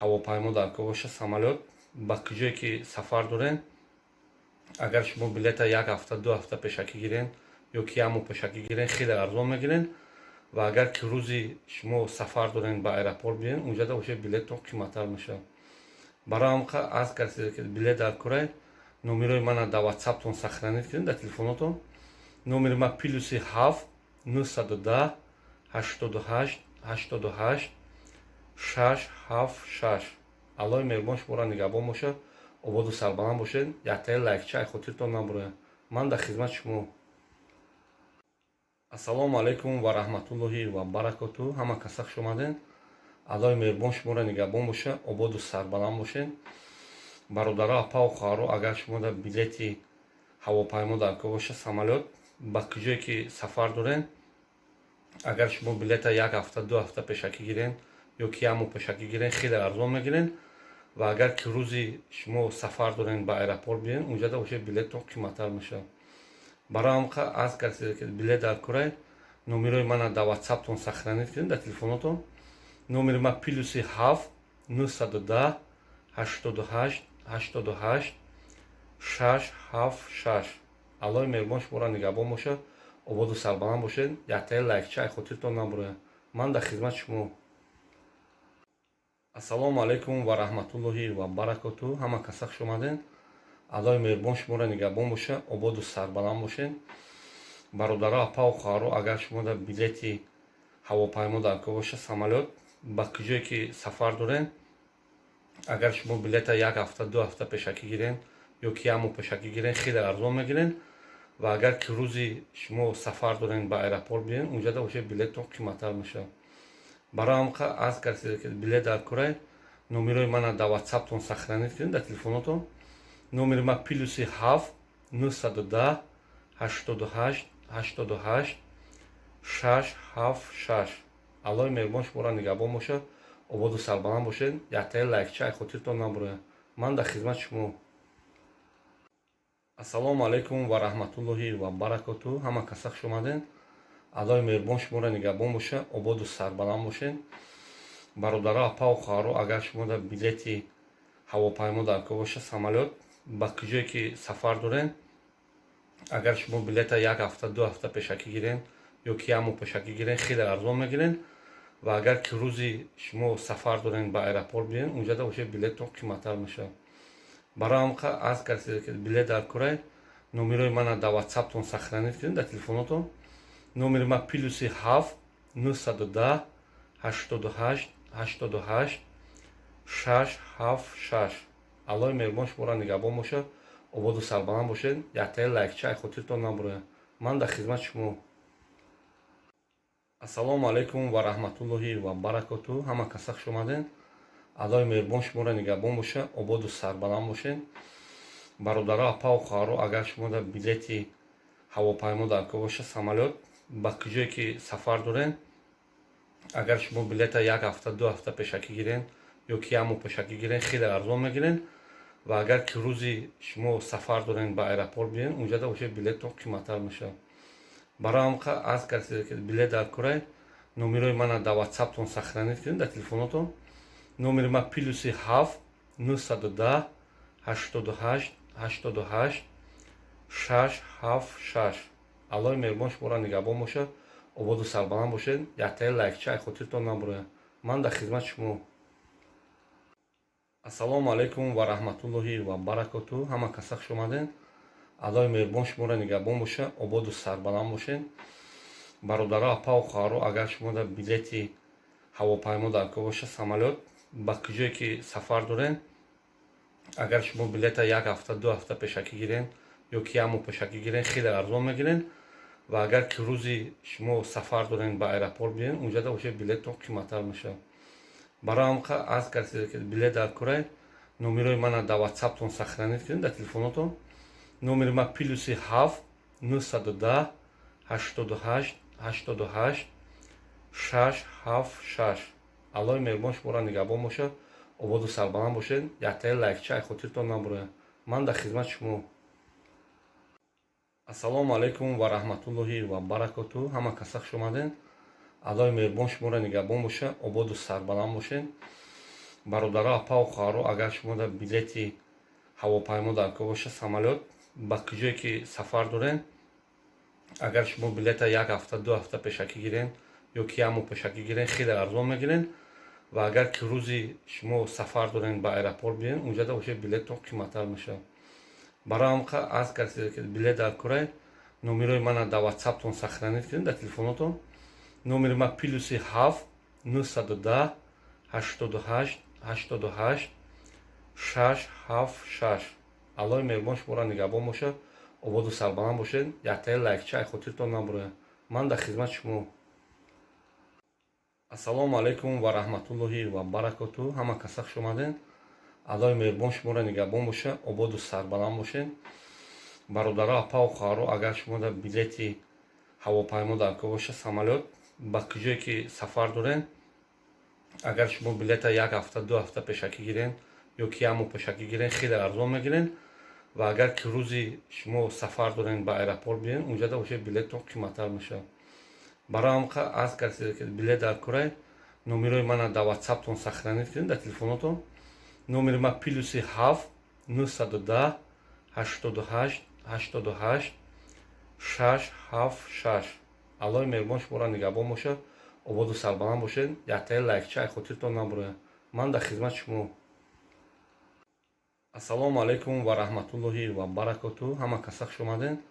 Ҳавопаймо дар кор боша, самолёт, ба куҷое ки сафар дорен, агар шумо билета як ҳафта, 2 ҳафта пешакӣ гирен ё ки як моҳ пешакӣ гирен, хеле арзон мегирен. Ва агар ки рӯзи шумо сафар дорен, ба аэропорт биен, унҷада уже билеттон қиматтар мешавад. Барои ҳам аз касе ки билет дар корай, номерои мана дар ватсаптон сохранить кунед, дар телефонотон. Номери ма +7 910 88 88 676. Аллоҳи меҳрубон шуморо нигаҳбон бошад, ободу сарбаланд бошед. Яктаи лайкча ай хотиртон набурояд. Ман дар хизмати шумо. Ассалому алайкум ва раҳматуллоҳи ва баракоту. Ҳама каса хуш омаден. Аллоҳи меҳрубон шуморо нигаҳбон бошад, ободу сарбаланд бошед. Бародаро, апаву хоҳаро, агар шумо дар билети ҳавопаймо дар кор боша, самолёт, ба куҷое ки сафар дорен, агар шумо билета як ҳафта, 2 ҳафта пешакӣ гирен ё ки як моҳ пешакӣ гирен, хеле арзон мегирен. Ва агар ки рӯзи шумо сафар дорен, ба аэропорт биен, унҷада уже билеттон қиматтар мешавад. Барои ҳам аз касе ки билет дар корай, номерои мана дар ватсаптон сохранить кунед, дар телефонотон. Номери ма +7 910 88 88 676. Аллоҳи меҳрубон шуморо нигаҳбон бошад, ободу сарбаланд бошед. Яктаи лайкча ай хотиртон набурояд. Ман дар хизмати шумо. Ассалому алайкум ва раҳматуллоҳи ва баракоту. Ҳама каса хуш омаден. Аллоҳи меҳрубон шуморо нигаҳбон бошад, ободу сарбаланд бошед. Бародаро, апаву хоҳаро, агар шумо дар билети ҳавопаймо дар кор боша, самолёт, ба куҷое ки сафар дорен, агар шумо билета як ҳафта, 2 ҳафта пешакӣ гирен ё ки як моҳ пешакӣ гирен, хеле арзон мегирен. Ва агар ки рӯзи шумо сафар дорен, ба аэропорт биен, унҷада уже билеттон қиматтар мешавад. Барои ҳам аз касе ки билет дар корай, номерои мана дар ватсаптон сохранить кунед, дар телефонотон. Номери ма +7 910 88 88 676. Аллоҳи меҳрубон шуморо нигаҳбон бошад, ободу сарбаланд бошед. Яктаи лайкча ай хотиртон набурояд. Ман дар хизмати шумо. Ассалому алайкум ва раҳматуллоҳи ва баракоту. Ҳама каса хуш омаден. Аллоҳи меҳрубон шуморо нигаҳбон бошад, ободу сарбаланд бошед. Бародаро, апаву хоҳаро, агар шумо дар билети ҳавопаймо дар кор боша, самолёт, ба куҷое ки сафар дорен, агар шумо билета як ҳафта, 2 ҳафта пешакӣ гирен ё ки як моҳ пешакӣ гирен, хеле арзон мегирен. Ва агар ки рӯзи шумо сафар дорен, ба аэропорт биен, унҷада уже билеттон қиматтар мешавад. Барои ҳам аз касе ки билет дар корай, номерои мана дар ватсаптон сохранить кунед, дар телефонотон. Номери ма +7 910 88 88 676. Аллоҳи меҳрубон шуморо нигаҳбон бошад, ободу сарбаланд бошед. Яктаи лайкча ай хотиртон набурояд. Ман дар хизмати шумо. Ассалому алайкум ва раҳматуллоҳи ва баракоту. Ҳама каса хуш омаден. Аллоҳи меҳрубон шуморо нигаҳбон бошад, ободу сарбаланд бошед. Бародаро, апаву хоҳаро, агар шумо дар билети ҳавопаймо дар кор боша, самолёт, ба куҷое ки сафар дорен, агар шумо билета як ҳафта, 2 ҳафта пешакӣ гирен ё ки як моҳ пешакӣ гирен, хеле арзон мегирен. Ва агар ки рӯзи шумо сафар дорен, ба аэропорт биен, унҷада уже билеттон қиматтар мешавад. Барои ҳам аз касе ки билет дар корай, номерои мана дар ватсаптон сохранить кунед, дар телефонотон. Номери ма +7 910 88 88 676. Аллоҳи меҳрубон шуморо нигаҳбон бошад, ободу сарбаланд бошед. Яктаи лайкча ай хотиртон набурояд. Ман дар хизмати шумо. Ассалому алайкум ва раҳматуллоҳи ва баракоту. Ҳама каса хуш омаден. Аллоҳи меҳрубон шуморо нигаҳбон бошад, ободу сарбаланд бошед. Бародаро, апаву хоҳаро, агар шумо дар билети ҳавопаймо дар кор боша, самолёт, ба куҷое ки сафар дорен, агар шумо билета як ҳафта, 2 ҳафта пешакӣ гирен ё ки як моҳ пешакӣ гирен, хеле арзон мегирен. Ва агар ки рӯзи шумо сафар дорен, ба аэропорт биен, унҷада уже билеттон қиматтар мешавад. Барои ҳам аз касе ки билет дар корай, номерои мана дар ватсаптон сохранить кунед, дар телефонотон. Номери ма +7 910 88 88 676. Аллоҳи меҳрубон шуморо нигаҳбон бошад, ободу сарбаланд бошед. Яктаи лайкча ай хотиртон набурояд. Ман дар хизмати шумо. Ассалому алайкум ва раҳматуллоҳи ва баракоту. Ҳама каса хуш омаден. Аллоҳи меҳрубон шуморо нигаҳбон бошад, ободу сарбаланд бошед. Бародаро, апау хоҳаро, агар шумо дар билети ҳавопаймо дар кор боша, самолёт, ба куҷое ки сафар дорен, агар шумо билета як ҳафта, 2 ҳафта пешакӣ гирен ё ки як моҳ пешакӣ гирен, хеле арзон мегирен. Ва агар ки рӯзи шумо сафар дорен, ба аэропорт биен, унҷада уже билеттон қиматтар мешавад. Барои ҳамқа аз касе ки билет дар корай, номерои мана дар ватсаптон сохранить кунед, дар телефонотон. Номери ма +7 910 88 88 676. Аллоҳи меҳрубон шуморо нигаҳбон бошад, ободу сарбаланд бошед. Яктаи лайкча ай хотиртон набурояд. Ман дар хизмати шумо. Ассалому алайкум ва раҳматуллоҳи ва баракоту. Ҳама каса хуш омаден. Аллоҳи меҳрубон шуморо нигаҳбон бошад, ободу сарбаланд бошед. Бародаро, апау хоҳаро, агар шумо дар билети ҳавопаймо дар кор боша, самолёт, ба куҷое ки сафар дорен, агар шумо билета як ҳафта, 2 ҳафта пешакӣ гирен ё ки як моҳ пешакӣ гирен, хеле арзон мегирен. Ва агар ки рӯзи шумо сафар дорен, ба аэропорт биен, унҷада уже билеттон қиматтар мешавад. Барои ҳамқа аз касе ки билет дар корай, номерои мана дар ватсаптон сохранить кунед, дар телефонотон. Номери ма +7 910 88 88 676. Аллоҳи меҳрубон шуморо нигаҳбон бошад, ободу сарбаланд бошед. Яктаи лайкча ай хотиртон набурояд. Ман дар хизмати шумо. Ассалому алайкум ва раҳматуллоҳи ва баракоту. Ҳама каса хуш омаден.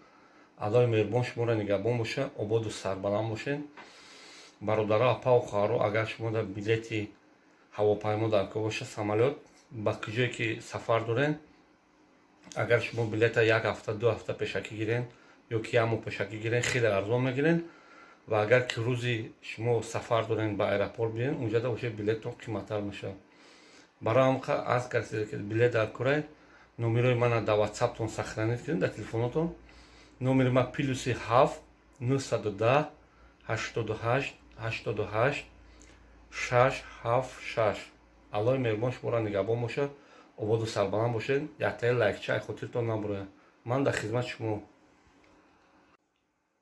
Аллоҳи меҳрубон шуморо нигаҳбон бошад, ободу сарбаланд бошед. Бародаро, апау хоҳаро, агар шумо дар билети ҳавопаймо дар кор боша, самолёт, ба куҷое ки сафар дорен, агар шумо билета як ҳафта, 2 ҳафта пешакӣ гирен ё ки як моҳ пешакӣ гирен, хеле арзон мегирен. Ва агар ки рӯзи шумо сафар дорен, ба аэропорт биен, унҷада уже билеттон қиматтар мешавад. Барои ҳамқа аз касе ки билет дар корай, номерои мана дар ватсаптон сохранить кунед, дар телефонотон. Номери ма +7 910 88 88 676. Аллоҳи меҳрубон шуморо нигаҳбон бошад, ободу сарбаланд бошед. Яктаи лайкча ай хотиртон набурояд. Ман дар хизмати шумо.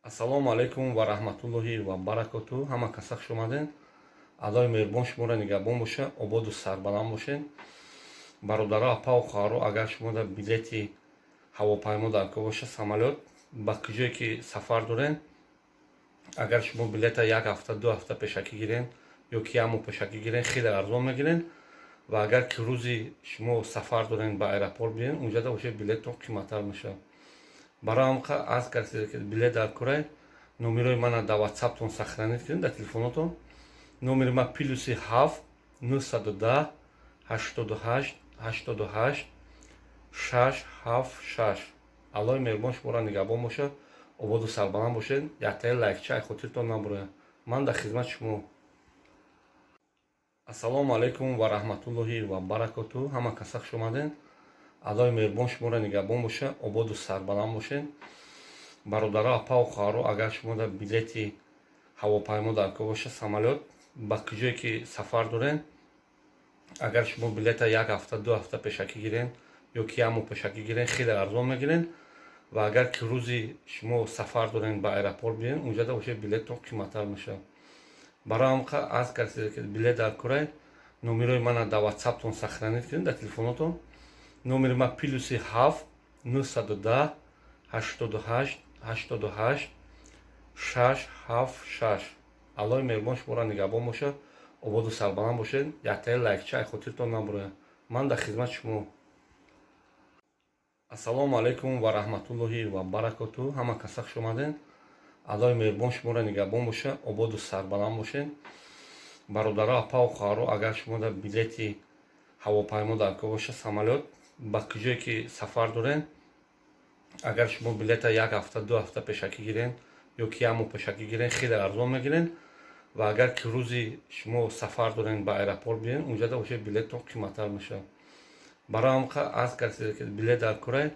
Ассалому алайкум ва раҳматуллоҳи ва баракоту. Ҳама каса хуш омаден. Аллоҳи меҳрубон шуморо нигаҳбон бошад, ободу сарбаланд бошед. Бародаро, апау хоҳаро, агар шумо дар билети ҳавопаймо дар кор боша, самолёт, ба куҷое ки сафар дорен, агар шумо билета як ҳафта, 2 ҳафта пешакӣ гирен ё ки як моҳ пешакӣ гирен, хеле арзон мегирен. Ва агар ки рӯзи шумо сафар дорен, ба аэропорт биен, унҷада уже билеттон қиматтар мешавад. Барои ҳамқа аз касе ки билет дар корай, номерои мана дар ватсаптон сохранить кунед, дар телефонотон. Номери ма +7 910 88 88 676. Аллоҳи меҳрубон шуморо нигаҳбон бошад, ободу сарбаланд бошед. Яктаи лайкча ай хотиртон набурояд. Ман дар хизмати шумо. Ассалому алайкум ва раҳматуллоҳи ва баракоту. Ҳама каса хуш омаден. Аллоҳи меҳрубон шуморо нигаҳбон бошад, ободу сарбаланд бошед. Бародаро, апау хоҳаро, агар шумо дар билети ҳавопаймо дар кор боша, самолёт, ба куҷое ки сафар дорен, агар шумо билета як ҳафта, 2 ҳафта пешакӣ гирен ё ки як моҳ пешакӣ гирен, хеле арзон мегирен. Ва агар ки рӯзи шумо сафар дорен, ба аэропорт биен, унҷада уже билеттон қиматтар мешавад. Барои ҳамқа аз касе ки билет дар корай, номерои мана дар ватсаптон сохранить кунед, дар телефонотон. Номери ма +7 910 88 88 676. Аллоҳи меҳрубон шуморо нигаҳбон бошад, ободу сарбаланд бошед. Яктаи лайкча ай хотиртон набурояд. Ман дар хизмати шумо. Ассалому алайкум ва раҳматуллоҳи ва баракоту. Ҳама каса хуш омаден. Аллоҳи меҳрубон шуморо нигаҳбон бошад, ободу сарбаланд бошед. Бародаро, апау хоҳаро, агар шумо дар билети ҳавопаймо дар кор боша, самолёт, ба куҷое ки сафар дорен, агар шумо билета як ҳафта, 2 ҳафта пешакӣ гирен ё ки як моҳ пешакӣ гирен, хеле арзон мегирен. Ва агар ки рӯзи шумо сафар дорен, ба аэропорт биен, унҷада уже билеттон қиматтар мешавад. Барои ҳамқа аз касе ки билет дар корай,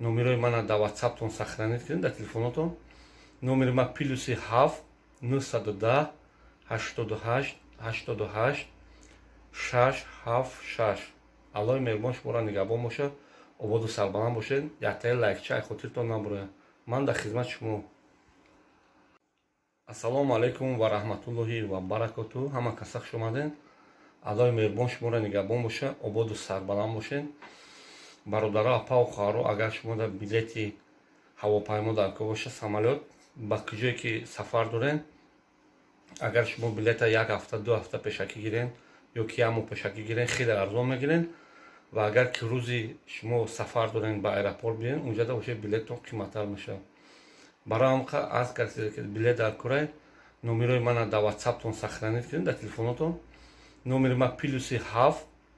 номерои мана дар ватсаптон сохранить кунед, дар телефонотон. Номери ма +7 910 88 88 676. Аллоҳи меҳрубон шуморо нигаҳбон бошад, ободу сарбаланд бошед. Яктаи лайкча ай хотиртон набурояд. Ман дар хизмати шумо. Ассалому алайкум ва раҳматуллоҳи ва баракоту. Ҳама каса хуш омаден. Аллои меҳрубон шуморо нигаҳбон боша, ободу сарбаланд бошед. Бародаро, апаву хоҳаро, агар шумо дар билети ҳавопаймо дар кор боша, самолёт, ба куҷое ки сафар дорен, агар шумо билета як ҳафта, 2 ҳафта пешакӣ гирен ё ки як моҳ пешакӣ гирен, хеле арзон мегирен. Ва агар ки рӯзи шумо сафар дорен, ба аэропорт биёен, унҷада уже билеттон қиматтар мешавад. Барои ҳам аз касе ки билет дар корай, номерои мана дар Ватсаптон сохранить кунед, дар телефонотон. Номери ма +7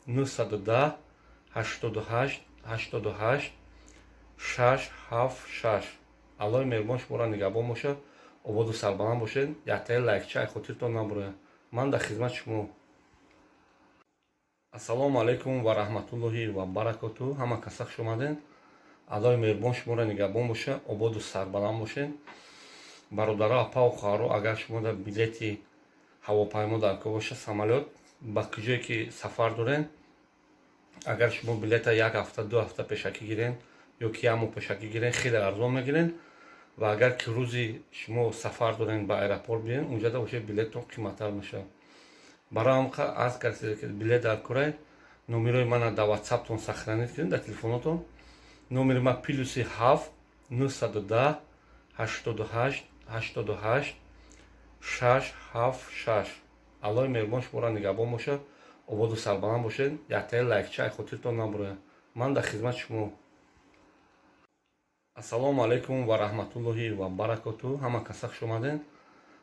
910 88 88 676. Аллои меҳрубон шуморо нигаҳбон бошад, ободу сарбаланд бошед. Яктаи лайкча ай хотиртон набурояд. Ман дар хизмати шумо. Ассалому алайкум ва раҳматуллоҳи ва баракоту. Ҳама каса хуш омадед. Аллои меҳрубон шуморо нигаҳбон бошад, ободу сарбаланд бошед. Бародаро, апаву хоҳаро, агар шумо дар билети ҳавопаймо дар кор боша, самолёт, ба куҷое ки сафар дорен, агар шумо билета як ҳафта, 2 ҳафта пешакӣ гирен ё ки як моҳ пешакӣ гирен, хеле арзон мегирен. Ва агар ки рӯзи шумо сафар дорен, ба аэропорт биёен, унҷада уже билеттон қиматтар мешавад. Барои ҳам аз касе ки билет дар корай, номерои мана дар Ватсаптон сохранить кунед, дар телефонотон. Номери ма +7 910 88 88 676. Аллои меҳрубон шуморо нигаҳбон бошад, ободу сарбаланд бошед. Яктаи лайкча ай хотиртон набурояд. Ман дар хизмати шумо. Ассалому алайкум ва раҳматуллоҳи ва баракоту. Ҳама каса хуш омадед.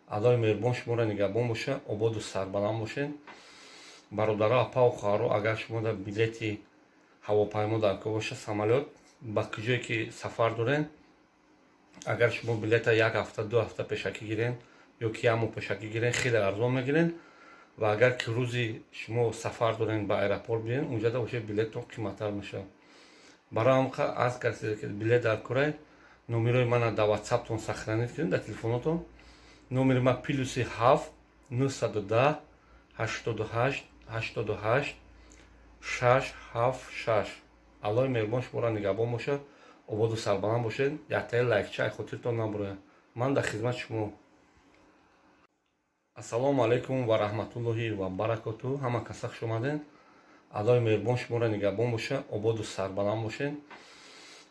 Аллои меҳрубон шуморо нигаҳбон бошад, ободу сарбаланд бошед. Бародаро, апаву хоҳаро, агар шумо дар билети ҳавопаймо дар кор боша, самолёт, ба куҷое ки сафар дорен, агар шумо билета як ҳафта, 2 ҳафта пешакӣ гирен ё ки як моҳ пешакӣ гирен, хеле арзон мегирен. Ва агар ки рӯзи шумо сафар дорен, ба аэропорт биёен, унҷада уже билеттон қиматтар мешавад. Барои ҳам аз касе ки билет дар корай, номерои мана дар Ватсаптон сохранить кунед, дар телефонотон. Номери ма +7 910 88 88 676. Аллои меҳрубон шуморо нигаҳбон бошад, ободу сарбаланд бошед. Яктаи лайкча ай хотиртон набурояд. Ман дар хизмати шумо. Ассалому алайкум ва раҳматуллоҳи ва баракоту. Ҳама каса хуш омадед. Аллои меҳрубон шуморо нигаҳбон бошад, ободу сарбаланд бошед.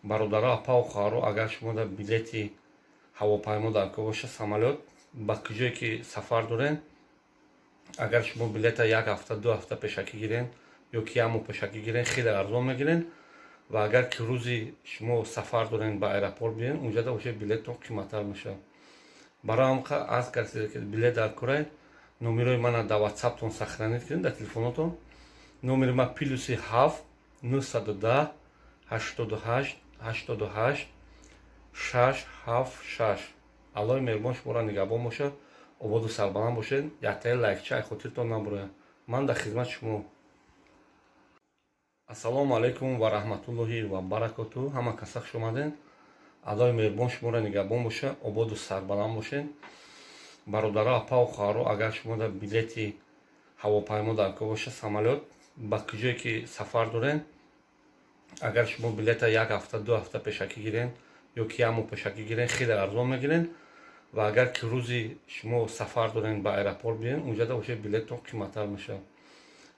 Бародаро, апаву хоҳаро, агар шумо дар билети ҳавопаймо дар кор боша, самолёт, ба куҷое ки сафар дорен, агар шумо билета як ҳафта, 2 ҳафта пешакӣ гирен ё ки як моҳ пешакӣ гирен, хеле арзон мегирен. Ва агар ки рӯзи шумо сафар дорен, ба аэропорт биёен, унҷада уже билеттон қиматтар мешавад. Барои ҳам аз касе ки билет дар корай, номерои мана дар Ватсаптон сохранить кунед, дар телефонотон. Номери ма +7 910 88 88 676. Аллои меҳрубон шуморо нигаҳбон бошад, ободу сарбаланд бошед. Яктаи лайкча ай хотиртон набурояд. Ман дар хизмати шумо. Ассалому алайкум ва раҳматуллоҳи ва баракоту. Ҳама каса хуш омадед. Аллои меҳрубон шуморо нигаҳбон бошад, ободу сарбаланд бошед. Бародаро, апаву хоҳаро, агар шумо дар билети ҳавопаймо дар кор боша, самолёт, ба куҷое ки сафар дорен, агар шумо билета як ҳафта, 2 ҳафта пешакӣ гирен ё ки як моҳ пешакӣ гирен, хеле арзон мегирен. Ва агар ки рӯзи шумо сафар дорен, ба аэропорт биёен, унҷада уже билеттон қиматтар мешавад.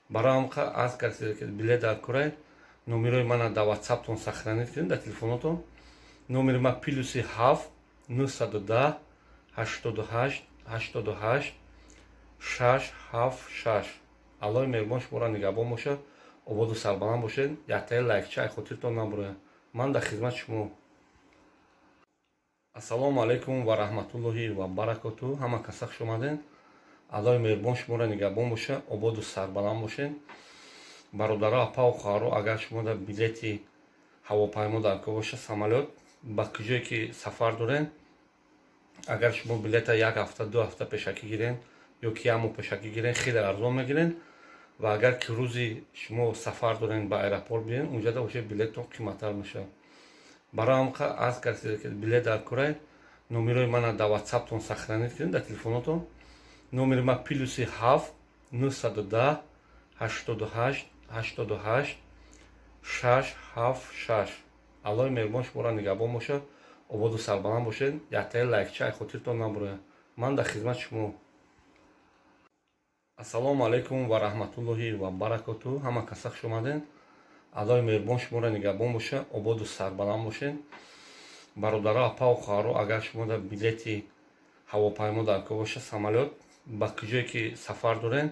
Барои ҳам аз касе ки билет дар корай, номерои мана дар Ватсаптон сохранить кунед, дар телефонотон. Номери ма +7 910 88 88 676. Аллои меҳрубон шуморо нигаҳбон бошад, ободу сарбаланд бошед. Яктаи лайкча ай хотиртон набурояд. Ман дар хизмати шумо. Ассалому алайкум ва раҳматуллоҳи ва баракоту. Ҳама каса хуш омадед. Аллои меҳрубон шуморо нигаҳбон бошад, ободу сарбаланд бошед. Бародаро, апаву хоҳаро, агар шумо дар билети ҳавопаймо дар кор боша, самолёт, ба куҷое ки сафар дорен, агар шумо билета як ҳафта, 2 ҳафта пешакӣ гирен ё ки як моҳ пешакӣ гирен, хеле арзон мегирен. Ва агар ки рӯзи шумо сафар дорен, ба аэропорт биёен, унҷада уже билеттон қиматтар мешавад. Барои ҳам аз касе ки билет дар корай, номерои мана дар Ватсаптон сохранить кунед, дар телефонотон. Номери ма +7 910 88 88 676. Аллои меҳрубон шуморо нигаҳбон бошад, ободу сарбаланд бошед. Яктаи лайкча ай хотиртон набурояд. Ман дар хизмати шумо. Ассалому алайкум ва раҳматуллоҳи ва баракоту. Ҳама каса хуш омаден. Аллоҳи меҳрубон шуморо нигаҳбон боша, ободу сарбаланд бошед. Бародаро, апаву хоҳаро, агар шумо дар билети ҳавопаймо дар кор боша, самолёт, ба куҷое ки сафар дорен,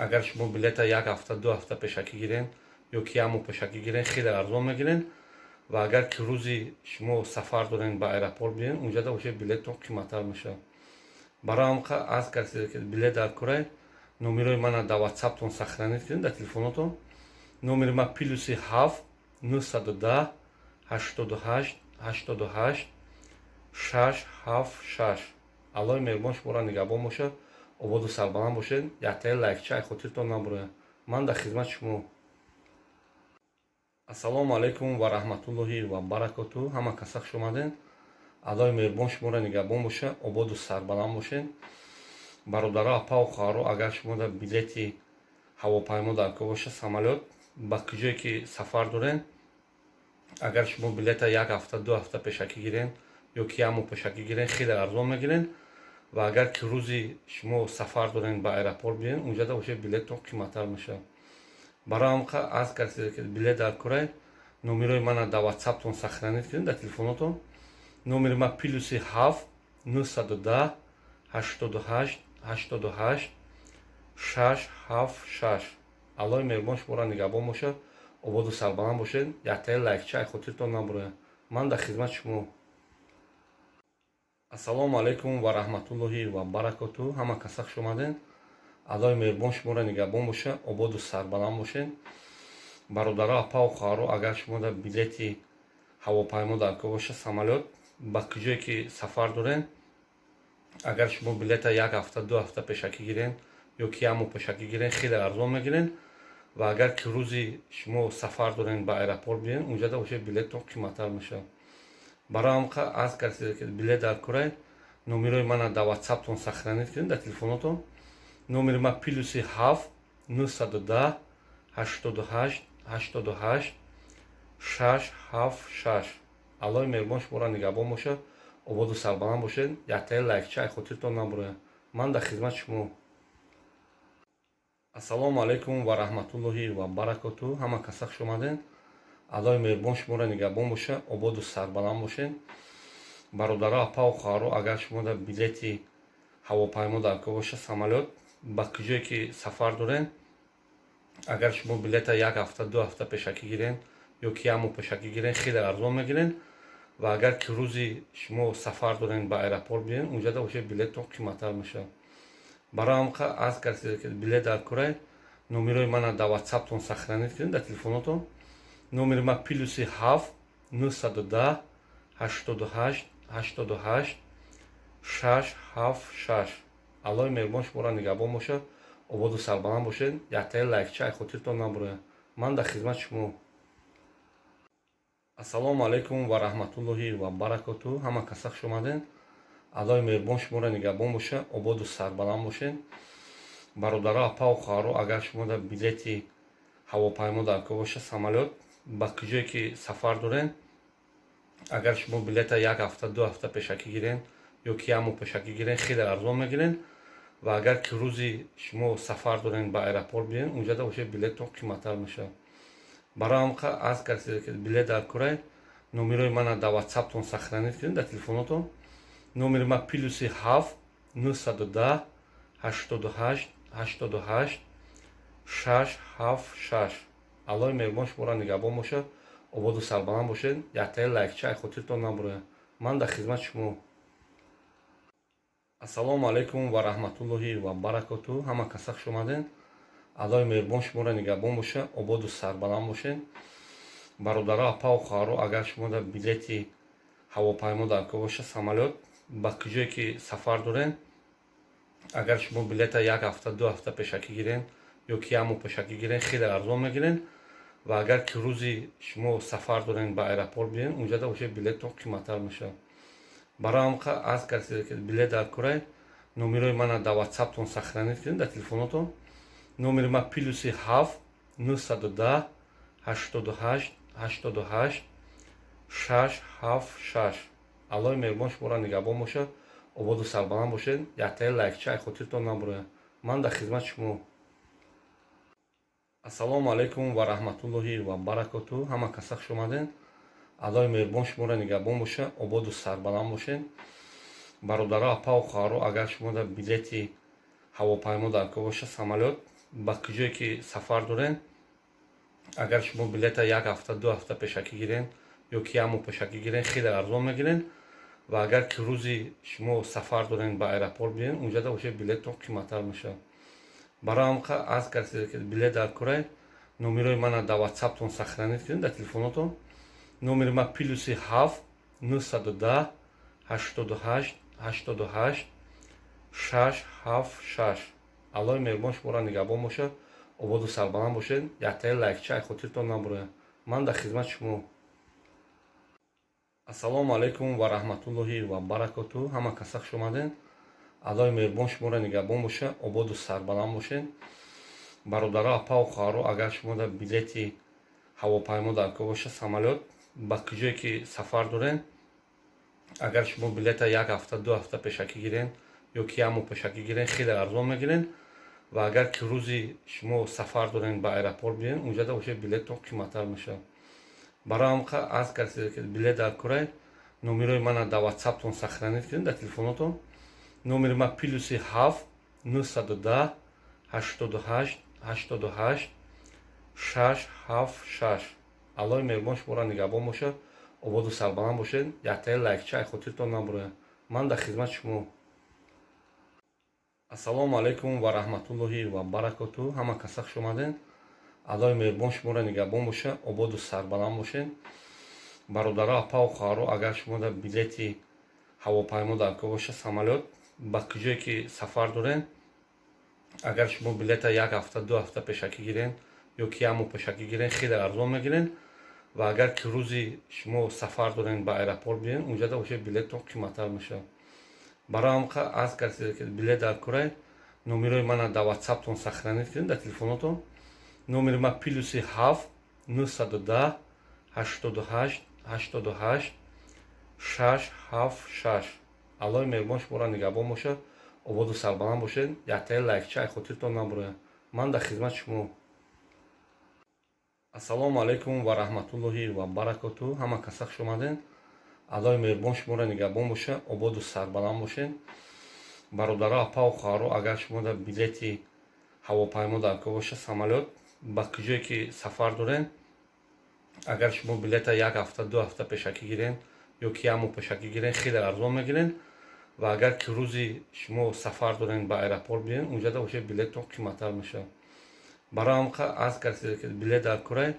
агар шумо билета як ҳафта, 2 ҳафта пешакӣ гирен ё ки як моҳ пешакӣ гирен, хеле арзон мегирен. Ва агар ки рӯзи шумо сафар дорен, ба аэропорт биёен, унҷада уже билеттон қиматтар мешавад. Барои ҳам аз касе ки билет дар корай, номерои мана дар Ватсаптон сохранить кунед, дар телефонотон. Номери ман +7 910 88 88 676. Аллоҳи меҳрубон шуморо нигаҳбон бошад, ободу сарбаланд бошед. Яктаи лайкча ай хотиртон набурояд. Ман дар хизмати шумо. Ассалому алайкум ва раҳматуллоҳи ва баракоту. Ҳама каса хуш омаден. Аллоҳи меҳрубон шуморо нигаҳбон боша, ободу сарбаланд бошед. Бародаро, апаву хоҳаро, агар шумо дар билети ҳавопаймо дар кор боша, самолёт, ба куҷое ки сафар дорен, агар шумо билета як ҳафта, 2 ҳафта пешакӣ гирен ё ки як моҳ пешакӣ гирен, хеле арзон мегирен. Ва агар ки рӯзи шумо сафар дорен, ба аэропорт биёен, унҷада уже билеттон қиматтар мешавад. Барои ҳам аз касе ки билет дар корай, номерои мана дар Ватсаптон сохранить кунед, дар телефонотон. Номери ман +7 910 88 88 676. Аллоҳи меҳрубон шуморо нигаҳбон бошад, ободу сарбаланд бошед. Яктаи лайкча ай хотиртон набурояд. Ман дар хизмати шумо. Ассалому алайкум ва раҳматуллоҳи ва баракоту. Ҳама каса хуш омаден. Аллоҳи меҳрубон шуморо нигаҳбон боша, ободу сарбаланд бошед. Бародаро, апаву хоҳаро, агар шумо дар билети ҳавопаймо дар кор боша, самолёт, ба куҷое ки сафар дорен, агар шумо билета як ҳафта, 2 ҳафта пешакӣ гирен ё ки як моҳ пешакӣ гирен, хеле арзон мегирен. Ва агар ки рӯзи шумо сафар дорен, ба аэропорт биёен, унҷада уже билеттон қиматтар мешавад. Барои ҳам аз касе ки билет дар корай, номерои мана дар Ватсаптон сохранить кунед, дар телефонотон. Номери ман +7 910 88 88 676. Аллоҳи меҳрубон шуморо нигаҳбон бошад, ободу сарбаланд бошед. Яктаи лайкча ай хотиртон набурояд. Ман дар хизмати шумо. Ассалому алайкум ва раҳматуллоҳи ва баракоту. Ҳама каса хуш омаден. Аллоҳи меҳрубон шуморо нигаҳбон бошад, ободу сарбаланд бошед. Бародаро, апаву хоҳаро, агар шумо дар билети ҳавопаймо дар кор боша, самолёт, ба куҷое ки сафар дорен, агар шумо билета як ҳафта, 2 ҳафта пешакӣ гирен ё ки як моҳ пешакӣ гирен, хеле арзон мегирен. Ва агар ки рӯзи шумо сафар дорен, ба аэропорт биёен, унҷада уже билеттон қиматтар мешавад. Барои ҳам аз касе ки билет дар корай, номерои мана дар Ватсаптон сохранить кунед, дар телефонотон. Номери ман +7 910 88 88 676. Аллоҳи меҳрубон шуморо нигаҳбон бошад, ободу сарбаланд бошед. Яктаи лайкча ай хотиртон набурояд. Ман дар хизмати шумо. Ассалому алайкум ва раҳматуллоҳи ва баракоту. Ҳама каса хуш омаден. Аллоҳи меҳрубон шуморо нигаҳбон бошад, ободу сарбаланд бошед. Бародаро, апаву хоҳаро, агар шумо дар билети ҳавопаймо дар кор боша, самолёт, ба куҷое ки сафар дорен, агар шумо билета як ҳафта, 2 ҳафта пешакӣ гирен ё ки як моҳ пешакӣ гирен, хеле арзон мегирен. Ва агар ки рӯзи шумо сафар дорен, ба аэропорт биёен, унҷада уже билеттон қиматтар мешавад. Барои ҳам аз касе ки билет дар корай, номерои мана дар Ватсаптон сохранить кунед, дар телефонотон. Номери ман +7 910 88 88 676. Аллоҳи меҳрубон шуморо нигаҳбон бошад, ободу сарбаланд бошед. Яктаи лайкча ай хотиртон набурояд. Ман дар хизмати шумо. Ассалому алайкум ва раҳматуллоҳи ва баракоту. Ҳама каса хуш омаден. Аллоҳи меҳрубон шуморо нигаҳбон бошад, ободу сарбаланд бошед. Бародаро, апаву хоҳаро, агар шумо дар билети ҳавопаймо дар кор боша, самолёт, ба куҷое ки сафар дорен, агар шумо билета як ҳафта, 2 ҳафта пешакӣ гирен ё ки як моҳ пешакӣ гирен, хеле арзон мегирен. Ва агар ки рӯзи шумо сафар дорен, ба аэропорт биёен, унҷада уже билеттон қиматтар мешавад. Барои ҳам аз касе ки билет дар корай, номерои мана дар Ватсаптон сохранить кунед, дар телефонотон. Номери ман +7 910 88 88 676. Аллоҳи меҳрубон шуморо нигаҳбон бошад, ободу сарбаланд бошед. Яктаи лайкча ай хотиртон набурояд. Ман дар хизмати шумо. Ассалому алайкум ва раҳматуллоҳи ва баракоту. Ҳама каса хуш омаден. Аллоҳи меҳрубон шуморо нигаҳбон боша, ободу сарбаланд бошед. Бародаро, апаву хоҳаро, агар шумо дар билети ҳавопаймо дар кор боша, самолёт, ба куҷое ки сафар дорен, агар шумо билета як ҳафта, 2 ҳафта пешакӣ гирен ё ки як моҳ пешакӣ гирен, хеле арзон мегирен. Ва агар ки рӯзи шумо сафар дорен, ба аэропорт биен, унҷада боша, билеттон қиматтар мешавад. Барои ҳам аз касе ки билет дар корай, номерои мана дар ватсаптон сохранить кунед, дар телефонотон. Номери ма +7 910 88 88 676. Аллоҳи меҳрубон шуморо нигаҳбон бошад, ободу сарбаланд бошед. Яктаи лайкча ай хотиртон набурояд. Ман дар хизмати шумо. Ассалому алайкум ва раҳматуллоҳи ва баракоту. Ҳама каса хуш омаден. Аллоҳи меҳрубон шуморо нигаҳбон боша, ободу сарбаланд бошед. Бародаро, апаву хоҳаро, агар шумо дар билети ҳавопаймо дар кор боша, самолёт, ба куҷое ки сафар дорен, агар шумо билета як ҳафта, 2 ҳафта пешакӣ гирен ё ки як моҳ пешакӣ гирен, хеле арзон мегирен. Ва агар ки рӯзи шумо сафар дорен, ба аэропорт биен, унҷада боша, билеттон қиматтар мешавад. Барои ҳам аз касе ки билет дар корай, номерои мана дар ватсаптон сохранить кунед, дар телефонотон. Номери ма +7 910 88 88 676. Аллоҳи меҳрубон шуморо нигаҳбон бошад, ободу сарбаланд бошед. Яктаи лайкча ай хотиртон набурояд. Ман дар хизмати шумо. Ассалому алайкум ва раҳматуллоҳи ва баракоту. Ҳама каса хуш омаден. Аллоҳи меҳрубон шуморо нигаҳбон боша, ободу сарбаланд бошед. Бародаро, апаву хоҳаро, агар шумо дар билети ҳавопаймо дар кор боша, самолёт, ба куҷое ки сафар дорен, агар шумо билета як ҳафта, 2 ҳафта пешакӣ гирен ё ки як моҳ пешакӣ гирен, хеле арзон мегирен. Ва агар ки рӯзи шумо сафар дорен, ба аэропорт биен, унҷада боша, билеттон қиматтар мешавад. Барои ҳам аз касе ки билет дар корай, номерои мана дар ватсаптон сохранить кунед, дар телефонотон. Номери ма +7 910 88 88 676. Аллоҳи меҳрубон шуморо нигаҳбон бошад, ободу сарбаланд бошед. Яктаи лайкча ай хотиртон набурояд. Ман дар хизмати шумо. Ассалому алайкум ва раҳматуллоҳи ва баракоту. Ҳама каса хуш омаден. Аллоҳи меҳрубон шуморо нигаҳбон боша, ободу сарбаланд бошед. Бародаро, апаву хоҳаро, агар шумо дар билети ҳавопаймо дар кор боша, самолёт, ба куҷое ки сафар дорен, агар шумо билета як ҳафта, 2 ҳафта пешакӣ гирен ё ки як моҳ пешакӣ гирен, хеле арзон мегирен. Ва агар ки рӯзи шумо сафар дорен, ба аэропорт биен, унҷада боша, билеттон қиматтар мешавад. Барои ҳам аз касе ки билет дар корай,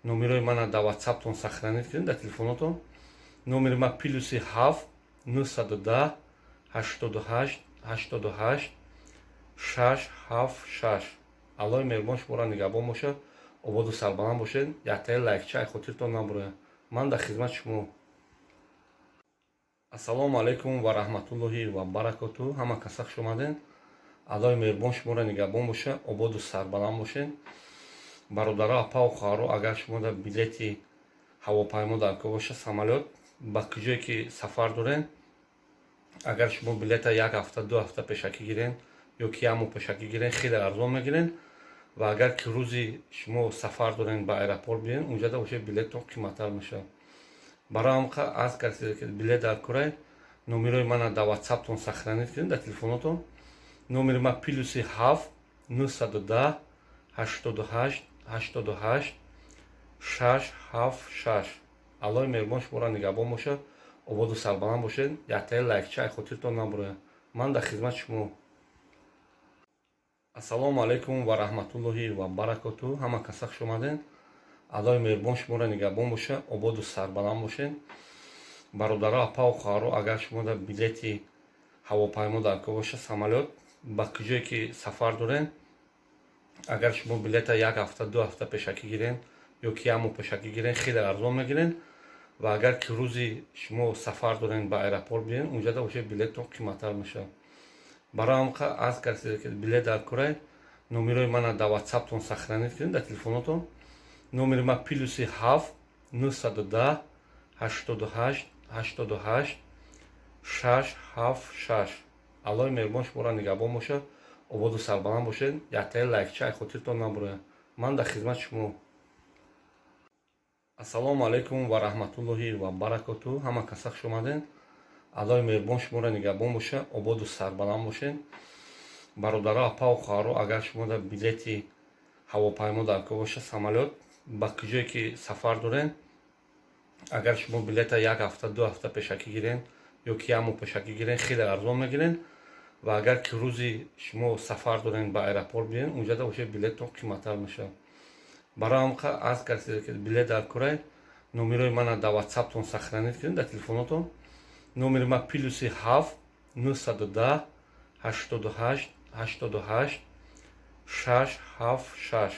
номерои мана дар ватсаптон сохранить кунед, дар телефонотон. Номери ма +7 910 88 88 676. Аллоҳи меҳрубон шуморо нигаҳбон бошад, ободу сарбаланд бошед. Яктаи лайкча ай хотиртон набурояд. Ман дар хизмати шумо. Ассалому алайкум ва раҳматуллоҳи ва баракоту. Ҳама каса хуш омаден. Аллоҳи меҳрубон шуморо нигаҳбон боша, ободу сарбаланд бошед. Бародаро, апаву хоҳаро, агар шумо дар билети ҳавопаймо дар кор боша, самолёт, ба куҷое ки сафар дорен, агар шумо билета як ҳафта, 2 ҳафта пешакӣ гирен ё ки як моҳ пешакӣ гирен, хеле арзон мегирен. Ва агар ки рӯзи шумо сафар дорен, ба аэропорт биен, унҷада боша, билеттон қиматтар мешавад. Барои ҳам аз касе ки билет дар корай, номерои мана дар ватсаптон сохранить кунед, дар телефонотон. Номери ма +7 910 88 88 676. Аллоҳи меҳрубон шуморо нигаҳбон бошад, ободу сарбаланд бошед. Яктаи лайкча ай хотиртон набурояд. Ман дар хизмати шумо. Ассалому алайкум ва раҳматуллоҳи ва баракоту. Ҳама каса хуш омаден. Аллоҳи меҳрубон шуморо нигаҳбон боша, ободу сарбаланд бошед. Бародаро, апаву хоҳаро, агар шумо дар билети ҳавопаймо дар кор боша, самолёт, ба куҷое ки сафар дорен, агар шумо билета як ҳафта, 2 ҳафта пешакӣ гирен ё ки як моҳ пешакӣ гирен, хеле арзон мегирен. Ва агар ки рӯзи шумо сафар дорен, ба аэропорт биен, унҷада боша, билеттон қиматтар мешавад. Барои ҳам аз касе ки билет дар корай, номерои мана дар ватсаптон сохранить кунед, дар телефонотон. Номери ма +7 910 88 88 676. Аллоҳи меҳрубон шуморо нигаҳбон бошад, ободу сарбаланд бошед. Яктаи лайкча ай хотиртон набурояд. Ман дар хизмати шумо. Ободу сарбаланд бошед. Яктаи лайкча хотиртон набурояд. Ман дар хизмати шумо. Ассалому алайкум ва раҳматуллоҳи ва баракоту. Ҳама каса хуш омаден. Аллоҳи меҳрубон шуморо нигаҳбон боша, ободу сарбаланд бошед. Бародаро, апаву хоҳаро, агар шумо дар билети ҳавопаймо дар кор боша, самолёт, ба куҷое ки сафар дорен, агар шумо билета як ҳафта, 2 ҳафта пешакӣ гирен ё ки як моҳ пешакӣ гирен, хеле арзон мегирен. Ва агар ки рӯзи шумо сафар дорен, ба аэропорт биёен, унҷада боша, билеттон қиматтар мешавад. Барои ҳам арз кардед, ки билет дар курай, номерои мана дар ватсаптон сохранить кунед, дар телефонотон. Номери ма +7 910 88 88 676.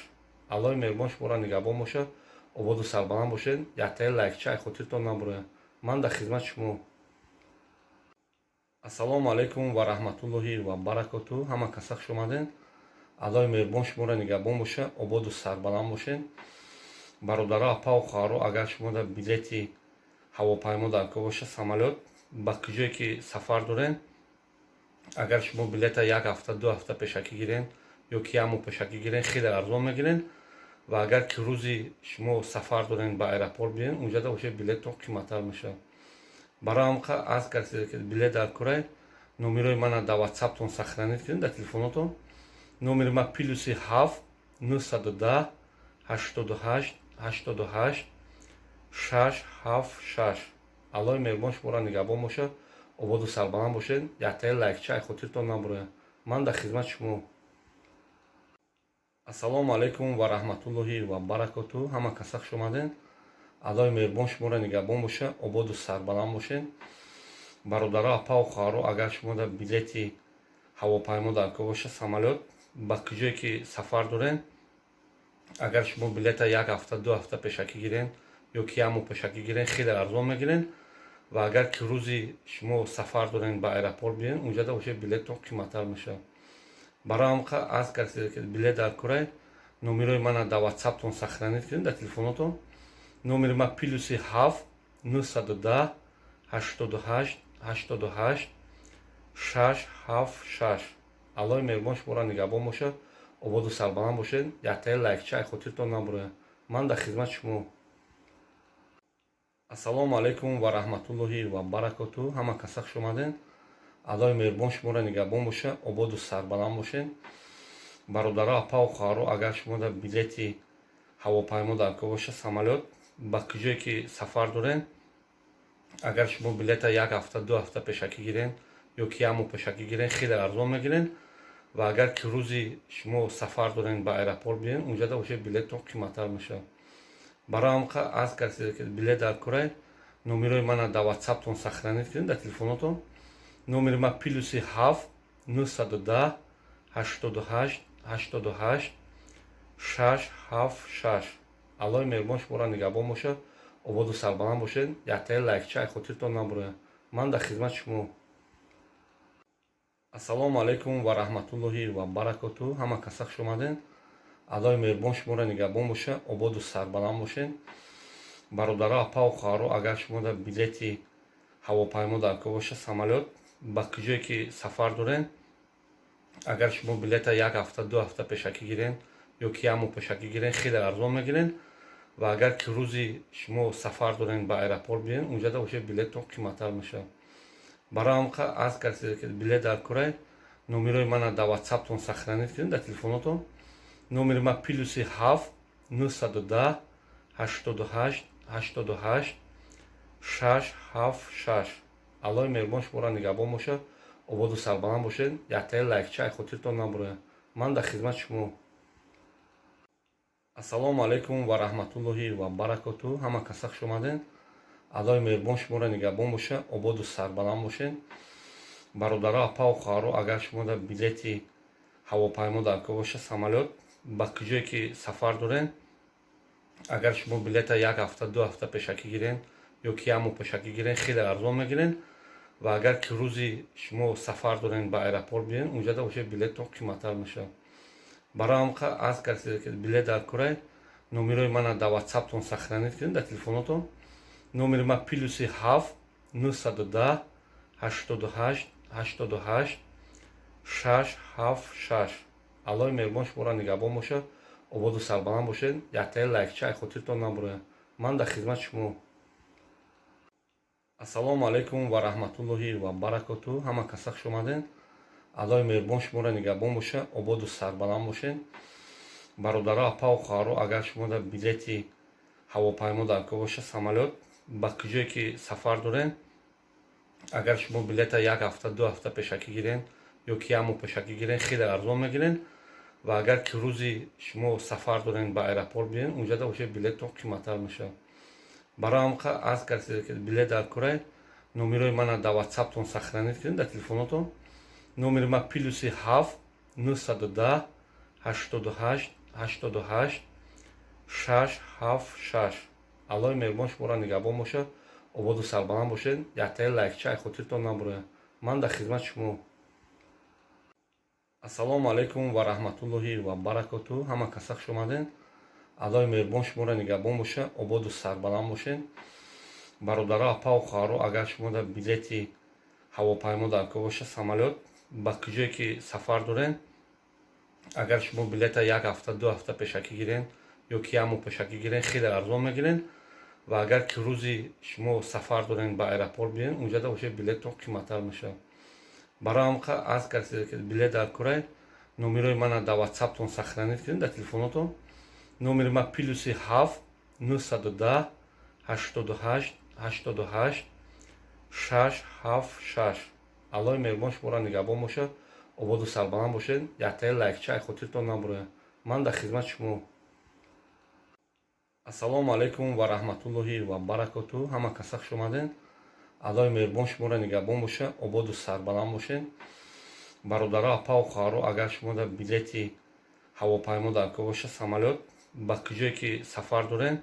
Аллоҳи меҳрубон шуморо нигаҳбон бошад, ободу сарбаланд бошед. Яктаи лайкча хотиртон набурояд. Ман дар хизмати шумо. Ассалому алайкум ва раҳматуллоҳи ва баракоту. Ҳама каса хуш омаден. Аллоҳи меҳрубон шуморо нигаҳбон боша, ободу сарбаланд бошед. Бародаро, апаву хоҳаро, агар шумо дар билети ҳавопаймо дар кор боша, самолёт, ба куҷое ки сафар дорен, агар шумо билета як ҳафта, 2 ҳафта пешакӣ гирен ё ки як моҳ пешакӣ гирен, хеле арзон мегирен. Ва агар ки рӯзи шумо сафар дорен, ба аэропорт биёен, унҷада боша, билеттон қиматтар мешавад. Барои ҳам арз кардед, ки билет дар курай, номерои мана дар ватсаптон сохранить кунед, дар телефонотон. Номери ма +7 910 88 88 676. Аллоҳи меҳрубон шуморо нигаҳбон бошад, ободу сарбаланд бошед. Яктаи лайкча хотиртон набурояд. Ман дар хизмати шумо. Ассалому алайкум ва раҳматуллоҳи ва баракоту. Ҳама каса хуш омаден. Аллоҳи меҳрубон шуморо нигаҳбон боша, ободу сарбаланд бошед. Бародаро, апаву хоҳаро, агар шумо дар билети ҳавопаймо дар кор боша, самолёт, ба куҷое ки сафар дорен, агар шумо билета як ҳафта, 2 ҳафта пешакӣ гирен ё ки як моҳ пешакӣ гирен, хеле арзон мегирен. Ва агар ки рӯзи шумо сафар дорен, ба аэропорт биёен, унҷада боша, билеттон қиматтар мешавад. Барои ҳам арз кардед, ки билет дар курай, номерои мана дар ватсаптон сохранить кунед, дар телефонотон. Номери ма +7 910 88 88 676. Аллоҳи меҳрубон шуморо нигаҳбон бошад, ободу сарбаланд бошед. Яктаи лайкча хотиртон набурояд. Ман дар хизмати шумо. Ассалому алайкум ва раҳматуллоҳи ва баракоту. Ҳама каса хуш омаден. Аллоҳи меҳрубон шуморо нигаҳбон боша, ободу сарбаланд бошед. Бародаро, апаву хоҳаро, агар шумо дар билети ҳавопаймо дар кор боша, самолёт, ба куҷое ки сафар дорен, агар шумо билета як ҳафта, 2 ҳафта пешакӣ гирен ё ки як моҳ пешакӣ гирен, хеле арзон мегирен. Ва агар ки рӯзи шумо сафар дорен, ба аэропорт биёен, унҷада боша, билеттон қиматтар мешавад. Барои ҳам арз кардед, ки билет дар курай, номерои мана дар ватсаптон сохранить кунед, дар телефонотон. Номери ма +7 910 88 88 676. Аллоҳи меҳрубон шуморо нигаҳбон бошад, ободу сарбаланд бошед. Яктаи лайкча хотиртон набурояд. Ман дар хизмати шумо. Ассалому алайкум ва раҳматуллоҳи ва баракоту. Ҳама каса хуш омаден. Аллоҳи меҳрубон шуморо нигаҳбон боша, ободу сарбаланд бошед. Бародаро, апаву хоҳаро, агар шумо дар билети ҳавопаймо дар кор боша, самолёт, ба куҷое ки сафар дорен, агар шумо билета як ҳафта, 2 ҳафта пешакӣ гирен ё ки як моҳ пешакӣ гирен, хеле арзон мегирен. Ва агар ки рӯзи шумо сафар дорен, ба аэропорт биёен, унҷада боша, билеттон қиматтар мешавад. Барои ҳам арз кардед, ки билет дар курай, номерои мана дар ватсаптон сохранить кунед, дар телефонотон. Номери ма +7 910 88 88 676. Аллоҳи меҳрубон шуморо нигаҳбон бошад, ободу сарбаланд бошед. Яктаи лайкча хотиртон набурояд. Ман дар хизмати шумо. Ассалому алайкум ва раҳматуллоҳи ва баракоту. Ҳама каса хуш омаден. Аллоҳи меҳрубон шуморо нигаҳбон боша, ободу сарбаланд бошед. Бародаро, апаву хоҳаро, агар шумо дар билети ҳавопаймо дар кор боша, самолёт, ба куҷое ки сафар дорен, агар шумо билета як ҳафта, 2 ҳафта пешакӣ гирен ё ки як моҳ пешакӣ гирен, хеле арзон мегирен. Ва агар ки рӯзи шумо сафар дорен, ба аэропорт биёен, унҷада боша, билеттон қиматтар мешавад. Барои ҳам арз кардед, ки билет дар курай, номерои мана дар ватсаптон сохранить кунед, дар телефонотон. Номери ма +7 910 88 88. 6 7 6. Аллоҳи меҳрубон шуморо нигаҳбон бошад, ободу сарбаланд бошед. Яктаи лайкча ай хотиртон набурояд. Ман дар хизмати шумо. Ассалому алайкум ва раҳматуллоҳи ва баракоту. Ҳама каса хуш омаден. Аллоҳи меҳрубон шуморо нигаҳбон бошад, ободу сарбаланд бошед. Бародаро, апаву хоҳаро, агар шумо дар билети ҳавопаймо дар кор боша, самолёт, ба куҷое ки сафар дорен, агар шумо билета як ҳафта, 2 ҳафта пешакӣ гирен ё ки як моҳ пешакӣ гирен, хеле арзон мегирен. Ва агар ки рӯзи шумо сафар дорен, ба аэропорт биёен, унҷада боша, билетон қиматтар мешавад. Барои ҳамқа арз кардед, ки билет дар корай, номерои мана дар ватсаптон сохранить кунед, дар телефонотон. Номери ма +7 910 88 88 6 7 6. Аллоҳи меҳрубон шуморо нигаҳбон бошад, ободу сарбаланд бошед. Яктаи лайкча ай хотиртон набурояд. Ман дар хизмати шумо. Ассалому алайкум ва раҳматуллоҳи ва баракоту. Ҳама каса хуш омаден. Аллоҳи меҳрубон шуморо нигаҳбон бошад, ободу сарбаланд бошед. Бародаро, апаву хоҳаро, агар шумо дар билети ҳавопаймо дар кор боша, самолёт, ба куҷое ки сафар дорен, агар шумо билета як ҳафта, 2 ҳафта пешакӣ гирен ё ки як моҳ пешакӣ гирен, хеле арзон мегирен. Ва агар ки рӯзи шумо сафар дорен, ба аэропорт биёен, унҷада боша, билетон қиматтар мешавад. Барои ҳамқа арз кардед, ки билет дар корай, номерои мана дар ватсаптон сохранить кунед, дар телефонотон. Номери ма +7 910 88 88 6 7 6. Аллоҳи меҳрубон шуморо нигаҳбон бошад, ободу сарбаланд бошед. Яктаи лайкча ай хотиртон набурояд. Ман дар хизмати шумо. Ассалому алайкум ва раҳматуллоҳи ва баракоту. Ҳама каса хуш омаден. Аллоҳи меҳрубон шуморо нигаҳбон бошад, ободу сарбаланд бошед. Бародаро, апаву хоҳаро, агар шумо дар билети ҳавопаймо дар кор боша, самолёт, ба куҷое ки сафар дорен,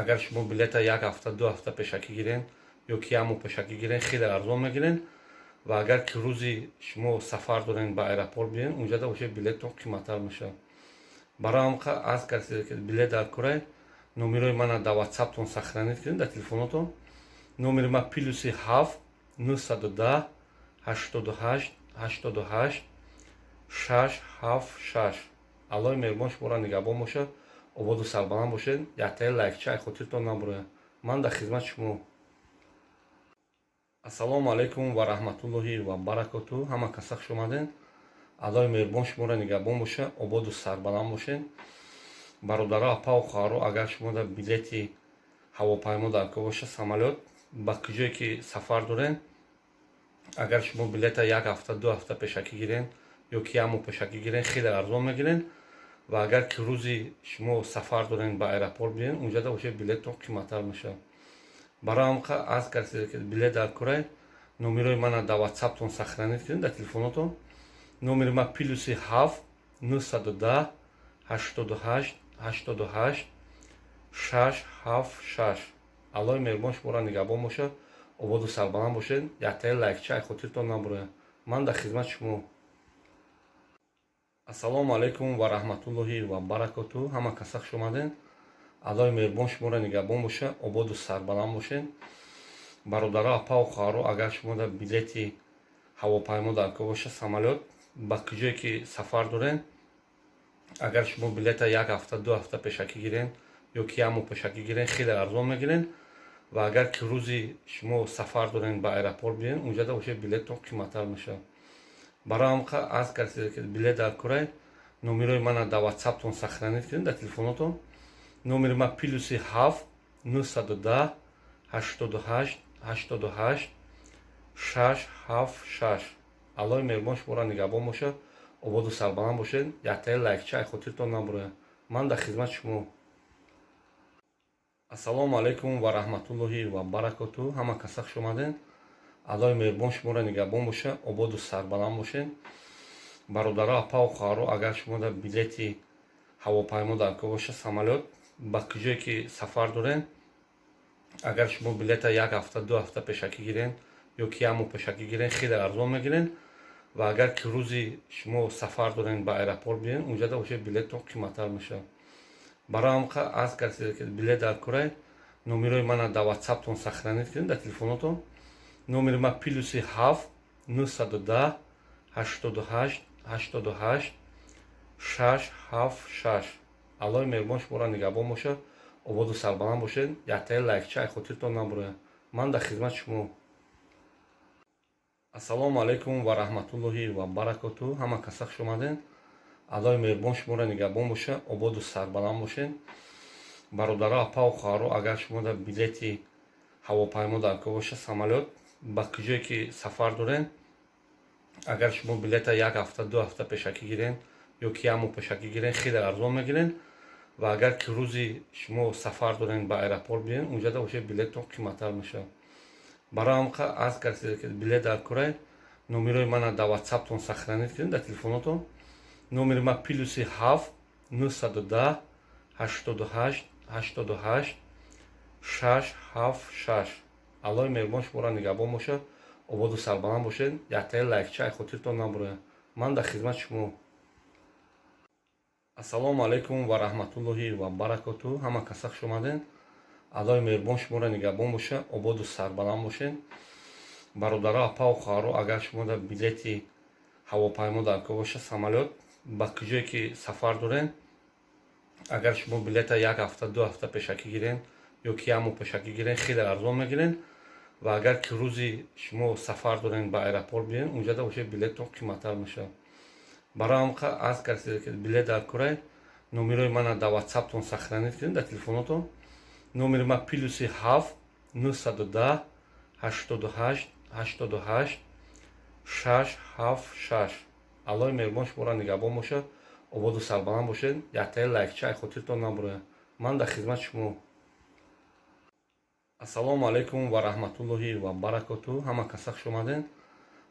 агар шумо билета як ҳафта, 2 ҳафта пешакӣ гирен ё ки як моҳ пешакӣ гирен, хеле арзон мегирен. Ва агар ки рӯзи шумо сафар дорен, ба аэропорт биёен, унҷада боша, билетон қиматтар мешавад. Барои ҳамқа арз кардед, ки билет дар корай, номерои мана дар ватсаптон сохранить кунед, дар телефонотон. Номери ма +7 910 88 88 6 7 6. Аллоҳи меҳрубон шуморо нигаҳбон бошад, ободу сарбаланд бошед. Яктаи лайкча ай хотиртон набурояд. Ман дар хизмати шумо. Ассалому алайкум ва раҳматуллоҳи ва баракоту. Ҳама каса хуш омаден. Аллоҳи меҳрубон шуморо нигаҳбон бошад, ободу сарбаланд бошед. Бародаро, апаву хоҳаро, агар шумо дар билети ҳавопаймо дар кор боша, самолёт, ба куҷое ки сафар дорен, агар шумо билета як ҳафта, 2 ҳафта пешакӣ гирен ё ки як моҳ пешакӣ гирен, хеле арзон мегирен. Ва агар ки рӯзи шумо сафар дорен, ба аэропорт биёен, унҷада боша, билетон қиматтар мешавад. Барои ҳамқа арз кардед, ки билет дар корай, номерои мана дар ватсаптон сохранить кунед, дар телефонотон. Номери ма +7 910 88 88 6 7 6. Аллоҳи меҳрубон шуморо нигаҳбон бошад, ободу сарбаланд бошед. Яктаи лайкча ай хотиртон набурояд. Ман дар хизмати шумо. Ассалому алайкум ва раҳматуллоҳи ва баракоту. Ҳама каса хуш омаден. Аллоҳи меҳрубон шуморо нигаҳбон бошад, ободу сарбаланд бошед. Бародаро, апаву хоҳаро, агар шумо дар билети ҳавопаймо дар кор боша, самолёт, ба куҷое ки сафар дорен, агар шумо билета як ҳафта, 2 ҳафта пешакӣ гирен ё ки як моҳ пешакӣ гирен, хеле арзон мегирен. Ва агар ки рӯзи шумо сафар дорен, ба аэропорт биёен, унҷада боша, билетон қиматтар мешавад. Барои ҳамқа арз кардед, ки билет дар корай, номерои мана дар ватсаптон сохранить кунед, дар телефонотон. Номери ма +7 910 88 88 6 7 6. Аллоҳи меҳрубон шуморо нигаҳбон бошад, ободу сарбаланд бошед. Яктаи лайкча ай хотиртон набурояд. Ман дар хизмати шумо. Ассалому алайкум ва раҳматуллоҳи ва баракоту. Ҳама каса хуш омаден. Аллоҳи меҳрубон шуморо нигаҳбон бошад, ободу сарбаланд бошед. Бародаро, апаву хоҳаро, агар шумо дар билети ҳавопаймо дар кор боша, самолёт, ба куҷое ки сафар дорен, агар шумо билета як ҳафта, 2 ҳафта пешакӣ гирен ё ки як моҳ пешакӣ гирен, хеле арзон мегирен. Ва агар ки рӯзи шумо сафар дорен, ба аэропорт биёен, унҷада боша, билетон қиматтар мешавад. Барои ҳамқа арз кардед, ки билет дар корай, номерои мана дар ватсаптон сохранить кунед, дар телефонотон. Номери ма +7 910 88 88 6 7 6. Аллои меҳрубон шуморо нигаҳбон бошад, ободу сарбаланд бошед. Яктаи лайкча ай хотиртон набурояд. Ман дар хизмати шумо. Ассалому алайкум ва раҳматуллоҳи ва баракоту. Ҳама каса хуш омаден. Аллои меҳрубон шуморо нигаҳбон бошад, ободу сарбаланд бошед. Бародаро, апаву хоҳаро, агар шумо дар билети ҳавопаймо дар кор боша, самолёт, ба куҷое ки сафар дорен, агар шумо билета як ҳафта, 2 ҳафта пешакӣ гирен ё ки як моҳ пешакӣ гирен, хеле арзон мегирен. Ва агар ки рӯзи шумо сафар дорен, ба аэропорт биен, унҷада боша, билеттон қиматтар мешавад. Барои ҳамқа аз касе ки билет дар корай, номерои мана дар ватсаптон сохранить кунед, дар телефонотон. Номери ма +7 910 88 88 6 7 6. Аллои меҳрубон шуморо нигаҳбон бошад, ободу сарбаланд бошед. Яктаи лайкча ай хотиртон набурояд. Ман дар хизмати шумо. Ассалому алайкум ва раҳматуллоҳи ва баракоту. Ҳама каса хуш омаден. Аллои меҳрубон шуморо нигаҳбон бошад, ободу сарбаланд бошед. Бародаро, апаву хоҳаро, агар шумо дар билети ҳавопаймо дар кор боша, самолёт, ба куҷое ки сафар дорен, агар шумо билета як ҳафта, 2 ҳафта пешакӣ гирен ё ки як моҳ пешакӣ гирен, хеле арзон мегирен. Ва агар ки рӯзи шумо сафар дорен, ба аэропорт биен, унҷада боша, билеттон қиматтар мешавад. Барои ҳамқа аз касе ки билет дар корай, номерои мана дар ватсаптон сохранить кунед, дар телефонотон. Номери ма +7 910 88 88 6 7 6. Аллои меҳрубон шуморо нигаҳбон бошад, ободу сарбаланд бошед. Яктаи лайкча ай хотиртон набурояд. Ман дар хизмати шумо. Ассалому алайкум ва раҳматуллоҳи ва баракоту. Ҳама каса хуш омаден.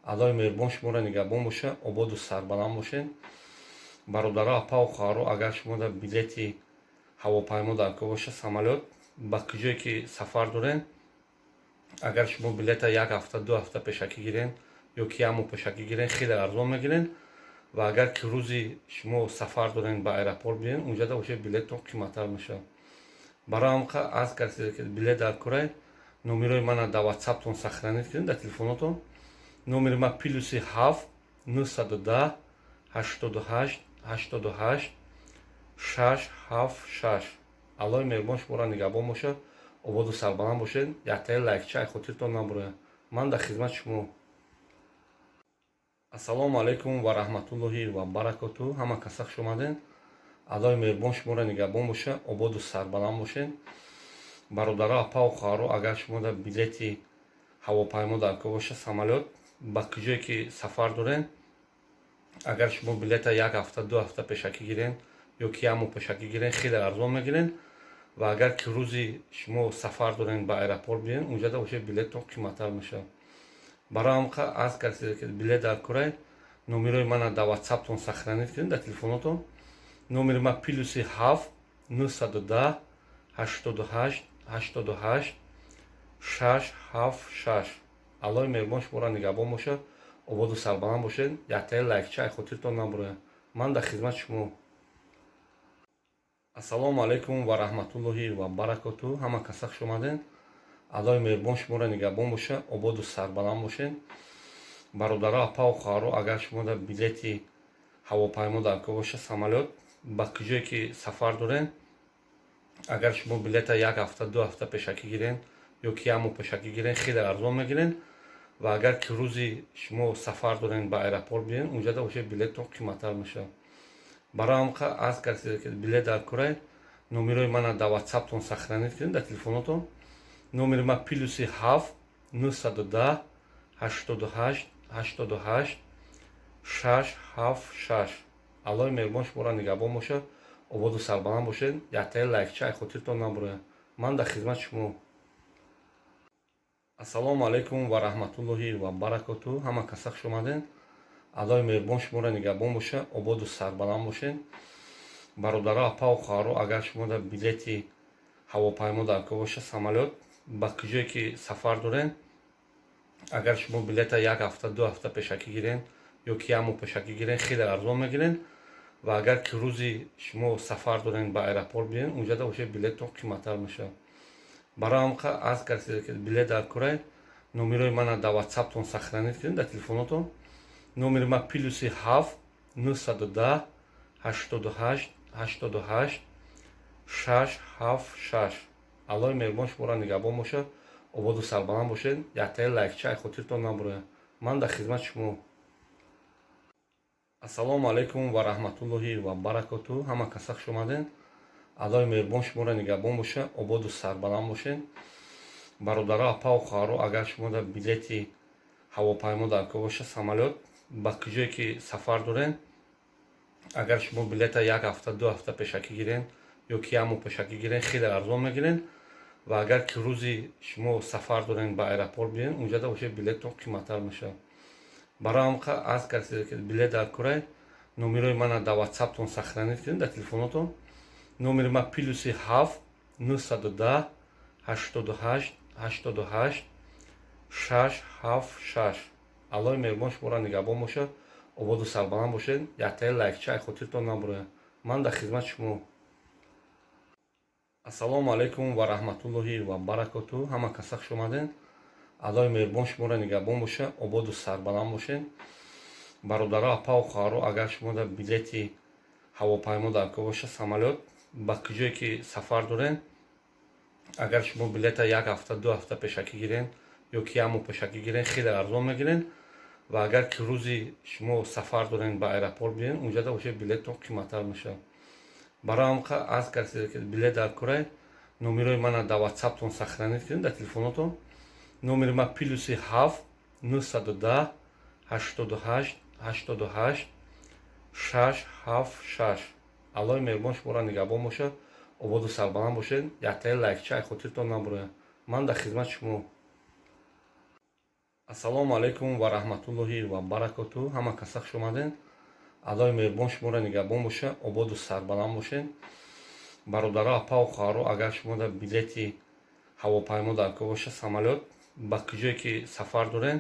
Аллои меҳрубон шуморо нигаҳбон бошад, ободу сарбаланд бошед. Бародаро, апаву хоҳаро, агар шумо дар билети ҳавопаймо дар кор боша, самолёт, ба куҷое ки сафар дорен, агар шумо билета як ҳафта, 2 ҳафта пешакӣ гирен ё ки як моҳ пешакӣ гирен, хеле арзон мегирен. Ва агар ки рӯзи шумо сафар дорен, ба аэропорт биен, унҷада боша, билеттон қиматтар мешавад. Барои ҳамқа аз касе ки билет дар корай, номерои мана дар ватсаптон сохранить кунед, дар телефонотон. Номери ма +7 910 88 88 6 7 6. Аллои меҳрубон шуморо нигаҳбон бошад, ободу сарбаланд бошед. Яктаи лайкча ай хотиртон набурояд. Ман дар хизмати шумо. Ассалому алайкум ва раҳматуллоҳи ва баракоту. Ҳама каса хуш омаден. Аллои меҳрубон шуморо нигаҳбон бошад, ободу сарбаланд бошед. Бародаро, апаву хоҳаро, агар шумо дар билети ҳавопаймо дар кор боша, самолёт, ба куҷое ки сафар дорен, агар шумо билета як ҳафта, 2 ҳафта пешакӣ гирен ё ки як моҳ пешакӣ гирен, хеле арзон мегирен. Ва агар ки рӯзи шумо сафар дорен, ба аэропорт биен, унҷада боша, билеттон қиматтар мешавад. Барои ҳамқа аз касе ки билет дар корай, номерои мана дар ватсаптон сохранить кунед, дар телефонотон. Номери ма +7 910 88 88 6 7 6. Аллои меҳрубон шуморо нигаҳбон бошад, ободу сарбаланд бошед. Яктаи лайкча ай хотиртон набурояд. Ман дар хизмати шумо. Ассалому алайкум ва раҳматуллоҳи ва баракоту. Ҳама каса хуш омаден. Аллои меҳрубон шуморо нигаҳбон бошад, ободу сарбаланд бошед. Бародаро, апаву хоҳаро, агар шумо дар билети ҳавопаймо дар кор боша, самолёт, ба куҷое ки сафар дорен, агар шумо билета як ҳафта, 2 ҳафта пешакӣ гирен ё ки як моҳ пешакӣ гирен, хеле арзон мегирен. Ва агар ки рӯзи шумо сафар дорен, ба аэропорт биен, унҷада боша, билеттон қиматтар мешавад. Барои ҳамқа аз касе ки билет дар корай, номерои мана дар ватсаптон сохранить кунед, дар телефонотон. Номери ма +7 910 88 88 6 7 6. Аллои меҳрубон шуморо нигаҳбон бошад, ободу сарбаланд бошед. Яктаи лайкча ай хотиртон набурояд. Ман дар хизмати шумо. Ассалому алайкум ва раҳматуллоҳи ва баракоту. Ҳама каса хуш омаден. Аллои меҳрубон шуморо нигаҳбон бошад, ободу сарбаланд бошед. Бародаро, апаву хоҳаро, агар шумо дар билети ҳавопаймо дар кор боша, самолёт, ба куҷое ки сафар дорен, агар шумо билета як ҳафта, 2 ҳафта пешакӣ гирен ё ки як моҳ пешакӣ гирен, хеле арзон мегирен. Ва агар ки рӯзи шумо сафар дорен, ба аэропорт биен, унҷада боша, билеттон қиматтар мешавад. Барои ҳамқа аз касе ки билет дар корай, номерои мана дар ватсаптон сохранить кунед, дар телефонотон. Номери ма +7 910 88 88 676. Аллои меҳрубон шуморо нигаҳбон бошад, ободу сарбаланд бошед. Яктаи лайкча ай хотиртон набурояд. Ман дар хизмати шумо. Ассалому алайкум ва раҳматуллоҳи ва баракоту. Ҳама каса хуш омадед. Аллои меҳрубон шуморо нигаҳбон бошад, ободу сарбаланд бошед. Бародаро, апаву хоҳаро, агар шумо дар билети ҳавопаймо дар кор бошад, самолёт, ба куҷое ки сафар доред, агар шумо билета як ҳафта, 2 ҳафта пешакӣ гирен ё ки як моҳ пешакӣ гирен, хеле арзон мегирен. Ва агар ки рӯзи шумо сафар дорен, ба аэропорт биёен, унҷада бошед, билеттон қиматтар мешавад. Барои ҳамқа аз касе ки билет дар корай, номерои мана дар ватсаптон сохранить кунед, дар телефонотон. Номери ма +7 910 88 88 676. Аллои меҳрубон шуморо нигаҳбон бошад, ободу сарбаланд бошед. Яктаи лайкча ай хотиртон набурояд. Ман дар хизмати шумо. Ассалому алайкум ва раҳматуллоҳи ва баракоту. Ҳама каса хуш омадед. Аллои меҳрубон шуморо нигаҳбон бошад, ободу сарбаланд бошед. Бародаро, апаву хоҳаро, агар шумо дар билети ҳавопаймо дар кор бошад, самолёт, ба куҷое ки сафар доред, агар шумо билета як ҳафта, 2 ҳафта пешакӣ гирен ё ки як моҳ пешакӣ гирен, хеле арзон мегирен. Ва агар ки рӯзи шумо сафар дорен, ба аэропорт биёен, унҷада бошед, билеттон қиматтар мешавад. Барои ҳамқа аз касе ки билет дар корай, номерои мана дар ватсаптон сохранить кунед, дар телефонотон. Номери ма +7 910 88 88 676. Аллои меҳрубон шуморо нигаҳбон бошад, ободу сарбаланд бошед. Яктаи лайкча ай хотиртон набурояд. Ман дар хизмати шумо. Ассалому алайкум ва раҳматуллоҳи ва баракоту. Ҳама каса хуш омадед. Аллои меҳрубон шуморо нигаҳбон бошад, ободу сарбаланд бошед. Бародаро, апаву хоҳаро, агар шумо дар билети ҳавопаймо дар кор бошад, самолёт, ба куҷое ки сафар доред,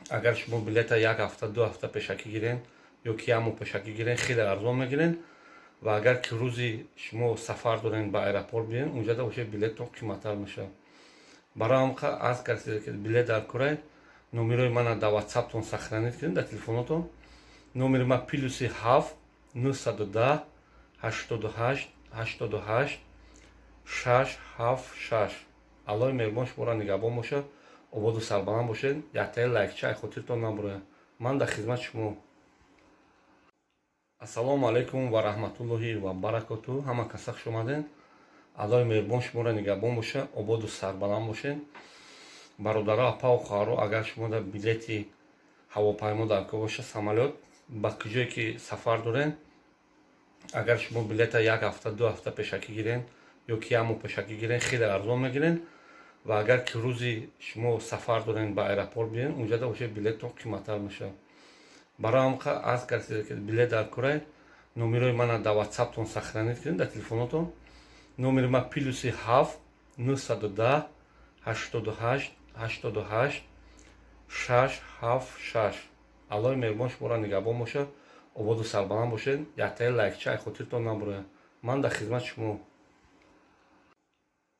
агар шумо билета як ҳафта, 2 ҳафта пешакӣ гирен ё ки як моҳ пешакӣ гирен, хеле арзон мегирен. Ва агар ки рӯзи шумо сафар дорен, ба аэропорт биёен, унҷада бошед, билеттон қиматтар мешавад. Барои ҳамқа аз касе ки билет дар корай, номерои мана дар ватсаптон сохранить кунед, дар телефонотон. Номери ма +7 910 88 88 676. Аллои меҳрубон шуморо нигаҳбон бошад, ободу сарбаланд бошед. Яктаи лайкча ай хотиртон набурояд. Ман дар хизмати шумо. Ассалому алайкум ва раҳматуллоҳи ва баракоту. Ҳама каса хуш омадед. Аллои меҳрубон шуморо нигаҳбон бошад, ободу сарбаланд бошед. Бародаро, апаву хоҳаро, агар шумо дар билети ҳавопаймо дар кор бошад, самолёт, ба куҷое ки сафар доред, агар шумо билета як ҳафта, 2 ҳафта пешакӣ гирен ё ки як моҳ пешакӣ гирен, хеле арзон мегирен. Ва агар ки рӯзи шумо сафар дорен, ба аэропорт биёен, унҷада бошед, билеттон қиматтар мешавад. Барои ҳамқа аз касе ки билет дар корай, номерои мана дар ватсаптон сохранить кунед, дар телефонотон. Номери ма +7 910 88 88 676. Аллои меҳрубон шуморо нигаҳбон бошад, ободу сарбаланд бошед. Яктаи лайкча ай хотиртон набурояд. Ман дар хизмати шумо.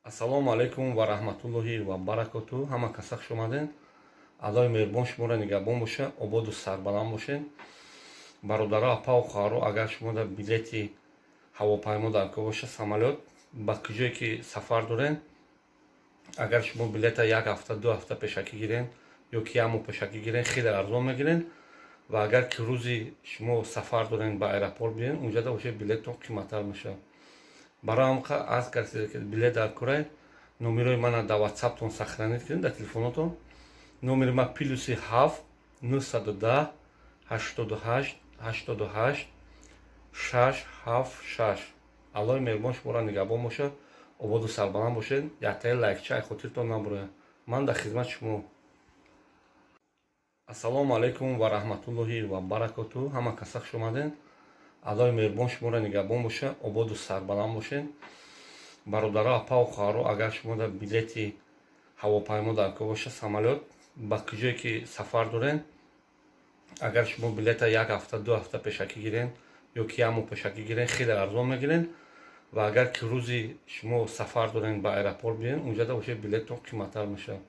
Ассалому алайкум ва раҳматуллоҳи ва баракоту. Ҳама каса хуш омадед. Аллои меҳрубон шуморо нигаҳбон бошад, ободу сарбаланд бошед. Бародаро, апаву хоҳаро, агар шумо дар билети ҳавопаймо дар кор бошад, самолёт, ба куҷое ки сафар доред, агар шумо билета як ҳафта, 2 ҳафта пешакӣ гирен ё ки як моҳ пешакӣ гирен, хеле арзон мегирен. Ва агар ки рӯзи шумо сафар дорен, ба аэропорт биёен, унҷада бошед, билеттон қиматтар мешавад. Барои ҳамқа аз касе ки билет дар корай, номерои мана дар ватсаптон сохранить кунед, дар телефонотон. Номери ма +7 910 88 88 676. Аллои меҳрубон шуморо нигаҳбон бошад, ободу сарбаланд бошед. Яктаи лайкча ай хотиртон набурояд. Ман дар хизмати шумо. Ассалому алайкум ва раҳматуллоҳи ва баракоту. Ҳама каса хуш омадед. Аллои меҳрубон шуморо нигаҳбон бошад, ободу сарбаланд бошед. Бародаро, апаву хоҳаро, агар шумо дар билети ҳавопаймо дар кор бошад, самолёт, ба куҷое ки сафар доред, агар шумо билета як ҳафта, 2 ҳафта пешакӣ гирен ё ки як моҳ пешакӣ гирен, хеле арзон мегирен. Ва агар ки рӯзи шумо сафар дорен, ба аэропорт биёен, унҷада бошед, билеттон қиматтар мешавад.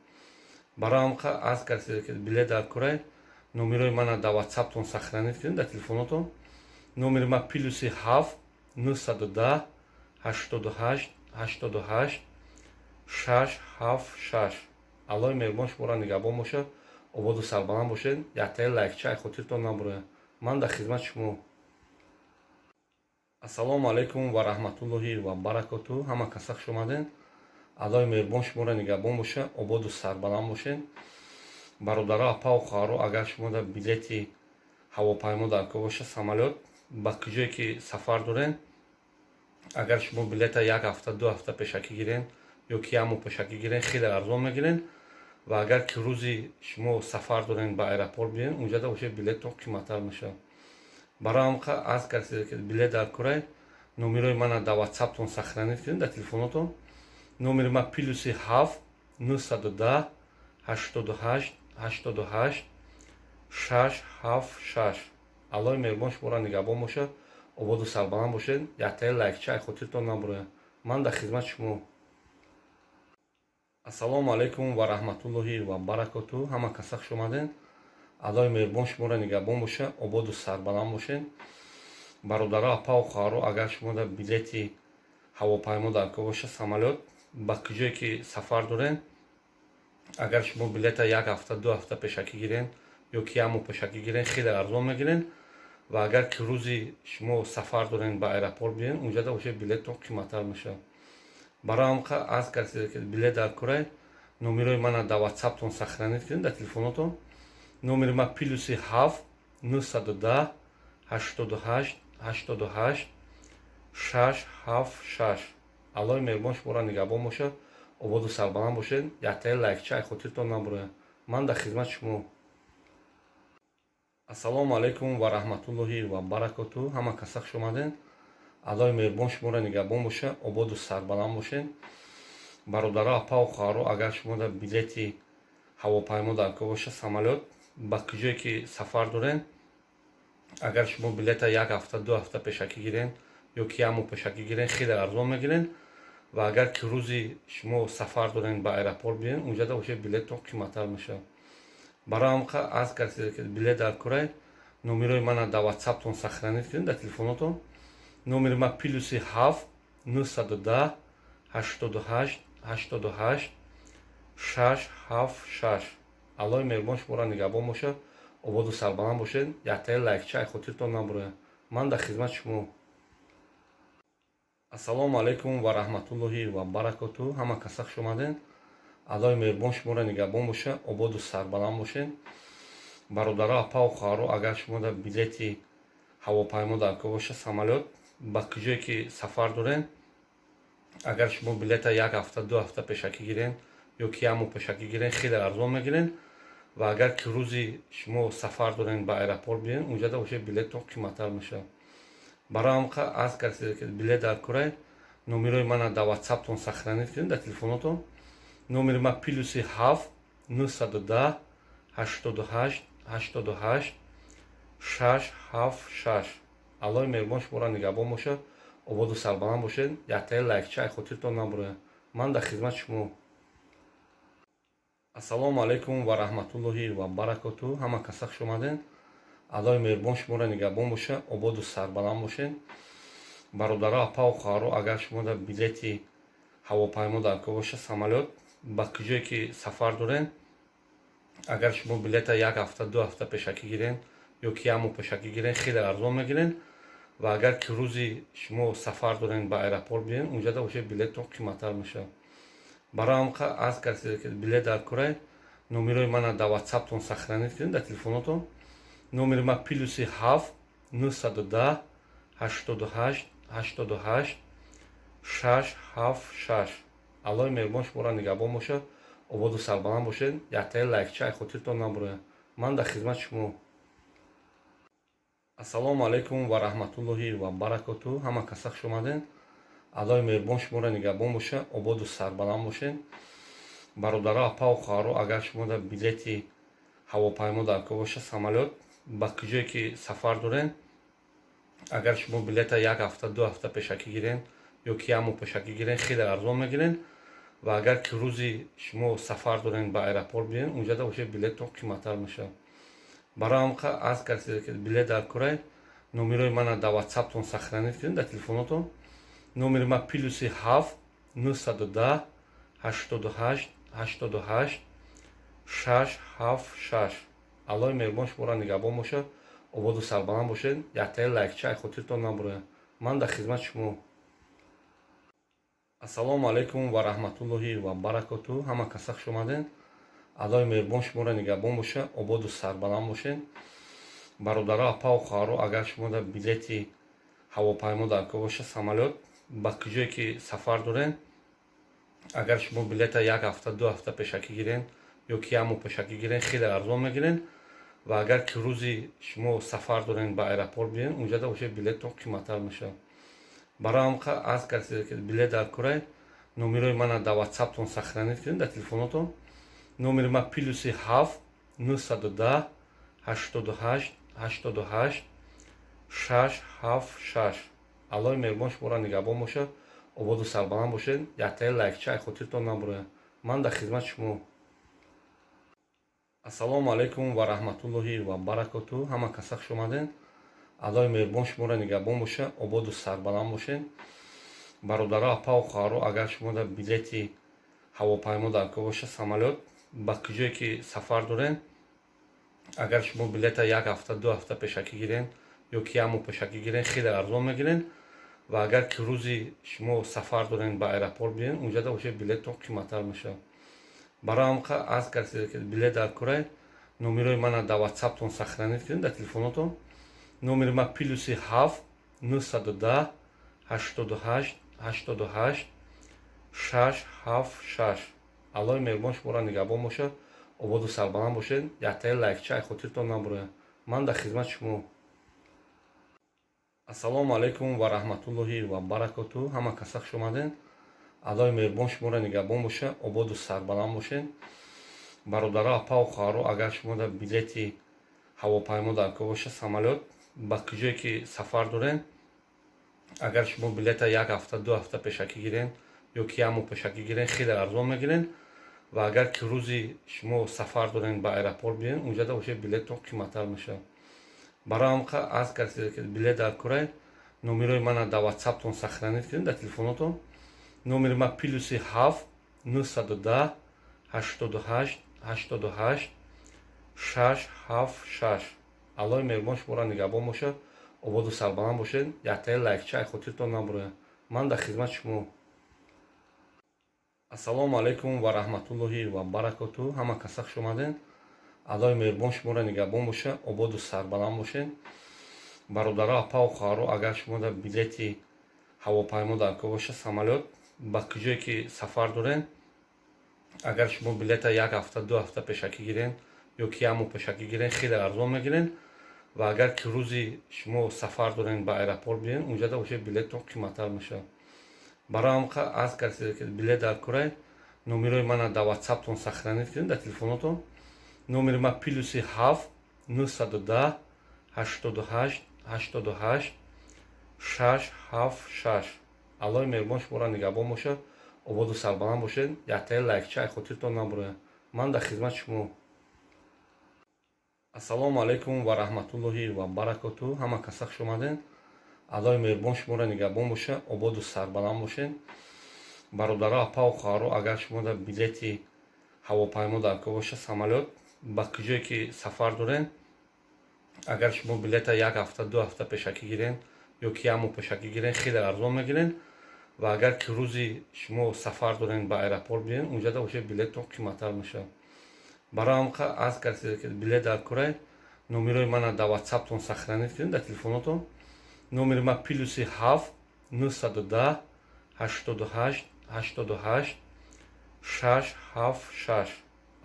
Барои ҳамқа аз касе ки билет дар корай, Номерои мана дар Ватсаптон сохранить кунед, дар телефонотон. Номери ма +7 910 88 88 676. Аллои меҳрубон шуморо нигаҳбон бошад, ободу сарбаланд бошед. Яктаи лайкча ай хотиртон набурояд. Ман дар хизмати шумо. Ассалому алайкум ва раҳматуллоҳи ва баракоту. Ҳама каса хуш омадед. Аллои меҳрубон шуморо нигаҳбон бошад, ободу сарбаланд бошед. Бародаро, апаву хоҳаро, агар шумо дар билети ҳавопаймо дар кор бошад, самолёт, ба куҷое ки сафар доред, агар шумо билета як ҳафта, 2 ҳафта пешакӣ гирен ё ки як моҳ пешакӣ гирен, хеле арзон мегирен. Ва агар ки рӯзи шумо сафар дорен, ба аэропорт биёен, унҷада бошед, билеттон қиматтар мешавад. Барои ҳамқа аз касе ки билет дар корай, номерои мана дар Ватсаптон сохранить кунед, дар телефонотон. Номери ма +7 910 88 88 676. Аллои меҳрубон шуморо нигаҳбон бошад, ободу сарбаланд бошед. Яктаи лайкча ай хотиртон набурояд. Ман дар хизмати шумо. Ассалому алайкум ва раҳматуллоҳи ва баракоту. Ҳама каса хуш омадед. Аллои меҳрубон шуморо нигаҳбон бошад, ободу сарбаланд бошед. Бародаро, апаву хоҳаро, агар шумо дар билети ҳавопаймо дар кор бошад, самолёт, ба куҷое ки сафар доред, агар шумо билета як ҳафта, 2 ҳафта пешакӣ гирен ё ки як моҳ пешакӣ гирен, хеле арзон мегирен. Ва агар ки рӯзи шумо сафар дорен, ба аэропорт биёен, унҷада бошед, билеттон қиматтар мешавад. Барои ҳамқа аз касе ки билет дар корай, номерои мана дар Ватсаптон сохранить кунед, дар телефонотон. Номери ма +7 910 88 88 676. Аллои меҳрубон шуморо нигаҳбон бошад, ободу сарбаланд бошед. Яктаи лайкча ай хотиртон набурояд. Ман дар хизмати шумо. Ассалому алайкум ва раҳматуллоҳи ва баракоту. Ҳама каса хуш омадед. Аллои меҳрубон шуморо нигаҳбон бошад, ободу сарбаланд бошед. Бародаро, апаву хоҳаро, агар шумо дар билети ҳавопаймо дар кор бошад, самолёт, ба куҷое ки сафар доред, агар шумо билета як ҳафта, 2 ҳафта пешакӣ гирен ё ки як моҳ пешакӣ гирен, хеле арзон мегирен. Ва агар ки рӯзи шумо сафар дорен, ба аэропорт биёен, унҷада бошед, билеттон қиматтар мешавад. Барои ҳамқа аз касе ки билет дар корай, номерои мана дар Ватсаптон сохранить кунед, дар телефонотон. Номери ма +7 910 88 88 676. Аллои меҳрубон шуморо нигаҳбон бошад, ободу сарбаланд бошед. Яктаи лайкча ай хотиртон набурояд. Ман дар хизмати шумо. Ассалому алайкум ва раҳматуллоҳи ва баракоту. Ҳама каса хуш омадед. Аллои меҳрубон шуморо нигаҳбон бошад, ободу сарбаланд бошед. Бародаро, апаву хоҳаро, агар шумо дар билети ҳавопаймо дар кор бошад, самолёт, ба куҷое ки сафар доред, агар шумо билета як ҳафта, 2 ҳафта пешакӣ гирен ё ки як моҳ пешакӣ гирен, хеле арзон мегирен. Ва агар ки рӯзи шумо сафар дорен, ба аэропорт биёен, унҷада бошед, билеттон қиматтар мешавад. Барои ҳамқа аз касе ки билет дар корай, номерои мана дар Ватсаптон сохранить кунед, дар телефонотон. Номери ма +7 910 88 88 676. Аллои меҳрубон шуморо нигаҳбон бошад, ободу сарбаланд бошед. Яктаи лайкча ай хотиртон набурояд. Ман дар хизмати шумо. Ассалому алайкум ва раҳматуллоҳи ва баракоту. Ҳама каса хуш омадед. Аллои меҳрубон шуморо нигаҳбон бошад, ободу сарбаланд бошед. Бародаро, апаву хоҳаро, агар шумо дар билети ҳавопаймо дар кор бошад, самолёт, ба куҷое ки сафар доред, агар шумо билета як ҳафта, 2 ҳафта пешакӣ гирен ё ки як моҳ пешакӣ гирен, хеле арзон мегирен. Ва агар ки рӯзи шумо сафар дорен, ба аэропорт биёен, унҷада бошед, билеттон қиматтар мешавад. Барои ҳамқа аз касе ки билет дар корай, номерои мана дар Ватсаптон сохранить кунед, дар телефонотон. Номери ма +7 910 88 88 676. Аллои меҳрубон шуморо нигаҳбон бошад, ободу сарбаланд бошед. Яктаи лайкча ай хотиртон набурояд. Ман дар хизмати шумо. Ассалому алайкум ва раҳматуллоҳи ва баракоту. Ҳама каса хуш омадед. Аллои меҳрубон шуморо нигаҳбон бошад, ободу сарбаланд бошед. Бародаро, апаву хоҳаро, агар шумо дар билети ҳавопаймо дар кор бошад, самолёт, ба куҷое ки сафар доред, агар шумо билета як ҳафта, 2 ҳафта пешакӣ гирен ё ки як моҳ пешакӣ гирен, хеле арзон мегирен. Ва агар ки рӯзи шумо сафар дорен, ба аэропорт биёен, унҷада бошед, билеттон қиматтар мешавад. Барои ҳамқа аз касе ки билет дар курай, номерои мана дар Ватсаптон сохранить кунед, дар телефонотон. Номери ма +7 910 88 88 676. Аллоҳи меҳрубон шуморо нигаҳбон бошад, ободу сарбаланд бошед. Яктаи лайкча ай хотиртон набурояд. Ман дар хизмати шумо. Ассалому алайкум ва раҳматуллоҳи ва баракоту. Ҳама каса хуш омадед. Аллоҳи меҳрубон шуморо нигаҳбон бошад, ободу сарбаланд бошед. Бародаро, апаву хоҳаро, агар шумо дар билети ҳавопаймо дар кор бошад, самолёт, ба куҷое ки сафар доред, агар шумо билета як ҳафта, 2 ҳафта пешакӣ гирен ё ки як моҳ пешакӣ гирен, хеле арзон мегирен. Ва агар ки рӯзи шумо сафар дорен, ба аэропорт биен, унҷада бошед, билеттон қиматтар мешавад. Барои ҳамқа аз касе ки билет дар курай, номерои мана дар Ватсаптон сохранить кунед, дар телефонотон. Номери ма +7 910 88 88 676. Аллоҳи меҳрубон шуморо нигаҳбон бошад, ободу сарбаланд бошед. Яктаи лайкча ай хотиртон набурояд. Ман дар хизмати шумо. Ассалому алайкум ва раҳматуллоҳи ва баракоту. Ҳама каса хуш омадед. Аллоҳи меҳрубон шуморо нигаҳбон бошад, ободу сарбаланд бошед. Бародаро, апаву хоҳаро, агар шумо дар билети ҳавопаймо дар кор бошад, самолёт, ба куҷое ки сафар доред, агар шумо билета як ҳафта, 2 ҳафта пешакӣ гирен ё ки як моҳ пешакӣ гирен, хеле арзон мегирен. Ва агар ки рӯзи шумо сафар дорен, ба аэропорт биен, унҷада бошед, билеттон қиматтар мешавад. Барои ҳамқа аз касе ки билет дар курай, номерои мана дар Ватсаптон сохранить кунед, дар телефонотон. Номери ма +7 910 88 88 676. Аллоҳи меҳрубон шуморо нигаҳбон бошад, ободу сарбаланд бошед. Яктаи лайкча ай хотиртон набурояд. Ман дар хизмати шумо. Ассалому алайкум ва раҳматуллоҳи ва баракоту. Ҳама каса хуш омадед. Аллоҳи меҳрубон шуморо нигаҳбон бошад, ободу сарбаланд бошед. Бародаро, апаву хоҳаро, агар шумо дар билети ҳавопаймо дар кор бошад, самолёт, ба куҷое ки сафар доред, агар шумо билета як ҳафта, 2 ҳафта пешакӣ гирен ё ки як моҳ пешакӣ гирен, хеле арзон мегирен. Ва агар ки рӯзи шумо сафар дорен, ба аэропорт биен, унҷада бошед, билеттон қиматтар мешавад. Барои ҳамқа аз касе ки билет дар курай, номерои мана дар Ватсаптон сохранить кунед, дар телефонотон. Номери ма +7 910 88 88 676. Аллоҳи меҳрубон шуморо нигаҳбон бошад, ободу сарбаланд бошед. Яктаи лайкча ай хотиртон набурояд. Ман дар хизмати шумо. Ассалому алайкум ва раҳматуллоҳи ва баракоту. Ҳама каса хуш омадед. Аллоҳи меҳрубон шуморо нигаҳбон бошад, ободу сарбаланд бошед. Бародаро, апаву хоҳаро, агар шумо дар билети ҳавопаймо дар кор бошад, самолёт, ба куҷое ки сафар доред, агар шумо билета як ҳафта, 2 ҳафта пешакӣ гирен ё ки як моҳ пешакӣ гирен, хеле арзон мегирен. Ва агар ки рӯзи шумо сафар дорен, ба аэропорт биен, унҷада бошед, билеттон қиматтар мешавад. Барои ҳамқа аз касе ки билет дар курай, номерои мана дар Ватсаптон сохранить кунед, дар телефонотон. Номери ма +7 910 88 88 676. Аллоҳи меҳрубон шуморо нигаҳбон бошад, ободу сарбаланд бошед. Яктаи лайкча ай хотиртон набурояд. Ман дар хизмати шумо. Ассалому алайкум ва раҳматуллоҳи ва баракоту. Ҳама каса хуш омадед. Аллоҳи меҳрубон шуморо нигаҳбон бошад, ободу сарбаланд бошед. Бародаро, апаву хоҳаро, агар шумо дар билети ҳавопаймо дар кор бошад, самолёт, ба куҷое ки сафар доред, агар шумо билета як ҳафта, 2 ҳафта пешакӣ гирен ё ки як моҳ пешакӣ гирен, хеле арзон мегирен. Ва агар ки рӯзи шумо сафар дорен, ба аэропорт биен, унҷада бошед, билеттон қиматтар мешавад. Барои ҳамқа аз касе ки билет дар курай, номерои мана дар Ватсаптон сохранить кунед, дар телефонотон. Номери ма +7 910 88 88 676.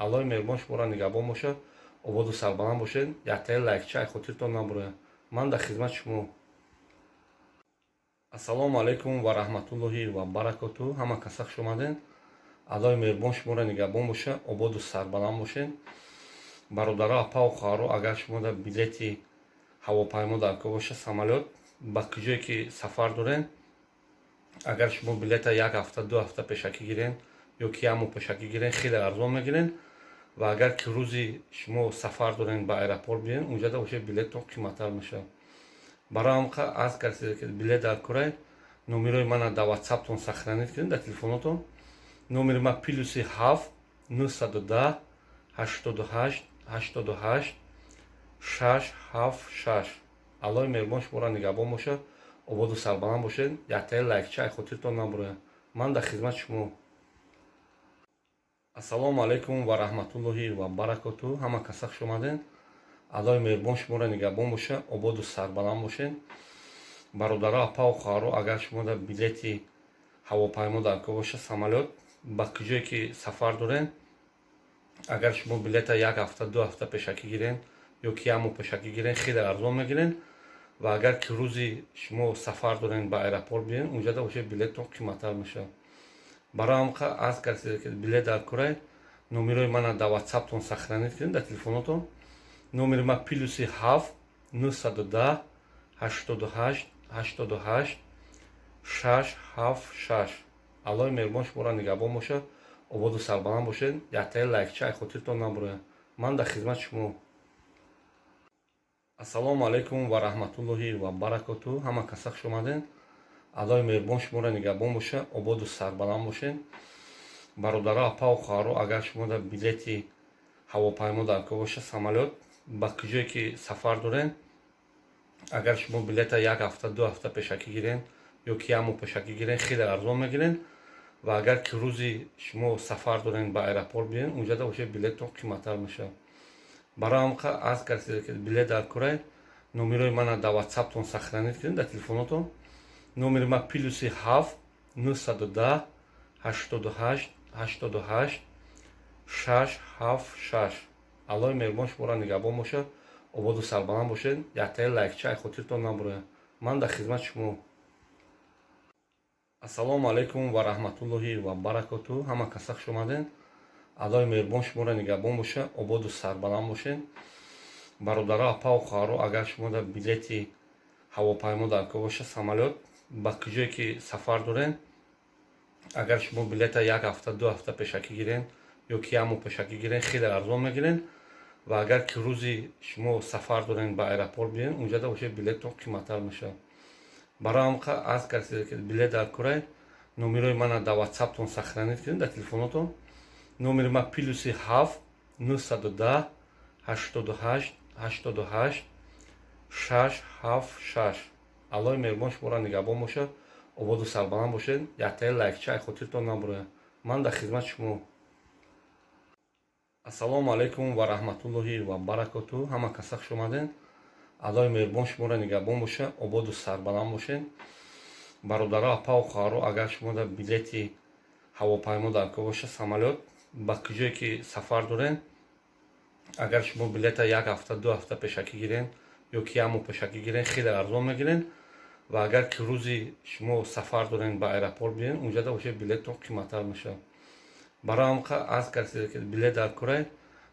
Аллоҳи меҳрубон шуморо нигаҳбон бошад, ободу сарбаланд бошед. Яктаи лайкча ай хотиртон набурояд. Ман дар хизмати шумо. Ассалому алайкум ва раҳматуллоҳи ва баракоту. Ҳама каса хуш омадед. Аллоҳи меҳрубон шуморо нигаҳбон бошад, ободу сарбаланд бошед. Бародаро, апаву хоҳаро, агар шумо дар билети ҳавопаймо дар кор бошад, самолёт, ба куҷое ки сафар доред, агар шумо билета як ҳафта, 2 ҳафта пешакӣ гирен ё ки як моҳ пешакӣ гирен, хеле арзон мегирен. Ва агар ки рӯзи шумо сафар дорен, ба аэропорт биен, унҷада уже билеттон қиматтар мешавад. Барои ҳамқа аз касе ки билет дар курай, номерои мана дар Ватсаптон сохранить кунед, дар телефонотон. Номери ма +7 910 88 88 676. Аллоҳи меҳрубон шуморо нигаҳбон бошад, ободу сарбаланд бошед. Яктаи лайкча ай хотиртон набурояд. Ман дар хизмати шумо. Ассалому алайкум ва раҳматуллоҳи ва баракоту. Ҳама каса хуш омадед. Аллоҳи меҳрубон шуморо нигаҳбон бошад, ободу сарбаланд бошед. Бародаро, апаву хоҳаро, агар шумо дар билети ҳавопаймо дар кор бошад, самолёт, ба куҷое ки сафар доред, агар шумо билета як ҳафта, 2 ҳафта пешакӣ гирен ё ки як моҳ пешакӣ гирен, хеле арзон мегирен. Ва агар ки рӯзи шумо сафар дорен, ба аэропорт биен, унҷада уже билеттон қиматтар мешавад. Барои ҳамқа аз касе ки билет дар курай, номерои мана дар Ватсаптон сохранить кунед, дар телефонотон. Номери ма +7 910 88 88 676. Аллоҳи меҳрубон шуморо нигаҳбон бошад, ободу сарбаланд бошед. Яктаи лайкча ай хотиртон набурояд. Ман дар хизмати шумо. Ассалому алайкум ва раҳматуллоҳи ва баракоту. Ҳама каса хуш омадед. Аллоҳи меҳрубон шуморо нигаҳбон бошад, ободу сарбаланд бошед. Бародаро, апаву хоҳаро, агар шумо дар билети ҳавопаймо дар кор бошад, самолёт, ба куҷое ки сафар доред, агар шумо билета як ҳафта, 2 ҳафта пешакӣ гирен ё ки як моҳ пешакӣ гирен, хеле арзон мегирен. Ва агар ки рӯзи шумо сафар дорен, ба аэропорт биен, унҷада уже билеттон қиматтар мешавад. Барои ҳамқа аз касе ки билет дар курай, номерои мана дар Ватсаптон сохранить кунед, дар телефонотон. Номери ма +7 910 88 88 676. Аллоҳи меҳрубон шуморо нигаҳбон бошад, ободу сарбаланд бошед. Яктаи лайкча ай хотиртон набурояд. Ман дар хизмати шумо. Ассалому алайкум ва раҳматуллоҳи ва баракоту. Ҳама каса хуш омадед. Аллоҳи меҳрубон шуморо нигаҳбон бошад, ободу сарбаланд бошед. Бародаро, апаву хоҳаро, агар шумо дар билети ҳавопаймо дар кор бошад, самолёт, ба куҷое ки сафар доред, агар шумо билета як ҳафта, 2 ҳафта пешакӣ гирен ё ки як моҳ пешакӣ гирен, хеле арзон мегирен. Ва агар ки рӯзи шумо сафар дорен, ба аэропорт биен, унҷада уже билеттон қиматтар мешавад. Барои ҳамқа аз касе ки билет дар курай, номерои мана дар Ватсаптон сохранить кунед, дар телефонотон. Номери ма +7 910 88 88 676. Аллоҳи меҳрубон шуморо нигаҳбон бошад, ободу сарбаланд бошед. Яктаи лайкча ай хотиртон набурояд. Ман дар хизмати шумо. Ассалому алайкум ва раҳматуллоҳи ва баракоту. Ҳама каса хуш омадед. Аллоҳи меҳрубон шуморо нигаҳбон бошад, ободу сарбаланд бошед. Бародаро, апаву хоҳаро, агар шумо дар билети ҳавопаймо дар кор бошад, самолёт, ба куҷое ки сафар доред, агар шумо билета як ҳафта, 2 ҳафта пешакӣ гирен ё ки як моҳ пешакӣ гирен, хеле арзон мегирен. Ва агар ки рӯзи шумо сафар дорен, ба аэропорт биен, унҷада уже билеттон қиматтар мешавад. Барои ҳамқа аз касе ки билет дар курай,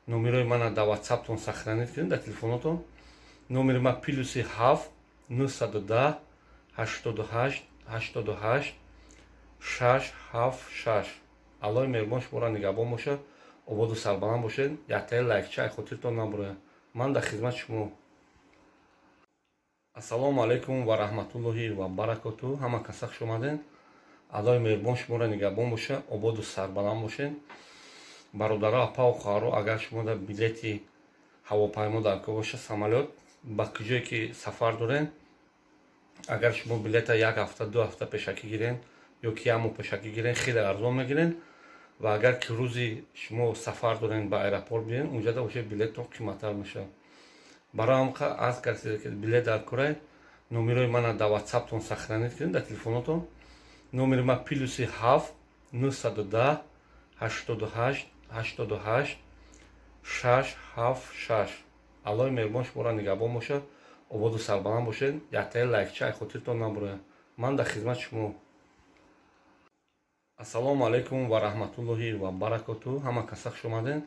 номерои мана дар Ватсаптон сохранить кунед, дар телефонотон. Номери ма +7 910 88 88 676. Аллоҳи меҳрубон шуморо нигаҳбон бошад, ободу сарбаланд бошед. Яктаи лайкча ай хотиртон набурояд. Ман дар хизмати шумо. Ассалому алайкум ва раҳматуллоҳи ва баракоту. Ҳама каса хуш омадед. Аллоҳи меҳрубон шуморо нигаҳбон бошад, ободу сарбаланд бошед. Бародаро, апаву хоҳаро, агар шумо дар билети ҳавопаймо дар кор бошад, самолёт, ба куҷое ки сафар доред, агар шумо билета як ҳафта, 2 ҳафта пешакӣ гирен ё ки як моҳ пешакӣ гирен, хеле арзон мегирен. Ва агар ки рӯзи шумо сафар дорен, ба аэропорт биен, унҷада уже билеттон қиматтар мешавад. Барои ҳамқа аз касе ки билет дар курай, номерои мана дар Ватсаптон сохранить кунед, дар телефонотон. Номери ма +7 910 88 88 676. Аллоҳи меҳрубон шуморо нигаҳбон бошад, ободу сарбаланд бошед. Яктаи лайкча ай хотиртон набурояд. Ман дар хизмати шумо. Ассалому алайкум ва раҳматуллоҳи ва баракоту. Ҳама каса хуш омадед.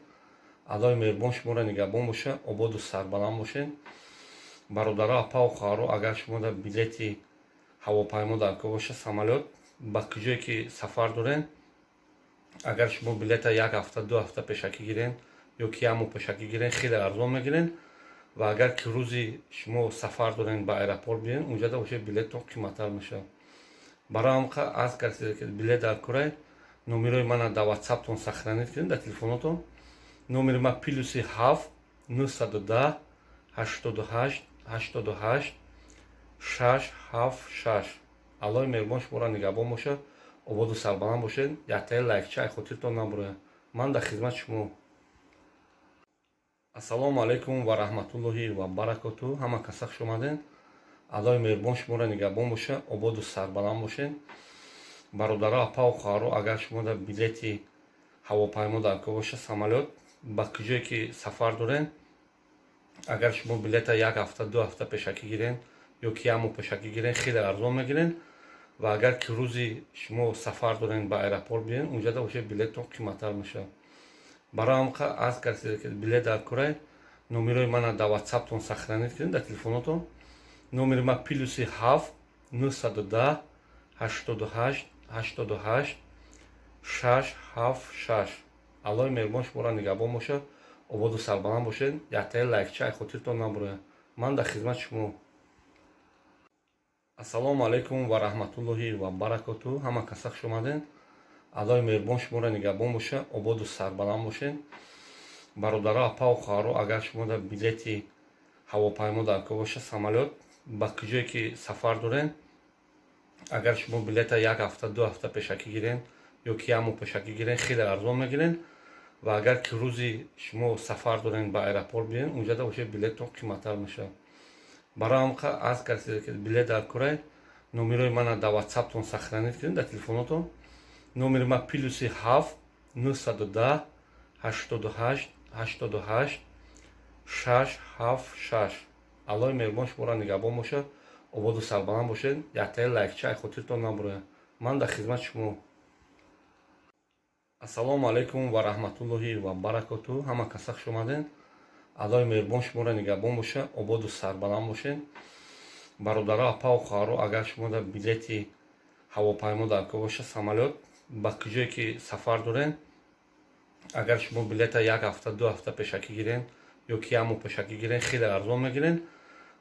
Аллоҳи меҳрубон шуморо нигаҳбон бошад, ободу сарбаланд бошед. Бародаро, апаву хоҳаро, агар шумо дар билети ҳавопаймо дар кор бошад, самолёт, ба куҷое ки сафар доред, агар шумо билета як ҳафта, 2 ҳафта пешакӣ гирен Ё ки як моҳ пешакӣ гирен, хеле арзон мегирен. Ва агар ки рӯзи шумо сафар дорен, ба аэропорт биёен, унҷада вообще билеттон қиматтар мешавад. Барои ҳамқа аз касе ки билет дар курай, номерои мана дар Ватсаптон сохранить кунед, дар телефонотон. Номери ма +7 910 88 88 676. Аллоҳи меҳрубон шуморо нигаҳбон бошад, ободу сарбаланд бошед. Яктаи лайкча ай хотиртон набурояд. Ман дар хизмати шумо. Ассалому алайкум ва раҳматуллоҳи ва баракоту. Ҳама каса хуш омаден. Аллоҳи меҳрубон шуморо нигаҳбон бошад, ободу сарбаланд бошед. Бародаро, апаву хоҳаро, агар шумо дар билети ҳавопаймо дар кор бошад, самолёт, ба куҷое ки сафар дорен, агар шумо билета як ҳафта, 2 ҳафта пешакӣ гирен ё ки як моҳ пешакӣ гирен, хеле арзон мегирен. Ва агар ки рӯзи шумо сафар дорен, ба аэропорт биёен, унҷада вообще билеттон қиматтар мешавад. Барои ҳамқа аз касе ки билет дар курай, номерои мана дар Ватсаптон сохранить кунед, дар телефонотон. Номери ма +7 910 88 88 676. Аллоҳи меҳрубон шуморо нигаҳбон бошад, ободу сарбаланд бошед. Яктаи лайкча ай хотиртон набурояд. Ман дар хизмати шумо. Ассалому алайкум ва раҳматуллоҳи ва баракоту. Ҳама каса хуш омаден. Аллоҳи меҳрубон шуморо нигаҳбон бошад, ободу сарбаланд бошед. Бародаро, апаву хоҳаро, агар шумо дар билети ҳавопаймо дар кор бошад, самолёт, ба куҷое ки сафар дорен, агар шумо билета як ҳафта, 2 ҳафта пешакӣ гирен ё ки як моҳ пешакӣ гирен, хеле арзон мегирен. Ва агар ки рӯзи шумо сафар дорен, ба аэропорт биёен, унҷада вообще билеттон қиматтар мешавад. Барои ҳамқа аз касе ки билет дар курай, номерои мана дар Ватсаптон сохранить кунед, дар телефонотон. Номери ма +7 910 88 88 676. Аллоҳи меҳрубон шуморо нигаҳбон бошад, ободу сарбаланд бошед. Яктаи лайкча ай хотиртон набурояд. Ман дар хизмати шумо. Ассалому алайкум ва раҳматуллоҳи ва баракоту. Ҳама каса хуш омаден. Аллоҳи меҳрубон шуморо нигаҳбон бошад, ободу сарбаланд бошед. Бародаро, апаву хоҳаро, агар шумо дар билети ҳавопаймо дар кор бошад, самолёт, ба куҷое ки сафар дорен, агар шумо билета як ҳафта, 2 ҳафта пешакӣ гирен ё ки як моҳ пешакӣ гирен, хеле арзон мегирен.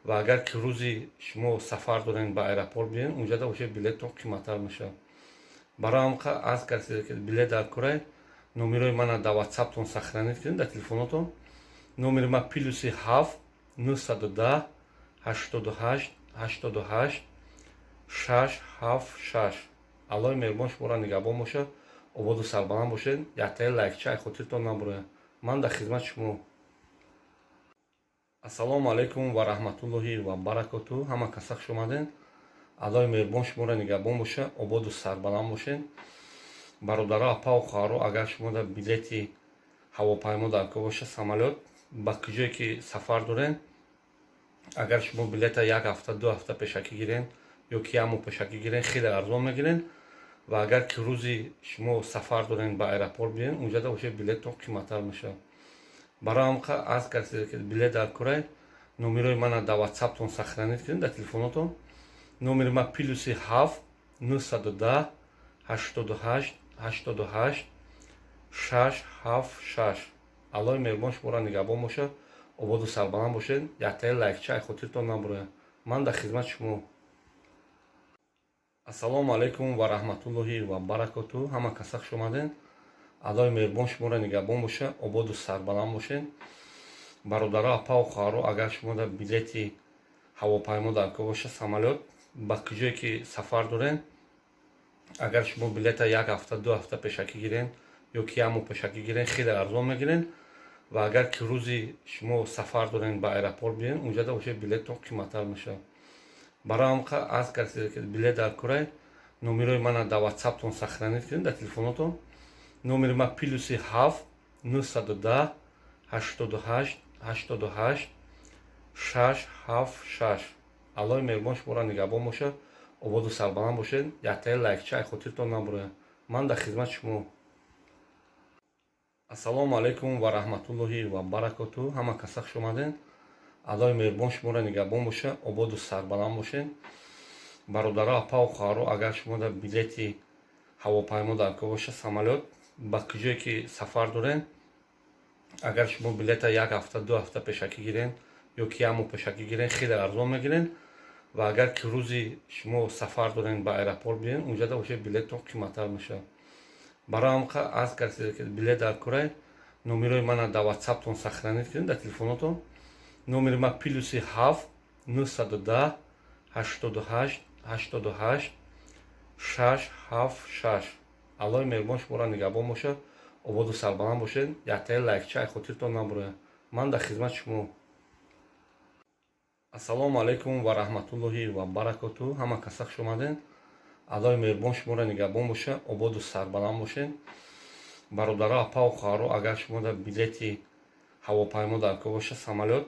Ва агар ки рӯзи шумо сафар дорен, ба аэропорт биёен, унҷада вообще билеттон қиматтар мешавад. Барои ҳамқа аз касе ки билет дар курай, номерои мана дар Ватсаптон сохранить кунед, дар телефонотон. Номери ма +7 910 88 88 676. Аллоҳи меҳрубон шуморо нигаҳбон бошад, ободу сарбаланд бошед. Яктаи лайкча ай хотиртон набурояд. Ман дар хизмати шумо. Ассалому алайкум ва раҳматуллоҳи ва баракоту. Ҳама каса хуш омаден. Аллоҳи меҳрубон шуморо нигаҳбон бошад, ободу сарбаланд бошед. Бародаро, апаву хоҳаро, агар шумо дар билети ҳавопаймо дар кор бошад, самолёт, ба куҷое ки сафар дорен, агар шумо билета як ҳафта, 2 ҳафта пешакӣ гирен ё ки як моҳ пешакӣ гирен, хеле арзон мегирен. Ва агар ки рӯзи шумо сафар дорен, ба аэропорт биёен, унҷада вообще билеттон қиматтар мешавад. Барои ҳамқа аз касе ки билет дар курай, номерои мана дар Ватсаптон сохранить кунед, дар телефонотон. Номери ма +7 910 88 88 676. Аллоҳи меҳрубон шуморо нигаҳбон бошад, ободу сарбаланд бошед. Яктаи лайкча ай хотиртон набурояд. Ман дар хизмати шумо. Ассалому алайкум ва раҳматуллоҳи ва баракоту. Ҳама каса хуш омаден. Аллоҳи меҳрубон шуморо нигаҳбон бошад, ободу сарбаланд бошед. Бародаро, апаву хоҳаро, агар шумо дар билети ҳавопаймо дар кор бошад, самолёт, ба куҷое ки сафар дорен, агар шумо билета як ҳафта, 2 ҳафта пешакӣ гирен ё ки як моҳ пешакӣ гирен, хеле арзон мегирен. Ва агар ки рӯзи шумо сафар дорен, ба аэропорт биёен, унҷада вообще билеттон қиматтар мешавад. Барои ҳамқа аз касе ки билет дар курай, номерои мана дар Ватсаптон сохранить кунед, дар телефонотон. Номери ма +7 910 88 88 676. Аллоҳи меҳрубон шуморо нигаҳбон бошад, ободу сарбаланд бошед. Яктаи лайкча ай хотиртон набурояд. Ман дар хизмати шумо. Ассалому алайкум ва раҳматуллоҳи ва баракоту. Ҳама каса хуш омаден. Аллоҳи меҳрубон шуморо нигаҳбон бошад, ободу сарбаланд бошед. Бародаро, апаву хоҳаро, агар шумо дар билети ҳавопаймо дар кор бошад, самолёт, ба куҷое ки сафар дорен, Агар шумо билета як ҳафта, 2 ҳафта пешакӣ гирен ё ки як моҳ пешакӣ гирен, хеле арзон мегирен. Ва агар ки рӯзи шумо сафар дорен, ба аэропорт биен, унҷада уже билеттон қиматтар мешавад. Барои ҳам аз касе ки билет дар курай, номерои мана дар ватсаптон сохранить кунед, дар телефонотон. Номери ма +7 910 88 88 676. Аллоҳи меҳрубон шуморо нигаҳбон бошад, ободу сарбаланд бошед. Яктаи лайкча хотиртон набурояд. Ман дар хизмати шумо. Ассалому алайкум ва раҳматуллоҳи ва баракоту. Ҳама каса хуш омаден. Аллоҳи меҳрубон шуморо нигаҳбон бошад, ободу сарбаланд бошед. Бародаро, апаву хоҳаро, агар шумо дар билети ҳавопаймо дар кор боша, самолёт,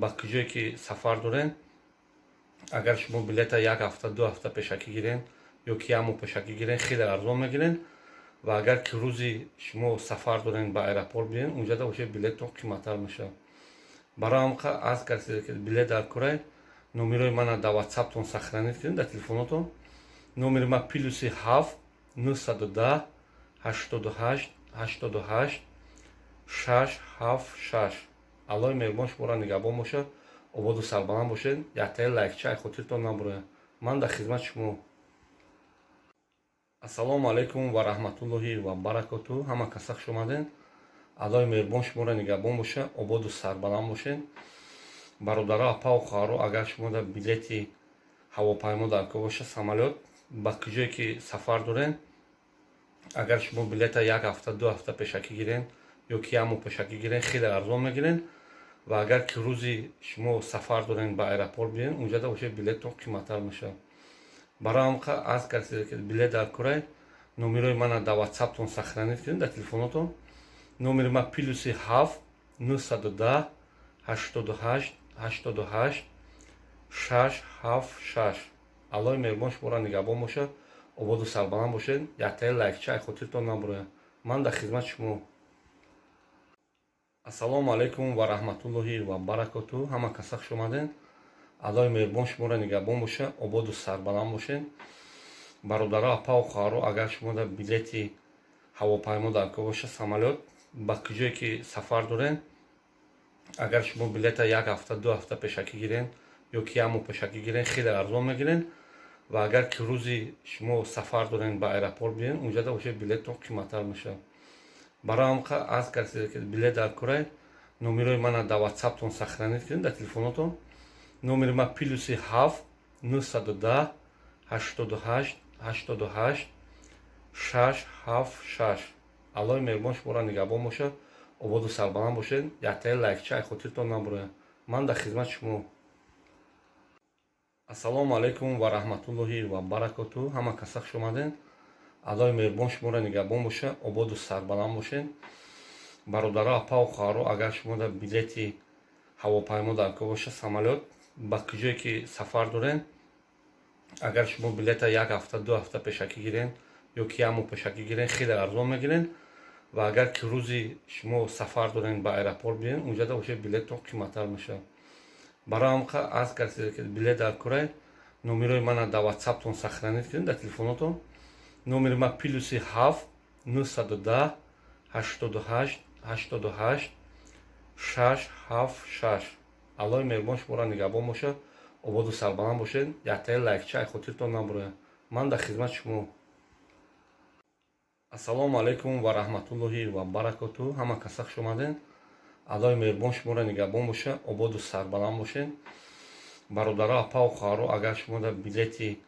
ба куҷое ки сафар дорен, агар шумо билета як ҳафта, 2 ҳафта пешакӣ гирен ё ки як моҳ пешакӣ гирен, хеле арзон мегирен. Ва агар ки рӯзи шумо сафар дорен, ба аэропорт биен, унҷада уже билеттон қиматтар мешавад. Барои ҳам аз касе ки билет дар курай, номерои мана дар ватсаптон сохранить кунед, дар телефонотон. Номери ма +7 910 88 88 676. Аллоҳи меҳрубон шуморо нигаҳбон бошад, ободу сарбаланд бошед. Яктаи лайкча хотиртон набурояд. Ман дар хизмати шумо. Ассалому алайкум ва раҳматуллоҳи ва баракоту. Ҳама каса хуш омаден. Аллоҳи меҳрубон шуморо нигаҳбон бошад, ободу сарбаланд бошед. Бародаро, апаву хоҳаро, агар шумо дар билети ҳавопаймо дар кор боша, самолёт, ба куҷое ки сафар дорен, агар шумо билета як ҳафта, 2 ҳафта пешакӣ гирен ё ки як моҳ пешакӣ гирен, хеле арзон мегирен. Ва агар ки рӯзи шумо сафар дорен, ба аэропорт биен, унҷада уже билеттон қиматтар мешавад. Барои ҳам аз касе ки билет дар курай, номерои мана дар ватсаптон сохранить кунед, дар телефонотон. Номери ма +7 910 88 88 676. Аллоҳи меҳрубон шуморо нигаҳбон бошад, ободу сарбаланд бошед. Яктаи лайкча хотиртон набурояд. Ман дар хизмати шумо. Ассалому алайкум ва раҳматуллоҳи ва баракоту. Ҳама каса хуш омаден. Аллоҳи меҳрубон шуморо нигаҳбон бошад, ободу сарбаланд бошед. Бародаро, апаву хоҳаро, агар шумо дар билети ҳавопаймо дар кор боша, самолёт, ба куҷое ки сафар дорен, агар шумо билета як ҳафта, 2 ҳафта пешакӣ гирен ё ки як моҳ пешакӣ гирен, хеле арзон мегирен. Ва агар ки рӯзи шумо сафар дорен, ба аэропорт биен, унҷада уже билеттон қиматтар мешавад. Барои ҳам аз касе ки билет дар курай, номерои мана дар ватсаптон сохранить кунед, дар телефонотон. Номери ма +7 910 88 88 676. Аллоҳи меҳрубон шуморо нигаҳбон бошад, ободу сарбаланд бошед. Яктаи лайкча хотиртон набурояд. Ман дар хизмати шумо. Ассалому алайкум ва раҳматуллоҳи ва баракоту. Ҳама каса хуш омаден. Аллоҳи меҳрубон шуморо нигаҳбон бошад, ободу сарбаланд бошед. Бародаро, апаву хоҳаро, агар шумо дар билети ҳавопаймо дар кор боша, самолёт, ба куҷое ки сафар дорен, агар шумо билета як ҳафта, 2 ҳафта пешакӣ гирен ё ки як моҳ пешакӣ гирен, хеле арзон мегирен. Ва агар ки рӯзи шумо сафар дорен, ба аэропорт биен, унҷада уже билеттон қиматтар мешавад. Барои ҳам аз касе ки билет дар курай, номерои мана дар ватсаптон сохранить кунед, дар телефонотон. Номери ма +7 910 88 88 676. Аллоҳи меҳрубон шуморо нигаҳбон бошад, ободу сарбаланд бошед. Яктаи лайкча хотиртон набурояд. Ман дар хизмати шумо. Ассалому алайкум ва раҳматуллоҳи ва баракоту. Ҳама каса хуш омаден. Аллоҳи меҳрубон шуморо нигаҳбон бошад, ободу сарбаланд бошед. Бародаро, апаву хоҳаро, агар шумо дар билети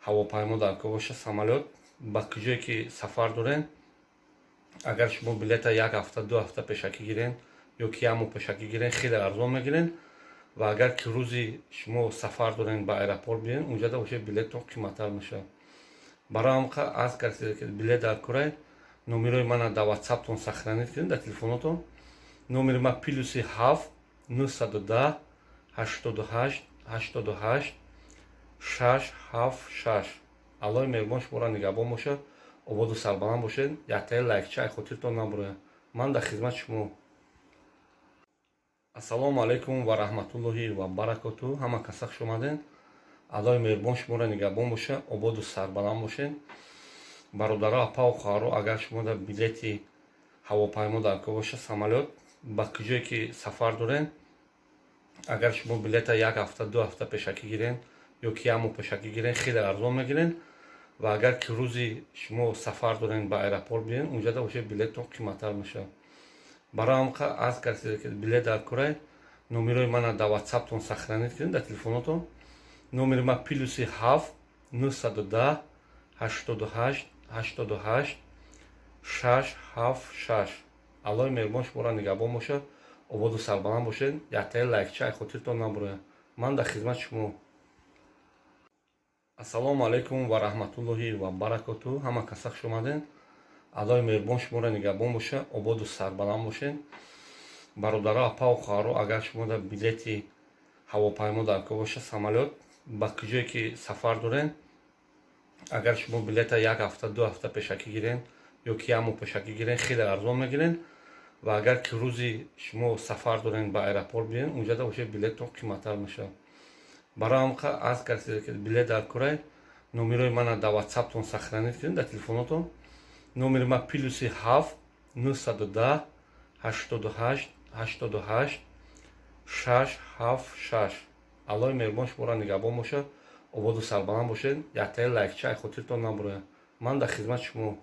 ҳавопаймо дар кор боша, самолёт, ба куҷое ки сафар дорен, агар шумо билета як ҳафта, 2 ҳафта пешакӣ гирен ё ки як моҳ пешакӣ гирен, хеле арзон мегирен. Ва агар ки рӯзи шумо сафар дорен, ба аэропорт биен, унҷада уже билеттон қиматтар мешавад. Барои ҳам аз касе ки билет дар курай, номерои мана дар ватсаптон сохранить кунед, дар телефонотон. Номери ма +7 910 88 88 676. Аллоҳи меҳрубон шуморо нигаҳбон бошад, ободу сарбаланд бошед. Яктаи лайкча хотиртон набурояд. Ман дар хизмати шумо. Ассалому алайкум ва раҳматуллоҳи ва баракоту. Ҳама каса хуш омаден. Аллоҳи меҳрубон шуморо нигаҳбон бошад, ободу сарбаланд бошед. Бародаро, апаву хоҳаро, агар шумо дар билети ҳавопаймо дар кор боша, самолёт, Ба куҷое ки сафар дорен, агар шумо билета як ҳафта, 2 ҳафта пешакӣ гирен ё ки як моҳ пешакӣ гирен, хеле арзон мегирен. Ва агар ки рӯзи шумо сафар дорен, ба аэропорт биен, унҷада уже билеттон қиматтар мешавад. Барои ҳамқа аз касе ки билет дар курай, номерои мана дар Ватсаптон сохранить кунед, дар телефонотон. Номери ма +7 910 88 88 676. Аллоҳи меҳрубон шуморо нигаҳбон бошад, ободу сарбаланд бошед. Яктаи лайкча ай хотиртон набурояд. Ман дар хизмати шумо. Ассалому алайкум ва раҳматуллоҳи ва баракоту. Ҳама каса хуш омаден. Аллоҳи меҳрубон шуморо нигаҳбон бошад, ободу сарбаланд бошед. Бародаро, апаву хоҳаро, агар шумо дар билети ҳавопаймо дар кор боша, самолёт, ба куҷое ки сафар дорен, агар шумо билета як ҳафта, 2 ҳафта пешакӣ гирен ё ки як моҳ пешакӣ гирен, хеле арзон мегирен. Ва агар ки рӯзи шумо сафар дорен, ба аэропорт биен, унҷада уже билеттон қиматтар мешавад. Барои ҳамқа аз касе ки билет дар курай, номерои мана дар Ватсаптон сохранить кунед, дар телефонотон. Номери ма +7 910 88 88 676. Аллоҳи меҳрубон шуморо нигаҳбон бошад, ободу сарбаланд бошед. Яктаи лайкча ай хотиртон набурояд. Ман дар хизмати шумо.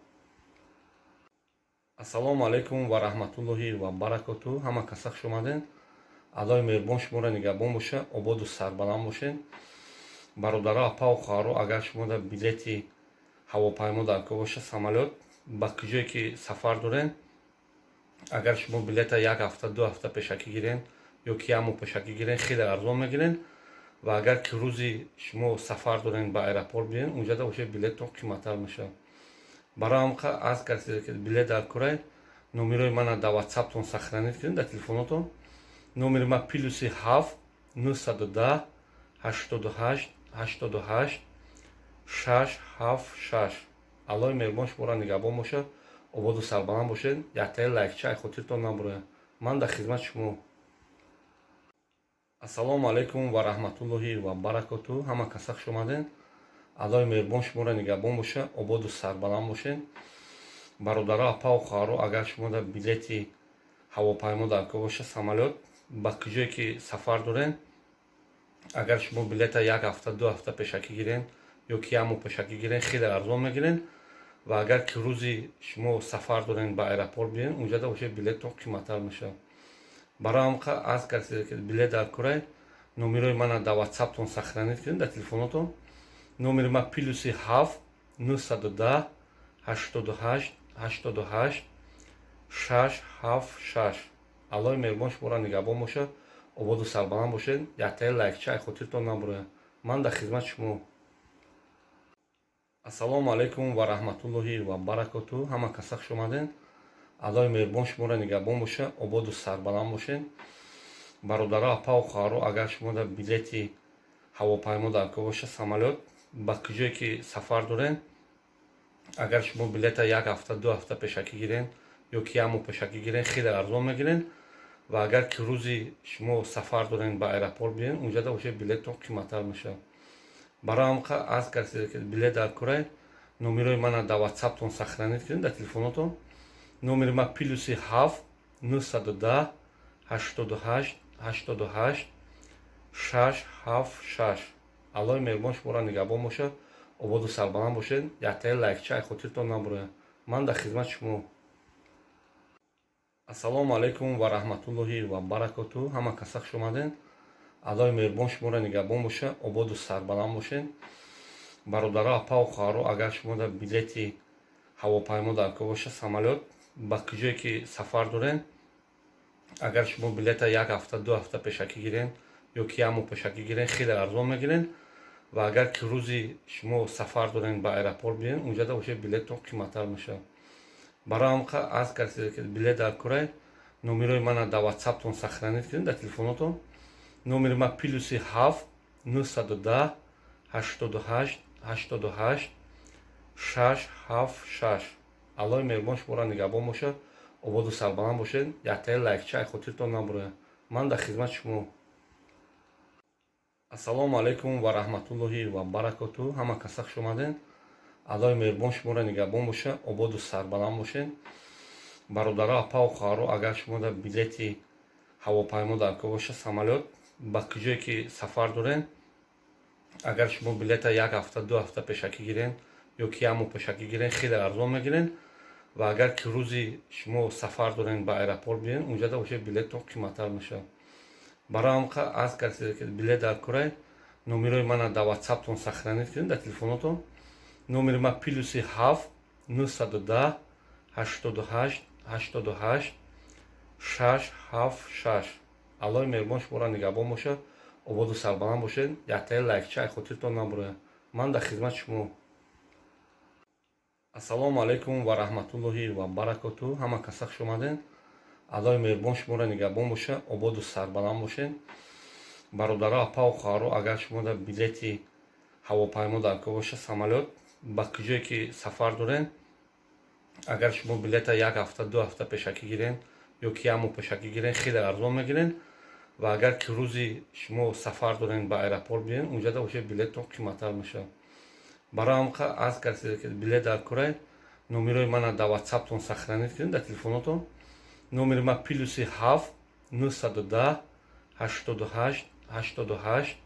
Ассалому алайкум ва раҳматуллоҳи ва баракоту. Ҳама каса хуш омаден. Аллоҳи меҳрубон шуморо нигаҳбон бошад, ободу сарбаланд бошед. Бародаро, апаву хоҳаро, агар шумо дар билети ҳавопаймо дар кор боша, самолёт, ба куҷое ки сафар дорен, агар шумо билета як ҳафта, 2 ҳафта пешакӣ гирен ё ки як моҳ пешакӣ гирен, хеле арзон мегирен. Ва агар ки рӯзи шумо сафар дорен, ба аэропорт биен, унҷада уже билеттон қиматтар мешавад. Барои ҳамқа аз касе ки билет дар курай, номерои мана дар Ватсаптон сохранить кунед, дар телефонотон. Номери ма +7 910 88 88 676. Аллоҳи меҳрубон шуморо нигаҳбон бошад, ободу сарбаланд бошед. Яктаи лайкча ай хотиртон набурояд. Ман дар хизмати шумо. Ассалому алайкум ва раҳматуллоҳи ва баракоту. Ҳама каса хуш омаден. Аллоҳи меҳрубон шуморо нигаҳбон бошад, ободу сарбаланд бошед. Бародаро, апаву хоҳаро, агар шумо дар билети ҳавопаймо дар кор боша, самолёт, ба куҷое ки сафар дорен, агар шумо билета як ҳафта, 2 ҳафта пешакӣ гирен ё ки як моҳ пешакӣ гирен, хеле арзон мегирен. Ва агар ки рӯзи шумо сафар дорен, ба аэропорт биен, унҷада уже билеттон қиматтар мешавад. Барои ҳамқа аз касе ки билет дар курай, номерои мана дар Ватсаптон сохранить кунед, дар телефонотон. Номери ма +7 910 88 88 676. Аллоҳи меҳрубон шуморо нигаҳбон бошад, ободу сарбаланд бошед. Яктаи лайкча ай хотиртон набурояд. Ман дар хизмати шумо. Ассалому алайкум ва раҳматуллоҳи ва баракоту. Ҳама каса хуш омаден. Аллоҳи меҳрубон шуморо нигаҳбон бошад, ободу сарбаланд бошед. Бародаро, апаву хоҳаро, агар шумо дар билети ҳавопаймо дар кор боша, самолёт, ба куҷое ки сафар дорен, агар шумо билета як ҳафта, 2 ҳафта пешакӣ гирен ё ки як моҳ пешакӣ гирен, хеле арзон мегирен. Ва агар ки рӯзи шумо сафар дорен, ба аэропорт биен, унҷада уже билеттон қиматтар мешавад. Барои ҳамқа аз касе ки билет дар курай, номерои мана дар Ватсаптон сохранить кунед, дар телефонотон. Номери ма +7 910 88 88 676. Аллоҳи меҳрубон шуморо нигаҳбон бошад, ободу сарбаланд бошед. Яктаи лайкча ай хотиртон набурояд. Ман дар хизмати шумо. Ассалому алайкум ва раҳматуллоҳи ва баракоту. Ҳама каса хуш омаден. Аллоҳи меҳрубон шуморо нигаҳбон бошад, ободу сарбаланд бошед. Бародаро, апаву хоҳаро, агар шумо дар билети ҳавопаймо дар кор боша, самолёт, ба куҷое ки сафар дорен, агар шумо билета як ҳафта, 2 ҳафта пешакӣ гирен ё ки як моҳ пешакӣ гирен, хеле арзон мегирен. Ва агар ки рӯзи шумо сафар дорен, ба аэропорт биен, унҷада уже билеттон қиматтар мешавад. Барои ҳамқа аз касе ки билет дар курай, номерои мана дар Ватсаптон сохранить кунед, дар телефонотон. Номери ма +7 910 88 88 676. Аллоҳи меҳрубон шуморо нигаҳбон бошад, ободу сарбаланд бошед. Яктаи лайкча ай хотиртон набурояд. Ман дар хизмати шумо. Ассалому алайкум ва раҳматуллоҳи ва баракоту. Ҳама каса хуш омаден. Аллоҳи меҳрубон шуморо нигаҳбон бошад, ободу сарбаланд бошед. Бародаро, апау хоҳаро, агар шумо дар билети ҳавопаймо дар кор боша, самолёт, ба куҷое ки сафар дорен, агар шумо билета як ҳафта, 2 ҳафта пешакӣ гирен ё ки як моҳ пешакӣ гирен, хеле арзон мегирен. Ва агар ки рӯзи шумо сафар дорен, ба аэропорт биёен, унҷада уже билеттон қиматтар мешавад. Барои ҳамқа аз касе ки билет дар корай, номерои мана дар ватсаптон сохранить кунед, дар телефонотон. Номери ма +7 910 88 88 676. Аллоҳи меҳрубон шуморо нигаҳбон бошад, ободу сарбаланд бошед. Яктаи лайкча хотиртон набурояд. Ман дар хизмати шумо. Ассалому алайкум ва раҳматуллоҳи ва баракоту. Ҳама каса хуш омаден. Аллоҳи меҳрубон шуморо нигаҳбон бошад, ободу сарбаланд бошед. Бародаро, апау хоҳаро, агар шумо дар билети ҳавопаймо дар кор боша, самолёт, ба куҷое ки сафар дорен, агар шумо билета як ҳафта, 2 ҳафта пешакӣ гирен ё ки як моҳ пешакӣ гирен, хеле арзон мегирен. Ва агар ки рӯзи шумо сафар дорен, ба аэропорт биёен, унҷада уже билеттон қиматтар мешавад. Барои ҳамқа аз касе ки билет дар корай, номерои мана дар ватсаптон сохранить кунед, дар телефонотон. Номери ма +7 910 88 88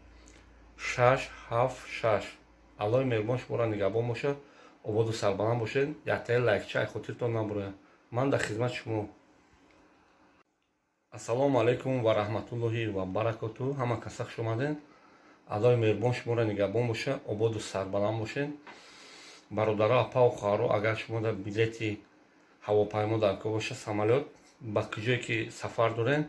676. Аллоҳи меҳрубон шуморо нигаҳбон бошад, ободу сарбаланд бошед. Яктаи лайкча хотиртон набурояд. Ман дар хизмати шумо. Ассалому алайкум ва раҳматуллоҳи ва баракоту. Ҳама каса хуш омаден. Аллоҳи меҳрубон шуморо нигаҳбон бошад, ободу сарбаланд бошед. Бародаро, апау хоҳаро, агар шумо дар билети ҳавопаймо дар кор боша, самолёт, ба куҷое ки сафар дорен,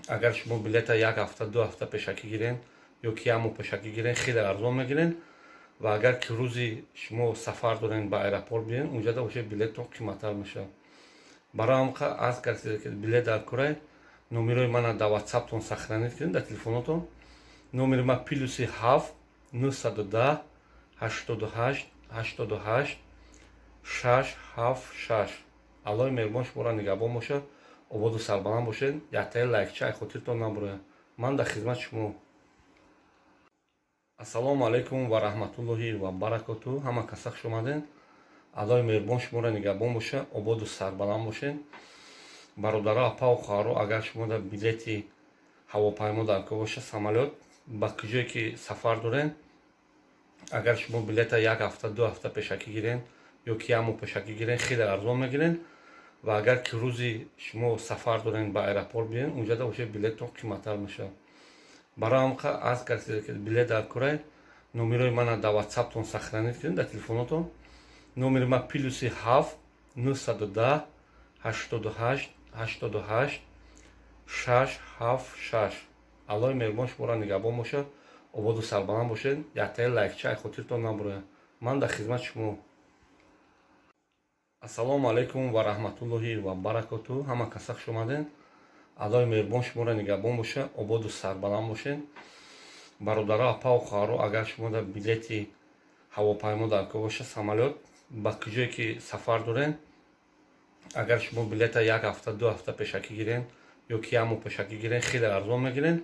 агар шумо билета як ҳафта, 2 ҳафта пешакӣ гирен ё ки як моҳ пешакӣ гирен, хеле арзон мегирен. Ва агар ки рӯзи шумо сафар дорен, ба аэропорт биёен, унҷада уже билеттон қиматтар мешавад. Барои ҳамқа аз касе ки билет дар корай, номерои мана дар ватсаптон сохранить кунед, дар телефонотон. Номери ма +7 910 88 88 676. Аллоҳи меҳрубон шуморо нигаҳбон бошад, ободу сарбаланд бошед. Яктаи лайкча хотиртон набурояд. Ман дар хизмати шумо. Ассалому алайкум ва раҳматуллоҳи ва баракоту. Ҳама каса хуш омаден. Аллоҳи меҳрубон шуморо нигаҳбон бошад, ободу сарбаланд бошед. Бародаро, апау хоҳаро, агар шумо дар билети ҳавопаймо дар кор боша, самолёт, ба куҷое ки сафар дорен, агар шумо билета як ҳафта, 2 ҳафта пешакӣ гирен ё ки як моҳ пешакӣ гирен, хеле арзон мегирен. Ва агар ки рӯзи шумо сафар дорен, ба аэропорт биёен, унҷада уже билеттон қиматтар мешавад. Барои ҳамқа аз касе ки билет дар корай, номерои мана дар ватсаптон сохранить кунед, дар телефонотон. Номери ма +7 910 88 88 676. Аллоҳи меҳрубон шуморо нигаҳбон бошад, ободу сарбаланд бошед. Яктаи лайкча хотиртон набурояд. Ман дар хизмати шумо. Ассалому алайкум ва раҳматуллоҳи ва баракоту. Ҳама каса хуш омаден. Аллоҳи меҳрубон шуморо нигаҳбон бошад, ободу сарбаланд бошед. Бародаро, апау хоҳаро, агар шумо дар билети ҳавопаймо дар кор боша, самолёт, ба куҷое ки сафар дорен, агар шумо билета як ҳафта, 2 ҳафта пешакӣ гирен ё ки як моҳ пешакӣ гирен, хеле арзон мегирен.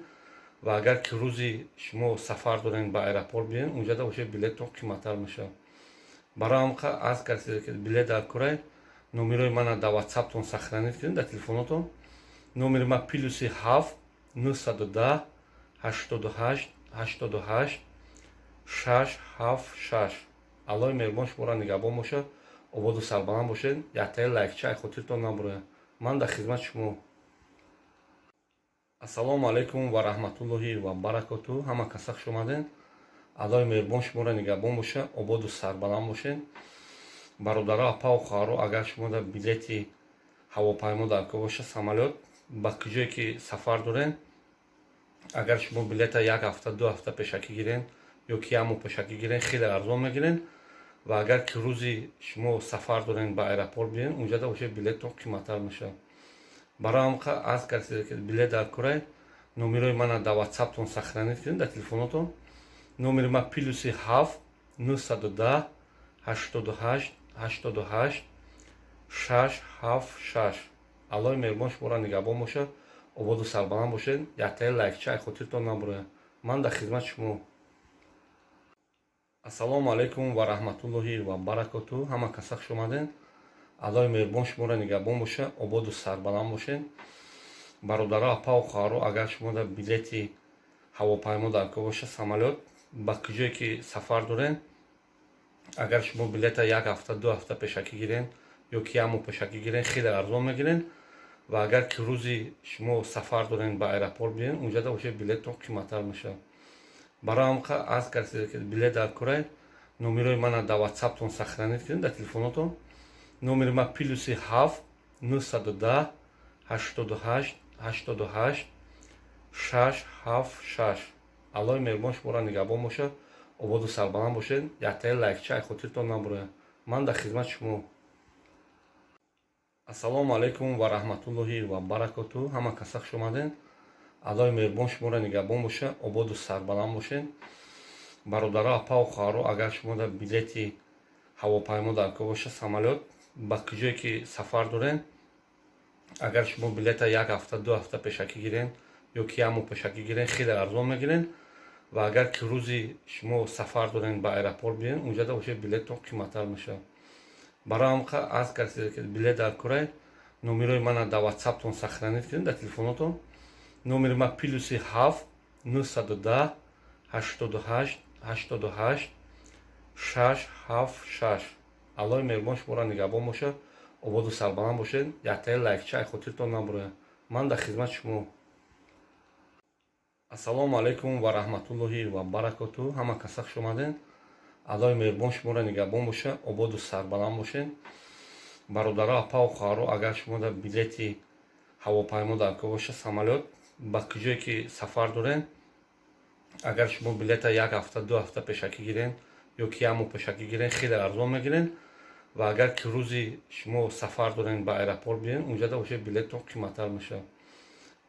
Ва агар ки рӯзи шумо сафар дорен, ба аэропорт биёен, унҷада уже билеттон қиматтар мешавад. Барои ҳамқа аз касе ки билет дар корай, номерои мана дар ватсаптон сохранить кунед, дар телефонотон. Номери ма +7 910 88 88 676. Аллоҳи меҳрубон шуморо нигаҳбон бошад, ободу сарбаланд бошед. Яктаи лайкча хотиртон набурояд. Ман дар хизмати шумо. Ассалому алайкум ва раҳматуллоҳи ва баракоту. Ҳама каса хуш омаден. Аллоҳи меҳрубон шуморо нигаҳбон бошад, ободу сарбаланд бошед. Бародаро, апау хоҳаро, агар шумо дар билети ҳавопаймо дар кор боша, самолёт, ба куҷое ки сафар дорен, агар шумо билета як ҳафта, 2 ҳафта пешакӣ гирен ё ки як моҳ пешакӣ гирен, хеле арзон мегирен. Ва агар ки рӯзи шумо сафар дорен, ба аэропорт биёен, унҷада уже билеттон қиматтар мешавад. Барои ҳамқа аз касе ки билет дар корай, номерои мана дар ватсаптон сохранить кунед, дар телефонотон. Номери ма +7 910 88 88 676. Аллоҳи меҳрубон шуморо нигаҳбон бошад, ободу сарбаланд бошед. Яктаи лайкча хотиртон набурояд. Ман дар хизмати шумо. Ассалому алайкум ва раҳматуллоҳи ва баракоту. Ҳама каса хуш омаден. Аллои меҳрубон шуморо нигаҳбон боша, ободу сарбаланд бошед. Бародаро, апау хоҳаро, агар шумо дар билети ҳавопаймо даркор боша, самолёт, ба куҷое ки сафар дорен, агар шумо билета як ҳафта, 2 ҳафта пешакӣ гирен ё ки як моҳ пешакӣ гирен, хеле арзон мегирен. Ва агар ки рӯзи шумо сафар дорен, ба аэропорт биен, унҷада боша, билеттон қиматтар мешавад. Барои ҳамқа аз касе ки билет даркорай, номерои мана дар ватсаптон сохранить кунед, дар телефонотон. Номери ма +7 910 88 88 676. Аллои меҳрубон шуморо нигаҳбон бошад, ободу сарбаланд бошед. Яктаи лайкча ай хотиртон набурояд. Ман дар хизмати шумо. Ассалому алайкум ва раҳматуллоҳи ва баракоту. Ҳама каса хуш омаден. Аллои меҳрубон шуморо нигаҳбон боша, ободу сарбаланд бошед. Бародаро, апау хоҳаро, агар шумо дар билети ҳавопаймо даркор боша, самолёт, ба куҷое ки сафар дорен, агар шумо билета як ҳафта, 2 ҳафта пешакӣ гирен ё ки як моҳ пешакӣ гирен, хеле арзон мегирен. Ва агар ки рӯзи шумо сафар дорен, ба аэропорт биен, унҷада боша, билеттон қиматтар мешавад. Барои ҳамқа аз касе ки билет даркорай, номерои мана дар ватсаптон сохранить кунед, дар телефонотон. Номери ма +7 910 88 88 676. Аллои меҳрубон шуморо нигаҳбон бошад, ободу сарбаланд бошед. Яктаи лайкча ай хотиртон набурояд. Ман дар хизмати шумо. Ассалому алайкум ва раҳматуллоҳи ва баракоту. Ҳама каса хуш омаден. Аллои меҳрубон шуморо нигаҳбон боша, ободу сарбаланд бошед. Бародаро, апау хоҳаро, агар шумо дар билети ҳавопаймо даркор боша, самолёт, ба куҷое ки сафар дорен, агар шумо билета як ҳафта, 2 ҳафта пешакӣ гирен ё ки як моҳ пешакӣ гирен, хеле арзон мегирен. Ва агар ки рӯзи шумо сафар дорен, ба аэропорт биен, унҷада боша, билеттон қиматтар мешавад.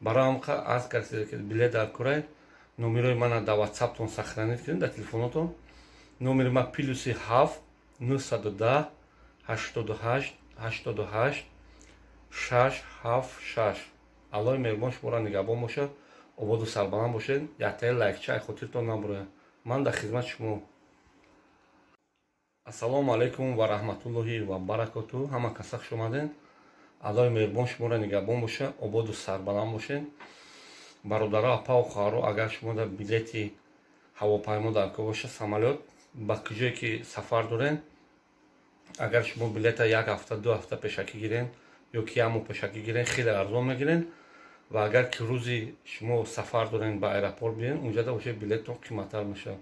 Барои ҳамқа аз касе ки билет даркорай, номерои мана дар ватсаптон сохранить кунед, дар телефонотон. Номери ма +7 910 88 88 676. Аллои меҳрубон шуморо нигаҳбон бошад, ободу сарбаланд бошед. Яктаи лайкча ай хотиртон набурояд. Ман дар хизмати шумо. Ассалому алайкум ва раҳматуллоҳи ва баракоту. Ҳама каса хуш омаден. Аллои меҳрубон шуморо нигаҳбон боша, ободу сарбаланд бошед. Бародаро, апау хоҳаро, агар шумо дар билети ҳавопаймо даркор боша, самолёт, ба куҷое ки сафар дорен, агар шумо билета як ҳафта, 2 ҳафта пешакӣ гирен ё ки як моҳ пешакӣ гирен, хеле арзон мегирен. Ва агар ки рӯзи шумо сафар дорен, ба аэропорт биен, унҷада боша, билеттон қиматтар мешавад.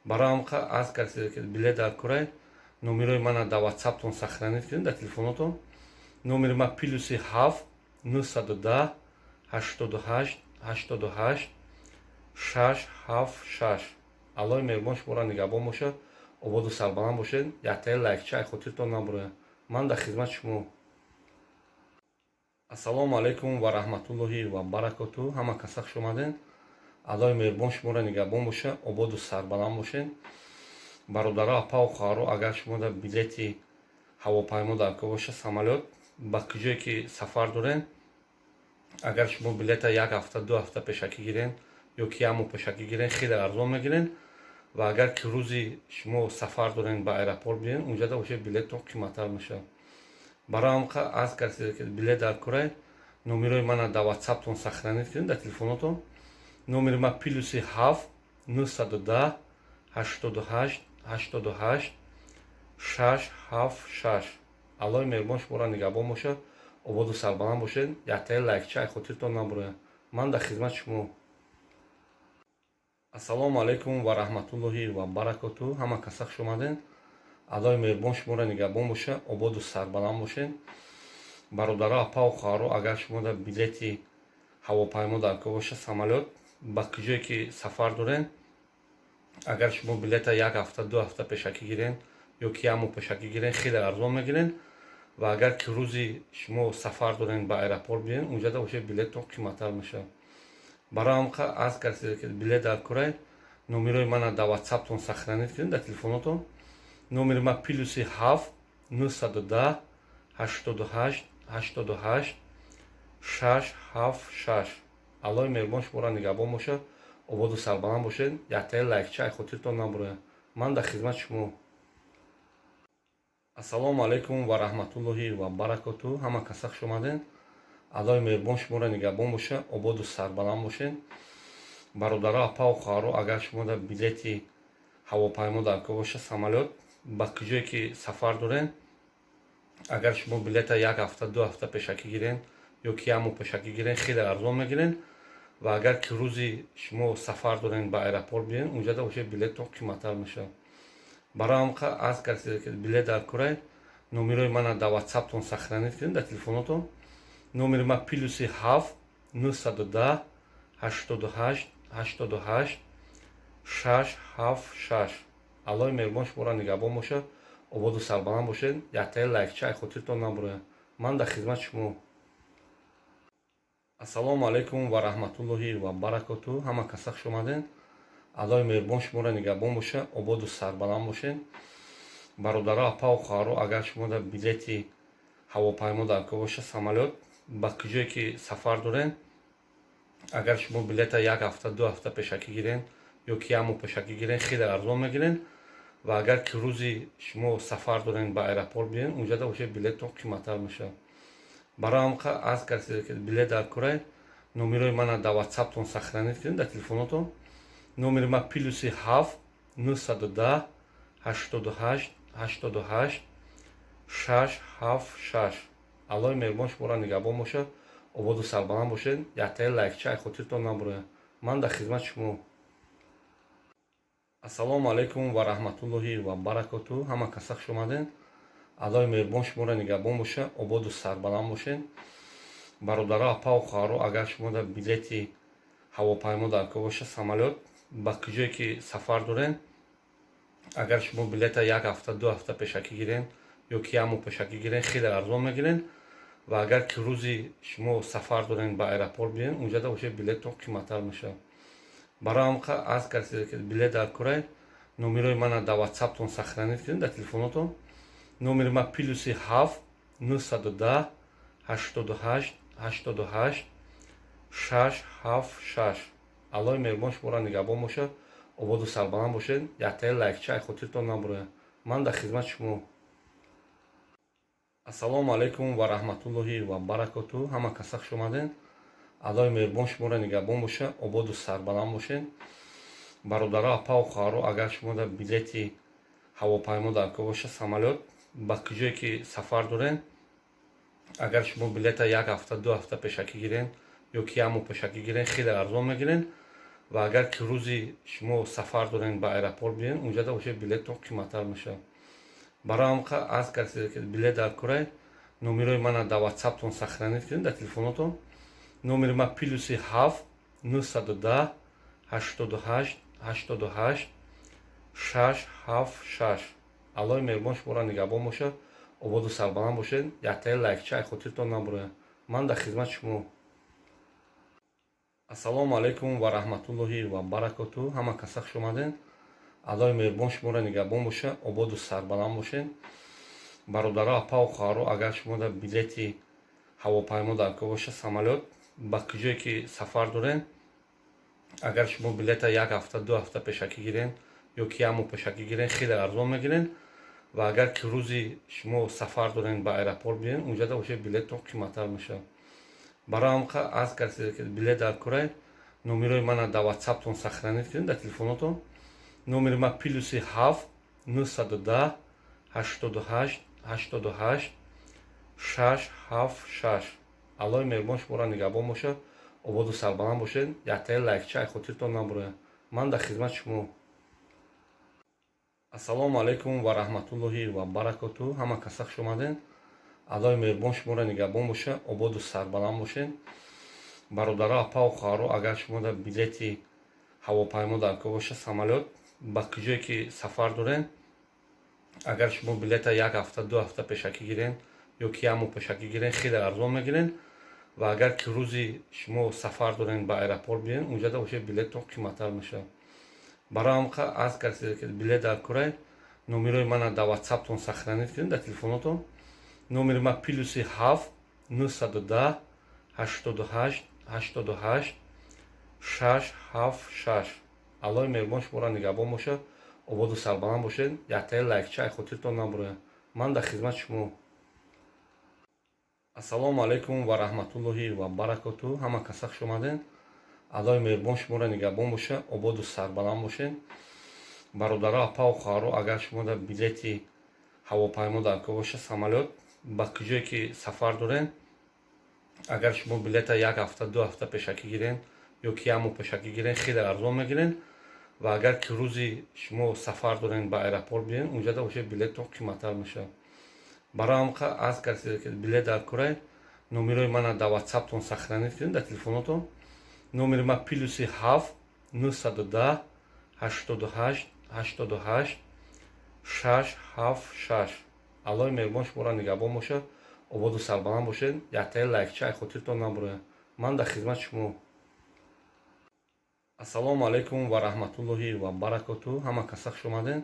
Барои ҳамқа аз касе ки билет даркорай, номерои мана дар ватсаптон сохранить кунед, дар телефонотон. Номери ма +7 910 88 88 676. Аллои меҳрубон шуморо нигаҳбон бошад, ободу сарбаланд бошед. Яктаи лайкча ай хотиртон набурояд. Ман дар хизмати шумо. Ассалому алайкум ва раҳматуллоҳи ва баракоту. Ҳама каса хуш омаден. Аллои меҳрубон шуморо нигаҳбон боша, ободу сарбаланд бошед. Бародаро, апау хоҳаро, агар шумо дар билети ҳавопаймо даркор боша, самолёт, ба куҷое ки сафар дорен, агар шумо билета як ҳафта, 2 ҳафта пешакӣ гирен ё ки як моҳ пешакӣ гирен, хеле арзон мегирен. Ва агар ки рӯзи шумо сафар дорен, ба аэропорт биен, унҷада боша, билеттон қиматтар мешавад. Барои ҳамқа аз касе ки билет даркорай, номерои мана дар ватсаптон сохранить кунед, дар телефонотон. Номери ма +7 910 88 88 676. Аллои меҳрубон шуморо нигаҳбон бошад, ободу сарбаланд бошед. Яктаи лайкча ай хотиртон набурояд. Ман дар хизмати шумо. Ассалому алайкум ва раҳматуллоҳи ва баракоту. Ҳама каса хуш омаден. Аллои меҳрубон шуморо нигаҳбон боша, ободу сарбаланд бошед. Бародаро, апау хоҳаро, агар шумо дар билети ҳавопаймо даркор боша, самолёт, ба куҷое ки сафар дорен, агар шумо билета як ҳафта, 2 ҳафта пешакӣ гирен ё ки як моҳ пешакӣ гирен, хеле арзон мегирен. Ва агар ки рӯзи шумо сафар дорен, ба аэропорт биен, унҷада боша, билеттон қиматтар мешавад. Барои ҳамқа аз касе ки билет даркорай, номерои мана дар ватсаптон сохранить кунед, дар телефонотон. Номери ма +7 910 88 88 676. Аллои меҳрубон шуморо нигаҳбон бошад, ободу сарбаланд бошед. Яктаи лайкча ай хотиртон набурояд. Ман дар хизмати шумо. Ассалому алайкум ва раҳматуллоҳи ва баракоту. Ҳама каса хуш омаден. Аллоҳи меҳрубон шуморо нигаҳбон боша, ободу сарбаланд бошен. Бародаро, апаву хоҳаро, агар шумо билети ҳавопаймо дар кор боша, самолёт, ба куҷое ки сафар дорен, агар шумо билета як ҳафта, 2 ҳафта пешакӣ гирен ё ки як моҳ пешакӣ гирен, хеле арзон мегирен. Ва агар ки рӯзи шумо сафар дорен, ба аэропорт биёен, унҷада воше билеттон қиматтар мешавад. Барои ҳамқа аз касе ки билет дар корай, номерои мана дар ватсаптон сохранить кунед, дар телефонотон. Номери ма +7 910 88 88 676. Аллоҳи меҳрубон шуморо нигаҳбон бошад, ободу сарбаланд бошед. Яктаи лайкча ай хотиртон набурояд. Ман дар хизмати шумо. Ассалому алайкум ва раҳматуллоҳи ва баракоту. Ҳама каса хуш омаден. Аллоҳи меҳрубон шуморо нигаҳбон боша, ободу сарбаланд бошед. Бародаро, апаву хоҳаро, агар шумо билети ҳавопаймо дар кор боша, самолёт, ба куҷое ки сафар дорен, агар шумо билета як ҳафта, 2 ҳафта пешакӣ гирен ё ки як моҳ пешакӣ гирен, хеле арзон мегирен. Ва агар ки рӯзи шумо сафар дорен, ба аэропорт биёен, унҷада воше билеттон қиматтар мешавад. Барои ҳамқа аз касе ки билет дар корай, номерои мана дар ватсаптон сохранить кунед, дар телефонотон. Номери ма +7 910 88 88 676. Аллоҳи меҳрубон шуморо нигаҳбон бошад, ободу сарбаланд бошед. Яктаи лайкча ай хотиртон набурояд. Ман дар хизмати шумо. Ассалому алайкум ва раҳматуллоҳи ва баракоту. Ҳама каса хуш омаден. Аллоҳи меҳрубон шуморо нигаҳбон боша, ободу сарбаланд бошед. Бародаро, апаву хоҳаро, агар шумо билети ҳавопаймо дар кор боша, самолёт, ба куҷое ки сафар дорен, агар шумо билета як ҳафта, 2 ҳафта пешакӣ гирен ё ки як моҳ пешакӣ гирен, хеле арзон мегирен. Ва агар ки рӯзи шумо сафар дорен, ба аэропорт биёен, унҷада воше билеттон қиматтар мешавад. Барои ҳамқа аз касе ки билет дар корай, номерои мана дар ватсаптон сохранить кунед, дар телефонотон. Номери ма +7 910 88 88 676. Аллоҳи меҳрубон шуморо нигаҳбон бошад, ободу сарбаланд бошед. Яктаи лайкча ай хотиртон набурояд. Ман дар хизмати шумо. Ассалому алайкум ва раҳматуллоҳи ва баракоту. Ҳама каса хуш омаден. Аллоҳи меҳрубон шуморо нигаҳбон боша, ободу сарбаланд бошед. Бародаро, апаву хоҳаро, агар шумо билети ҳавопаймо дар кор боша, самолёт, ба куҷое ки сафар дорен, агар шумо билета як ҳафта, 2 ҳафта пешакӣ гирен ё ки як моҳ пешакӣ гирен, хеле арзон мегирен. Ва агар ки рӯзи шумо сафар дорен, ба аэропорт биёен, унҷада воше билеттон қиматтар мешавад. Барои ҳамқа аз касе ки билет дар корай, номерои мана дар ватсаптон сохранить кунед, дар телефонотон. Номери ма +7 910 88 88 676. Аллоҳи меҳрубон шуморо нигаҳбон бошад, ободу сарбаланд бошед. Яктаи лайкча ай хотиртон набурояд. Ман дар хизмати шумо. Ассалому алайкум ва раҳматуллоҳи ва баракоту. Ҳама каса хуш омаден. Аллоҳи меҳрубон шуморо нигаҳбон боша, ободу сарбаланд бошед. Бародаро, апаву хоҳаро, агар шумо билети ҳавопаймо дар кор боша, самолёт, ба куҷое ки сафар дорен, агар шумо билета як ҳафта, 2 ҳафта пешакӣ гирен ё ки як моҳ пешакӣ гирен, хеле арзон мегирен. Ва агар ки рӯзи шумо сафар дорен, ба аэропорт биёен, унҷада воше билеттон қиматтар мешавад. Барои ҳамқа аз касе ки билет дар корай, номерои мана дар ватсаптон сохранить кунед, дар телефонотон. Номери ма +7 910 88 88 676. Аллоҳи меҳрубон шуморо нигаҳбон бошад, ободу сарбаланд бошед. Яктаи лайкча ай хотиртон набурояд. Ман дар хизмати шумо. Ассалому алайкум ва раҳматуллоҳи ва баракоту. Ҳама каса хуш омаден. Аллоҳи меҳрубон шуморо нигаҳбон боша, ободу сарбаланд бошед. Бародаро, апаву хоҳаро, агар шумо билети ҳавопаймо дар кор боша, самолёт, ба куҷое ки сафар дорен, агар шумо билета як ҳафта, 2 ҳафта пешакӣ гирен ё ки як моҳ пешакӣ гирен, хеле арзон мегирен. Ва агар ки рӯзи шумо сафар дорен, ба аэропорт биёен, унҷада воше билеттон қиматтар мешавад. Барои ҳамқа аз касе ки билет дар корай, номерои мана дар ватсаптон сохранить кунед, дар телефонотон. Номери ма +7 910 88 88 676. Аллоҳи меҳрубон шуморо нигаҳбон бошад, ободу сарбаланд бошед. Яктаи лайкча ай хотиртон набурояд. Ман дар хизмати шумо. Ассалому алайкум ва раҳматуллоҳи ва баракоту. Ҳама каса хуш омаден. Аллоҳи меҳрубон шуморо нигаҳбон боша, ободу сарбаланд бошед. Бародаро, апаву хоҳаро, агар шумо дар билети ҳавопаймо дар кор боша, самолёт, ба куҷое ки сафар дорен, агар шумо билета як ҳафта, 2 ҳафта пешакӣ гирен ё ки як моҳ пешакӣ гирен, хеле арзон мегирен. Ва агар ки рӯзи шумо сафар дорен, ба аэропорт биен, унҷада боша, билеттон қиматтар мешавад. Барои ҳамқа аз касе ки билет дар корай, номерои мана дар ватсаптон сохранить кунед, дар телефонотон. Номери ма +7 910 88 88 676. Аллоҳи меҳрубон шуморо нигаҳбон бошад, ободу сарбаланд бошед. Яктаи лайкча ай хотиртон набурояд. Ман дар хизмати шумо. Ассалому алайкум ва раҳматуллоҳи ва баракоту. Ҳама каса хуш омаден.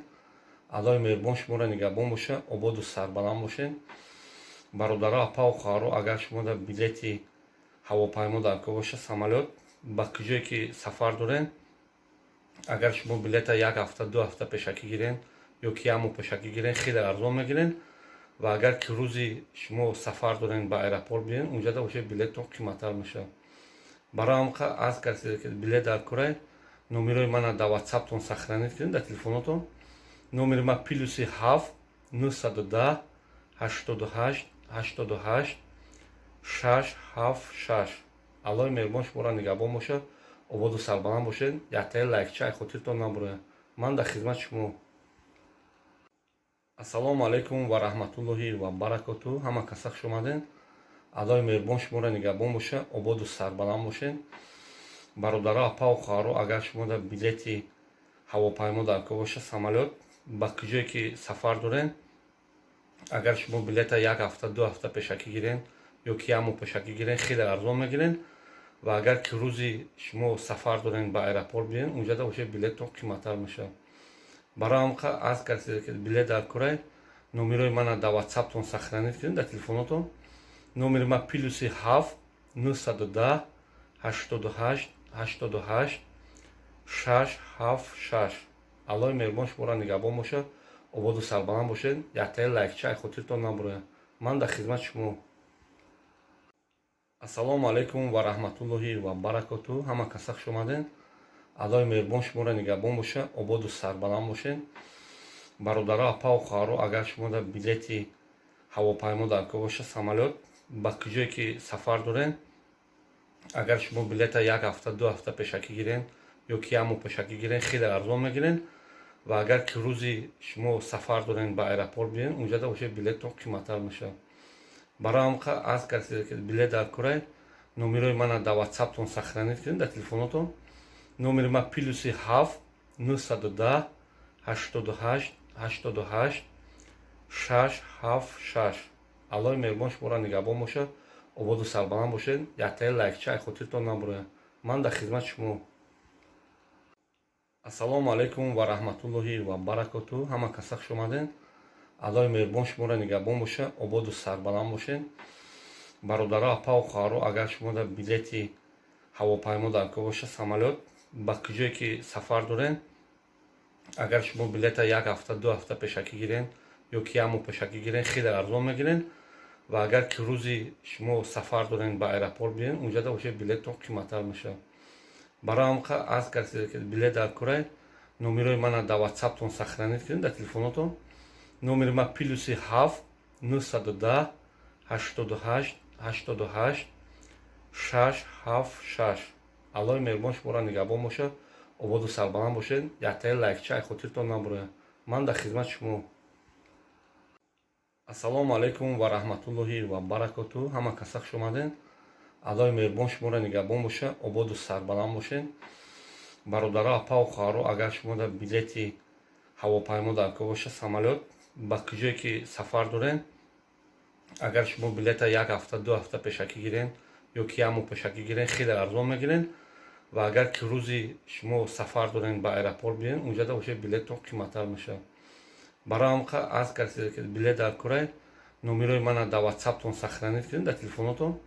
Аллоҳи меҳрубон шуморо нигаҳбон боша, ободу сарбаланд бошед. Бародаро, апаву хоҳаро, агар шумо дар билети ҳавопаймо дар кор боша, самолёт, ба куҷое ки сафар дорен, агар шумо билета як ҳафта, 2 ҳафта пешакӣ гирен ё ки як моҳ пешакӣ гирен, хеле арзон мегирен. Ва агар ки рӯзи шумо сафар дорен, ба аэропорт биен, унҷада боша, билеттон қиматтар мешавад. Барои ҳамқа аз касе ки билет дар корай, номерои мана дар ватсаптон сохранить кунед, дар телефонотон. Номери ма +7 910 88 88 676. Аллоҳи меҳрубон шуморо нигаҳбон бошад, ободу сарбаланд бошед. Яктаи лайкча ай хотиртон набурояд. Ман дар хизмати шумо. Ассалому алайкум ва раҳматуллоҳи ва баракоту. Ҳама каса хуш омаден. Аллоҳи меҳрубон шуморо нигаҳбон боша, ободу сарбаланд бошед. Бародаро, апаву хоҳаро, агар шумо дар билети ҳавопаймо дар кор боша, самолёт, ба куҷое ки сафар дорен, агар шумо билета як ҳафта, 2 ҳафта пешакӣ гирен ё ки як моҳ пешакӣ гирен, хеле арзон мегирен. Ва агар ки рӯзи шумо сафар дорен, ба аэропорт биен, унҷада боша, билеттон қиматтар мешавад. Барои ҳамқа аз касе ки билет дар корай, номерои мана дар ватсаптон сохранить кунед, дар телефонотон. Номери ма +7 910 88 88 676. Аллоҳи меҳрубон шуморо нигаҳбон бошад, ободу сарбаланд бошед. Яктаи лайкча ай хотиртон набурояд. Ман дар хизмати шумо. Ассалому алайкум ва раҳматуллоҳи ва баракоту. Ҳама каса хуш омаден. Аллоҳи меҳрубон шуморо нигаҳбон боша, ободу сарбаланд бошед. Бародаро, апаву хоҳаро, агар шумо дар билети ҳавопаймо дар кор боша, самолёт, ба куҷое ки сафар дорен, агар шумо билета як ҳафта, 2 ҳафта пешакӣ гирен ё ки як моҳ пешакӣ гирен, хеле арзон мегирен. Ва агар ки рӯзи шумо сафар дорен, ба аэропорт биен, унҷада боша, билеттон қиматтар мешавад. Барои ҳамқа аз касе ки билет дар корай, номерои мана дар ватсаптон сохранить кунед, дар телефонотон. Номери ма +7 910 88 88 676. Аллоҳи меҳрубон шуморо нигаҳбон бошад, ободу сарбаланд бошед. Яктаи лайкча ай хотиртон набурояд. Ман дар хизмати шумо. Ассалому алайкум ва раҳматуллоҳи ва баракоту. Ҳама каса хуш омаден. Аллоҳи меҳрубон шуморо нигаҳбон боша, ободу сарбаланд бошед. Бародаро, апаву хоҳаро, агар шумо дар билети ҳавопаймо дар кор боша, самолёт, ба куҷое ки сафар дорен, агар шумо билета як ҳафта, 2 ҳафта пешакӣ гирен ё ки як моҳ пешакӣ гирен, хеле арзон мегирен. Ва агар ки рӯзи шумо сафар дорен, ба аэропорт биен, унҷада боша, билеттон қиматтар мешавад. Барои ҳамқа аз касе ки билет дар корай, номерои мана дар ватсаптон сохранить кунед, дар телефонотон. Номери ма +7 910 88 88 676. Аллоҳи меҳрубон шуморо нигаҳбон бошад, ободу сарбаланд бошед. Яктаи лайкча ай хотиртон набурояд. Ман дар хизмати шумо. Ассалому алайкум ва раҳматуллоҳи ва баракоту. Ҳама каса хуш омаден. Аллоҳи меҳрубон шуморо нигаҳбон боша, ободу сарбаланд бошед. Бародаро, апаву хоҳаро, агар шумо дар билети ҳавопаймо дар кор боша, самолёт, ба куҷое ки сафар дорен, агар шумо билета як ҳафта, 2 ҳафта пешакӣ гирен ё ки як моҳ пешакӣ гирен, хеле арзон мегирен. Ва агар ки рӯзи шумо сафар дорен, ба аэропорт биен, унҷада боша, билеттон қиматтар мешавад. Барои ҳамқа аз касе ки билет дар корай, номерои мана дар ватсаптон сохранить кунед, дар телефонотон.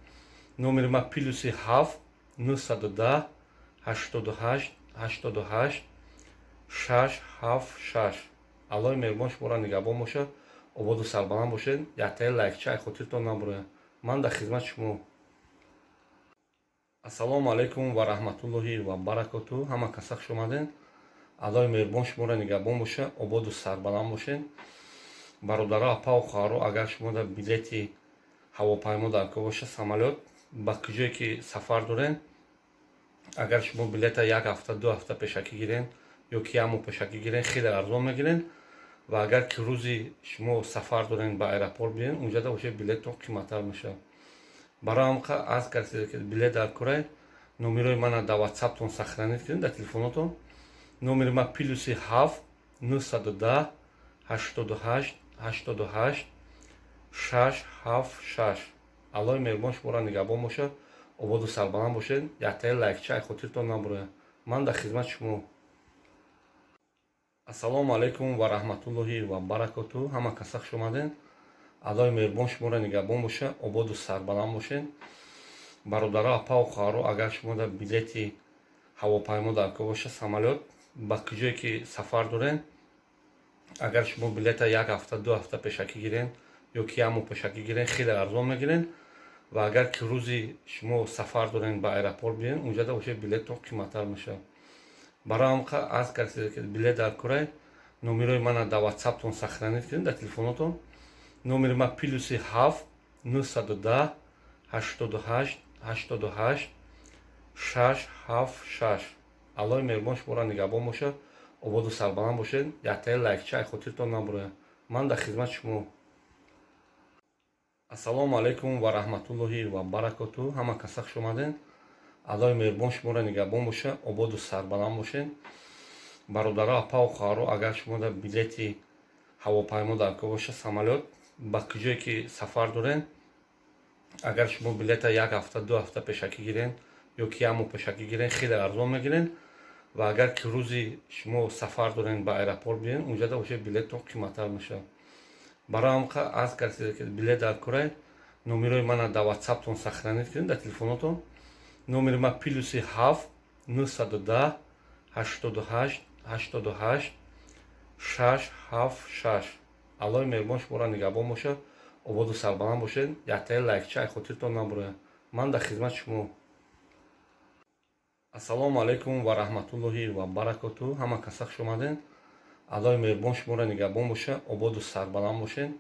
Номери ма +7 910 88 88 676. Аллоҳи меҳрубон шуморо нигаҳбон бошад, Ободу сарбаланд бошед. Яктаи лайкча ай хотиртон набурояд. Ман дар хизмати шумо. Ассалому алайкум ва раҳматуллоҳи ва баракоту. Ҳама каса хуш омадед. Аллоҳи меҳрубон шуморо нигаҳбон боша, ободу сарбаланд бошед. Бародаро, апаву хоҳаро, агар шумо дар билети ҳавопаймо дар кор боша, самолёт, ба куҷое ки сафар доред, агар шумо билета як ҳафта, 2 ҳафта пешакӣ гирен ё ки як моҳ пешакӣ гирен, хеле арзон мегирен. Ва агар ки рӯзи шумо сафар дорен, ба аэропорт биен, унҷада воше билеттон қиматтар мешавад. Барои ҳам аз касе ки билет дар корай, номерои мана дар ватсаптон сохранить кунед, дар телефонотон. Номери ма +7 910 88 88 676. Аллоҳи меҳрубон шуморо нигаҳбон бошад, ободу сарбаланд бошед. Яктаи лайкча ай хотиртон набурояд. Ман дар хизмати шумо. Ассалому алайкум ва раҳматуллоҳи ва баракоту. Ҳама каса хуш омадед. Аллоҳи меҳрубон шуморо нигаҳбон боша, ободу сарбаланд бошед. Бародаро, апаву хоҳаро, агар шумо дар билети ҳавопаймо дар кор боша, самолёт, ба куҷое ки сафар доред, агар шумо билета як ҳафта, 2 ҳафта пешакӣ гирен ё ки як моҳ пешакӣ гирен, хеле арзон мегирен. Ва агар ки рӯзи шумо сафар дорен, ба аэропорт биен, унҷада воше билеттон қиматтар мешавад. Барои ҳам аз касе ки билет дар корай, номерои мана дар ватсаптон сохранить кунед, дар телефонотон. Номери ма +7 910 88 88 676. Аллоҳи меҳрубон шуморо нигаҳбон бошад, ободу сарбаланд бошед. Яктаи лайкча ай хотиртон набурояд. Ман дар хизмати шумо. Ассалому алайкум ва раҳматуллоҳи ва баракоту. Ҳама каса хуш омадед. Аллоҳи меҳрубон шуморо нигаҳбон боша, ободу сарбаланд бошед. Бародаро, апаву хоҳаро, агар шумо дар билети ҳавопаймо дар кор боша, самолёт, ба куҷое ки сафар доред, агар шумо билета як ҳафта, 2 ҳафта пешакӣ гирен ё ки як моҳ пешакӣ гирен, хеле арзон мегирен. Ва агар ки рӯзи шумо сафар дорен, ба аэропорт биен, унҷада воше билеттон қиматтар мешавад. Барои ҳам аз касе ки билет дар корай, номерои мана дар ватсаптон сохранить кунед, дар телефонотон. Номери ма +7 910 88 88 676. Аллоҳи меҳрубон шуморо нигаҳбон бошад, ободу сарбаланд бошед. Яктаи лайкча ай хотиртон набурояд. Ман дар хизмати шумо. Ассалому алайкум ва раҳматуллоҳи ва баракоту. Ҳама каса хуш омадед. Аллоҳи меҳрубон шуморо нигаҳбон боша, ободу сарбаланд бошед.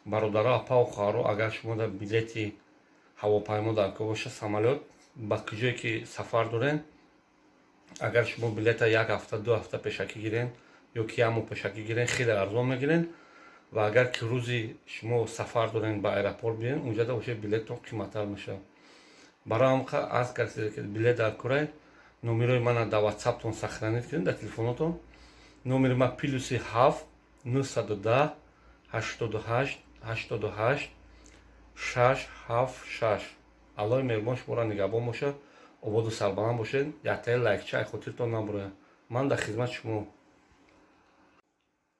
Бародаро, апаву хоҳаро, агар шумо дар билети ҳавопаймо дар кор боша, самолёт, ба куҷое ки сафар доред, агар шумо билета як ҳафта, 2 ҳафта пешакӣ гирен ё ки як моҳ пешакӣ гирен, хеле арзон мегирен. Ва агар ки рӯзи шумо сафар дорен, ба аэропорт биен, унҷада воше билеттон қиматтар мешавад. Барои ҳам аз касе ки билет дар корай, номерои мана дар ватсаптон сохранить кунед, дар телефонотон. Номери ма +7 910 88 88 676. Аллоҳи меҳрубон шуморо нигаҳбон бошад, ободу сарбаланд бошед. Яктаи лайкча ай хотиртон набурояд. Ман дар хизмати шумо.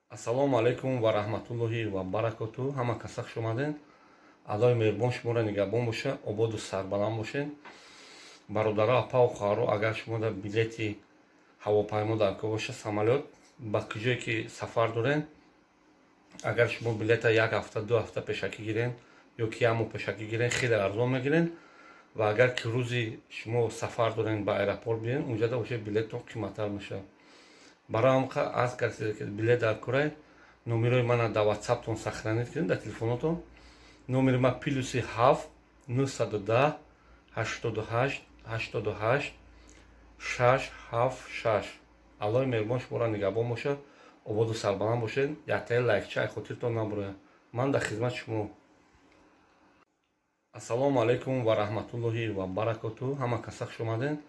Ассалому алайкум ва раҳматуллоҳи ва баракоту. Ҳама каса хуш омадед. Аллоҳи меҳрубон шуморо нигаҳбон боша, ободу сарбаланд бошед. Бародаро, апаву хоҳаро, агар шумо дар билети ҳавопаймо дар кор боша, самолёт, ба куҷое ки сафар доред, агар шумо билета як ҳафта, 2 ҳафта пешакӣ гирен ё ки як моҳ пешакӣ гирен, хеле арзон мегирен. Ва агар ки рӯзи шумо сафар дорен, ба аэропорт биен, унҷада воше билеттон қиматтар мешавад. Барои ҳам аз касе ки билет дар корай, номерои мана дар ватсаптон сохранить кунед, дар телефонотон. Номери ма +7 910 88 88 676. Аллоҳи меҳрубон шуморо нигаҳбон бошад, ободу сарбаланд бошед. Яктаи лайкча ай хотиртон набурояд. Ман дар хизмати шумо. Ассалому алайкум ва раҳматуллоҳи ва баракоту. Ҳама каса хуш омадед.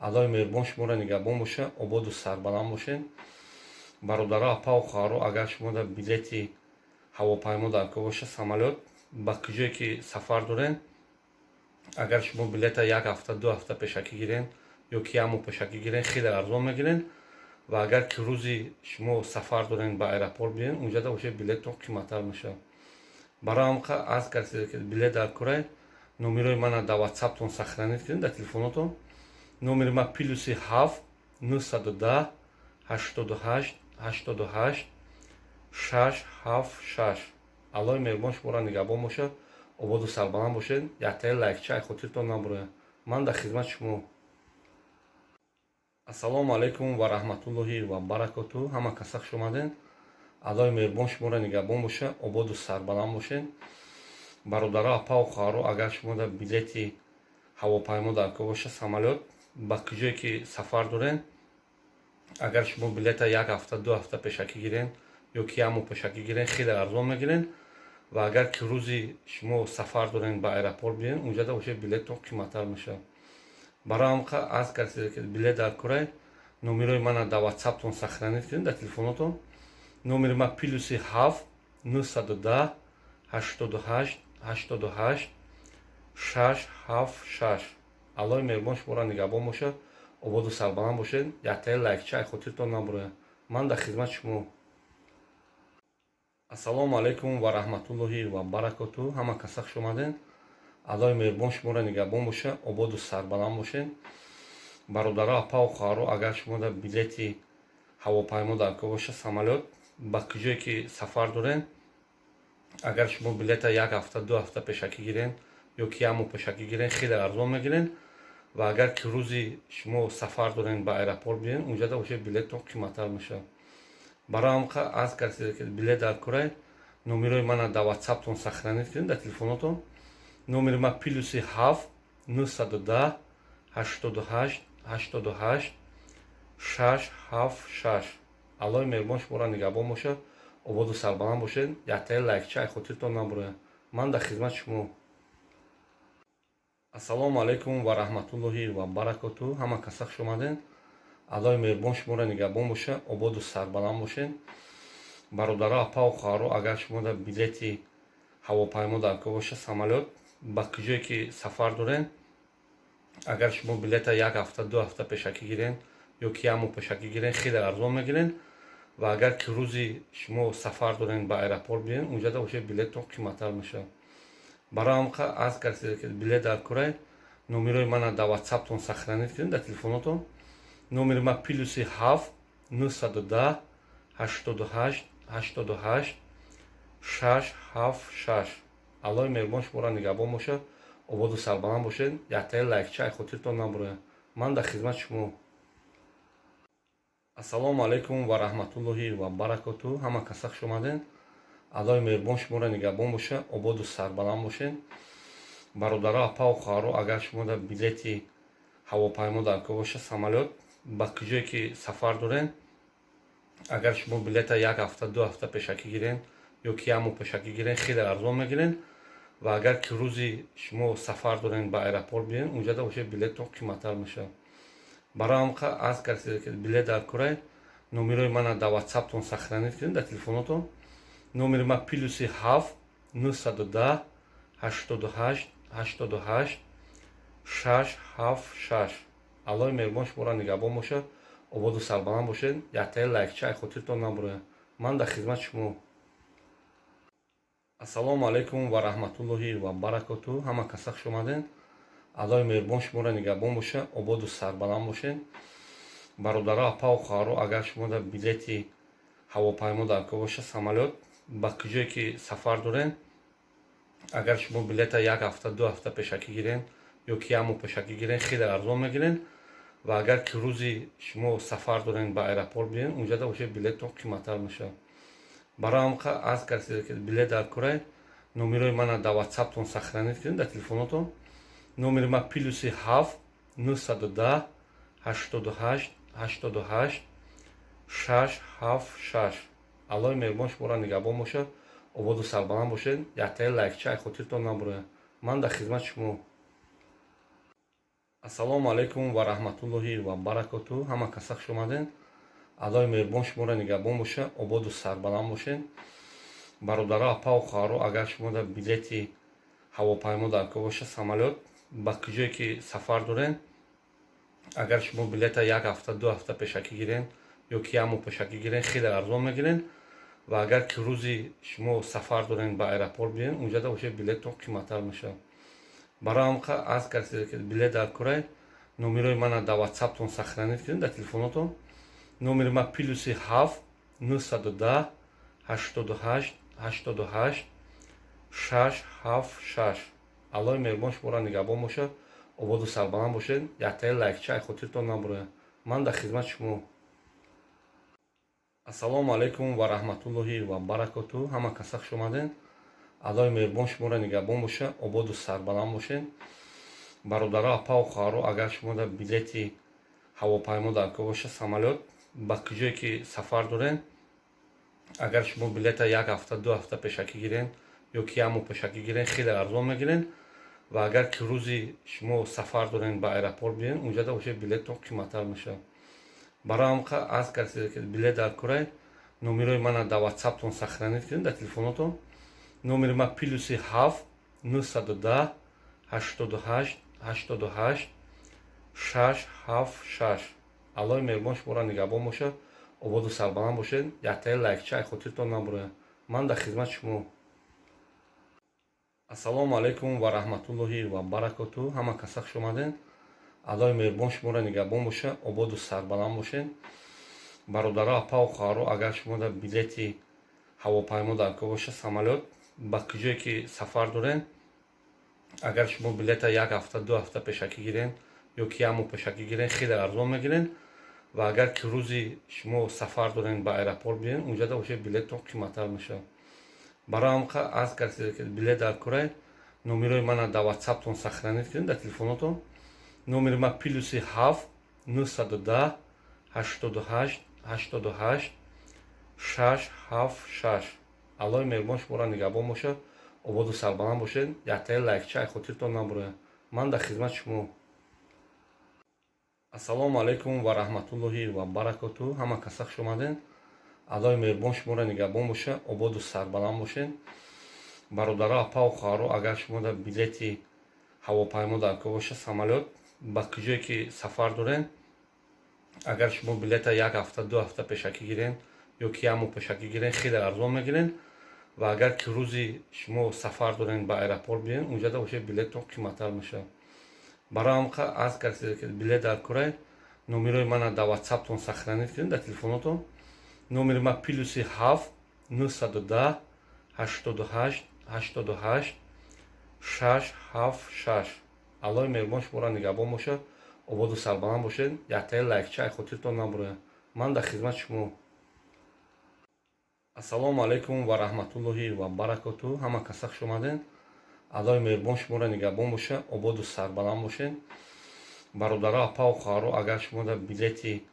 Аллоҳи меҳрубон шуморо нигаҳбон боша, ободу сарбаланд бошед. Бародаро, апаву хоҳаро, агар шумо дар билети ҳавопаймо дар кор боша, самолёт, ба куҷое ки сафар доред, агар шумо билета як ҳафта, 2 ҳафта пешакӣ гирен ё ки як моҳ пешакӣ гирен, хеле арзон мегирен. Ва агар ки рӯзи шумо сафар дорен, ба аэропорт биен, унҷада воше билеттон қиматтар мешавад. Барои ҳам аз касе ки билет дар корай, номерои мана дар ватсаптон сохранить кунед, дар телефонотон. Номери ма +7 910 88 88 676. 6 7 6. Аллои меҳрубон шуморо нигаҳбон бошад, ободу сарбаланд бошед. Яктаи лайкча ай хотиртон набурояд. Ман дар хизмати шумо. Ассалому алайкум ва раҳматуллоҳи ва баракоту. Ҳама каса хуш омадед. Аллои меҳрубон шуморо нигаҳбон бошад, ободу сарбаланд бошед. Бародаро, апаву хоҳаро, агар шумо дар билети ҳавопаймо дар кор бошад, самолёт, ба куҷое ки сафар доред, агар шумо билета як ҳафта, 2 ҳафта пешакӣ гирен ё ки як моҳ пешакӣ гирен, хеле арзон мегирен. Ва агар ки рӯзи шумо сафар дорен, ба аэропорт биёен, унҷада уже билеттон қиматтар мешавад. Барои ҳамқа аз касе ки билет дар корай, номерои мана дар ватсаптон сохранить кунед, дар телефонотон. Номери ма +7 910 88 88 676. Аллои меҳрубон шуморо нигаҳбон бошад, ободу сарбаланд бошед. Яктаи лайкча ай хотиртон набурояд. Ман дар хизмати шумо. Ассалому алайкум ва раҳматуллоҳи ва баракоту. Ҳама каса хуш омадед. Аллои меҳрубон шуморо нигаҳбон бошад, ободу сарбаланд бошед. Бародаро, апаву хоҳаро, агар шумо дар билети ҳавопаймо дар кор бошад, самолёт, ба куҷое ки сафар доред, агар шумо билета як ҳафта, 2 ҳафта пешакӣ гирен ё ки як моҳ пешакӣ гирен, хеле арзон мегирен. Ва агар ки рӯзи шумо сафар дорен, ба аэропорт биёен, унҷада уже билеттон қиматтар мешавад. Барои ҳамқа аз касе ки билет дар корай, номерои мана дар ватсаптон сохранить кунед, дар телефонотон. Номери ма +7 910 88 88 676. Аллои меҳрубон шуморо нигаҳбон бошад, ободу сарбаланд бошед. Яктаи лайкча ай хотиртон набурояд. Ман дар хизмати шумо. Ассалому алайкум ва раҳматуллоҳи ва баракоту. Ҳама каса хуш омадед. Аллои меҳрубон шуморо нигаҳбон бошад, ободу сарбаланд бошед. Бародаро, апаву хоҳаро, агар шумо дар билети ҳавопаймо дар кор бошад, самолёт, ба куҷое ки сафар доред, агар шумо билета як ҳафта, 2 ҳафта пешакӣ гирен ё ки як моҳ пешакӣ гирен, хеле арзон мегирен. Ва агар ки рӯзи шумо сафар дорен, ба аэропорт биёен, унҷада уже билеттон қиматтар мешавад. Барои ҳамқа аз касе ки билет дар корай, номерои мана дар ватсаптон сохранить кунед, дар телефонотон. Номери ма +7 910 88 88 676. Аллои меҳрубон шуморо нигаҳбон бошад, ободу сарбаланд бошед. Яктаи лайкча ай хотиртон набурояд. Ман дар хизмати шумо. Ассалому алайкум ва раҳматуллоҳи ва баракоту. Ҳама каса хуш омадед. Аллои меҳрубон шуморо нигаҳбон бошад, ободу сарбаланд бошед. Бародаро, апаву хоҳаро, агар шумо дар билети ҳавопаймо дар кор бошад, самолёт, ба куҷое ки сафар доред, агар шумо билета як ҳафта, 2 ҳафта пешакӣ гирен ё ки як моҳ пешакӣ гирен, хеле арзон мегирен. Ва агар ки рӯзи шумо сафар дорен, ба аэропорт биёен, унҷада уже билеттон қиматтар мешавад. Барои ҳамқа аз касе ки билет дар корай, номерои мана дар ватсаптон сохранить кунед, дар телефонотон. Номери ма +7 910 88 88 676. Аллои меҳрубон шуморо нигаҳбон бошад, ободу сарбаланд бошед. Яктаи лайкча ай хотиртон набурояд. Ман дар хизмати шумо. Ассалому алайкум ва раҳматуллоҳи ва баракоту. Ҳама каса хуш омадед. Аллои меҳрубон шуморо нигаҳбон бошад, ободу сарбаланд бошед. Бародаро, апаву хоҳаро, агар шумо дар билети ҳавопаймо дар кор бошад, самолёт, ба куҷое ки сафар доред, агар шумо билета як ҳафта, 2 ҳафта пешакӣ гирен ё ки як моҳ пешакӣ гирен, хеле арзон мегирен. Ва агар ки рӯзи шумо сафар дорен, ба аэропорт биёен, унҷада уже билеттон қиматтар мешавад. Барои ҳамқа аз касе ки билет дар корай, номерои мана дар ватсаптон сохранить кунед, дар телефонотон. Номери ма +7 910 88 88 676. Аллои меҳрубон шуморо нигаҳбон бошад, ободу сарбаланд бошед. Яктаи лайкча ай хотиртон набурояд. Ман дар хизмати шумо. Ассалому алайкум ва раҳматуллоҳи ва баракоту. Ҳама каса хуш омадед. Аллои меҳрубон шуморо нигаҳбон бошад, ободу сарбаланд бошед. Бародаро, апаву хоҳаро, агар шумо дар билети ҳавопаймо дар кор бошад, самолёт, ба куҷое ки сафар доред, агар шумо билета як ҳафта, 2 ҳафта пешакӣ гирен ё ки як моҳ пешакӣ гирен, хеле арзон мегирен. Ва агар ки рӯзи шумо сафар дорен, ба аэропорт биёен, унҷада уже билеттон қиматтар мешавад. Барои ҳамқа аз касе ки билет дар корай, номерои мана дар ватсаптон сохранить кунед, дар телефонотон. Номери ма +7 910. 88 88 6 7 6. Аллоҳи меҳрубон шуморо нигаҳбон бошад, ободу сарбаланд бошед. Яктаи лайкча ай хотиртон набурояд. Ман дар хизмати шумо. Ассалому алайкум ва раҳматуллоҳи ва баракоту. Ҳама каса хуш омадед. Аллоҳи меҳрубон шуморо нигаҳбон бошад, ободу сарбаланд бошед. Бародаро, апаву хоҳаро, агар шумо дар билети ҳавопаймо дар кор бошад, самолёт, ба куҷое ки сафар доред, агар шумо билета як ҳафта, 2 ҳафта пешакӣ гирен ё ки як моҳ пешакӣ гирен, хеле арзон мегирен. Ва агар ки рӯзи шумо сафар дорен, ба аэропорт биен, унҷада воше билеттон қиматтар мешавад. Барои ҳамқа аз касе ки билет дар корай, номерои мана дар ватсаптон сохранить кунед, дар телефонотон. Номери ма +7 910 88 88 6 7 6. Аллоҳи меҳрубон шуморо нигаҳбон бошад, ободу сарбаланд бошед. Яктаи лайкча ай хотиртон набурояд. Ман дар хизмати шумо. Ассалому алайкум ва раҳматуллоҳи ва баракоту. Ҳама каса хуш омадед. Аллоҳи меҳрубон шуморо нигаҳбон бошад, ободу сарбаланд бошед. Бародаро, апаву хоҳаро, агар шумо дар билети ҳавопаймо дар кор бошад, самолёт, ба куҷое ки сафар доред, агар шумо билета як ҳафта, 2 ҳафта пешакӣ гирен ё ки як моҳ пешакӣ гирен, хеле арзон мегирен. Ва агар ки рӯзи шумо сафар дорен, ба аэропорт биен, унҷада воше билеттон қиматтар мешавад. Барои ҳамқа аз касе ки билет дар корай, номерои мана дар ватсаптон сохранить кунед, дар телефонотон. Номери ма +7 910 88 88 6 7 6. Аллоҳи меҳрубон шуморо нигаҳбон бошад, ободу сарбаланд бошед. Яктаи лайкча ай хотиртон набурояд. Ман дар хизмати шумо. Ассалому алайкум ва раҳматуллоҳи ва баракоту. Ҳама каса хуш омадед. Аллоҳи меҳрубон шуморо нигаҳбон бошад, ободу сарбаланд бошед. Бародаро, апаву хоҳаро, агар шумо дар билети ҳавопаймо дар кор бошад, самолёт, ба куҷое ки сафар доред, агар шумо билета як ҳафта, 2 ҳафта пешакӣ гирен ё ки як моҳ пешакӣ гирен, хеле арзон мегирен. Ва агар ки рӯзи шумо сафар дорен, ба аэропорт биен, унҷада воше билеттон қиматтар мешавад. Барои ҳамқа аз касе ки билет дар корай, номерои мана дар ватсаптон сохранить кунед, дар телефонотон. Номери ма +7 910 88 88 6 7 6. Аллоҳи меҳрубон шуморо нигаҳбон бошад, ободу сарбаланд бошед. Яктаи лайкча ай хотиртон набурояд. Ман дар хизмати шумо. Ассалому алайкум ва раҳматуллоҳи ва баракоту. Ҳама каса хуш омадед. Аллоҳи меҳрубон шуморо нигаҳбон бошад, ободу сарбаланд бошед. Бародаро, апаву хоҳаро, агар шумо дар билети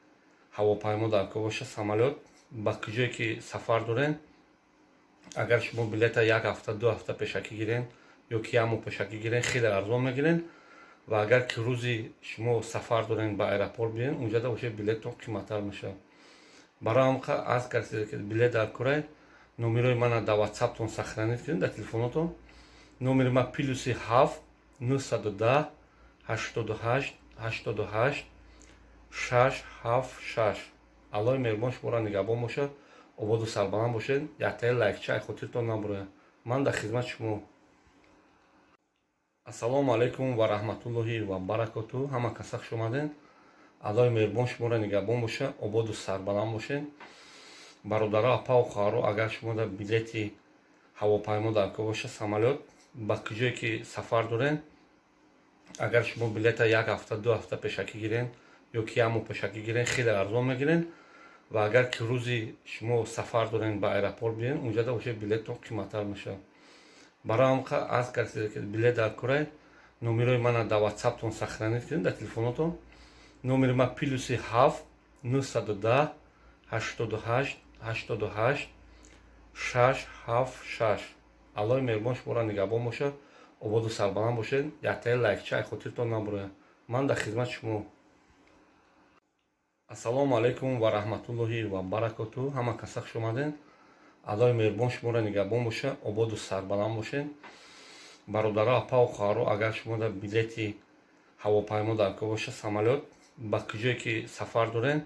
ҳавопаймо дар кор бошад, самолёт, ба куҷое ки сафар доред, агар шумо билета як ҳафта, 2 ҳафта пешакӣ гирен ё ки як моҳ пешакӣ гирен, хеле арзон мегирен. Ва агар ки рӯзи шумо сафар дорен, ба аэропорт биен, унҷада воше билеттон қиматтар мешавад. Барои ҳамқа аз касе ки билет дар корай, номерои мана дар ватсаптон сохранить кунед, дар телефонотон. Номери ма +7 910 88 88 6 7 6. Аллоҳи меҳрубон шуморо нигаҳбон бошад, ободу сарбаланд бошед. Яктаи лайкча ай хотиртон набурояд. Ман дар хизмати шумо. Ассалому алайкум ва раҳматуллоҳи ва баракоту. Ҳама каса хуш омадед. Аллоҳи меҳрубон шуморо нигаҳбон бошад, ободу сарбаланд бошед. Бародаро, апаву хоҳаро, агар шумо дар билети ҳавопаймо дар кор бошад, самолёт, ба куҷое ки сафар доред, агар шумо билета як ҳафта, 2 ҳафта пешакӣ гирен ё ки як моҳ пешакӣ гирен, хеле арзон мегирен. Ва агар ки рӯзи шумо сафар дорен, ба аэропорт биен, унҷада воше билеттон қиматтар мешавад. Барои ҳамқа аз касе ки билет дар корай, номерои мана дар ватсаптон сохранить кунед, дар телефонотон. Номери ма +7 910 88 88 6 7 6. Аллоҳи меҳрубон шуморо нигаҳбон бошад, ободу сарбаланд бошед. Яктаи лайкча ай хотиртон набурояд. Ман дар хизмати шумо. Ассалому алайкум ва раҳматуллоҳи ва баракоту. Ҳама каса хуш омадед. Аллоҳи меҳрубон шуморо нигаҳбон бошад, ободу сарбаланд бошед. Бародаро, апаву хоҳаро, агар шумо дар билети ҳавопаймо дар кор бошад, самолёт, ба куҷое ки сафар доред,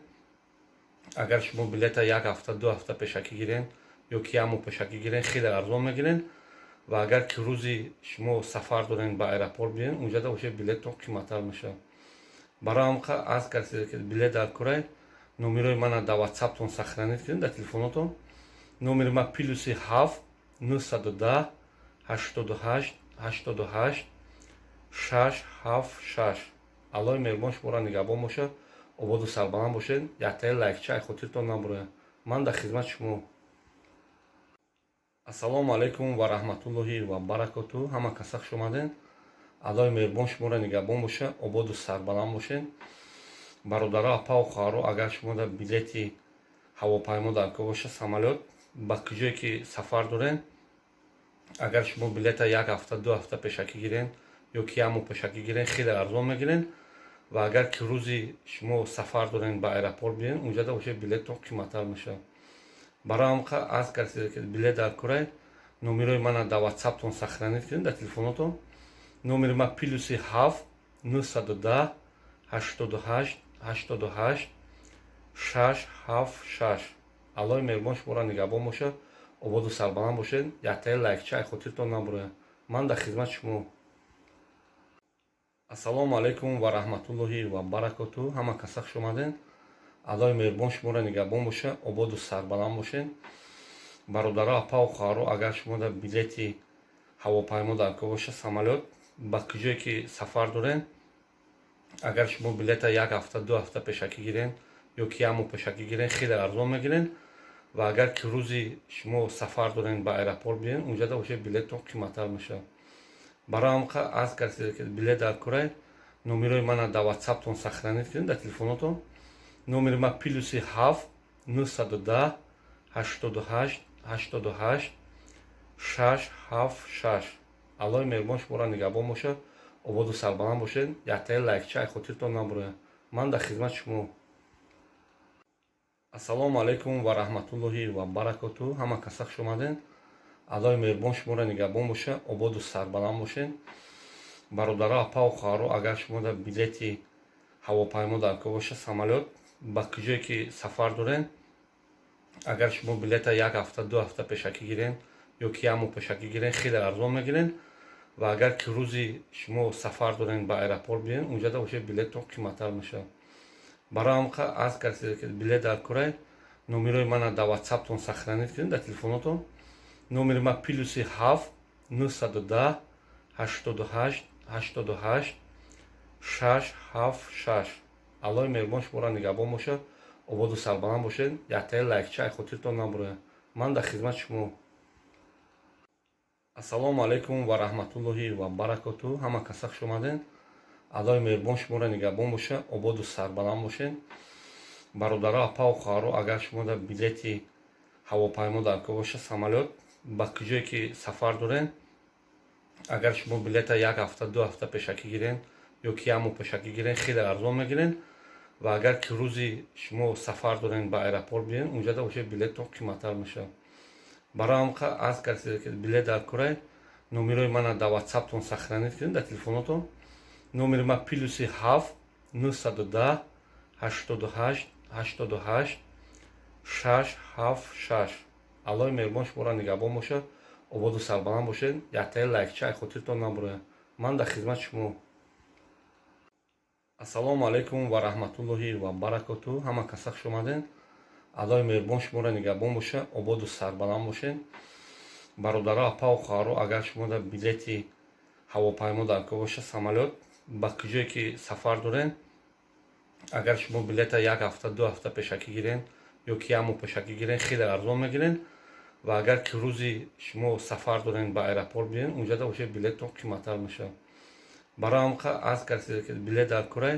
агар шумо билета як ҳафта, 2 ҳафта пешакӣ гирен ё ки як моҳ пешакӣ гирен, хеле арзон мегирен. Ва агар ки рӯзи шумо сафар дорен, ба аэропорт биен, унҷада воше билеттон қиматтар мешавад. Барои ҳамқа аз касе ки билет дар корай, номерои мана дар ватсаптон сохранить кунед, дар телефонотон. Номери ма +7 910 88 88 676. Аллоҳи меҳрубон шуморо нигаҳбон бошад, ободу сарбаланд бошед. Яктаи лайкча ай хотиртон набурояд. Ман дар хизмати шумо. Ассалому алайкум ва раҳматуллоҳи ва баракоту. Ҳама каса хуш омадед. Аллоҳи меҳрубон шуморо нигаҳбон бошад, ободу сарбаланд бошед. Бародаро, апаву хоҳаро, агар шумо дар билети ҳавопаймо дар кор бошад, самолёт, ба куҷое ки сафар доред, агар шумо билета як ҳафта, 2 ҳафта пешакӣ гирен ё ки як моҳ пешакӣ гирен, хеле арзон мегирен. Ва агар ки рӯзи шумо сафар дорен, ба аэропорт биёен, унҷада воше билеттон қиматтар мешавад. Барои ҳам аз касе ки билет дар корай, номерои мана дар ватсаптон сохранить кунед, дар телефонотон. Номери ма +7 910 88 88 676. Аллоҳи меҳрубон шуморо нигаҳбон бошад, ободу сарбаланд бошед. Яктаи лайкча ай хотиртон набурояд. Ман дар хизмати шумо. Ассалому алайкум ва раҳматуллоҳи ва баракоту. Ҳама каса хуш омадед. Аллоҳи меҳрубон шуморо нигаҳбон бошад, ободу сарбаланд бошед. Бародаро, апаву хоҳаро, агар шумо дар билети ҳавопаймо дар кор бошад, самолёт, ба куҷое ки сафар доред, агар шумо билета як ҳафта, 2 ҳафта пешакӣ гирен ё ки як моҳ пешакӣ гирен, хеле арзон мегирен. Ва агар ки рӯзи шумо сафар дорен, ба аэропорт биёен, унҷада воше билеттон қиматтар мешавад. Барои ҳам аз касе ки билет дар корай, номерои мана дар ватсаптон сохранить кунед, дар телефонотон. Номери ма +7 910 88 88 676. Аллоҳи меҳрубон шуморо нигаҳбон бошад, ободу сарбаланд бошед. Яктаи лайкча ай хотиртон набурояд. Ман дар хизмати шумо. Ассалому алайкум ва раҳматуллоҳи ва баракоту. Ҳама каса хуш омадед. Аллоҳи меҳрубон шуморо нигаҳбон бошад, ободу сарбаланд бошед. Бародаро, апаву хоҳаро, агар шумо дар билети ҳавопаймо дар кор бошад, самолёт, ба куҷое ки сафар доред, агар шумо билета як ҳафта, 2 ҳафта пешакӣ гирен ё ки як моҳ пешакӣ гирен, хеле арзон мегирен. Ва агар ки рӯзи шумо сафар дорен, ба аэропорт биёен, унҷада воше билеттон қиматтар мешавад. Барои ҳам аз касе ки билет дар корай, номерои мана дар ватсаптон сохранить кунед, дар телефонотон. Номери ма +7 910 88 88 676. Аллоҳи меҳрубон шуморо нигаҳбон бошад, ободу сарбаланд бошед. Яктаи лайкча ай хотиртон набурояд. Ман дар хизмати шумо. Ассалому алайкум ва раҳматуллоҳи ва баракоту. Ҳама каса хуш омадед. Аллоҳи меҳрубон шуморо нигаҳбон бошад, ободу сарбаланд бошед. Бародаро, апаву хоҳаро, агар шумо дар билети ҳавопаймо дар кор бошад, самолёт, ба куҷое ки сафар доред, агар шумо билета як ҳафта, 2 ҳафта пешакӣ гирен ё ки як моҳ пешакӣ гирен, хеле арзон мегирен. Ва агар ки рӯзи шумо сафар дорен, ба аэропорт биёен, унҷада воше билеттон қиматтар мешавад. Барои ҳам аз касе ки билет дар корай, номерои мана дар ватсаптон сохранить кунед, дар телефонотон. Номери ма +7 910 88 88 676. Аллоҳи меҳрубон шуморо нигаҳбон бошад, ободу сарбаланд бошед. Яктаи лайкча ай хотиртон набурояд. Ман дар хизмати шумо. Ассалому алайкум ва раҳматуллоҳи ва баракоту. Ҳама каса хуш омадед. Аллоҳи меҳрубон шуморо нигаҳбон бошад, ободу сарбаланд бошед. Бародаро, апаву хоҳаро, агар шумо дар билети ҳавопаймо дар кор бошад, самолёт, ба куҷое ки сафар доред, агар шумо билета як ҳафта, 2 ҳафта пешакӣ гирен ё ки як моҳ пешакӣ гирен, хеле арзон мегирен. Ва агар ки рӯзи шумо сафар дорен, ба аэропорт биёен, унҷада воше билеттон қиматтар мешавад. Барои ҳам аз касе ки билет дар корай,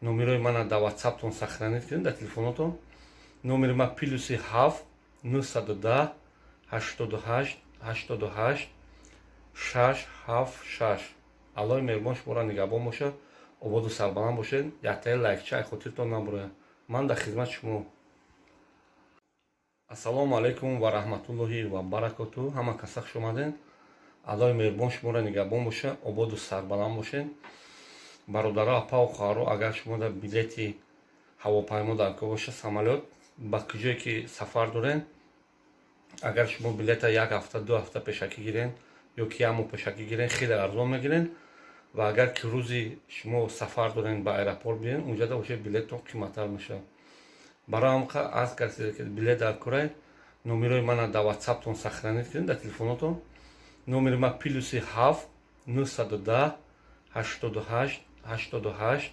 номерои мана дар ватсаптон сохранить кунед, дар телефонотон. Номери ма +7 910 88 88 676. Аллоҳи меҳрубон шуморо нигаҳбон бошад, ободу сарбаланд бошед. Яктаи лайкча ай хотиртон набурояд. Ман дар хизмати шумо. Ассалому алайкум ва раҳматуллоҳи ва баракоту. Ҳама каса хуш омадед. Аллоҳи меҳрубон шуморо нигаҳбон бошад, ободу сарбаланд бошед. Бародаро, апаву хоҳаро, агар шумо дар билети ҳавопаймо дар кор бошад, самолёт, ба куҷое ки сафар доред, агар шумо билета як ҳафта, 2 ҳафта пешакӣ гирен ё ки як моҳ пешакӣ гирен, хеле арзон мегирен. Ва агар ки рӯзи шумо сафар дорен, ба аэропорт биёен, унҷада воше билеттон қиматтар мешавад. Барои ҳам аз касе ки билет дар корай, Номерои мана дар Ватсаптон сохранить кунед, дар телефонотон. Номери ма +7 910 88 88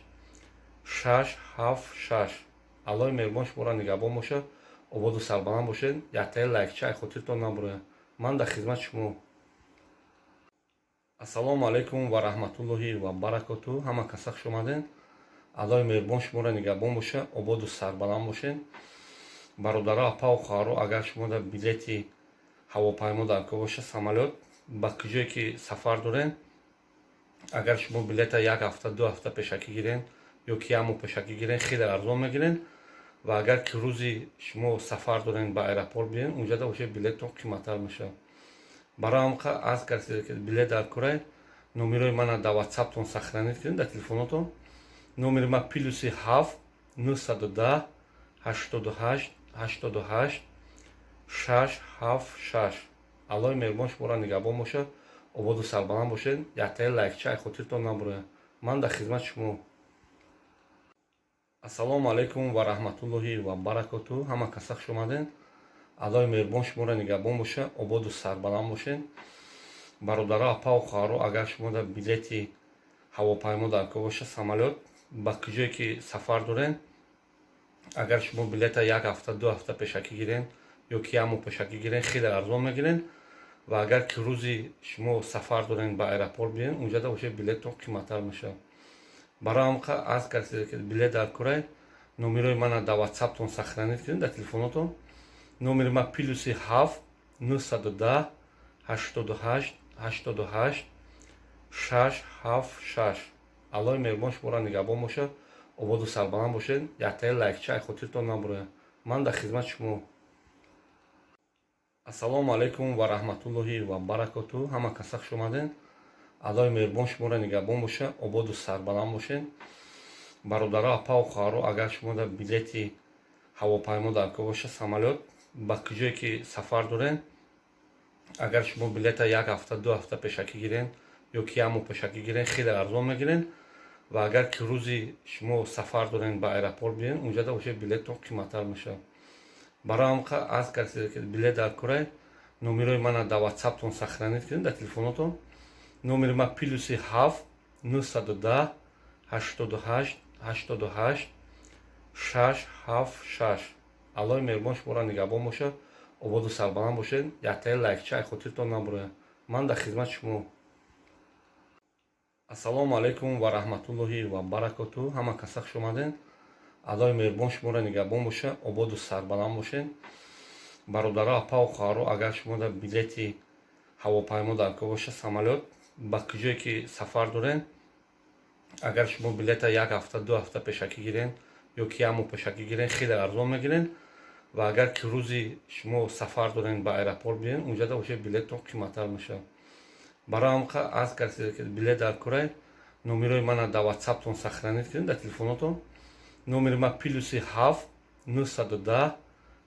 676. Аллоҳи меҳрубон шуморо нигаҳбон бошад, ободу сарбаланд бошед. Яктаи лайкча ай хотиртон набурояд. Ман дар хизмати шумо. Ассалому алайкум ва раҳматуллоҳи ва баракоту. Ҳама каса хуш омадед. Аллоҳи меҳрубон шуморо нигаҳбон бошад, ободу сарбаланд бошед. Бародаро, апаву хоҳаро, агар шумо дар билети ҳавопаймо дар кор бошад, самолёт, ба куҷое ки сафар доред, агар шумо билета як ҳафта, 2 ҳафта пешакӣ гирен ё ки як моҳ пешакӣ гирен, хеле арзон мегирен. Ва агар ки рӯзи шумо сафар дорен, ба аэропорт биёен, унҷада бошад, билеттон қиматтар мешавад. Барои ҳам аз касе ки билет дар корай, номерои мана дар Ватсаптон сохранить кунед, дар телефонотон. Номери ма +7 910 88 88 676. Аллоҳи меҳрубон шуморо нигаҳбон бошад, ободу сарбаланд бошед. Яктаи лайкча ай хотиртон набурояд. Ман дар хизмати шумо. Ассалому алайкум ва раҳматуллоҳи ва баракоту. Ҳама каса хуш омадед. Аллоҳи меҳрубон шуморо нигаҳбон бошад, ободу сарбаланд бошед. Бародаро, апаву хоҳаро, агар шумо дар билети ҳавопаймо дар кор бошад, самолёт, ба куҷое ки сафар доред, агар шумо билета як ҳафта, 2 ҳафта пешакӣ гирен ё ки як моҳ пешакӣ гирен, хеле арзон мегирен. Ва агар ки рӯзи шумо сафар дорен, ба аэропорт биёен, унҷада бошад, билеттон қиматтар мешавад. Барои ҳам аз касе ки билет дар корай, номерои мана дар Ватсаптон сохранить кунед, дар телефонотон. Номери ма +7 910 88 88 676. Аллоҳи меҳрубон шуморо нигаҳбон бошад, ободу сарбаланд бошед. Яктаи лайкча ай хотиртон набурояд. Ман дар хизмати шумо. Ассалому алайкум ва раҳматуллоҳи ва баракоту. Ҳама каса хуш омадед. Аллоҳи меҳрубон шуморо нигаҳбон бошад, ободу сарбаланд бошед. Бародаро, апаву хоҳаро, агар шумо дар билети ҳавопаймо дар кор бошад, самолёт, ба куҷое ки сафар доред, агар шумо билета як ҳафта, 2 ҳафта пешакӣ гирен ё ки як моҳ пешакӣ гирен, хеле арзон мегирен. Ва агар ки рӯзи шумо сафар дорен, ба аэропорт биёен, унҷада бошад, билеттон қиматтар мешавад. Барои ҳам аз касе ки билет дар корай, номерои мана дар Ватсаптон сохранить кунед, дар телефонотон. Номери ма +7 910 88 88 676. Аллоҳи меҳрубон шуморо нигаҳбон бошад, ободу сарбаланд бошед. Яктаи лайкча ай хотиртон набурояд. Ман дар хизмати шумо. Ассалому алайкум ва раҳматуллоҳи ва баракоту. Ҳама каса хуш омадед. Аллоҳи меҳрубон шуморо нигаҳбон бошад, ободу сарбаланд бошед. Бародаро, апаву хоҳаро, агар шумо дар билети ҳавопаймо дар кор бошад, самолёт, ба куҷое ки сафар доред, агар шумо билета як ҳафта, 2 ҳафта пешакӣ гирен ё ки як моҳ пешакӣ гирен, хеле арзон мегирен. Ва агар ки рӯзи шумо сафар дорен, ба аэропорт биёен, унҷада бошад, билеттон қиматтар мешавад. Барои ҳам аз касе ки билет дар корай, номерои мана дар Ватсаптон сохранить кунед, дар телефонотон. Номери ма +7 910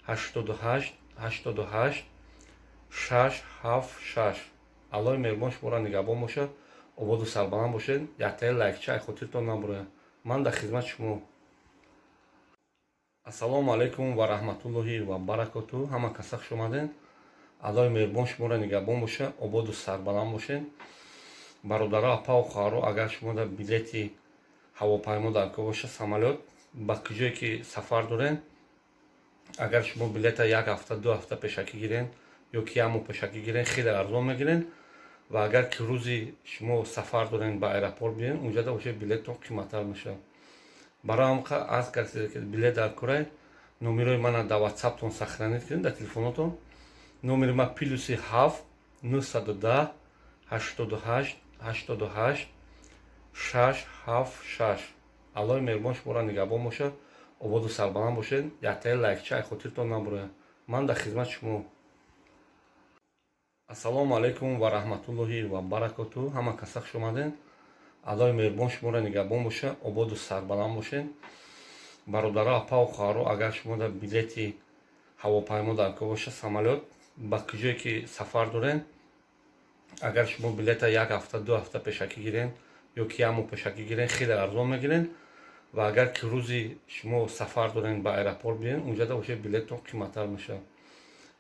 88 88 676. Аллоҳи меҳрубон шуморо нигаҳбон бошад, ободу сарбаланд бошед. Яктаи лайкча ай хотиртон набурояд. Ман дар хизмати шумо. Ассалому алайкум ва раҳматуллоҳи ва баракоту. Ҳама каса хуш омадед. Аллоҳи меҳрубон шуморо нигаҳбон бошад, ободу сарбаланд бошед. Бародаро, апаву хоҳаро, агар шумо дар билети ҳавопаймо дар кор бошад, самолёт, ба куҷое ки сафар доред, агар шумо билета як ҳафта, 2 ҳафта пешакӣ гирен ё ки як моҳ пешакӣ гирен, хеле арзон мегирен. Ва агар ки рӯзи шумо сафар дорен, ба аэропорт биёен, унҷада бошад, билеттон қиматтар мешавад. Барои ҳам аз касе ки билет дар корай, номерои мана дар Ватсаптон сохранить кунед, дар телефонотон. Номери ма +7 910 88 88 676. Аллоҳи меҳрубон шуморо нигаҳбон бошад, ободу сарбаланд бошед. Яктаи лайкча ай хотиртон набурояд. Ман дар хизмати шумо. Ассалому алайкум ва раҳматуллоҳи ва баракоту. Ҳама каса хуш омадед. Аллоҳи меҳрубон шуморо нигаҳбон бошад, ободу сарбаланд бошед. Бародаро, апаву хоҳаро, агар шумо дар билети ҳавопаймо дар кор бошад, самолёт, ба куҷое ки сафар доред, агар шумо билета як ҳафта, 2 ҳафта пешакӣ гирен ё ки як моҳ пешакӣ гирен, хеле арзон мегирен. Ва агар ки рӯзи шумо сафар дорен, ба аэропорт биёен, унҷада бошад, билеттон қиматтар мешавад.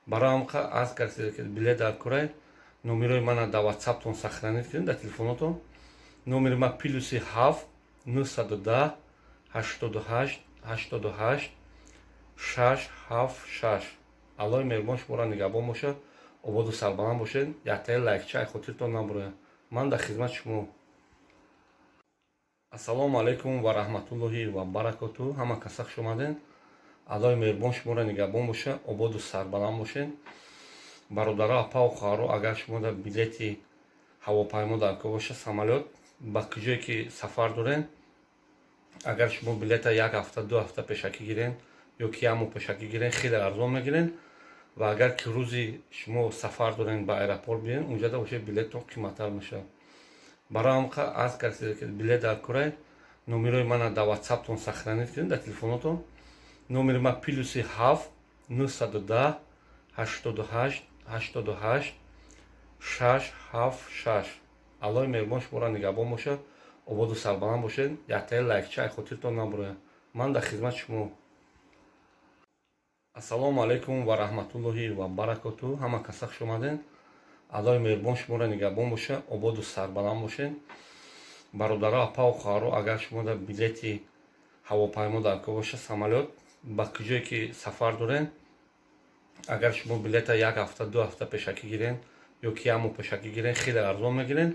Барои ҳамқа аз касе ки билет дар курай, номерои мана дар Ватсаптон сохранить кунед, дар телефонотон. Номери ма +7 910 88 88 676. Аллоҳи меҳрубон шуморо нигаҳбон бошад, ободу сарбаланд бошед. Яктаи лайкча ай хотиртон набурояд. Ман дар хизмати шумо. Ассалому алайкум ва раҳматуллоҳи ва баракоту. Ҳама каса хуш омадед. Аллоҳи меҳрубон шуморо нигаҳбон бошад, ободу сарбаланд бошед. Бародаро, апаву хоҳаро, агар шумо дар билети ҳавопаймо дар кор боша, самолёт, ба куҷое ки сафар доред, агар шумо билета як ҳафта, 2 ҳафта пешакӣ гирен ё ки як моҳ пешакӣ гирен, хеле арзон мегирен. Ва агар ки рӯзи шумо сафар дорен, ба аэропорт биёен, унҷада боша, билеттон қиматтар мешавад. Барои ҳамқа аз касе ки билет дар курай, номерои мана дар Ватсаптон сохранить кунед, дар телефонотон. Номери ма +7 910 88 88 676. Аллоҳи меҳрубон шуморо нигаҳбон бошад, ободу сарбаланд бошед. Яктаи лайкча ай хотиртон набурояд. Ман дар хизмати шумо. Ассалому алайкум ва раҳматуллоҳи ва баракоту. Ҳама каса хуш омадед. Аллоҳи меҳрубон шуморо нигаҳбон бошад, ободу сарбаланд бошед. Бародаро, апаву хоҳаро, агар шумо дар билети ҳавопаймо дар кор боша, самолёт, ба куҷое ки сафар доред, агар шумо билета як ҳафта, 2 ҳафта пешакӣ гирен ё ки як моҳ пешакӣ гирен, хеле арзон мегирен.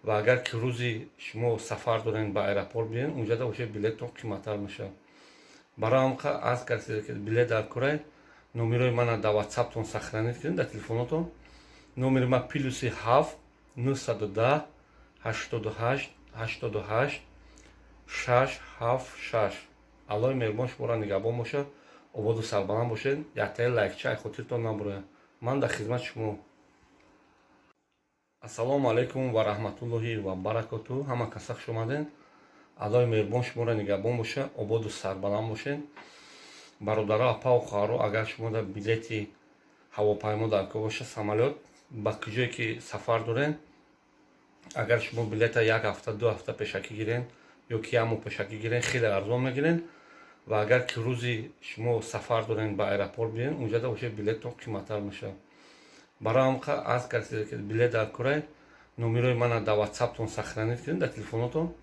Ва агар ки рӯзи шумо сафар дорен, ба аэропорт биёен, унҷада боша, билеттон қиматтар мешавад. Барои ҳамқа аз касе ки билет дар курай, номерои мана дар Ватсаптон сохранить кунед, дар телефонотон. Номери ма +7 910 88 88 676. Аллоҳи меҳрубон шуморо нигаҳбон бошад, ободу сарбаланд бошед. Яктаи лайкча ай хотиртон набурояд. Ман дар хизмати шумо. Ассалому алайкум ва раҳматуллоҳи ва баракоту. Ҳама каса хуш омадед. Аллоҳи меҳрубон шуморо нигаҳбон бошад, ободу сарбаланд бошед. Бародаро, апаву хоҳаро, агар шумо дар билети ҳавопаймо дар кор боша, самолёт, ба куҷое ки сафар доред, агар шумо билета як ҳафта, 2 ҳафта пешакӣ гирен ё ки як моҳ пешакӣ гирен, хеле арзон мегирен. Ва агар ки рӯзи шумо сафар дорен, ба аэропорт биёен, унҷада боша, билеттон қиматтар мешавад. Барои ҳамқа аз касе ки билет дар курай, номерои мана дар Ватсаптон сохранить кунед, дар телефонотон.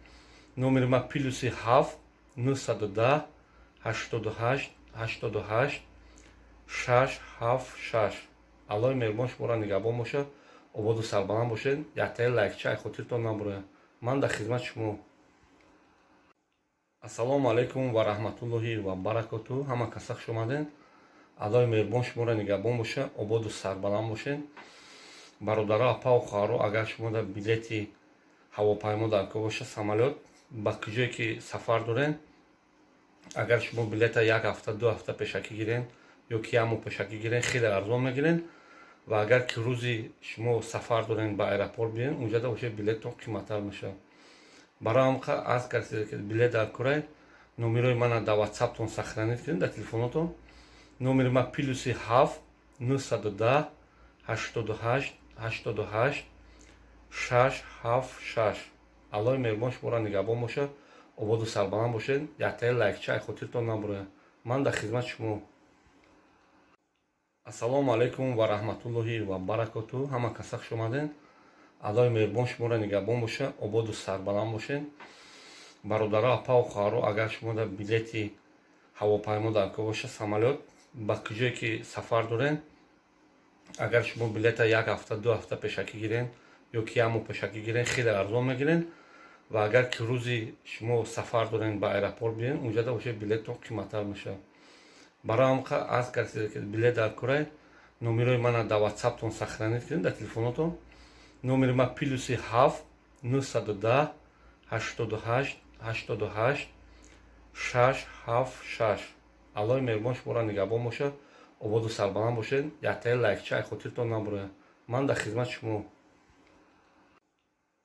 Номери ма +7 910 88 88 676. Аллоҳи меҳрубон шуморо нигаҳбон бошад, ободу сарбаланд бошед. Яктаи лайкча ай хотиртон набурояд. Ман дар хизмати шумо. Ассалому алайкум ва раҳматуллоҳи ва баракоту. Ҳама каса хуш омадед. Аллоҳи меҳрубон шуморо нигаҳбон бошад, ободу сарбаланд бошед. Бародаро, апаву хоҳаро, агар шумо дар билети ҳавопаймо дар кор боша, самолёт, ба куҷое ки сафар доред, агар шумо билета як ҳафта, 2 ҳафта пешакӣ гирен ё ки як моҳ пешакӣ гирен, хеле арзон мегирен. Ва агар ки рӯзи шумо сафар дорен, ба аэропорт биёен, унҷада боша, билеттон қиматтар мешавад. Барои ҳамқа аз касе ки билет дар курай, номерои мана дар Ватсаптон сохранить кунед, дар телефонотон. Номери ма +7 910 88 88 676. Аллоҳи меҳрубон шуморо нигаҳбон бошад, ободу сарбаланд бошед. Яктаи лайкча ай хотиртон набурояд. Ман дар хизмати шумо. Ассалому алайкум ва раҳматуллоҳи ва баракоту. Ҳама каса хуш омадед. Аллоҳи меҳрубон шуморо нигаҳбон бошад, ободу сарбаланд бошед. Бародаро, апаву хоҳаро, агар шумо дар билети ҳавопаймо дар кор боша, самолёт, ба куҷое ки сафар доред, агар шумо билета як ҳафта, 2 ҳафта пешакӣ гирен ё ки як моҳ пешакӣ гирен, хеле арзон мегирен. Ва агар ки рӯзи шумо сафар дорен, ба аэропорт биёен, унҷада боша, билеттон қиматтар мешавад. Барои ҳамқа аз касе ки билет дар курай, номерои мана дар Ватсаптон сохранить кунед, дар телефонотон. Номери ма +7 910 88 88 676. Аллоҳи меҳрубон шуморо нигаҳбон бошад, ободу сарбаланд бошед. Яктаи лайкча ай хотиртон набурояд. Ман дар хизмати шумо.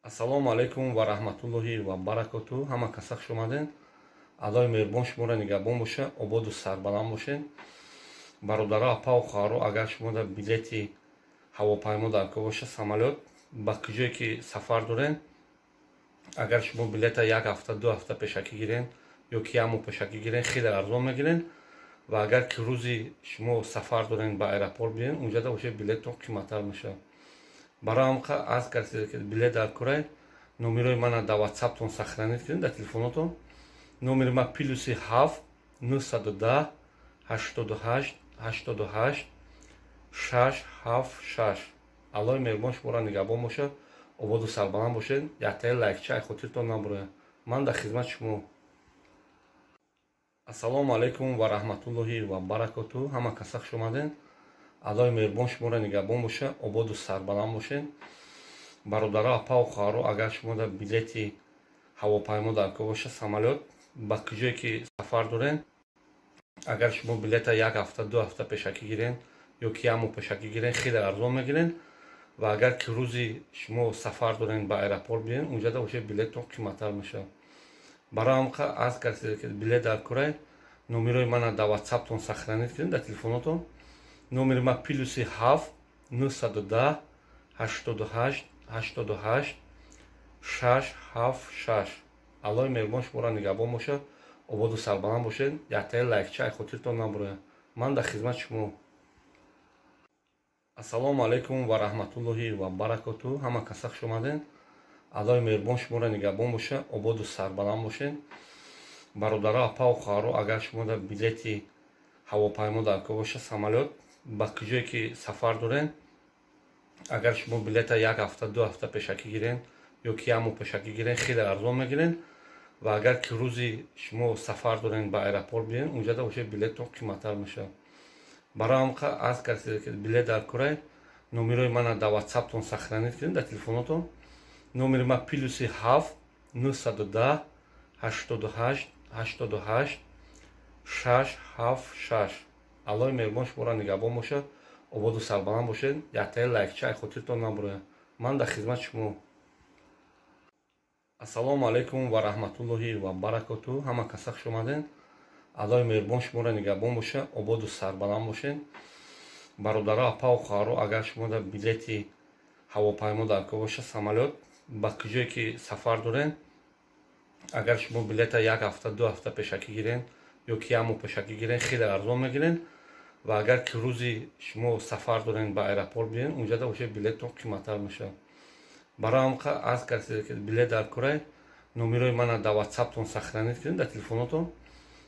Ассалому алайкум ва раҳматуллоҳи ва баракоту. Ҳама каса хуш омадед. Аллоҳи меҳрубон шуморо нигаҳбон бошад, ободу сарбаланд бошед. Бародаро, апаву хоҳаро, агар шумо дар билети ҳавопаймо дар кор боша, самолёт, ба куҷое ки сафар доред, агар шумо билета як ҳафта, 2 ҳафта пешакӣ гирен ё ки як моҳ пешакӣ гирен, хеле арзон мегирен. Ва агар ки рӯзи шумо сафар дорен, ба аэропорт биёен, унҷада уже билеттон қиматтар мешавад. Барои ҳамқа аз касе ки билет дар курай, номерои мана дар Ватсаптон сохранить кунед, дар телефонотон. Номери ман +7 910 88 88 676. Аллоҳи меҳрубон шуморо нигаҳбон бошад, ободу сарбаланд бошед. Яктаи лайкча ай хотиртон набурояд. Ман дар хизмати шумо. Ассалому алайкум ва раҳматуллоҳи ва баракоту. Ҳама каса хуш омаден. Аллоҳи меҳрубон шуморо нигаҳбон бошад, ободу сарбаланд бошед. Бародаро, апаву хоҳаро, агар шумо дар билети ҳавопаймо дар кор боша, самолёт, ба куҷое ки сафар дорен, агар шумо билета як ҳафта, 2 ҳафта пешакӣ гирен ё ки як моҳ пешакӣ гирен, хеле арзон мегирен. Ва агар ки рӯзи шумо сафар дорен, ба аэропорт биёен, унҷада уже билеттон қиматтар мешавад. Барои ҳамқа аз касе ки билет дар курай, номерои мана дар Ватсаптон сохранить кунед, дар телефонотон. Номери ман +7 910 88 88 676. Аллоҳи меҳрубон шуморо нигаҳбон бошад, ободу сарбаланд бошед. Яктаи лайкча ай хотиртон набурояд. Ман дар хизмати шумо. Ассалому алайкум ва раҳматуллоҳи ва баракоту. Ҳама каса хуш омаден. Аллоҳи меҳрубон шуморо нигаҳбон бошад, ободу сарбаланд бошед. Бародаро, апаву хоҳаро, агар шумо дар билети ҳавопаймо дар кор боша, самолёт, ба куҷое ки сафар дорен, агар шумо билета як ҳафта, 2 ҳафта пешакӣ гирен ё ки як моҳ пешакӣ гирен, хеле арзон мегирен. Ва агар ки рӯзи шумо сафар дорен, ба аэропорт биёен, унҷада уже билеттон қиматтар мешавад. Барои ҳамқа аз касе ки билет дар курай, номерои мана дар Ватсаптон сохранить кунед, дар телефонотон. Номери ман +7 910 88 88 676. Аллоҳи меҳрубон шуморо нигаҳбон бошад, ободу сарбаланд бошед. Яктаи лайкча ай хотиртон набурояд. Ман дар хизмати шумо. Ассалому алайкум ва раҳматуллоҳи ва баракоту. Ҳама каса хуш омаден. Аллоҳи меҳрубон шуморо нигаҳбон бошад, ободу сарбаланд бошед. Бародаро, апаву хоҳаро, агар шумо дар билети ҳавопаймо дар кор боша, самолёт, ба куҷое ки сафар дорен, агар шумо билета як ҳафта, 2 ҳафта пешакӣ гирен ё ки як моҳ пешакӣ гирен, хеле арзон мегирен. Ва агар ки рӯзи шумо сафар дорен, ба аэропорт биёен, унҷада уже билеттон қиматтар мешавад. Барои ҳамқа аз касе ки билет дар курай, номерои мана дар Ватсаптон сохранить кунед, дар телефонотон.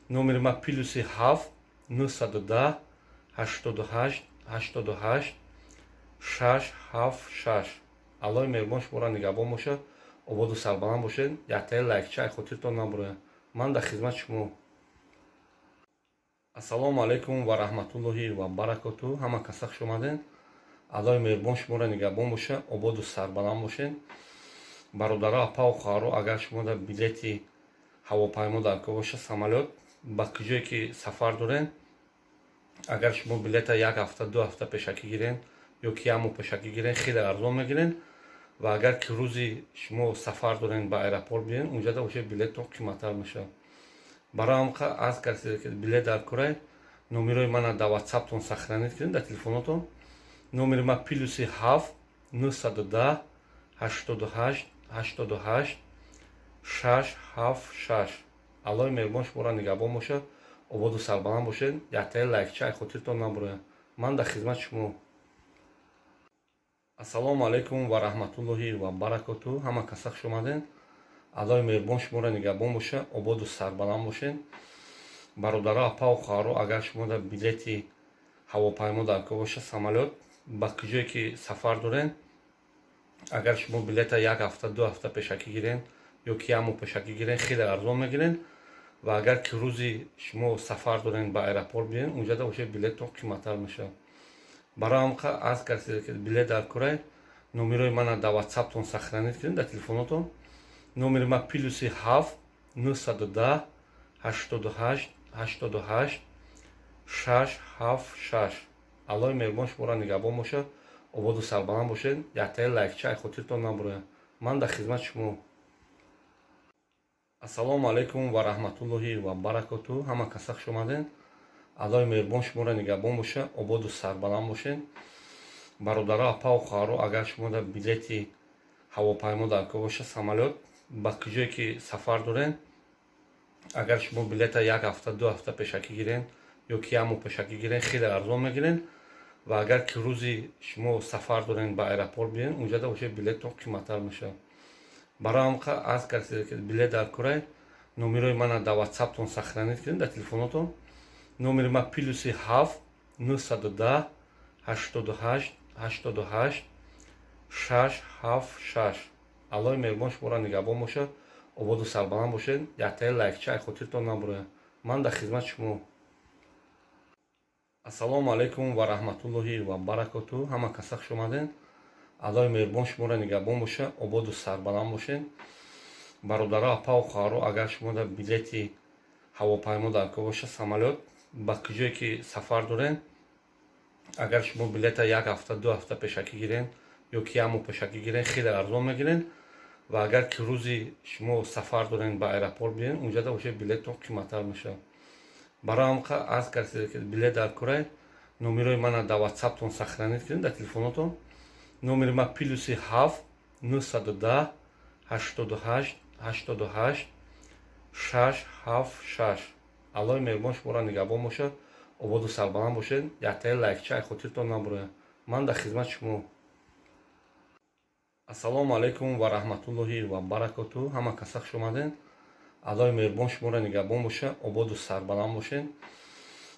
Номери ман +7 910 88 88 676. Аллоҳи меҳрубон шуморо нигаҳбон бошад, ободу сарбаланд бошед. Яктаи лайкча ай хотиртон набурояд. Ман дар хизмати шумо. Ассалому алайкум ва раҳматуллоҳи ва баракоту. Ҳама каса хуш омаден. Аллоҳи меҳрубон шуморо нигаҳбон бошад, ободу сарбаланд бошед. Бародаро, апаву хоҳаро, агар шумо дар билети ҳавопаймо дар кор боша, самолёт, ба куҷое ки сафар дорен, агар шумо билета як ҳафта, 2 ҳафта пешакӣ гирен ё ки як моҳ пешакӣ гирен, хеле арзон мегирен. Ва агар ки рӯзи шумо сафар дорен, ба аэропорт биёен, унҷада уже билеттон қиматтар мешавад. Барои ҳамқа аз касе ки билет дар курай, номерои мана дар Ватсаптон сохранить кунед, дар телефонотон. Номери ман +7 910 88 88 676. Аллоҳи меҳрубон шуморо нигаҳбон бошад, ободу сарбаланд бошед. Яктаи лайкча ай хотиртон набурояд. Ман дар хизмати шумо. Ассалому алайкум ва раҳматуллоҳи ва баракоту. Ҳама каса хуш омаден. Аллоҳи меҳрубон шуморо нигаҳбон бошад, ободу сарбаланд бошед. Бародаро, апаву хоҳаро, агар шумо дар билети ҳавопаймо дар кор боша, самолёт, ба куҷое ки сафар дорен, агар шумо билета як ҳафта, 2 ҳафта пешакӣ гирен ё ки як моҳ пешакӣ гирен, хеле арзон мегирен. Ва агар ки рӯзи шумо сафар дорен, ба аэропорт биёен, унҷада уже билеттон қиматтар мешавад. Барои ҳамқа аз касе ки билет дар курай, номерои мана дар Ватсаптон сохранить кунед, дар телефонотон. Номери ман +7 910 88 88 676. Аллоҳи меҳрубон шуморо нигаҳбон бошад, ободу сарбаланд бошед. Яктаи лайкча ай хотиртон набурояд. Ман дар хизмати шумо. Ассалому алайкум ва раҳматуллоҳи ва баракоту. Ҳама каса хуш омаден. Аллоҳи меҳрубон шуморо нигаҳбон бошад, ободу сарбаланд бошед. Бародаро, апаву хоҳаро, агар шумо дар билети ҳавопаймо дар кор боша, самолёт, ба куҷое ки сафар дорен, агар шумо билета як ҳафта, 2 ҳафта пешакӣ гирен Ё ки як моҳ пешакӣ гирен, хеле арзон мегирен. Ва агар ки рӯзи шумо сафар дорен, ба аэропорт биен, унҷада уже билеттон қиматтар мешавад. Барои ҳам аз касе ки билет дар курай, номерои мана дар Ватсаптон сохранить кунед, дар телефонотон. Номери ма +7 910 88 88 676. Аллоҳи меҳрубон шуморо нигаҳбон бошад, ободу сарбаланд бошед. Яктаи лайкча ай хотиртон набурояд. Ман дар хизмати шумо. Ассалому алайкум ва раҳматуллоҳи ва баракоту. Ҳама каса хуш омадед. Аллоҳи меҳрубон шуморо нигаҳбон бошад, ободу сарбаланд бошед. Бародаро, апаву хоҳаро, агар шумо дар билети ҳавопаймо дар кор бошад, самолёт, ба куҷое ки сафар доред, агар шумо билета як ҳафта, 2 ҳафта пешакӣ гирен ё ки як моҳ пешакӣ гирен, хеле арзон мегирен. Ва агар ки рӯзи шумо сафар дорен, ба аэропорт биен, унҷада уже билеттон қиматтар мешавад. Барои ҳам аз касе ки билет дар курай, номерои мана дар Ватсаптон сохранить кунед, дар телефонотон. Номери ма +7 910 88 88 676. Аллоҳи меҳрубон шуморо нигаҳбон бошад, ободу сарбаланд бошед. Яктаи лайкча ай хотиртон набурояд. Ман дар хизмати шумо. Ассалому алайкум ва раҳматуллоҳи ва баракоту. Ҳама каса хуш омадед. Аллоҳи меҳрубон шуморо нигаҳбон бошад, ободу сарбаланд бошед.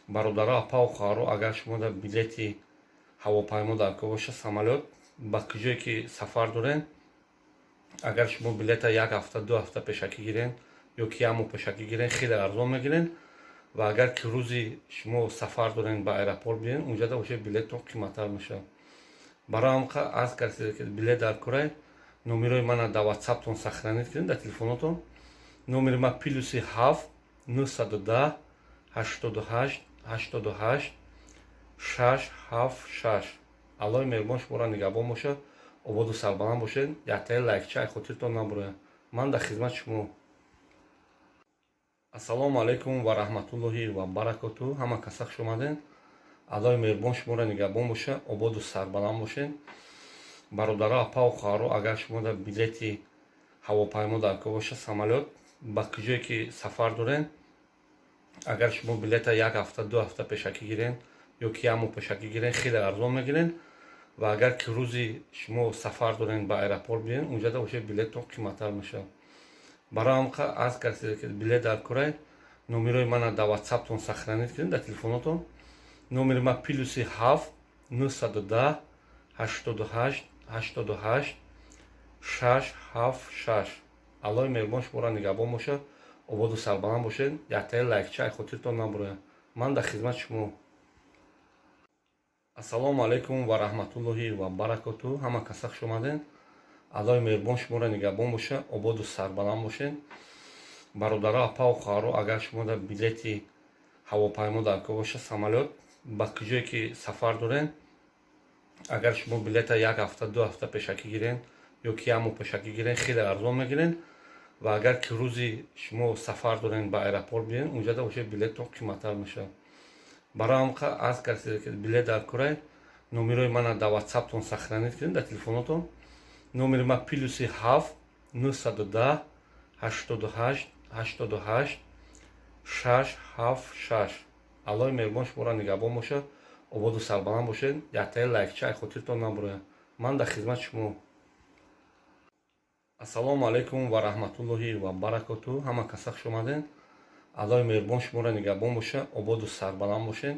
Бародаро, апаву хоҳаро, агар шумо дар билети ҳавопаймо дар кор бошад, самолёт, ба куҷое ки сафар доред, агар шумо билета як ҳафта, 2 ҳафта пешакӣ гирен ё ки як моҳ пешакӣ гирен, хеле арзон мегирен. Ва агар ки рӯзи шумо сафар дорен, ба аэропорт биен, унҷада уже билеттон қиматтар мешавад. Барои ҳам аз касе ки билет дар курай, номерои мана дар Ватсаптон сохранить кунед, дар телефонотон. Номери ма +7 910 88 88 676. Аллоҳи меҳрубон шуморо нигаҳбон бошад, ободу сарбаланд бошед. Яктаи лайкча ай хотиртон набурояд. Ман дар хизмати шумо. Ассалому алайкум ва раҳматуллоҳи ва баракоту. Ҳама каса хуш омадед. Аллоҳи меҳрубон шуморо нигаҳбон бошад, ободу сарбаланд бошед. Бародаро, апаву хоҳаро, агар шумо дар билети ҳавопаймо дар кор бошад, самолёт, ба куҷое ки сафар доред, агар шумо билета як ҳафта, 2 ҳафта пешакӣ гирен ё ки як моҳ пешакӣ гирен, хеле арзон мегирен. Ва агар ки рӯзи шумо сафар дорен, ба аэропорт биен, унҷада уже билеттон қиматтар мешавад. Барои ҳам аз касе ки билет дар курай, номерои мана дар Ватсаптон сохранить кунед, дар телефонотон. Номери ма +7 910 88 88 676. Аллоҳи меҳрубон шуморо нигаҳбон бошад, ободу сарбаланд бошед. Яктаи лайкча ай хотиртон набурояд. Ман дар хизмати шумо. Ассалому алайкум ва раҳматуллоҳи ва баракоту. Ҳама каса хуш омадед. Аллоҳи меҳрубон шуморо нигаҳбон бошад, ободу сарбаланд бошед. Бародаро, апаву хоҳаро, агар шумо дар билети ҳавопаймо дар кор бошад, самолёт, ба куҷое ки сафар доред, агар шумо билета як ҳафта, 2 ҳафта пешакӣ гирен ё ки як моҳ пешакӣ гирен, хеле арзон мегирен. Ва агар ки рӯзи шумо сафар дорен, ба аэропорт биен, унҷада уже билеттон қиматтар мешавад. Барои ҳам аз касе ки билет дар курай, номерои мана дар Ватсаптон сохранить кунед, дар телефонотон. Номери ма +7 910 88 88 676. Аллоҳи меҳрубон шуморо нигаҳбон бошад, ободу сарбаланд бошед. Яктаи лайкча ай хотиртон набурояд. Ман дар хизмати шумо. Ассалому алайкум ва раҳматуллоҳи ва баракоту. Ҳама каса хуш омадед. Аллоҳи меҳрубон шуморо нигаҳбон бошад, ободу сарбаланд бошед.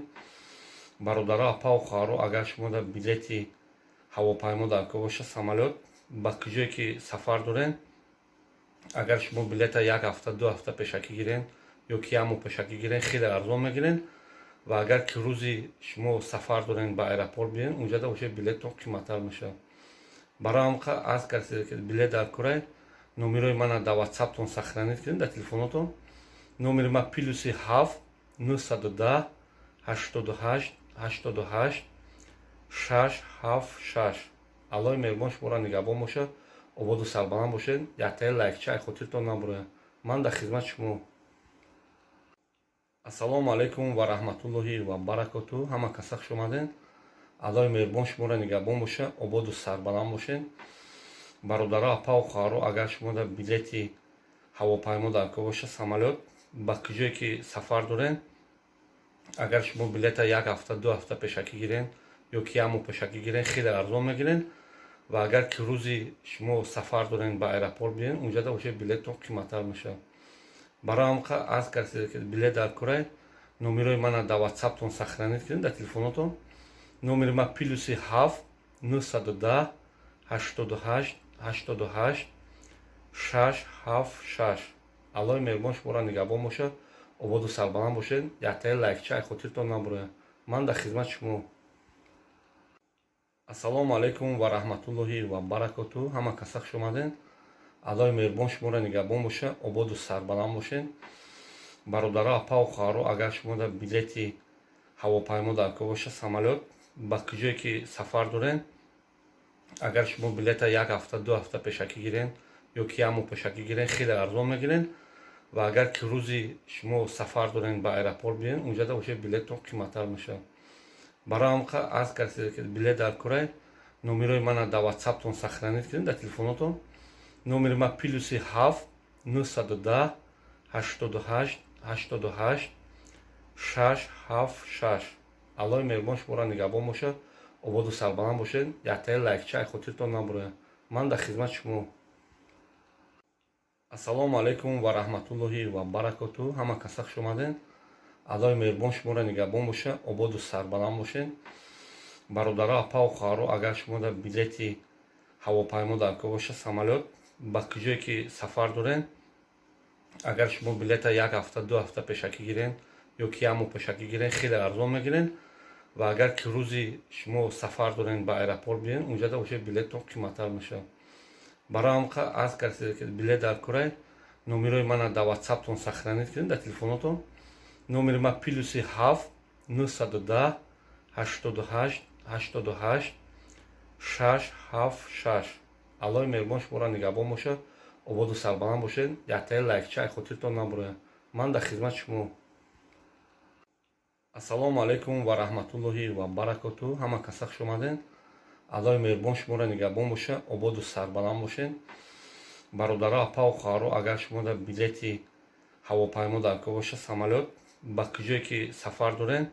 Бародаро, апаву хоҳаро, агар шумо дар билети ҳавопаймо дар кор бошад, самолёт, ба куҷое ки сафар доред, агар шумо билета як ҳафта, 2 ҳафта пешакӣ гирен ё ки як моҳ пешакӣ гирен, хеле арзон мегирен. Ва агар ки рӯзи шумо сафар дорен, ба аэропорт биен, унҷада уже билеттон қиматтар мешавад. Барои ҳам аз касе ки билет дар курай, номерои мана дар Ватсаптон сохранить кунед, дар телефонотон. Номери ма +7 910 88 88 676. Аллоҳи меҳрубон шуморо нигаҳбон бошад, ободу сарбаланд бошед. Яктаи лайкча ай хотиртон набурояд. Ман дар хизмати шумо. Ассалому алайкум ва раҳматуллоҳи ва баракоту. Ҳама каса хуш омадед. Аллоҳи меҳрубон шуморо нигаҳбон бошад, ободу сарбаланд бошед. Бародаро, апаву хоҳаро, агар шумо дар билети ҳавопаймо дар кор бошад, самолёт, ба куҷое ки сафар доред, Агар шумо билета як ҳафта, 2 ҳафта пешакӣ гирен ё ки як моҳ пешакӣ гирен, хеле арзон мегирен. Ва агар ки рӯзи шумо сафар дорен, ба аэропорт биен, унҷада уже билеттон қиматтар мешавад. Барои ҳам аз касе ки билет дар курай, номерои мана дар ватсаптон сохранить кунед, дар телефонотон. Номери ма +7 910 88 88 676. Аллоҳи меҳрубон шуморо нигаҳбон бошад, ободу сарбаланд бошед. Яктаи лайкча ай хотиртон набурояд. Ман дар хизмати шумо. Ассалому алайкум ва раҳматуллоҳи ва баракоту. Ҳама каса хуш омадед. Аллоҳи меҳрубон шуморо нигаҳбон бошад, ободу сарбаланд бошед. Бародаро, апаву хоҳаро, агар шумо дар билети ҳавопаймо дар кор бошад, самолёт, ба куҷое ки сафар доред, агар шумо билета як ҳафта, 2 ҳафта пешакӣ гирен ё ки як моҳ пешакӣ гирен, хеле арзон мегирен. Ва агар ки рӯзи шумо сафар дорен, ба аэропорт биен, унҷада уже билеттон қиматтар мешавад. Барои ҳам аз касе ки билет дар курай, номерои мана дар ватсаптон сохранить кунед, дар телефонотон. Номери ма +7 910 88 88 676. Аллоҳи меҳрубон шуморо нигаҳбон бошад, ободу сарбаланд бошед. Яктаи лайкча ай хотиртон набурояд. Ман дар хизмати шумо. Ассалому алайкум ва раҳматуллоҳи ва баракоту. Ҳама каса хуш омадед. Аллоҳи меҳрубон шуморо нигаҳбон бошад, ободу сарбаланд бошед. Бародаро, апаву хоҳаро, агар шумо дар билети ҳавопаймо дар кор бошад, самолёт, ба куҷое ки сафар доред, агар шумо билета як ҳафта, 2 ҳафта пешакӣ гирен ё ки як моҳ пешакӣ гирен, хеле арзон мегирен. Ва агар ки рӯзи шумо сафар дорен, ба аэропорт биен, унҷада уже билеттон қиматтар мешавад. Барои ҳам аз касе ки билет дар курай, номерои мана дар ватсаптон сохранить кунед, дар телефонотон. Номери ма +7 910 88 88 676. Аллоҳи меҳрубон шуморо нигаҳбон бошад, ободу сарбаланд бошед. Яктаи лайкча ай хотиртон набурояд. Ман дар хизмати шумо. Ассалому алайкум ва раҳматуллоҳи ва баракоту. Ҳама каса хуш омадед. Аллоҳи меҳрубон шуморо нигаҳбон бошад, ободу сарбаланд бошед. Бародаро, апаву хоҳаро, агар шумо дар билети ҳавопаймо дар кор бошад, самолёт, ба куҷое ки сафар доред,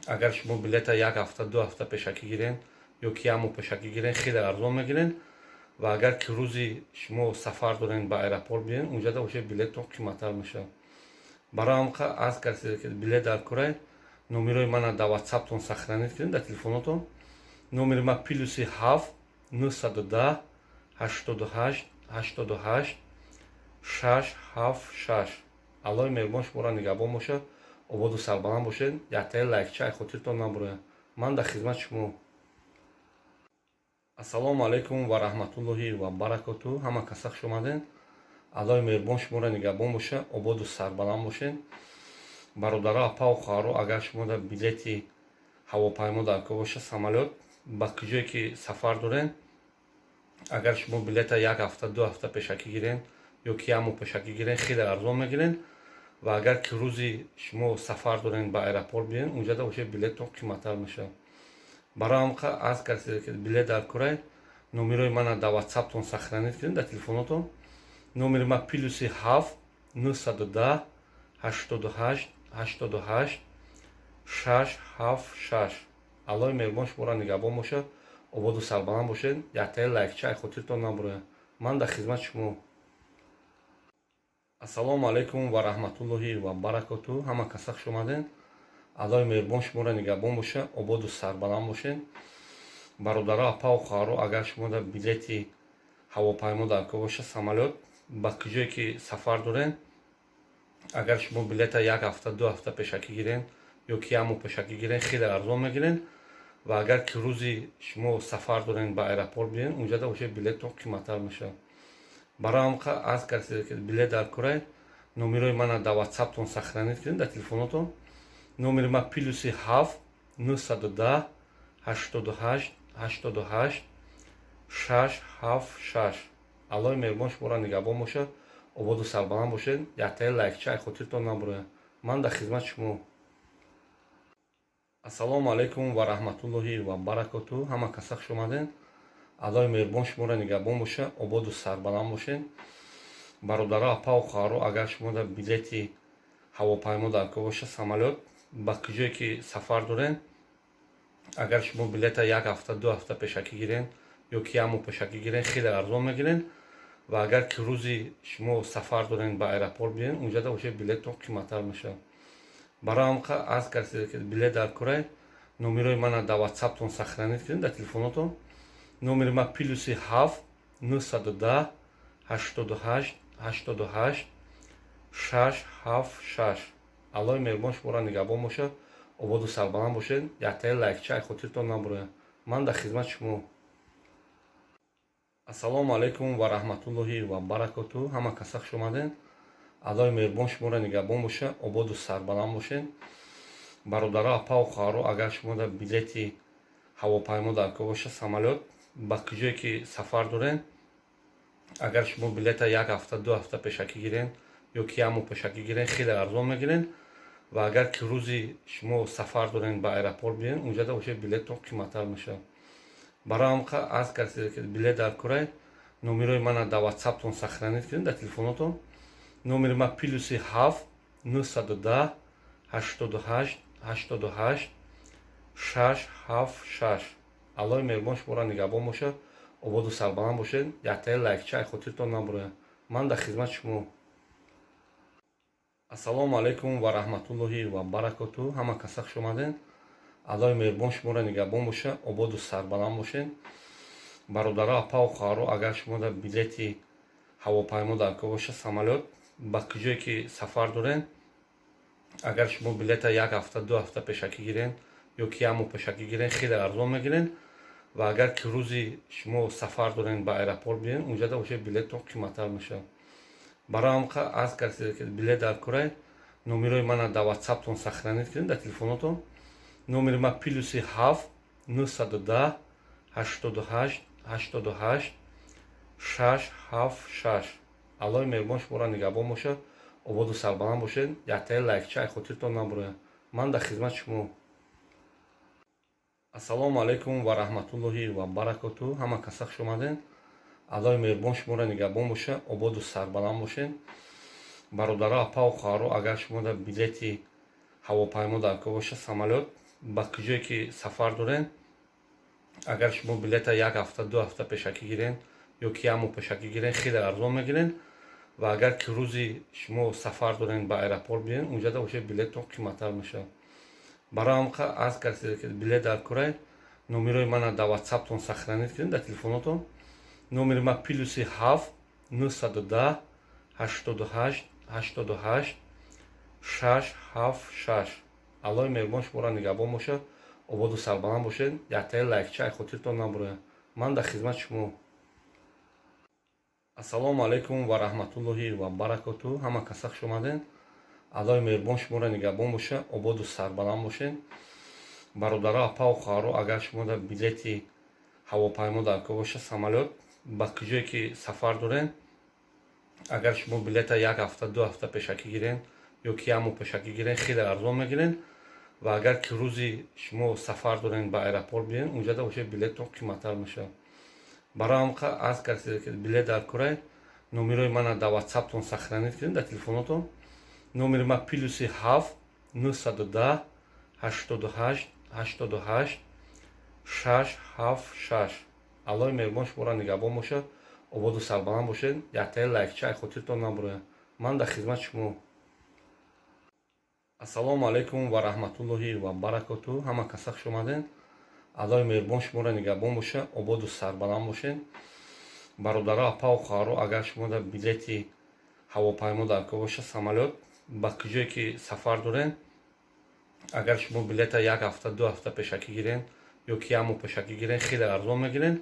агар шумо билета як ҳафта, 2 ҳафта пешакӣ гирен ё ки як моҳ пешакӣ гирен, хеле арзон мегирен. Ва агар ки рӯзи шумо сафар дорен, ба аэропорт биен, унҷада уже билеттон қиматтар мешавад. Барои ҳам аз касе ки билет дар курай, номерои мана дар ватсаптон сохранить кунед, дар телефонотон. Номери ма +7 910 88 88 676. Аллоҳи меҳрубон шуморо нигаҳбон бошад, ободу сарбаланд бошед. Яктаи лайкча ай хотиртон набурояд. Ман дар хизмати шумо. Ассалому алайкум ва раҳматуллоҳи ва баракоту. Ҳама каса хуш омадед. Аллоҳи меҳрубон шуморо нигаҳбон бошад, ободу сарбаланд бошед. Бародаро, апаву хоҳаро, агар шумо дар билети ҳавопаймо дар кор бошад, самолёт, ба куҷое ки сафар доред, агар шумо билета як ҳафта, 2 ҳафта пешакӣ гирен ё ки як моҳ пешакӣ гирен, хеле арзон мегирен. Ва агар ки рӯзи шумо сафар дорен, ба аэропорт биен, унҷада уже билеттон қиматтар мешавад. Барои ҳам аз касе ки билет дар курай, номерои мана дар ватсаптон сохранить кунед, дар телефонотон. Номери ма +7 910 88 88 676. Аллоҳи меҳрубон шуморо нигаҳбон бошад, ободу сарбаланд бошед. Яктаи лайкча ай хотиртон набурояд. Ман дар хизмати шумо. Ассалому алайкум ва раҳматуллоҳи ва баракоту. Ҳама каса хуш омадед. Аллоҳи меҳрубон шуморо нигаҳбон бошад, ободу сарбаланд бошед. Бародаро, апаву хоҳаро, агар шумо дар билети ҳавопаймо дар кор бошад, самолёт, ба куҷое ки сафар доред, агар шумо билета як ҳафта, 2 ҳафта пешакӣ гирен ё ки як моҳ пешакӣ гирен, хеле арзон мегирен. Ва агар ки рӯзи шумо сафар дорен, ба аэропорт биен, унҷада уже билеттон қиматтар мешавад. Барои ҳам аз касе ки билет дар курай, номерои мана дар ватсаптон сохранить кунед, дар телефонотон. Номери ма +7 910 88 88 676. Аллоҳи меҳрубон шуморо нигаҳбон бошад, ободу сарбаланд бошед. Яктаи лайкча ай хотиртон набурояд. Ман дар хизмати шумо. Ассалому алайкум ва раҳматуллоҳи ва баракоту. Ҳама каса хуш омадед. Аллоҳи меҳрубон шуморо нигаҳбон бошад, ободу сарбаланд бошед. Бародаро, апаву хоҳаро, агар шумо дар билети ҳавопаймо дар кор бошад, самолёт, ба куҷое ки сафар доред, агар шумо билета як ҳафта, 2 ҳафта пешакӣ гирен ё ки як моҳ пешакӣ гирен, хеле арзон мегирен. Ба куҷое ки сафар дорен, агар шумо билета як ҳафта, 2 ҳафта пешакӣ гирен ё ки як моҳ пешакӣ гирен, хеле арзон мегирен. Ва агар ки рӯзи шумо сафар дорен, ба аэропорт биен, унҷада уже билеттон қиматтар мешавад. Барои ҳам аз касе ки билет дар курай, номерои мана дар ватсаптон сохранить кунед, дар телефонотон. Номери ма +7 910 88 88 676. Аллоҳи меҳрубон шуморо нигаҳбон бошад, ободу сарбаланд бошед. Яктаи лайкча ай хотиртон набурояд. Ман дар хизмати шумо. Ассалому алайкум ва раҳматуллоҳи ва баракоту. Ҳама каса хуш омаден. Аллоҳи меҳрубон шуморо нигаҳбон бошад, ободу сарбаланд бошед. Бародаро, апаву хоҳаро, агар шумо дар билети ҳавопаймо дар кор бошад, самолёт, ба куҷое ки сафар дорен, агар шумо билета як ҳафта, 2 ҳафта пешакӣ гирен ё ки як моҳ пешакӣ гирен, хеле арзон мегирен. Ва агар ки рӯзи шумо сафар дорен, ба аэропорт биен, унҷада уже билеттон қиматтар мешавад. Барои ҳам аз касе ки билет дар курай, номерои мана дар ватсаптон сохранить кунед, дар телефонотон. Номери ма +7 910 88 88 676. Аллоҳи меҳрубон шуморо нигаҳбон бошад, ободу сарбаланд бошед. Яктаи лайкча ай хотиртон набурояд. Ман дар хизмати шумо. Ассалому алайкум ва раҳматуллоҳи ва баракоту. Ҳама каса хуш омаден. Аллоҳи меҳрубон шуморо нигаҳбон бошад, ободу сарбаланд бошед. Бародаро, апаву хоҳаро, агар шумо дар билети ҳавопаймо дар кор бошад, самолёт, ба куҷое ки сафар дорен, агар шумо билета як ҳафта, 2 ҳафта пешакӣ гирен ё ки як моҳ пешакӣ гирен, хеле арзон мегирен. Ва агар ки рӯзи шумо сафар дорен, ба аэропорт биен, унҷада уже билеттон қиматтар мешавад. Барои ҳам аз касе ки билет дар курай, номерои мана дар ватсаптон сохранить кунед, дар телефонотон. Номери ма +7 910 88 88 676. Аллоҳи меҳрубон шуморо нигаҳбон бошад, ободу сарбаланд бошед. Яктаи лайкча ай хотиртон набурояд. Ман дар хизмати шумо. Ассалому алайкум ва раҳматуллоҳи ва баракоту. Ҳама каса хуш омаден. Аллоҳи меҳрубон шуморо нигаҳбон бошад, ободу сарбаланд бошед. Бародаро, апаву хоҳаро, агар шумо дар билети ҳавопаймо дар кор бошад, самолёт, ба куҷое ки сафар дорен, агар шумо билета як ҳафта, 2 ҳафта пешакӣ гирен ё ки як моҳ пешакӣ гирен, хеле арзон мегирен. Ва агар ки рӯзи шумо сафар дорен, ба аэропорт биен, унҷада уже билеттон қиматтар мешавад. Барои ҳам аз касе ки билет дар курай, номерои мана дар ватсаптон сохранить кунед, дар телефонотон. Номери ма +7 910 88 88 676. Аллоҳи меҳрубон шуморо нигаҳбон бошад, ободу сарбаланд бошед. Яктаи лайкча ай хотиртон набурояд. Ман дар хизмати шумо. Ассалому алайкум ва раҳматуллоҳи ва баракоту. Ҳама каса хуш омаден. Аллоҳи меҳрубон шуморо нигаҳбон бошад, ободу сарбаланд бошед. Бародаро, апаву хоҳаро, агар шумо дар билети ҳавопаймо дар кор бошад, самолёт, ба куҷое ки сафар дорен, агар шумо билета як ҳафта, 2 ҳафта пешакӣ гирен ё ки як моҳ пешакӣ гирен, хеле арзон мегирен. Ва агар ки рӯзи шумо сафар дорен, ба аэропорт биен, унҷада уже билеттон қиматтар мешавад. Барои ҳам аз касе ки билет дар курай, номерои мана дар ватсаптон сохранить кунед, дар телефонотон. Номери ма +7 910 88 88 676. Аллоҳи меҳрубон шуморо нигаҳбон бошад, ободу сарбаланд бошед. Яктаи лайкча ай хотиртон набурояд. Ман дар хизмати шумо. Ассалому алайкум ва раҳматуллоҳи ва баракоту. Ҳама каса хуш омаден. Аллоҳи меҳрубон шуморо нигаҳбон бошад, ободу сарбаланд бошед. Бародаро, апаву хоҳаро, агар шумо дар билети ҳавопаймо дар кор бошад, самолёт, ба куҷое ки сафар дорен, агар шумо билета як ҳафта, 2 ҳафта пешакӣ гирен ё ки як моҳ пешакӣ гирен, хеле арзон мегирен.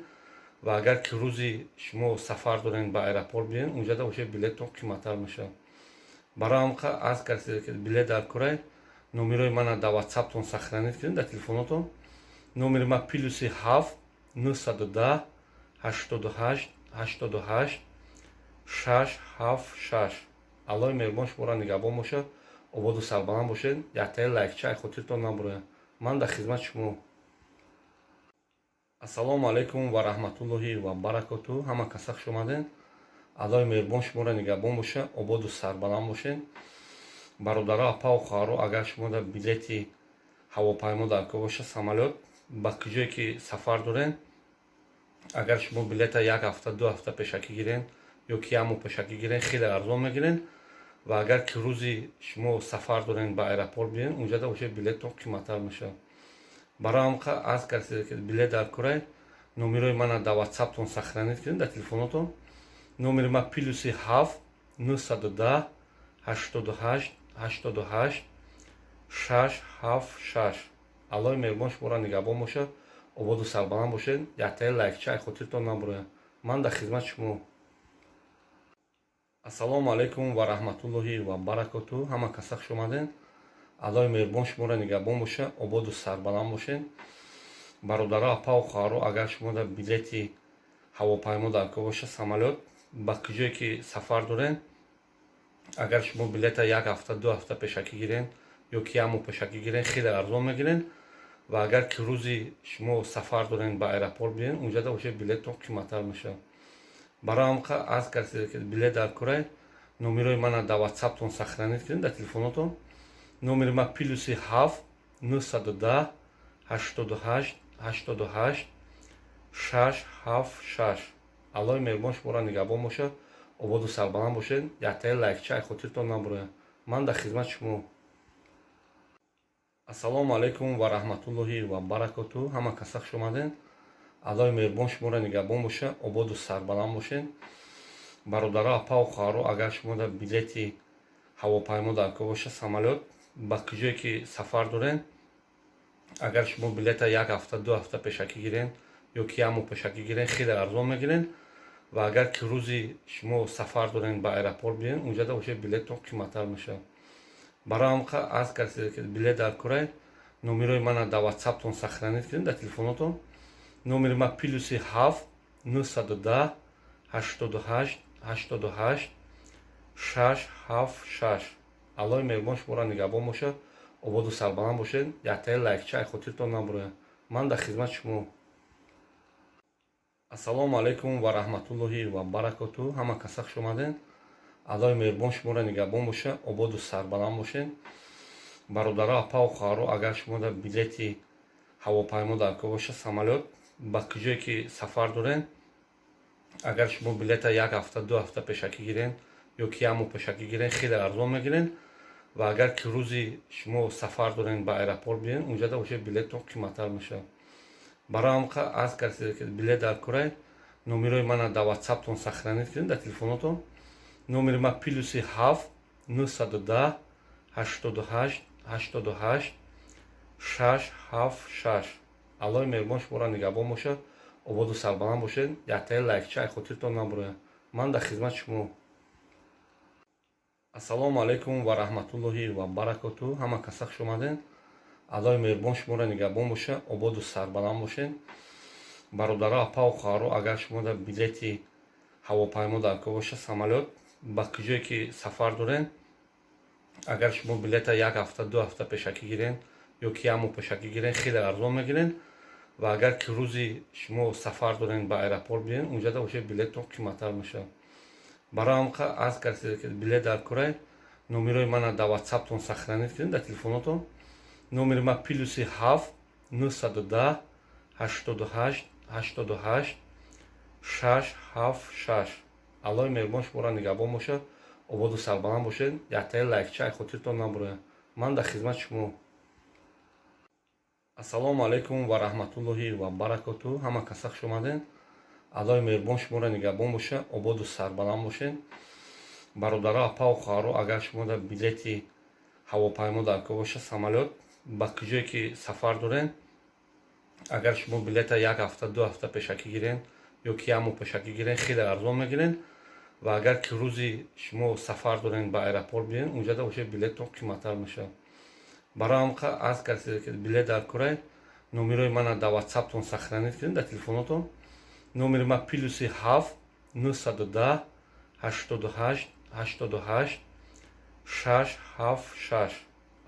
Ва агар ки рӯзи шумо сафар дорен, ба аэропорт биен, унҷада уже билеттон қиматтар мешавад. Барои ҳам аз касе ки билет дар курай, номерои мана дар ватсаптон сохранить кунед, дар телефонотон. Номери ма +7 910 88 88 676. Аллоҳи меҳрубон шуморо нигаҳбон бошад, ободу сарбаланд бошед. Яктаи лайкча ай хотиртон набурояд. Ман дар хизмати шумо. Ассалому алайкум ва раҳматуллоҳи ва баракоту. Ҳама каса хуш омаден. Аллоҳи меҳрубон шуморо нигаҳбон бошад, ободу сарбаланд бошед. Бародаро, апау хоҳаро, агар шумо дар билети ҳавопаймо дар кор боша, самолёт, ба куҷое ки сафар дорен, агар шумо билета як ҳафта, 2 ҳафта пешакӣ гирен ё ки як моҳ пешакӣ гирен, хеле арзон мегирен. Ва агар ки рӯзи шумо сафар дорен, ба аэропорт биёен, унҷада уже билеттон қиматтар мешавад. Барои ҳам аз касе ки билет дар корай, номерои мана дар Ватсаптон сохранить кунед, дар телефонотон. Номери ма +7 910 88 88 676. Аллоҳи меҳрубон шуморо нигаҳбон бошад, ободу сарбаланд бошед. Яктаи лайкча хотиртон набурояд. Ман дар хизмати шумо. Ассалому алайкум ва раҳматуллоҳи ва баракоту. Ҳама каса хуш омаден. Аллоҳи меҳрубон шуморо нигаҳбон бошад, ободу сарбаланд бошед. Бародаро, апау хоҳаро, агар шумо дар билети ҳавопаймо дар кор боша, самолёт, ба куҷое ки сафар дорен, агар шумо билета як ҳафта, 2 ҳафта пешакӣ гирен ё ки як моҳ пешакӣ гирен, хеле арзон мегирен. Ва агар ки рӯзи шумо сафар дорен, ба аэропорт биёен, унҷада уже билеттон қиматтар мешавад. Барои ҳам аз касе ки билет дар корай, номерои мана дар Ватсаптон сохранить кунед, дар телефонотон. Номери ма +7 910 88 88 676. Аллоҳи меҳрубон шуморо нигаҳбон бошад, ободу сарбаланд бошед. Яктаи лайкча хотиртон набурояд. Ман дар хизмати шумо. Ассалому алайкум ва раҳматуллоҳи ва баракоту. Ҳама каса хуш омаден. Аллоҳи меҳрубон шуморо нигаҳбон бошад, ободу сарбаланд бошед. Бародаро, апау хоҳаро, агар шумо дар билети ҳавопаймо дар кор боша, самолёт, ба куҷое ки сафар дорен, агар шумо билета як ҳафта, 2 ҳафта пешакӣ гирен ё ки як моҳ пешакӣ гирен, хеле арзон мегирен. Ва агар ки рӯзи шумо сафар дорен, ба аэропорт биёен, унҷада уже билеттон қиматтар мешавад. Барои ҳам аз касе ки билет дар корай, номерои мана дар Ватсаптон сохранить кунед, дар телефонотон. Номери ма +7 910 88 88 676. Аллоҳи меҳрубон шуморо нигаҳбон бошад, ободу сарбаланд бошед. Яктаи лайкча хотиртон набурояд. Ман дар хизмати шумо. Ассалому алайкум ва раҳматуллоҳи ва баракоту. Ҳама каса хуш омаден. Аллоҳи меҳрубон шуморо нигаҳбон бошад, ободу сарбаланд бошед. Бародаро, апау хоҳаро, агар шумо дар билети ҳавопаймо дар кор боша, самолёт, ба куҷое ки сафар дорен, агар шумо билета як ҳафта, 2 ҳафта пешакӣ гирен ё ки як моҳ пешакӣ гирен, хеле арзон мегирен. Ва агар ки рӯзи шумо сафар дорен, ба аэропорт биёен, унҷада уже билеттон қиматтар мешавад. Барои ҳам аз касе ки билет дар корай, номерои мана дар Ватсаптон сохранить кунед, дар телефонотон. Номери ма +7 910 88 88 676. Аллоҳи меҳрубон шуморо нигаҳбон бошад, ободу сарбаланд бошед. Яктаи лайкча хотиртон набурояд. Ман дар хизмати шумо. Ассалому алайкум ва раҳматуллоҳи ва баракоту. Ҳама каса хуш омаден. Аллоҳи меҳрубон шуморо нигаҳбон бошад, ободу сарбаланд бошед. Бародаро, апау хоҳаро, агар шумо дар билети ҳавопаймо дар кор боша, самолёт, ба куҷое ки сафар дорен, агар шумо билета як ҳафта, 2 ҳафта пешакӣ гирен ё ки як моҳ пешакӣ гирен, хеле арзон мегирен. Ва агар ки рӯзи шумо сафар дорен, ба аэропорт биёен, унҷада уже билеттон қиматтар мешавад. Барои ҳам аз касе ки билет дар корай, номерои мана дар Ватсаптон сохранить кунед, дар телефонотон. Номери ма +7 910 88 88 676. Аллоҳи меҳрубон шуморо нигаҳбон бошад, ободу сарбаланд бошед. Яктаи лайкча хотиртон набурояд. Ман дар хизмати шумо. Ассалому алайкум ва раҳматуллоҳи ва баракоту. Ҳама каса хуш омаден. Аллоҳи меҳрубон шуморо нигаҳбон бошад, ободу сарбаланд бошед. Бародаро, апау хоҳаро, агар шумо дар билети ҳавопаймо дар кор боша, самолёт, ба куҷое ки сафар дорен, агар шумо билета як ҳафта, 2 ҳафта пешакӣ гирен ё ки як моҳ пешакӣ гирен, хеле арзон мегирен. Ва агар ки рӯзи шумо сафар дорен, ба аэропорт биёен, унҷада уже билеттон қиматтар мешавад. Барои ҳам аз касе ки билет дар корай, номерои мана дар Ватсаптон сохранить кунед, дар телефонотон. Номери ма +7 910 88 88 676.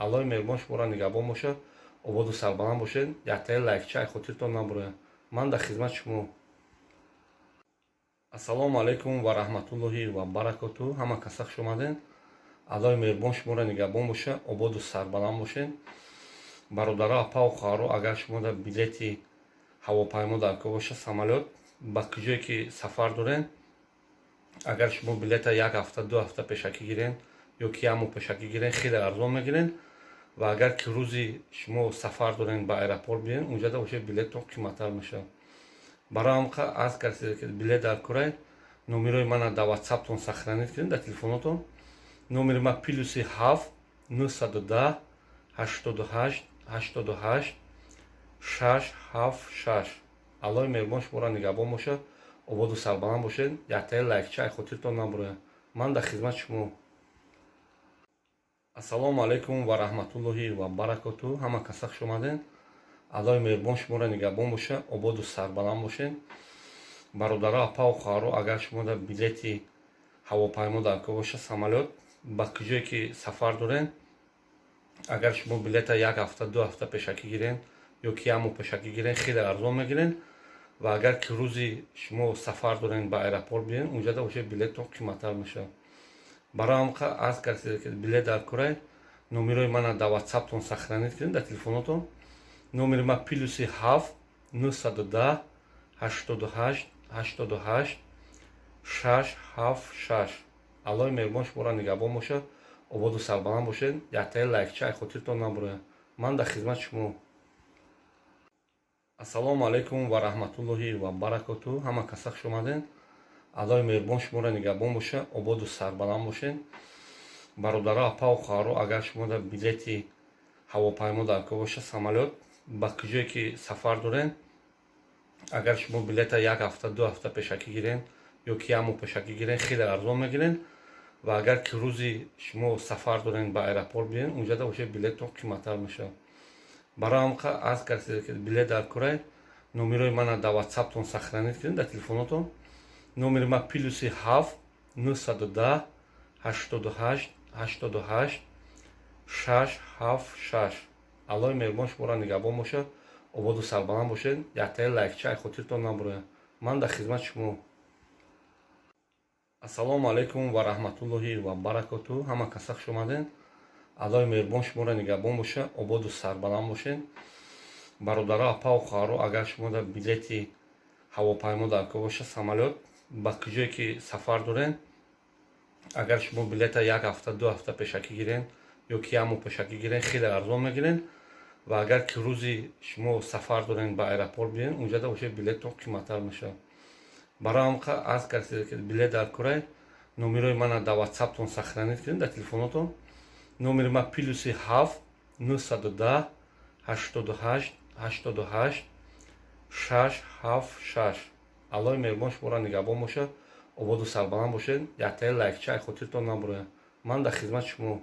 Аллоҳи меҳрубон шуморо нигаҳбон бошад, ободу сарбаланд бошед. Яктаи лайкча хотиртон набурояд. Ман дар хизмати шумо. Ассалому алайкум ва раҳматуллоҳи ва баракоту. Ҳама каса хуш омаден. Аллои меҳрубон шуморо нигаҳбон боша, ободу сарбаланд бошед. Бародаро, апаву хоҳаро, агар шумо дар билети ҳавопаймо дар кор боша, самолёт, ба куҷое ки сафар дорен, агар шумо билета як ҳафта, 2 ҳафта пешакӣ гирен ё ки як моҳ пешакӣ гирен, хеле арзон мегирен. Ва агар ки рӯзи шумо сафар дорен, ба аэропорт биен, унҷада уже билеттон қиматтар мешавад. Барои ҳамқа аз касе ки билет дар корай, номерои мана дар ватсаптон сохранить кунед, дар телефонотон. Номери ма +7 910 88 88 676. Аллои меҳрубон шуморо нигаҳбон бошад, ободу сарбаланд бошед. Яктаи лайкча хотиртон набурояд. Ман дар хизмати шумо. Ассалому алайкум ва раҳматуллоҳи ва баракоту. Ҳама каса хуш омадед. Аллои меҳрубон шуморо нигаҳбон бошад, ободу сарбаланд бошед. Бародаро, апаву хоҳаро, агар шумо дар билети ҳавопаймо дар кор боша, самолёт, ба куҷое ки сафар дорен, агар шумо билета як ҳафта, 2 ҳафта пешакӣ гирен ё ки як моҳ пешакӣ гирен, хеле арзон мегирен. Ва агар ки рӯзи шумо сафар дорен, ба аэропорт биен, унҷада уже билеттон қиматтар мешавад. Барои ҳамқа аз касе ки билет дар корай, номерои мана дар ватсаптон сохранить кунед, дар телефонотон. Номери ма +7 910 88 88 676. Аллои меҳрубон шуморо нигаҳбон бошад, ободу сарбаланд бошед. Яктаи лайкча хотиртон набурояд. Ман дар хизмати шумо. Ассалому алайкум ва раҳматуллоҳи ва баракоту. Ҳама каса хуш омадед. Аллои меҳрубон шуморо нигаҳбон бошад, ободу сарбаланд бошед. Бародаро, апаву хоҳаро, агар шумо дар билети ҳавопаймо дар кор боша, самолёт, ба куҷое ки сафар дорен, агар шумо билета як ҳафта, 2 ҳафта пешакӣ гирен ё ки як моҳ пешакӣ гирен, хеле арзон мегирен. Ва агар ки рӯзи шумо сафар дорен, ба аэропорт биен, унҷада уже билеттон қиматтар мешавад. Барои ҳамқа аз касе ки билет дар корай, номерои мана дар ватсаптон сохранить кунед, дар телефонотон. Номери ма +7 910 88 88 676. Аллои меҳрубон шуморо нигаҳбон бошад, ободу сарбаланд бошед. Яктаи лайкча хотиртон набурояд. Ман дар хизмати шумо. Ассалому алайкум ва раҳматуллоҳи ва баракоту. Ҳама каса хуш омадед. Аллои меҳрубон шуморо нигаҳбон бошад, ободу сарбаланд бошед. Бародаро, апаву хоҳаро, агар шумо дар билети ҳавопаймо дар кор боша, самолёт, ба куҷое ки сафар дорен, агар шумо билета як ҳафта, 2 ҳафта пешакӣ гирен ё ки як моҳ пешакӣ гирен, хеле арзон мегирен. Ва агар ки рӯзи шумо сафар дорен, ба аэропорт биен, унҷада уже билеттон қиматтар мешавад. Барои ҳамқа аз касе ки билет дар корай, номерои мана дар ватсаптон сохранить кунед, дар телефонотон. Номери ма +7 910 88 88 676. Аллои меҳрубон шуморо нигаҳбон бошад, ободу сарбаланд бошед. Яктаи лайкча хотиртон набурояд. Ман дар хизмати шумо.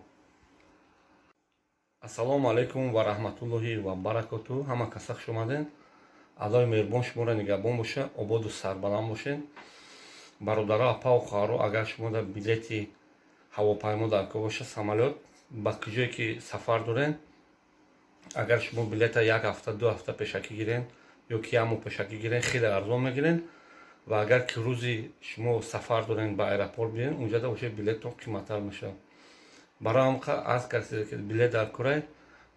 Ассалому алайкум ва раҳматуллоҳи ва баракоту. Ҳама каса хуш омадед. Аллои меҳрубон шуморо нигаҳбон бошад, ободу сарбаланд бошед. Бародаро, апаву хоҳаро, агар шумо дар билети ҳавопаймо дар кор боша, самолёт, ба куҷое ки сафар дорен, агар шумо билета як ҳафта, 2 ҳафта пешакӣ гирен ё ки як моҳ пешакӣ гирен, хеле арзон мегирен. Ва агар ки рӯзи шумо сафар дорен, ба аэропорт биен, унҷада уже билеттон қиматтар мешавад. Барои ҳамқа аз касе ки билет дар корай,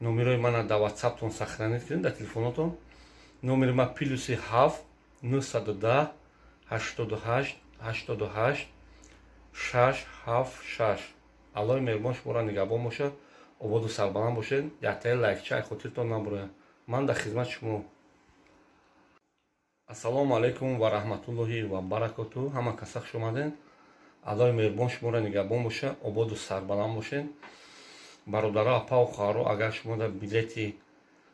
номерои мана дар ватсаптон сохранить кунед, дар телефонотон. Номери ма +7 910 88 88 676. Аллои меҳрубон шуморо нигаҳбон бошад, ободу сарбаланд бошед. Яктаи лайкча хотиртон набурояд. Ман дар хизмати шумо. Ассалому алайкум ва раҳматуллоҳи ва баракоту. Ҳама каса хуш омадед. Аллои меҳрубон шуморо нигаҳбон бошад, ободу сарбаланд бошед. Бародаро, апаву хоҳаро, агар шумо дар билети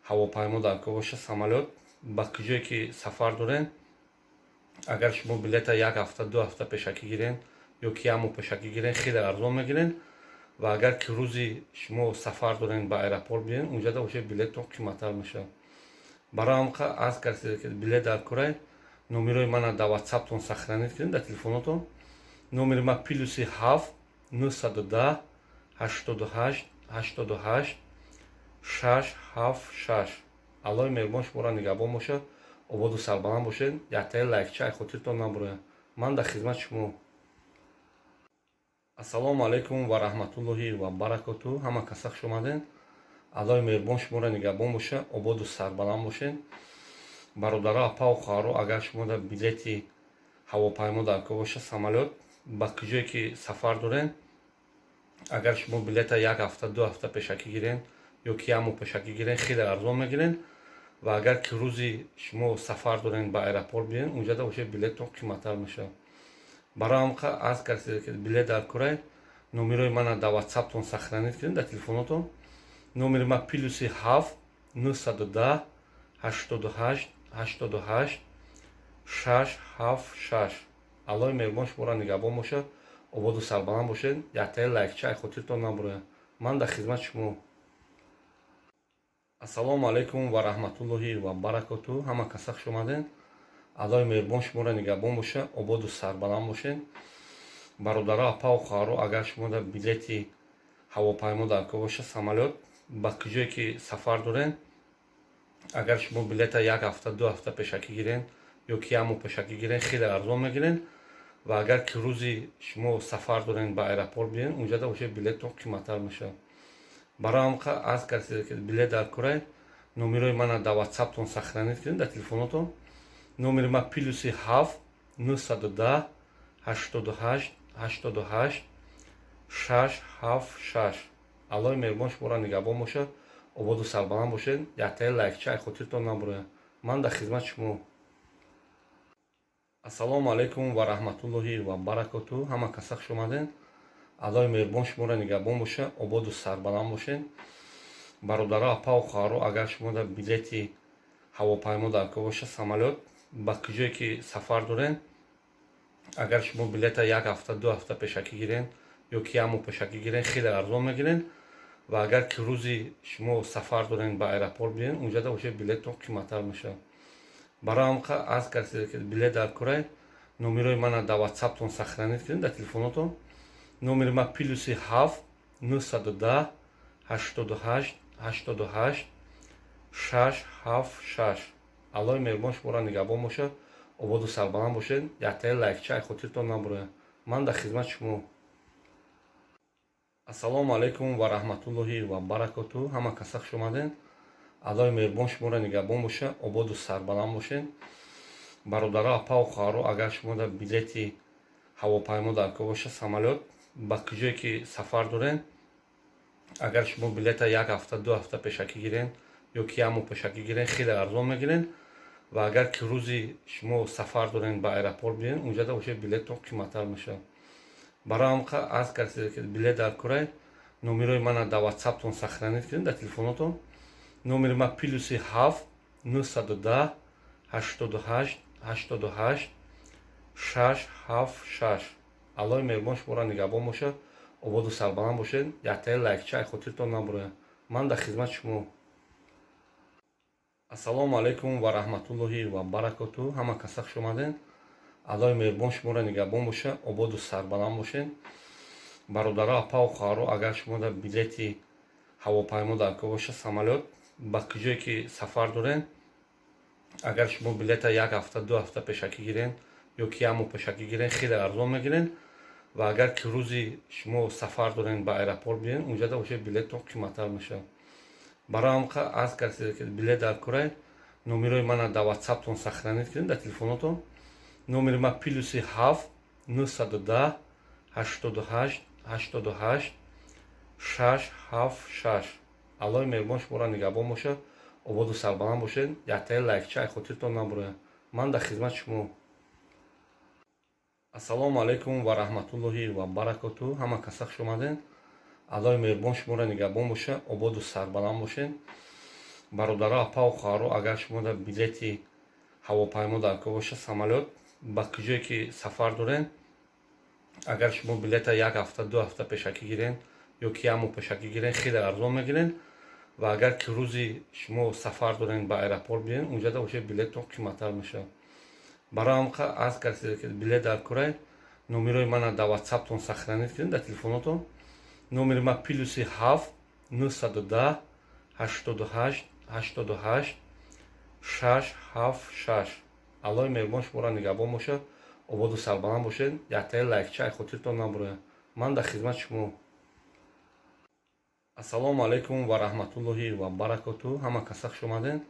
ҳавопаймо дар кор боша, самолёт, ба куҷое ки сафар дорен, агар шумо билета як ҳафта, 2 ҳафта пешакӣ гирен ё ки як моҳ пешакӣ гирен, хеле арзон мегирен. Ва агар ки рӯзи шумо сафар дорен, ба аэропорт биен, унҷада уже билеттон қиматтар мешавад. Барои ҳамқа аз касе ки билет дар корай, номерои мана дар ватсаптон сохранить кунед, дар телефонотон. Номери ма +7 910 88 88 676. Аллои меҳрубон шуморо нигаҳбон бошад, ободу сарбаланд бошед. Яктаи лайкча хотиртон набурояд. Ман дар хизмати шумо. Ассалому алайкум ва раҳматуллоҳи ва баракоту. Ҳама каса хуш омаден. Аллоҳи меҳрубон шуморо нигаҳбон боша, ободу сарбаланд бошен. Бародаро, апау хоҳаро, агар шумо дар билети ҳавопаймо дар кор боша, самолёт, ба куҷое ки сафар дорен, агар шумо билета як ҳафта, 2 ҳафта пешакӣ гирен ё ки як моҳ пешакӣ гирен, хеле арзон мегирен. Ва агар ки рӯзи шумо сафар дорен, ба аэропорт биен, унҷада боша, билеттон қиматтар мешавад. Барои ҳамқа аз касе ки билет дар корай, номерои мана дар ватсаптон сохранить кунед, дар телефонотон. Номери ма +7 910 88 88 676. Аллоҳи меҳрубон шуморо нигаҳбон бошад, ободу сарбаланд бошед. Яктаи лайкча хотиртон набурояд. Ман дар хизмати шумо. Ассалому алайкум ва раҳматуллоҳи ва баракоту. Ҳама каса хуш омаден. Аллоҳи меҳрубон шуморо нигаҳбон боша, ободу сарбаланд бошед. Бародаро, апау хоҳаро, агар шумо дар билети ҳавопаймо дар кор боша, самолёт, ба куҷое ки сафар дорен, агар шумо билета як ҳафта, 2 ҳафта пешакӣ гирен ё ки як моҳ пешакӣ гирен, хеле арзон мегирен. Ва агар ки рӯзи шумо сафар дорен, ба аэропорт биен, унҷада боша, билеттон қиматтар мешавад. Барои ҳамқа аз касе ки билет дар корай, номерои мана дар ватсаптон сохранить кунед, дар телефонотон. Номери ма +7 910 88 88 676. Аллоҳи меҳрубон шуморо нигаҳбон бошад, ободу сарбаланд бошед. Яктаи лайкча хотиртон набурояд. Ман дар хизмати шумо. Ассалому алайкум ва раҳматуллоҳи ва баракоту. Ҳама каса хуш омаден. Аллоҳи меҳрубон шуморо нигаҳбон боша, ободу сарбаланд бошед. Бародаро, апау хоҳаро, агар шумо дар билети ҳавопаймо дар кор боша, самолёт, ба куҷое ки сафар дорен, агар шумо билета як ҳафта, 2 ҳафта пешакӣ гирен ё ки як моҳ пешакӣ гирен, хеле арзон мегирен. Ва агар ки рӯзи шумо сафар дорен, ба аэропорт биен, унҷада боша, билеттон қиматтар мешавад. Барои ҳамқа аз касе ки билет дар корай, номерои мана дар ватсаптон сохранить кунед, дар телефонотон. Номери ма +7 910 88 88 676. Аллоҳи меҳрубон шуморо нигаҳбон бошад, ободу сарбаланд бошед. Яктаи лайкча хотиртон набурояд. Ман дар хизмати шумо. Ассалому алайкум ва раҳматуллоҳи ва баракоту. Ҳама каса хуш омаден. Аллоҳи меҳрубон шуморо нигаҳбон боша, ободу сарбаланд бошед. Бародаро, апау хоҳаро, агар шумо дар билети ҳавопаймо дар кор боша, самолёт, ба куҷое ки сафар дорен, агар шумо билета як ҳафта, 2 ҳафта пешакӣ гирен ё ки як моҳ пешакӣ гирен, хеле арзон мегирен. Ва агар ки рӯзи шумо сафар дорен, ба аэропорт биен, унҷада боша, билеттон қиматтар мешавад. Барои ҳамқа аз касе ки билет дар корай, номерои мана дар ватсаптон сохранить кунед, дар телефонотон. Номери ма +7 910 88 88 676. Аллоҳи меҳрубон шуморо нигаҳбон бошад, ободу сарбаланд бошед. Яктаи лайкча хотиртон набурояд. Ман дар хизмати шумо. Ассалому алайкум ва раҳматуллоҳи ва баракоту. Ҳама каса хуш омаден. Аллоҳи меҳрубон шуморо нигаҳбон боша, ободу сарбаланд бошед. Бародаро, апау хоҳаро, агар шумо дар билети ҳавопаймо дар кор боша, самолёт, ба куҷое ки сафар дорен, агар шумо билета як ҳафта, 2 ҳафта пешакӣ гирен ё ки як моҳ пешакӣ гирен, хеле арзон мегирен. Ва агар ки рӯзи шумо сафар дорен, ба аэропорт биен, унҷада боша, билеттон қиматтар мешавад. Барои ҳамқа аз касе ки билет дар корай, номерои мана дар ватсаптон сохранить кунед, дар телефонотон. Номери ма +7 910 88 88 676. Аллоҳи меҳрубон шуморо нигаҳбон бошад, ободу сарбаланд бошед. Яктаи лайкча хотиртон набурояд. Ман дар хизмати шумо. Ассалому алайкум ва раҳматуллоҳи ва баракоту. Ҳама каса хуш омаден. Аллоҳи меҳрубон шуморо нигаҳбон боша, ободу сарбаланд бошед. Бародаро, апау хоҳаро, агар шумо дар билети ҳавопаймо дар кор боша, самолёт, ба куҷое ки сафар дорен, агар шумо билета як ҳафта, 2 ҳафта пешакӣ гирен ё ки як моҳ пешакӣ гирен, хеле арзон мегирен. Ва агар ки рӯзи шумо сафар дорен, ба аэропорт биен, унҷада боша, билеттон қиматтар мешавад. Барои ҳамқа аз касе ки билет дар корай, номерои мана дар ватсаптон сохранить кунед, дар телефонотон. Номери ма +7 910 88 88 676. Аллоҳи меҳрубон шуморо нигаҳбон бошад, ободу сарбаланд бошед. Яктаи лайкча хотиртон набурояд. Ман дар хизмати шумо. Ассалому алайкум ва раҳматуллоҳи ва баракоту. Ҳама каса хуш омаден.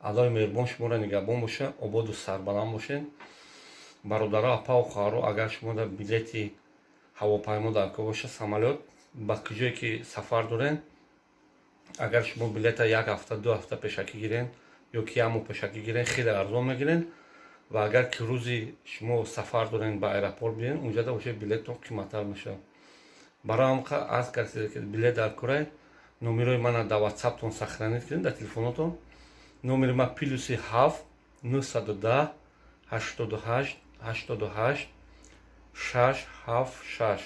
Аллоҳи меҳрубон шуморо нигаҳбон боша, ободу сарбаланд бошед. Бародаро, апаву хоҳаро, агар шумо дар билети ҳавопаймо дар кор боша, самолёт, ба куҷое ки сафар дорен, агар шумо билета як ҳафта, 2 ҳафта пешакӣ гирен ё ки як моҳ пешакӣ гирен, хеле арзон мегирен. Ва агар ки рӯзи шумо сафар дорен, ба аэропорт биен, унҷада боша, билеттон қиматтар мешавад. Барои ҳамқа аз касе ки билет дар корай, номерои мана дар Ватсаптон сохранить кунед, дар телефонотон. Номери ма +7 910 88 88 676.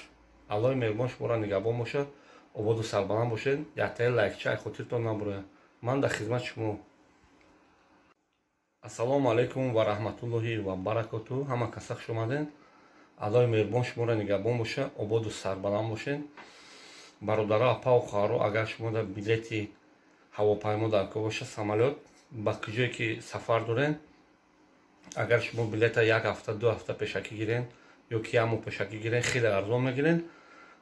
Аллоҳи меҳрубон шуморо нигаҳбон бошад, ободу сарбаланд бошед. Яктаи лайкча ай хотиртон набурояд. Ман дар хизмати шумо. Ассалому алайкум ва раҳматуллоҳи ва баракоту. Ҳама каса хуш омаден. Аллоҳи меҳрубон шуморо нигаҳбон боша, ободу сарбаланд бошед. Бародаро, апаву хоҳаро, агар шумо дар билети ҳавопаймо дар кор боша, самолёт, ба куҷое ки сафар дорен, агар шумо билета як ҳафта, 2 ҳафта пешакӣ гирен ё ки як моҳ пешакӣ гирен, хеле арзон мегирен.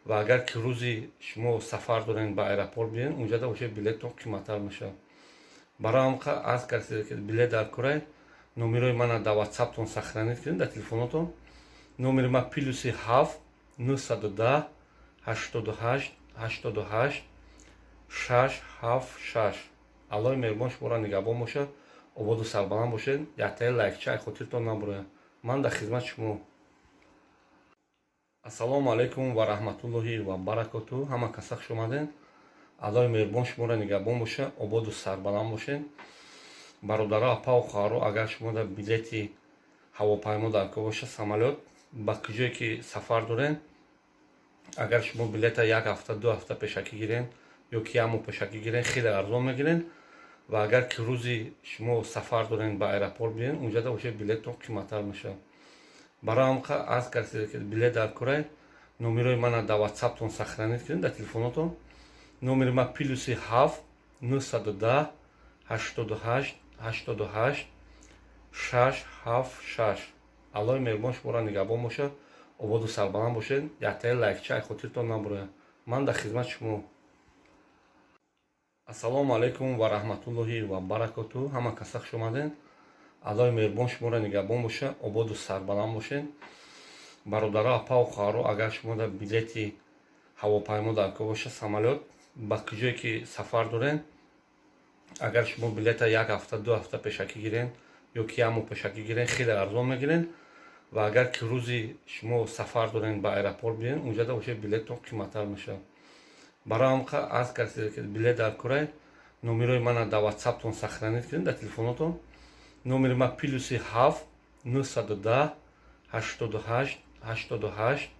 Ва агар ки рӯзи шумо сафар дорен, ба аэропорт биен, унҷада боша, билеттон қиматтар мешавад. Барои ҳамқа аз касе ки билет дар корай, номерои мана дар Ватсаптон сохранить кунед, дар телефонотон. Номери ма +7 910 88 88 676. Аллоҳи меҳрубон шуморо нигаҳбон бошад, ободу сарбаланд бошед. Яктаи лайкча ай хотиртон набурояд. Ман дар хизмати шумо. Ассалому алайкум ва раҳматуллоҳи ва баракоту. Ҳама каса хуш омаден. Аллоҳи меҳрубон шуморо нигаҳбон боша, ободу сарбаланд бошед. Бародаро, апаву хоҳаро, агар шумо дар билети ҳавопаймо дар кор боша, самолёт, ба куҷое ки сафар дорен, агар шумо билета як ҳафта, 2 ҳафта пешакӣ гирен ё ки як моҳ пешакӣ гирен, хеле арзон мегирен. Ва агар ки рӯзи шумо сафар дорен, ба аэропорт биен, унҷада боша, билеттон қиматтар мешавад. Барои ҳамқа аз касе ки билет дар корай, номерои мана дар Ватсаптон сохранить кунед, дар телефонотон. Номери ма +7 910 88 88 676. Аллоҳи меҳрубон шуморо нигаҳбон бошад, ободу сарбаланд бошед. Яктаи лайкча ай хотиртон набурояд. Ман дар хизмати шумо. Ассалому алайкум ва раҳматуллоҳи ва баракоту. Ҳама каса хуш омаден. Аллоҳи меҳрубон шуморо нигаҳбон боша, ободу сарбаланд бошед. Бародаро, апаву хоҳаро, агар шумо дар билети ҳавопаймо дар кор боша, самолёт, ба куҷое ки сафар дорен, агар шумо билета як ҳафта, 2 ҳафта пешакӣ гирен ё ки як моҳ пешакӣ гирен, хеле арзон мегирен. Ва агар ки рӯзи шумо сафар дорен, ба аэропорт биен, унҷада боша, билеттон қиматтар мешавад. Барои ҳамқа аз касе ки билет дар корай, номерои мана дар Ватсаптон сохранить кунед, дар телефонотон. Номери ма +7 910 88 88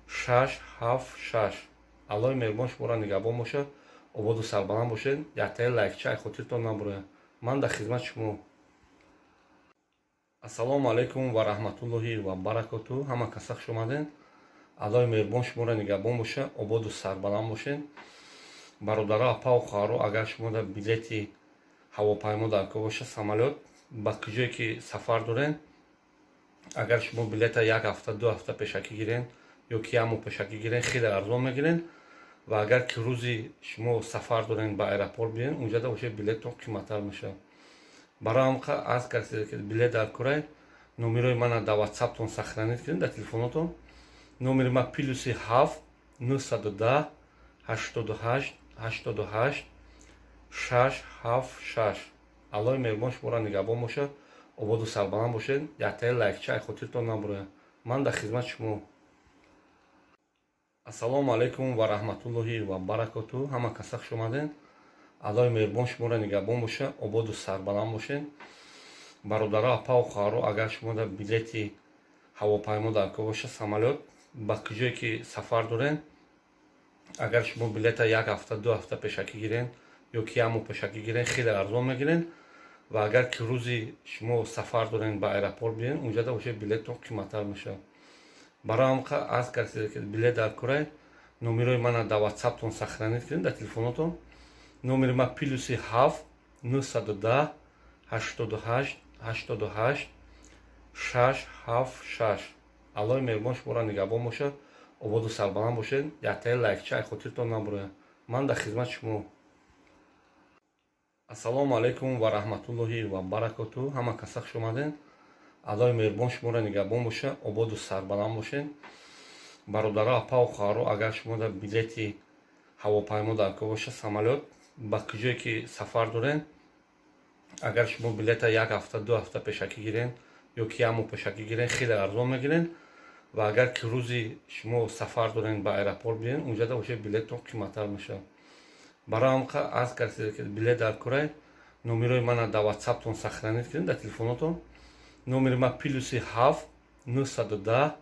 676. Аллоҳи меҳрубон шуморо нигаҳбон бошад, ободу сарбаланд бошед. Яктаи лайкча ай хотиртон набурояд. Ман дар хизмати шумо. Ассалому алайкум ва раҳматуллоҳи ва баракоту. Ҳама каса хуш омаден. Аллоҳи меҳрубон шуморо нигаҳбон боша, ободу сарбаланд бошед. Бародаро, апаву хоҳаро, агар шумо дар билети ҳавопаймо дар кор боша, самолёт, ба куҷое ки сафар дорен, агар шумо билета як ҳафта, 2 ҳафта пешакӣ гирен ё ки як моҳ пешакӣ гирен, хеле арзон мегирен. Ва агар ки рӯзи шумо сафар дорен, ба аэропорт биен, унҷада боша, билеттон қиматтар мешавад. Барои ҳамқа аз касе ки билет дар корай, номерои мана дар Ватсаптон сохранить кунед, дар телефонотон. Номери ма +7 910 88 88 676. Аллоҳи меҳрубон шуморо нигаҳбон бошад, ободу сарбаланд бошед. Яктаи лайкча ай хотиртон набурояд. Ман дар хизмати шумо. Ассалому алайкум ва раҳматуллоҳи ва баракоту. Ҳама каса хуш омаден. Аллоҳи меҳрубон шуморо нигаҳбон боша, ободу сарбаланд бошед. Бародаро, апаву хоҳаро, агар шумо дар билети ҳавопаймо дар кор боша, самолёт, ба куҷое ки сафар дорен, агар шумо билета як ҳафта, 2 ҳафта пешакӣ гирен ё ки як моҳ пешакӣ гирен, хеле арзон мегирен. Ва агар ки рӯзи шумо сафар дорен, ба аэропорт биен, унҷада боша, билеттон қиматтар мешавад. Барои ҳамқа аз касе ки билет дар корай, номерои мана дар Ватсаптон сохранить кунед, дар телефонотон. Номери ма +7 910 88 88 676. Аллоҳи меҳрубон шуморо нигаҳбон бошад, ободу сарбаланд бошед. Яктаи лайкча ай хотиртон набурояд. Ман дар хизмати шумо. Ободу сарбаланд бошед. Яктаи лайкча ай хотиртон набурояд. Ман дар хизмати шумо. Ассалому алайкум ва раҳматуллоҳи ва баракоту. Ҳама каса хуш омаден. Аллоҳи меҳрубон шуморо нигаҳбон боша, ободу сарбаланд бошед. Бародаро, апаву хоҳаро, агар шумо дар билети ҳавопаймо дар кор боша, самолёт, ба куҷое ки сафар дорен, агар шумо билета як ҳафта, 2 ҳафта пешакӣ гирен ё ки як моҳ пешакӣ гирен, хеле арзон мегирен. Ва агар ки рӯзи шумо сафар дорен, ба аэропорт биен, унҷада боша, билеттон қиматтар мешавад. Барои ҳамқа аз касе ки билет дар корай, номерои мана дар Ватсаптон сохранить кунед, дар телефонотон. Номери ма +7 910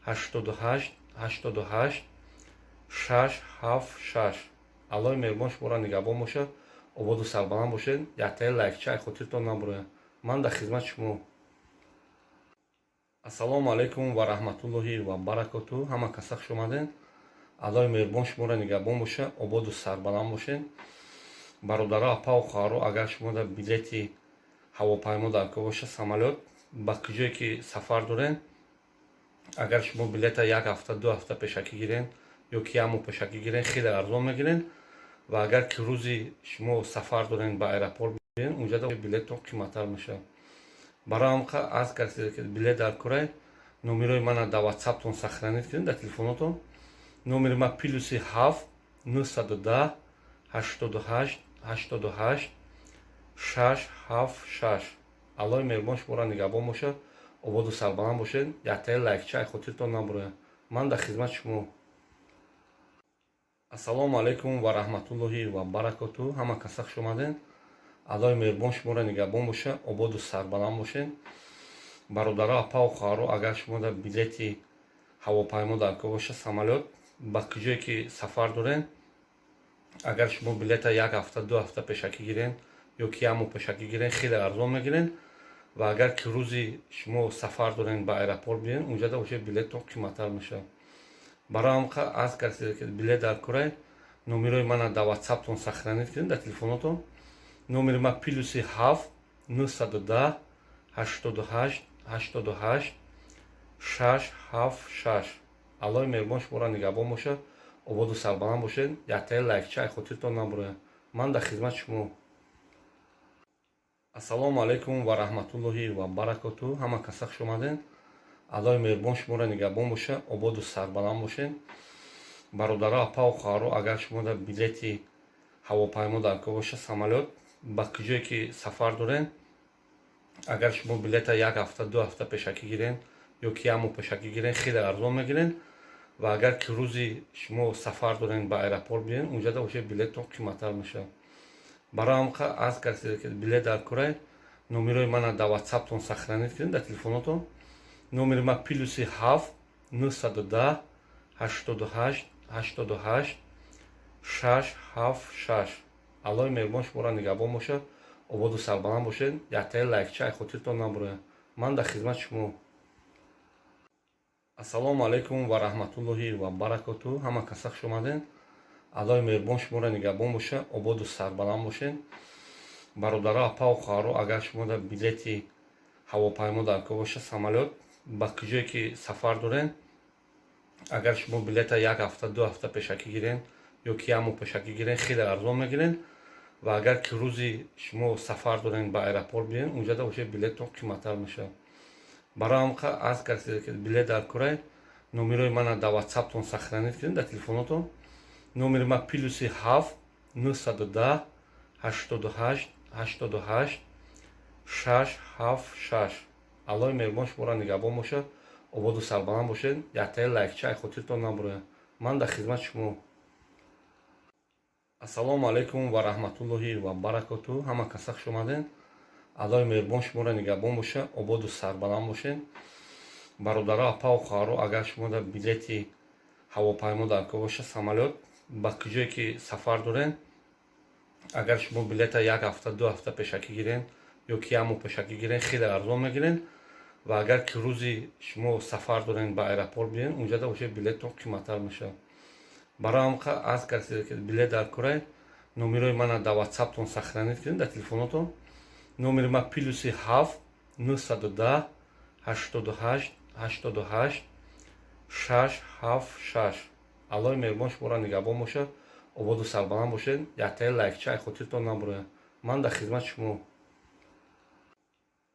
88 88 676. Аллоҳи меҳрубон шуморо нигаҳбон бошад, ободу сарбаланд бошед. Яктаи лайкча ай хотиртон набурояд. Ман дар хизмати шумо. Ассалому алайкум ва раҳматуллоҳи ва баракоту. Ҳама каса хуш омаден. Аллоҳи меҳрубон шуморо нигаҳбон боша, ободу сарбаланд бошед. Бародаро, апаву хоҳаро, агар шумо дар билети ҳавопаймо дар кор боша, самолёт, ба куҷое ки сафар дорен, агар шумо билета як ҳафта, 2 ҳафта пешакӣ гирен ё ки як моҳ пешакӣ гирен, хеле арзон мегирен. Ва агар ки рӯзи шумо сафар дорен, ба аэропорт биен, унҷада билеттон қиматтар мешавад. Барои ҳамқа аз касе ки билет дар корай, номерои мана дар Ватсаптон сохранить кунед, дар телефонотон. Номери ма +7 910 88 88 676. Аллоҳи меҳрубон шуморо нигаҳбон бошад, ободу сарбаланд бошед. Яктаи лайкча ай хотиртон набурояд. Ман дар хизмати шумо. Ассалому алайкум ва раҳматуллоҳи ва баракоту. Ҳама каса хуш омаден. Аллоҳи меҳрубон шуморо нигаҳбон боша, ободу сарбаланд бошед. Бародаро, апаву хоҳаро, агар шумо дар билети ҳавопаймо дар кор боша, самолёт, ба куҷое ки сафар дорен, агар шумо билета як ҳафта, 2 ҳафта пешакӣ гирен ё ки як моҳ пешакӣ гирен, хеле арзон мегирен. Ва агар ки рӯзи шумо сафар дорен, ба аэропорт биен, унҷада боша, билеттон қиматтар мешавад. Барои ҳамқа аз касе ки билет дар корай, номерои мана дар Ватсаптон сохранить кунед, дар телефонотон. Номери ма +7 910 88 88 676. Аллоҳи меҳрубон шуморо нигаҳбон бошад, ободу сарбаланд бошед. Яктаи лайкча ай хотиртон набурояд. Ман дар хизмати шумо. Ассалому алайкум ва раҳматуллоҳи ва баракоту. Ҳама каса хуш омаден. Аллоҳи меҳрубон шуморо нигаҳбон боша, ободу сарбаланд бошед. Бародаро, апаву хоҳаро, агар шумо дар билети ҳавопаймо дар кор боша, самолёт, ба куҷое ки сафар дорен, агар шумо билета як ҳафта, 2 ҳафта пешакӣ гирен ё ки як моҳ пешакӣ гирен, хеле арзон мегирен. Ва агар ки рӯзи шумо сафар дорен, ба аэропорт биен, унҷада боша, билеттон қиматтар мешавад. Барои ҳамқа аз касе ки билет дар корай, номерои мана дар Ватсаптон сохранить кунед, дар телефонотон. Номери ма +7 910 88 88 676. Аллоҳи меҳрубон шуморо нигаҳбон бошад, ободу сарбаланд бошед. Яктаи лайкча ай хотиртон набурояд. Ман дар хизмати шумо. Ассалому алайкум ва раҳматуллоҳи ва баракоту. Ҳама каса хуш омаден. Аллоҳи меҳрубон шуморо нигаҳбон боша, ободу сарбаланд бошед. Бародаро, апаву хоҳаро, агар шумо дар билети ҳавопаймо дар кор боша, самолёт, ба куҷое ки сафар дорен, агар шумо билета як ҳафта, 2 ҳафта пешакӣ гирен ё ки як моҳ пешакӣ гирен, хеле арзон мегирен. Ва агар ки рӯзи шумо сафар дорен, ба аэропорт биен, унҷада боша, билеттон қиматтар мешавад. Барои ҳамқа аз касе ки билет дар корай, номерои мана дар Ватсаптон сохранить кунед, дар телефонотон. Номери ма +7 910 88 88 676. Аллоҳи меҳрубон шуморо нигаҳбон бошад, ободу сарбаланд бошед. Яктаи лайкча ай хотиртон набурояд. Ман дар хизмати шумо. Ассалому алайкум ва раҳматуллоҳи ва баракоту. Ҳама каса хуш омаден. Аллоҳи меҳрубон шуморо нигаҳбон боша, ободу сарбаланд бошед. Бародаро, апаву хоҳаро, агар шумо дар билети ҳавопаймо дар кор боша, самолёт, ба куҷое ки сафар дорен, агар шумо билета як ҳафта, 2 ҳафта пешакӣ гирен ё ки як моҳ пешакӣ гирен, хеле арзон мегирен. Ва агар ки рӯзи шумо сафар дорен, ба аэропорт биен, унҷада боша, билеттон қиматтар мешавад. Барои ҳамқа аз касе ки билет дар корай, номерои мана дар Ватсаптон сохранить кунед, дар телефонотон. Номери ма +7 910 88 88 676. 6 7 6. Аллои меҳрубон шуморо нигаҳбон бошад, ободу сарбаланд бошед. Яктаи лайкча ай хотиртон набурояд. Ман дар хизмати шумо.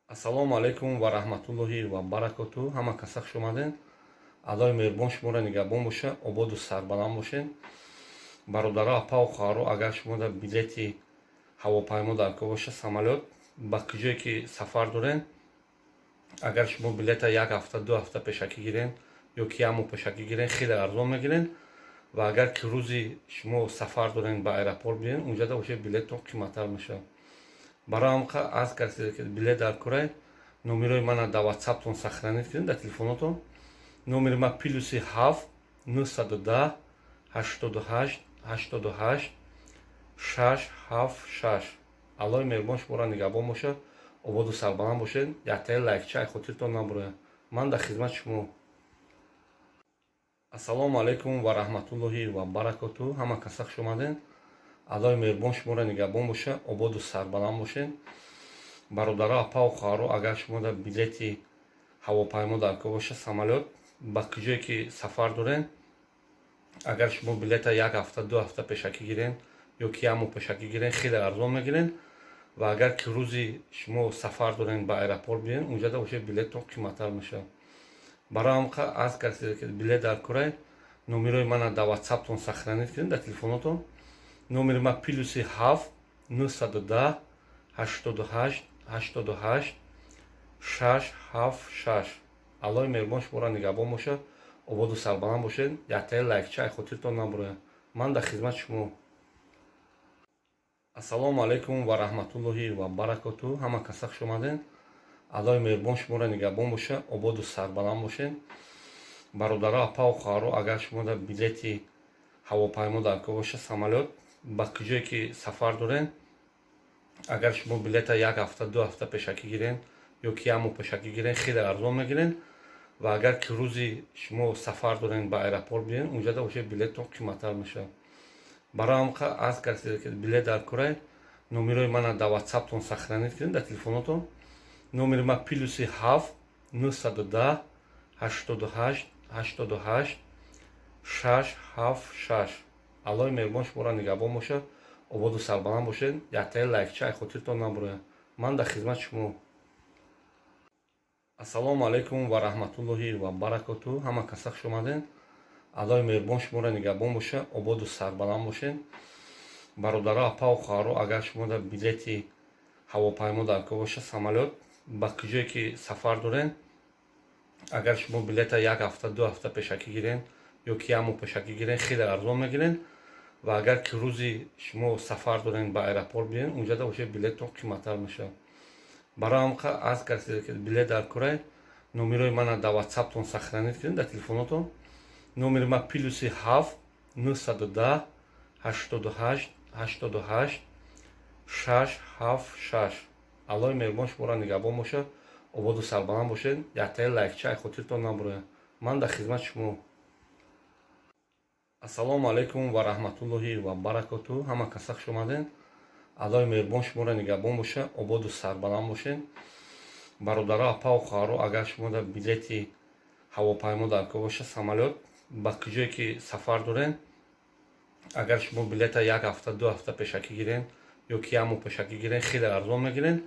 Ассалому алайкум ва раҳматуллоҳи ва баракоту. Ҳама каса хуш омаден. Аллои меҳрубон шуморо нигаҳбон бошад, ободу сарбаланд бошед. Бародаро, апаву хоҳаро, агар шумо дар билети ҳавопаймо дар кор боша, самолёт, ба куҷое ки сафар дорен, агар шумо билета як ҳафта, 2 ҳафта пешакӣ гирен ё ки як моҳ пешакӣ гирен, хеле арзон мегирен. Ва агар ки рӯзи шумо сафар дорен, ба аэропорт биёен, унҷада уже билеттон қиматтар мешавад. Барои ҳам аз касе ки билет дар корай, номерои мана дар ватсаптон сохранить кунед, дар телефонотон. Номери ма +7 910 88 88 6 7 6. Аллои меҳрубон шуморо нигаҳбон бошад, ободу сарбаланд бошед. Яктаи лайкча ай хотиртон набурояд. Ман дар хизмати шумо. Ассалому алайкум ва раҳматуллоҳи ва баракоту. Ҳама каса хуш омаден. Аллои меҳрубон шуморо нигаҳбон бошад, ободу сарбаланд бошед. Бародаро, апаву хоҳаро, агар шумо дар билети ҳавопаймо дар кор боша, самолёт, ба куҷое ки сафар дорен, агар шумо билета як ҳафта, 2 ҳафта пешакӣ гирен ё ки як моҳ пешакӣ гирен, хеле арзон мегирен. Ва агар ки рӯзи шумо сафар дорен, ба аэропорт биёен, унҷада уже билеттон қиматтар мешавад. Барои ҳам аз касе ки билет дар корай, номерои мана дар ватсаптон сохранить кунед, дар телефонотон. Номери ма +7 910 88 88 6 7 6. Аллои меҳрубон шуморо нигаҳбон бошад, ободу сарбаланд бошед. Яктаи лайкча ай хотиртон набурояд. Ман дар хизмати шумо. Ассалому алайкум ва раҳматуллоҳи ва баракоту. Ҳама каса хуш омаден. Аллои меҳрубон шуморо нигаҳбон бошад, ободу сарбаланд бошед. Бародаро, апаву хоҳаро, агар шумо дар билети ҳавопаймо дар кор боша, самолёт, ба куҷое ки сафар дорен, агар шумо билета як ҳафта, 2 ҳафта пешакӣ гирен ё ки як моҳ пешакӣ гирен, хеле арзон мегирен. Ва агар ки рӯзи шумо сафар дорен, ба аэропорт биёен, унҷада уже билеттон қиматтар мешавад. Барои ҳам аз касе ки билет дар корай, номерои мана дар ватсаптон сохранить кунед, дар телефонотон. Номери ма +7 910 88 88 6 7 6. Аллои меҳрубон шуморо нигаҳбон бошад, ободу сарбаланд бошед. Яктаи лайкча ай хотиртон набурояд. Ман дар хизмати шумо. Ассалому алайкум ва раҳматуллоҳи ва баракоту. Ҳама каса хуш омаден. Аллои меҳрубон шуморо нигаҳбон бошад, ободу сарбаланд бошед. Бародаро, апаву хоҳаро, агар шумо дар билети ҳавопаймо дар кор боша, самолёт, ба куҷое ки сафар дорен, агар шумо билета як ҳафта, 2 ҳафта пешакӣ гирен ё ки як моҳ пешакӣ гирен, хеле арзон мегирен. Ва агар ки рӯзи шумо сафар дорен, ба аэропорт биёен, унҷада уже билеттон қиматтар мешавад. Барои ҳам аз касе ки билет дар корай, номерои мана дар ватсаптон сохранить кунед, дар телефонотон. Номери ма +7 910 88 88 6 7 6. Аллои меҳрубон шуморо нигаҳбон бошад, ободу сарбаланд бошед. Яктаи лайкча ай хотиртон набурояд. Ман дар хизмати шумо. Ассалому алайкум ва раҳматуллоҳи ва баракоту. Ҳама каса хуш омаден. Аллои меҳрубон шуморо нигаҳбон бошад, ободу сарбаланд бошед. Бародаро, апаву хоҳаро, агар шумо дар билети ҳавопаймо дар кор боша, самолёт, ба куҷое ки сафар дорен, агар шумо билета як ҳафта, 2 ҳафта пешакӣ гирен ё ки як моҳ пешакӣ гирен, хеле арзон мегирен.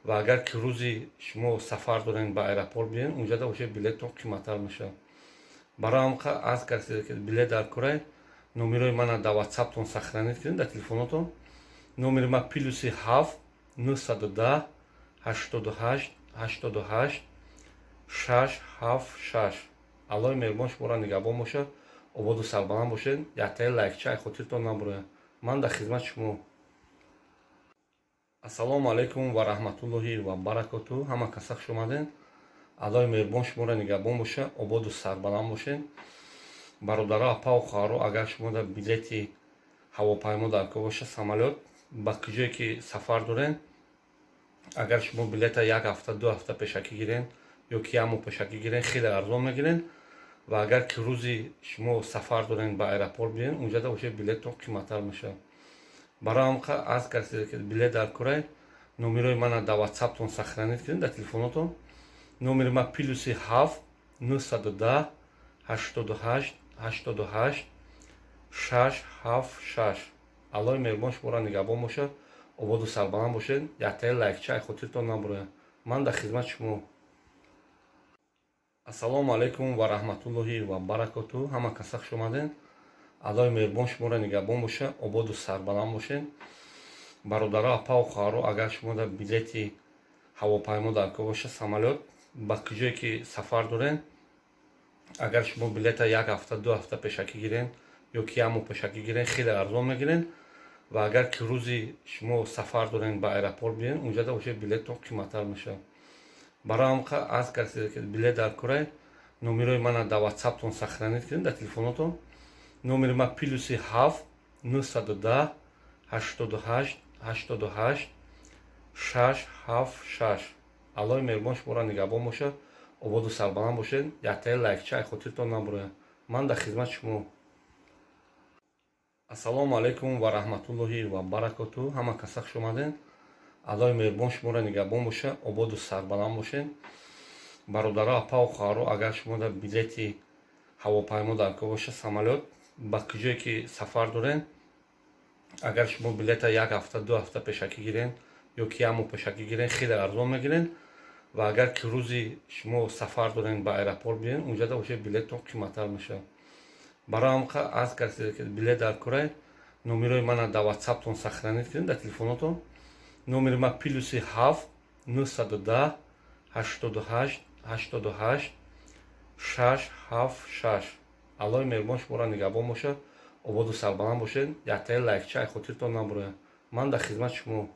Ва агар ки рӯзи шумо сафар дорен, ба аэропорт биёен, унҷада уже билеттон қиматтар мешавад. Барои ҳам аз касе ки билет дар корай, номерои мана дар ватсаптон сохранить кунед, дар телефонотон. Номери ма +7 910 88 88 6 7 6. Аллои меҳрубон шуморо нигаҳбон бошад, ободу сарбаланд бошед. Яктаи лайкча ай хотиртон набурояд. Ман дар хизмати шумо. Ассалому алайкум ва раҳматуллоҳи ва баракоту. Ҳама каса хуш омаден. Аллои меҳрубон шуморо нигаҳбон бошад, ободу сарбаланд бошед. Бародаро, апаву хоҳаро, агар шумо дар билети ҳавопаймо дар кор боша, самолёт, ба куҷое ки сафар дорен, агар шумо билета як ҳафта, 2 ҳафта пешакӣ гирен ё ки як моҳ пешакӣ гирен, хеле арзон мегирен. Ва агар ки рӯзи шумо сафар дорен, ба аэропорт биёен, унҷада уже билеттон қиматтар мешавад. Барои ҳам аз касе ки билет дар корай, номерои мана дар ватсаптон сохранить кунед, дар телефонотон. Номери ма +7 910 88 88 6 7 6. Аллои меҳрубон шуморо нигаҳбон бошад, ободу сарбаланд бошед. Яктаи лайкча ай хотиртон набурояд. Ман дар хизмати шумо. Ассалому алайкум ва раҳматуллоҳи ва баракоту. Ҳама каса хуш омадед. Аллои меҳрубон шуморо нигаҳбон бошад, ободу сарбаланд бошед. Бародаро, апаву хоҳаро, агар шумо дар билети ҳавопаймо дар кор бошад, самолёт, ба куҷое ки сафар доред, агар шумо билета як ҳафта, 2 ҳафта пешакӣ гирен ё ки як моҳ пешакӣ гирен, хеле арзон мегирен. Ва агар ки рӯзи шумо сафар дорен, ба аэропорт биёен, унҷада уже билеттон қиматтар мешавад. Барои ҳам аз касе ки билет дар корай, номерои мана дар ватсаптон сохранить кунед, дар телефонотон. Номери ма +7 910 88 88 6 7 6. Аллои меҳрубон шуморо нигаҳбон бошад, ободу сарбаланд бошед. Яктаи лайкча ай хотиртон набурояд. Ман дар хизмати шумо. Ассалому алайкум ва раҳматуллоҳи ва баракоту. Ҳама каса хуш омадед. Аллои меҳрубон шуморо нигаҳбон бошад, ободу сарбаланд бошед. Бародаро, апаву хоҳаро, агар шумо дар билети ҳавопаймо дар кор бошад, самолёт, ба куҷое ки сафар доред, агар шумо билета як ҳафта, 2 ҳафта пешакӣ гирен ё ки як моҳ пешакӣ гирен, хеле арзон мегирен. Ва агар ки рӯзи шумо сафар дорен, ба аэропорт биёен, унҷада уже билеттон қиматтар мешавад. Барои ҳам аз касе ки билет дар корай, номерои мана дар ватсаптон сохранить кунед, дар телефонотон. Номери ма +7 910 88 88 6 7 6. Аллои меҳрубон шуморо нигаҳбон бошад, ободу сарбаланд бошед. Яктаи лайкча ай хотиртон набурояд. Ман дар хизмати шумо.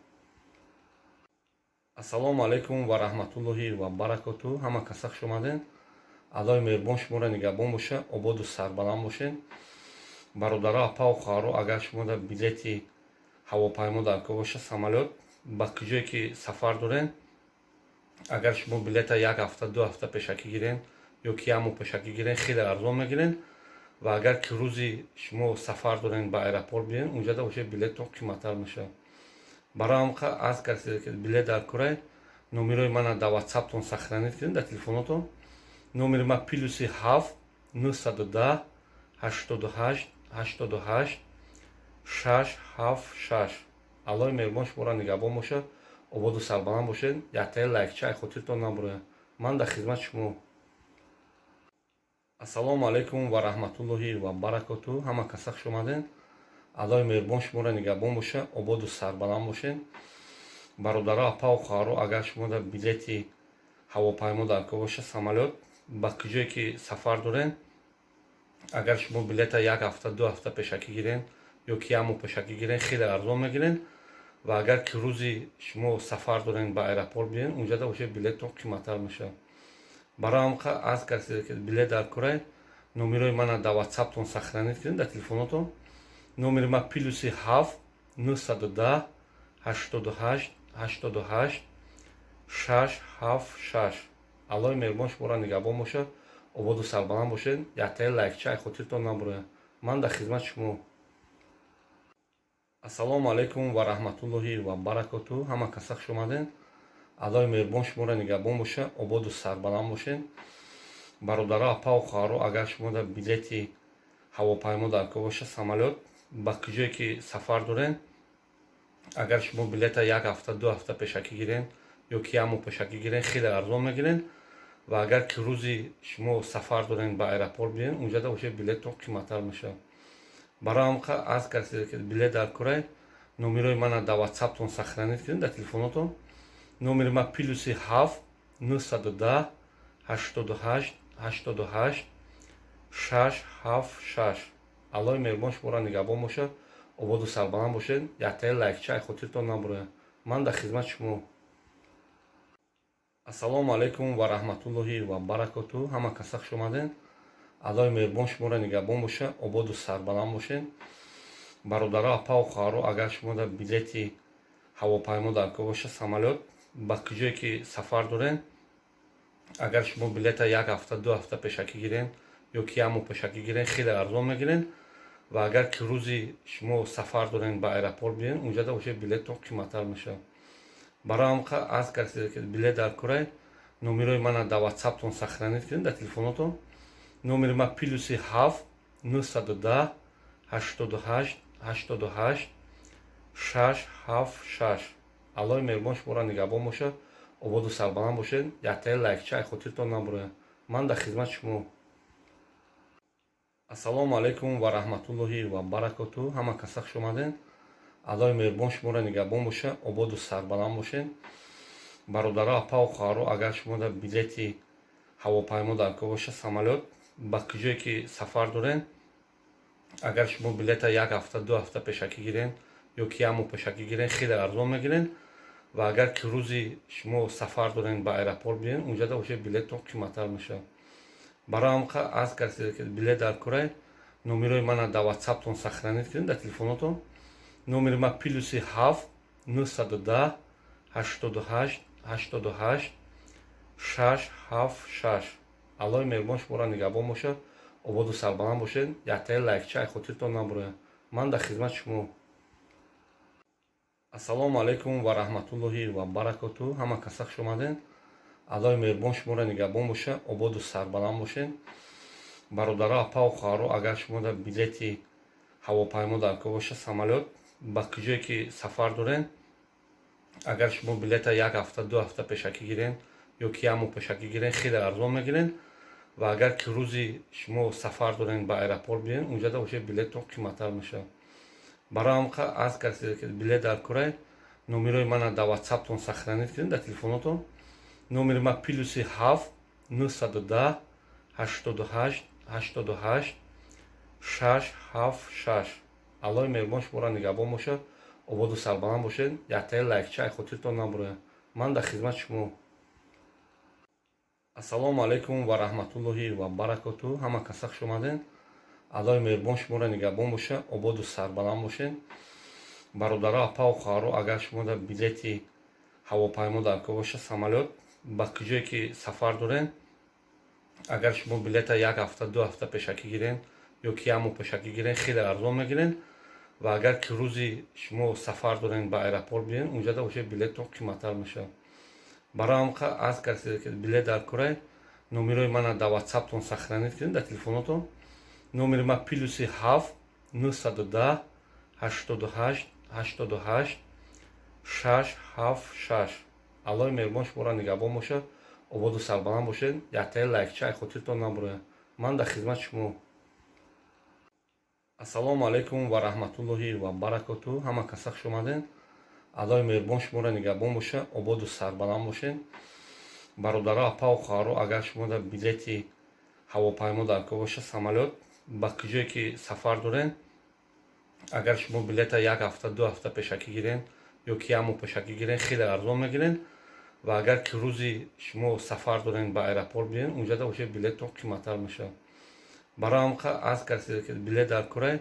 Ассалому алайкум ва раҳматуллоҳи ва баракоту. Ҳама каса хуш омадед. Аллои меҳрубон шуморо нигаҳбон бошад, ободу сарбаланд бошед. Бародаро, апаву хоҳаро, агар шумо дар билети ҳавопаймо дар кор бошад, самолёт, ба куҷое ки сафар доред, агар шумо билета як ҳафта, 2 ҳафта пешакӣ гирен ё ки як моҳ пешакӣ гирен, хеле арзон мегирен. Ва агар ки рӯзи шумо сафар дорен, ба аэропорт биёен, унҷада уже билеттон қиматтар мешавад. Барои ҳам аз касе ки билет дар корай, номерои мана дар ватсаптон сохранить кунед, дар телефонотон. Номери ма +7 910 88 88 6 7 6. Аллои меҳрубон шуморо нигаҳбон бошад, ободу сарбаланд бошед. Яктаи лайкча ай хотиртон набурояд. Ман дар хизмати шумо. Ассалому алайкум ва раҳматуллоҳи ва баракоту. Ҳама каса хуш омадед. Аллои меҳрубон шуморо нигаҳбон бошад, ободу сарбаланд бошед. Бародаро, апаву хоҳаро, агар шумо дар билети ҳавопаймо дар кор бошад, самолёт, ба куҷое ки сафар доред, агар шумо билета як ҳафта, 2 ҳафта пешакӣ гирен ё ки як моҳ пешакӣ гирен, хеле арзон мегирен. Ва агар ки рӯзи шумо сафар дорен, ба аэропорт биёен, унҷада уже билеттон қиматтар мешавад. Барои ҳам аз касе ки билет дар корай, номерои мана дар ватсаптон сохранить кунед, дар телефонотон. Номери ма +7 910 88 88 6 7 6. Аллои меҳрубон шуморо нигаҳбон бошад, ободу сарбаланд бошед. Яктаи лайкча ай хотиртон набурояд. Ман дар хизмати шумо. Ассалому алайкум ва раҳматуллоҳи ва баракоту. Ҳама каса хуш омадед. Аллои меҳрубон шуморо нигаҳбон бошад, ободу сарбаланд бошед. Бародаро, апаву хоҳаро, агар шумо дар билети ҳавопаймо дар кор бошад, самолёт, ба куҷое ки сафар доред, агар шумо билета як ҳафта, 2 ҳафта пешакӣ гирен ё ки як моҳ пешакӣ гирен, хеле арзон мегирен. Ва агар ки рӯзи шумо сафар дорен, ба аэропорт биёен, унҷада уже билеттон қиматтар мешавад. Барои ҳам аз касе ки билет дар корай, номерои мана дар ватсаптон сохранить кунед, дар телефонотон. Номери ма +7 910 88 88 6 7 6. Аллои меҳрубон шуморо нигаҳбон бошад, ободу сарбаланд бошед. Яктаи лайкча ай хотиртон набурояд. Ман дар хизмати шумо. Ассалому алайкум ва раҳматуллоҳи ва баракоту. Ҳама каса хуш омадед. Аллои меҳрубон шуморо нигаҳбон бошад, ободу сарбаланд бошед. Бародаро, апаву хоҳаро, агар шумо дар билети ҳавопаймо дар кор бошад, самолёт, ба куҷое ки сафар доред, агар шумо билета як ҳафта, 2 ҳафта пешакӣ гирен ё ки як моҳ пешакӣ гирен, хеле арзон мегирен. Ва агар ки рӯзи шумо сафар дорен, ба аэропорт биёен, унҷада уже билеттон қиматтар мешавад. Барои ҳам аз касе ки билет дар корай, номерои мана дар ватсаптон сохранить кунед, дар телефонотон. Номери ма +7 910 88 88 676. Аллоҳи меҳрубон шуморо нигаҳбон бошад, ободу сарбаланд бошед. Яктаи лайкча ай хотиртон набурояд. Ман дар хизмати шумо. Ассалому алайкум ва раҳматуллоҳи ва баракоту. Ҳама каса хуш омаден. Аллоҳи меҳрубон шуморо нигаҳбон бошад, ободу сарбаланд бошед. Бародаро, апаву хоҳаро, агар шумо дар билети ҳавопаймо дар кор бошад, самолёт, ба куҷое ки сафар дорен, агар шумо билета як ҳафта, 2 ҳафта пешакӣ гирен ё ки як моҳ пешакӣ гирен, хеле арзон мегирен. Ва агар ки рӯзи шумо сафар дорен, ба аэропорт биёен, унҷада уже билеттон қиматтар мешавад. Барои ҳам аз касе ки билет дар корай, номерои мана дар ватсаптон сохранить кунед, дар телефонотон. Номери ма +7 910 88 88 676. Аллоҳи меҳрубон шуморо нигаҳбон бошад, ободу сарбаланд бошед. Яктаи лайкча ай хотиртон набурояд. Ман дар хизмати шумо. Ассалому алайкум ва раҳматуллоҳи ва баракоту. Ҳама каса хуш омаден. Аллоҳи меҳрубон шуморо нигаҳбон бошад, ободу сарбаланд бошед. Бародаро, апаву хоҳаро, агар шумо дар билети ҳавопаймо дар кор бошад, самолёт, ба куҷое ки сафар дорен, агар шумо билета як ҳафта, 2 ҳафта пешакӣ гирен ё ки як моҳ пешакӣ гирен, хеле арзон мегирен. Ва агар ки рӯзи шумо сафар дорен, ба аэропорт биёен, унҷада уже билеттон қиматтар мешавад. Барои ҳам аз касе ки билет дар корай, номерои мана дар ватсаптон сохранить кунед, дар телефонотон. Номери ма +7 910 88 88 676. Аллоҳи меҳрубон шуморо нигаҳбон бошад, ободу сарбаланд бошед. Яктаи лайкча ай хотиртон набурояд. Ман дар хизмати шумо. Ассалому алайкум ва раҳматуллоҳи ва баракоту. Ҳама каса хуш омаден. Аллоҳи меҳрубон шуморо нигаҳбон бошад, ободу сарбаланд бошед. Бародаро, апаву хоҳаро, агар шумо дар билети ҳавопаймо дар кор бошад, самолёт, ба куҷое ки сафар дорен, агар шумо билета як ҳафта, 2 ҳафта пешакӣ гирен ё ки як моҳ пешакӣ гирен, хеле арзон мегирен. Ва агар ки рӯзи шумо сафар дорен, ба аэропорт биёен, унҷада уже билеттон қиматтар мешавад. Барои ҳам аз касе ки билет дар корай, номерои мана дар ватсаптон сохранить кунед, дар телефонотон. Номери ма +7 910 88 88 676. Аллоҳи меҳрубон шуморо нигаҳбон бошад, ободу сарбаланд бошед. Яктаи лайкча ай хотиртон набурояд. Ман дар хизмати шумо. Ассалому алайкум ва раҳматуллоҳи ва баракоту. Ҳама каса хуш омаден. Аллоҳи меҳрубон шуморо нигаҳбон бошад, ободу сарбаланд бошед. Бародаро, апаву хоҳаро, агар шумо дар билети ҳавопаймо дар кор бошад, самолёт, ба куҷое ки сафар дорен, агар шумо билета як ҳафта, 2 ҳафта пешакӣ гирен ё ки як моҳ пешакӣ гирен, хеле арзон мегирен. Ва агар ки рӯзи шумо сафар дорен, ба аэропорт биёен, унҷада уже билеттон қиматтар мешавад. Барои ҳам аз касе ки билет дар корай,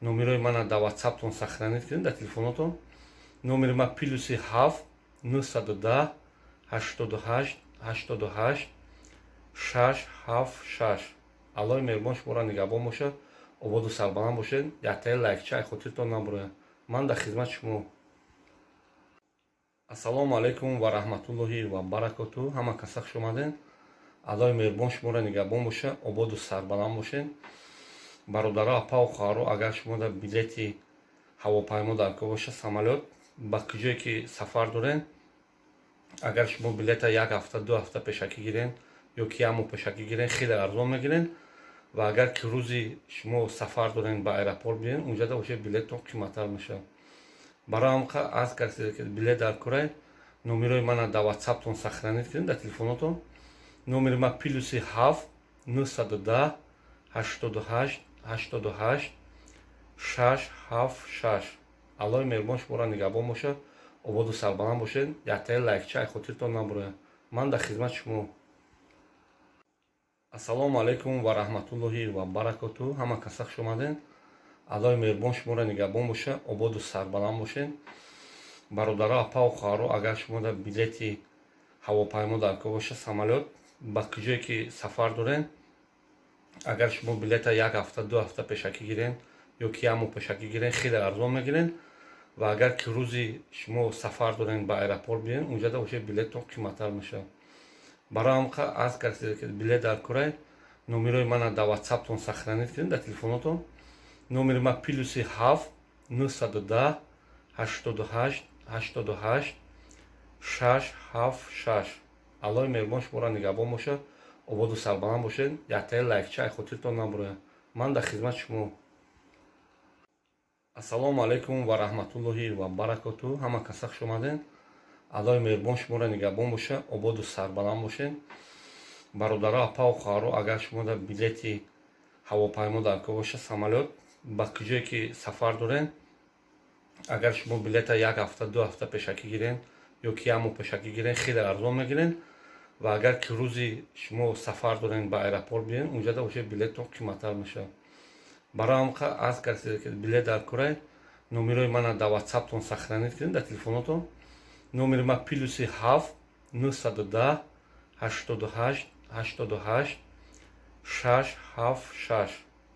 номерои мана дар ватсаптон сохранить кунед, дар телефонотон. Номери ма +7 910 88 88 676. Аллоҳи меҳрубон шуморо нигаҳбон бошад, ободу сарбаланд бошед. Яктаи лайкча ай хотиртон набурояд. Ман дар хизмати шумо. Ассалому алайкум ва раҳматуллоҳи ва баракоту. Ҳама каса хуш омаден. Аллоҳи меҳрубон шуморо нигаҳбон бошад, ободу сарбаланд бошед. Бародаро, апаву хоҳаро, агар шумо дар билети ҳавопаймо дар кор бошад, самолёт, ба куҷое ки сафар дорен, агар шумо билета як ҳафта, 2 ҳафта пешакӣ гирен ё ки як моҳ пешакӣ гирен, хеле арзон мегирен. Ва агар ки рӯзи шумо сафар дорен, ба аэропорт биёен, унҷада уже билеттон қиматтар мешавад. Барои ҳам аз касе ки билет дар корай, номерои мана дар ватсаптон сохранить кунед, дар телефонотон. Номери ма +7 910 88 88 676. Аллоҳи меҳрубон шуморо нигаҳбон бошад, ободу сарбаланд бошед. Яктаи лайкча ай хотиртон набурояд. Ман дар хизмати шумо. Ассалому алайкум ва раҳматуллоҳи ва баракоту. Ҳама каса хуш омаден. Аллоҳи меҳрубон шуморо нигаҳбон бошад, ободу сарбаланд бошед. Бародаро, апаву хоҳаро, агар шумо дар билети ҳавопаймо дар кор бошад, самолёт, ба куҷое ки сафар дорен, агар шумо билета як ҳафта, 2 ҳафта пешакӣ гирен ё ки як моҳ пешакӣ гирен, хеле арзон мегирен. Ва агар ки рӯзи шумо сафар дорен, ба аэропорт биёен, унҷада уже билеттон қиматтар мешавад. Барои ҳам аз касе ки билет дар корай, Номерои мана дар Ватсаптон сохранить кунед, дар телефонотон. Номери ма +7 910 88 88 676. Аллои меҳрубон шуморо нигаҳбон бошад, ободу сарбаланд бошед. Яктаи лайкча ай хотиртон набурояд. Ман дар хизмати шумо. Ассалому алайкум ва раҳматуллоҳи ва баракоту. Ҳама каса хуш омадед. Аллои меҳрубон шуморо нигаҳбон бошад, ободу сарбаланд бошед. Бародаро, апаву хоҳаро, агар шумо дар билети ҳавопаймо дар кор бошад, самолёт, ба куҷое ки сафар доред, агар шумо билета як ҳафта, 2 ҳафта пешакӣ гирен ё ки як моҳ пешакӣ гирен, хеле арзон мегирен. Ва агар ки рӯзи шумо сафар дорен, ба аэропорт биёен, унҷада уже билеттон қиматтар мешавад. Барои ҳам аз касе ки билет дар корай, номерои мана дар Ватсаптон сохранить кунед, дар телефонотон. Номери ма +7 910 88 88 676.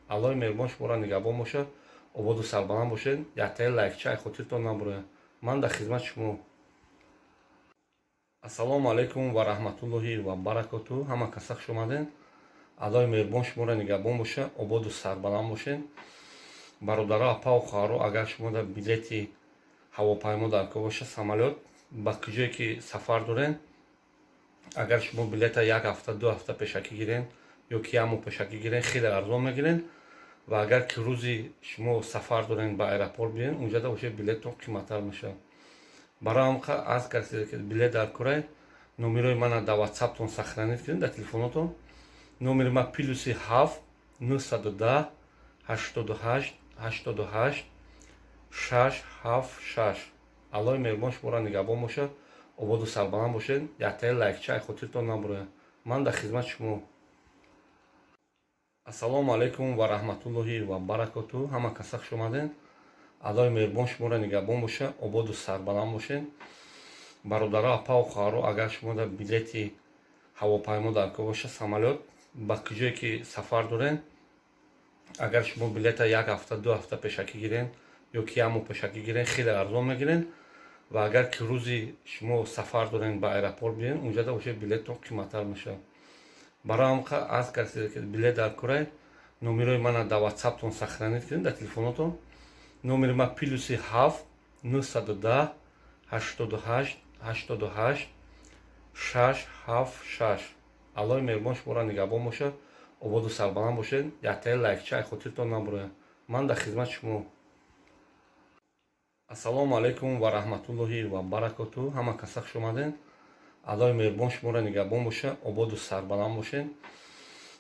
Аллои меҳрубон шуморо нигаҳбон бошад, ободу сарбаланд бошед. Яктаи лайкча ай хотиртон набурояд. Ман дар хизмати шумо. Ассалому алайкум ва раҳматуллоҳи ва баракоту. Ҳама каса хуш омадед. Аллои меҳрубон шуморо нигаҳбон бошад, ободу сарбаланд бошед. Бародаро, апаву хоҳаро, агар шумо дар билети ҳавопаймо дар кор бошад, самолёт, ба куҷое ки сафар доред, агар шумо билета як ҳафта, 2 ҳафта пешакӣ гирен ё ки як моҳ пешакӣ гирен, хеле арзон мегирен. Ва агар ки рӯзи шумо сафар дорен, ба аэропорт биёен, унҷада уже билеттон қиматтар мешавад. Барои ҳам аз касе ки билет дар корай, номерои мана дар Ватсаптон сохранить кунед, дар телефонотон. Номери ма +7 910 88 88 676. Аллои меҳрубон шуморо нигаҳбон бошад, ободу сарбаланд бошед. Яктаи лайкча ай хотиртон набурояд. Ман дар хизмати шумо. Ассалому алайкум ва раҳматуллоҳи ва баракоту. Ҳама каса хуш омадед. Аллои меҳрубон шуморо нигаҳбон бошад, ободу сарбаланд бошед. Бародаро, апаву хоҳаро, агар шумо дар билети ҳавопаймо дар кор бошад, самолёт, ба куҷое ки сафар доред, агар шумо билета як ҳафта, 2 ҳафта пешакӣ гирен ё ки як моҳ пешакӣ гирен, хеле арзон мегирен. Ва агар ки рӯзи шумо сафар дорен, ба аэропорт биёен, унҷада уже билеттон қиматтар мешавад. Барои ҳам аз касе ки билет дар корай, номерои мана дар Ватсаптон сохранить кунед, дар телефонотон. Номери ма +7 910 88 88 676. Аллои меҳрубон шуморо нигаҳбон бошад, ободу сарбаланд бошед. Яктаи лайкча ай хотиртон набурояд. Ман дар хизмати шумо. Ассалому алайкум ва раҳматуллоҳи ва баракоту. Ҳама каса хуш омадед. Аллои меҳрубон шуморо нигаҳбон бошад, ободу сарбаланд бошед.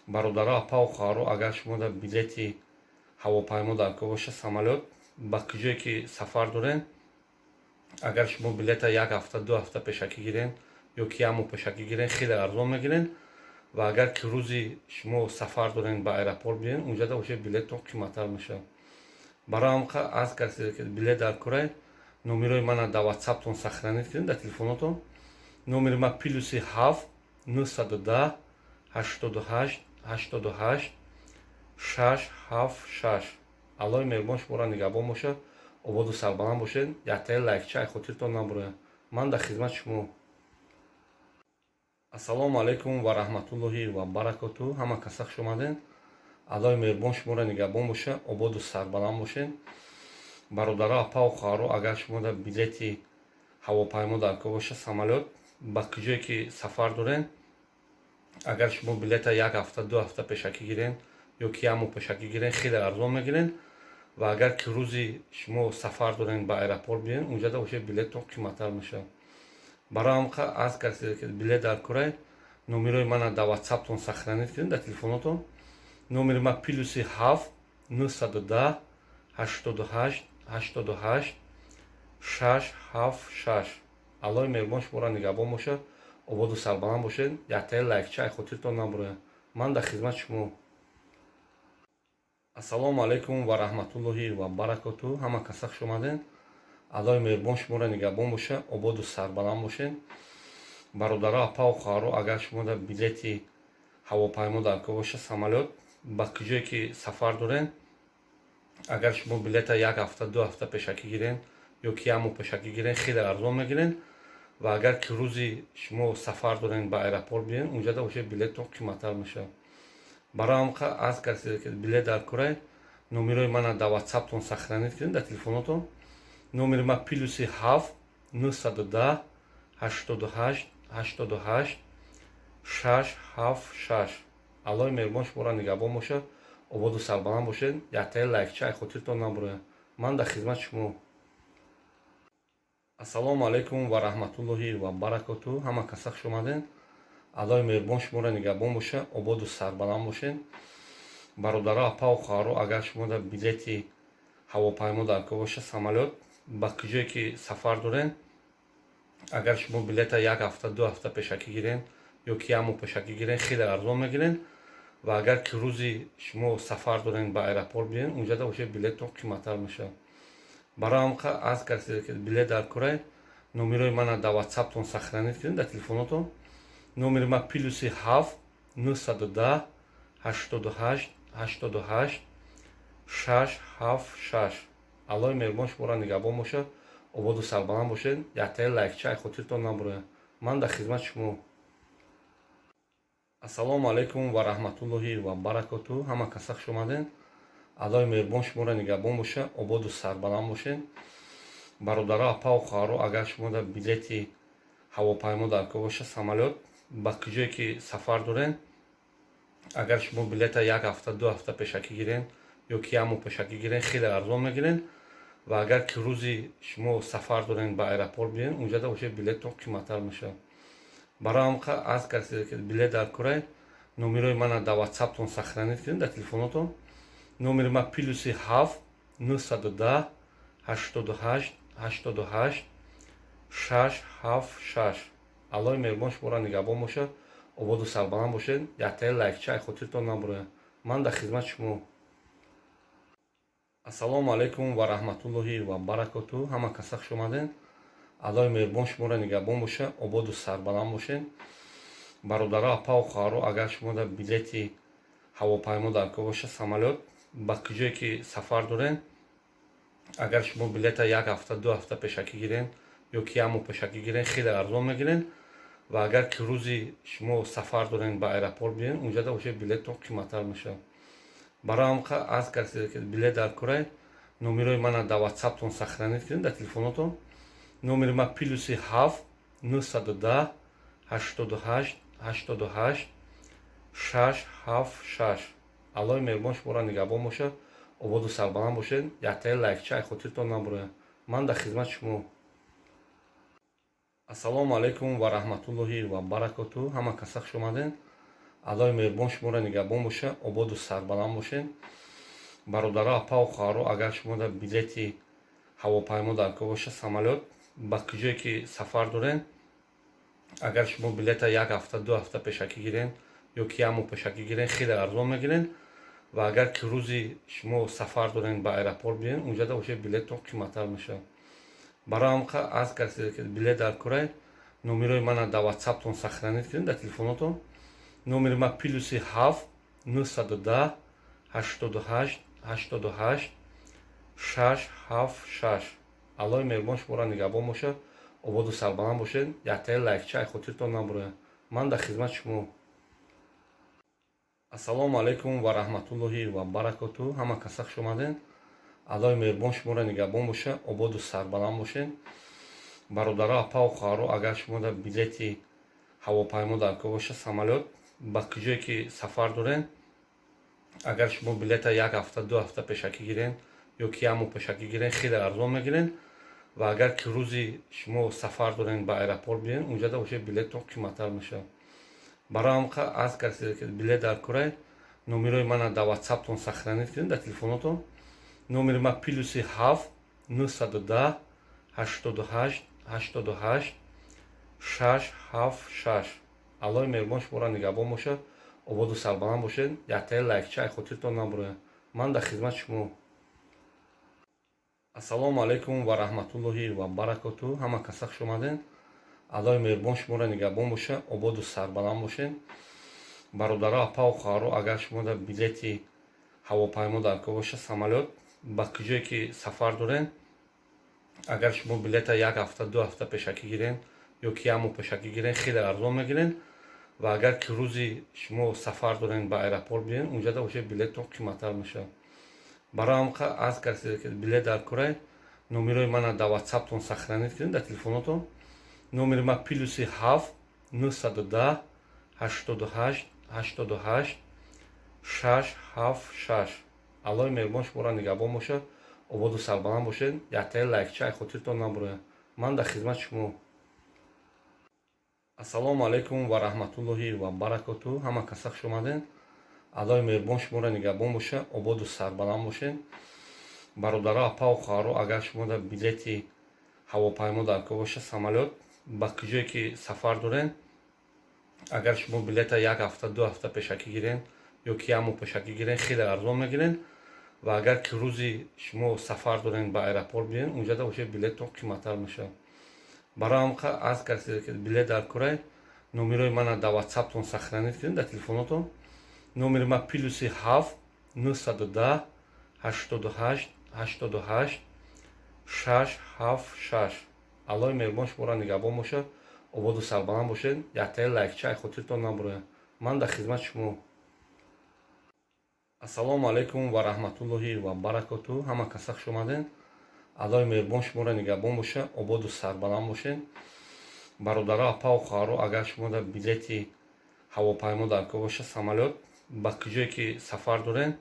Бародаро, апаву хоҳаро, агар шумо дар билети ҳавопаймо дар кор бошад, самолёт, ба куҷое ки сафар доред, агар шумо билета як ҳафта, 2 ҳафта пешакӣ гирен ё ки як моҳ пешакӣ гирен, хеле арзон мегирен. Ва агар ки рӯзи шумо сафар дорен, ба аэропорт биёен, унҷада уже билеттон қиматтар мешавад. Барои ҳам аз касе ки билет дар корай, номерои мана дар Ватсаптон сохранить кунед, дар телефонотон. Номери ма +7 910 88 88 676. Аллои меҳрубон шуморо нигаҳбон бошад, ободу сарбаланд бошед. Яктаи лайкча ай хотиртон набурояд. Ман дар хизмати шумо. Ассалому алайкум ва раҳматуллоҳи ва баракоту. Ҳама каса хуш омадед. Аллои меҳрубон шуморо нигаҳбон бошад, ободу сарбаланд бошед. Бародаро, апаву хоҳаро, агар шумо дар билети ҳавопаймо дар кор бошад, самолёт, ба куҷое ки сафар доред, агар шумо билета як ҳафта, 2 ҳафта пешакӣ гирен ё ки як моҳ пешакӣ гирен, хеле арзон мегирен. Ва агар ки рӯзи шумо сафар дорен, ба аэропорт биёен, унҷада уже билеттон қиматтар мешавад. Барои ҳам аз касе ки билет дар корай, номерои мана дар Ватсаптон сохранить кунед, дар телефонотон. Номери ма +7 910 88 88 676. Аллои меҳрубон шуморо нигаҳбон бошад, ободу сарбаланд бошед. Яктаи лайкча ай хотиртон набурояд. Ман дар хизмати шумо. Ассалому алайкум ва раҳматуллоҳи ва баракоту. Ҳама каса хуш омадед. Аллои меҳрубон шуморо нигаҳбон бошад, ободу сарбаланд бошед. Бародаро, апаву хоҳаро, агар шумо дар билети ҳавопаймо дар кор бошад, самолёт, ба куҷое ки сафар доред, агар шумо билета як ҳафта, 2 ҳафта пешакӣ гирен ё ки як моҳ пешакӣ гирен, хеле арзон мегирен. Ва агар ки рӯзи шумо сафар дорен, ба аэропорт биёен, унҷада уже билеттон қиматтар мешавад. Барои ҳамқа аз касе ки билет дар курай, номерои мана дар Ватсаптон сохранить кунед, дар телефонотон. Номери ма +7 910 88 88 676. Аллоҳи меҳрубон шуморо нигаҳбон бошад, ободу сарбаланд бошед. Яктаи лайкча ай хотиртон набурояд. Ман дар хизмати шумо. Ассалому алайкум ва раҳматуллоҳи ва баракоту. Ҳама каса хуш омадед. Аллоҳи меҳрубон шуморо нигаҳбон бошад, ободу сарбаланд бошед. Бародаро, апаву хоҳаро, агар шумо дар билети ҳавопаймо дар кор бошад, самолёт, ба куҷое ки сафар доред, агар шумо билета як ҳафта, 2 ҳафта пешакӣ гирен ё ки як моҳ пешакӣ гирен, хеле арзон мегирен. Ва агар ки рӯзи шумо сафар дорен, ба аэропорт биёен, унҷада уже билеттон қиматтар мешавад. Барои ҳамқа аз касе ки билет дар курай, номерои мана дар Ватсаптон сохранить кунед, дар телефонотон. Номери ма +7 910 88 88 676. Аллоҳи меҳрубон шуморо нигаҳбон бошад, ободу сарбаланд бошед. Яктаи лайкча ай хотиртон набурояд. Ман дар хизмати шумо. Ассалому алайкум ва раҳматуллоҳи ва баракоту. Ҳама каса хуш омадед. Аллоҳи меҳрубон шуморо нигаҳбон бошад, ободу сарбаланд бошед. Бародаро, апаву хоҳаро, агар шумо дар билети ҳавопаймо дар кор бошад, самолёт, ба куҷое ки сафар доред, агар шумо билета як ҳафта, 2 ҳафта пешакӣ гирен ё ки як моҳ пешакӣ гирен, хеле арзон мегирен. Ва агар ки рӯзи шумо сафар дорен, ба аэропорт биёен, унҷада уже билеттон қиматтар мешавад. Барои ҳамқа аз касе ки билет дар курай, номерои мана дар Ватсаптон сохранить кунед, дар телефонотон. Номери ма +7 910 88 88 676. Аллоҳи меҳрубон шуморо нигаҳбон бошад, ободу сарбаланд бошед. Яктаи лайкча ай хотиртон набурояд. Ман дар хизмати шумо. Ассалому алайкум ва раҳматуллоҳи ва баракоту. Ҳама каса хуш омадед. Аллоҳи меҳрубон шуморо нигаҳбон бошад, ободу сарбаланд бошед. Бародаро, апаву хоҳаро, агар шумо дар билети ҳавопаймо дар кор бошад, самолёт, ба куҷое ки сафар доред, агар шумо билета як ҳафта, 2 ҳафта пешакӣ гирен ё ки як моҳ пешакӣ гирен, хеле арзон мегирен. Ва агар ки рӯзи шумо сафар дорен, ба аэропорт биёен, унҷада уже билеттон қиматтар мешавад. Барои ҳамқа аз касе ки билет дар курай, номерои мана дар Ватсаптон сохранить кунед, дар телефонотон. Номери ма +7 910 88 88 676. Аллоҳи меҳрубон шуморо нигаҳбон бошад, ободу сарбаланд бошед. Яктаи лайкча ай хотиртон набурояд. Ман дар хизмати шумо. Ассалому алайкум ва раҳматуллоҳи ва баракоту. Ҳама каса хуш омадед. Аллоҳи меҳрубон шуморо нигаҳбон бошад, ободу сарбаланд бошед. Бародаро, апаву хоҳаро, агар шумо дар билети ҳавопаймо дар кор бошад, самолёт, ба куҷое ки сафар доред, агар шумо билета як ҳафта, 2 ҳафта пешакӣ гирен ё ки як моҳ пешакӣ гирен, хеле арзон мегирен. Ва агар ки рӯзи шумо сафар дорен, ба аэропорт биёен, унҷада уже билеттон қиматтар мешавад. Барои ҳамқа аз касе ки билет дар курай, номерои мана дар Ватсаптон сохранить кунед, дар телефонотон. Номери ма +7 910 88 88 676. Аллоҳи меҳрубон шуморо нигаҳбон бошад, ободу сарбаланд бошед. Яктаи лайкча ай хотиртон набурояд. Ман дар хизмати шумо. Ассалому алайкум ва раҳматуллоҳи ва баракоту. Ҳама каса хуш омадед. Аллоҳи меҳрубон шуморо нигаҳбон бошад, ободу сарбаланд бошед. Бародаро, апаву хоҳаро, агар шумо дар билети ҳавопаймо дар кор бошад, самолёт, ба куҷое ки сафар доред, агар шумо билета як ҳафта, 2 ҳафта пешакӣ гирен ё ки як моҳ пешакӣ гирен, хеле арзон мегирен. Ва агар ки рӯзи шумо сафар дорен, ба аэропорт биёен, унҷада уже билеттон қиматтар мешавад. Барои ҳамқа аз касе ки билет дар курай, номерои мана дар Ватсаптон сохранить кунед, дар телефонотон. Номери ма +7 910 88 88 676. Аллоҳи меҳрубон шуморо нигаҳбон бошад, ободу сарбаланд бошед. Яктаи лайкча ай хотиртон набурояд. Ман дар хизмати шумо. Ассалому алайкум ва раҳматуллоҳи ва баракоту. Ҳама каса хуш омадед. Аллоҳи меҳрубон шуморо нигаҳбон бошад, ободу сарбаланд бошед. Бародаро, апаву хоҳаро, агар шумо дар билети ҳавопаймо дар кор бошад, самолёт, ба куҷое ки сафар доред, агар шумо билета як ҳафта, 2 ҳафта пешакӣ гирен ё ки як моҳ пешакӣ гирен, хеле арзон мегирен. Ва агар ки рӯзи шумо сафар дорен, ба аэропорт биен, унҷада уже билеттон қиматтар мешавад. Барои ҳам аз касе ки билет дар курай, номерои мана дар Ватсаптон сохранить кунед, дар телефонотон. Номери ма +7 910 88 88 676. Аллоҳи меҳрубон шуморо нигаҳбон бошад, ободу сарбаланд бошед. Яктаи лайкча ай хотиртон набурояд. Ман дар хизмати шумо. Ассалому алайкум ва раҳматуллоҳи ва баракоту. Ҳама каса хуш омадед. Аллоҳи меҳрубон шуморо нигаҳбон бошад, ободу сарбаланд бошед. Бародаро, апаву хоҳаро, агар шумо дар билети ҳавопаймо дар кор бошад, самолёт, ба куҷое ки сафар доред, агар шумо билета як ҳафта, 2 ҳафта пешакӣ гирен ё ки як моҳ пешакӣ гирен, хеле арзон мегирен. Ва агар ки рӯзи шумо сафар дорен, ба аэропорт биен, унҷада уже билеттон қиматтар мешавад. Барои ҳам аз касе ки билет дар курай, номерои мана дар Ватсаптон сохранить кунед, дар телефонотон. Номери ма +7 910 88 88 676. Аллоҳи меҳрубон шуморо нигаҳбон бошад, ободу сарбаланд бошед. Яктаи лайкча ай хотиртон набурояд. Ман дар хизмати шумо. Ассалому алайкум ва раҳматуллоҳи ва баракоту. Ҳама каса хуш омадед. Аллоҳи меҳрубон шуморо нигаҳбон бошад, ободу сарбаланд бошед. Бародаро, апаву хоҳаро, агар шумо дар билети ҳавопаймо дар кор бошад, самолёт, ба куҷое ки сафар доред,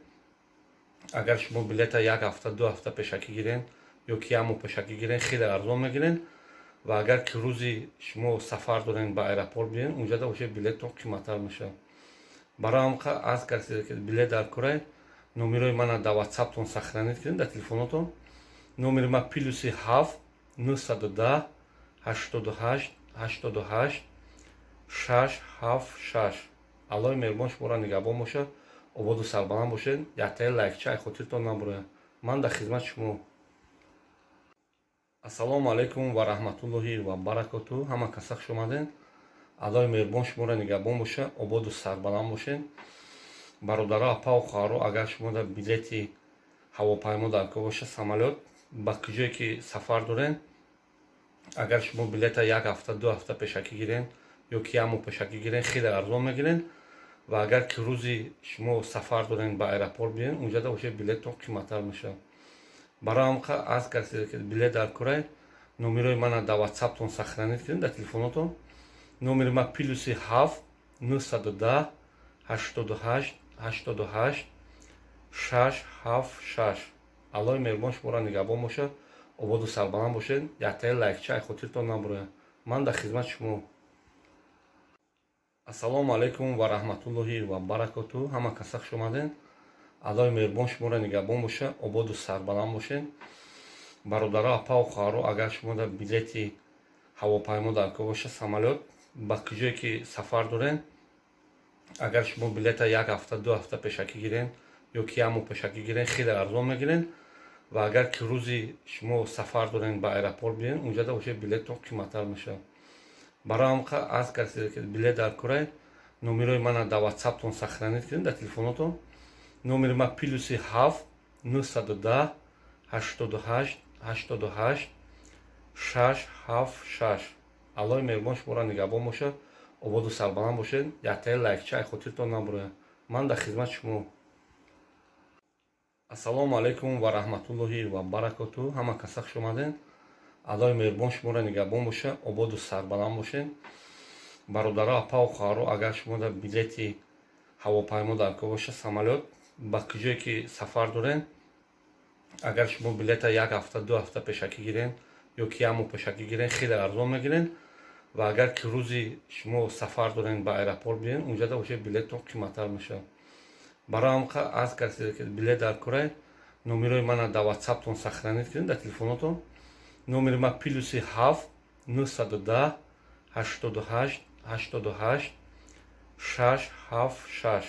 агар шумо билета як ҳафта, 2 ҳафта пешакӣ гирен ё ки як моҳ пешакӣ гирен, хеле арзон мегирен. Ва агар ки рӯзи шумо сафар дорен, ба аэропорт биен, унҷада уже билеттон қиматтар мешавад. Барои ҳам аз касе ки билет дар курай, номерои мана дар Ватсаптон сохранить кунед, дар телефонотон. Номери ма +7 910 88 88 676. Аллоҳи меҳрубон шуморо нигаҳбон бошад, ободу сарбаланд бошед. Яктаи лайкча ай хотиртон набурояд. Ман дар хизмати шумо. Ассалому алайкум ва раҳматуллоҳи ва баракоту. Ҳама каса хуш омадед. Аллоҳи меҳрубон шуморо нигаҳбон бошад, ободу сарбаланд бошед. Бародаро, апаву хоҳаро, агар шумо дар билети ҳавопаймо дар кор бошад, самолёт, ба куҷое ки сафар доред, агар шумо билета як ҳафта, 2 ҳафта пешакӣ гирен ё ки як моҳ пешакӣ гирен, хеле арзон мегирен. Ва агар ки рӯзи шумо сафар дорен, ба аэропорт биен, унҷада уже билеттон қиматтар мешавад. Барои ҳам аз касе ки билет дар курай, номерои мана дар Ватсаптон сохранить кунед, дар телефонотон. Номери ма +7 910 88 88 676. Аллоҳи меҳрубон шуморо нигаҳбон бошад, ободу сарбаланд бошед. Яктаи лайкча ай хотиртон набурояд. Ман дар хизмати шумо. Ассалому алайкум ва раҳматуллоҳи ва баракоту. Ҳама каса хуш омадед. Аллоҳи меҳрубон шуморо нигаҳбон бошад, ободу сарбаланд бошед. Бародаро, апаву хоҳаро, агар шумо дар билети ҳавопаймо дар кор бошад, самолёт, ба куҷое ки сафар доред, агар шумо билета як ҳафта, 2 ҳафта пешакӣ гирен ё ки як моҳ пешакӣ гирен, хеле арзон мегирен. Ва агар ки рӯзи шумо сафар дорен, ба аэропорт биен, унҷада уже билеттон қиматтар мешавад. Барои ҳам аз касе ки билет дар курай, номерои мана дар Ватсаптон сохранить кунед, дар телефонотон. Номери ма +7 910 88 88 676. Аллоҳи меҳрубон шуморо нигаҳбон бошад, ободу сарбаланд бошед. Яктаи лайкча ай хотиртон набурояд. Ман дар хизмати шумо. Ассалому алайкум ва раҳматуллоҳи ва баракоту. Ҳама каса хуш омадед. Аллоҳи меҳрубон шуморо нигаҳбон бошад, ободу сарбаланд бошед. Бародаро, апаву хоҳаро, агар шумо дар билети ҳавопаймо дар кор бошад, самолёт, ба куҷое ки сафар доред, агар шумо билета як ҳафта, 2 ҳафта пешакӣ гирен ё ки як моҳ пешакӣ гирен, хеле арзон мегирен. Ва агар ки рӯзи шумо сафар дорен, ба аэропорт биен, унҷада уже билеттон қиматтар мешавад. Барои ҳам аз касе ки билет дар курай, номерои мана дар Ватсаптон сохранить кунед, дар телефонотон. Номери ма +7 910 88 88 676.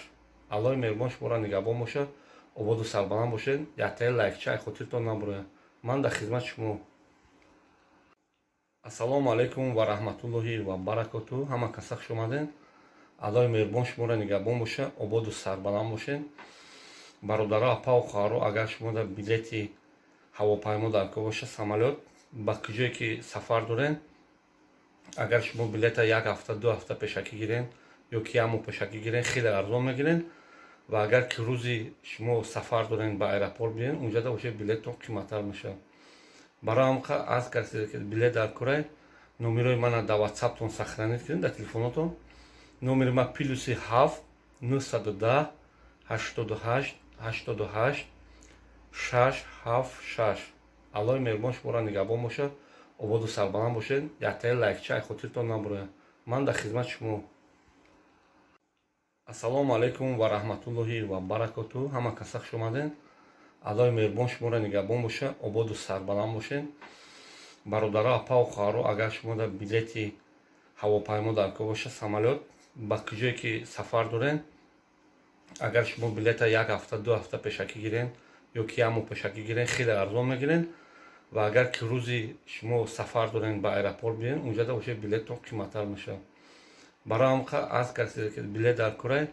Аллоҳи меҳрубон шуморо нигаҳбон бошад, ободу сарбаланд бошед. Яктаи лайкча ай хотиртон набурояд. Ман дар хизмати шумо. Ассалому алайкум ва раҳматуллоҳи ва баракоту. Ҳама каса хуш омадед. Аллоҳи меҳрубон шуморо нигаҳбон бошад, ободу сарбаланд бошед. Бародаро, апаву хоҳаро, агар шумо дар билети ҳавопаймо дар кор бошад, самолёт, ба куҷое ки сафар доред, агар шумо билета як ҳафта, 2 ҳафта пешакӣ гирен ё ки як моҳ пешакӣ гирен, хеле арзон мегирен. Ва агар ки рӯзи шумо сафар дорен, ба аэропорт биен, унҷада уже билеттон қиматтар мешавад. Барои ҳам аз касе ки билет дар курай, номерои мана дар Ватсаптон сохранить кунед, дар телефонотон. Номери ма Ё ки як моҳ пешакӣ гирен, хеле арзон мегирен. Ва агар ки рӯзи шумо сафар дорен, ба аэропорт биен, унҷада уже билеттон қиматтар мешавад. Барои ҳам аз касе ки билет дар курай, номерои мана дар Ватсаптон сохранить кунед, дар телефонотон. Номери ма +7 910 88 88 676. Аллоҳи меҳрубон шуморо нигаҳбон бошад, ободу сарбаланд бошед. Яктаи лайкча ай хотиртон набурояд. Ман дар хизмати шумо. Ассалому алайкум ва раҳматуллоҳи ва баракоту. Ҳама каса хуш омадед. Аллоҳи меҳрубон шуморо нигаҳбон бошад, ободу сарбаланд бошед. Бародаро, апаву хоҳаро, агар шумо дар билети ҳавопаймо дар кор бошад, самолёт, ба куҷое ки сафар доред, агар шумо билета як ҳафта, 2 ҳафта пешакӣ гирен ё ки як моҳ пешакӣ гирен, хеле арзон мегирен. Ва агар ки рӯзи шумо сафар дорен, ба аэропорт биен, унҷада уже билеттон қиматтар мешавад. Барои ҳам аз касе ки билет дар курай,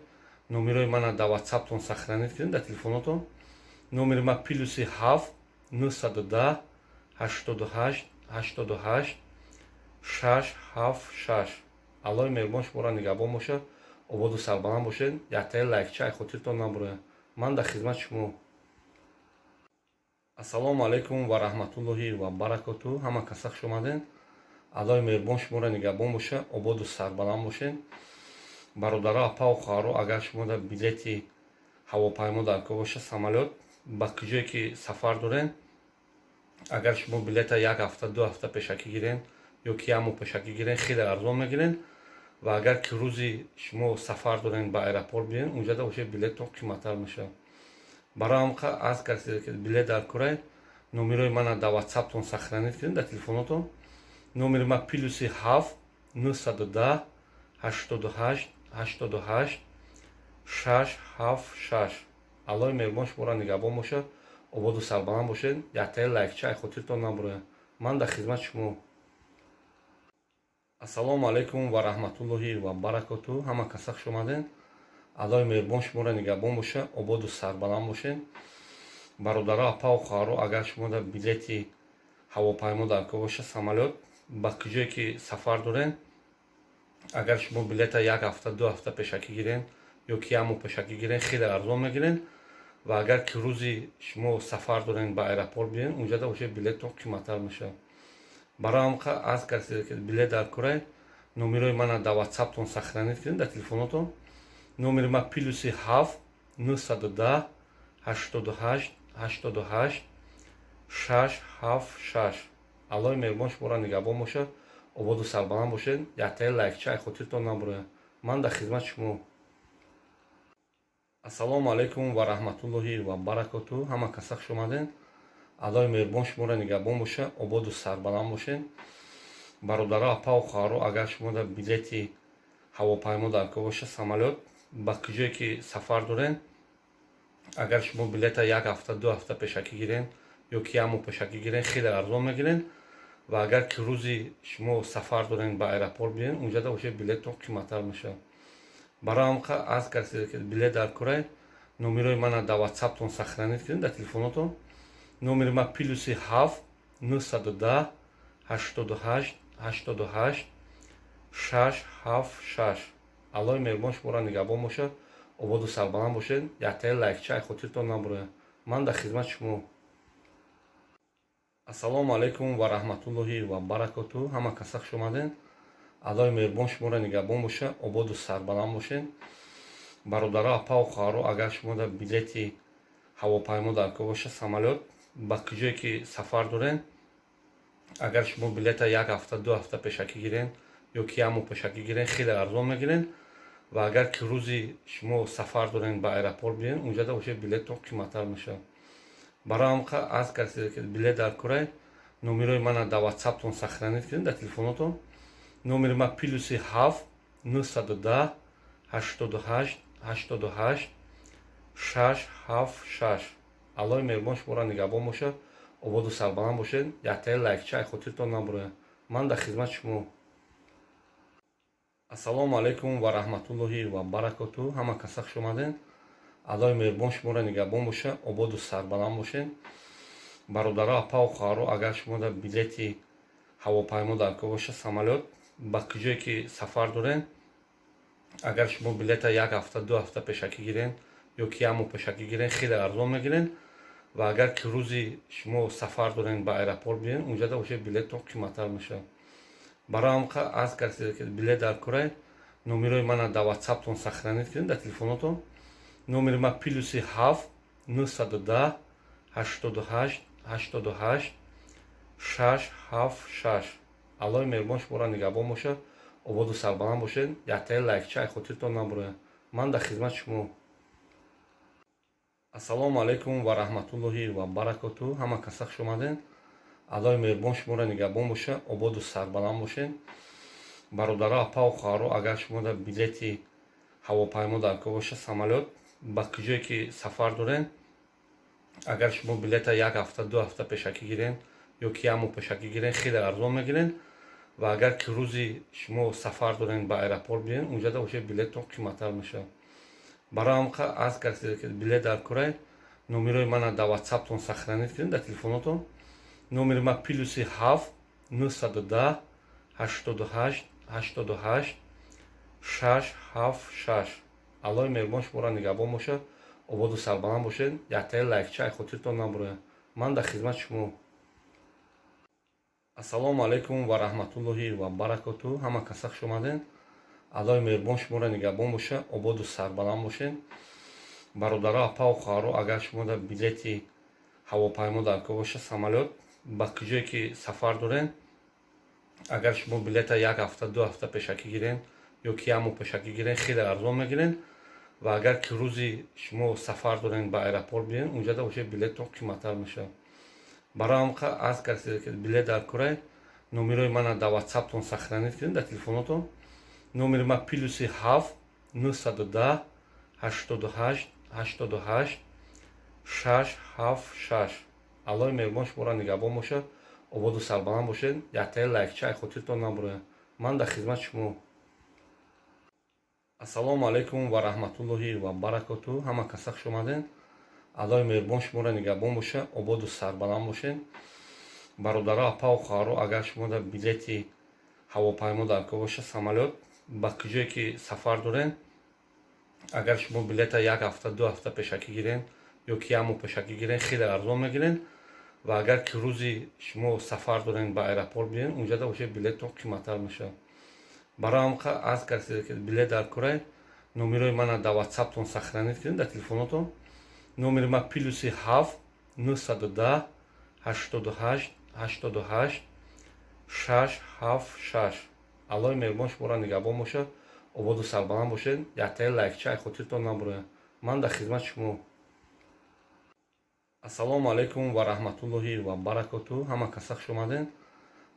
номерои мана дар Ватсаптон сохранить кунед, дар телефонотон. Номери ма +7 910 88 88 676. Аллоҳи меҳрубон шуморо нигаҳбон бошад, ободу сарбаланд бошед. Яктаи лайкча ай хотиртон набурояд. Ман дар хизмати шумо. Ассалому алайкум ва раҳматуллоҳи ва баракоту. Ҳама каса хуш омадед. Аллоҳи меҳрубон шуморо нигаҳбон бошад, ободу сарбаланд бошед. Бародаро, апаву хоҳаро, агар шумо дар билети ҳавопаймо дар кор бошад, самолёт, ба куҷое ки сафар доред, агар шумо билета як ҳафта, 2 ҳафта пешакӣ гирен ё ки як моҳ пешакӣ гирен, хеле арзон мегирен. Ва агар ки рӯзи шумо сафар дорен, ба аэропорт биен, унҷада уже билеттон қиматтар мешавад. Барои ҳам аз касе ки билет дар курай, номерои мана дар Ватсаптон сохранить кунед, дар телефонотон. Номери ма +7 910 88 88 676. Аллоҳи меҳрубон шуморо нигаҳбон бошад, ободу сарбаланд бошед. Яктаи лайкча ай хотиртон набурояд. Ман дар хизмати шумо. Ассалому алайкум ва раҳматуллоҳи ва баракоту. Ҳама каса хуш омадед. Аллоҳи меҳрубон шуморо нигаҳбон бошад, ободу сарбаланд бошед. Бародаро, апаву хоҳаро, агар шумо дар билети ҳавопаймо дар кор бошад, самолёт, ба куҷое ки сафар доред, агар шумо билета як ҳафта, 2 ҳафта пешакӣ гирен ё ки як моҳ пешакӣ гирен, хеле арзон мегирен. Ва агар ки рӯзи шумо сафар дорен, ба аэропорт биен, унҷада уже билеттон қиматтар мешавад. Барои ҳам аз касе ки билет дар курай, номерои мана дар Ватсаптон сохранить кунед, дар телефонотон. Номери ма +7 910 88 88 676. Аллоҳи меҳрубон шуморо нигаҳбон бошад, ободу сарбаланд бошед. Яктаи лайкча ай хотиртон набурояд. Ман дар хизмати шумо. Ассалому алайкум ва раҳматуллоҳи ва баракоту. Ҳама каса хуш омадед. Аллоҳи меҳрубон шуморо нигаҳбон бошад, ободу сарбаланд бошед. Бародаро, апаву хоҳаро, агар шумо дар билети ҳавопаймо дар кор бошад, самолёт, ба куҷое ки сафар доред, агар шумо билета як ҳафта, 2 ҳафта пешакӣ гирен ё ки як моҳ пешакӣ гирен, хеле арзон мегирен. Ва агар ки рӯзи шумо сафар дорен, ба аэропорт биен, унҷада уже билеттон қиматтар мешавад. Барои ҳам аз касе ки билет дар курай, номерои мана дар Ватсаптон сохранить кунед, дар телефонотон. Номери ма +7 910 88 88 676. Аллоҳи меҳрубон шуморо нигаҳбон бошад, ободу сарбаланд бошед. Яктаи лайкча ай хотиртон набурояд. Ман дар хизмати шумо. Ассалому алайкум ва раҳматуллоҳи ва баракоту. Ҳама каса хуш омадед. Аллоҳи меҳрубон шуморо нигаҳбон бошад, ободу сарбаланд бошед. Бародаро, апаву хоҳаро, агар шумо дар билети ҳавопаймо дар кор бошад, самолёт, ба куҷое ки сафар доред, агар шумо билета як ҳафта, 2 ҳафта пешакӣ гирен ё ки як моҳ пешакӣ гирен, хеле арзон мегирен. Ва агар ки рӯзи шумо сафар дорен, ба аэропорт биен, унҷада уже билеттон қиматтар мешавад. Барои ҳам аз касе ки билет дар курай, номерои мана дар Ватсаптон сохранить кунед, дар телефонотон. Номери ма +7 910 88 88 676. Аллоҳи меҳрубон шуморо нигаҳбон бошад, ободу сарбаланд бошед. Яктаи лайкча ай хотиртон набурояд. Ман дар хизмати шумо. Ассалому алайкум ва раҳматуллоҳи ва баракоту. Ҳама каса хуш омадед. Аллоҳи меҳрубон шуморо нигаҳбон бошад, ободу сарбаланд бошед. Бародаро, апаву хоҳаро, агар шумо дар билети ҳавопаймо дар кор бошад, самолёт, ба куҷое ки сафар доред, Агар шумо билета як ҳафта, 2 ҳафта пешакӣ гирен ё ки як моҳ пешакӣ гирен, хеле арзон мегирен. Ва агар ки рӯзи шумо сафар дорен, ба аэропорт биен, унҷада уже билеттон қиматтар мешавад. Барои ҳам аз касе ки билет дар курай, номерои мана дар Ватсаптон сохранить кунед, дар телефонотон. Номери ма +7 910 88 88 676. Аллоҳи меҳрубон шуморо нигаҳбон бошад, ободу сарбаланд бошед. Яктаи лайкча ай хотиртон набурояд. Ман дар хизмати шумо. Ассалому алайкум ва раҳматуллоҳи ва баракоту. Ҳама каса хуш омаден. Аллоҳи меҳрубон шуморо нигаҳбон бошад, ободу сарбаланд бошед. Бародаро, апаву хоҳаро, агар шумо дар билети ҳавопаймо дар кор бошад, самолёт, ба куҷое ки сафар дорен, агар шумо билета як ҳафта, 2 ҳафта пешакӣ гирен ё ки як моҳ пешакӣ гирен, хеле арзон мегирен. Ва агар ки рӯзи шумо сафар дорен, ба аэропорт биен, унҷада уже билеттон қиматтар мешавад. Барои ҳам аз касе ки билет дар курай, номерои мана дар Ватсаптон сохранить кунед, дар телефонотон. Номери ма +7 910 88 88 676. Аллоҳи меҳрубон шуморо нигаҳбон бошад, ободу сарбаланд бошед. Яктаи лайкча ай хотиртон набурояд. Ман дар хизмати шумо. Ассалому алайкум ва раҳматуллоҳи ва баракоту. Ҳама каса хуш омаден. Аллоҳи меҳрубон шуморо нигаҳбон бошад, ободу сарбаланд бошед. Бародаро, апаву хоҳаро, агар шумо дар билети ҳавопаймо дар кор бошад, самолёт, ба куҷое ки сафар дорен, агар шумо билета як ҳафта, 2 ҳафта пешакӣ гирен ё ки як моҳ пешакӣ гирен, хеле арзон мегирен. Ва агар ки рӯзи шумо сафар дорен, ба аэропорт биен, унҷада уже билеттон қиматтар мешавад. Барои ҳам аз касе ки билет дар курай, номерои мана дар Ватсаптон сохранить кунед, дар телефонотон. Номери ма +7 910 88 88 676. Аллоҳи меҳрубон шуморо нигаҳбон бошад, ободу сарбаланд бошед. Яктаи лайкча ай хотиртон набурояд. Ман дар хизмати шумо. Ассалому алайкум ва раҳматуллоҳи ва баракоту. Ҳама каса хуш омаден. Аллоҳи меҳрубон шуморо нигаҳбон бошад, ободу сарбаланд бошед. Бародаро, апаву хоҳаро, агар шумо дар билети ҳавопаймо дар кор бошад, самолёт, ба куҷое ки сафар дорен, агар шумо билета як ҳафта, 2 ҳафта пешакӣ гирен ё ки як моҳ пешакӣ гирен, хеле арзон мегирен. Ва агар ки рӯзи шумо сафар дорен, ба аэропорт биен, унҷада уже билеттон қиматтар мешавад. Барои ҳам аз касе ки билет дар курай, номерои мана дар Ватсаптон сохранить кунед, дар телефонотон. Номери ма +7 910 88 88 676. Аллоҳи меҳрубон шуморо нигаҳбон бошад, ободу сарбаланд бошед. Яктаи лайкча ай хотиртон набурояд. Ман дар хизмати шумо. Ассалому алайкум ва раҳматуллоҳи ва баракоту. Ҳама каса хуш омаден.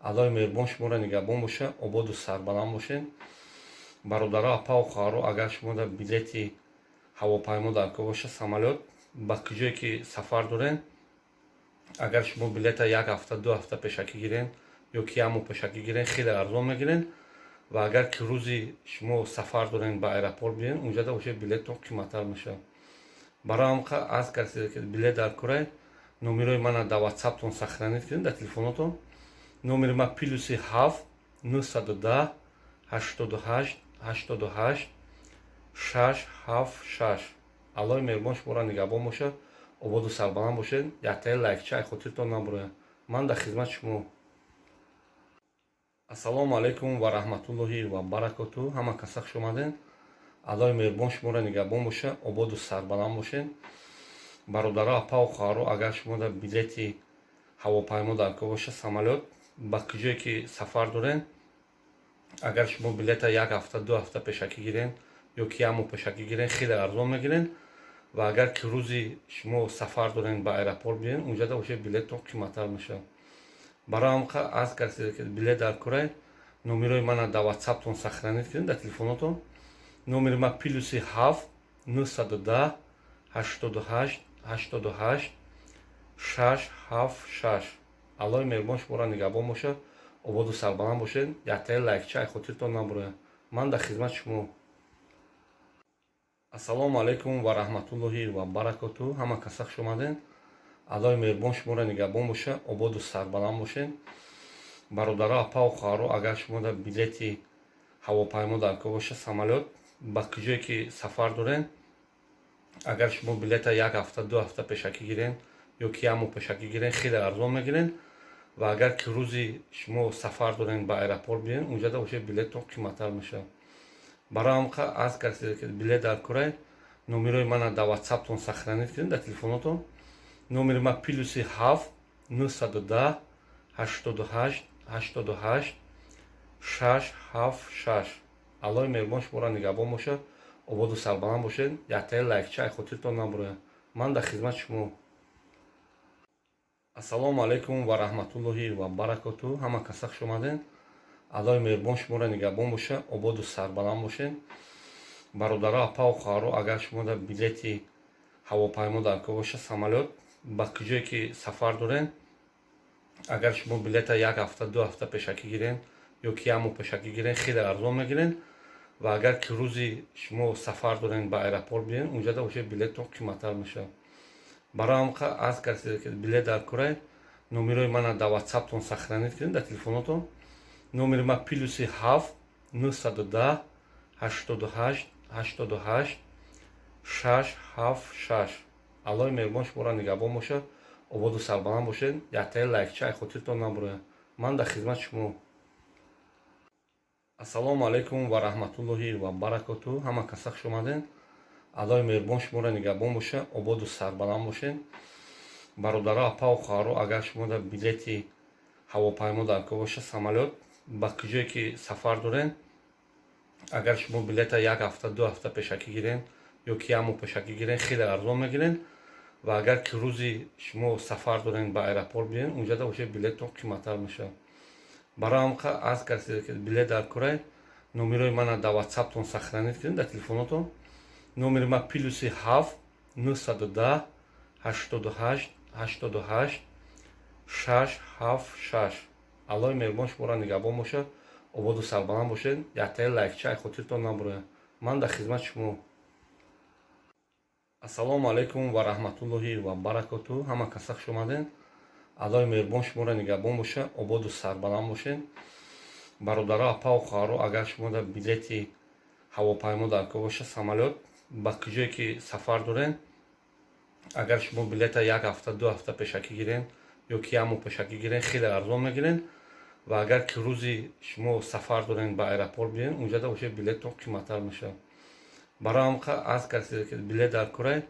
Аллоҳи меҳрубон шуморо нигаҳбон бошад, ободу сарбаланд бошед. Бародаро, апаву хоҳаро, агар шумо дар билети ҳавопаймо дар кор бошад, самолёт, ба куҷое ки сафар дорен, агар шумо билета як ҳафта, 2 ҳафта пешакӣ гирен ё ки як моҳ пешакӣ гирен, хеле арзон мегирен. Ва агар ки рӯзи шумо сафар дорен, ба аэропорт биен, унҷада уже билеттон қиматтар мешавад. Барои ҳам аз касе ки билет дар курай, номерои мана дар Ватсаптон сохранить кунед, дар телефонотон. Номери ма +7 910 88 88 676. Аллоҳи меҳрубон шуморо нигаҳбон бошад, ободу сарбаланд бошед. Яктаи лайкча ай хотиртон набурояд. Ман дар хизмати шумо. Ассалому алайкум ва раҳматуллоҳи ва баракоту. Ҳама каса хуш омаден. Аллоҳи меҳрубон шуморо нигаҳбон бошад, ободу сарбаланд бошед. Бародаро, апаву хоҳаро, агар шумо дар билети ҳавопаймо дар кор бошад, самолёт, ба куҷое ки сафар дорен, агар шумо билета як ҳафта, 2 ҳафта пешакӣ гирен ё ки як моҳ пешакӣ гирен, хеле арзон мегирен. Ва агар ки рӯзи шумо сафар дорен, ба аэропорт биен, унҷада уже билеттон қиматтар мешавад. Барои ҳам аз касе ки билет дар курай, номерои мана дар Ватсаптон сохранить кунед, дар телефонотон. Номери ма +7 910 88 88 676. Аллоҳи меҳрубон шуморо нигаҳбон бошад, ободу сарбаланд бошед. Яктаи лайкча ай хотиртон набурояд. Ман дар хизмати шумо. Ассалому алайкум ва раҳматуллоҳи ва баракоту. Ҳама каса хуш омаден. Аллоҳи меҳрубон шуморо нигаҳбон бошад, ободу сарбаланд бошед. Бародаро, апаву хоҳаро, агар шумо дар билети ҳавопаймо дар кор бошад, самолёт, ба куҷое ки сафар дорен, агар шумо билета як ҳафта, 2 ҳафта пешакӣ гирен ё ки як моҳ пешакӣ гирен, хеле арзон мегирен. Ва агар ки рӯзи шумо сафар дорен, ба аэропорт биен, унҷада уже билеттон қиматтар мешавад. Барои ҳам аз касе ки билет дар курай, номерои мана дар Ватсаптон сохранить кунед, дар телефонотон. Номери ма +7 910 88 Ба куҷое ки сафар дорен, агар шумо билета як ҳафта, 2 ҳафта пешакӣ гирен ё ки як моҳ пешакӣ гирен, хеле арзон мегирен. Ва агар ки рӯзи шумо сафар дорен, ба аэропорт биёен, унҷада уже билеттон қиматтар мешавад. Барои ҳам аз касе ки билет дар курай, номерои мана дар ватсаптон сохранить кунед, дар телефонотон. Номери ма +7 910 88 88 676. Аллоҳи меҳрубон шуморо нигаҳбон бошад, ободу сарбаланд бошед. Яктаи лайкча ай хотиртон набурояд. Ман дар хизмати шумо. Ассалому алайкум ва раҳматуллоҳи ва баракоту. Ҳама каса хуш омаден. Аллоҳи меҳрубон шуморо нигаҳбон бошад, ободу сарбаланд бошед. Бародаро, апаву хоҳаро, агар шумо дар билети ҳавопаймо дар кор бошад, самолёт, ба куҷое ки сафар дорен, агар шумо билета як ҳафта, 2 ҳафта пешакӣ гирен ё ки як моҳ пешакӣ гирен, хеле арзон мегирен. Ва агар ки рӯзи шумо сафар дорен, ба аэропорт биёен, унҷада уже билеттон қиматтар мешавад. Барои ҳам аз касе ки билет дар курай, номерои мана дар ватсаптон сохранить кунед, дар телефонотон. Номери ма +7 910 88 88 676. Аллоҳи меҳрубон шуморо нигаҳбон бошад, ободу сарбаланд бошед. Яктаи лайкча ай хотиртон набурояд. Ман дар хизмати шумо. Ассалому алайкум ва раҳматуллоҳи ва баракоту. Ҳама каса хуш омаден. Аллоҳи меҳрубон шуморо нигаҳбон бошад, ободу сарбаланд бошед. Бародаро, апаву хоҳаро, агар шумо дар билети ҳавопаймо дар кор бошад, самолёт, ба куҷое ки сафар дорен, агар шумо билета як ҳафта, 2 ҳафта пешакӣ гирен ё ки як моҳ пешакӣ гирен, хеле арзон мегирен. Ва агар ки рӯзи шумо сафар дорен, ба аэропорт биёен, унҷада уже билеттон қиматтар мешавад. Барои ҳам аз касе ки билет дар курай, номерои мана дар ватсаптон сохранить кунед, дар телефонотон. Номери ма +7 910 88 88 676. Аллоҳи меҳрубон шуморо нигаҳбон бошад, ободу сарбаланд бошед. Яктаи лайкча ай хотиртон набурояд. Ман дар хизмати шумо. Ассалому алайкум ва раҳматуллоҳи ва баракоту. Ҳама каса хуш омаден. Аллоҳи меҳрубон шуморо нигаҳбон бошад, ободу сарбаланд бошед. Бародаро, апаву хоҳаро, агар шумо дар билети ҳавопаймо дар кор бошад, самолёт, ба куҷое ки сафар дорен, агар шумо билета як ҳафта, 2 ҳафта пешакӣ гирен ё ки як моҳ пешакӣ гирен, хеле арзон мегирен. Ва агар ки рӯзи шумо сафар дорен, ба аэропорт биёен, унҷада уже билеттон қиматтар мешавад. Барои ҳам аз касе ки билет дар курай,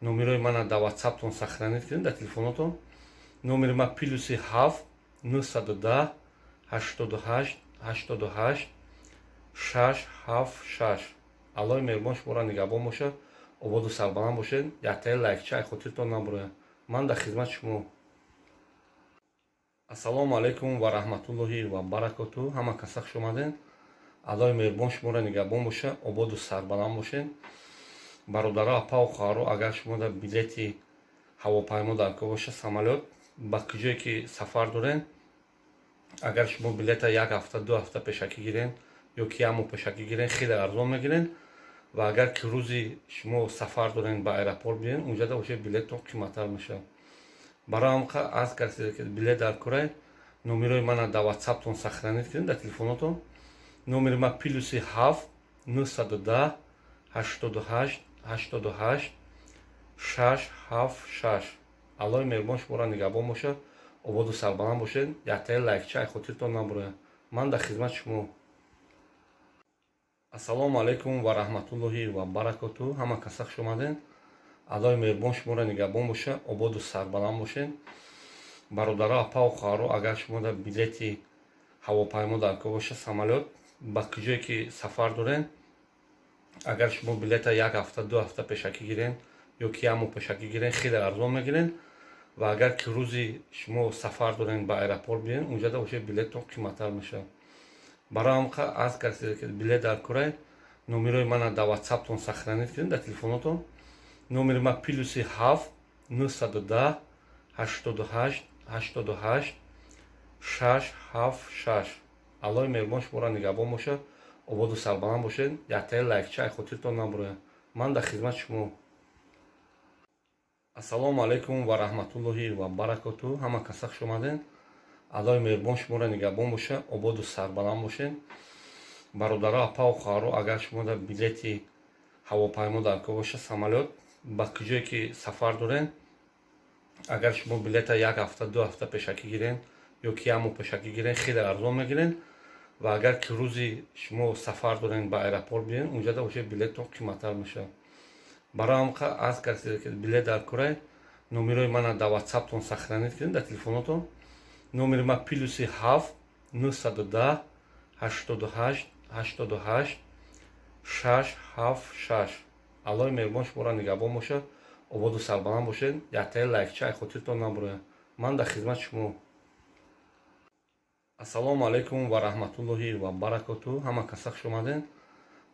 номерои мана дар ватсаптон сохранить кунед, дар телефонотон. Номери ма +7 910 88 88 676. Аллоҳи меҳрубон шуморо нигаҳбон бошад, ободу сарбаланд бошед. Яктаи лайкча ай хотиртон набурояд. Ман дар хизмати шумо. Ассалому алайкум ва раҳматуллоҳи ва баракоту. Ҳама каса хуш омаден. Аллоҳи меҳрубон шуморо нигаҳбон бошад, ободу сарбаланд бошед. Бародаро, апаву хоҳаро, агар шумо дар билети ҳавопаймо дар кор бошад, самолёт, ба куҷое ки сафар дорен, агар шумо билета як ҳафта, 2 ҳафта пешакӣ гирен ё ки як моҳ пешакӣ гирен, хеле арзон мегирен. Ва агар ки рӯзи шумо сафар дорен, ба аэропорт биёен, унҷада уже билеттон қиматтар мешавад. Барои ҳам аз касе ки билет дар курай, номерои мана дар ватсаптон сохранить кунед, дар телефонотон. Номери ма +7 910 88 88 676. Аллоҳи меҳрубон шуморо нигаҳбон бошад, ободу сарбаланд бошед. Яктаи лайкча ай хотиртон набурояд. Ман дар хизмати шумо. Ассалому алайкум ва раҳматуллоҳи ва баракоту. Ҳама каса хуш омаден. Аллоҳи меҳрубон шуморо нигаҳбон бошад, ободу сарбаланд бошед. Бародаро, апаву хоҳаро, агар шумо дар билети ҳавопаймо дар кор бошад, самолёт, ба куҷое ки сафар дорен, агар шумо билета як ҳафта, 2 ҳафта пешакӣ гирен ё ки як моҳ пешакӣ гирен, хеле арзон мегирен. Ва агар ки рӯзи шумо сафар дорен, ба аэропорт биёен, унҷада уже билеттон қиматтар мешавад. Барои ҳам аз касе ки билет дар курай, номерои мана дар ватсаптон сохранить кунед, дар телефонотон. Номери ма +7 910 88 88 676. Аллоҳи меҳрубон шуморо нигаҳбон бошад, ободу сарбаланд бошед. Яктаи лайкча ай хотиртон набурояд. Ман дар хизмати шумо. Ассалому алайкум ва раҳматуллоҳи ва баракоту. Ҳама каса хуш омаден. Аллоҳи меҳрубон шуморо нигаҳбон бошад, ободу сарбаланд бошед. Бародаро, апау хоҳаро, агар шумо дар билети ҳавопаймо дар кор боша, самолёт, ба куҷое ки сафар дорен, агар шумо билета як ҳафта, 2 ҳафта пешакӣ гирен ё ки як моҳ пешакӣ гирен, хеле арзон мегирен. Ва агар ки рӯзи шумо сафар дорен, ба аэропорт биёен, унҷада уже билеттон қиматтар мешавад. Барои ҳам аз касе ки билет дар корай, номерои мана дар Ватсаптон сохранить кунед, дар телефонотон. Номери ма +7 910 88 88 676. Аллоҳи меҳрубон шуморо нигаҳбон бошад, ободу сарбаланд бошед. Яктаи лайкча хотиртон набурояд. Ман дар хизмати шумо. Ассалому алайкум ва раҳматуллоҳи ва баракоту. Ҳама каса хуш омаден.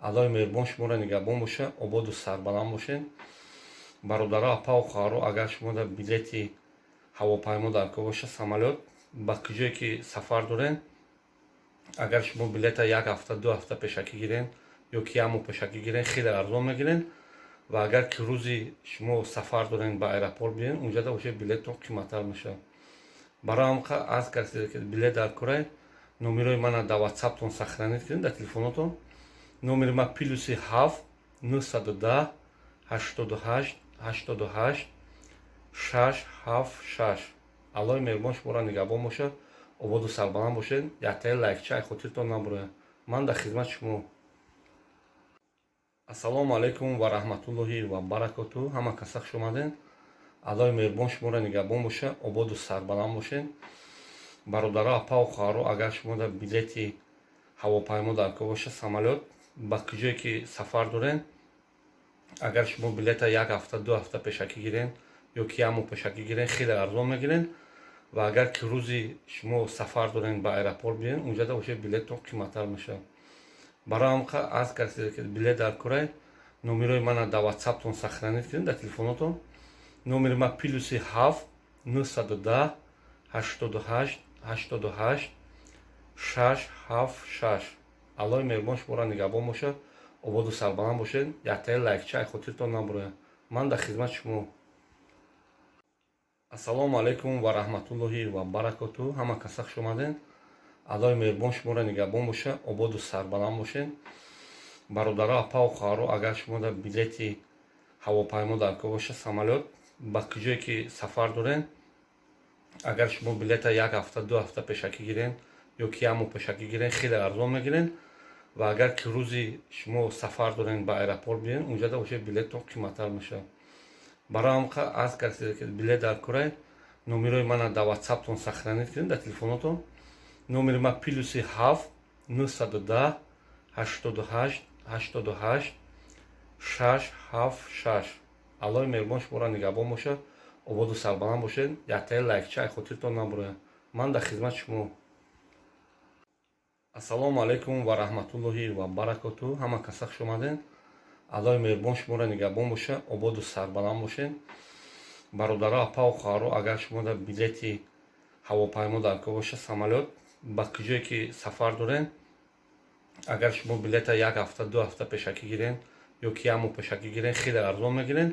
Аллоҳи меҳрубон шуморо нигаҳбон бошад, ободу сарбаланд бошед. Бародаро, апау хоҳаро, агар шумо дар билети ҳавопаймо дар кор боша, самолёт, ба куҷое ки сафар дорен, агар шумо билета як ҳафта, 2 ҳафта пешакӣ гирен ё ки як моҳ пешакӣ гирен, хеле арзон мегирен. Ва агар ки рӯзи шумо сафар дорен, ба аэропорт биёен, унҷада уже билеттон қиматтар мешавад. Барои ҳам аз касе ки билет дар корай, номерои мана дар Ватсаптон сохранить кунед, дар телефонотон. Номери ма +7 910 88 88 676. Аллоҳи меҳрубон шуморо нигаҳбон бошад, ободу сарбаланд бошед. Яктаи лайкча хотиртон набурояд. Ман дар хизмати шумо. Ассалому алайкум ва раҳматуллоҳи ва баракоту. Ҳама каса хуш омаден. Аллоҳи меҳрубон шуморо нигаҳбон бошад, ободу сарбаланд бошед. Бародаро, апау хоҳаро, агар шумо дар билети ҳавопаймо дар кор боша, самолёт, ба куҷое ки сафар дорен, агар шумо билета як ҳафта, 2 ҳафта пешакӣ гирен ё ки як моҳ пешакӣ гирен, хеле арзон мегирен. Ва агар ки рӯзи шумо сафар дорен, ба аэропорт биёен, унҷада уже билеттон қиматтар мешавад. Барои ҳам аз касе ки билет дар корай, номерои мана дар Ватсаптон сохранить кунед, дар телефонотон. Номери ма +7 910 88 88 676. Аллоҳи меҳрубон шуморо нигаҳбон бошад, ободу сарбаланд бошед. Яктаи лайкча хотиртон набурояд. Ман дар хизмати шумо. Ассалому алайкум ва раҳматуллоҳи ва баракоту. Ҳама каса хуш омаден. Аллоҳи меҳрубон шуморо нигаҳбон бошад, ободу сарбаланд бошед. Бародаро, апау хоҳаро, агар шумо дар билети ҳавопаймо дар кор боша, самолёт, ба куҷое ки сафар дорен, агар шумо билета як ҳафта, 2 ҳафта пешакӣ гирен ё ки як моҳ пешакӣ гирен, хеле арзон мегирен. Ва агар ки рӯзи шумо сафар дорен, ба аэропорт биёен, унҷада уже билеттон қиматтар мешавад. Барои ҳам аз касе ки билет дар корай, номерои мана дар Ватсаптон сохранить кунед, дар телефонотон. Номери ма +7 910 88 88 676. Аллоҳи меҳрубон шуморо нигаҳбон бошад, ободу сарбаланд бошед. Яктаи лайкча хотиртон набурояд. Ман дар хизмати шумо. Ассалому алайкум ва раҳматуллоҳи ва баракоту. Ҳама каса хуш омаден. Аллоҳи меҳрубон шуморо нигаҳбон бошад, ободу сарбаланд бошед. Бародаро, апау хоҳаро, агар шумо дар билети ҳавопаймо дар кор боша, самолёт, ба куҷое ки сафар дорен, агар шумо билета як ҳафта, 2 ҳафта пешакӣ гирен ё ки як моҳ пешакӣ гирен, хеле арзон мегирен.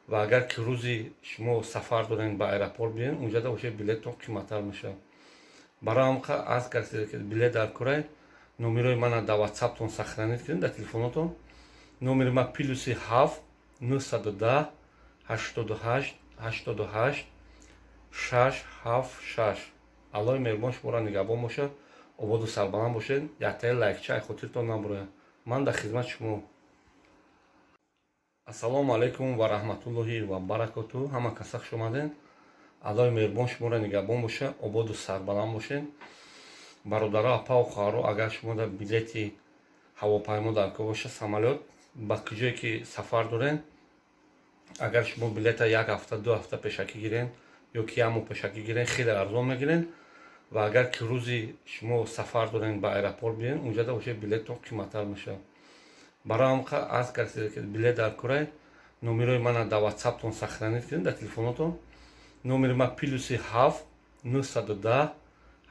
Ва агар ки рӯзи шумо сафар дорен, ба аэропорт биёен, унҷада уже билеттон қиматтар мешавад. Барои ҳам аз касе ки билет дар корай, номерои мана дар Ватсаптон сохранить кунед, дар телефонотон. Номери ма +7 910 88 88 676. Аллоҳи меҳрубон шуморо нигаҳбон бошад, ободу сарбаланд бошед. Яктаи лайкча хотиртон набурояд. Ман дар хизмати шумо. Ассалому алайкум ва раҳматуллоҳи ва баракоту. Ҳама каса хуш омаден. Аллоҳи меҳрубон шуморо нигаҳбон бошад, ободу сарбаланд бошед. Бародаро, апау хоҳаро, агар шумо дар билети ҳавопаймо дар кор боша, самолёт, ба куҷое ки сафар дорен, агар шумо билета як ҳафта, 2 ҳафта пешакӣ гирен ё ки як моҳ пешакӣ гирен, хеле арзон мегирен. Ва агар ки рӯзи шумо сафар дорен, ба аэропорт биёен, унҷада уже билеттон қиматтар мешавад. Барои ҳам аз касе ки билет дар корай, номерои мана дар Ватсаптон сохранить кунед, дар телефонотон. Номери ма +7 910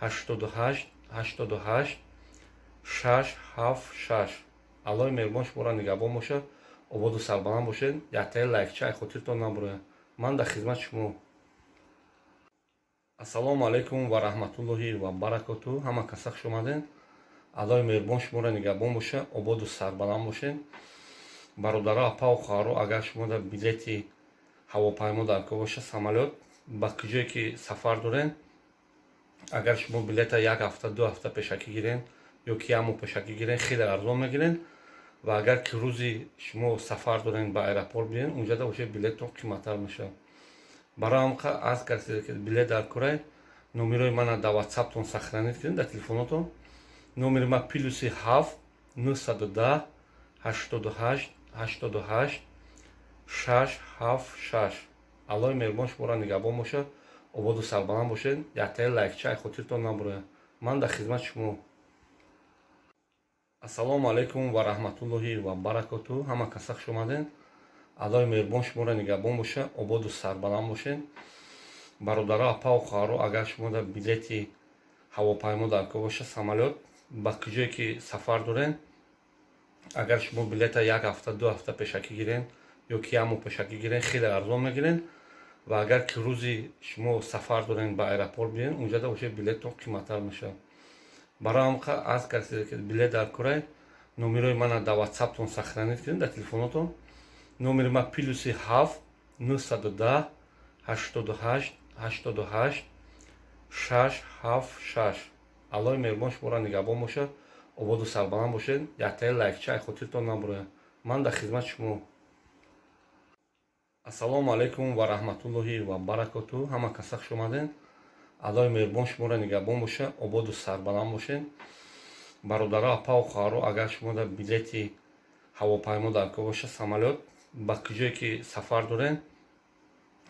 88 88 676. Аллоҳи меҳрубон шуморо нигаҳбон бошад, ободу сарбаланд бошед. Яктаи лайкча хотиртон набурояд. Ман дар хизмати шумо. Ассалому алайкум ва раҳматуллоҳи ва баракоту. Ҳама каса хуш омаден. Аллои меҳрубон шуморо нигаҳбон боша, ободу сарбаланд бошед. Бародаро, апаву хоҳаро, агар шумо дар билети ҳавопаймо дар кор боша, самолёт, ба куҷое ки сафар дорен, агар шумо билета як ҳафта, 2 ҳафта пешакӣ гирен ё ки як моҳ пешакӣ гирен, хеле арзон мегирен. Ва агар ки рӯзи шумо сафар дорен, ба аэропорт биёен, унҷада уже билеттон қиматтар мешавад. Барои ҳам аз касе ки билет дар корай, номерои мана дар Ватсаптон сохранить кунед, дар телефонотон. Номери ма +7 910 88 88 676. Аллои меҳрубон шуморо нигаҳбон бошад, ободу сарбаланд бошед. Яктаи лайкча хотиртон набурояд. Ман дар хизмати шумо. Ассалому алайкум ва раҳматуллоҳи ва баракоту. Ҳама каса хуш омадед. Аллои меҳрубон шуморо нигаҳбон боша, ободу сарбаланд бошед. Бародаро, апаву хоҳаро, агар шумо дар билети ҳавопаймо дар кор боша, самолёт, ба куҷое ки сафар дорен, агар шумо билета як ҳафта, 2 ҳафта пешакӣ гирен ё ки як моҳ пешакӣ гирен, хеле арзон мегирен. Ва агар ки рӯзи шумо сафар дорен, ба аэропорт биёен, унҷада уже билеттон қиматтар мешавад. Барои ҳам аз касе ки билет дар корай, номерои мана дар Ватсаптон сохранить кунед, дар телефонотон. Номери ма +7 910 88 88 676. Аллои меҳрубон шуморо нигаҳбон бошад, ободу сарбаланд бошед. Яктаи лайкча хотиртон набурояд. Ман дар хизмати шумо. Ассалому алайкум ва раҳматуллоҳи ва баракоту. Ҳама каса хуш омадед. Аллои меҳрубон шуморо нигаҳбон боша, ободу сарбаланд бошед. Бародаро, апаву хоҳаро, агар шумо дар билети ҳавопаймо дар кор боша, самолёт, ба куҷое ки сафар дорен,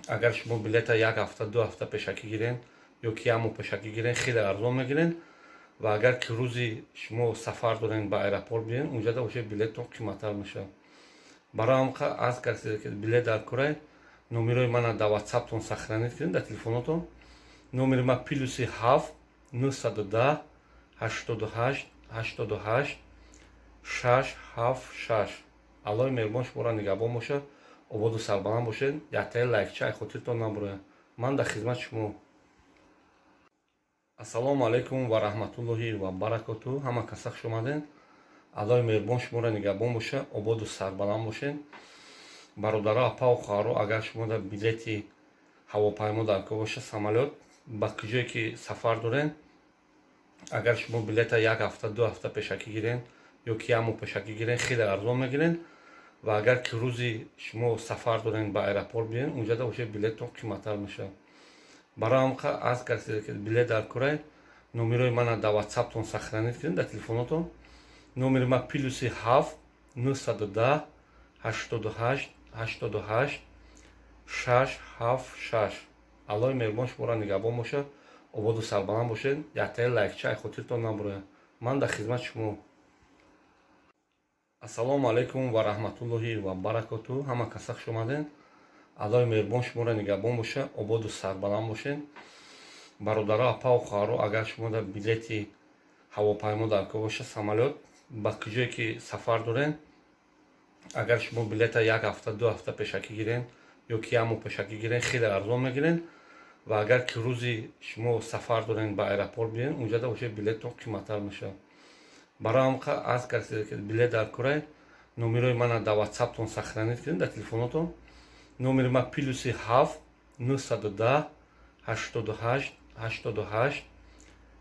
агар шумо билета як ҳафта, 2 ҳафта пешакӣ гирен ё ки як моҳ пешакӣ гирен, хеле арзон мегирен. Ва агар ки рӯзи шумо сафар дорен, ба аэропорт биёен, унҷада уже билеттон қиматтар мешавад. Барои ҳам аз касе ки билет дар корай, номерои мана дар Ватсаптон сохранить кунед, дар телефонотон. Номери ма +7 910 88 88 676. Аллои меҳрубон шуморо нигаҳбон бошад, ободу сарбаланд бошед. Яктаи лайкча хотиртон набурояд. Ман дар хизмати шумо. Ассалому алайкум ва раҳматуллоҳи ва баракоту. Ҳама каса хуш омадед. Аллои меҳрубон шуморо нигаҳбон боша, ободу сарбаланд бошед. Бародаро, апаву хоҳаро, агар шумо дар билети ҳавопаймо дар кор боша, самолёт, ба куҷое ки сафар дорен, агар шумо билета як ҳафта, 2 ҳафта пешакӣ гирен ё ки як моҳ пешакӣ гирен, хеле арзон мегирен. Ва агар ки рӯзи шумо сафар дорен, ба аэропорт биёен, унҷада уже билеттон қиматтар мешавад. Барои ҳам аз касе ки билет дар корай, номерои мана дар Ватсаптон сохранить кунед, дар телефонотон. Номери ма +7 910 88 88 676. Аллои меҳрубон шуморо нигаҳбон бошад, ободу сарбаланд бошед. Яктаи лайкча хотиртон набурояд. Ман дар хизмати шумо. Ассалому алайкум ва раҳматуллоҳи ва баракоту. Ҳама каса хуш омадед. Аллои меҳрубон шуморо нигаҳбон боша, ободу сарбаланд бошед. Бародаро, апаву хоҳаро, агар шумо дар билети ҳавопаймо дар кор боша, самолёт, ба куҷое ки сафар дорен, агар шумо билета як ҳафта, 2 ҳафта пешакӣ гирен ё ки як моҳ пешакӣ гирен, хеле арзон мегирен. Ва агар ки рӯзи шумо сафар дорен, ба аэропорт биёен, унҷада уже билеттон қиматтар мешавад. Барои ҳам аз касе ки билет дар корай, номерои мана дар Ватсаптон сохранить кунед, дар телефонотон. Номери ма +7 910 88 88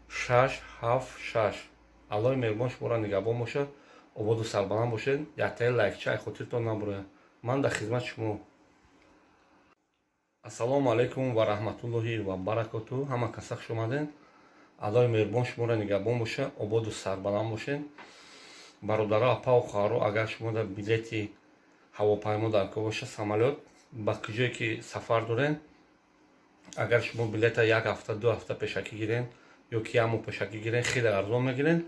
676. Аллои меҳрубон шуморо нигаҳбон бошад, ободу сарбаланд бошед. Яктаи лайкча хотиртон набурояд. Ман дар хизмати шумо. Ассалому алайкум ва раҳматуллоҳи ва баракоту. Ҳама каса хуш омадед. Аллои меҳрубон шуморо нигаҳбон боша, ободу сарбаланд бошед. Бародаро, апаву хоҳаро, агар шумо дар билети ҳавопаймо дар кор боша, самолёт, ба куҷое ки сафар дорен, агар шумо билета як ҳафта, 2 ҳафта пешакӣ гирен ё ки як моҳ пешакӣ гирен, хеле арзон мегирен.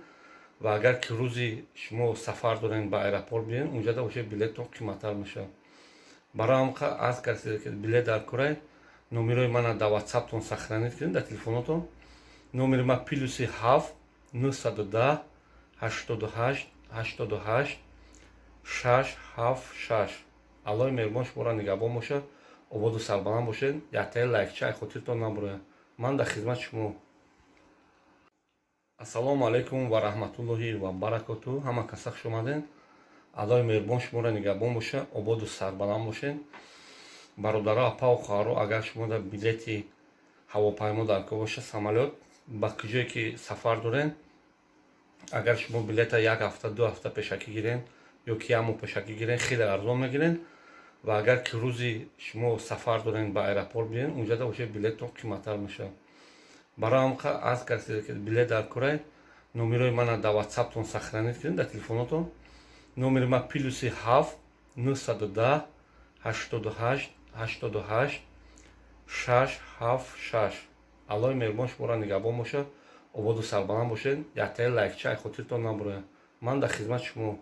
Ва агар ки рӯзи шумо сафар дорен, ба аэропорт биёен, унҷада уже билеттон қиматтар мешавад. Барои ҳам аз касе ки билет дар корай, номерои мана дар Ватсаптон сохранить кунед, дар телефонотон. Номери ма +7 910 88 88 676. Аллои меҳрубон шуморо нигаҳбон бошад, ободу сарбаланд бошед. Яктаи лайкча хотиртон набурояд. Ман дар хизмати шумо. Ассалому алайкум ва раҳматуллоҳи ва баракоту. Ҳама каса хуш омаден. Аллоҳи меҳрубон шуморо нигаҳбон боша, ободу сарбаланд бошед. Бародаро, апау хоҳаро, агар шумо дар билети ҳавопаймо дар кор боша, самолёт, ба куҷое ки сафар дорен, агар шумо билета як ҳафта, 2 ҳафта пешакӣ гирен ё ки як моҳ пешакӣ гирен, хеле арзон мегирен. Ва агар ки рӯзи шумо сафар дорен, ба аэропорт биёен, унҷада уже билеттон қиматтар мешавад. Барои ҳам аз касе ки билет дар корай, номерои мана дар Ватсаптон сохранить кунед, дар телефонотон. Номери ман +7 910 88 88 676. Аллоҳи меҳрубон шуморо нигаҳбон бошад, ободу сарбаланд бошед. Яктаи лайкча хотиртон набурояд. Ман дар хизмати шумо.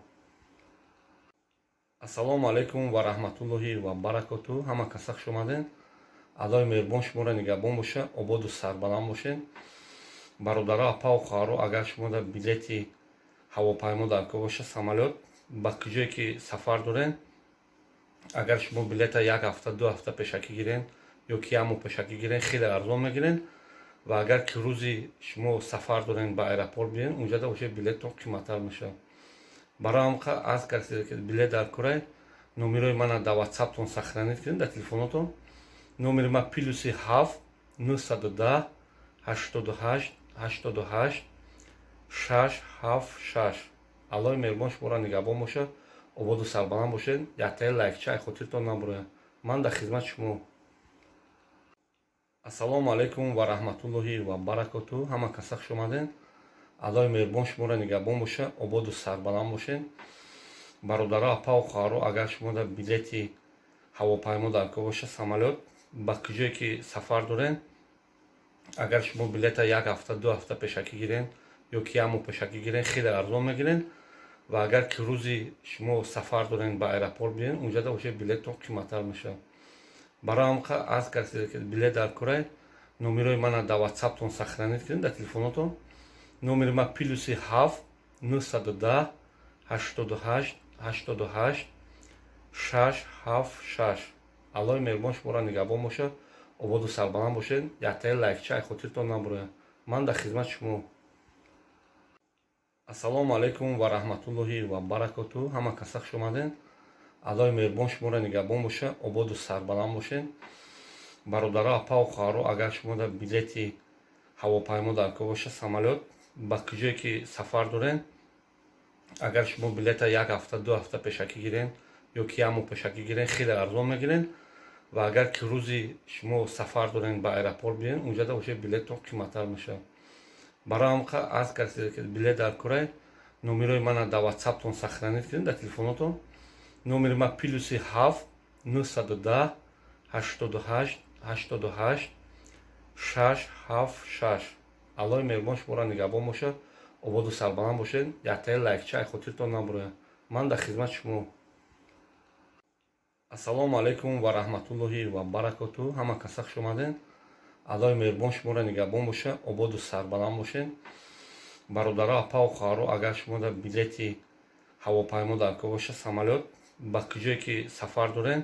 Ассалому алайкум ва раҳматуллоҳи ва баракоту. Ҳама каса хуш омаден. Аллоҳи меҳрубон шуморо нигаҳбон боша, ободу сарбаланд бошед. Бародаро, апау хоҳаро, агар шумо дар билети ҳавопаймо дар кор боша, самолёт, ба куҷое ки сафар дорен, агар шумо билета як ҳафта, 2 ҳафта пешакӣ гирен ё ки як моҳ пешакӣ гирен, хеле арзон мегирен. Ва агар ки рӯзи шумо сафар дорен, ба аэропорт биёен, унҷада уже билеттон қиматтар мешавад. Барои ҳам аз касе ки билет дар корай, номерои мана дар Ватсаптон сохранить кунед, дар телефонотон. Номери ман +7 910 88 88 676. Аллоҳи меҳрубон шуморо нигаҳбон бошад, ободу сарбаланд бошед. Яктаи лайкча хотиртон набурояд. Ман дар хизмати шумо. Ассалому алайкум ва раҳматуллоҳи ва баракоту. Ҳама каса хуш омаден. Аллоҳи меҳрубон шуморо нигаҳбон боша, ободу сарбаланд бошед. Бародаро, апау хоҳаро, агар шумо дар билети ҳавопаймо дар кор боша, самолёт, ба куҷое ки сафар дорен, агар шумо билета як ҳафта, 2 ҳафта пешакӣ гирен ё ки як моҳ пешакӣ гирен, хеле арзон мегирен. Ва агар ки рӯзи шумо сафар дорен, ба аэропорт биёен, унҷада уже билеттон қиматтар мешавад. Барои ҳам аз касе ки билет дар корай, номерои мана дар Ватсаптон сохранить кунед, дар телефонотон. Номери ман +7 910 88 88 676. Аллоҳи меҳрубон шуморо нигаҳбон бошад, ободу сарбаланд бошед. Яктаи лайкча хотиртон набурояд. Ман дар хизмати шумо. Ассалому алайкум ва раҳматуллоҳи ва баракоту. Ҳама каса хуш омаден. Аллоҳи меҳрубон шуморо нигаҳбон боша, ободу сарбаланд бошед. Бародаро, апау хоҳаро, агар шумо дар билети ҳавопаймо дар кор боша, самолёт, ба куҷое ки сафар дорен, агар шумо билета як ҳафта, 2 ҳафта пешакӣ гирен ё ки як моҳ пешакӣ гирен, хеле арзон мегирен. Ва агар ки рӯзи шумо сафар дорен, ба аэропорт биёен, унҷада уже билеттон қиматтар мешавад. Барои ҳам аз касе ки билет дар корай, номерои мана дар Ватсаптон сохранить кунед, дар телефонотон. Номери ман +7 910 88 88 676. Аллоҳи меҳрубон шуморо нигаҳбон бошад, ободу сарбаланд бошед. Яктаи лайкча хотиртон набурояд. Ман дар хизмати шумо. Ассалому алайкум ва раҳматуллоҳи ва баракоту. Ҳама каса хуш омаден. Аллоҳи меҳрубон шуморо нигаҳбон боша, ободу сарбаланд бошед. Бародаро, апау хоҳаро, агар шумо дар билети ҳавопаймо дар кор боша, самолёт, ба куҷое ки сафар дорен,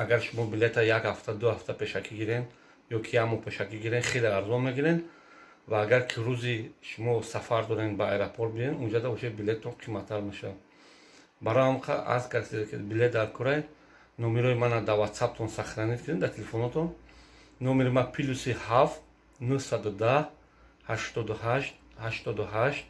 агар шумо билета як ҳафта, 2 ҳафта пешакӣ гирен ё ки як моҳ пешакӣ гирен, хеле арзон мегирен. Ва агар ки рӯзи шумо сафар дорен, ба аэропорт биёен, унҷада уже билеттон қиматтар мешавад. Барои ҳам аз касе ки билет дар корай, номерои мана дар Ватсаптон сохранить кунед, дар телефонотон. Номери ман +7 910 88 88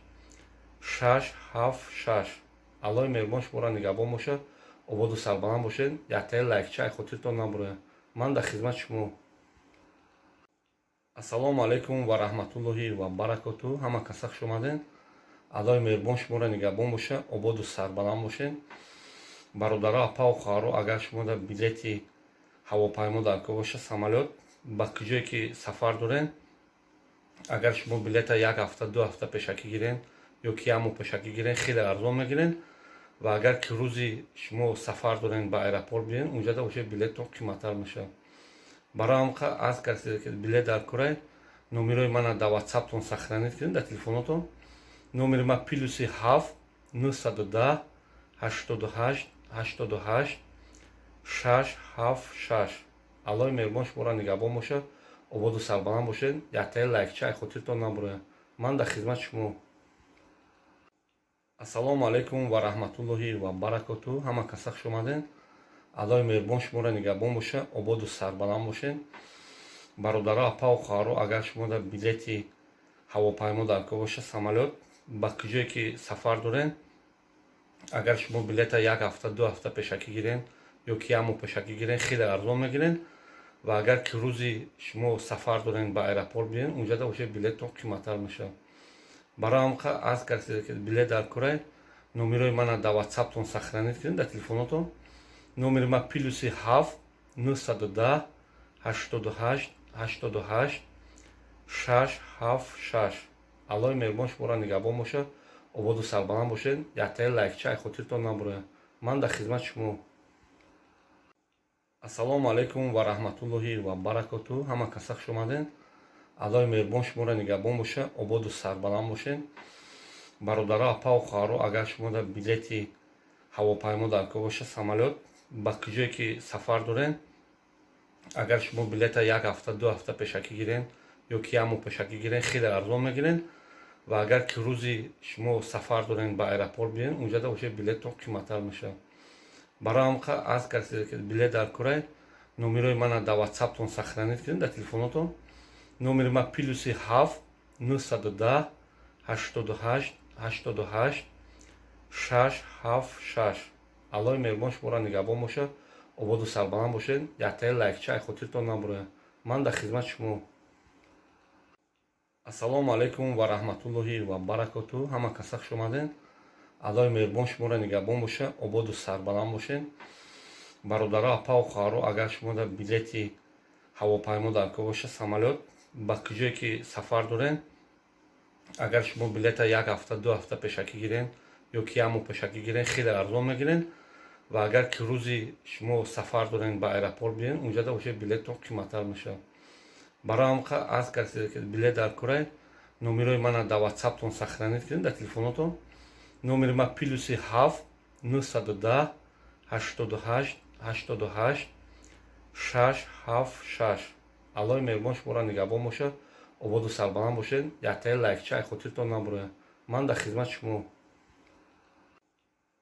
676. Аллоҳи меҳрубон шуморо нигаҳбон бошад, ободу сарбаланд бошед. Яктаи лайкча хотиртон набурояд. Ман дар хизмати шумо. Ассалому алайкум ва раҳматуллоҳи ва баракоту. Ҳама каса хуш омаден. Аллоҳи меҳрубон шуморо нигаҳбон боша, ободу сарбаланд бошед. Бародаро, апау хоҳаро, агар шумо дар билети ҳавопаймо дар кор боша, самолёт, ба куҷое ки сафар дорен, агар шумо билета як ҳафта, 2 ҳафта пешакӣ гирен ё ки як моҳ пешакӣ гирен, хеле арзон мегирен. Ва агар ки рӯзи шумо сафар дорен, ба аэропорт биёен, унҷада уже билеттон қиматтар мешавад. Барои ҳам аз касе ки билет дар корай, номерои мана дар Ватсаптон сохранить кунед, дар телефонотон. Номери ман +7 910 88 88 676. Аллоҳи меҳрубон шуморо нигаҳбон бошад, ободу сарбаланд бошед. Яктаи лайкча хотиртон набурояд. Ман дар хизмати шумо. Ассалому алайкум ва раҳматуллоҳи ва баракоту. Ҳама каса хуш омаден. Аллоҳи меҳрубон шуморо нигаҳбон боша, ободу сарбаланд бошед. Бародаро, апаву хоҳаро, агар шумо дар билети ҳавопаймо дар кор боша, самолёт, ба куҷое ки сафар дорен, агар шумо билета як ҳафта, 2 ҳафта пешакӣ гирен ё ки як моҳ пешакӣ гирен, хеле арзон мегирен. Ва агар ки рӯзи шумо сафар дорен, ба аэропорт биен, унҷада уже билеттон қиматтар мешавад. Барои ҳамқа аз касе ки билет дар корай, номерои мана дар ватсаптон сохранить кунед, дар телефонотон. Номери ма +7 910 88 88 676. Аллоҳи меҳрубон шуморо нигаҳбон бошад, ободу сарбаланд бошед. Яктаи лайкча ай хотиртон набурояд. Ман дар хизмати шумо. Ассалому алайкум ва раҳматуллоҳи ва баракоту. Ҳама каса хуш омаден. Аллоҳи меҳрубон шуморо нигаҳбон боша, ободу сарбаланд бошед. Бародаро, апаву хоҳаро, агар шумо дар билети ҳавопаймо дар кор боша, самолёт, ба куҷое ки сафар дорен, агар шумо билета як ҳафта, 2 ҳафта пешакӣ гирен ё ки як моҳ пешакӣ гирен, хеле арзон мегирен. Ва агар ки рӯзи шумо сафар дорен, ба аэропорт биен, унҷада уже билеттон қиматтар мешавад. Барои ҳамқа аз касе ки билет дар корай, номерои мана дар ватсаптон сохранить кунед, дар телефонотон. Номери ма +7 910 88 88 676. Аллоҳи меҳрубон шуморо нигаҳбон бошад, ободу сарбаланд бошед. Яктаи лайкча ай хотиртон набурояд. Ман дар хизмати шумо. Ассалому алайкум ва раҳматуллоҳи ва баракоту. Ҳама каса хуш омаден. Аллоҳи меҳрубон шуморо нигаҳбон боша, ободу сарбаланд бошед. Бародаро, апаву хоҳаро, агар шумо дар билети ҳавопаймо дар кор боша, самолёт, ба куҷое ки сафар дорен, агар шумо билета як ҳафта, 2 ҳафта пешакӣ гирен ё ки як моҳ пешакӣ гирен, хеле арзон мегирен. Ва агар ки рӯзи шумо сафар дорен, ба аэропорт биен, унҷада уже билеттон қиматтар мешавад. Барои ҳамқа аз касе ки билет дар корай, номерои мана дар ватсаптон сохранить кунед, дар телефонотон. Номери ма +7 910 88 88 676. Аллоҳи меҳрубон шуморо нигаҳбон бошад, ободу сарбаланд бошед. Яктаи лайкча ай хотиртон набурояд. Ман дар хизмати шумо.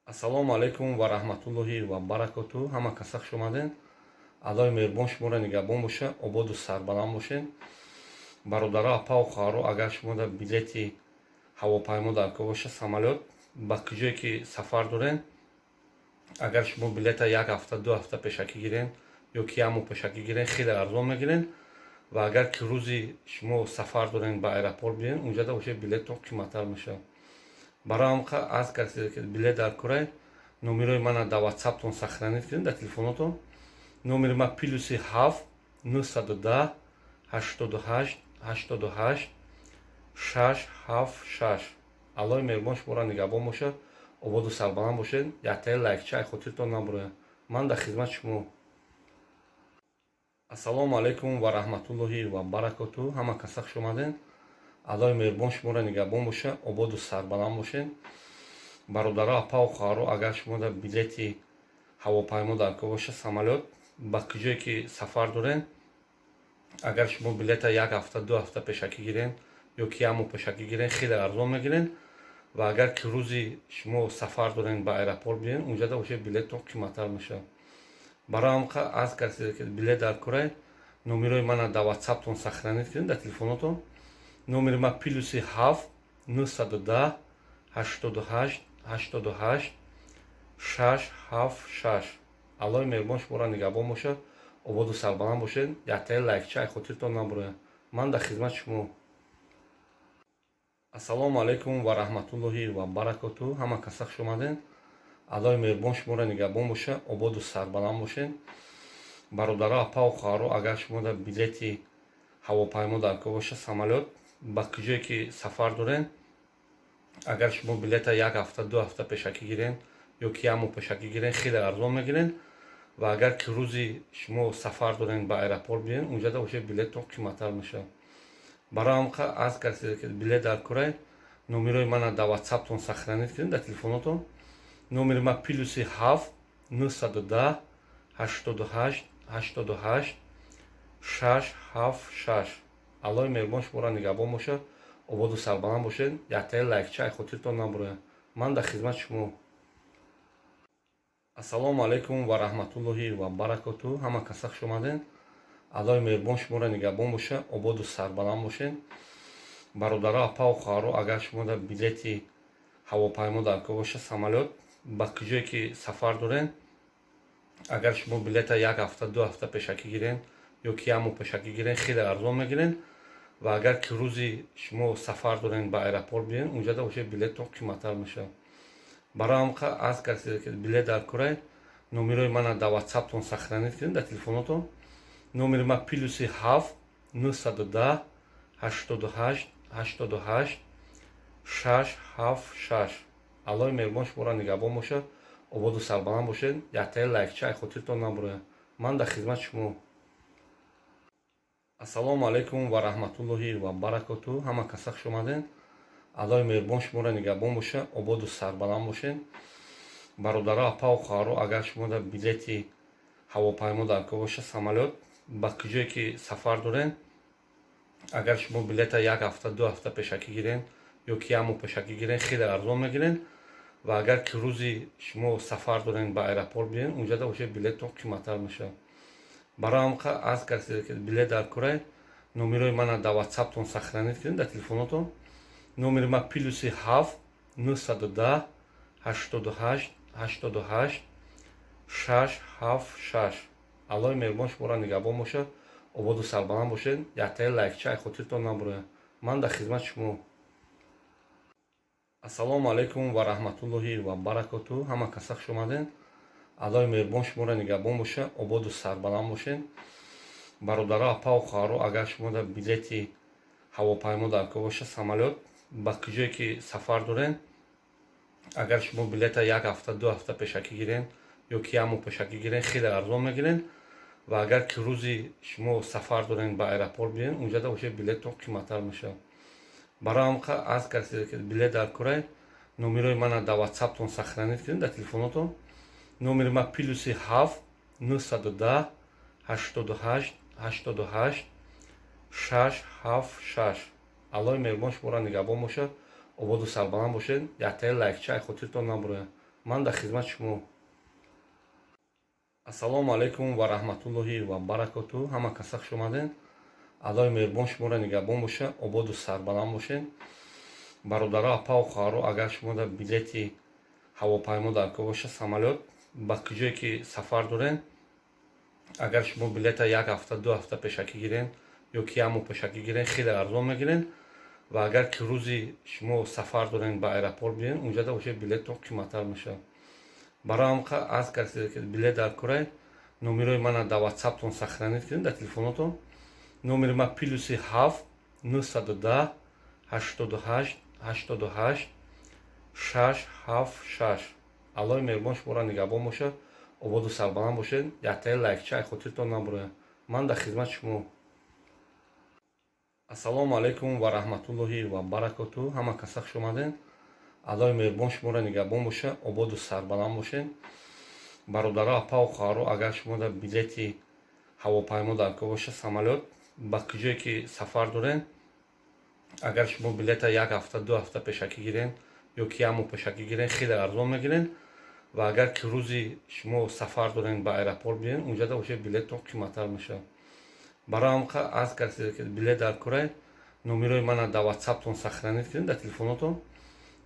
Ассалому алайкум ва раҳматуллоҳи ва баракоту. Ҳама каса хуш омаден. Аллоҳи меҳрубон шуморо нигаҳбон боша, ободу сарбаланд бошед. Бародаро, апаву хоҳаро, агар шумо дар билети ҳавопаймо дар кор боша, самолёт, ба куҷое ки сафар дорен, агар шумо билета як ҳафта, 2 ҳафта пешакӣ гирен ё ки як моҳ пешакӣ гирен, хеле арзон мегирен. Ва агар ки рӯзи шумо сафар дорен, ба аэропорт биен, унҷада уже билеттон қиматтар мешавад. Барои ҳамқа аз касе ки билет дар корай, номерои мана дар ватсаптон сохранить кунед, дар телефонотон. Номери ма +7 910 88 88 676. Аллоҳи меҳрубон шуморо нигаҳбон бошад, ободу сарбаланд бошед. Яктаи лайкча ай хотиртон набурояд. Ман дар хизмати шумо. Ассалому алайкум ва раҳматуллоҳи ва баракоту. Ҳама каса хуш омаден. Аллоҳи меҳрубон шуморо нигаҳбон боша, ободу сарбаланд бошед. Бародаро, апаву хоҳаро, агар шумо дар билети ҳавопаймо дар кор боша, самолёт, ба куҷое ки сафар дорен, агар шумо билета як ҳафта, 2 ҳафта пешакӣ гирен ё ки як моҳ пешакӣ гирен, хеле арзон мегирен. Ва агар ки рӯзи шумо сафар дорен, ба аэропорт биен, унҷада уже билеттон қиматтар мешавад. Барои ҳамқа аз касе ки билет дар корай, номерои мана дар ватсаптон сохранить кунед, дар телефонотон. Номери ма +7 910 88 88 676. Аллоҳи меҳрубон шуморо нигаҳбон бошад, ободу сарбаланд бошед. Яктаи лайкча ай хотиртон набурояд. Ман дар хизмати шумо. Ассалому алайкум ва раҳматуллоҳи ва баракоту. Ҳама каса хуш омаден. Аллоҳи меҳрубон шуморо нигаҳбон боша, ободу сарбаланд бошед. Бародаро, апаву хоҳаро, агар шумо дар билети ҳавопаймо дар кор боша, самолёт, ба куҷое ки сафар дорен, агар шумо билета як ҳафта, 2 ҳафта пешакӣ гирен ё ки як моҳ пешакӣ гирен, хеле арзон мегирен. Ва агар ки рӯзи шумо сафар дорен, ба аэропорт биен, унҷада уже билеттон қиматтар мешавад. Барои ҳамқа аз касе ки билет дар корай, номерои мана дар ватсаптон сохранить кунед, дар телефонотон. Номери ма +7 910 88 88 676. Аллоҳи меҳрубон шуморо нигаҳбон бошад, Ободу сарбаланд бошед. Яктаи лайкча ай хотиртон набурояд. Ман дар хизмати шумо. Ассалому алайкум ва раҳматуллоҳи ва баракоту. Ҳама каса хуш омадед. Аллоҳи меҳрубон шуморо нигаҳбон боша, ободу сарбаланд бошед. Бародаро, апаву хоҳаро, агар шумо дар билети ҳавопаймо дар кор боша, самолёт, ба куҷое ки сафар доред, агар шумо билета як ҳафта, 2 ҳафта пешакӣ гирен ё ки як моҳ пешакӣ гирен, хеле арзон мегирен. Ва агар ки рӯзи шумо сафар дорен, ба аэропорт биёен, унҷада боша, билеттон қиматтар мешавад. Барои ҳамқа аз касе ки билет дар корай, номерои мана дар ватсаптон сохранить кунед, дар телефонотон. Номери ма +7 910 88 88 676. Аллоҳи меҳрубон шуморо нигаҳбон бошад, ободу сарбаланд бошед. Яктаи лайкча ай хотиртон набурояд. Ман дар хизмати шумо. Ассалому алайкум ва раҳматуллоҳи ва баракоту. Ҳама каса хуш омадед. Аллоҳи меҳрубон шуморо нигаҳбон боша, ободу сарбаланд бошед. Бародаро, апаву хоҳаро, агар шумо дар билети ҳавопаймо дар кор боша, самолёт, ба куҷое ки сафар доред, агар шумо билета як ҳафта, 2 ҳафта пешакӣ гирен ё ки як моҳ пешакӣ гирен, хеле арзон мегирен. Ва агар ки рӯзи шумо сафар дорен, ба аэропорт биёен, унҷада боша, билеттон қиматтар мешавад. Барои ҳамқа аз касе ки билет дар корай, номерои мана дар ватсаптон сохранить кунед, дар телефонотон. Номери ма +7 910 88 88 676. Аллоҳи меҳрубон шуморо нигаҳбон бошад, ободу сарбаланд бошед. Яктаи лайкча ай хотиртон набурояд. Ман дар хизмати шумо. Ассалому алайкум ва раҳматуллоҳи ва баракоту. Ҳама каса хуш омадед. Аллоҳи меҳрубон шуморо нигаҳбон боша, ободу сарбаланд бошед. Бародаро, апаву хоҳаро, агар шумо дар билети ҳавопаймо дар кор боша, самолёт, ба куҷое ки сафар доред, агар шумо билета як ҳафта, 2 ҳафта пешакӣ гирен ё ки як моҳ пешакӣ гирен, хеле арзон мегирен. Ва агар ки рӯзи шумо сафар дорен, ба аэропорт биёен, унҷада боша, билеттон қиматтар мешавад. Барои ҳамқа аз касе ки билет дар корай, номерои мана дар ватсаптон сохранить кунед, дар телефонотон. Номери ма +7 910 88 88 676. Аллоҳи меҳрубон шуморо нигаҳбон бошад, ободу сарбаланд бошед. Яктаи лайкча ай хотиртон набурояд. Ман дар хизмати шумо. Ассалому алайкум ва раҳматуллоҳи ва баракоту. Ҳама каса хуш омадед. Аллоҳи меҳрубон шуморо нигаҳбон боша, ободу сарбаланд бошед. Бародаро, апаву хоҳаро, агар шумо дар билети ҳавопаймо дар кор боша, самолёт, ба куҷое ки сафар доред, агар шумо билета як ҳафта, 2 ҳафта пешакӣ гирен ё ки як моҳ пешакӣ гирен, хеле арзон мегирен. Ва агар ки рӯзи шумо сафар дорен, ба аэропорт биёен, унҷада боша, билеттон қиматтар мешавад. Барои ҳамқа аз касе ки билет дар корай, номерои мана дар ватсаптон сохранить кунед, дар телефонотон. Номери ма +7 910 88 88 676. Аллоҳи меҳрубон шуморо нигаҳбон бошад, ободу сарбаланд бошед. Яктаи лайкча ай хотиртон набурояд. Ман дар хизмати шумо. Ассалому алайкум ва раҳматуллоҳи ва баракоту. Ҳама каса хуш омадед. Аллоҳи меҳрубон шуморо нигаҳбон боша, ободу сарбаланд бошед. Бародаро, апаву хоҳаро, агар шумо дар билети ҳавопаймо дар кор боша, самолёт, ба куҷое ки сафар доред, агар шумо билета як ҳафта, 2 ҳафта пешакӣ гирен ё ки як моҳ пешакӣ гирен, хеле арзон мегирен. Ва агар ки рӯзи шумо сафар дорен, ба аэропорт биёен, унҷада боша, билеттон қиматтар мешавад. Барои ҳамқа аз касе ки билет дар корай, номерои мана дар ватсаптон сохранить кунед, дар телефонотон.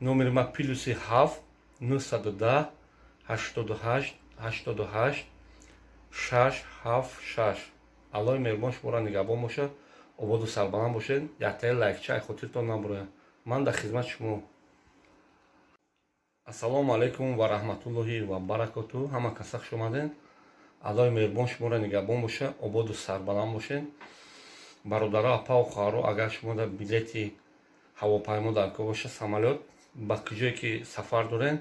Номери ма +7 910 88 88 676. Аллоҳи меҳрубон шуморо нигаҳбон бошад, ободу сарбаланд бошед. Яктаи лайкча ай хотиртон набурояд. Ман дар хизмати шумо. Ассалому алайкум ва раҳматуллоҳи ва баракоту. Ҳама каса хуш омадед. Аллоҳи меҳрубон шуморо нигаҳбон боша, ободу сарбаланд бошед. Бародаро, апаву хоҳаро, агар шумо дар билети ҳавопаймо дар кор боша, самолёт, ба куҷое ки сафар доред,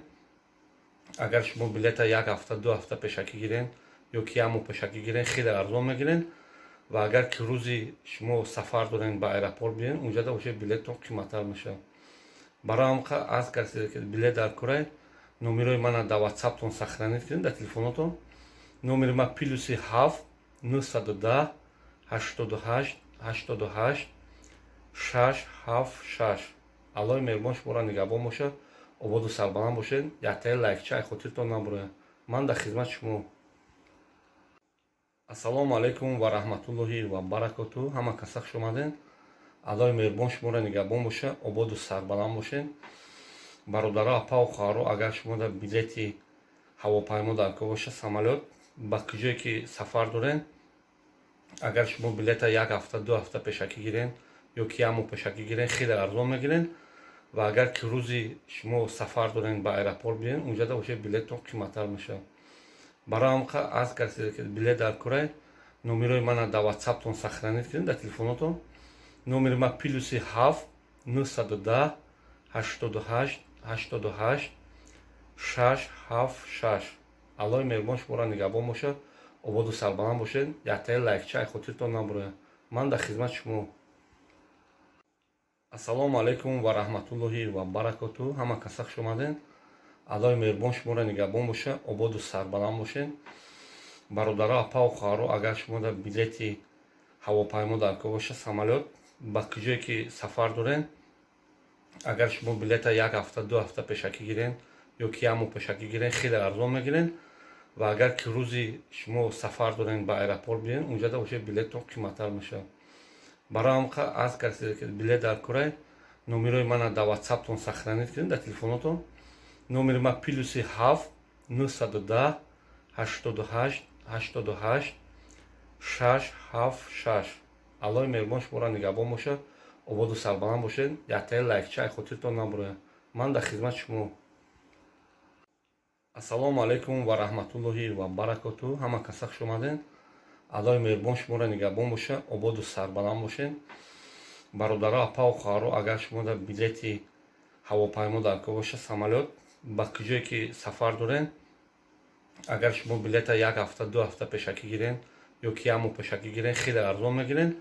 агар шумо билета як ҳафта, 2 ҳафта пешакӣ гирен ё ки як моҳ пешакӣ гирен, хеле арзон мегирен. Ва агар ки рӯзи шумо сафар дорен, ба аэропорт биёен, унҷада боша, билеттон қиматтар мешавад. Барои ҳамқа аз касе ки билет дар корай, номерои мана дар ватсаптон сохранить кунед, дар телефонотон. Номери ма +7 910 88 88 676. 6 7 6. Аллои меҳрубон шуморо нигаҳбон бошад, ободу сарбаланд бошед. Яктаи лайкча ай хотиртон набурояд. Ман дар хизмати шумо. Ассалому алайкум ва раҳматуллоҳи ва баракоту. Ҳама каса хуш омадед. Аллои меҳрубон шуморо нигаҳбон бошад, ободу сарбаланд бошед. Бародаро, апаву хоҳаро, агар шумо дар билети ҳавопаймо дар кор бошад, самолёт, ба куҷое ки сафар доред, агар шумо билета як ҳафта, 2 ҳафта пешакӣ гирен ё ки як моҳ пешакӣ гирен, хеле арзон мегирен. Ва агар ки рӯзи шумо сафар дорен, ба аэропорт биёен, унҷада бошед, билеттон қиматтар мешавад. Барои ҳам аз касе ки билет дар корай, номерои мана дар ватсаптон сохранить кунед, дар телефонотон. Номери ма +7 910 88 88 676. Аллои меҳрубон шуморо нигаҳбон бошад, ободу сарбаланд бошед. Яктаи лайкча ай хотиртон набурояд. Ман дар хизмати шумо. Ассалому алайкум ва раҳматуллоҳи ва баракоту. Ҳама каса хуш омадед. Аллои меҳрубон шуморо нигаҳбон бошад, ободу сарбаланд бошед. Бародаро, апаву хоҳаро, агар шумо дар билети ҳавопаймо дар кор бошад, самолёт, ба куҷое ки сафар доред, агар шумо билета як ҳафта, 2 ҳафта пешакӣ гирен ё ки як моҳ пешакӣ гирен, хеле арзон мегирен. Ва агар ки рӯзи шумо сафар дорен, ба аэропорт биёен, унҷада бошед, билеттон қиматтар мешавад. Барои ҳам аз касе ки билет дар корай, номерои мана дар ватсаптон сохранить кунед, дар телефонотон. Номери ма +7 910 88 88 676. Аллои меҳрубон шуморо нигаҳбон бошад, ободу сарбаланд бошед. Яктаи лайкча ай хотиртон набурояд. Ман дар хизмати шумо. Ассалому алайкум ва раҳматуллоҳи ва баракоту. Ҳама каса хуш омадед. Аллои меҳрубон шуморо нигаҳбон бошад, ободу сарбаланд бошед. Бародаро, апаву хоҳаро, агар шумо дар билети ҳавопаймо дар кор бошад, самолёт, ба куҷое ки сафар доред, агар шумо билета як ҳафта, 2 ҳафта пешакӣ гирен ё ки як моҳ пешакӣ гирен, хеле арзон мегирен.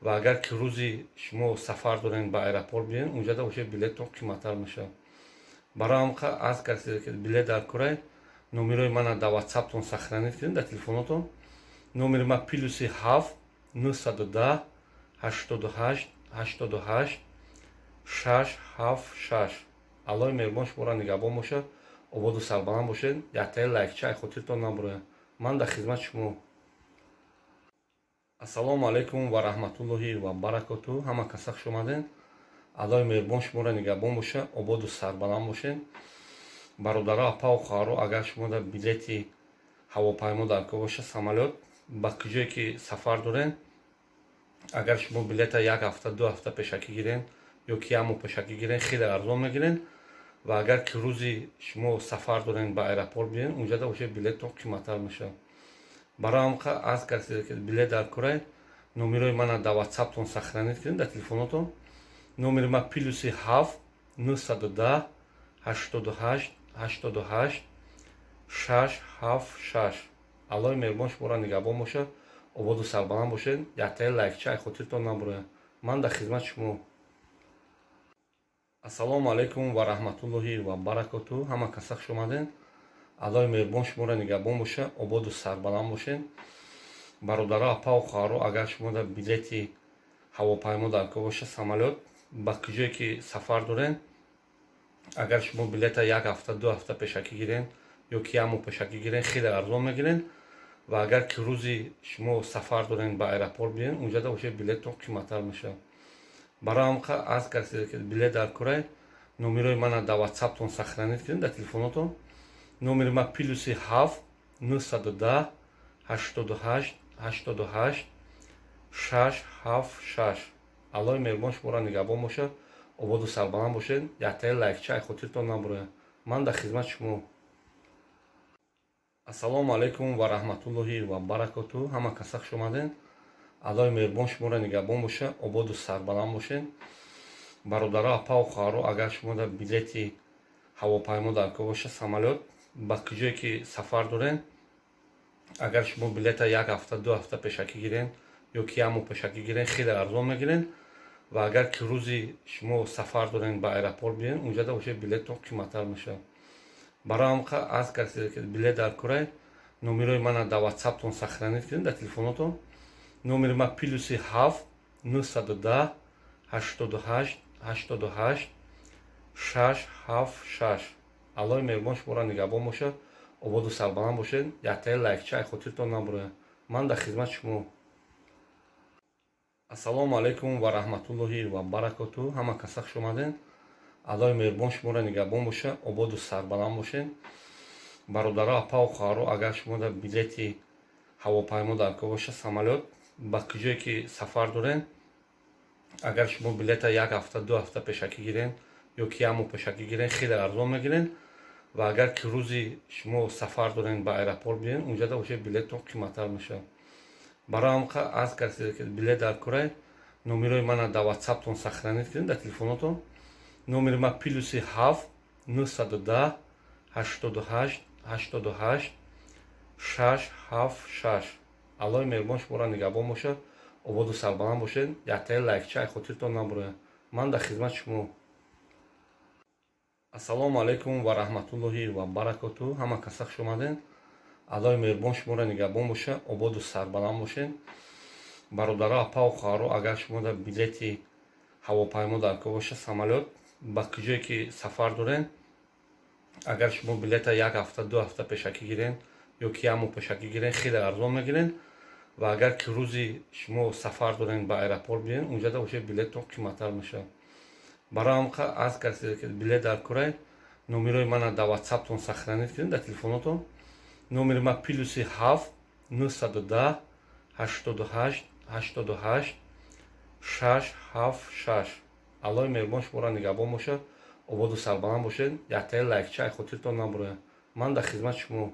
Ва агар ки рӯзи шумо сафар дорен, ба аэропорт биёен, унҷада бошед, билеттон қиматтар мешавад. Барои ҳам аз касе ки билет дар корай, номерои мана дар ватсаптон сохранить кунед, дар телефонотон. Номери ма +7 910 88 88 676. Аллои меҳрубон шуморо нигаҳбон бошад, ободу сарбаланд бошед. Яктаи лайкча ай хотиртон набурояд. Ман дар хизмати шумо. Ассалому алайкум ва раҳматуллоҳи ва баракоту. Ҳама каса хуш омадед. Аллои меҳрубон шуморо нигаҳбон бошад, ободу сарбаланд бошед. Бародаро, апаву хоҳаро, агар шумо дар билети ҳавопаймо дар кор бошад, самолёт, ба куҷое ки сафар доред, агар шумо билета як ҳафта, 2 ҳафта пешакӣ гирен ё ки як моҳ пешакӣ гирен, хеле арзон мегирен. Ва агар ки рӯзи шумо сафар дорен, ба аэропорт биёен, унҷада бошед, билеттон қиматтар мешавад. Барои ҳам аз касе ки билет дар корай, номерои мана дар ватсаптон сохранить кунед, дар телефонотон. Номери ма +7 910 88 88 676. Аллои меҳрубон шуморо нигаҳбон бошад, ободу сарбаланд бошед. Яктаи лайкча ай хотиртон набурояд. Ман дар хизмати шумо. Ассалому алайкум ва раҳматуллоҳи ва баракоту. Ҳама каса хуш омадед. Аллои меҳрубон шуморо нигаҳбон бошад, ободу сарбаланд бошед. Бародаро, апаву хоҳаро, агар шумо дар билети ҳавопаймо дар кор бошад, самолёт, ба куҷое ки сафар доред, агар шумо билета як ҳафта, 2 ҳафта пешакӣ гирен ё ки як моҳ пешакӣ гирен, хеле арзон мегирен. Ва агар ки рӯзи шумо сафар дорен, ба аэропорт биёен, унҷада бошед, билеттон қиматтар мешавад. Барои ҳам аз касе ки билет дар корай, номерои мана дар ватсаптон сохранить кунед, дар телефонотон. Номери ма +7 910 88 88 676. Аллои меҳрубон шуморо нигаҳбон бошад, ободу сарбаланд бошед. Яктаи лайкча ай хотиртон набурояд. Ман дар хизмати шумо. Ассалому алайкум ва раҳматуллоҳи ва баракоту. Ҳама каса хуш омадед. Аллои меҳрубон шуморо нигаҳбон бошад, ободу сарбаланд бошед. Бародаро, апаву хоҳаро, агар шумо дар билети ҳавопаймо дар кор бошад, самолёт, ба куҷое ки сафар доред, агар шумо билета як ҳафта, 2 ҳафта пешакӣ гирен ё ки як моҳ пешакӣ гирен, хеле арзон мегирен. Ва агар ки рӯзи шумо сафар дорен, ба аэропорт биёен, унҷада бошед, билеттон қиматтар мешавад. Барои ҳам аз касе ки билет дар корай, номерои мана дар ватсаптон сохранить кунед, дар телефонотон. Номери ма +7 910. 88 88 6 7 6. Аллоҳи меҳрубон шуморо нигаҳбон бошад, ободу сарбаланд бошед. Яктаи лайкча ай хотиртон набурояд. Ман дар хизмати шумо. Ассалому алайкум ва раҳматуллоҳи ва баракоту. Ҳама каса хуш омадед. Аллоҳи меҳрубон шуморо нигаҳбон бошад, ободу сарбаланд бошед. Бародаро, апаву хоҳаро, агар шумо дар билети ҳавопаймо дар кор бошад, самолёт, ба куҷое ки сафар доред, агар шумо билета як ҳафта, 2 ҳафта пешакӣ гирен ё ки як моҳ пешакӣ гирен, хеле арзон мегирен. Ва агар ки рӯзи шумо сафар дорен, ба аэропорт биёен, унҷада уже билеттон қиматтар мешавад. Барои ҳам аз касе ки билет дар корай, номерои мана дар ватсаптон сохранить кунед, дар телефонотон. Номери ма +7 910 88 88 6 7 6. Аллоҳи меҳрубон шуморо нигаҳбон бошад, ободу сарбаланд бошед. Яктаи лайкча ай хотиртон набурояд. Ман дар хизмати шумо. Ассалому алайкум ва раҳматуллоҳи ва баракоту. Ҳама каса хуш омадед. Аллоҳи меҳрубон шуморо нигаҳбон бошад, ободу сарбаланд бошед. Бародаро, апаву хоҳаро, агар шумо дар билети ҳавопаймо дар кор бошад, самолёт, ба куҷое ки сафар доред, агар шумо билета як ҳафта, 2 ҳафта пешакӣ гирен ё ки як моҳ пешакӣ гирен, хеле арзон мегирен. Ва агар ки рӯзи шумо сафар дорен, ба аэропорт биёен, унҷада уже билеттон қиматтар мешавад. Барои ҳам аз касе ки билет дар корай, номерои мана дар ватсаптон сохранить кунед, дар телефонотон. Номери ма +7 910 88 88 6 7 6. Аллоҳи меҳрубон шуморо нигаҳбон бошад, ободу сарбаланд бошед. Яктаи лайкча ай хотиртон набурояд. Ман дар хизмати шумо.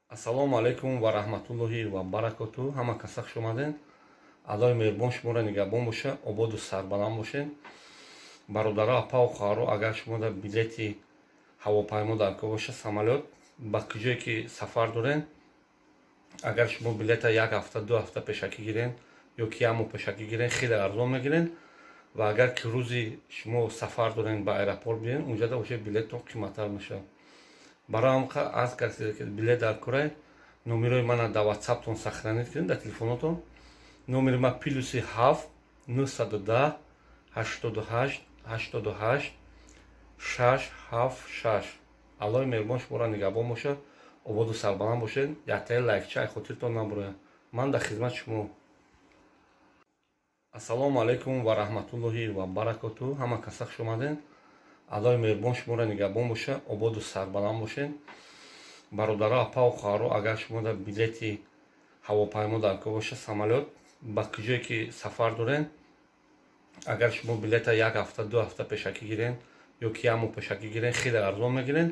Ассалому алайкум ва раҳматуллоҳи ва баракоту. Ҳама каса хуш омадед. Аллоҳи меҳрубон шуморо нигаҳбон бошад, ободу сарбаланд бошед. Бародаро, апаву хоҳаро, агар шумо дар билети ҳавопаймо дар кор бошад, самолёт, ба куҷое ки сафар доред, агар шумо билета як ҳафта, 2 ҳафта пешакӣ гирен ё ки як моҳ пешакӣ гирен, хеле арзон мегирен. Ва агар ки рӯзи шумо сафар дорен, ба аэропорт биёен, унҷада уже билеттон қиматтар мешавад. Барои ҳам аз касе ки билет дар корай, номерои мана дар ватсаптон сохранить кунед, дар телефонотон. Номери ма +7 910 88 88 6 7 6. Аллоҳи меҳрубон шуморо нигаҳбон бошад, ободу сарбаланд бошед. Яктаи лайкча ай хотиртон набурояд. Ман дар хизмати шумо. Ассалому алайкум ва раҳматуллоҳи ва баракоту. Ҳама каса хуш омадед. Аллоҳи меҳрубон шуморо нигаҳбон бошад, ободу сарбаланд бошед. Бародаро, апаву хоҳаро, агар шумо дар билети ҳавопаймо дар кор бошад, самолёт, ба куҷое ки сафар доред, агар шумо билета як ҳафта, 2 ҳафта пешакӣ гирен ё ки як моҳ пешакӣ гирен, хеле арзон мегирен.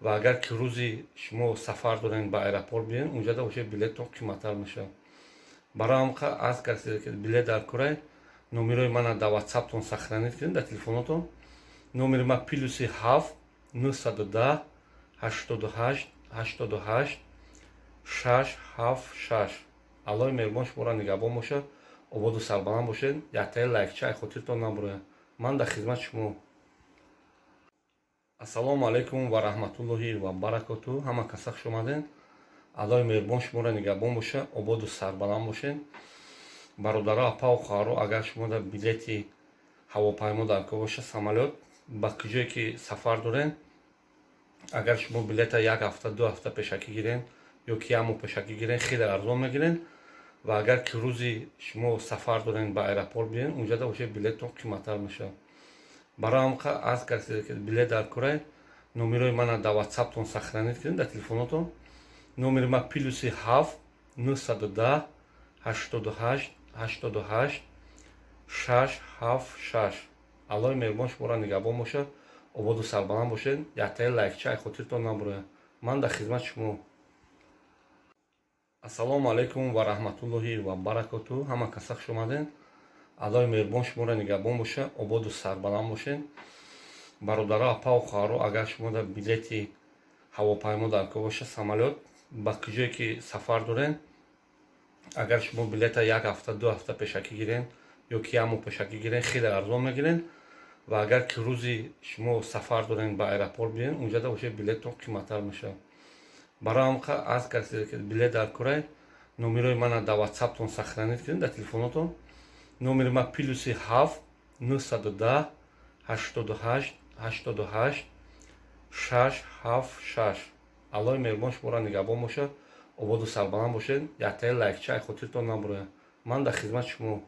Ва агар ки рӯзи шумо сафар дорен, ба аэропорт биёен, унҷада уже билеттон қиматтар мешавад. Барои ҳам аз касе ки билет дар корай, номерои мана дар ватсаптон сохранить кунед, дар телефонотон. Номери ма +7 910 88 88 6 7 6. Аллоҳи меҳрубон шуморо нигаҳбон бошад, ободу сарбаланд бошед. Яктаи лайкча ай хотиртон набурояд. Ман дар хизмати шумо. Ассалому алайкум ва раҳматуллоҳи ва баракоту. Ҳама каса хуш омадед. Аллоҳи меҳрубон шуморо нигаҳбон бошад, ободу сарбаланд бошед. Бародаро, апаву хоҳаро, агар шумо дар билети ҳавопаймо дар кор бошад, самолёт, ба куҷое ки сафар доред, агар шумо билета як ҳафта, 2 ҳафта пешакӣ гирен ё ки як моҳ пешакӣ гирен, хеле арзон мегирен. Ва агар ки рӯзи шумо сафар дорен, ба аэропорт биёен, унҷада уже билеттон қиматтар мешавад. Барои ҳам аз касе ки билет дар корай, номерои мана дар ватсаптон сохранить кунед, дар телефонотон. Номери ма +7 910 88 88 6 7 6. Аллоҳи меҳрубон шуморо нигаҳбон бошад, ободу сарбаланд бошед. Яктаи лайкча ай хотиртон набурояд. Ман дар хизмати шумо. Ассалому алайкум ва раҳматуллоҳи ва баракоту. Ҳама каса хуш омадед. Аллоҳи меҳрубон шуморо нигаҳбон бошад, ободу сарбаланд бошед. Бародаро, апаву хоҳаро, агар шумо дар билети ҳавопаймо дар кор бошад, самолёт, ба куҷое ки сафар доред, агар шумо билета як ҳафта, 2 ҳафта пешакӣ гирен ё ки як моҳ пешакӣ гирен, хеле арзон мегирен. Ва агар ки рӯзи шумо сафар дорен, ба аэропорт биёен, унҷада уже билеттон қиматтар мешавад. Барои ҳам аз касе ки билет дар корай, номерои мана дар ватсаптон сохранить кунед, дар телефонотон. Номери ма +7 910 88 88 676. Аллоҳи меҳрубон шуморо нигаҳбон бошад, ободу сарбаланд бошед. Яктаи лайкча ай хотиртон набурояд. Ман дар хизмати шумо.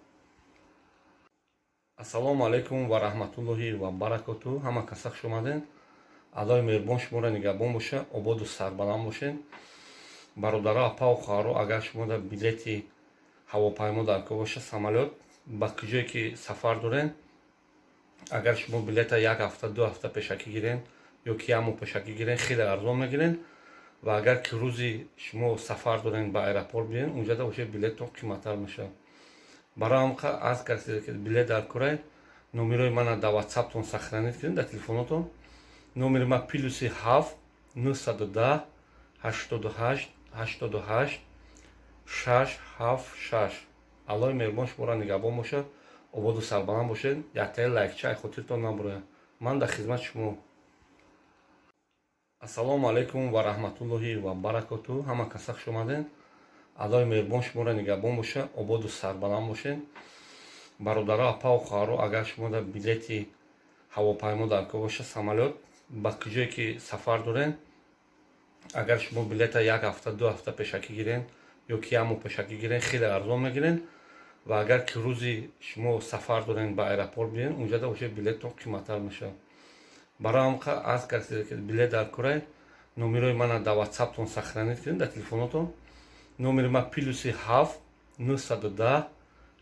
Ассалому алайкум ва раҳматуллоҳи ва баракоту. Ҳама каса хуш омадед. Аллоҳи меҳрубон шуморо нигаҳбон бошад, ободу сарбаланд бошед. Бародаро, апаву хоҳаро, агар шумо дар билети ҳавопаймо дар кор бошад, самолёт, ба куҷое ки сафар доред, агар шумо билета як ҳафта, 2 ҳафта пешакӣ гирен ё ки як моҳ пешакӣ гирен, хеле арзон мегирен. Ва агар ки рӯзи шумо сафар дорен, ба аэропорт биёен, унҷада уже билеттон қиматтар мешавад. Барои ҳам аз касе ки билет дар корай, номерои мана дар ватсаптон сохранить кунед, дар телефонотон. Номери ма +7 910 88 88 676. Аллоҳи меҳрубон шуморо нигаҳбон бошад, ободу сарбаланд бошед. Яктаи лайкча ай хотиртон набурояд. Ман дар хизмати шумо. Ассалому алайкум ва раҳматуллоҳи ва баракоту. Ҳама каса хуш омадед. Аллоҳи меҳрубон шуморо нигаҳбон бошад, ободу сарбаланд бошед. Бародаро, апаву хоҳаро, агар шумо дар билети ҳавопаймо дар кор бошад, самолёт, ба куҷое ки сафар доред, агар шумо билета як ҳафта, 2 ҳафта пешакӣ гирен ё ки як моҳ пешакӣ гирен, хеле арзон мегирен. Ва агар ки рӯзи шумо сафар дорен, ба аэропорт биёен, унҷада уже билеттон қиматтар мешавад. Барои ҳам аз касе ки билет дар корай, номерои мана дар ватсаптон сохранить кунед, дар телефонотон. Номери ма +7 910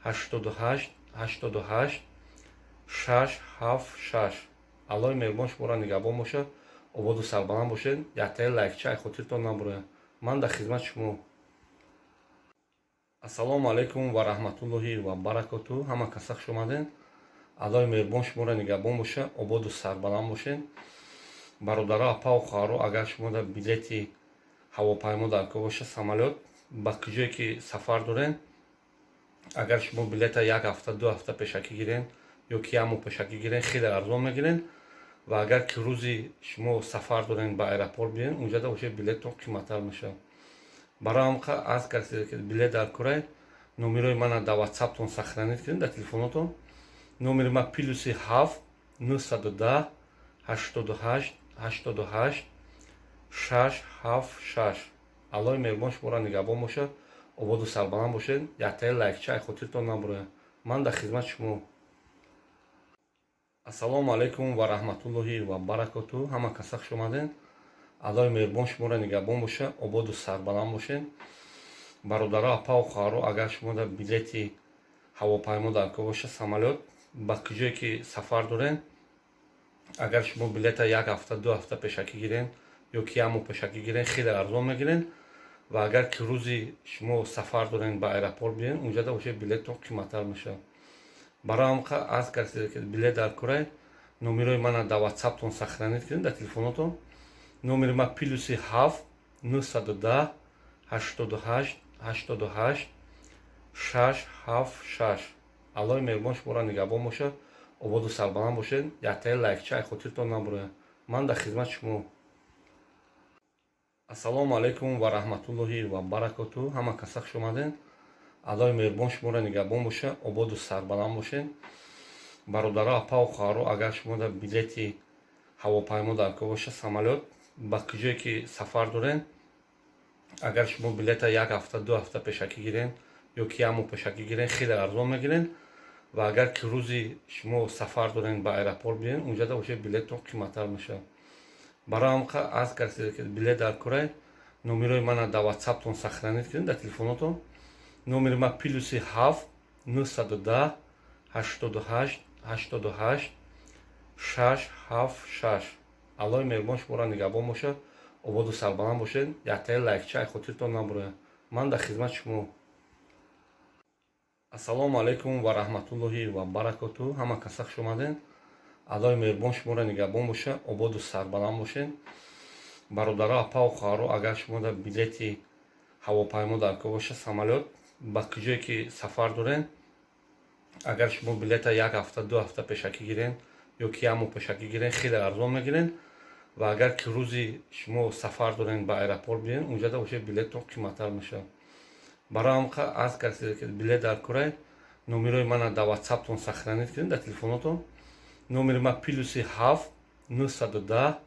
88 88 676. Аллоҳи меҳрубон шуморо нигаҳбон бошад, ободу сарбаланд бошед. Яктаи лайкча ай хотиртон набурояд. Ман дар хизмати шумо. Ассалому алайкум ва раҳматуллоҳи ва баракоту. Ҳама каса хуш омадед. Аллоҳи меҳрубон шуморо нигаҳбон бошад, ободу сарбаланд бошед. Бародаро, апаву хоҳаро, агар шумо дар билети ҳавопаймо дар кор бошад, самолёт, ба куҷое ки сафар доред, агар шумо билета як ҳафта, 2 ҳафта пешакӣ гирен ё ки як моҳ пешакӣ гирен, хеле арзон мегирен. Ва агар ки рӯзи шумо сафар дорен, ба аэропорт биёен, унҷада уже билеттон қиматтар мешавад. Барои ҳам аз касе ки билет дар корай, номерои мана дар ватсаптон сохранить кунед, дар телефонотон. Номери ма +7 910 88 88 676. Аллоҳи меҳрубон шуморо нигаҳбон бошад, ободу сарбаланд бошед. Яктаи лайкча ай хотиртон набурояд. Ман дар хизмати шумо. Ассалому алайкум ва раҳматуллоҳи ва баракоту. Ҳама каса хуш омадед. Аллоҳи меҳрубон шуморо нигаҳбон бошад, ободу сарбаланд бошед. Бародаро, апаву хоҳаро, агар шумо дар билети ҳавопаймо дар кор бошад, самолёт, ба куҷое ки сафар доред, агар шумо билета як ҳафта, 2 ҳафта пешакӣ гирен ё ки як моҳ пешакӣ гирен, хеле арзон мегирен. Ва агар ки рӯзи шумо сафар дорен, ба аэропорт биёен, унҷада уже билеттон қиматтар мешавад. Барои ҳам аз касе ки билет дар корай, номерои мана дар ватсаптон сохранить кунед, дар телефонотон. Номери ма +7 910 88 88 676. Аллоҳи меҳрубон шуморо нигаҳбон бошад, ободу сарбаланд бошед. Яктаи лайкча ай хотиртон набурояд. Ман дар хизмати шумо. Ассалому алайкум ва раҳматуллоҳи ва баракоту. Ҳама каса хуш омадед. Аллоҳи меҳрубон шуморо нигаҳбон бошад, ободу сарбаланд бошед. Бародаро, апаву хоҳаро, агар шумо дар билети ҳавопаймо дар кор бошад, самолёт, ба куҷое ки сафар доред, агар шумо билета як ҳафта, 2 ҳафта пешакӣ гирен ё ки як моҳ пешакӣ гирен, хеле арзон мегирен. Ва агар ки рӯзи шумо сафар дорен, ба аэропорт биёен, унҷада уже билеттон қиматтар мешавад. Барои ҳам аз касе ки билет дар корай, номерои мана дар ватсаптон сохранить кунед, дар телефонотон. Номери ма +7 910 88 88 676. Аллоҳи меҳрубон шуморо нигаҳбон бошад, ободу сарбаланд бошед. Яктаи лайкча ай хотиртон набурояд. Ман дар хизмати шумо. Ассалому алайкум ва раҳматуллоҳи ва баракоту. Ҳама каса хуш омадед. Аллоҳи меҳрубон шуморо нигаҳбон бошад, ободу сарбаланд бошед. Бародаро, апаву хоҳаро, агар шумо дар билети ҳавопаймо дар кор бошад, самолёт, ба куҷое ки сафар доред, агар шумо билета як ҳафта, 2 ҳафта пешакӣ гирен ё ки як моҳ пешакӣ гирен, хеле арзон мегирен. Ва агар ки рӯзи шумо сафар дорен, ба аэропорт биёен, унҷада уже билеттон қиматтар мешавад. Барои ҳам аз касе ки билет дар корай, Номерои мана дар Ватсаптон сохранить кунед, дар телефонотон. Номери ма +7 910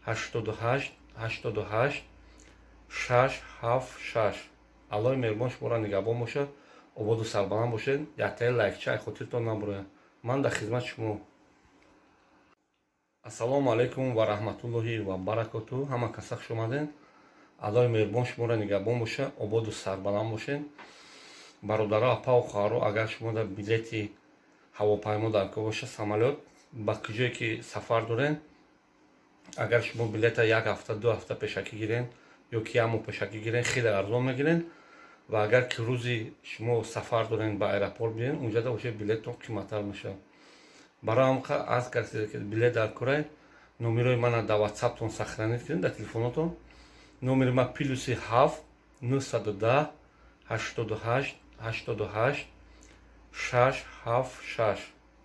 88 88 676. Аллоҳи меҳрубон шуморо нигаҳбон бошад, ободу сарбаланд бошед. Яктаи лайкча ай хотиртон набурояд. Ман дар хизмати шумо. Ассалому алайкум ва раҳматуллоҳи ва баракоту. Ҳама каса хуш омадед. Аллоҳи меҳрубон шуморо нигаҳбон бошад, ободу сарбаланд бошед. Бародаро, апаву хоҳаро, агар шумо дар билети ҳавопаймо дар кор бошад, самолёт, ба куҷое ки сафар доред, агар шумо билета як ҳафта, 2 ҳафта пешакӣ гирен ё ки як моҳ пешакӣ гирен, хеле арзон мегирен. Ва агар ки рӯзи шумо сафар дорен, ба аэропорт биёен, унҷада уже билеттон қиматтар мешавад. Барои ҳам аз касе ки билет дар корай, номерои мана дар Ватсаптон сохранить кунед, дар телефонотон. Номери ма +7 910 88 88 676.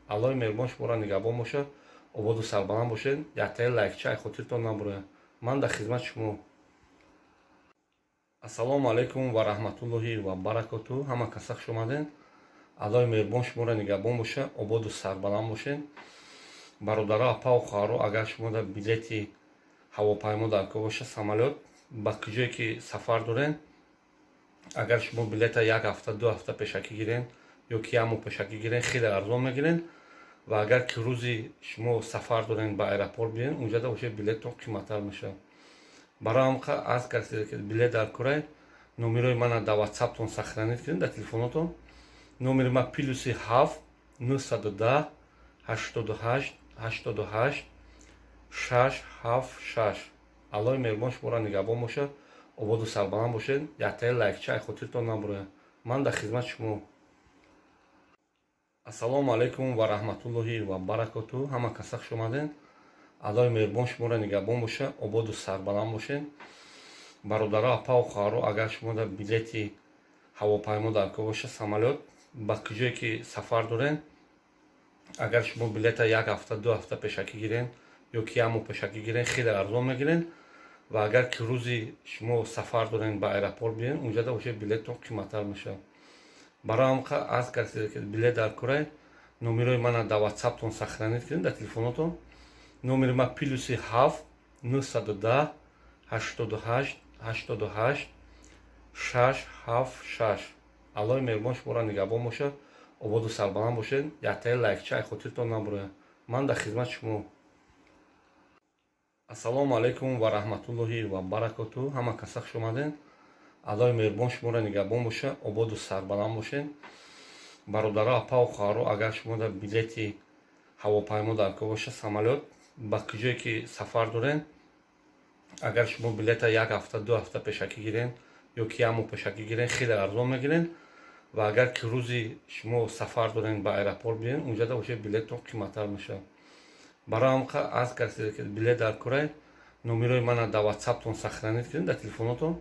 Аллоҳи меҳрубон шуморо нигаҳбон бошад, ободу сарбаланд бошед. Яктаи лайкча ай хотиртон набурояд. Ман дар хизмати шумо. Ассалому алайкум ва раҳматуллоҳи ва баракоту. Ҳама каса хуш омадед. Аллоҳи меҳрубон шуморо нигаҳбон бошад, ободу сарбаланд бошед. Бародаро, апаву хоҳаро, агар шумо дар билети ҳавопаймо дар кор бошад, самолёт, ба куҷое ки сафар доред, агар шумо билета як ҳафта, 2 ҳафта пешакӣ гирен ё ки як моҳ пешакӣ гирен, хеле арзон мегирен. Ва агар ки рӯзи шумо сафар дорен, ба аэропорт биёен, унҷада уже билеттон қиматтар мешавад. Барои ҳам аз касе ки билет дар корай, номерои мана дар Ватсаптон сохранить кунед, дар телефонотон. Номери ма +7 910 88 88 676. Аллоҳи меҳрубон шуморо нигаҳбон бошад, ободу сарбаланд бошед. Яктаи лайкча ай хотиртон набурояд. Ман дар хизмати шумо. Ассалому алайкум ва раҳматуллоҳи ва баракоту. Ҳама каса хуш омадед. Аллоҳи меҳрубон шуморо нигаҳбон бошад, ободу сарбаланд бошед. Бародаро, апаву хоҳаро, агар шумо дар билети ҳавопаймо дар кор бошад, самолёт, ба куҷое ки сафар доред, агар шумо билета як ҳафта, 2 ҳафта пешакӣ гирен ё ки як моҳ пешакӣ гирен, хеле арзон мегирен. Ва агар ки рӯзи шумо сафар дорен, ба аэропорт биёен, унҷада уже билеттон қиматтар мешавад. Барои ҳам аз касе ки билет дар корай, номерои мана дар Ватсаптон сохранить кунед, дар телефонотон. Номери ма +7 910 88 88 676. Аллоҳи меҳрубон шуморо нигаҳбон бошад, ободу сарбаланд бошед. Яктаи лайкча ай хотиртон набурояд. Ман дар хизмати шумо. Ассалому алайкум ва раҳматуллоҳи ва баракоту. Ҳама каса хуш омадед. Аллоҳи меҳрубон шуморо нигаҳбон бошад, ободу сарбаланд бошед. Бародаро, апаву хоҳаро, агар шумо дар билети ҳавопаймо дар кор бошад, самолёт, ба куҷое ки сафар доред, агар шумо билета як ҳафта, 2 ҳафта пешакӣ гирен ё ки як моҳ пешакӣ гирен, хеле арзон мегирен. Ва агар ки рӯзи шумо сафар дорен, ба аэропорт биёен, унҷада уже билеттон қиматтар мешавад. Барои ҳам аз касе ки билет дар корай, номерои мана дар Ватсаптон сохранить кунед, дар телефонотон.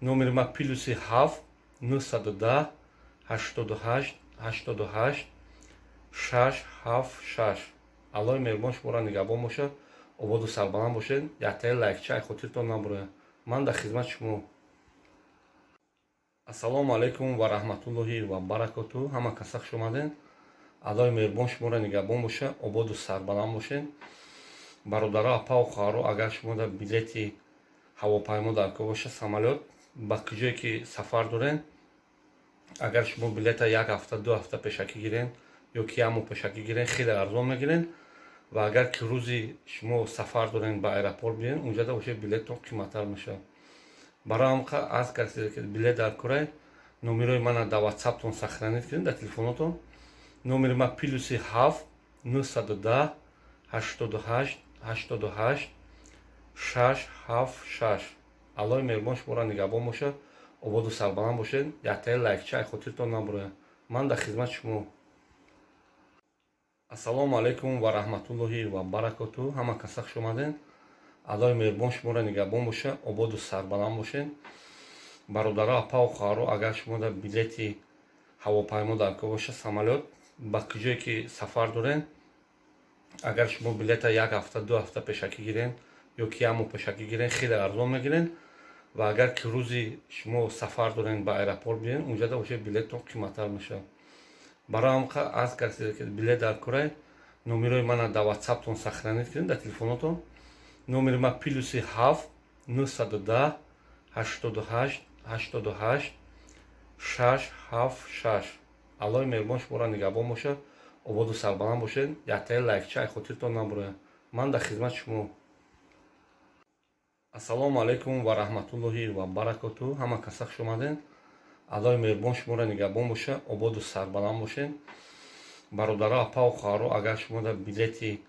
Номери ма +7 910 88 88 676. Аллоҳи меҳрубон шуморо нигаҳбон бошад, ободу сарбаланд бошед. Яктаи лайкча ай хотиртон набурояд. Ман дар хизмати шумо. Ассалому алайкум ва раҳматуллоҳи ва баракоту. Ҳама каса хуш омадед. Аллоҳи меҳрубон шуморо нигаҳбон бошад, ободу сарбаланд бошед. Бародаро, апаву хоҳаро, агар шумо дар билети ҳавопаймо дар кор бошад, самолёт, ба куҷое ки сафар доред, агар шумо билета як ҳафта, 2 ҳафта пешакӣ гирен ё ки як моҳ пешакӣ гирен, хеле арзон мегирен. Ва агар ки рӯзи шумо сафар дорен, ба аэропорт биёен, унҷада уже билеттон қиматтар мешавад. Барои ҳам аз касе ки билет дар корай, номерои мана дар Ватсаптон сохранить кунед, дар телефонотон. Номери ма +7 910 88 88 676. Аллоҳи меҳрубон шуморо нигаҳбон бошад, ободу сарбаланд бошед. Яктаи лайкча ай хотиртон набурояд. Ман дар хизмати шумо. Ассалому алайкум ва раҳматуллоҳи ва баракоту. Ҳама каса хуш омадед. Аллоҳи меҳрубон шуморо нигаҳбон бошад, ободу сарбаланд бошед. Бародаро, апаву хоҳаро, агар шумо дар билети ҳавопаймо дар кор бошад, самолёт, ба куҷое ки сафар доред, агар шумо билета як ҳафта, 2 ҳафта пешакӣ гирен ё ки як моҳ пешакӣ гирен, хеле арзон мегирен. Ва агар ки рӯзи шумо сафар дорен, ба аэропорт биёен, унҷада уже билеттон қиматтар мешавад. Барои ҳам аз касе ки билет дар курай, номерои мана дар ватсаптон сохранить кунед, дар телефонотон. Номери ма +7 910 88 88 676. Аллоҳи меҳрубон шуморо нигаҳбон бошад, ободу сарбаланд бошед. Яктаи лайкча хотиртон набурояд. Ман дар хизмати шумо. Ассалому алайкум ва раҳматуллоҳи ва баракоту. Ҳама каса хуш омадед. Аллоҳи меҳрубон шуморо нигаҳбон бошад, ободу сарбаланд бошед. Бародаро, апаву хоҳаро, агар шумо дар билети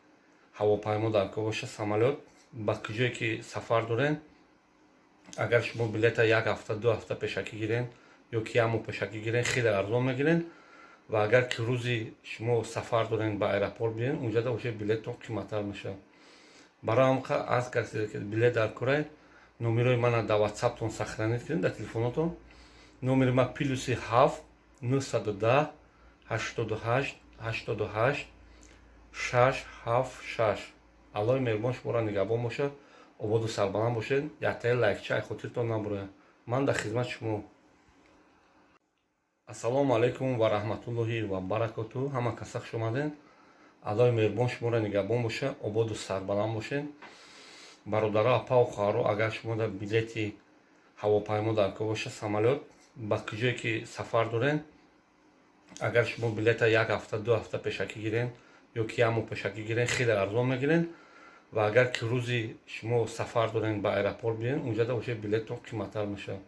ҳавопаймо дар кор бошад, самолёт, ба куҷое ки сафар доред, агар шумо билета як ҳафта, 2 ҳафта пешакӣ гирен ё ки як моҳ пешакӣ гирен, хеле арзон мегирен. Ва агар ки рӯзи шумо сафар дорен, ба аэропорт биёен, унҷада уже билеттон қиматтар мешавад. Барои ҳам аз касе ки билет дар курай, номерои мана дар ватсаптон сохранить кунед, дар телефонотон. Номери ма +7 910 88 88 676. Аллоҳи меҳрубон шуморо нигаҳбон бошад, ободу сарбаланд бошед. Яктаи лайкча хотиртон набурояд. Ман дар хизмати шумо. Ассалому алайкум ва раҳматуллоҳи ва баракоту. Ҳама каса хуш омадед. Аллоҳи меҳрубон шуморо нигаҳбон бошад, ободу сарбаланд бошед. Бародаро, апаву хоҳаро, агар шумо дар билети ҳавопаймо дар кор бошад, самолёт, ба куҷое ки сафар доред, агар шумо билета як ҳафта, 2 ҳафта пешакӣ гирен ё ки як моҳ пешакӣ гирен, хеле арзон мегирен. Ва агар ки рӯзи шумо сафар дорен, ба аэропорт биёен, унҷада уже билеттон қиматтар мешавад.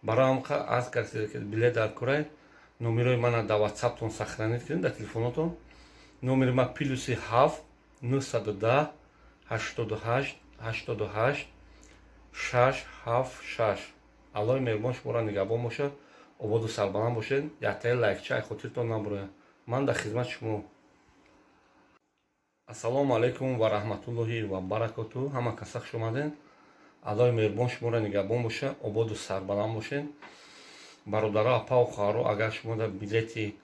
Барои ҳам аз касе ки билет дар курай, номерои мана дар ватсаптон сохранить кунед, дар телефонотон. Номери ма +7 910 88 88 676. Аллоҳи меҳрубон шуморо нигаҳбон бошад, ободу сарбаланд бошед. Яктаи лайкча хотиртон набурояд. Ман дар хизмати шумо. Ассалому алайкум ва раҳматуллоҳи ва баракоту. Ҳама каса хуш омадед. Аллоҳи меҳрубон шуморо нигаҳбон бошад, ободу сарбаланд бошед. Бародаро, апаву хоҳаро, агар шумо дар билети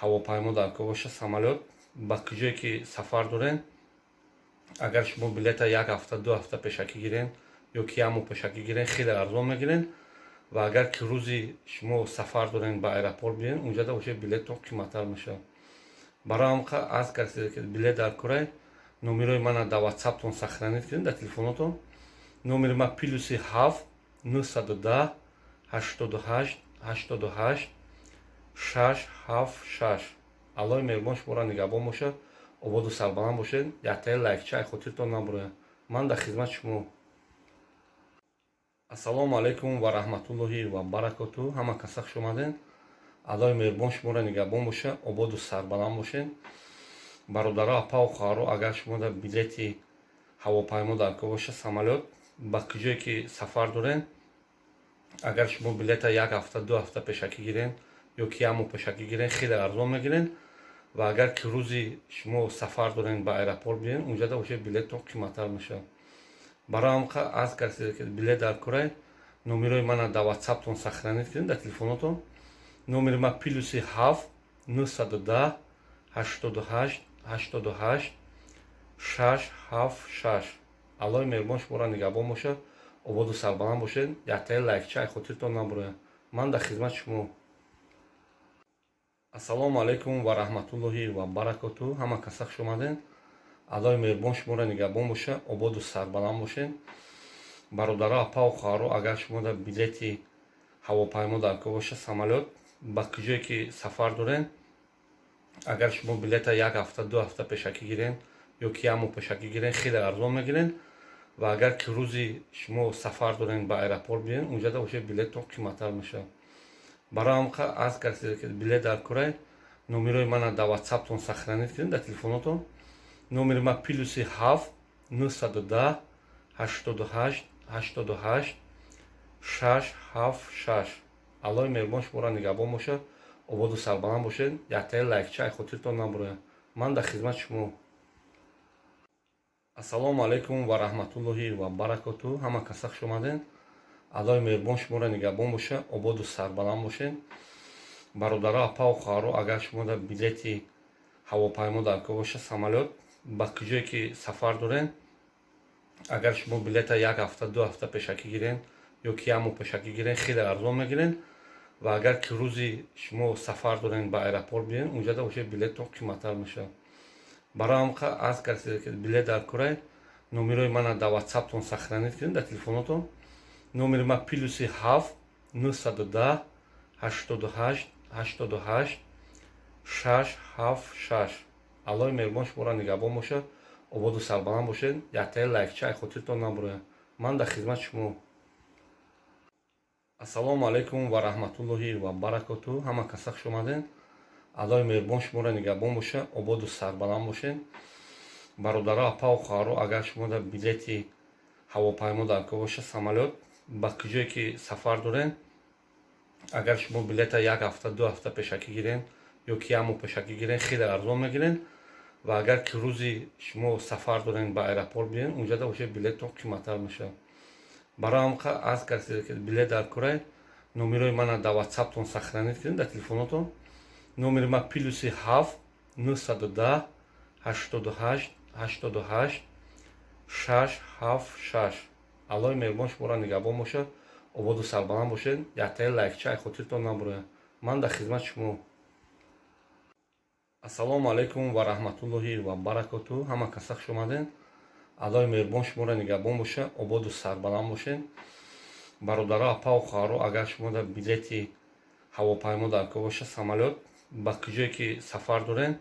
ҳавопаймо дар кор бошад, самолёт, ба куҷое ки сафар доред, агар шумо билета як ҳафта, 2 ҳафта пешакӣ гирен ё ки як моҳ пешакӣ гирен, хеле арзон мегирен. Ва агар ки рӯзи шумо сафар дорен, ба аэропорт биёен, унҷада уже билеттон қиматтар мешавад. Барои ҳам аз касе ки билет дар курай, номерои мана дар ватсаптон сохранить кунед, дар телефонотон. Номери ма +7 910 88 88 676. Аллоҳи меҳрубон шуморо нигаҳбон бошад, ободу сарбаланд бошед. Яктаи лайкча хотиртон набурояд. Ман дар хизмати шумо. Ассалому алайкум ва раҳматуллоҳи ва баракоту. Ҳама каса хуш омадед. Аллоҳи меҳрубон шуморо нигаҳбон бошад, ободу сарбаланд бошед. Бародаро, апаву хоҳаро, агар шумо дар билети ҳавопаймо дар кор бошад, самолёт, ба куҷое ки сафар доред, агар шумо билета як ҳафта, 2 ҳафта пешакӣ гирен ё ки як моҳ пешакӣ гирен, хеле арзон мегирен. Ва агар ки рӯзи шумо сафар дорен, ба аэропорт биёен, унҷада уже билеттон қиматтар мешавад. Барои ҳам аз касе ки билет дар курай, номерои мана дар ватсаптон сохранить кунед, дар телефонотон. Номери ма +7 910 88 88 676. Аллоҳи меҳрубон шуморо нигаҳбон бошад, ободу сарбаланд бошед. Яктаи лайкча хотиртон набурояд. Ман дар хизмати шумо. Ассалому алайкум ва раҳматуллоҳи ва баракоту. Ҳама каса хуш омадед. Аллоҳи меҳрубон шуморо нигаҳбон бошад, ободу сарбаланд бошед. Бародаро, апаву хоҳаро, агар шумо дар билети ҳавопаймо дар кор бошад, самолёт, ба куҷое ки сафар доред, агар шумо билета як ҳафта, 2 ҳафта пешакӣ гирен ё ки як моҳ пешакӣ гирен, хеле арзон мегирен. Ва агар ки рӯзи шумо сафар дорен, ба аэропорт биёен, унҷада уже билеттон қиматтар мешавад. Барои ҳам аз касе ки билет дар курай, номерои мана дар ватсаптон сохранить кунед, дар телефонотон. Номери ма +7 910 88 88 676. Аллоҳи меҳрубон шуморо нигаҳбон бошад, ободу сарбаланд бошед. Яктаи лайкча хотиртон набурояд. Ман дар хизмати шумо. Ассалому алайкум ва раҳматуллоҳи ва баракоту. Ҳама каса хуш омадед. Аллоҳи меҳрубон шуморо нигаҳбон бошад, ободу сарбаланд бошед. Бародаро, апаву хоҳаро, агар шумо дар билети ҳавопаймо дар кор бошад, самолёт, ба куҷое ки сафар доред, агар шумо билета як ҳафта, 2 ҳафта пешакӣ гирен ё ки як моҳ пешакӣ гирен, хеле арзон мегирен. Ва агар ки рӯзи шумо сафар дорен, ба аэропорт биёен, унҷада уже билеттон қиматтар мешавад. Барои ҳамқа аз касе ки билет дар курай, номерои мана дар Ватсаптон сохранить кунед, дар телефонотон. Номери ма +7 910 88 88 676. Аллоҳи меҳрубон шуморо нигаҳбон бошад, ободу сарбаланд бошед. Яктаи лайкча хотиртон набурояд. Ман дар хизмати шумо. Ассалому алайкум ва раҳматуллоҳи ва баракоту. Ҳама каса хуш омадед. Аллоҳи меҳрубон шуморо нигаҳбон бошад, ободу сарбаланд бошед. Бародаро, апаву хоҳаро, агар шумо дар билети ҳавопаймо дар кор бошад, самолёт, ба куҷое ки сафар дорен, агар шумо билета як ҳафта, 2 ҳафта пешакӣ гирен ё ки як моҳ пешакӣ гирен, хеле арзон мегирен. Ва агар ки рӯзи шумо сафар дорен, ба аэропорт биёен, унҷада уже билеттон қиматтар мешавад. Барои ҳамқа аз касе ки билет дар курай, номерои мана дар Ватсаптон сохранить кунед, дар телефонотон. Номери ма +7 910 88 88 676. Аллоҳи меҳрубон шуморо нигаҳбон бошад, ободу сарбаланд бошед. Яктаи лайкча хотиртон набурояд. Ман дар хизмати шумо. Ассалому алайкум ва раҳматуллоҳи ва баракоту. Ҳама каса хуш омадед. Аллоҳи меҳрубон шуморо нигаҳбон бошад, ободу сарбаланд бошед. Бародаро, апаву хоҳаро, агар шумо дар билети ҳавопаймо дар кор бошад, самолёт, ба куҷое ки сафар дорен,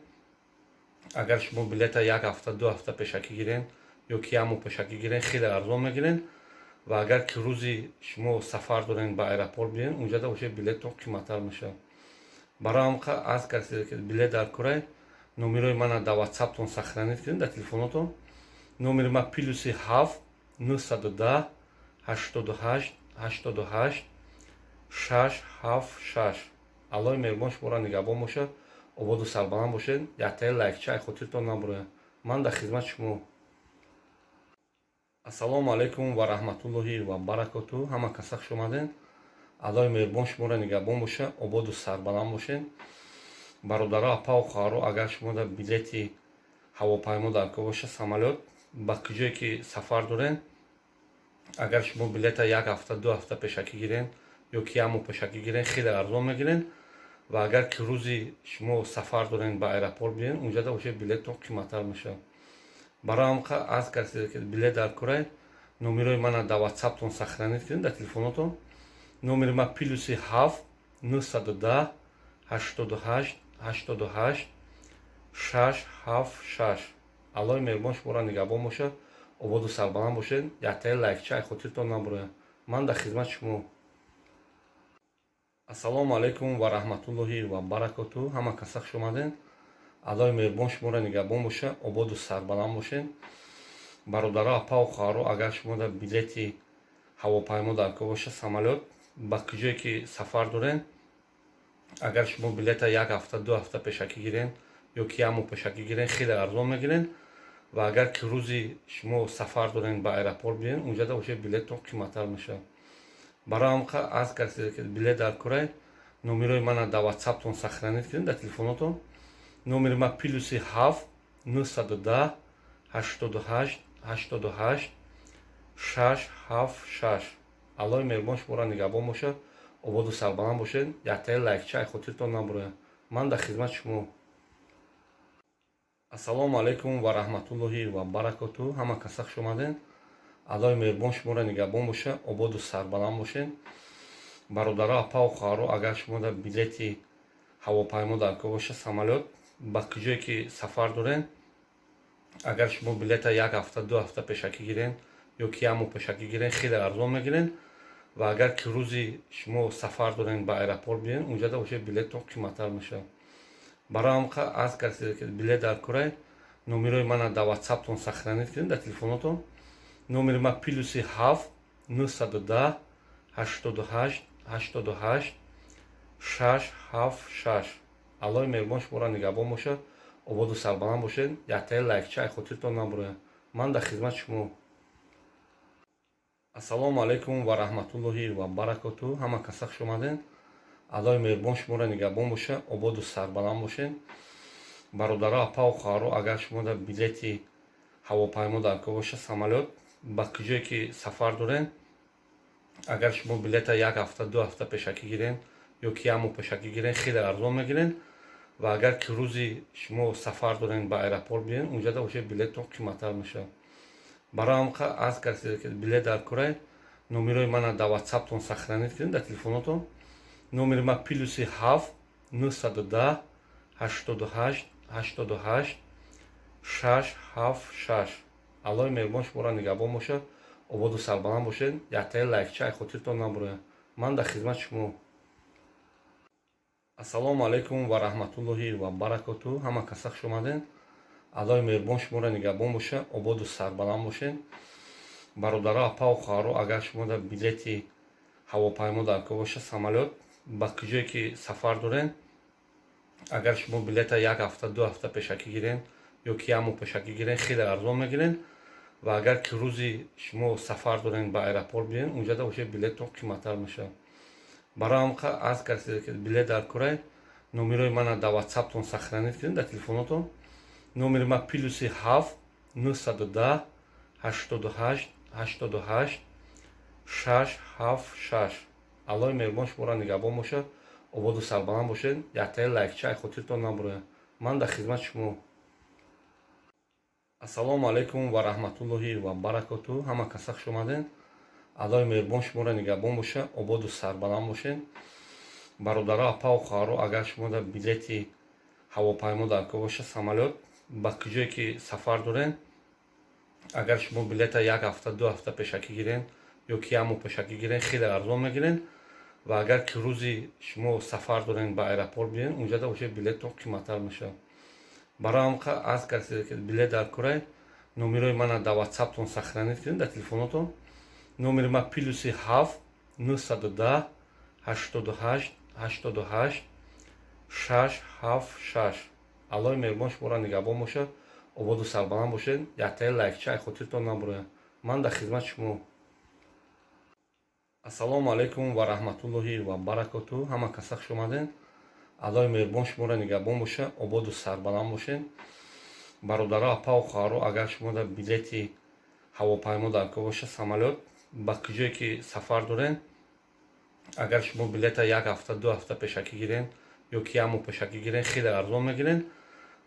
агар шумо билета як ҳафта, 2 ҳафта пешакӣ гирен ё ки як моҳ пешакӣ гирен, хеле арзон мегирен. Ва агар ки рӯзи шумо сафар дорен, ба аэропорт биёен, унҷада уже билеттон қиматтар мешавад. Барои ҳамқа аз касе ки билет дар курай, номерои мана дар Ватсаптон сохранить кунед, дар телефонотон. Номери ма +7 910 88 88 676. Аллоҳи меҳрубон шуморо нигаҳбон бошад, ободу сарбаланд бошед. Яктаи лайкча хотиртон набурояд. Ман дар хизмати шумо. Ассалому алайкум ва раҳматуллоҳи ва баракоту. Ҳама каса хуш омадед. Аллоҳи меҳрубон шуморо нигаҳбон бошад, ободу сарбаланд бошед. Бародаро, апаву хоҳаро, агар шумо дар билети ҳавопаймо дар кор бошад, самолёт, ба куҷое ки сафар дорен, агар шумо билета як ҳафта, 2 ҳафта пешакӣ гирен ё ки як моҳ пешакӣ гирен, хеле арзон мегирен. Ва агар ки рӯзи шумо сафар дорен, ба аэропорт биёен, унҷада уже билеттон қиматтар мешавад. Барои ҳамқа аз касе ки билет дар курай, номерои мана дар Ватсаптон сохранить кунед, дар телефонотон. Номери ма +7 910 88 88 676. Аллоҳи меҳрубон шуморо нигаҳбон бошад, ободу сарбаланд бошед. Яктаи лайкча хотиртон набурояд. Ман дар хизмати шумо. Ассалому алайкум ва раҳматуллоҳи ва баракоту. Ҳама каса хуш омадед. Аллоҳи меҳрубон шуморо нигаҳбон бошад, ободу сарбаланд бошед. Бародаро, апаву хоҳаро, агар шумо дар билети ҳавопаймо дар кор бошад, самолёт, ба куҷое ки сафар дорен, агар шумо билета як ҳафта, 2 ҳафта пешакӣ гирен ё ки як моҳ пешакӣ гирен, хеле арзон мегирен. Ва агар ки рӯзи шумо сафар дорен, ба аэропорт биёен, унҷада уже билеттон қиматтар мешавад. Барои ҳамқа аз касе ки билет дар курай, номерои мана дар Ватсаптон сохранить кунед, дар телефонотон. Номери ма +7 910 88 88 676. Аллоҳи меҳрубон шуморо нигаҳбон бошад, ободу сарбаланд бошед. Яктаи лайкча хотиртон набурояд. Ман дар хизмати шумо. Ассалому алайкум ва раҳматуллоҳи ва баракоту. Ҳама каса хуш омадед. Аллоҳи меҳрубон шуморо нигаҳбон бошад, ободу сарбаланд бошед. Бародаро, апаву хоҳаро, агар шумо дар билети ҳавопаймо дар кор бошад, самолёт, ба куҷое ки сафар дорен, агар шумо билета як ҳафта, 2 ҳафта пешакӣ гирен ё ки як моҳ пешакӣ гирен, хеле арзон мегирен. Ва агар ки рӯзи шумо сафар дорен, ба аэропорт биёен, унҷада уже билеттон қиматтар мешавад. Барои ҳамқа аз касе ки билет дар курай, номерои мана дар Ватсаптон сохранить кунед, дар телефонотон. Номери ма +7 910 88 88 676. Аллоҳи меҳрубон шуморо нигаҳбон бошад, ободу сарбаланд бошед. Яктаи лайкча хотиртон набурояд. Ман дар хизмати шумо. Ассалому алайкум ва раҳматуллоҳи ва баракоту. Ҳама каса хуш омадед. Аллоҳи меҳрубон шуморо нигаҳбон бошад, ободу сарбаланд бошед. Бародаро, апаву хоҳаро, агар шумо дар билети ҳавопаймо дар кор бошад, самолёт, ба куҷое ки сафар дорен, агар шумо билета як ҳафта, 2 ҳафта пешакӣ гирен. Ё ки як моҳ пешакӣ гирен, хеле арзон мегирен. Ва агар ки рӯзи шумо сафар дорен, ба аэропорт биен, унҷада уже билеттон қиматтар мешавад. Барои ҳамқа аз касе ки билет дар курай, номерои мана дар Ватсаптон сохранить кунед, дар телефонотон. Номери ма +7 910 88 88 676. Аллоҳи меҳрубон шуморо нигаҳбон бошад, ободу сарбаланд бошед. Яктаи лайкча хотиртон набурояд. Ман дар хизмати шумо. Ассалому алайкум ва раҳматуллоҳи ва баракоту. Ҳама каса хуш омаден. Аллоҳи меҳрубон шуморо нигаҳбон бошад, ободу сарбаланд бошед. Бародаро, апаву хоҳаро, агар шумо дар билети ҳавопаймо дар кор боша, самолёт, ба куҷое ки сафар дорен, агар шумо билета як ҳафта, 2 ҳафта пешакӣ гирен ё ки як моҳ пешакӣ гирен, хеле арзон мегирен. Ва агар ки рӯзи шумо сафар дорен, ба аэропорт биен, унҷада уже билеттон қиматтар мешавад. Барои ҳамқа аз касе ки билет дар курай, номерои мана дар Ватсаптон сохранить кунед, дар телефонотон. Номери ма +7 910 88 88 676. Аллоҳи меҳрубон шуморо нигаҳбон бошад, ободу сарбаланд бошед. Яктаи лайкча хотиртон набурояд. Ман дар хизмати шумо. Ассалому алайкум ва раҳматуллоҳи ва баракоту. Ҳама каса хуш омаден. Аллоҳи меҳрубон шуморо нигаҳбон бошад, ободу сарбаланд бошед. Бародаро, апаву хоҳаро, агар шумо дар билети ҳавопаймо дар кор боша, самолёт, ба куҷое ки сафар дорен, агар шумо билета як ҳафта, 2 ҳафта пешакӣ гирен ё ки як моҳ пешакӣ гирен, хеле арзон мегирен. Ва агар ки рӯзи шумо сафар дорен, ба аэропорт биен, унҷада уже билеттон қиматтар мешавад. Барои ҳамқа аз касе ки билет дар курай, номерои мана дар Ватсаптон сохранить кунед, дар телефонотон. Номери ма +7 910 88 88 676. Аллоҳи меҳрубон шуморо нигаҳбон бошад, ободу сарбаланд бошед. Яктаи лайкча хотиртон набурояд. Ман дар хизмати шумо. Ассалому алайкум ва раҳматуллоҳи ва баракоту. Ҳама каса хуш омаден. Аллоҳи меҳрубон шуморо нигаҳбон бошад, ободу сарбаланд бошед. Бародаро, апаву хоҳаро, агар шумо дар билети ҳавопаймо дар кор боша, самолёт, ба куҷое ки сафар дорен, агар шумо билета як ҳафта, 2 ҳафта пешакӣ гирен ё ки як моҳ пешакӣ гирен, хеле арзон мегирен.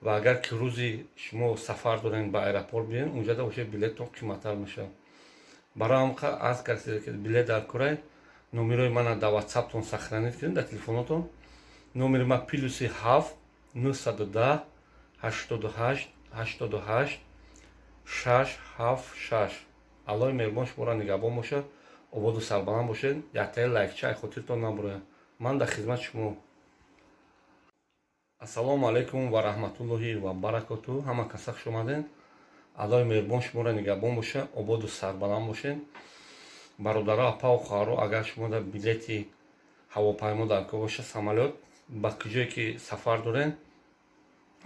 Ва агар ки рӯзи шумо сафар дорен, ба аэропорт биен, унҷада уже билеттон қиматтар мешавад. Барои ҳамқа аз касе ки билет дар курай, номерои мана дар Ватсаптон сохранить кунед, дар телефонотон. Номери ма +7 910 88 88 676. Аллоҳи меҳрубон шуморо нигаҳбон бошад, ободу сарбаланд бошед. Яктаи лайкча хотиртон набурояд. Ман дар хизмати шумо. Ассалому алайкум ва раҳматуллоҳи ва баракоту. Ҳама каса хуш омаден. Аллоҳи меҳрубон шуморо нигаҳбон бошад, ободу сарбаланд бошед. Бародаро, апаву хоҳаро, агар шумо дар билети ҳавопаймо дар кор боша, самолёт, ба куҷое ки сафар дорен,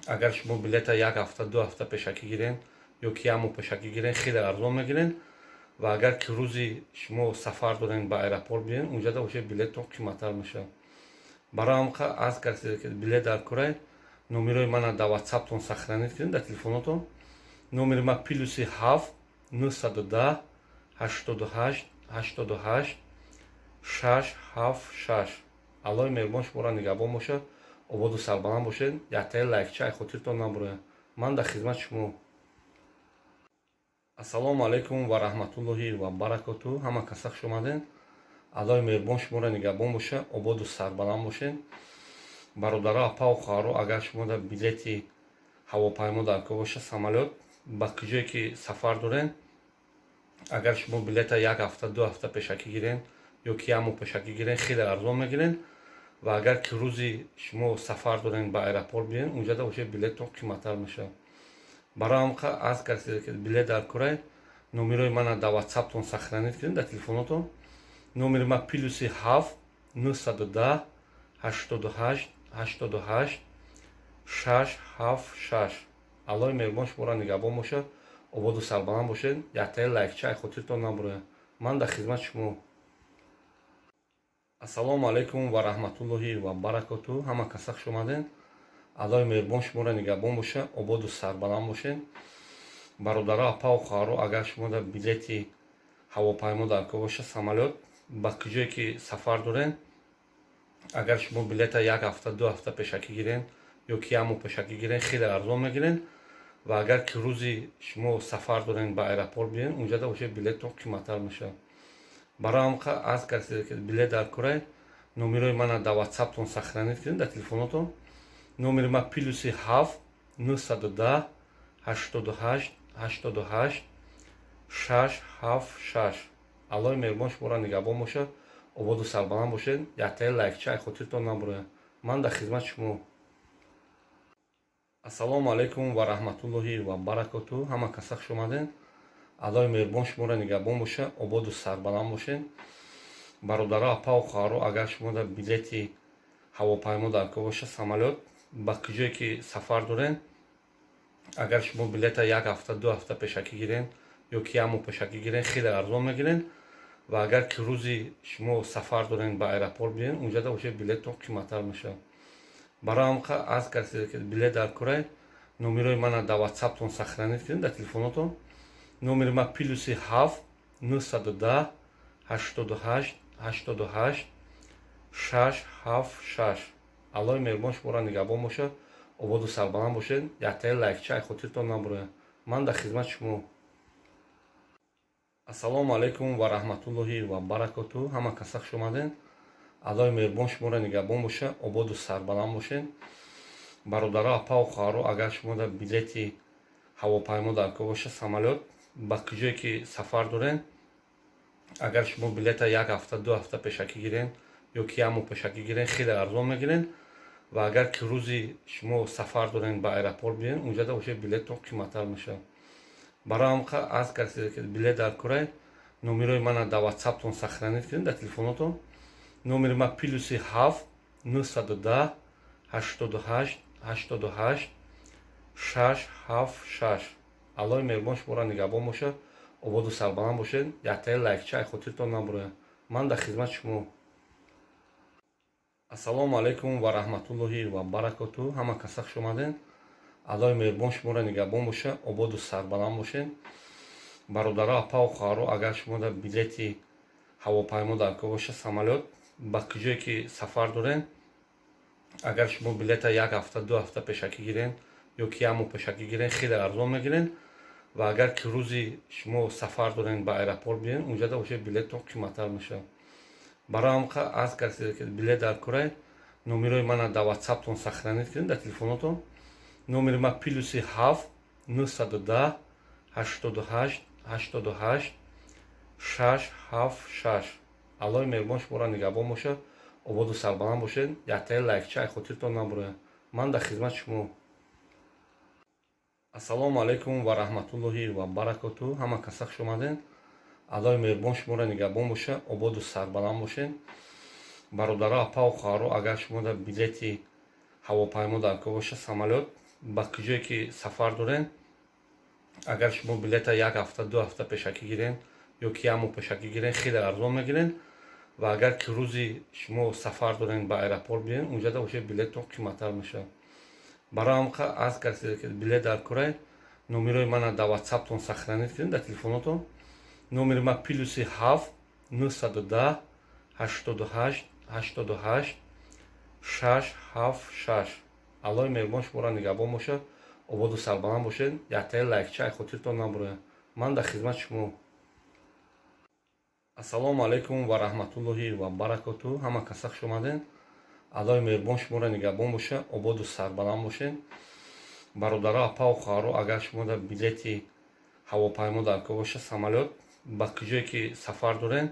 агар шумо билета як ҳафта, 2 ҳафта пешакӣ гирен ё ки як моҳ пешакӣ гирен, хеле арзон мегирен. Ва агар ки рӯзи шумо сафар дорен, ба аэропорт биен, унҷада уже билеттон қиматтар мешавад. Барои ҳамқа аз касе ки билет дар курай, номерои мана дар Ватсаптон сохранить кунед, дар телефонотон. Номери ма +7 910 88 88 676. Аллоҳи меҳрубон шуморо нигаҳбон бошад, ободу сарбаланд бошед. Яктаи лайкча хотиртон набурояд. Ман дар хизмати шумо. Ассалому алайкум ва раҳматуллоҳи ва баракоту. Ҳама каса хуш омаден. Аллоҳи меҳрубон шуморо нигаҳбон бошад, ободу сарбаланд бошед. Бародаро, апаву хоҳаро, агар шумо дар билети ҳавопаймо дар кор боша, самолёт, ба куҷое ки сафар дорен, агар шумо билета як ҳафта, 2 ҳафта пешакӣ гирен ё ки як моҳ пешакӣ гирен, хеле арзон мегирен. Ва агар ки рӯзи шумо сафар дорен, ба аэропорт биен, унҷада уже билеттон қиматтар мешавад. Барои ҳамқа аз касе ки билет дар курай, номерои мана дар Ватсаптон сохранить кунед, дар телефонотон. Номери ма +7 910 88 88 676. Аллоҳи меҳрубон шуморо нигаҳбон бошад, ободу сарбаланд бошед. Яктаи лайкча хотиртон набурояд. Ман дар хизмати шумо. Ассалому алайкум ва раҳматуллоҳи ва баракоту. Ҳама каса хуш омаден. Аллоҳи меҳрубон шуморо нигаҳбон бошад, ободу сарбаланд бошед. Бародаро, апаву хоҳаро, агар шумо дар билети ҳавопаймо дар кор боша, самолёт, ба куҷое ки сафар дорен, Агар шумо билета як ҳафта, 2 ҳафта пешакӣ гирен ё ки як моҳ пешакӣ гирен, хеле арзон мегирен. Ва агар ки рӯзи шумо сафар дорен, ба аэропорт биен, унҷада уже билеттон қиматтар мешавад. Барои ҳамқа аз касе ки билет дар курай, номерои мана дар Ватсаптон сохранить кунед, дар телефонотон. Номери ма +7 910 88 88 676. Аллоҳи меҳрубон шуморо нигаҳбон бошад, ободу сарбаланд бошед. Яктаи лайкча хотиртон набурояд. Ман дар хизмати шумо. Ассалому алайкум ва раҳматуллоҳи ва баракоту. Ҳама каса хуш омаден. Аллоҳи меҳрубон шуморо нигаҳбон бошад, ободу сарбаланд бошед. Бародаро, апаву хоҳаро, агар шумо дар билети ҳавопаймо дар кор боша, самолёт, ба куҷое ки сафар дорен, агар шумо билета як ҳафта, 2 ҳафта пешакӣ гирен ё ки як моҳ пешакӣ гирен, хеле арзон мегирен. Ва агар ки рӯзи шумо сафар дорен, ба аэропорт биен, унҷада уже билеттон қиматтар мешавад. Барои ҳамқа аз касе ки билет дар курай, номерои мана дар Ватсаптон сохранить кунед, дар телефонотон. Номери ма +7 910 88 88 676. Аллоҳи меҳрубон шуморо нигаҳбон бошад, ободу сарбаланд бошед. Яктаи лайкча хотиртон набурояд. Ман дар хизмати шумо. Ассалому алайкум ва раҳматуллоҳи ва баракоту. Ҳама каса хуш омаден. Аллоҳи меҳрубон шуморо нигаҳбон бошад, ободу сарбаланд бошед. Бародаро, апаву хоҳаро, агар шумо дар билети ҳавопаймо дар кор боша, самолёт, ба куҷое ки сафар дорен, агар шумо билета як ҳафта, 2 ҳафта пешакӣ гирен ё ки як моҳ пешакӣ гирен, хеле арзон мегирен. Ва агар ки рӯзи шумо сафар дорен, ба аэропорт биен, унҷада уже билеттон қиматтар мешавад. Барои ҳамқа аз касе ки билет дар курай, номерои мана дар Ватсаптон сохранить кунед, дар телефонотон. Номери ма +7 910 88 88 676. Аллоҳи меҳрубон шуморо нигаҳбон бошад, ободу сарбаланд бошед. Яктаи лайкча хотиртон набурояд. Ман дар хизмати шумо. Ассалому алайкум ва раҳматуллоҳи ва баракоту. Ҳама каса хуш омаден. Аллоҳи меҳрубон шуморо нигаҳбон бошад, ободу сарбаланд бошед. Бародаро, апаву хоҳаро, агар шумо дар билети ҳавопаймо дар кор боша, самолёт, ба куҷое ки сафар дорен, агар шумо билета як ҳафта, 2 ҳафта пешакӣ гирен ё ки як моҳ пешакӣ гирен, хеле арзон мегирен. Ва агар ки рӯзи шумо сафар дорен, ба аэропорт биен, унҷада уже билеттон қиматтар мешавад. Барои ҳамқа аз касе ки билет дар курай, номерои мана дар Ватсаптон сохранить кунед, дар телефонотон. Номери ма +7 910 88 88 676. Аллоҳи меҳрубон шуморо нигаҳбон бошад, ободу сарбаланд бошед. Яктаи лайкча хотиртон набурояд. Ман дар хизмати шумо. Ассалому алайкум ва раҳматуллоҳи ва баракоту. Ҳама каса хуш омаден. Аллоҳи меҳрубон шуморо нигаҳбон бошад, ободу сарбаланд бошед. Бародаро, апаву хоҳаро, агар шумо дар билети ҳавопаймо дар кор боша, самолёт, ба куҷое ки сафар дорен, агар шумо билета як ҳафта, 2 ҳафта пешакӣ гирен ё ки як моҳ пешакӣ гирен, хеле арзон мегирен. Ва агар ки рӯзи шумо сафар дорен, ба аэропорт биен, унҷада уже билеттон қиматтар мешавад. Барои ҳамқа аз касе ки билет дар курай, номерои мана дар Ватсаптон сохранить кунед, дар телефонотон. Номери ма +7 910 88 88 676. Аллоҳи меҳрубон шуморо нигаҳбон бошад, ободу сарбаланд бошед. Яктаи лайкча хотиртон набурояд. Ман дар хизмати шумо. Ассалому алайкум ва раҳматуллоҳи ва баракоту. Ҳама каса хуш омаден. Аллоҳи меҳрубон шуморо нигаҳбон бошад, ободу сарбаланд бошед. Бародаро, апаву хоҳаро, агар шумо дар билети ҳавопаймо дар кор боша, самолёт, ба куҷое ки сафар дорен,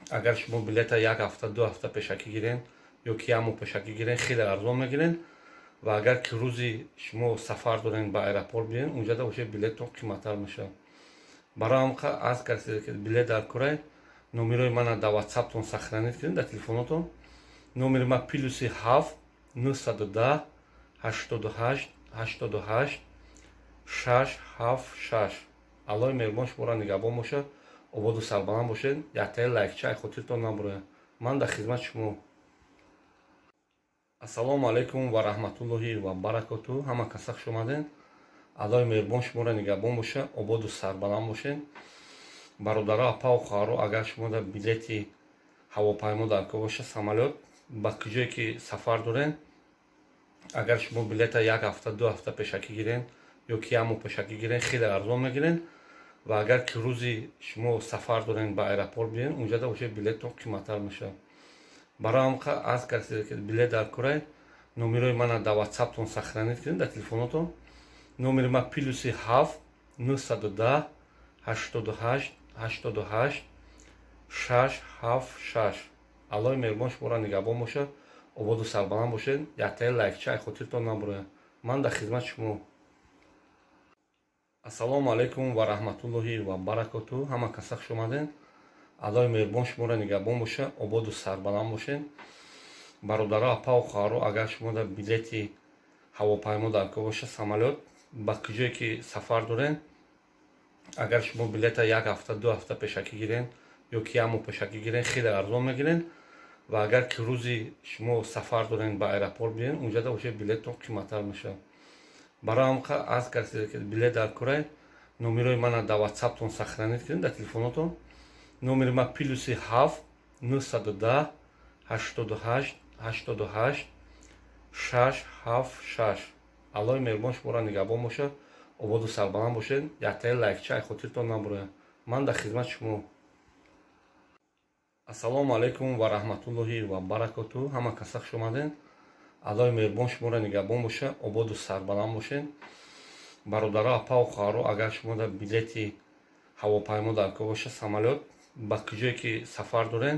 агар шумо билета як ҳафта, 2 ҳафта пешакӣ гирен ё ки як моҳ пешакӣ гирен, хеле арзон мегирен. Ва агар ки рӯзи шумо сафар дорен, ба аэропорт биен, унҷада уже билеттон қиматтар мешавад. Барои ҳамқа аз касе ки билет дар курай, номерои мана дар Ватсаптон сохранить кунед, дар телефонотон. Номери ма +7 910 88 88 676. Аллоҳи меҳрубон шуморо нигаҳбон бошад, ободу сарбаланд бошед. Яктаи лайкча хотиртон набурояд. Ман дар хизмати шумо. Ассалому алайкум ва раҳматуллоҳи ва баракоту. Ҳама каса хуш омаден. Аллоҳи меҳрубон шуморо нигаҳбон бошад, ободу сарбаланд бошед. Бародаро, апаву хоҳаро, агар шумо дар билети ҳавопаймо дар кор боша, самолёт. Ба куҷое ки сафар дорен, агар шумо билета як ҳафта, 2 ҳафта пешакӣ гирен ё ки як моҳ пешакӣ гирен, хеле арзон мегирен. Ва агар ки рӯзи шумо сафар дорен, ба аэропорт биен, унҷада уже билеттон қиматтар мешавад. Барои ҳамқа аз касе ки билет дар курай, номерои мана дар Ватсаптон сохранить кунед, дар телефонотон. Номери ма +7 910 88 88 676. Аллоҳи меҳрубон шуморо нигаҳбон бошад, ободу сарбаланд бошед. Яктаи лайкча хотиртон набурояд. Ман дар хизмати шумо. Ассалому алайкум ва раҳматуллоҳи ва баракоту. Ҳама каса хуш омаден. Аллоҳи меҳрубон шуморо нигаҳбон бошад, ободу сарбаланд бошед. Бародаро, апаву хоҳаро, агар шумо дар билети ҳавопаймо дар кор бошад, самолёт, ба куҷое ки сафар дорен, агар шумо билета як ҳафта, 2 ҳафта пешакӣ гирен ё ки як моҳ пешакӣ гирен, хеле арзон мегирен. Ва агар ки рӯзи шумо сафар дорен, ба аэропорт биен, унҷада уже билеттон қиматтар мешавад. Барои ҳамқа аз касе ки билет дар курай, номерои мана дар Ватсаптон сохранить кунед, дар телефонотон. Номери ма +7 910 88 88 676. Аллоҳи меҳрубон шуморо нигаҳбон бошад, ободу сарбаланд бошед. Яктаи лайкча хотиртон набурояд. Ман дар хизмати шумо. Ассалому алайкум ва раҳматуллоҳи ва баракоту. Ҳама каса хуш омаден. Аллоҳи меҳрубон шуморо нигаҳбон бошад, ободу сарбаланд бошед. Бародаро, апаву хоҳаро, агар шумо дар билети ҳавопаймо дар кор бошад, самолёт, ба куҷое ки сафар дорен,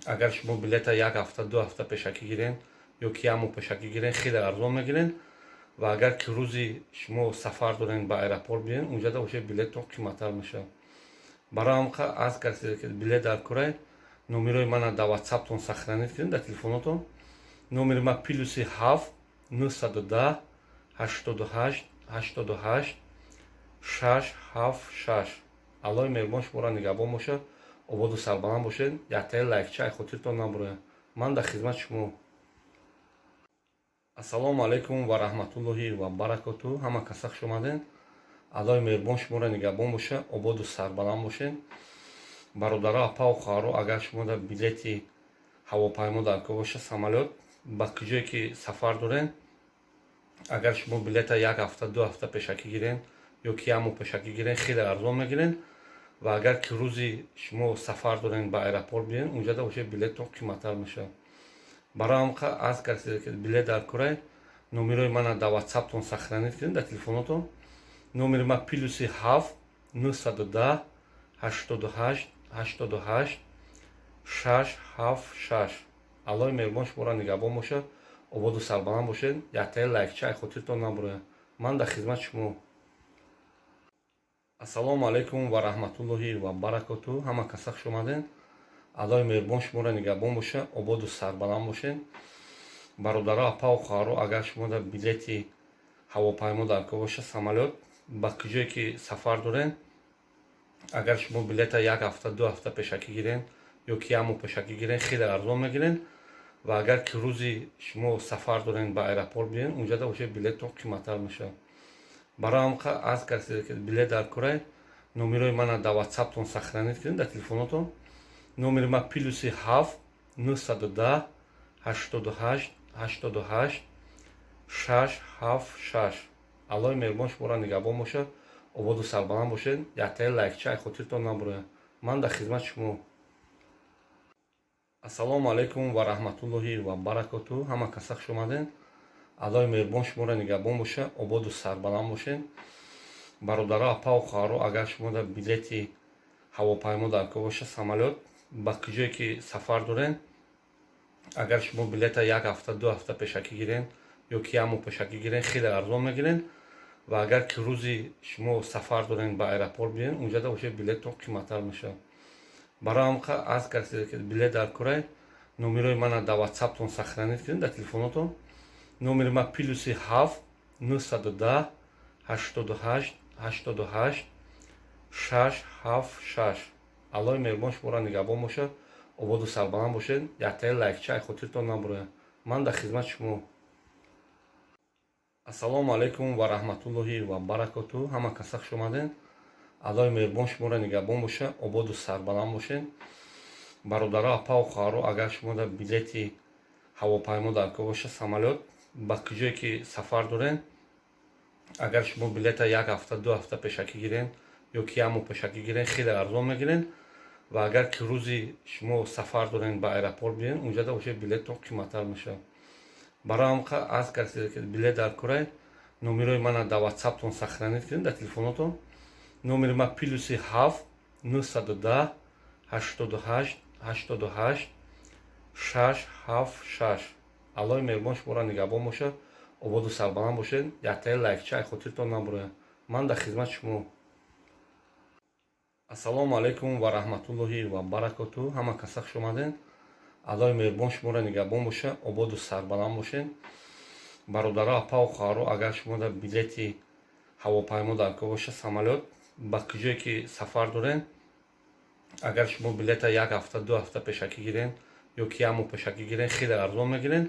агар шумо билета як ҳафта, 2 ҳафта пешакӣ гирен ё ки як моҳ пешакӣ гирен, хеле арзон мегирен. Ва агар ки рӯзи шумо сафар дорен, ба аэропорт биен, унҷада уже билеттон қиматтар мешавад. Барои ҳамқа аз касе ки билет дар курай, номерои мана дар Ватсаптон сохранить кунед, дар телефонотон. Номери ма +7 910 88 88 676. Аллоҳи меҳрубон шуморо нигаҳбон бошад, ободу сарбаланд бошед. Яктаи лайкча хотиртон набурояд. Ман дар хизмати шумо. Ассалому алайкум ва раҳматуллоҳи ва баракоту. Ҳама каса хуш омаден. Аллоҳи меҳрубон шуморо нигаҳбон бошад, ободу сарбаланд бошед. Бародаро, апаву хоҳаро, агар шумо дар билети ҳавопаймо дар кор бошад, самолёт, ба куҷое ки сафар дорен, агар шумо билета як ҳафта, 2 ҳафта пешакӣ гирен ё ки як моҳ пешакӣ гирен, хеле арзон мегирен. Ва агар ки рӯзи шумо сафар дорен, ба аэропорт биен, унҷада уже билеттон қиматтар мешавад. Барои ҳамқа аз касе ки билет дар курай, номерои мана дар Ватсаптон сохранить кунед, дар телефонотон. Номери ма +7 910 88 88 676. Аллоҳи меҳрубон шуморо нигаҳбон бошад, ободу сарбаланд бошед. Яктаи лайкча хотиртон набурояд. Ман дар хизмати шумо. Ассалому алайкум ва раҳматуллоҳи ва баракоту. Ҳама каса хуш омаден. Аллоҳи меҳрубон шуморо нигаҳбон бошад, ободу сарбаланд бошед. Бародаро, апаву хоҳаро, агар шумо дар билети ҳавопаймо дар кор бошад, самолёт, ба куҷое ки сафар дорен, агар шумо билета як ҳафта, 2 ҳафта пешакӣ гирен ё ки як моҳ пешакӣ гирен, хеле арзон мегирен. Ва агар ки рӯзи шумо сафар дорен, ба аэропорт биен, унҷада уже билеттон қиматтар мешавад. Барои ҳамқа аз касе ки билет дар курай, номерои мана дар Ватсаптон сохранить кунед, дар телефонотон. Номери ма +7 910 88 88 676. Аллоҳи меҳрубон шуморо нигаҳбон бошад, ободу сарбаланд бошед. Яктаи лайкча хотиртон набурояд. Ман дар хизмати шумо. Ассалому алайкум ва раҳматуллоҳи ва баракоту. Ҳама каса хуш омаден. Аллоҳи меҳрубон шуморо нигаҳбон бошад, ободу сарбаланд бошед. Бародаро, апаву хоҳаро, агар шумо дар билети ҳавопаймо дар кор бошад, самолёт, ба куҷое ки сафар дорен, агар шумо билета як ҳафта, 2 ҳафта пешакӣ гирен ё ки як моҳ пешакӣ гирен, хеле арзон мегирен. Ва агар ки рӯзи шумо сафар дорен, ба аэропорт биен, унҷада уже билеттон қиматтар мешавад. Барои ҳамқа аз касе ки билет дар курай, номерои мана дар Ватсаптон сохранить кунед, дар телефонотон. Номери ма +7 910 88 88 676. Аллоҳи меҳрубон шуморо нигаҳбон бошад, ободу сарбаланд бошед. Яктаи лайкча хотиртон набурояд. Ман дар хизмати шумо. Ассалому алайкум ва раҳматуллоҳи ва баракоту. Ҳама каса хуш омаден. Аллоҳи меҳрубон шуморо нигаҳбон бошад, ободу сарбаланд бошед. Бародаро, апау хоҳаро, агар шумо дар билети ҳавопаймо даркор боша, самолёт, ба куҷое ки сафар дорен, агар шумо билета як ҳафта, 2 ҳафта пешакӣ гирен ё ки як моҳ пешакӣ гирен, хеле арзон мегирен. Ва агар ки рӯзи шумо сафар дорен, ба аэропорт биен, унҷада уже билеттон қиматтар мешавад. Барои ҳам аз касе ки билет даркорай, номерои мана дар ватсаптон сохранить кунед, дар телефонотон. Номери ма +7 910 88 88 676. Аллоҳи меҳрубон шуморо нигаҳбон бошад, ободу сарбаланд бошед. Яктаи лайкча ай хотиртон набурояд. Ман дар хизмати шумо. Ассалому алайкум ва раҳматуллоҳи ва баракоту. Ҳама каса хуш омаден. Аллоҳи меҳрубон шуморо нигаҳбон бошад, ободу сарбаланд бошед. Бародаро, апау хоҳаро, агар шумо дар билети ҳавопаймо даркор боша, самолёт, ба куҷое ки сафар дорен, агар шумо билета як ҳафта, 2 ҳафта пешакӣ гирен ё ки як моҳ пешакӣ гирен, хеле арзон мегирен.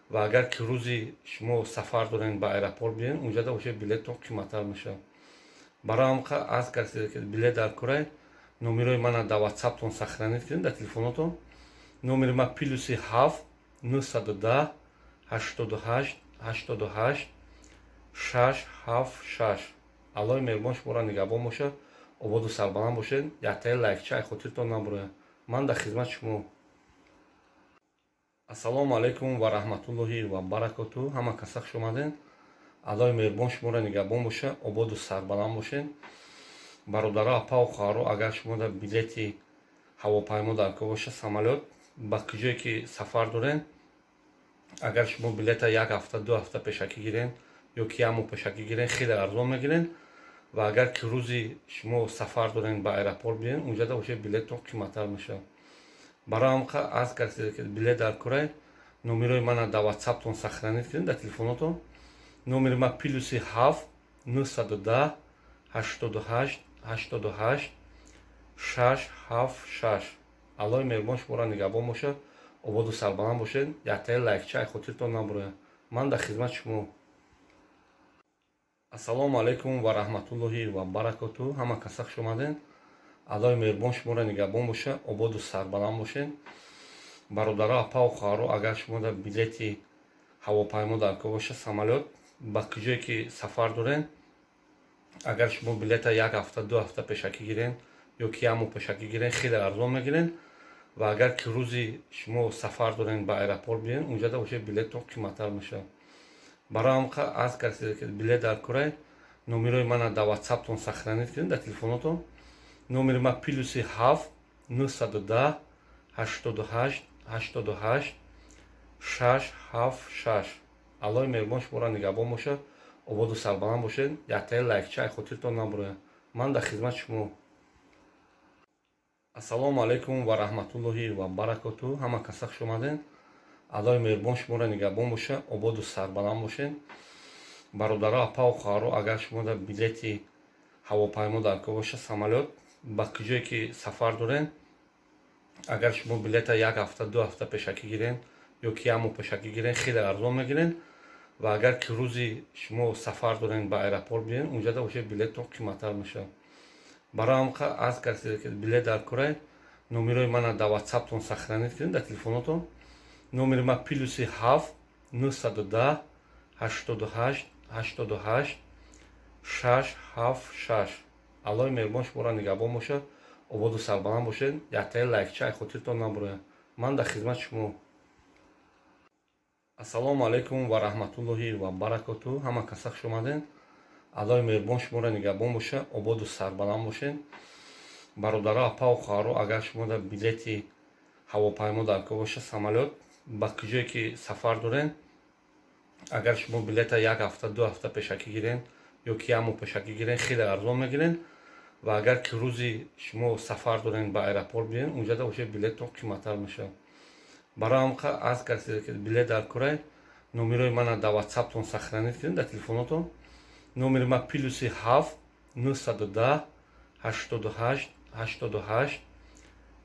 Ва агар ки рӯзи шумо сафар дорен, ба аэропорт биен, унҷада уже билеттон қиматтар мешавад. Барои ҳам аз касе ки билет даркорай, номерои мана дар ватсаптон сохранить кунед, дар телефонотон. Номери ма +7 910 88 88 676. Аллоҳи меҳрубон шуморо нигаҳбон бошад, ободу сарбаланд бошед. Яктаи лайкча ай хотиртон набурояд. Ман дар хизмати шумо. Ассалому алайкум ва раҳматуллоҳи ва баракоту. Ҳама каса хуш омаден. Аллоҳи меҳрубон шуморо нигаҳбон бошад, ободу сарбаланд бошед. Бародаро, апау хоҳаро, агар шумо дар билети ҳавопаймо даркор боша, самолёт, ба куҷое ки сафар дорен, агар шумо билета як ҳафта, 2 ҳафта пешакӣ гирен ё ки як моҳ пешакӣ гирен, хеле арзон мегирен. Ва агар ки рӯзи шумо сафар дорен, ба аэропорт биен, унҷада уже билеттон қиматтар мешавад. Барои ҳам аз касе ки билет даркорай, номерои мана дар ватсаптон сохранить кунед, дар телефонотон. Номери ма +7 910 88 88 676. Аллоҳи меҳрубон шуморо нигаҳбон бошад, ободу сарбаланд бошед. Яктаи лайкча ай хотиртон набурояд. Ман дар хизмати шумо. Ассалому алайкум ва раҳматуллоҳи ва баракоту. Ҳама каса хуш омаден. Аллоҳи меҳрубон шуморо нигаҳбон бошад, ободу сарбаланд бошед. Бародаро, апау хоҳаро, агар шумо дар билети ҳавопаймо даркор боша, самолёт, ба куҷое ки сафар дорен, агар шумо билета як ҳафта, 2 ҳафта пешакӣ гирен ё ки як моҳ пешакӣ гирен, хеле арзон мегирен. Ва агар ки рӯзи шумо сафар дорен, ба аэропорт биен, унҷада уже билеттон қиматтар мешавад. Барои ҳам аз касе ки билет даркорай, номерои мана дар ватсаптон сохранить кунед, дар телефонотон. Номери ма +7 910 88 88 676. Аллоҳи меҳрубон шуморо нигаҳбон бошад, ободу сарбаланд бошед. Яктаи лайкча ай хотиртон набурояд. Ман дар хизмати шумо. Ассалому алайкум ва раҳматуллоҳи ва баракоту. Ҳама каса хуш омаден. Аллоҳи меҳрубон шуморо нигаҳбон бошад, ободу сарбаланд бошед. Бародаро, апау хоҳаро, агар шумо дар билети ҳавопаймо даркор боша, самолёт, ба куҷое ки сафар дорен, агар шумо билета як ҳафта, 2 ҳафта пешакӣ гирен ё ки як моҳ пешакӣ гирен, хеле арзон мегирен. Ва агар ки рӯзи шумо сафар дорен, ба аэропорт биен, унҷада уже билеттон қиматтар мешавад. Барои ҳам аз касе ки билет даркорай, номерои мана дар ватсаптон сохранить кунед, дар телефонотон. Номери ма +7 910 88 88 676. Аллоҳи меҳрубон шуморо нигаҳбон бошад, ободу сарбаланд бошед. Яктаи лайкча ай хотиртон набурояд. Ман дар хизмати шумо. Ассалому алайкум ва раҳматуллоҳи ва баракоту. Ҳама каса хуш омаден. Аллоҳи меҳрубон шуморо нигаҳбон бошад, ободу сарбаланд бошед. Бародаро, апау хоҳаро, агар шумо дар билети ҳавопаймо даркор боша, самолёт, ба куҷое ки сафар дорен, агар шумо билета як ҳафта, 2 ҳафта пешакӣ гирен ё ки як моҳ пешакӣ гирен, хеле арзон мегирен. Ва агар ки рӯзи шумо сафар дорен, ба аэропорт биен, унҷада уже билеттон қиматтар мешавад. Барои ҳам аз касе ки билет даркорай, номерои мана дар ватсаптон сохранить кунед, дар телефонотон. Номери ма +7 910 88 88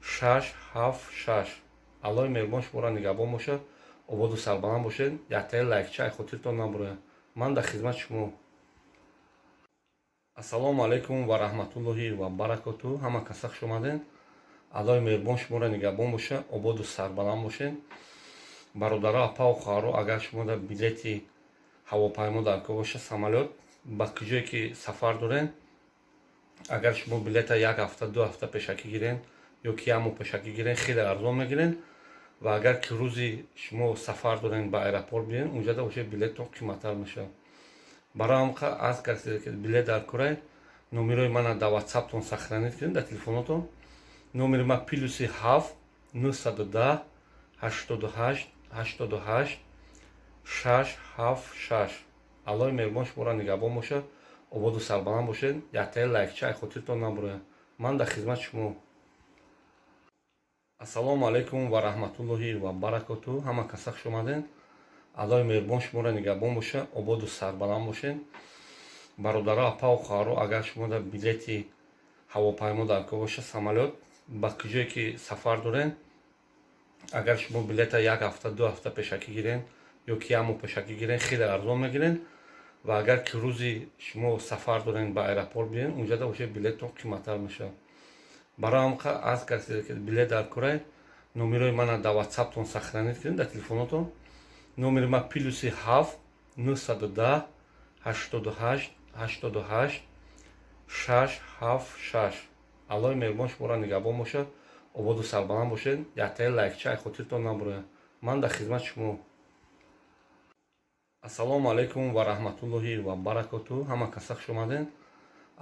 676. Аллоҳи меҳрубон шуморо нигаҳбон бошад, ободу сарбаланд бошед. Яктаи лайкча ай хотиртон набурояд. Ман дар хизмати шумо. Ассалому алайкум ва раҳматуллоҳи ва баракоту. Ҳама каса хуш омаден. Аллоҳи меҳрубон шуморо нигаҳбон боша, ободу сарбаланд бошед. Бародаро, апаву хоҳаро, агар шумо билети ҳавопаймо дар кор боша, самолёт, ба куҷое ки сафар дорен, агар шумо билета як ҳафта, 2 ҳафта пешакӣ гирен ё ки як моҳ пешакӣ гирен, хеле арзон мегирен. Ва агар ки рӯзи шумо сафар дорен, ба аэропорт биёен, унҷада уже билеттон қиматтар мешавад. Барои ҳам аз касе ки билет дар корай, номерои мана дар ватсаптон сохранить кунед, дар телефонотон. Номери ма +7 910 88 88 676. Аллоҳи меҳрубон шуморо нигаҳбон бошад, ободу сарбаланд бошед. Яктаи лайкча ай хотиртон набурояд. Ман дар хизмати шумо. Ассалому алайкум ва раҳматуллоҳи ва баракоту. Ҳама каса хуш омаден. Аллоҳи меҳрубон шуморо нигаҳбон бошад, ободу сарбаланд бошед. Бародаро, апаву хоҳаро, агар шумо билети ҳавопаймо дар кор боша, самолёт, ба куҷое ки сафар дорен, агар шумо билета як ҳафта, 2 ҳафта пешакӣ гирен ё ки як моҳ пешакӣ гирен, хеле арзон мегирен. Ва агар ки рӯзи шумо сафар дорен, ба аэропорт биёен, унҷада уже билеттон қиматтар мешавад. Барои ҳам аз касе ки билет дар корай, номерои мана дар ватсаптон сохранить кунед, дар телефонотон. Номери ма +7 910 88 88 676. Аллоҳи меҳрубон шуморо нигаҳбон бошад, ободу сарбаланд бошед. Яктаи лайкча ай хотиртон набурояд. Ман дар хизмати шумо. Ассалому алайкум ва раҳматуллоҳи ва баракоту. Ҳама каса хуш омаден.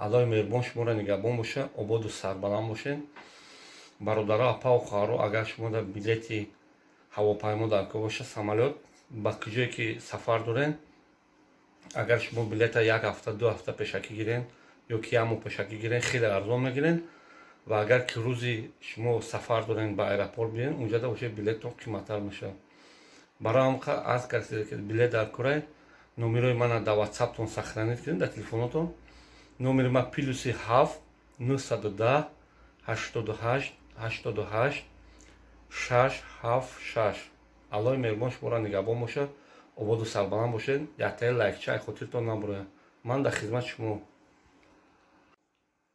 Аллоҳи меҳрубон шуморо нигаҳбон бошад, ободу сарбаланд бошед. Бародаро, апаву хоҳаро, агар шумо билети ҳавопаймо дар кор боша, самолёт, ба куҷое ки сафар дорен, агар шумо билета як ҳафта, 2 ҳафта пешакӣ гирен ё ки як моҳ пешакӣ гирен, хеле арзон мегирен. Ва агар ки рӯзи шумо сафар дорен, ба аэропорт биёен, унҷада уже билеттон қиматтар мешавад. Барои ҳам аз касе ки билет дар корай, номерои мана дар ватсаптон сохранить кунед, дар телефонотон. Номери ма +7 910 88 88 676. Аллоҳи меҳрубон шуморо нигаҳбон бошад, ободу сарбаланд бошед. Яктаи лайкча ай хотиртон набурояд. Ман дар хизмати шумо.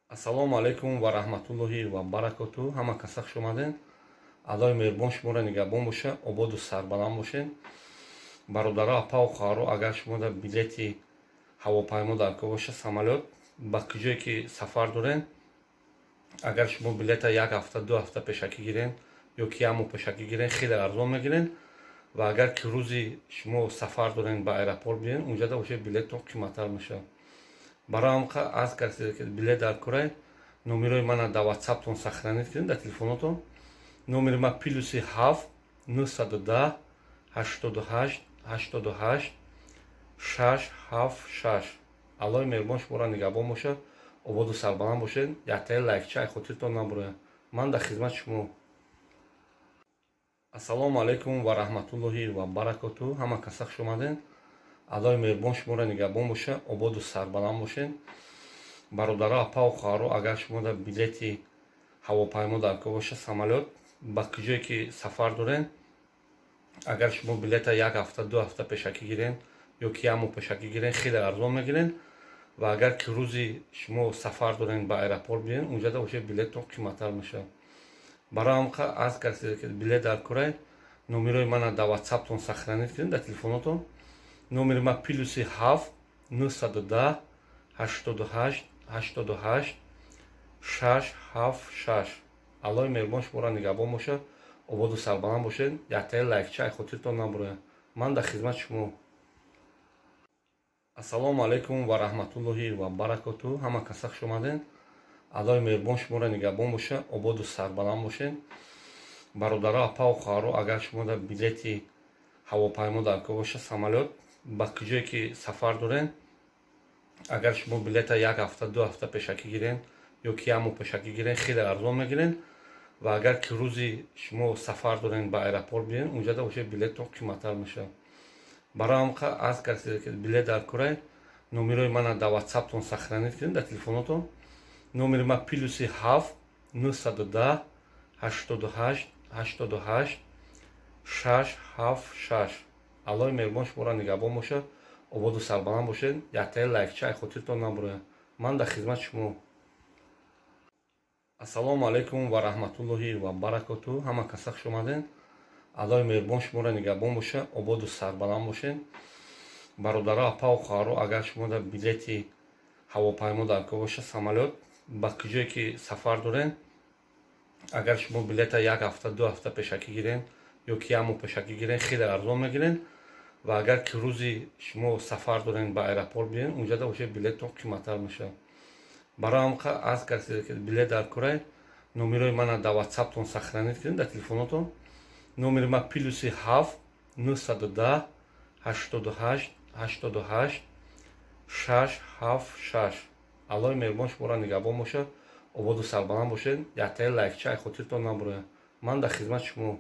Ассалому алайкум ва раҳматуллоҳи ва баракоту. Ҳама каса хуш омаден. Аллоҳи меҳрубон шуморо нигаҳбон бошад, ободу сарбаланд бошед. Бародаро, апаву хоҳаро, агар шумо билети ҳавопаймо дар кор боша, самолёт, ба куҷое ки сафар дорен, агар шумо билета як ҳафта, 2 ҳафта пешакӣ гирен ё ки як моҳ пешакӣ гирен, хеле арзон мегирен. Ва агар ки рӯзи шумо сафар дорен, ба аэропорт биёен, унҷада уже билеттон қиматтар мешавад. Барои ҳам аз касе ки билет дар корай, номерои мана дар ватсаптон сохранить кунед, дар телефонотон. Номери ма +7 910 88 88 676. Аллоҳи меҳрубон шуморо нигаҳбон бошад, ободу сарбаланд бошед. Яктаи лайкча ай хотиртон набурояд. Ман дар хизмати шумо. Ассалому алайкум ва раҳматуллоҳи ва баракоту. Ҳама каса хуш омаден. Аллоҳи меҳрубон шуморо нигаҳбон бошад, ободу сарбаланд бошед. Бародаро, апаву хоҳаро, агар шумо билети ҳавопаймо дар кор боша, самолёт, ба куҷое ки сафар дорен, агар шумо билета як ҳафта, 2 ҳафта пешакӣ гирен ё ки як моҳ пешакӣ гирен, хеле арзон мегирен. Ва агар ки рӯзи шумо сафар дорен, ба аэропорт биёен, унҷада уже билеттон қиматтар мешавад. Барои ҳам аз касе ки билет дар корай, номерои мана дар ватсаптон сохранить кунед, дар телефонотон. Номери ма +7 910 88 88 676. Аллоҳи меҳрубон шуморо нигаҳбон бошад, ободу сарбаланд бошед. Яктаи лайкча ай хотиртон набурояд. Ман дар хизмати шумо. Ассалому алайкум ва раҳматуллоҳи ва баракоту. Ҳама каса хуш омаден. Аллоҳи меҳрубон шуморо нигаҳбон бошад, ободу сарбаланд бошед. Бародаро, апаву хоҳаро, агар шумо билети ҳавопаймо дар кор боша, самолёт, ба куҷое ки сафар дорен, агар шумо билета як ҳафта, 2 ҳафта пешакӣ гирен ё ки як моҳ пешакӣ гирен, хеле арзон мегирен. Ва агар ки рӯзи шумо сафар дорен, ба аэропорт биёен, унҷада уже билеттон қиматтар мешавад. Барои ҳам аз касе ки билет дар корай, номерои мана дар ватсаптон сохранить кунед, дар телефонотон. Номери ма +7 910 88 88 676. Аллоҳи меҳрубон шуморо нигаҳбон бошад, ободу сарбаланд бошед. Яктаи лайкча ай хотиртон набурояд. Ман дар хизмати шумо. Ассалому алайкум ва раҳматуллоҳи ва баракоту. Ҳама каса хуш омаден. Аллоҳи меҳрубон шуморо нигаҳбон боша, ободу сарбаланд бошед. Бародаро, апаву хоҳаро, агар шумо дар билети ҳавопаймо дар кор боша, самолёт, ба куҷое ки сафар дорен, агар шумо билета як ҳафта, 2 ҳафта пешакӣ гирен ё ки як моҳ пешакӣ гирен, хеле арзон мегирен. Ва агар ки рӯзи шумо сафар дорен, ба аэропорт биёен, унҷада уже билеттон қиматтар мешавад. Барои ҳам аз касе ки билет дар корай, номерои мана дар ватсаптон сохранить кунед, дар телефонотон. Номери ма +7 910 88 88 676. Аллоҳи меҳрубон шуморо нигаҳбон бошад, ободу сарбаланд бошед. Яктаи лайкча ай хотиртон набурояд. Ман дар хизмати шумо.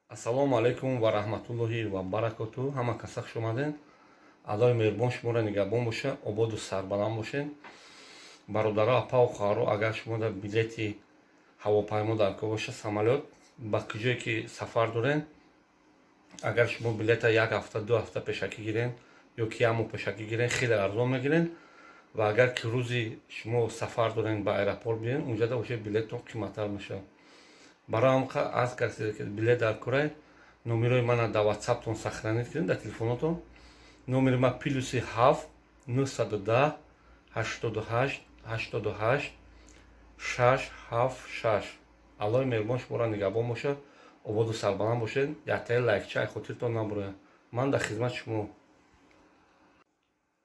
Ассалому алайкум ва раҳматуллоҳи ва баракоту. Ҳама каса хуш омаден. Аллоҳи меҳрубон шуморо нигаҳбон боша, ободу сарбаланд бошед. Бародаро, апаву хоҳаро, агар шумо дар билети ҳавопаймо дар кор боша, самолёт, ба куҷое ки сафар дорен, агар шумо билета як ҳафта, 2 ҳафта пешакӣ гирен ё ки як моҳ пешакӣ гирен, хеле арзон мегирен. Ва агар ки рӯзи шумо сафар дорен, ба аэропорт биёен, унҷада уже билеттон қиматтар мешавад. Барои ҳам аз касе ки билет дар корай, номерои мана дар ватсаптон сохранить кунед, дар телефонотон. Номери ма +7 910 88 88 676. Аллоҳи меҳрубон шуморо нигаҳбон бошад, ободу сарбаланд бошед. Яктаи лайкча ай хотиртон набурояд. Ман дар хизмати шумо.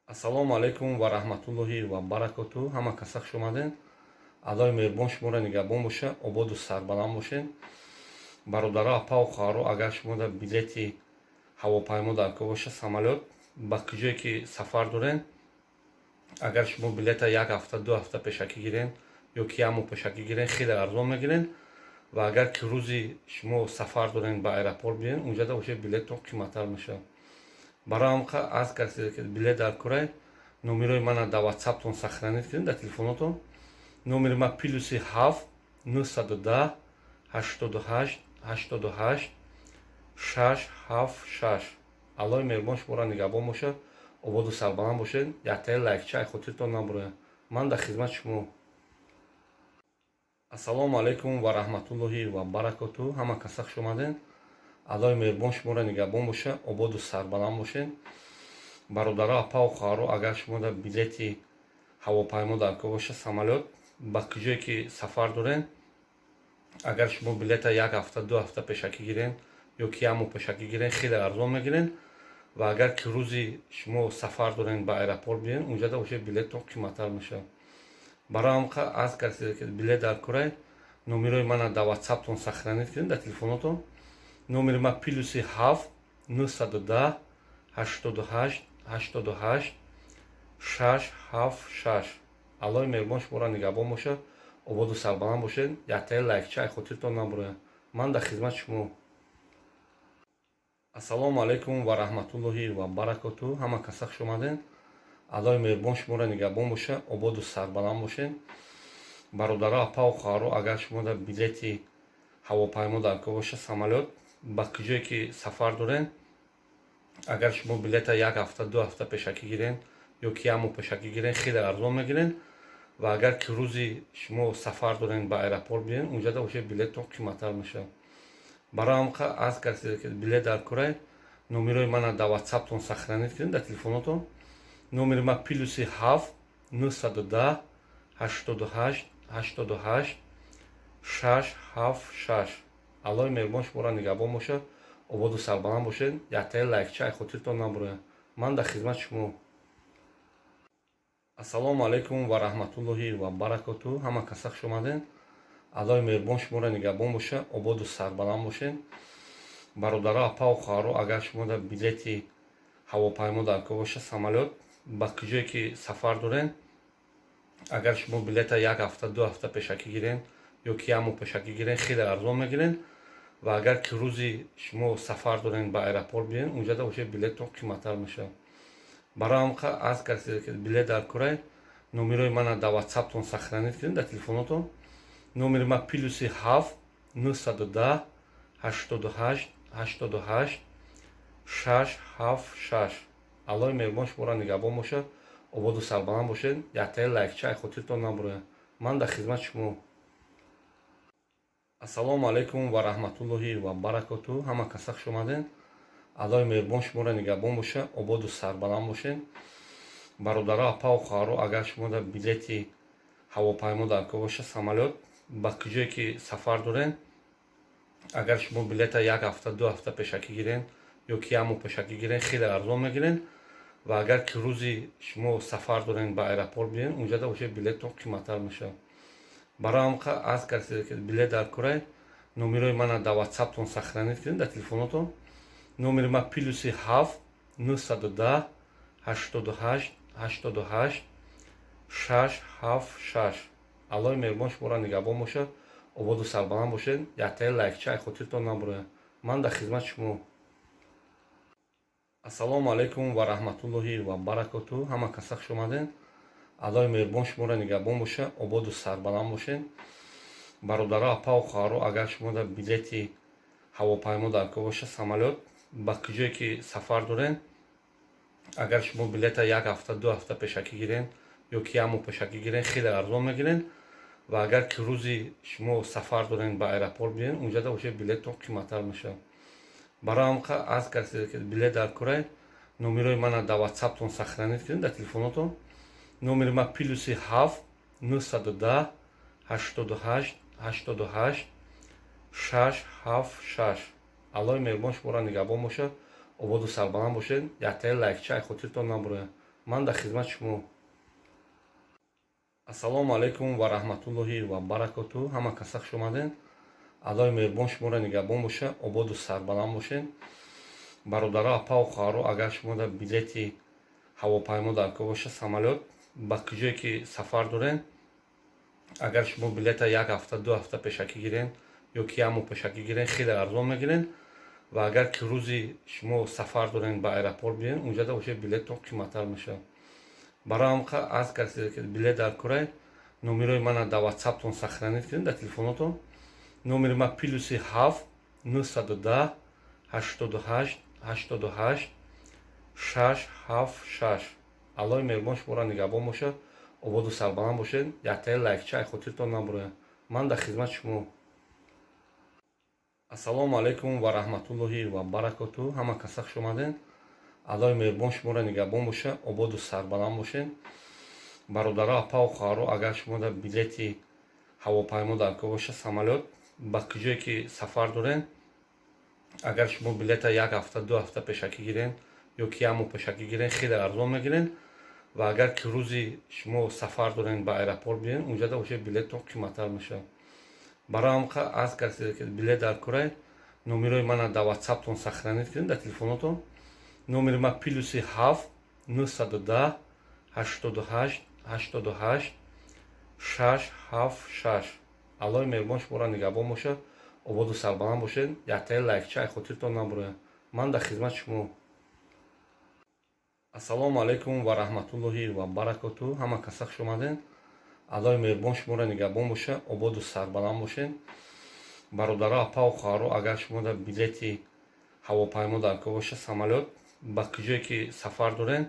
Ассалому алайкум ва раҳматуллоҳи ва баракоту. Ҳама каса хуш омаден. Аллоҳи меҳрубон шуморо нигаҳбон боша, ободу сарбаланд бошед. Бародаро, апаву хоҳаро, агар шумо дар билети ҳавопаймо дар кор боша, самолёт, ба куҷое ки сафар дорен, агар шумо билета як ҳафта, 2 ҳафта пешакӣ гирен ё ки як моҳ пешакӣ гирен, хеле арзон мегирен. Ва агар ки рӯзи шумо сафар дорен, ба аэропорт биёен, унҷада уже билеттон қиматтар мешавад. Барои ҳам аз касе ки билет дар корай, номерои мана дар ватсаптон сохранить кунед, дар телефонотон. Номери ма +7 910 88 88 676. Аллоҳи меҳрубон шуморо нигаҳбон бошад, ободу сарбаланд бошед. Яктаи лайкча ай хотиртон набурояд. Ман дар хизмати шумо. Ассалому алайкум ва раҳматуллоҳи ва баракоту. Ҳама каса хуш омаден. Аллоҳи меҳрубон шуморо нигаҳбон бошад, ободу сарбаланд бошед. Бародаро, апаву хоҳаро, агар шумо дар билети ҳавопаймо дар кор боша, самолёт, ба куҷое ки сафар дорен, агар шумо билета як ҳафта, 2 ҳафта пешакӣ гирен ё ки як моҳ пешакӣ гирен, хеле арзон мегирен. Ва агар ки рӯзи шумо сафар дорен, ба аэропорт биёен, унҷада уже билеттон қиматтар мешавад. Барои ҳам аз касе ки билет дар корай, номерои мана дар ватсаптон сохранить кунед, дар телефонотон. Номери ма +7 910 88 88 676. Аллоҳи меҳрубон шуморо нигаҳбон бошад, ободу сарбаланд бошед. Яктаи лайкча ай хотиртон набурояд. Ман дар хизмати шумо. Ассалому алайкум ва раҳматуллоҳи ва баракоту. Ҳама каса хуш омаден. Аллоҳи меҳрубон шуморо нигаҳбон бошад, ободу сарбаланд бошед. Бародаро, апаву хоҳаро, агар шумо дар билети ҳавопаймо дар кор боша, самолёт, ба куҷое ки сафар дорен, агар шумо билета як ҳафта, 2 ҳафта пешакӣ гирен ё ки як моҳ пешакӣ гирен, хеле арзон мегирен. Ва агар ки рӯзи шумо сафар дорен, ба аэропорт биёен, унҷада уже билеттон қиматтар мешавад. Барои ҳам аз касе ки билет дар корай, номерои мана дар ватсаптон сохранить кунед, дар телефонотон. Номери ма +7 910 88 88 676. Аллоҳи меҳрубон шуморо нигаҳбон бошад, ободу сарбаланд бошед. Яктаи лайкча ай хотиртон набурояд. Ман дар хизмати шумо. Ассалому алайкум ва раҳматуллоҳи ва баракоту. Ҳама каса хуш омаден. Аллоҳи меҳрубон шуморо нигаҳбон бошад, ободу сарбаланд бошед. Бародаро, апаву хоҳаро, агар шумо дар билети ҳавопаймо дар кор боша, самолёт, ба куҷое ки сафар дорен, агар шумо билета як ҳафта, 2 ҳафта пешакӣ гирен ё ки як моҳ пешакӣ гирен, хеле арзон мегирен. Ва агар ки рӯзи шумо сафар дорен, ба аэропорт биёен, унҷада уже билеттон қиматтар мешавад. Барои ҳам аз касе ки билет дар корай, номерои мана дар ватсаптон сохранить кунед, дар телефонотон. Номери ма +7 910 88 88 676. Аллоҳи меҳрубон шуморо нигаҳбон бошад, ободу сарбаланд бошед. Яктаи лайкча ай хотиртон набурояд. Ман дар хизмати шумо. Ассалому алайкум ва раҳматуллоҳи ва баракоту. Ҳама каса хуш омаден. Аллоҳи меҳрубон шуморо нигаҳбон боша, ободу сарбаланд бошен. Бародаро, апаву хоҳаро, агар шумо дар билети ҳавопаймо дар кор боша, самолёт, ба куҷое ки сафар дорен, агар шумо билета як ҳафта, 2 ҳафта пешакӣ гирен ё ки як моҳ пешакӣ гирен, хеле арзон мегирен. Ва агар ки рӯзи шумо сафар дорен, ба аэропорт биёен, унҷада уже билеттон қиматтар мешавад. Барои ҳам аз касе ки билет дар корай, номерои мана дар ватсаптон сохранить кунед, дар телефонотон. Номери ма +7 910 88 88 676. Аллоҳи меҳрубон шуморо нигаҳбон бошад, ободу сарбаланд бошед. Яктаи лайкча ай хотиртон набурояд. Ман дар хизмати шумо. Ассалому алайкум ва раҳматуллоҳи ва баракоту. Ҳама каса хуш омаден. Аллоҳи меҳрубон шуморо нигаҳбон боша, ободу сарбаланд бошед. Бародаро, апаву хоҳаро, агар шумо дар билети ҳавопаймо дар кор боша, самолёт, ба куҷое ки сафар дорен, агар шумо билета як ҳафта, 2 ҳафта пешакӣ гирен ё ки як моҳ пешакӣ гирен, хеле арзон мегирен. Ва агар ки рӯзи шумо сафар дорен, ба аэропорт биёен, унҷада уже билеттон қиматтар мешавад. Барои ҳам аз касе ки билет дар корай, номерои мана дар ватсаптон сохранить кунед, дар телефонотон. Номери ма +7 910 88 88 676. Аллоҳи меҳрубон шуморо нигаҳбон бошад, ободу сарбаланд бошед. Яктаи лайкча ай хотиртон набурояд. Ман дар хизмати шумо. Ассалому алайкум ва раҳматуллоҳи ва баракоту. Ҳама каса хуш омаден. Аллоҳи меҳрубон шуморо нигаҳбон боша, ободу сарбаланд бошед. Бародаро, апаву хоҳаро, агар шумо дар билети ҳавопаймо дар кор боша, самолёт, ба куҷое ки сафар дорен, агар шумо билета як ҳафта, 2 ҳафта пешакӣ гирен ё ки як моҳ пешакӣ гирен, хеле арзон мегирен. Ва агар ки рӯзи шумо сафар дорен, ба аэропорт биёен, унҷада уже билеттон қиматтар мешавад. Барои ҳам аз касе ки билет дар корай, номерои мана дар ватсаптон сохранить кунед, дар телефонотон. Номери ма +7 910 88 88 676. Аллоҳи меҳрубон шуморо нигаҳбон бошад, ободу сарбаланд бошед. Яктаи лайкча ай хотиртон набурояд. Ман дар хизмати шумо. Ассалому алайкум ва раҳматуллоҳи ва баракоту. Ҳама каса хуш омаден. Аллоҳи меҳрубон шуморо нигаҳбон боша, ободу сарбаланд бошед. Бародаро, апаву хоҳаро, агар шумо дар билети ҳавопаймо дар кор боша, самолёт, ба куҷое ки сафар дорен, агар шумо билета як ҳафта, 2 ҳафта пешакӣ гирен ё ки як моҳ пешакӣ гирен, хеле арзон мегирен. Ва агар ки рӯзи шумо сафар дорен, ба аэропорт биёен, унҷада уже билеттон қиматтар мешавад. Барои ҳам аз касе ки билет дар корай, номерои мана дар ватсаптон сохранить кунед, дар телефонотон. Номери ма +7 910 88 88 676. Аллоҳи меҳрубон шуморо нигаҳбон бошад, ободу сарбаланд бошед. Яктаи лайкча ай хотиртон набурояд. Ман дар хизмати шумо. Ассалому алайкум ва раҳматуллоҳи ва баракоту. Ҳама каса хуш омаден. Аллоҳи меҳрубон шуморо нигаҳбон боша, ободу сарбаланд бошед. Бародаро, апаву хоҳаро, агар шумо дар билети ҳавопаймо дар кор боша, самолёт, ба куҷое ки сафар дорен,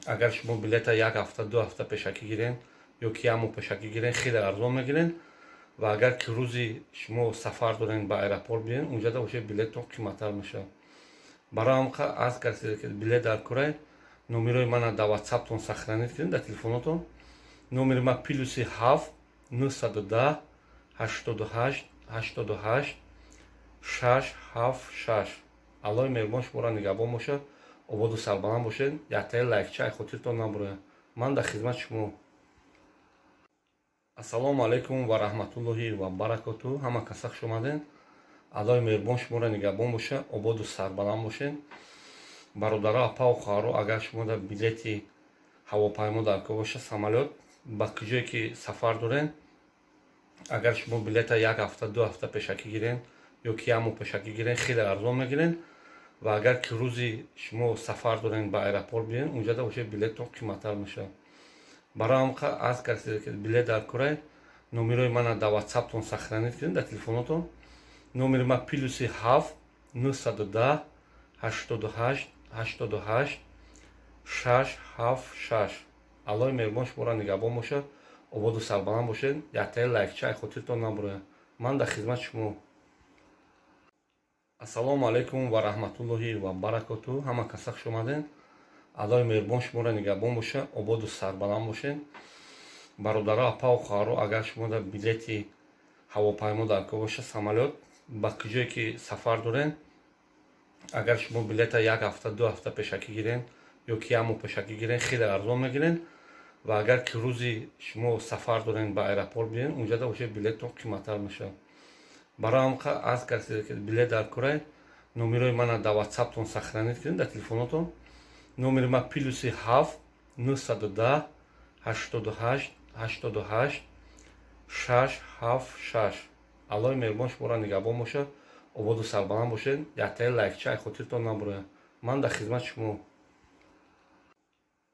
агар шумо билета як ҳафта, 2 ҳафта пешакӣ гирен ё ки як моҳ пешакӣ гирен, хеле арзон мегирен. Ва агар ки рӯзи шумо сафар дорен, ба аэропорт биёен, унҷада уже билеттон қиматтар мешавад. Барои ҳам аз касе ки билет дар корай, номерои мана дар ватсаптон сохранить кунед, дар телефонотон. Номери ма +7 910 88 88 676. Аллоҳи меҳрубон шуморо нигаҳбон бошад, ободу сарбаланд бошед. Яктаи лайкча ай хотиртон набурояд. Ман дар хизмати шумо. Ассалому алайкум ва раҳматуллоҳи ва баракоту. Ҳама каса хуш омаден. Аллоҳи меҳрубон шуморо нигаҳбон боша, ободу сарбаланд бошед. Бародаро, апаву хоҳаро, агар шумо дар билети ҳавопаймо дар кор боша, самолёт, ба куҷое ки сафар дорен, агар шумо билета як ҳафта, 2 ҳафта пешакӣ гирен ё ки як моҳ пешакӣ гирен, хеле арзон мегирен. Ва агар ки рӯзи шумо сафар дорен, ба аэропорт биёен, унҷада уже билеттон қиматтар мешавад. Барои ҳам аз касе ки билет дар корай, номерои мана дар ватсаптон сохранить кунед, дар телефонотон. Номери ма +7 910 88 88 676. Аллоҳи меҳрубон шуморо нигаҳбон бошад, Ободу сарбаланд бошед. Яктаи лайкча хотиртон набурояд. Ман дар хизмати шумо. Ассалому алайкум ва раҳматуллоҳи ва баракоту. Ҳама каса хуш омадед. Аллоҳи меҳрубон шуморо нигаҳбон боша, ободу сарбаланд бошед. Бародаро, апау хоҳаро, агар шумо дар билети ҳавопаймо дар кор боша, самолёт, ба куҷое ки сафар доред, агар шумо билета як ҳафта, 2 ҳафта пешакӣ гирен ё ки як моҳ пешакӣ гирен, хеле арзон мегирен. Ва агар ки рӯзи шумо сафар дорен, ба аэропорт биёен, унҷада уже билеттон қиматтар мешавад. Барои ҳам аз касе ки билет дар корай, номерои мана дар ватсаптон сохранить кунед, дар телефонотон. Номери ма +7 910 88 88 676. Аллоҳи меҳрубон шуморо нигаҳбон бошад, ободу сарбаланд бошед. Яктаи лайкча хотиртон набурояд. Ман дар хизмати шумо.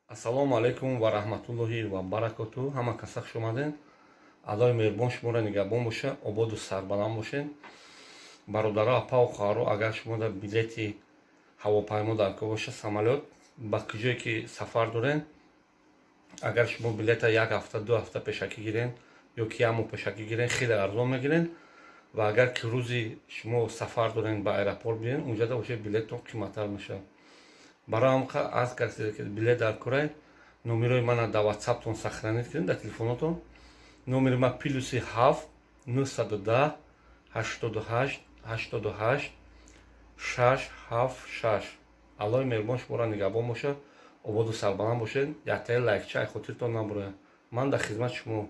Ассалому алайкум ва раҳматуллоҳи ва баракоту. Ҳама каса хуш омадед. Аллоҳи меҳрубон шуморо нигаҳбон боша, ободу сарбаланд бошед. Бародаро, апау хоҳаро, агар шумо дар билети ҳавопаймо дар кор боша, самолёт, ба куҷое ки сафар доред, агар шумо билета як ҳафта, 2 ҳафта пешакӣ гирен ё ки як моҳ пешакӣ гирен, хеле арзон мегирен. Ва агар ки рӯзи шумо сафар дорен, ба аэропорт биёен, унҷада уже билеттон қиматтар мешавад. Барои ҳам аз касе ки билет дар корай, номерои мана дар ватсаптон сохранить кунед, дар телефонотон. Номери ма +7 910 88 88 676. Аллоҳи меҳрубон шуморо нигаҳбон бошад, ободу сарбаланд бошед. Яктаи лайкча хотиртон набурояд. Ман дар хизмати шумо.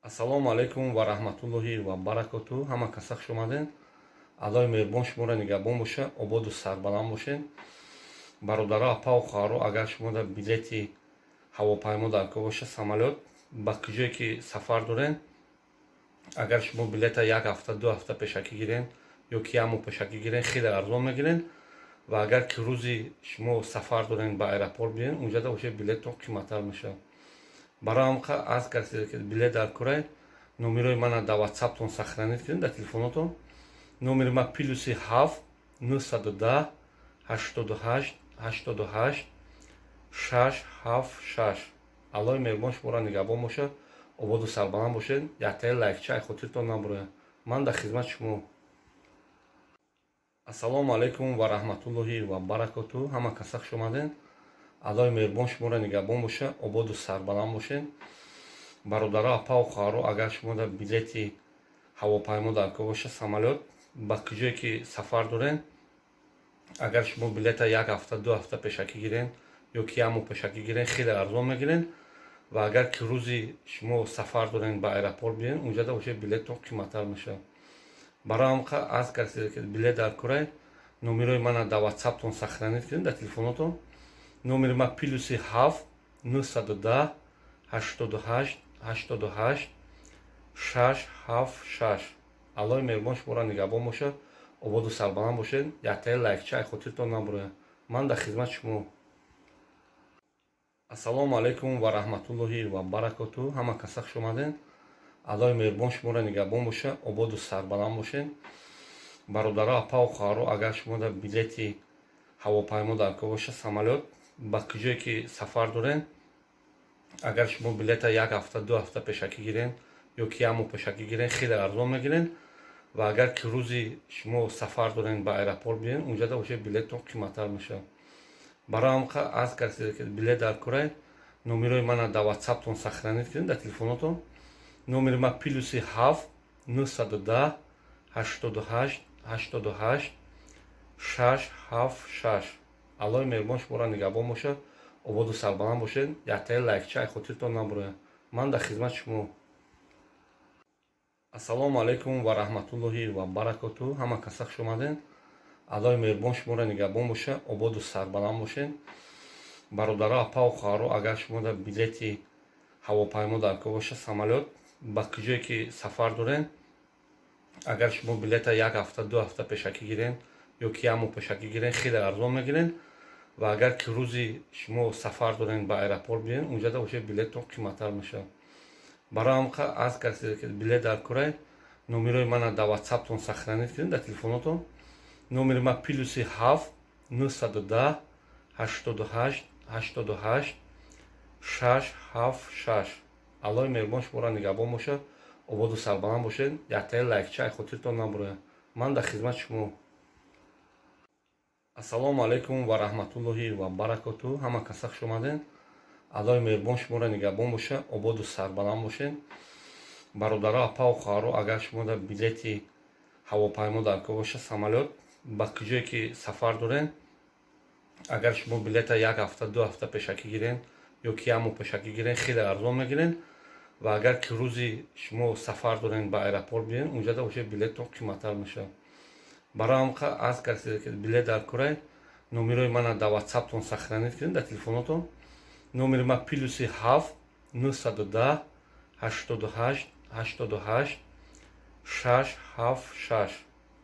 Ассалому алайкум ва раҳматуллоҳи ва баракоту. Ҳама каса хуш омадед. Аллоҳи меҳрубон шуморо нигаҳбон боша, ободу сарбаланд бошед. Бародаро, апау хоҳаро, агар шумо дар билети ҳавопаймо дар кор боша, самолёт, ба куҷое ки сафар доред, агар шумо билета як ҳафта, 2 ҳафта пешакӣ гирен ё ки як моҳ пешакӣ гирен, хеле арзон мегирен. Ва агар ки рӯзи шумо сафар дорен, ба аэропорт биёен, унҷада уже билеттон қиматтар мешавад. Барои ҳам аз касе ки билет дар корай, номерои мана дар ватсаптон сохранить кунед, дар телефонотон. Номери ма +7 910 88 88 676. Аллоҳи меҳрубон шуморо нигаҳбон бошад, ободу сарбаланд бошед. Яктаи лайкча хотиртон набурояд. Ман дар хизмати шумо. Ассалому алайкум ва раҳматуллоҳи ва баракоту. Ҳама каса хуш омадед. Аллоҳи меҳрубон шуморо нигаҳбон боша, ободу сарбаланд бошед. Бародаро, апау хоҳаро, агар шумо дар билети ҳавопаймо дар кор боша, самолёт, ба куҷое ки сафар доред, агар шумо билета як ҳафта, 2 ҳафта пешакӣ гирен ё ки як моҳ пешакӣ гирен, хеле арзон мегирен. Ва агар ки рӯзи шумо сафар дорен, ба аэропорт биёен, унҷада уже билеттон қиматтар мешавад. Барои ҳам аз касе ки билет дар корай, номерои мана дар ватсаптон сохранить кунед, дар телефонотон. Номери ма +7 910 88 88 676. Аллоҳи меҳрубон шуморо нигаҳбон бошад, ободу сарбаланд бошед. Яктаи лайкча хотиртон набурояд. Ман дар хизмати шумо. Ассалому алайкум ва раҳматуллоҳи ва баракоту. Ҳама каса хуш омадед. Аллоҳи меҳрубон шуморо нигаҳбон боша, ободу сарбаланд бошед. Бародаро, апау хоҳаро, агар шумо дар билети ҳавопаймо дар кор боша, самолёт, ба куҷое ки сафар доред, агар шумо билета як ҳафта, 2 ҳафта пешакӣ гирен ё ки як моҳ пешакӣ гирен, хеле арзон мегирен. Ва агар ки рӯзи шумо сафар дорен, ба аэропорт биёен, унҷада уже билеттон қиматтар мешавад. Барои ҳам аз касе ки билет дар корай, номерои мана дар ватсаптон сохранить кунед, дар телефонотон. Номери ма +7 910 88 88 676. Аллоҳи меҳрубон шуморо нигаҳбон бошад, ободу сарбаланд бошед. Яктаи лайкча хотиртон набурояд. Ман дар хизмати шумо. Ассалому алайкум ва раҳматуллоҳи ва баракоту. Ҳама каса хуш омадед. Аллоҳи меҳрубон шуморо нигаҳбон боша, ободу сарбаланд бошед. Бародаро, апау хоҳаро, агар шумо дар билети ҳавопаймо дар кор боша, самолёт, ба куҷое ки сафар доред, агар шумо билета як ҳафта, 2 ҳафта пешакӣ гирен ё ки як моҳ пешакӣ гирен, хеле арзон мегирен. Ва агар ки рӯзи шумо сафар дорен, ба аэропорт биёен, унҷада уже билеттон қиматтар мешавад. Барои ҳам аз касе ки билет дар корай, номерои мана дар ватсаптон сохранить кунед, дар телефонотон. Номери ма +7 910 88 88. 6 7 6. Аллоҳи меҳрубон шуморо нигаҳбон бошад, ободу сарбаланд бошед. Яктаи лайкча ай хотиртон набурояд. Ман дар хизмати шумо. Ассалому алайкум ва раҳматуллоҳи ва баракоту. Ҳама каса хуш омадед. Аллоҳи меҳрубон шуморо нигаҳбон бошад, ободу сарбаланд бошед. Бародаро, апаву хоҳаро, агар шумо дар билети ҳавопаймо дар кор бошад, самолёт, ба куҷое ки сафар доред, агар шумо билета як ҳафта, 2 ҳафта пешакӣ гирен ё ки як моҳ пешакӣ гирен, хеле арзон мегирен. Ва агар ки рӯзи шумо сафар дорен, ба аэропорт биёен, унҷада уже билеттон қиматтар мешавад. Барои ҳам аз касе ки билет дар корай, номерои мана дар ватсаптон сохранить кунед, дар телефонотон. Номери ма +7 910 88 88 676.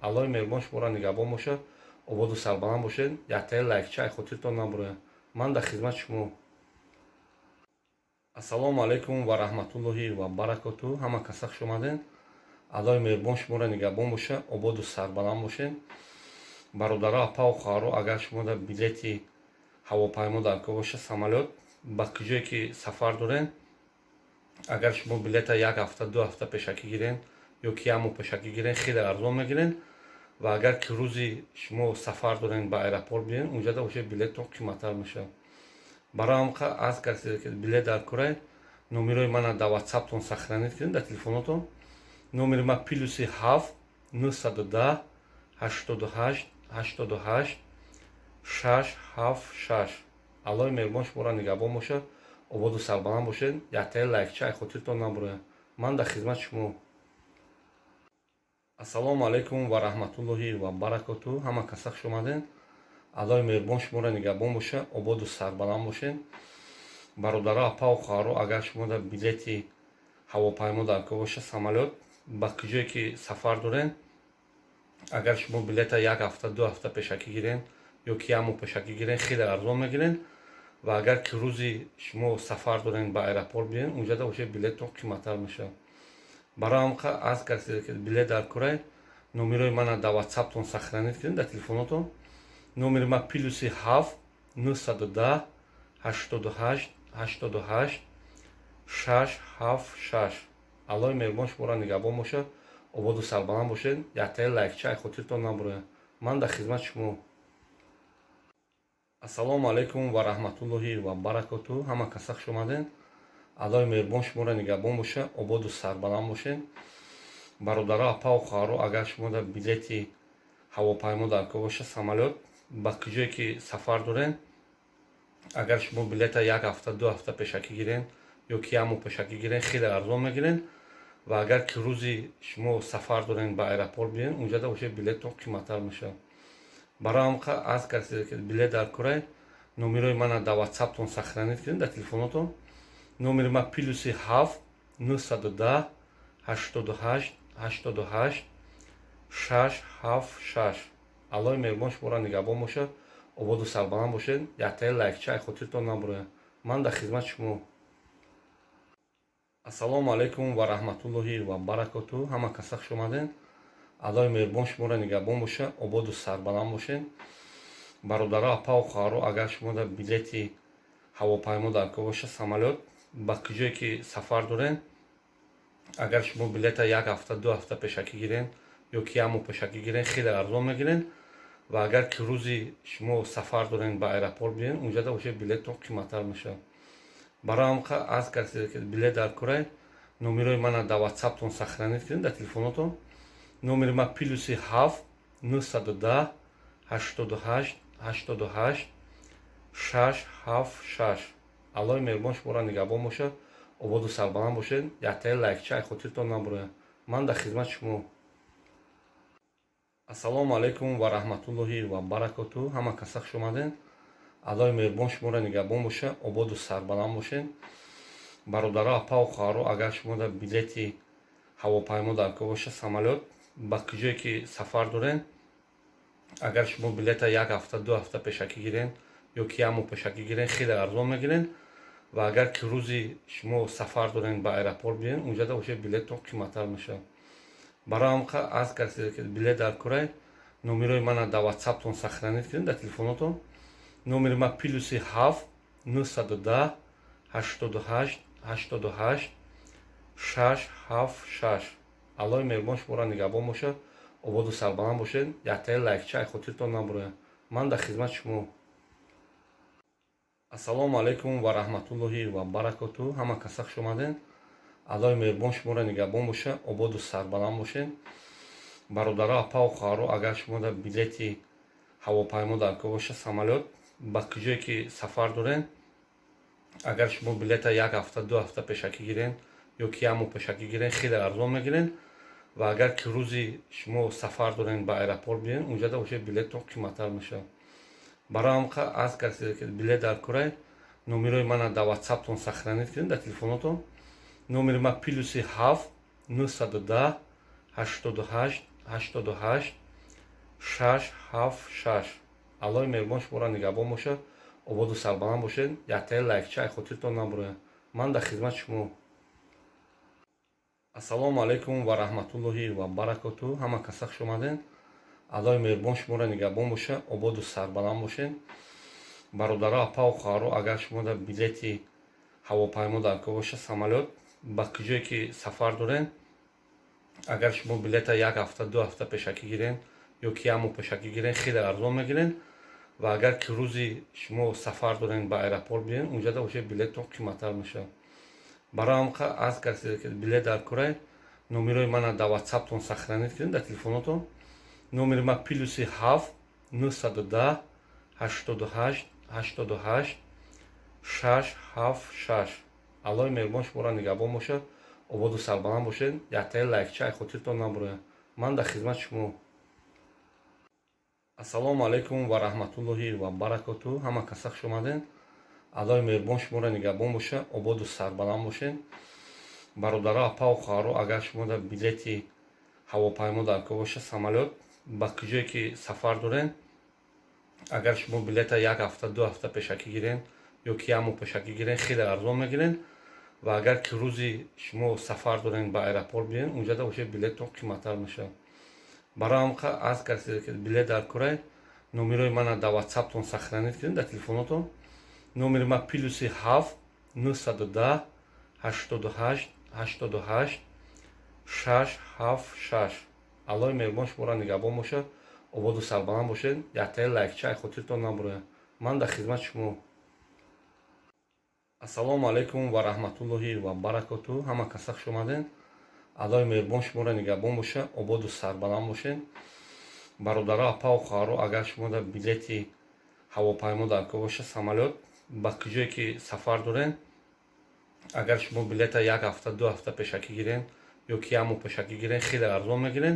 Аллоҳи меҳрубон шуморо нигаҳбон бошад, ободу сарбаланд бошед. Яктаи лайкча ай хотиртон набурояд. Ман дар хизмати шумо. Ассалому алайкум ва раҳматуллоҳи ва баракоту. Ҳама каса хуш омадед. Аллоҳи меҳрубон шуморо нигаҳбон бошад, ободу сарбаланд бошед. Бародаро, апаву хоҳаро, агар шумо дар билети ҳавопаймо дар кор бошад, самолёт, ба куҷое ки сафар доред, агар шумо билета як ҳафта, 2 ҳафта пешакӣ гирен ё ки як моҳ пешакӣ гирен, хеле арзон мегирен. Ва агар ки рӯзи шумо сафар дорен, ба аэропорт биёен, унҷада уже билеттон қиматтар мешавад. Барои ҳам аз касе ки билет дар корай, номерои мана дар ватсаптон сохранить кунед, дар телефонотон. Номери ма +7 910 88 88 676. Аллоҳи меҳрубон шуморо нигаҳбон бошад, ободу сарбаланд бошед. Яктаи лайкча ай хотиртон набурояд. Ман дар хизмати шумо. Ассалому алайкум ва раҳматуллоҳи ва баракоту. Ҳама каса хуш омадед. Аллоҳи меҳрубон шуморо нигаҳбон бошад, ободу сарбаланд бошед. Бародаро, апаву хоҳаро, агар шумо дар билети ҳавопаймо дар кор бошад, самолёт, ба куҷое ки сафар доред, агар шумо билета як ҳафта, 2 ҳафта пешакӣ гирен ё ки як моҳ пешакӣ гирен, хеле арзон мегирен. Ва агар ки рӯзи шумо сафар дорен, ба аэропорт биёен, унҷада уже билеттон қиматтар мешавад. Барои ҳам аз касе ки билет дар корай, номерои мана дар ватсаптон сохранить кунед, дар телефонотон. Номери ма +7 910 88 88 676. Аллоҳи меҳрубон шуморо нигаҳбон бошад, ободу сарбаланд бошед. Яктаи лайкча ай хотиртон набурояд. Ман дар хизмати шумо. Ассалому алайкум ва раҳматуллоҳи ва баракоту. Ҳама каса хуш омадед. Аллоҳи меҳрубон шуморо нигаҳбон бошад, ободу сарбаланд бошед. Бародаро, апаву хоҳаро, агар шумо дар билети ҳавопаймо дар кор бошад, самолёт, ба куҷое ки сафар доред, агар шумо билета як ҳафта, 2 ҳафта пешакӣ гирен ё ки як моҳ пешакӣ гирен, хеле арзон мегирен. Ва агар ки рӯзи шумо сафар дорен, ба аэропорт биёен, унҷада уже билеттон қиматтар мешавад. Барои ҳам аз касе ки билет дар корай, номерои мана дар ватсаптон сохранить кунед, дар телефонотон. Номери ма +7 910 88 88 676. Аллоҳи меҳрубон шуморо нигаҳбон бошад, ободу сарбаланд бошед. Яктаи лайкча ай хотиртон набурояд. Ман дар хизмати шумо. Ассалому алайкум ва раҳматуллоҳи ва баракоту. Ҳама каса хуш омадед. Аллоҳи меҳрубон шуморо нигаҳбон бошад, ободу сарбаланд бошед. Бародаро, апаву хоҳаро, агар шумо дар билети ҳавопаймо дар кор бошад, самолёт, ба куҷое ки сафар доред, агар шумо билета як ҳафта, 2 ҳафта пешакӣ гирен ё ки як моҳ пешакӣ гирен, хеле арзон мегирен. Ва агар ки рӯзи шумо сафар дорен, ба аэропорт биёен, унҷада уже билеттон қиматтар мешавад. Барои ҳам аз касе ки билет дар корай, номерои мана дар ватсаптон сохранить кунед, дар телефонотон. Номери ма +7 910 88 88 676. Аллоҳи меҳрубон шуморо нигаҳбон бошад, ободу сарбаланд бошед. Яктаи лайкча ай хотиртон набурояд. Ман дар хизмати шумо. Ассалому алайкум ва раҳматуллоҳи ва баракоту. Ҳама каса хуш омадед. Аллоҳи меҳрубон шуморо нигаҳбон бошад, ободу сарбаланд бошед. Бародаро, апаву хоҳаро, агар шумо дар билети ҳавопаймо дар кор бошад, самолёт, ба куҷое ки сафар доред, агар шумо билета як ҳафта, 2 ҳафта пешакӣ гирен ё ки як моҳ пешакӣ гирен, хеле арзон мегирен. Ва агар ки рӯзи шумо сафар дорен, ба аэропорт биёен, унҷада уже билеттон қиматтар мешавад. Барои ҳам аз касе ки билет дар корай, номерои мана дар ватсаптон сохранить кунед, дар телефонотон. Номери ма +7 910. 88 88 6 7 6. Аллоҳи меҳрубон шуморо нигаҳбон бошад, ободу сарбаланд бошед. Яктаи лайкча ай хотиртон набурояд. Ман дар хизмати шумо. Ассалому алайкум ва раҳматуллоҳи ва баракоту. Ҳама каса хуш омадед. Аллоҳи меҳрубон шуморо нигаҳбон бошад, ободу сарбаланд бошед. Бародаро, апаву хоҳаро, агар шумо дар билети ҳавопаймо дар кор боша, самолёт, ба куҷое ки сафар доред, агар шумо билета як ҳафта, 2 ҳафта пешакӣ гирен ё ки як моҳ пешакӣ гирен, хеле арзон мегирен. Ва агар ки рӯзи шумо сафар дорен, ба аэропорт биёен, унҷада уже билеттон қиматтар мешавад. Барои ҳам аз касе ки билет дар корай, номерои мана дар ватсаптон сохранить кунед, дар телефонотон. Номери ма +7 910 88 88 6 7 6. Аллоҳи меҳрубон шуморо нигаҳбон бошад, ободу сарбаланд бошед. Яктаи лайкча ай хотиртон набурояд. Ман дар хизмати шумо. Ассалому алайкум ва раҳматуллоҳи ва баракоту. Ҳама каса хуш омадед. Аллоҳи меҳрубон шуморо нигаҳбон бошад, ободу сарбаланд бошед. Бародаро, апаву хоҳаро, агар шумо дар билети ҳавопаймо дар кор боша, самолёт, ба куҷое ки сафар доред, агар шумо билета як ҳафта, 2 ҳафта пешакӣ гирен ё ки як моҳ пешакӣ гирен, хеле арзон мегирен. Ва агар ки рӯзи шумо сафар дорен, ба аэропорт биёен, унҷада уже билеттон қиматтар мешавад. Барои ҳам аз касе ки билет дар корай, номерои мана дар ватсаптон сохранить кунед, дар телефонотон. Номери ма +7 910 88 88 6 7 6. Аллоҳи меҳрубон шуморо нигаҳбон бошад, ободу сарбаланд бошед. Яктаи лайкча ай хотиртон набурояд. Ман дар хизмати шумо. Ассалому алайкум ва раҳматуллоҳи ва баракоту. Ҳама каса хуш омадед. Аллоҳи меҳрубон шуморо нигаҳбон бошад, ободу сарбаланд бошед. Бародаро, апаву хоҳаро, агар шумо дар билети ҳавопаймо дар кор боша, самолёт, ба куҷое ки сафар доред, агар шумо билета як ҳафта, 2 ҳафта пешакӣ гирен ё ки як моҳ пешакӣ гирен, хеле арзон мегирен. Ва агар ки рӯзи шумо сафар дорен, ба аэропорт биёен, унҷада уже билеттон қиматтар мешавад. Барои ҳам аз касе ки билет дар корай, номерои мана дар ватсаптон сохранить кунед, дар телефонотон. Номери ма +7 910 88 88 6 7 6. Аллоҳи меҳрубон шуморо нигаҳбон бошад, ободу сарбаланд бошед. Яктаи лайкча ай хотиртон набурояд. Ман дар хизмати шумо. Ассалому алайкум ва раҳматуллоҳи ва баракоту. Ҳама каса хуш омадед. Аллоҳи меҳрубон шуморо нигаҳбон бошад, ободу сарбаланд бошед. Бародаро, апаву хоҳаро, агар шумо дар билети ҳавопаймо дар кор боша, самолёт, ба куҷое ки сафар доред, агар шумо билета як ҳафта, 2 ҳафта пешакӣ гирен ё ки як моҳ пешакӣ гирен, хеле арзон мегирен.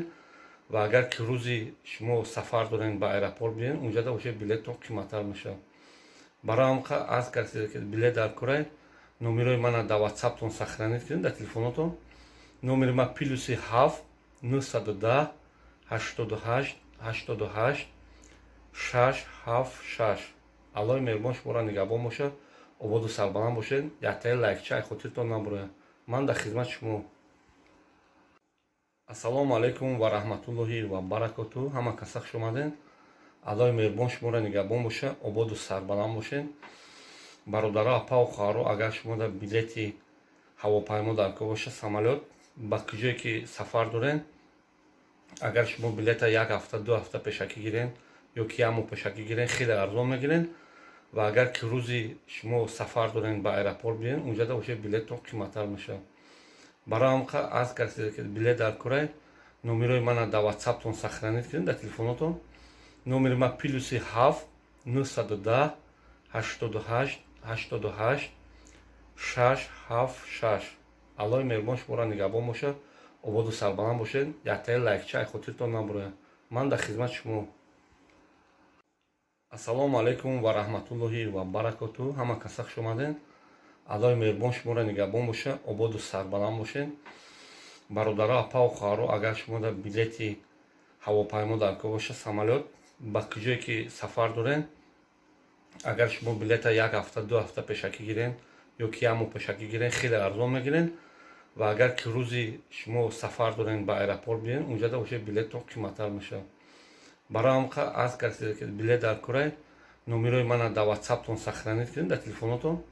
Ва агар ки рӯзи шумо сафар дорен, ба аэропорт биёен, унҷада уже билеттон қиматтар мешавад. Барои ҳам аз касе ки билет дар корай, номерои мана дар ватсаптон сохранить кунед, дар телефонотон. Номери ма +7 910 88 88 6 7 6. Аллоҳи меҳрубон шуморо нигаҳбон бошад, ободу сарбаланд бошед. Яктаи лайкча ай хотиртон набурояд. Ман дар хизмати шумо. Ассалому алайкум ва раҳматуллоҳи ва баракоту. Ҳама каса хуш омадед. Аллоҳи меҳрубон шуморо нигаҳбон бошад, ободу сарбаланд бошед. Бародаро, апаву хоҳаро, агар шумо дар билети ҳавопаймо дар кор боша, самолёт, ба куҷое ки сафар доред, агар шумо билета як ҳафта, 2 ҳафта пешакӣ гирен ё ки як моҳ пешакӣ гирен, хеле арзон мегирен. Ва агар ки рӯзи шумо сафар дорен, ба аэропорт биёен, унҷада уже билеттон қиматтар мешавад. Барои ҳам аз касе ки билет дар корай, номерои мана дар ватсаптон сохранить кунед, дар телефонотон. Номери ма +7 910 88 88 6 7 6. Аллоҳи меҳрубон шуморо нигаҳбон бошад, ободу сарбаланд бошед. Яктаи лайкча ай хотиртон набурояд. Ман дар хизмати шумо. Ассалому алайкум ва раҳматуллоҳи ва баракоту. Ҳама каса хуш омадед. Аллоҳи меҳрубон шуморо нигаҳбон бошад, ободу сарбаланд бошед. Бародаро, апаву хоҳаро, агар шумо дар билети ҳавопаймо дар кор боша, самолёт, ба куҷое ки сафар доред, агар шумо билета як ҳафта, 2 ҳафта пешакӣ гирен ё ки як моҳ пешакӣ гирен, хеле арзон мегирен. Ва агар ки рӯзи шумо сафар дорен, ба аэропорт биёен, унҷада уже билеттон қиматтар мешавад. Барои ҳам аз касе ки билет дар корай, номерои мана дар ватсаптон сохранить кунед, дар телефонотон.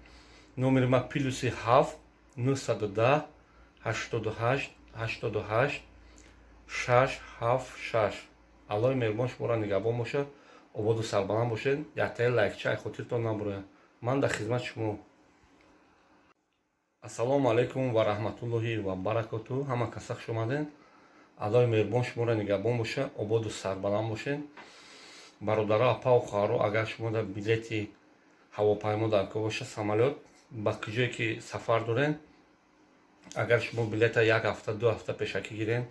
Номери ма +7 910 88 88 676. Аллоҳи меҳрубон шуморо нигаҳбон бошад, ободу сарбаланд бошед. Яктаи лайкча ай хотиртон набурояд. Ман дар хизмати шумо. Ассалому алайкум ва раҳматуллоҳи ва баракоту. Ҳама каса хуш омаден. Аллоҳи меҳрубон шуморо нигаҳбон бошад, ободу сарбаланд бошед. Бародаро, апаву хоҳаро, агар шумо дар билети ҳавопаймо дар кор боша, самолёт, ба куҷое ки сафар дорен, агар шумо билета як ҳафта, 2 ҳафта пешакӣ гирен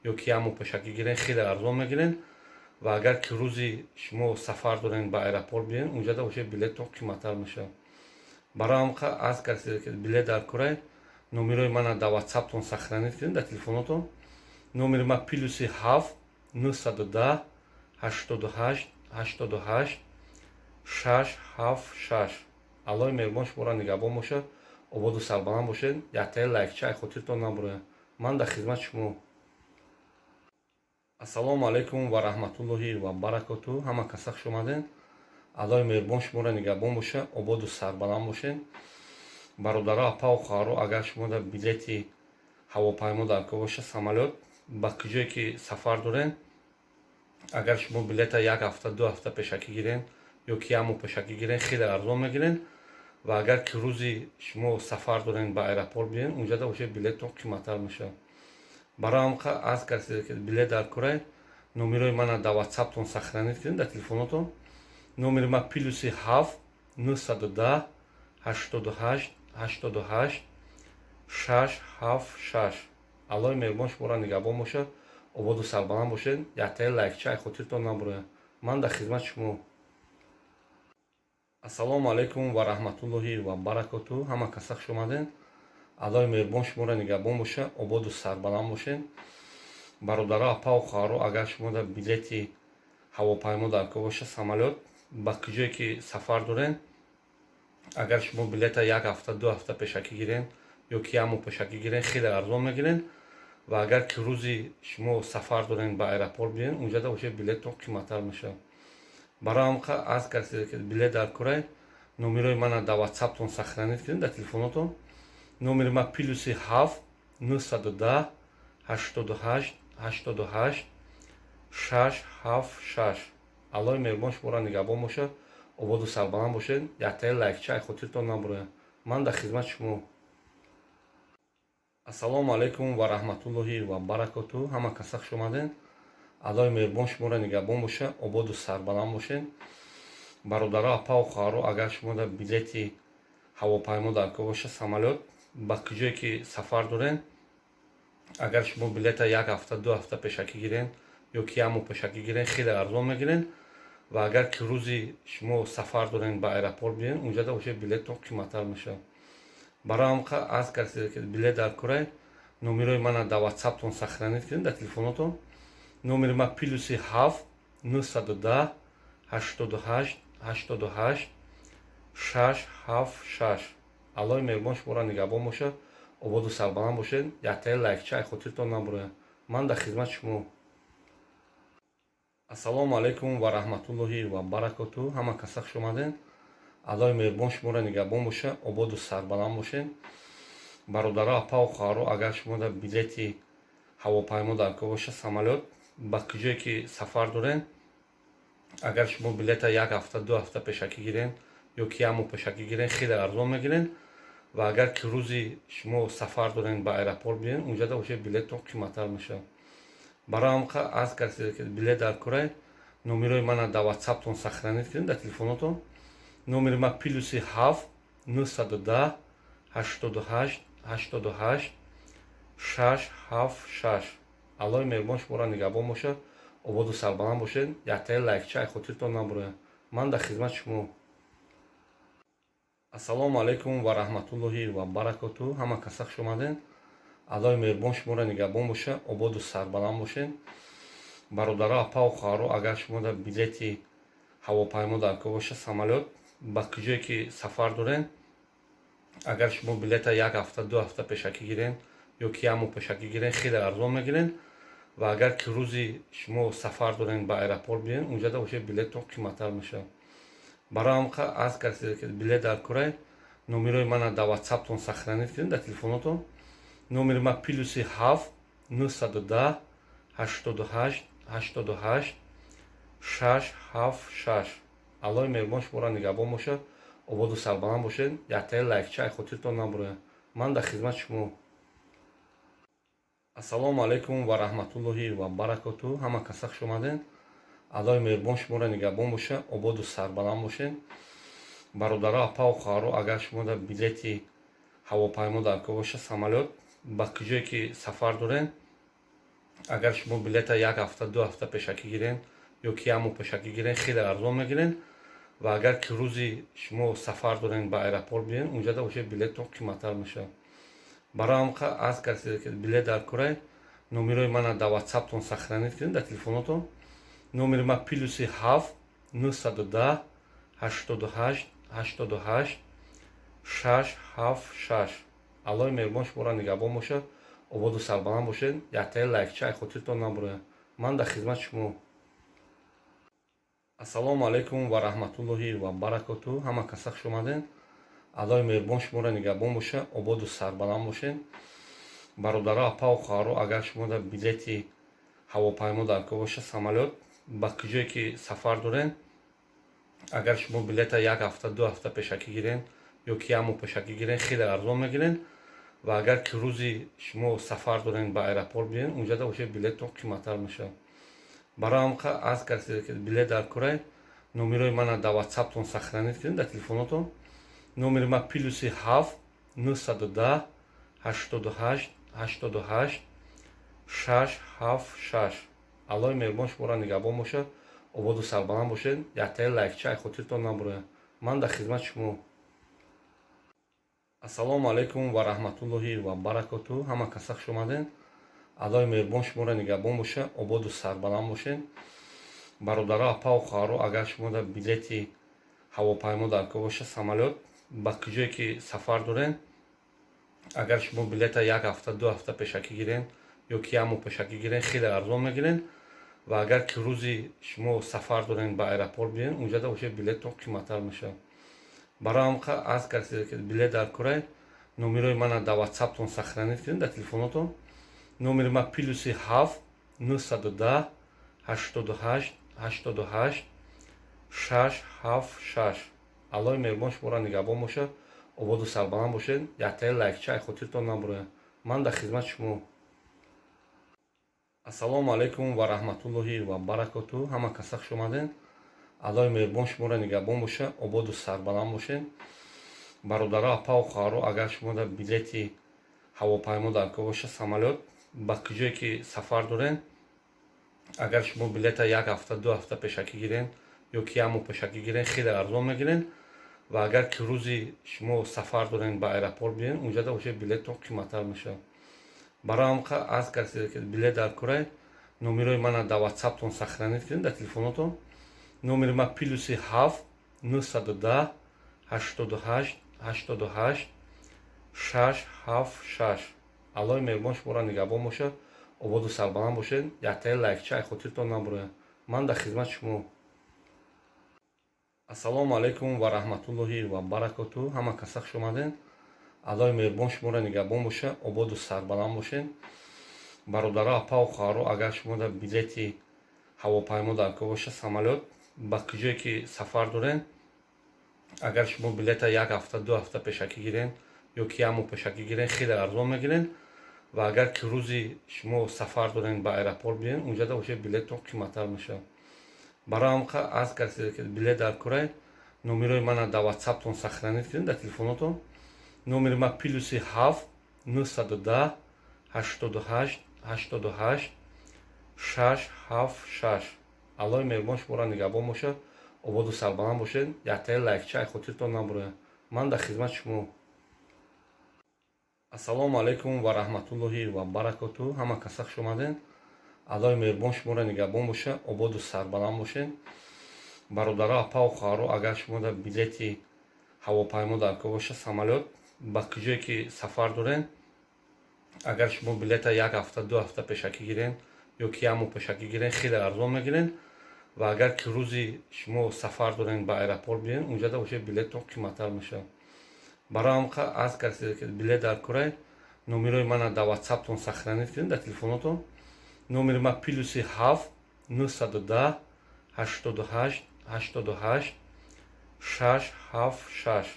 ё ки як моҳ пешакӣ гирен, хеле арзон мегирен. Ва агар ки рӯзи шумо сафар дорен, ба аэропорт биёен, унҷада боша, билеттон қиматтар мешавад. Барои ҳам аз касе ки билет дар корай, номерои мана дар ватсаптон сохранить кунед, дар телефонотон. Номери ма +7 910 88 88 676. Аллоҳи меҳрубон шуморо нигаҳбон бошад, ободу сарбаланд бошед. Яктаи лайкча ай хотиртон набурояд. Ман дар хизмати шумо. Ассалому алайкум ва раҳматуллоҳи ва баракоту. Ҳама каса хуш омаден. Аллоҳи меҳрубон шуморо нигаҳбон бошад, ободу сарбаланд бошед. Бародаро, апаву хоҳаро, агар шумо дар билети ҳавопаймо дар кор боша, самолёт, ба куҷое ки сафар дорен, агар шумо билета як ҳафта, 2 ҳафта пешакӣ гирен ё ки як моҳ пешакӣ гирен, хеле арзон мегирен. Ва агар ки рӯзи шумо сафар дорен, ба аэропорт биёен, унҷада боша, билеттон қиматтар мешавад. Барои ҳам аз касе ки билет дар корай, номерои мана дар ватсаптон сохранить кунед, дар телефонотон. Номери ма +7 910 88 88 676. Аллоҳи меҳрубон шуморо нигаҳбон бошад, ободу сарбаланд бошед. Яктаи лайкча ай хотиртон набурояд. Ман дар хизмати шумо. Ассалому алайкум ва раҳматуллоҳи ва баракоту. Ҳама каса хуш омаден. Аллоҳи меҳрубон шуморо нигаҳбон бошад, ободу сарбаланд бошед. Бародаро, апаву хоҳаро, агар шумо дар билети ҳавопаймо дар кор боша, самолёт, ба куҷое ки сафар дорен, агар шумо билета як ҳафта, 2 ҳафта пешакӣ гирен ё ки як моҳ пешакӣ гирен, хеле арзон мегирен. Ва агар ки рӯзи шумо сафар дорен, ба аэропорт биёен, унҷада боша, билеттон қиматтар мешавад. Барои ҳам аз касе ки билет дар корай, номерои мана дар ватсаптон сохранить кунед, дар телефонотон. Номери ма +7 910 88 88 676. Аллоҳи меҳрубон шуморо нигаҳбон бошад, ободу сарбаланд бошед. Яктаи лайкча ай хотиртон набурояд. Ман дар хизмати шумо. Ассалому алайкум ва раҳматуллоҳи ва баракоту. Ҳама каса хуш омаден. Аллоҳи меҳрубон шуморо нигаҳбон бошад, ободу сарбаланд бошед. Бародаро, апаву хоҳаро, агар шумо дар билети ҳавопаймо дар кор боша, самолёт, ба куҷое ки сафар дорен, агар шумо билета як ҳафта, 2 ҳафта пешакӣ гирен ё ки як моҳ пешакӣ гирен, хеле арзон мегирен. Ва агар ки рӯзи шумо сафар дорен, ба аэропорт биёен, унҷада боша, билеттон қиматтар мешавад. Барои ҳам аз касе ки билет дар корай, номерои мана дар ватсаптон сохранить кунед, дар телефонотон. Номери ма +7 910 88 88 676. Аллоҳи меҳрубон шуморо нигаҳбон бошад, ободу сарбаланд бошед. Яктаи лайкча ай хотиртон набурояд. Ман дар хизмати шумо. Ассалому алайкум ва раҳматуллоҳи ва баракоту. Ҳама каса хуш омаден. Аллоҳи меҳрубон шуморо нигаҳбон бошад, ободу сарбаланд бошед. Бародаро, апаву хоҳаро, агар шумо дар билети ҳавопаймо дар кор боша, самолёт, ба куҷое ки сафар дорен, агар шумо билета як ҳафта, 2 ҳафта пешакӣ гирен ё ки як моҳ пешакӣ гирен, хеле арзон мегирен. Ва агар ки рӯзи шумо сафар дорен, ба аэропорт биёен, унҷада боша, билеттон қиматтар мешавад. Барои ҳам аз касе ки билет дар корай, номерои мана дар ватсаптон сохранить кунед, дар телефонотон. Номери ма +7 910 88 88 676. Аллоҳи меҳрубон шуморо нигаҳбон бошад, ободу сарбаланд бошед. Яктаи лайкча ай хотиртон набурояд. Ман дар хизмати шумо. Ассалому алайкум ва раҳматуллоҳи ва баракоту. Ҳама каса хуш омаден. Аллоҳи меҳрубон шуморо нигаҳбон бошад, ободу сарбаланд бошед. Бародаро, апаву хоҳаро, агар шумо дар билети ҳавопаймо дар кор боша, самолёт, ба куҷое ки сафар дорен, агар шумо билета як ҳафта, 2 ҳафта пешакӣ гирен ё ки як моҳ пешакӣ гирен, хеле арзон мегирен. Ва агар ки рӯзи шумо сафар дорен, ба аэропорт биёен, унҷада боша, билеттон қиматтар мешавад. Барои ҳам аз касе ки билет дар корай, Номерои мана дар Ватсаптон сохранить кунед, дар телефонотон. Номери ма +7 910 88 88 676. Аллои меҳрубон шуморо нигаҳбон бошад, ободу сарбаланд бошед. Яктаи лайкча ай хотиртон набурояд. Ман дар хизмати шумо. Ассалому алайкум ва раҳматуллоҳи ва баракоту. Ҳама каса хуш омадед. Аллои меҳрубон шуморо нигаҳбон бошад, ободу сарбаланд бошед. Бародаро, апаву хоҳаро, агар шумо дар билети ҳавопаймо дар кор бошад, самолёт, ба куҷое ки сафар доред, агар шумо билета як ҳафта, 2 ҳафта пешакӣ гирен ё ки як моҳ пешакӣ гирен, хеле арзон мегирен. Ва агар ки рӯзи шумо сафар дорен, ба аэропорт биёен, унҷада уже билеттон қиматтар мешавад. Барои ҳам аз касе ки билет дар корай, номерои мана дар Ватсаптон сохранить кунед, дар телефонотон. Номери ма +7 910 88 88 676. Аллои меҳрубон шуморо нигаҳбон бошад, ободу сарбаланд бошед. Яктаи лайкча ай хотиртон набурояд. Ман дар хизмати шумо. Ассалому алайкум ва раҳматуллоҳи ва баракоту. Ҳама каса хуш омадед. Аллои меҳрубон шуморо нигаҳбон бошад, ободу сарбаланд бошед. Бародаро, апаву хоҳаро, агар шумо дар билети ҳавопаймо дар кор бошад, самолёт, ба куҷое ки сафар доред, агар шумо билета як ҳафта, 2 ҳафта пешакӣ гирен ё ки як моҳ пешакӣ гирен, хеле арзон мегирен. Ва агар ки рӯзи шумо сафар дорен, ба аэропорт биёен, унҷада уже билеттон қиматтар мешавад. Барои ҳам аз касе ки билет дар корай, номерои мана дар Ватсаптон сохранить кунед, дар телефонотон. Номери ма +7 910 88 88 676. Аллои меҳрубон шуморо нигаҳбон бошад, ободу сарбаланд бошед. Яктаи лайкча ай хотиртон набурояд. Ман дар хизмати шумо. Ассалому алайкум ва раҳматуллоҳи ва баракоту. Ҳама каса хуш омадед. Аллои меҳрубон шуморо нигаҳбон бошад, ободу сарбаланд бошед. Бародаро, апаву хоҳаро, агар шумо дар билети ҳавопаймо дар кор бошад, самолёт, ба куҷое ки сафар доред, агар шумо билета як ҳафта, 2 ҳафта пешакӣ гирен ё ки як моҳ пешакӣ гирен, хеле арзон мегирен. Ва агар ки рӯзи шумо сафар дорен, ба аэропорт биёен, унҷада уже билеттон қиматтар мешавад. Барои ҳам аз касе ки билет дар корай, номерои мана дар Ватсаптон сохранить кунед, дар телефонотон. Номери ма +7 910 88 88 676. Аллои меҳрубон шуморо нигаҳбон бошад, ободу сарбаланд бошед. Яктаи лайкча ай хотиртон набурояд. Ман дар хизмати шумо. Ассалому алайкум ва раҳматуллоҳи ва баракоту. Ҳама каса хуш омадед. Аллои меҳрубон шуморо нигаҳбон бошад, ободу сарбаланд бошед. Бародаро, апаву хоҳаро, агар шумо дар билети ҳавопаймо дар кор бошад, самолёт, ба куҷое ки сафар доред, агар шумо билета як ҳафта, 2 ҳафта пешакӣ гирен ё ки як моҳ пешакӣ гирен, хеле арзон мегирен. Ва агар ки рӯзи шумо сафар дорен, ба аэропорт биёен, унҷада уже билеттон қиматтар мешавад. Барои ҳам аз касе ки билет дар корай, номерои мана дар Ватсаптон сохранить кунед, дар телефонотон. Номери ма +7 910 88 88 676. Аллои меҳрубон шуморо нигаҳбон бошад, ободу сарбаланд бошед. Яктаи лайкча ай хотиртон набурояд. Ман дар хизмати шумо. Ассалому алайкум ва раҳматуллоҳи ва баракоту. Ҳама каса хуш омадед. Аллои меҳрубон шуморо нигаҳбон бошад, ободу сарбаланд бошед. Бародаро, апаву хоҳаро, агар шумо дар билети ҳавопаймо дар кор бошад, самолёт, ба куҷое ки сафар доред, агар шумо билета як ҳафта, 2 ҳафта пешакӣ гирен ё ки як моҳ пешакӣ гирен, хеле арзон мегирен. Ва агар ки рӯзи шумо сафар дорен, ба аэропорт биёен, унҷада уже билеттон қиматтар мешавад. Барои ҳам аз касе ки билет дар корай, номерои мана дар Ватсаптон сохранить кунед, дар телефонотон. Номери ма +7 910 88 88 676. Аллои меҳрубон шуморо нигаҳбон бошад, ободу сарбаланд бошед. Яктаи лайкча ай хотиртон набурояд. Ман дар хизмати шумо. Ассалому алайкум ва раҳматуллоҳи ва баракоту. Ҳама каса хуш омадед. Аллои меҳрубон шуморо нигаҳбон бошад, ободу сарбаланд бошед. Бародаро, апаву хоҳаро, агар шумо дар билети ҳавопаймо дар кор бошад, самолёт, ба куҷое ки сафар доред, агар шумо билета як ҳафта, 2 ҳафта пешакӣ гирен ё ки як моҳ пешакӣ гирен, хеле арзон мегирен. Ва агар ки рӯзи шумо сафар дорен, ба аэропорт биёен, унҷада уже билеттон қиматтар мешавад. Барои ҳамқа аз касе ки билет дар курай, номерои мана дар ватсаптон сохранить кунед, дар телефонотон. Номери ма +7 910 88 88 676.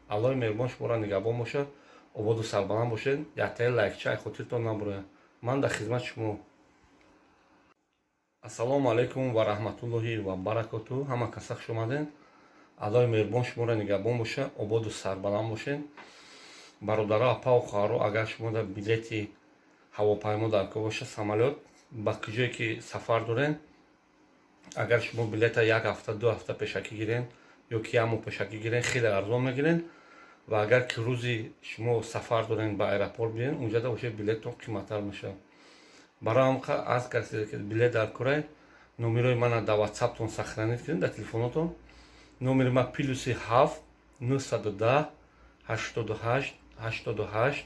Аллоҳи меҳрубон шуморо нигаҳбон бошад, ободу сарбаланд бошед. Яктаи лайкча ай хотиртон набурояд. Ман дар хизмати шумо. Ассалому алайкум ва раҳматуллоҳи ва баракоту. Ҳама каса хуш омадед. Аллоҳи меҳрубон шуморо нигаҳбон бошад, ободу сарбаланд бошед. Бародаро, апаву хоҳаро, агар шумо дар билети ҳавопаймо дар кор бошад, самолёт, ба куҷое ки сафар доред, агар шумо билета як ҳафта, 2 ҳафта пешакӣ гирен ё ки як моҳ пешакӣ гирен, хеле арзон мегирен. Ва агар ки рӯзи шумо сафар дорен, ба аэропорт биёен, унҷада уже билеттон қиматтар мешавад. Барои ҳамқа аз касе ки билет дар курай, номерои мана дар ватсаптон сохранить кунед, дар телефонотон. Номери ма +7 910 88 88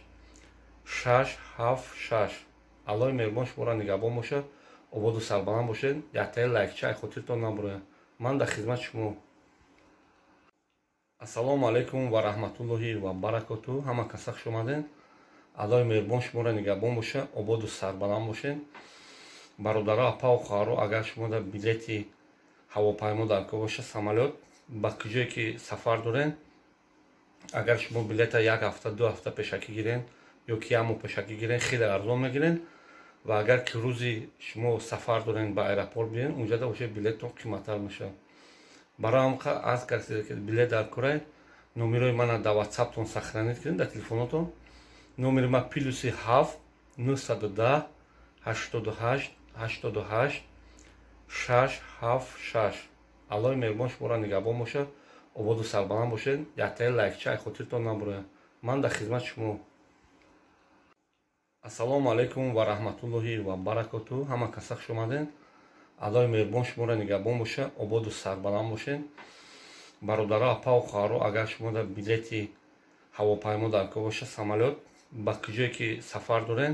676. Аллоҳи меҳрубон шуморо нигаҳбон бошад, ободу сарбаланд бошед. Яктаи лайкча ай хотиртон набурояд. Ман дар хизмати шумо. Ассалому алайкум ва раҳматуллоҳи ва баракоту. Ҳама каса хуш омадед. Аллоҳи меҳрубон шуморо нигаҳбон бошад, ободу сарбаланд бошед. Бародаро, апаву хоҳаро, агар шумо дар билети ҳавопаймо дар кор бошад, самолёт, ба куҷое ки сафар доред, агар шумо билета як ҳафта, 2 ҳафта пешакӣ гирен ё ки як моҳ пешакӣ гирен, хеле арзон мегирен. Ва агар ки рӯзи шумо сафар дорен, ба аэропорт биёен, унҷада уже билеттон қиматтар мешавад. Барои ҳамқа аз касе ки билет дар курай, номерои мана дар ватсаптон сохранить кунед, дар телефонотон. Номери ма +7 910 88 88 676. Аллоҳи меҳрубон шуморо нигаҳбон бошад, ободу сарбаланд бошед. Яктаи лайкча ай хотиртон набурояд. Ман дар хизмати шумо. Ассалому алайкум ва раҳматуллоҳи ва баракоту. Ҳама каса хуш омадед. Аллоҳи меҳрубон шуморо нигаҳбон бошад, ободу сарбаланд бошед. Бародаро, апаву хоҳаро, агар шумо дар билети ҳавопаймо дар кор бошад, самолёт, ба куҷое ки сафар доред,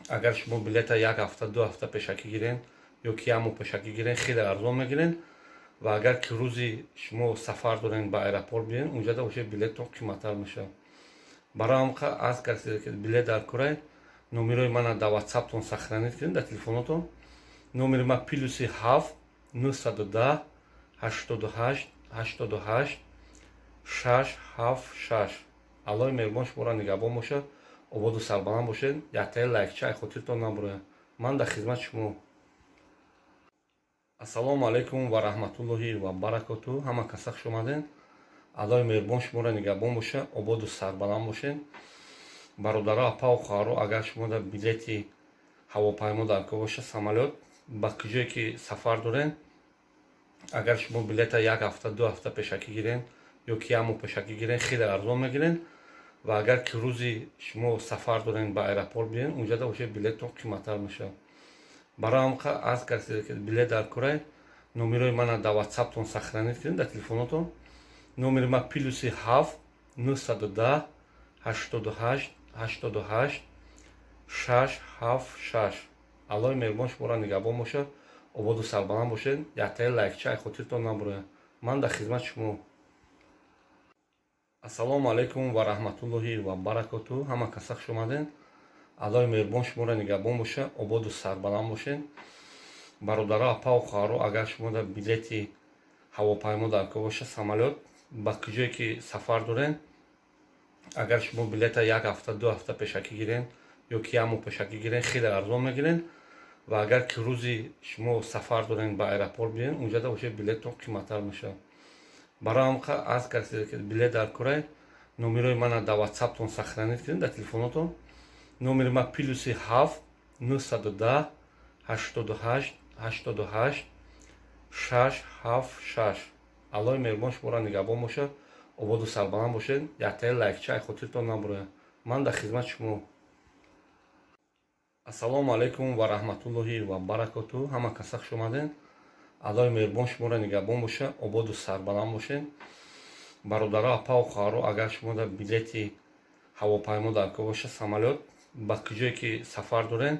агар шумо билета як ҳафта, 2 ҳафта пешакӣ гирен ё ки як моҳ пешакӣ гирен, хеле арзон мегирен. Ва агар ки рӯзи шумо сафар дорен, ба аэропорт биёен, унҷада уже билеттон қиматтар мешавад. Барои ҳамқа аз касе ки билет дар курай, номерои мана дар ватсаптон сохранить кунед, дар телефонотон. Номери ма +7 910 88 88 676. Аллоҳи меҳрубон шуморо нигаҳбон бошад, ободу сарбаланд бошед. Яктаи лайкча ай хотиртон набурояд. Ман дар хизмати шумо. Ассалому алайкум ва раҳматуллоҳи ва баракоту. Ҳама каса хуш омадед. Аллоҳи меҳрубон шуморо нигаҳбон бошад, ободу сарбаланд бошед. Бародаро, апаву хоҳаро, агар шумо дар билети ҳавопаймо дар кор бошад, самолёт, ба куҷое ки сафар доред, агар шумо билета як ҳафта, 2 ҳафта пешакӣ гирен ё ки як моҳ пешакӣ гирен, хеле арзон мегирен. Ва агар ки рӯзи шумо сафар дорен, ба аэропорт биёен, унҷада уже билеттон қиматтар мешавад. Барои ҳамқа аз касе ки билет дар курай, номерои мана дар ватсаптон сохранить кунед, дар телефонотон. Номери ма +7 910 88 88 676. Аллоҳи меҳрубон шуморо нигаҳбон бошад, ободу сарбаланд бошед. Яктаи лайкча ай хотиртон набурояд. Ман дар хизмати шумо. Ассалому алайкум ва раҳматуллоҳи ва баракоту. Ҳама каса хуш омадед. Аллоҳи меҳрубон шуморо нигаҳбон бошад, ободу сарбаланд бошед. Бародаро, апаву хоҳаро, агар шумо дар билети ҳавопаймо дар кор бошад, самолёт, ба куҷое ки сафар доред, агар шумо билета як ҳафта, 2 ҳафта пешакӣ гирен ё ки як моҳ пешакӣ гирен, хеле арзон мегирен. Ва агар ки рӯзи шумо сафар дорен, ба аэропорт биёен, унҷада уже билеттон қиматтар мешавад. Барои ҳамқа аз касе ки билет дар курай, номерои мана дар ватсаптон сохранить кунед, дар телефонотон. Номери ма +7 910 88 88 676. Аллоҳи меҳрубон шуморо нигаҳбон бошад, ободу сарбаланд бошед. Яктаи лайкча ай хотиртон набурояд. Ман дар хизмати шумо. Ассалому алайкум ва раҳматуллоҳи ва баракоту. Ҳама каса хуш омадед. Аллоҳи меҳрубон шуморо нигаҳбон бошад, ободу сарбаланд бошед. Бародаро, апаву хоҳаро, агар шумо дар билети ҳавопаймо дар кор бошад, самолёт, ба куҷое ки сафар доред,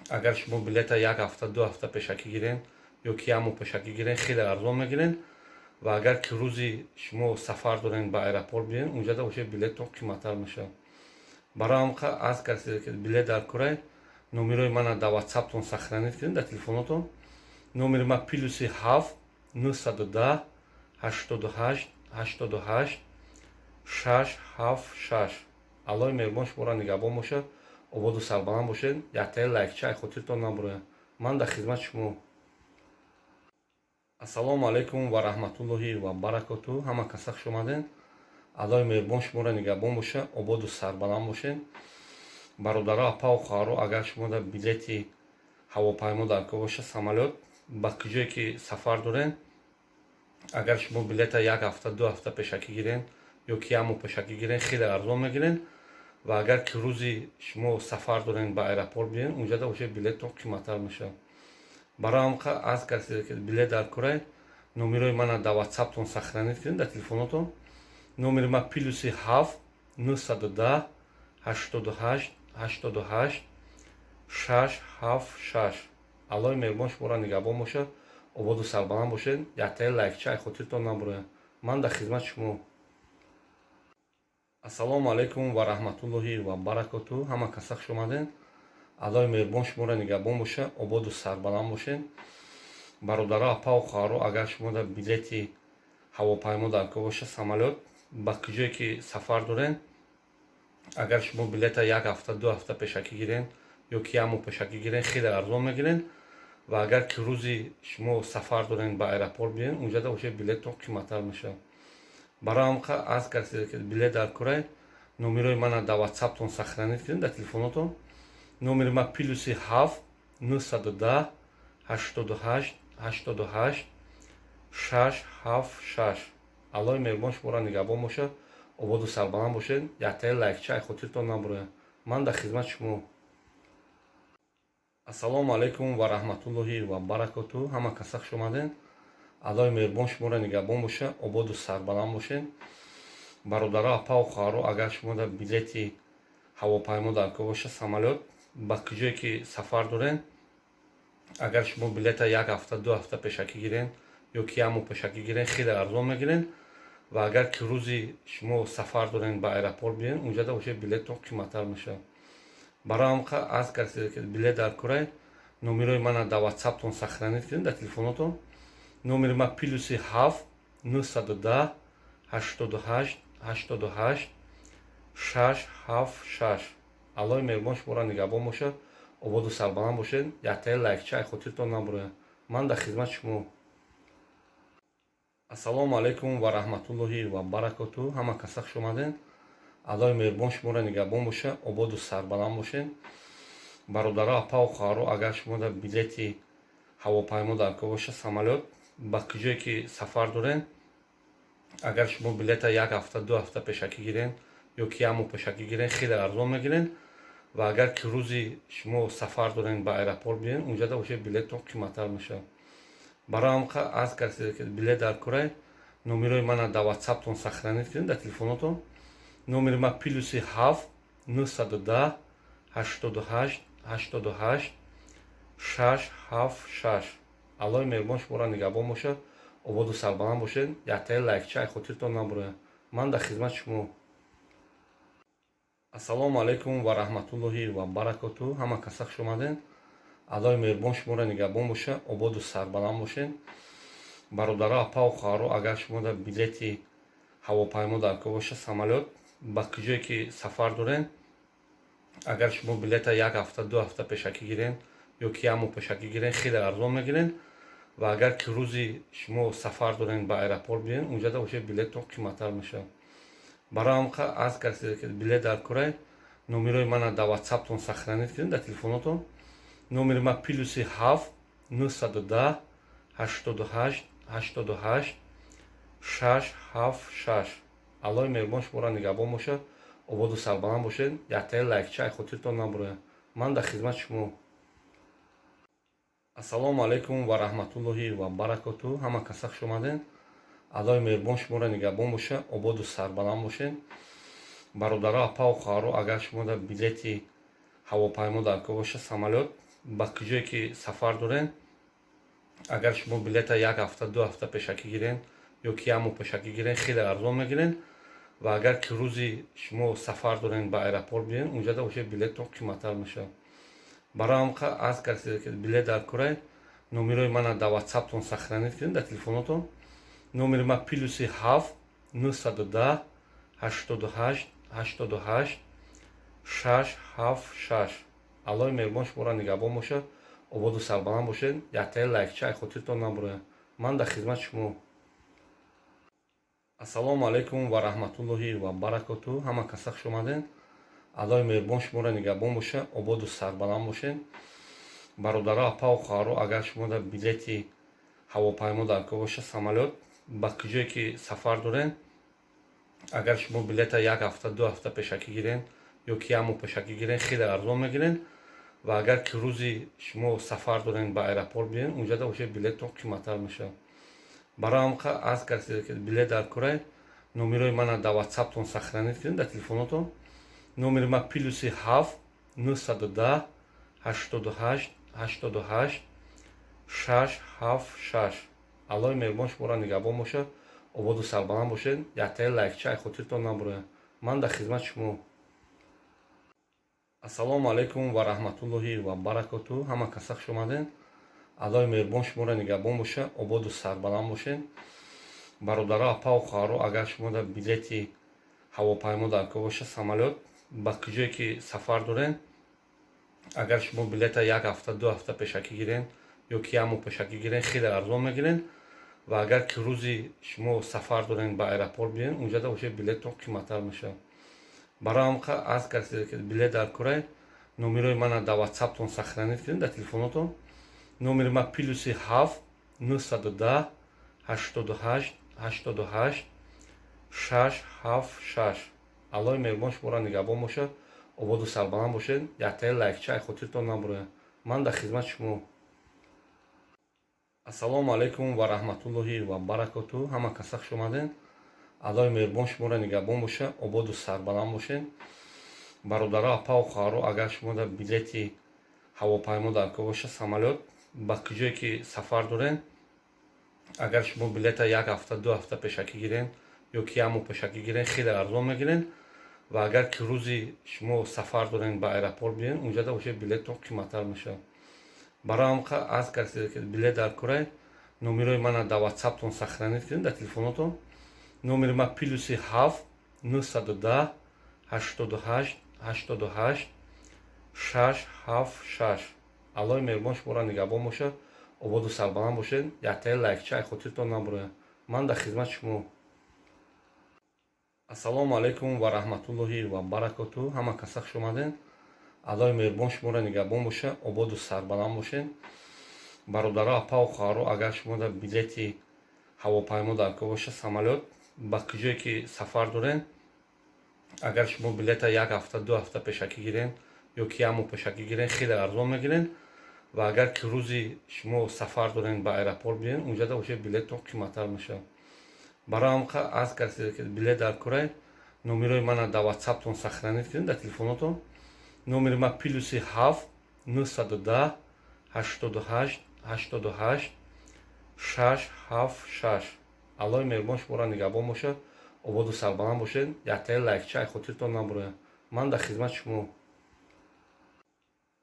агар шумо билета як ҳафта, 2 ҳафта пешакӣ гирен ё ки як моҳ пешакӣ гирен, хеле арзон мегирен. Ва агар ки рӯзи шумо сафар дорен, ба аэропорт биёен, унҷада уже билеттон қиматтар мешавад. Барои ҳам аз касе ки билет дар курай, номерои мана дар ватсаптон сохранить кунед, дар телефонотон. Номери ма +7 910 88 88 676. Аллоҳи меҳрубон шуморо нигаҳбон бошад, ободу сарбаланд бошед. Яктаи лайкча ай хотиртон набурояд. Ман дар хизмати шумо. Ассалому алайкум ва раҳматуллоҳи ва баракоту. Ҳама каса хуш омаден. Аллоҳи меҳрубон шуморо нигаҳбон бошад, ободу сарбаланд бошед. Бародаро, апаву хоҳаро, агар шумо дар билети ҳавопаймо дар кор бошад, самолёт, ба куҷое ки сафар дорен, агар шумо билета як ҳафта, 2 ҳафта пешакӣ гирен ё ки як моҳ пешакӣ гирен, хеле арзон мегирен. Ва агар ки рӯзи шумо сафар дорен, ба аэропорт биёен, унҷада уже билеттон қиматтар мешавад. Барои ҳам аз касе ки билет дар курай, номерои мана дар ватсаптон сохранить кунед, дар телефонотон. Номери ма +7 910 88 88 676. Аллоҳи меҳрубон шуморо нигаҳбон бошад, ободу сарбаланд бошед. Яктаи лайкча ай хотиртон набурояд. Ман дар хизмати шумо. Ассалому алайкум ва раҳматуллоҳи ва баракоту. Ҳама каса хуш омаден. Аллоҳи меҳрубон шуморо нигаҳбон бошад, ободу сарбаланд бошед. Бародаро, апаву хоҳаро, агар шумо дар билети ҳавопаймо дар кор бошад, самолёт, ба куҷое ки сафар дорен, агар шумо билета як ҳафта, 2 ҳафта пешакӣ гирен ё ки як моҳ пешакӣ гирен, хеле арзон мегирен. Ва агар ки рӯзи шумо сафар дорен, ба аэропорт биёен, унҷада уже билеттон қиматтар мешавад. Барои ҳам аз касе ки билет дар курай, номерои мана дар ватсаптон сохранить кунед, дар телефонотон. Номери ма +7 910 88 88 676. Аллоҳи меҳрубон шуморо нигаҳбон бошад, ободу сарбаланд бошед. Яктаи лайкча ай хотиртон набурояд. Ман дар хизмати шумо. Ассалому алайкум ва раҳматуллоҳи ва баракоту. Ҳама каса хуш омаден. Аллоҳи меҳрубон шуморо нигаҳбон бошад, ободу сарбаланд бошед. Бародаро, апаву хоҳаро, агар шумо дар билети ҳавопаймо дар кор бошад, самолёт, ба куҷое ки сафар дорен, агар шумо билета як ҳафта, 2 ҳафта пешакӣ гирен ё ки як моҳ пешакӣ гирен, хеле арзон мегирен. Ва агар ки рӯзи шумо сафар дорен, ба аэропорт биёен, унҷада уже билеттон қиматтар мешавад. Барои ҳам аз касе ки билет дар курай, номерои мана дар ватсаптон сохранить кунед, дар телефонотон. Номери ма +7 910 88 88 676. Аллоҳи меҳрубон шуморо нигаҳбон бошад, ободу сарбаланд бошед. Яктаи лайкча ай хотиртон набурояд. Ман дар хизмати шумо. Ассалому алайкум ва раҳматуллоҳи ва баракоту. Ҳама каса хуш омаден. Аллоҳи меҳрубон шуморо нигаҳбон бошад, ободу сарбаланд бошед. Бародаро, апаву хоҳаро, агар шумо дар билети ҳавопаймо дар кор бошад, самолёт, ба куҷое ки сафар дорен, агар шумо билета як ҳафта, 2 ҳафта пешакӣ гирен ё ки як моҳ пешакӣ гирен, хеле арзон мегирен. Ва агар ки рӯзи шумо сафар дорен, ба аэропорт биёен, унҷада уже билеттон қиматтар мешавад. Барои ҳам аз касе ки билет дар курай, номерои мана дар ватсаптон сохранить кунед, дар телефонотон. Номери ма +7 910 88 88 676. Аллоҳи меҳрубон шуморо нигаҳбон бошад, ободу сарбаланд бошед. Яктаи лайкча ай хотиртон набурояд. Ман дар хизмати шумо. Ассалому алайкум ва раҳматуллоҳи ва баракоту. Ҳама каса хуш омаден. Аллоҳи меҳрубон шуморо нигаҳбон бошад, ободу сарбаланд бошед. Бародаро, апаву хоҳаро, агар шумо дар билети ҳавопаймо дар кор бошад, самолёт, ба куҷое ки сафар дорен, агар шумо билета як ҳафта, 2 ҳафта пешакӣ гирен ё ки як моҳ пешакӣ гирен, хеле арзон мегирен. Ва агар ки рӯзи шумо сафар дорен, ба аэропорт биёен, унҷада уже билеттон қиматтар мешавад. Барои ҳам аз касе ки билет дар курай, номерои мана дар ватсаптон сохранить кунед, дар телефонотон. Номери ма +7 910 88 88 676. Аллоҳи меҳрубон шуморо нигаҳбон бошад, ободу сарбаланд бошед. Яктаи лайкча ай хотиртон набурояд. Ман дар хизмати шумо. Ассалому алайкум ва раҳматуллоҳи ва баракоту. Ҳама каса хуш омаден. Аллоҳи меҳрубон шуморо нигаҳбон бошад, ободу сарбаланд бошед. Бародаро, апаву хоҳаро, агар шумо дар билети ҳавопаймо дар кор бошад, самолёт, ба куҷое ки сафар дорен, агар шумо билета як ҳафта, 2 ҳафта пешакӣ гирен. Ё ки як моҳ пешакӣ гирен, хеле арзон мегирен. Ва агар ки рӯзи шумо сафар дорен, ба аэропорт биен, унҷада уже билеттон қиматтар мешавад. Барои ҳам аз касе ки билет дар курай, номерои мана дар Ватсаптон сохранить кунед, дар телефонотон. Номери ма +7 910 88 88 676. Аллоҳи меҳрубон шуморо нигаҳбон бошад, ободу сарбаланд бошед. Яктаи лайкча ай хотиртон набурояд. Ман дар хизмати шумо. Ассалому алайкум ва раҳматуллоҳи ва баракоту. Ҳама каса хуш омаден. Аллоҳи меҳрубон шуморо нигаҳбон бошад, ободу сарбаланд бошед. Бародаро, апаву хоҳаро, агар шумо дар билети ҳавопаймо дар кор бошад, самолёт, ба куҷое ки сафар дорен, агар шумо билета як ҳафта, 2 ҳафта пешакӣ гирен ё ки як моҳ пешакӣ гирен, хеле арзон мегирен. Ва агар ки рӯзи шумо сафар дорен, ба аэропорт биен, унҷада уже билеттон қиматтар мешавад. Барои ҳам аз касе ки билет дар курай, номерои мана дар Ватсаптон сохранить кунед, дар телефонотон. Номери ма +7 910 88 88 676. Аллоҳи меҳрубон шуморо нигаҳбон бошад, ободу сарбаланд бошед. Яктаи лайкча ай хотиртон набурояд. Ман дар хизмати шумо. Ассалому алайкум ва раҳматуллоҳи ва баракоту. Ҳама каса хуш омаден. Аллоҳи меҳрубон шуморо нигаҳбон бошад, ободу сарбаланд бошед. Бародаро, апаву хоҳаро, агар шумо дар билети ҳавопаймо дар кор бошад, самолёт, ба куҷое ки сафар дорен, агар шумо билета як ҳафта, 2 ҳафта пешакӣ гирен ё ки як моҳ пешакӣ гирен, хеле арзон мегирен. Ва агар ки рӯзи шумо сафар дорен, ба аэропорт биен, унҷада уже билеттон қиматтар мешавад. Барои ҳам аз касе ки билет дар курай, номерои мана дар Ватсаптон сохранить кунед, дар телефонотон. Номери ма +7 910 88 88 676. Аллоҳи меҳрубон шуморо нигаҳбон бошад, ободу сарбаланд бошед. Яктаи лайкча ай хотиртон набурояд. Ман дар хизмати шумо. Ассалому алайкум ва раҳматуллоҳи ва баракоту. Ҳама каса хуш омаден. Аллоҳи меҳрубон шуморо нигаҳбон бошад, ободу сарбаланд бошед. Бародаро, апаву хоҳаро, агар шумо дар билети ҳавопаймо дар кор бошад, самолёт, ба куҷое ки сафар дорен, агар шумо билета як ҳафта, 2 ҳафта пешакӣ гирен ё ки як моҳ пешакӣ гирен, хеле арзон мегирен. Ва агар ки рӯзи шумо сафар дорен, ба аэропорт биен, унҷада уже билеттон қиматтар мешавад. Барои ҳам аз касе ки билет дар курай, номерои мана дар Ватсаптон сохранить кунед, дар телефонотон. Номери ма +7 910 88 88 676. Аллоҳи меҳрубон шуморо нигаҳбон бошад, ободу сарбаланд бошед. Яктаи лайкча ай хотиртон набурояд. Ман дар хизмати шумо. Ассалому алайкум ва раҳматуллоҳи ва баракоту. Ҳама каса хуш омаден. Аллоҳи меҳрубон шуморо нигаҳбон бошад, ободу сарбаланд бошед. Бародаро, апаву хоҳаро, агар шумо дар билети ҳавопаймо дар кор бошад, самолёт, ба куҷое ки сафар дорен, агар шумо билета як ҳафта, 2 ҳафта пешакӣ гирен ё ки як моҳ пешакӣ гирен, хеле арзон мегирен. Ва агар ки рӯзи шумо сафар дорен, ба аэропорт биен, унҷада уже билеттон қиматтар мешавад. Барои ҳам аз касе ки билет дар курай, номерои мана дар Ватсаптон сохранить кунед, дар телефонотон. Номери ма +7 910 88 88 676. Аллоҳи меҳрубон шуморо нигаҳбон бошад, ободу сарбаланд бошед. Яктаи лайкча ай хотиртон набурояд. Ман дар хизмати шумо.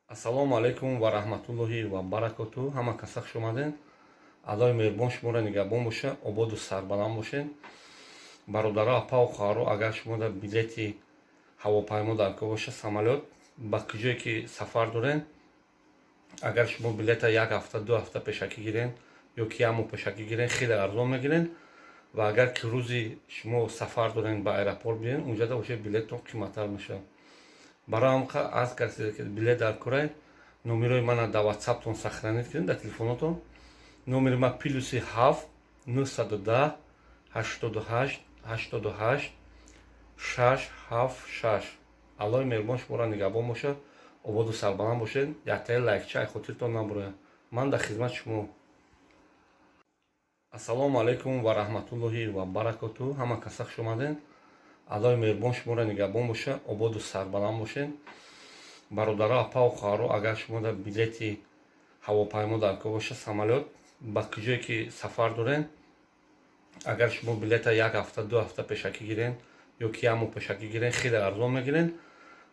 Ассалому алайкум ва раҳматуллоҳи ва баракоту. Ҳама каса хуш омаден. Аллоҳи меҳрубон шуморо нигаҳбон бошад, ободу сарбаланд бошед. Бародаро, апаву хоҳаро, агар шумо дар билети ҳавопаймо дар кор бошад, самолёт, ба куҷое ки сафар дорен, агар шумо билета як ҳафта, 2 ҳафта пешакӣ гирен ё ки як моҳ пешакӣ гирен, хеле арзон мегирен. Ва агар ки рӯзи шумо сафар дорен, ба аэропорт биен, унҷада уже билеттон қиматтар мешавад. Барои ҳам аз касе ки билет дар курай, номерои мана дар Ватсаптон сохранить кунед, дар телефонотон. Номери ма +7 910 88 88 676. Аллоҳи меҳрубон шуморо нигаҳбон бошад, ободу сарбаланд бошед. Яктаи лайкча ай хотиртон набурояд. Ман дар хизмати шумо. Ассалому алайкум ва раҳматуллоҳи ва баракоту. Ҳама каса хуш омаден. Аллоҳи меҳрубон шуморо нигаҳбон бошад, ободу сарбаланд бошед. Бародаро, апаву хоҳаро, агар шумо дар билети ҳавопаймо дар кор бошад, самолёт, ба куҷое ки сафар дорен, Агар шумо билета як ҳафта, 2 ҳафта пешакӣ гирен ё ки як моҳ пешакӣ гирен, хеле арзон мегирен.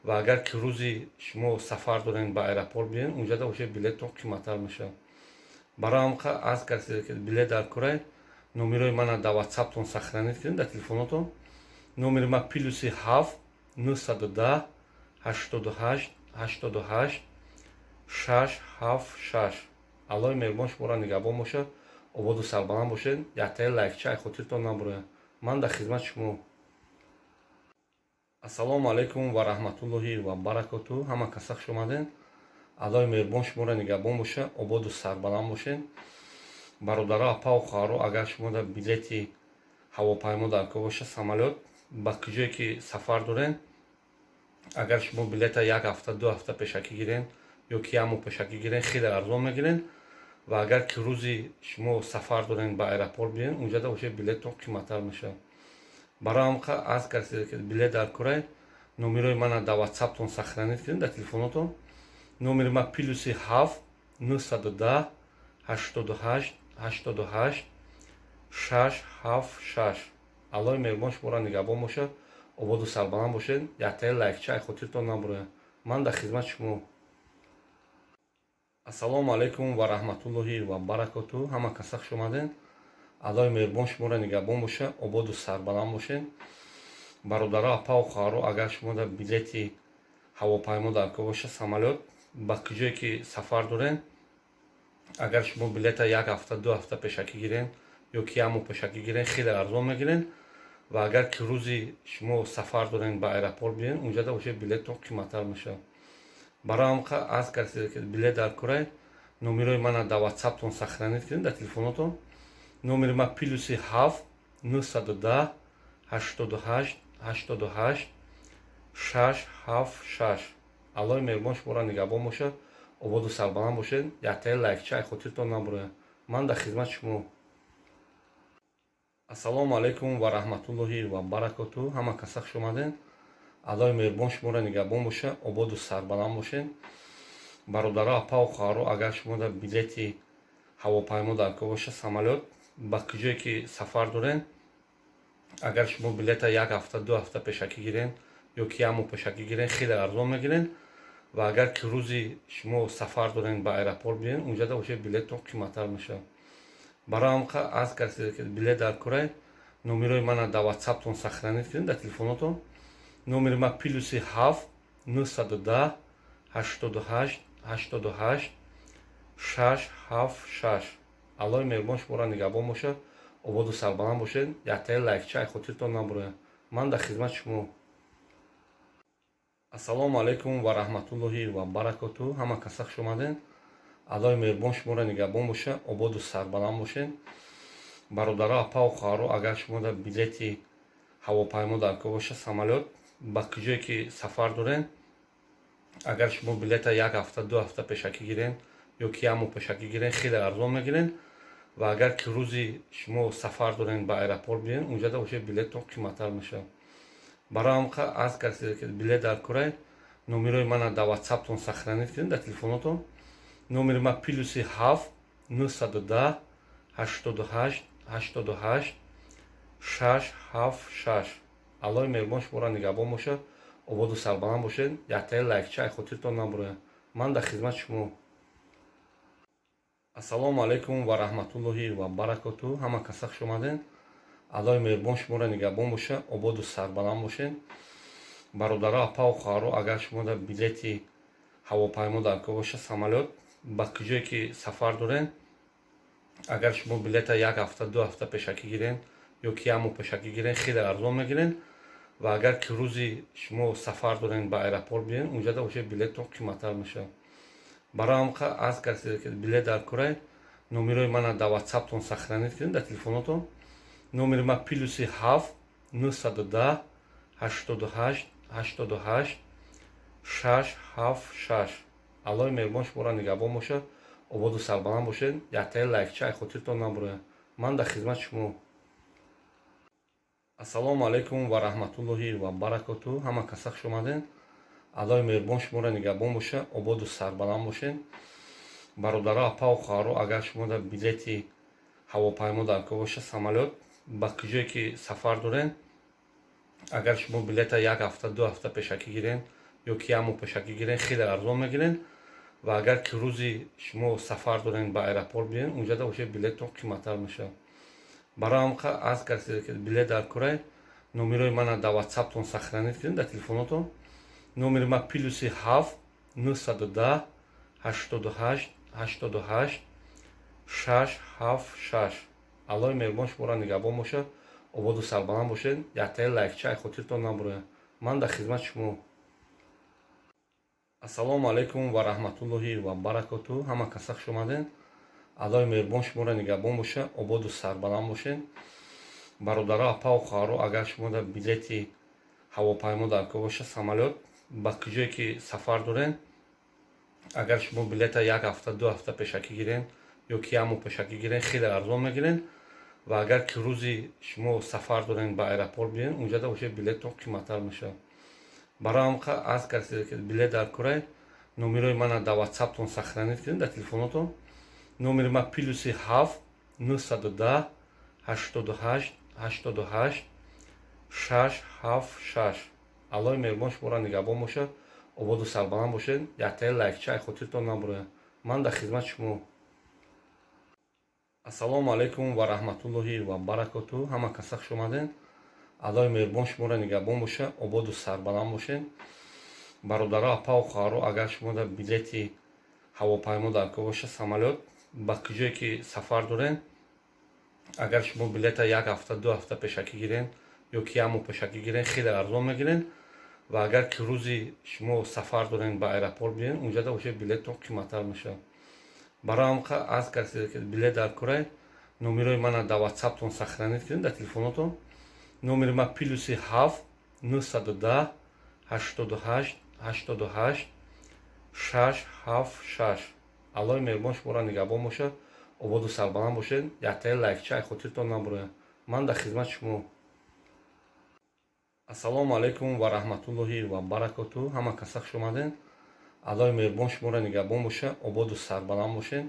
Ва агар ки рӯзи шумо сафар дорен, ба аэропорт биен, унҷада уже билеттон қиматтар мешавад. Барои ҳам аз касе ки билет дар курай, номерои мана дар Ватсаптон сохранить кунед, дар телефонотон. Номери ма +7 910 88 88 676. Аллоҳи меҳрубон шуморо нигаҳбон бошад, ободу сарбаланд бошед. Яктаи лайкча ай хотиртон набурояд. Ман дар хизмати шумо. Ассалому алайкум ва раҳматуллоҳи ва баракоту. Ҳама каса хуш омаден. Аллоҳи меҳрубон шуморо нигаҳбон бошад, ободу сарбаланд бошед. Бародаро, апаву хоҳаро, агар шумо дар билети ҳавопаймо дар кор боша, самолёт, ба куҷое ки сафар дорен, агар шумо билета як ҳафта, 2 ҳафта пешакӣ гирен ё ки як моҳ пешакӣ гирен, хеле арзон мегирен. Ва агар ки рӯзи шумо сафар дорен, ба аэропорт биен, унҷада уже билеттон қиматтар мешавад. Барои ҳам аз касе ки билет дар курай, номерои мана дар Ватсаптон сохранить кунед, дар телефонотон. Номери ма +7 910 88 88 676. Аллоҳи меҳрубон шуморо нигаҳбон бошад, ободу сарбаланд бошед. Яктаи лайкча ай хотиртон набурояд. Ман дар хизмати шумо. Ассалому алайкум ва раҳматуллоҳи ва баракоту. Ҳама каса хуш омаден. Аллоҳи меҳрубон шуморо нигаҳбон бошад, ободу сарбаланд бошед. Бародаро, апаву хоҳаро, агар шумо дар билети ҳавопаймо дар кор боша, самолёт, ба куҷое ки сафар дорен, агар шумо билета як ҳафта, 2 ҳафта пешакӣ гирен ё ки як моҳ пешакӣ гирен, хеле арзон мегирен. Ва агар ки рӯзи шумо сафар дорен, ба аэропорт биен, унҷада уже билеттон қиматтар мешавад. Барои ҳам аз касе ки билет дар курай, номерои мана дар Ватсаптон сохранить кунед, дар телефонотон. Номери ма +7 910 88 88 676. Аллоҳи меҳрубон шуморо нигаҳбон бошад, ободу сарбаланд бошед. Яктаи лайкча ай хотиртон набурояд. Ман дар хизмати шумо. Ассалому алайкум ва раҳматуллоҳи ва баракоту. Ҳама каса хуш омаден. Аллоҳи меҳрубон шуморо нигаҳбон бошад, ободу сарбаланд бошед. Бародаро, апаву хоҳаро, агар шумо дар билети ҳавопаймо дар кор боша, самолёт, ба куҷое ки сафар дорен, агар шумо билета як ҳафта, 2 ҳафта пешакӣ гирен ё ки як моҳ пешакӣ гирен, хеле арзон мегирен. Ва агар ки рӯзи шумо сафар дорен, ба аэропорт биен, унҷада уже билеттон қиматтар мешавад. Барои ҳам аз касе ки билет дар курай, номерои мана дар Ватсаптон сохранить кунед, дар телефонотон. Номери ма +7 910 88 88 676. Аллоҳи меҳрубон шуморо нигаҳбон бошад, ободу сарбаланд бошед. Яктаи лайкча ай хотиртон набурояд. Ман дар хизмати шумо. Ассалому алайкум ва раҳматуллоҳи ва баракоту. Ҳама каса хуш омаден. Аллоҳи меҳрубон шуморо нигаҳбон бошад, ободу сарбаланд бошед. Бародаро, апаву хоҳаро, агар шумо дар билети ҳавопаймо дар кор боша, самолёт, ба куҷое ки сафар дорен, агар шумо билета як ҳафта, 2 ҳафта пешакӣ гирен ё ки як моҳ пешакӣ гирен, хеле арзон мегирен. Ва агар ки рӯзи шумо сафар дорен, ба аэропорт биен, унҷада уже билеттон қиматтар мешавад. Барои ҳам аз касе ки билет дар курай, номерои мана дар Ватсаптон сохранить кунед, дар телефонотон. Номери ма +7 910 88 88 676. Аллоҳи меҳрубон шуморо нигаҳбон бошад, ободу сарбаланд бошед. Яктаи лайкча ай хотиртон набурояд. Ман дар хизмати шумо. Ассалому алайкум ва раҳматуллоҳи ва баракоту. Ҳама каса хуш омаден. Аллоҳи меҳрубон шуморо нигаҳбон бошад, ободу сарбаланд бошед. Бародаро, апаву хоҳаро, агар шумо дар билети ҳавопаймо дар кор боша, самолёт, ба куҷое ки сафар дорен, агар шумо билета як ҳафта, 2 ҳафта пешакӣ гирен ё ки як моҳ пешакӣ гирен, хеле арзон мегирен. Ва агар ки рӯзи шумо сафар дорен, ба аэропорт биен, унҷада уже билеттон қиматтар мешавад. Барои ҳам аз касе ки билет дар курай, номерои мана дар Ватсаптон сохранить кунед, дар телефонотон. Номери ма +7 910 88 88 676. Аллоҳи меҳрубон шуморо нигаҳбон бошад, ободу сарбаланд бошед. Яктаи лайкча ай хотиртон набурояд. Ман дар хизмати шумо. Ассалому алайкум ва раҳматуллоҳи ва баракоту. Ҳама каса хуш омаден. Аллоҳи меҳрубон шуморо нигаҳбон бошад, ободу сарбаланд бошед. Бародаро, апаву хоҳаро, агар шумо дар билети ҳавопаймо дар кор боша, самолёт, ба куҷое ки сафар дорен, агар шумо билета як ҳафта, 2 ҳафта пешакӣ гирен ё ки як моҳ пешакӣ гирен, хеле арзон мегирен. Ба куҷое ки сафар дорен, агар шумо билета як ҳафта, 2 ҳафта пешакӣ гирен ё ки як моҳ пешакӣ гирен, хеле арзон мегирен. Ва агар ки рӯзи шумо сафар дорен, ба аэропорт биёен, унҷада уже билеттон қиматтар мешавад. Барои ҳам аз касе ки билет дар курай, номерои мана дар ватсаптон сохранить кунед, дар телефонотон. Номери ма +7 910 88 88 676. Аллоҳи меҳрубон шуморо нигаҳбон бошад, ободу сарбаланд бошед. Яктаи лайкча ай хотиртон набурояд. Ман дар хизмати шумо. Ассалому алайкум ва раҳматуллоҳи ва баракоту. Ҳама каса хуш омадед. Аллоҳи меҳрубон шуморо нигаҳбон бошад, ободу сарбаланд бошед. Бародаро, апаву хоҳаро, агар шумо дар билети ҳавопаймо дар кор бошад, самолёт, ба куҷое ки сафар дорен, агар шумо билета як ҳафта, 2 ҳафта пешакӣ гирен ё ки як моҳ пешакӣ гирен, хеле арзон мегирен. Ва агар ки рӯзи шумо сафар дорен, ба аэропорт биёен, унҷада уже билеттон қиматтар мешавад. Барои ҳам аз касе ки билет дар курай, номерои мана дар ватсаптон сохранить кунед, дар телефонотон. Номери ма +7 910 88 88 676. Аллоҳи меҳрубон шуморо нигаҳбон бошад, ободу сарбаланд бошед. Яктаи лайкча ай хотиртон набурояд. Ман дар хизмати шумо. Ассалому алайкум ва раҳматуллоҳи ва баракоту. Ҳама каса хуш омадед. Аллоҳи меҳрубон шуморо нигаҳбон бошад, ободу сарбаланд бошед. Бародаро, апаву хоҳаро, агар шумо дар билети ҳавопаймо дар кор бошад, самолёт, ба куҷое ки сафар дорен, агар шумо билета як ҳафта, 2 ҳафта пешакӣ гирен ё ки як моҳ пешакӣ гирен, хеле арзон мегирен. Ва агар ки рӯзи шумо сафар дорен, ба аэропорт биёен, унҷада уже билеттон қиматтар мешавад. Барои ҳам аз касе ки билет дар курай, номерои мана дар ватсаптон сохранить кунед, дар телефонотон. Номери ма +7 910 88 88 676. Аллоҳи меҳрубон шуморо нигаҳбон бошад, ободу сарбаланд бошед. Яктаи лайкча ай хотиртон набурояд. Ман дар хизмати шумо. Ассалому алайкум ва раҳматуллоҳи ва баракоту. Ҳама каса хуш омадед. Аллоҳи меҳрубон шуморо нигаҳбон бошад, ободу сарбаланд бошед.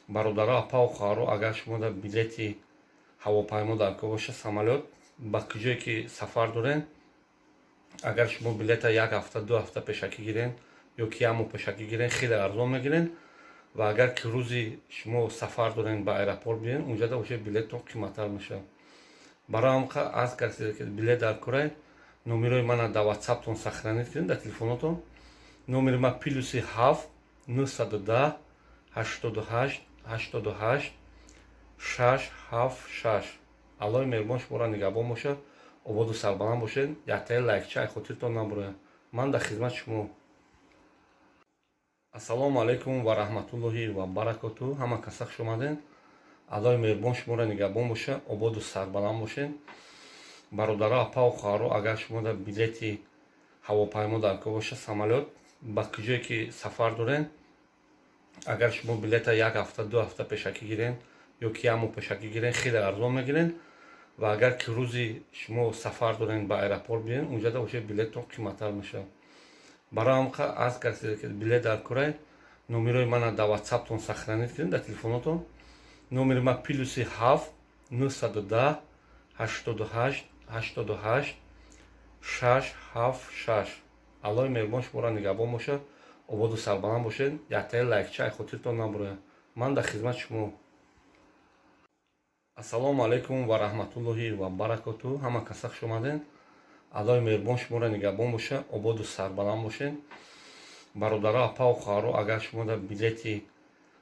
Бародаро, апаву хоҳаро, агар шумо дар билети ҳавопаймо дар кор бошад, самолёт, ба куҷое ки сафар дорен, агар шумо билета як ҳафта, 2 ҳафта пешакӣ гирен ё ки як моҳ пешакӣ гирен, хеле арзон мегирен. Ва агар ки рӯзи шумо сафар дорен, ба аэропорт биёен, унҷада уже билеттон қиматтар мешавад. Барои ҳам аз касе ки билет дар курай, номерои мана дар ватсаптон сохранить кунед, дар телефонотон. Номери ма +7 910 88 88 676. Аллоҳи меҳрубон шуморо нигаҳбон бошад, ободу сарбаланд бошед. Яктаи лайкча ай хотиртон набурояд. Ман дар хизмати шумо. Ассалому алайкум ва раҳматуллоҳи ва баракоту. Ҳама каса хуш омадед. Аллоҳи меҳрубон шуморо нигаҳбон бошад, ободу сарбаланд бошед. Бародаро, апаву хоҳаро, агар шумо дар билети ҳавопаймо дар кор бошад, самолёт, ба куҷое ки сафар дорен, агар шумо билета як ҳафта, 2 ҳафта пешакӣ гирен ё ки як моҳ пешакӣ гирен, хеле арзон мегирен. Ва агар ки рӯзи шумо сафар дорен, ба аэропорт биёен, унҷада уже билеттон қиматтар мешавад. Барои ҳам аз касе ки билет дар курай, номерои мана дар ватсаптон сохранить кунед, дар телефонотон. Номери ма +7 910 88 88 676. Аллоҳи меҳрубон шуморо нигаҳбон бошад, ободу сарбаланд бошед. Яктаи лайкча ай хотиртон набурояд. Ман дар хизмати шумо. Ассалому алайкум ва раҳматуллоҳи ва баракоту. Ҳама каса хуш омадед. Аллоҳи меҳрубон шуморо нигаҳбон бошад, ободу сарбаланд бошед. Бародаро, апаву хоҳаро, агар шумо дар билети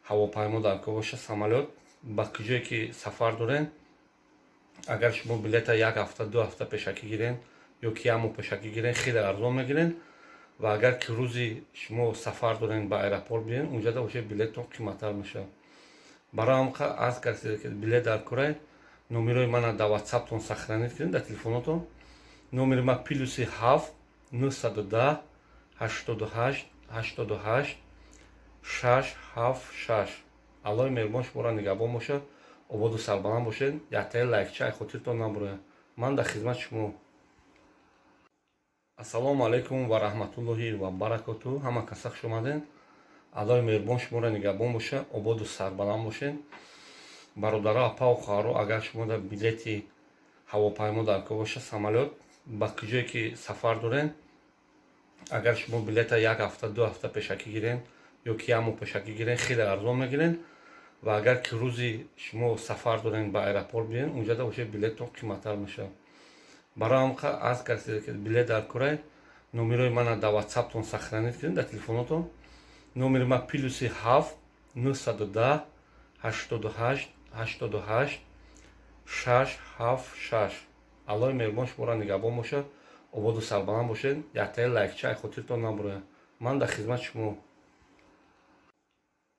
ҳавопаймо дар кор бошад, самолёт, ба куҷое ки сафар дорен, агар шумо билета як ҳафта, 2 ҳафта пешакӣ гирен ё ки як моҳ пешакӣ гирен, хеле арзон мегирен. Ва агар ки рӯзи шумо сафар дорен, ба аэропорт биёен, унҷада уже билеттон қиматтар мешавад. Барои ҳам аз касе ки билет дар курай, номерои мана дар ватсаптон сохранить кунед, дар телефонотон. Номери ма +7 910 88 88 676. Аллоҳи меҳрубон шуморо нигаҳбон бошад, ободу сарбаланд бошед. Яктаи лайкча ай хотиртон набурояд. Ман дар хизмати шумо. Ассалому алайкум ва раҳматуллоҳи ва баракоту. Ҳама каса хуш омадед. Аллоҳи меҳрубон шуморо нигаҳбон бошад, ободу сарбаланд бошед. Бародаро, апау хоҳаро, агар шумо дар билети ҳавопаймо дар кор боша, самолёт, ба куҷое ки сафар дорен, агар шумо билета як ҳафта, 2 ҳафта пешакӣ гирен ё ки як моҳ пешакӣ гирен, хеле арзон мегирен. Ва агар ки рӯзи шумо сафар дорен, ба аэропорт биёен, унҷада уже билеттон қиматтар мешавад. Барои ҳам аз касе ки билет дар корай, номерои мана дар ватсаптон сохранить кунед, дар телефонотон. Номери ма +7 910 88 88 676. Аллоҳи меҳрубон шуморо нигаҳбон бошад, ободу сарбаланд бошед. Яктаи лайкча ай хотиртон набурояд. Ман дар хизмати шумо.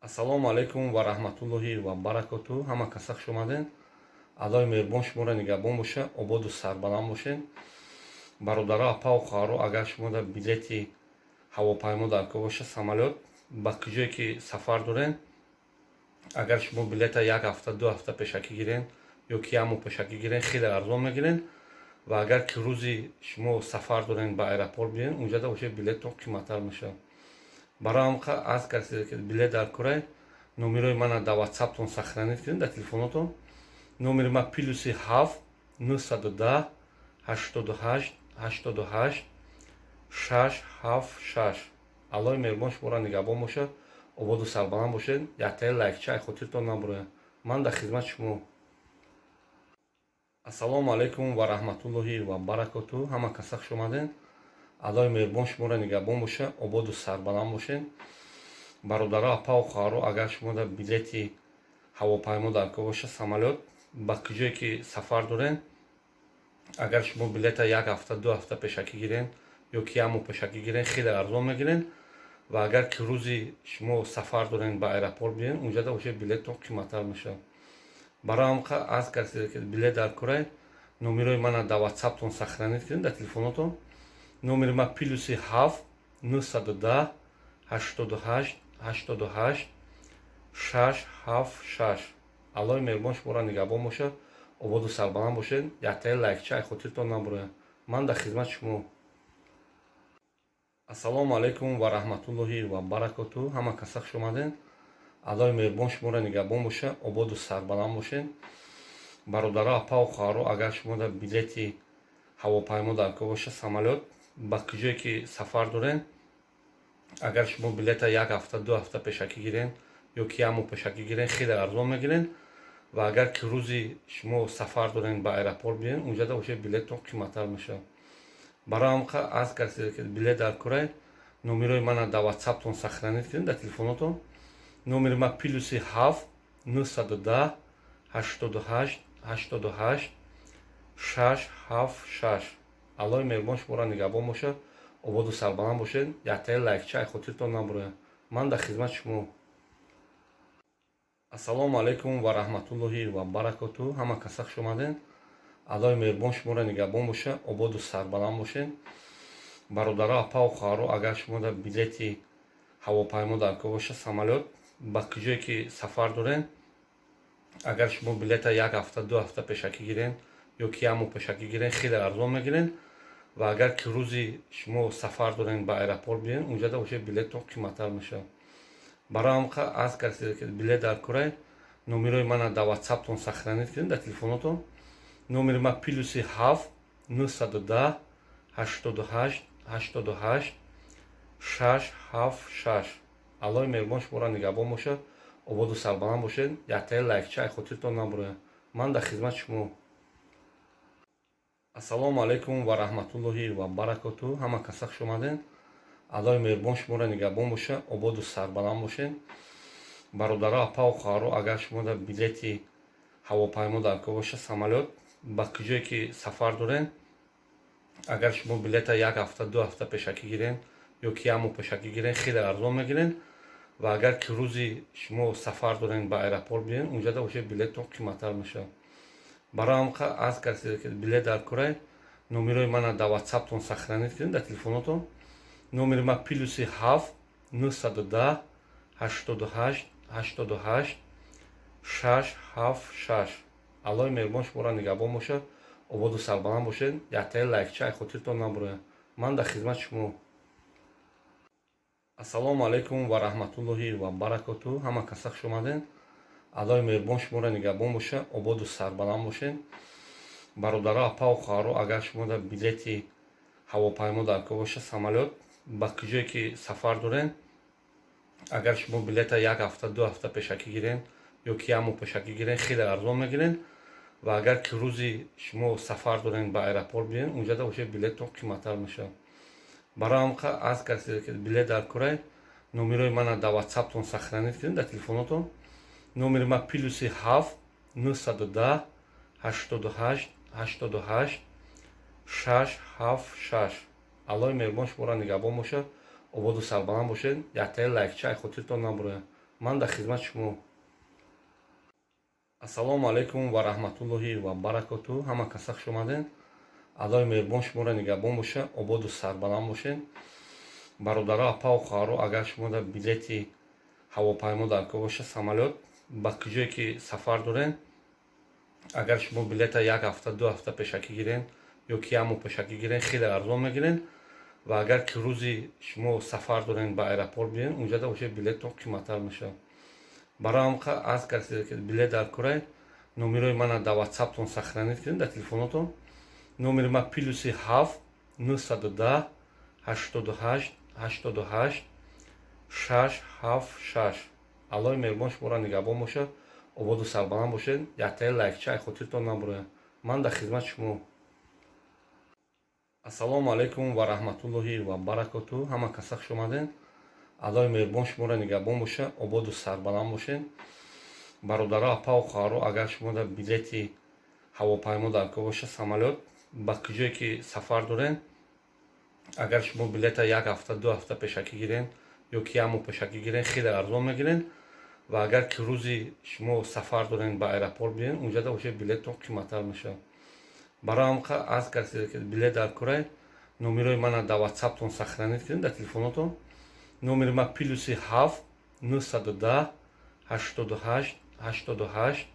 Ассалому алайкум ва раҳматуллоҳи ва баракоту. Ҳама каса хуш омаден. Аллоҳи меҳрубон шуморо нигаҳбон бошад, ободу сарбаланд бошед. Бародаро, апау хоҳаро, агар шумо дар билети ҳавопаймо дар кор боша, самолёт, ба куҷое ки сафар дорен, агар шумо билета як ҳафта, 2 ҳафта пешакӣ гирен ё ки як моҳ пешакӣ гирен, хеле арзон мегирен. Ва агар ки рӯзи шумо сафар дорен, ба аэропорт биёен, унҷада уже билеттон қиматтар мешавад. Барои ҳам аз касе ки билет дар корай, номерои мана дар ватсаптон сохранить кунед, дар телефонотон. Номери ма +7 910 88 88 676. Аллоҳи меҳрубон шуморо нигаҳбон бошад, ободу сарбаланд бошед. Яктаи лайкча ай хотиртон набурояд. Ман дар хизмати шумо. Ассалому алайкум ва раҳматуллоҳи ва баракоту. Ҳама каса хуш омаден. Аллоҳи меҳрубон шуморо нигаҳбон бошад, ободу сарбаланд бошед. Бародаро, апау хоҳаро, агар шумо дар билети ҳавопаймо дар кор боша, самолёт, ба куҷое ки сафар дорен, агар шумо билета як ҳафта, 2 ҳафта пешакӣ гирен ё ки як моҳ пешакӣ гирен, хеле арзон мегирен. Ва агар ки рӯзи шумо сафар дорен, ба аэропорт биёен, унҷада уже билеттон қиматтар мешавад. Барои ҳам аз касе ки билет дар корай, номерои мана дар ватсаптон сохранить кунед, дар телефонотон. Номери ма +7 910 88 88 676. Аллоҳи меҳрубон шуморо нигаҳбон бошад, ободу сарбаланд бошед. Яктаи лайкча ай хотиртон набурояд. Ман дар хизмати шумо. Ассалому алайкум ва раҳматуллоҳи ва баракоту. Ҳама каса хуш омаден. Аллоҳи меҳрубон шуморо нигаҳбон бошад, ободу сарбаланд бошед. Бародаро, апау хоҳаро, агар шумо дар билети ҳавопаймо дар кор боша, самолёт, ба куҷое ки сафар дорен, агар шумо билета як ҳафта, 2 ҳафта пешакӣ гирен ё ки як моҳ пешакӣ гирен, хеле арзон мегирен. Ва агар ки рӯзи шумо сафар дорен, ба аэропорт биёен, унҷада уже билеттон қиматтар мешавад. Барои ҳам аз касе ки билет дар корай, номерои мана дар ватсаптон сохранить кунед, дар телефонотон. Номери ма +7 910 88 88 676. Аллоҳи меҳрубон шуморо нигаҳбон бошад, ободу сарбаланд бошед. Яктаи лайкча ай хотиртон набурояд. Ман дар хизмати шумо. Ассалому алайкум ва раҳматуллоҳи ва баракоту. Ҳама каса хуш омаден. Аллоҳи меҳрубон шуморо нигаҳбон бошад, ободу сарбаланд бошед. Бародаро, апау хоҳаро, агар шумо дар билети ҳавопаймо дар кор боша, самолёт, ба куҷое ки сафар дорен, агар шумо билета як ҳафта, 2 ҳафта пешакӣ гирен ё ки як моҳ пешакӣ гирен, хеле арзон мегирен. Ва агар ки рӯзи шумо сафар дорен, ба аэропорт биёен, унҷада уже билеттон қиматтар мешавад. Барои ҳам аз касе ки билет дар корай, номерои мана дар ватсаптон сохранить кунед, дар телефонотон. Номери ма +7 910 88 88 676. Аллоҳи меҳрубон шуморо нигаҳбон бошад, ободу сарбаланд бошед. Яктаи лайкча ай хотиртон набурояд. Ман дар хизмати шумо. Ассалому алайкум ва раҳматуллоҳи ва баракоту. Ҳама каса хуш омаден. Аллоҳи меҳрубон шуморо нигаҳбон бошад, ободу сарбаланд бошед. Бародаро, апау хоҳаро, агар шумо дар билети ҳавопаймо дар кор боша, самолёт, ба куҷое ки сафар дорен, агар шумо билета як ҳафта, 2 ҳафта пешакӣ гирен ё ки як моҳ пешакӣ гирен, хеле арзон мегирен. Ва агар ки рӯзи шумо сафар дорен, ба аэропорт биёен, унҷада уже билеттон қиматтар мешавад. Барои ҳам аз касе ки билет дар корай, номерои мана дар ватсаптон сохранить кунед, дар телефонотон. Номери ма +7 910 88 88 676. Аллоҳи меҳрубон шуморо нигаҳбон бошад, ободу сарбаланд бошед. Яктаи лайкча ай хотиртон набурояд. Ман дар хизмати шумо. Ассалому алайкум ва раҳматуллоҳи ва баракоту. Ҳама каса хуш омаден. Аллои меҳрубон шуморо нигаҳбон боша, ободу сарбаланд бошед. Бародаро, апаву хоҳаро, агар шумо дар билети ҳавопаймо дар кор боша, самолёт, ба куҷое ки сафар дорен, агар шумо билета як ҳафта, 2 ҳафта пешакӣ гирен ё ки як моҳ пешакӣ гирен, хеле арзон мегирен. Ва агар ки рӯзи шумо сафар дорен, ба аэропорт биёен, унҷада уже билеттон қиматтар мешавад. Барои ҳам аз касе ки билет дар корай, номерои мана дар Ватсаптон сохранить кунед, дар телефонотон. Номери ман +7 910 88 88 676. Аллои меҳрубон шуморо нигаҳбон бошад, ободу сарбаланд бошед. Яктаи лайкча хотиртон набурояд. Ман дар хизмати шумо. Ассалому алайкум ва раҳматуллоҳи ва баракоту. Ҳама каса хуш омадед. Аллои меҳрубон шуморо нигаҳбон боша, ободу сарбаланд бошед. Бародаро, апаву хоҳаро, агар шумо дар билети ҳавопаймо дар кор боша, самолёт, ба куҷое ки сафар дорен, агар шумо билета як ҳафта, 2 ҳафта пешакӣ гирен ё ки як моҳ пешакӣ гирен, хеле арзон мегирен. Ва агар ки рӯзи шумо сафар дорен, ба аэропорт биёен, унҷада уже билеттон қиматтар мешавад. Барои ҳам аз касе ки билет дар корай, номерои мана дар Ватсаптон сохранить кунед, дар телефонотон. Номери ман +7 910 88 88 676. Аллои меҳрубон шуморо нигаҳбон бошад, ободу сарбаланд бошед. Яктаи лайкча хотиртон набурояд. Ман дар хизмати шумо. Ассалому алайкум ва раҳматуллоҳи ва баракоту. Ҳама каса хуш омадед. Аллои меҳрубон шуморо нигаҳбон боша, ободу сарбаланд бошед. Бародаро, апаву хоҳаро, агар шумо дар билети ҳавопаймо дар кор боша, самолёт, ба куҷое ки сафар дорен, агар шумо билета як ҳафта, 2 ҳафта пешакӣ гирен ё ки як моҳ пешакӣ гирен, хеле арзон мегирен. Ва агар ки рӯзи шумо сафар дорен, ба аэропорт биёен, унҷада уже билеттон қиматтар мешавад. Барои ҳам аз касе ки билет дар корай, номерои мана дар Ватсаптон сохранить кунед, дар телефонотон. Номери ман +7 910 88 88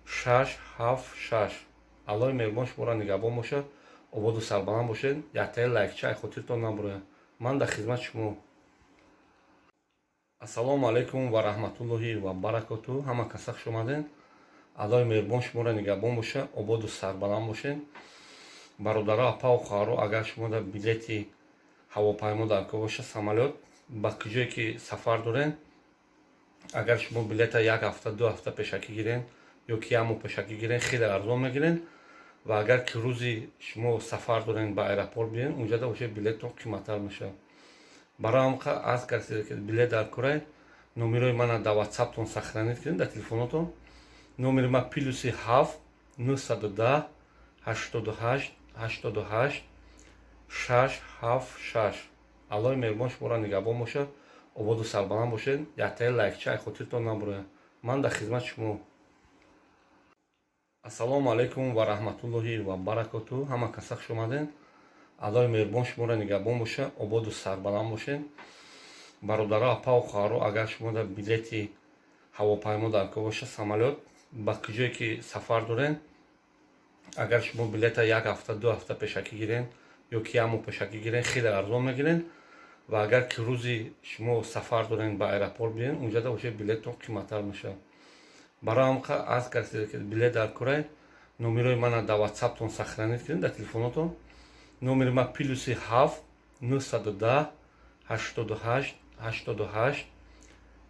676. Аллои меҳрубон шуморо нигаҳбон бошад, ободу сарбаланд бошед. Яктаи лайкча хотиртон набурояд. Ман дар хизмати шумо. Ассалому алайкум ва раҳматуллоҳи ва баракоту. Ҳама каса хуш омадед. Аллои меҳрубон шуморо нигаҳбон боша, ободу сарбаланд бошед. Бародаро, апаву хоҳаро, агар шумо дар билети ҳавопаймо дар кор боша, самолёт, ба куҷое ки сафар дорен, агар шумо билета як ҳафта, 2 ҳафта пешакӣ гирен ё ки як моҳ пешакӣ гирен, хеле арзон мегирен. Ва агар ки рӯзи шумо сафар дорен, ба аэропорт биёен, унҷада уже билеттон қиматтар мешавад. Барои ҳам аз касе ки билет дар корай, номерои мана дар Ватсаптон сохранить кунед, дар телефонотон. Номери ман +7 910 88 88 676. Аллои меҳрубон шуморо нигаҳбон бошад, ободу сарбаланд бошед. Яктаи лайкча хотиртон набурояд. Ман дар хизмати шумо. Ассалому алайкум ва раҳматуллоҳи ва баракоту. Ҳама каса хуш омадед. Аллои меҳрубон шуморо нигаҳбон боша, ободу сарбаланд бошед. Бародаро, апаву хоҳаро, агар шумо дар билети ҳавопаймо дар кор боша, самолёт, ба куҷое ки сафар дорен, агар шумо билета як ҳафта, 2 ҳафта пешакӣ гирен ё ки як моҳ пешакӣ гирен, хеле арзон мегирен. Ва агар ки рӯзи шумо сафар дорен, ба аэропорт биёен, унҷада уже билеттон қиматтар мешавад. Барои ҳам аз касе ки билет дар корай, номерои мана дар Ватсаптон сохранить кунед, дар телефонотон. Номери ман +7 910 88 88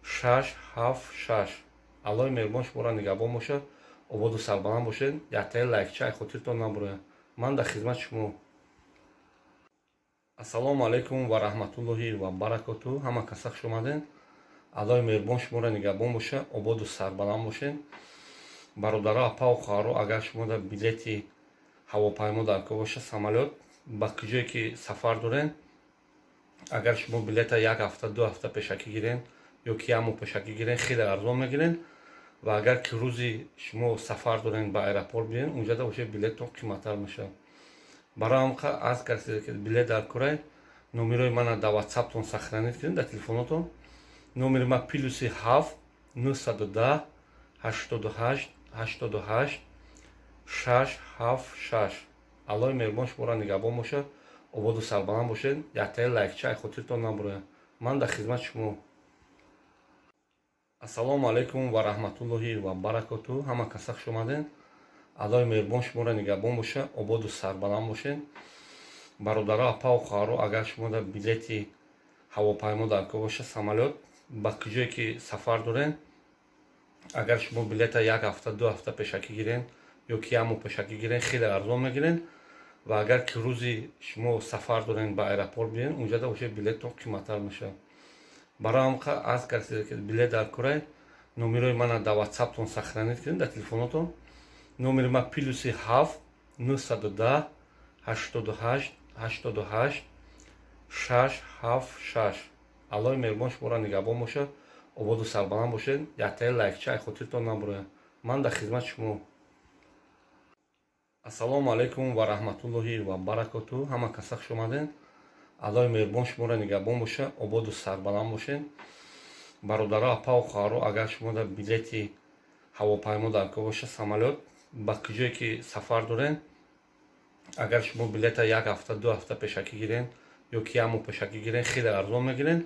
676. Аллои меҳрубон шуморо нигаҳбон бошад, ободу сарбаланд бошед. Яктаи лайкча хотиртон набурояд. Ман дар хизмати шумо. Ассалому алайкум ва раҳматуллоҳи ва баракоту. Ҳама каса хуш омадед. Аллои меҳрубон шуморо нигаҳбон боша, ободу сарбаланд бошед. Бародаро, апаву хоҳаро, агар шумо дар билети ҳавопаймо дар кор боша, самолёт, ба куҷое ки сафар дорен, агар шумо билета як ҳафта, 2 ҳафта пешакӣ гирен ё ки як моҳ пешакӣ гирен, хеле арзон мегирен. Ва агар ки рӯзи шумо сафар дорен, ба аэропорт биёен, унҷада уже билеттон қиматтар мешавад. Барои ҳам аз касе ки билет дар корай, номерои мана дар Ватсаптон сохранить кунед, дар телефонотон. Номери ман +7 910 88 88 676. Аллои меҳрубон шуморо нигаҳбон бошад, ободу сарбаланд бошед. Яктаи лайкча хотиртон набурояд. Ман дар хизмати шумо. Ассалому алайкум ва раҳматуллоҳи ва баракоту. Ҳама каса хуш омаден. Аллоҳи меҳрубон шуморо нигаҳбон боша, ободу сарбаланд бошед. Бародаро, апаву хоҳаро, агар шумо дар билети ҳавопаймо даркор боша, самолёт, ба куҷое ки сафар дорен, агар шумо билета як ҳафта, 2 ҳафта пешакӣ гирен ё ки як моҳ пешакӣ гирен, хеле арзон мегирен. Ва агар ки рӯзи шумо сафар дорен, ба аэропорт биёен, унҷада уже билеттон қиматтар мешавад. Барои ҳам аз касе ки билет даркорай, номерои мана дар ватсаптон сохранить кунед, дар телефонотон. Номери ма +7 910 88 88 676. Аллоҳи меҳрубон шуморо нигаҳбон бошад, ободу сарбаланд бошед. Яктаи лайкча ай хотиртон набурояд. Ман дар хизмати шумо. Ассалому алайкум ва раҳматуллоҳи ва баракоту. Ҳама каса хуш омаден. Аллоҳи меҳрубон шуморо нигаҳбон боша, ободу сарбаланд бошед. Бародаро, апаву хоҳаро, агар шумо дар билети ҳавопаймо даркор боша, самолёт, ба куҷое ки сафар дорен, агар шумо билета як ҳафта, 2 ҳафта пешакӣ гирен ё ки як моҳ пешакӣ гирен, хеле арзон мегирен.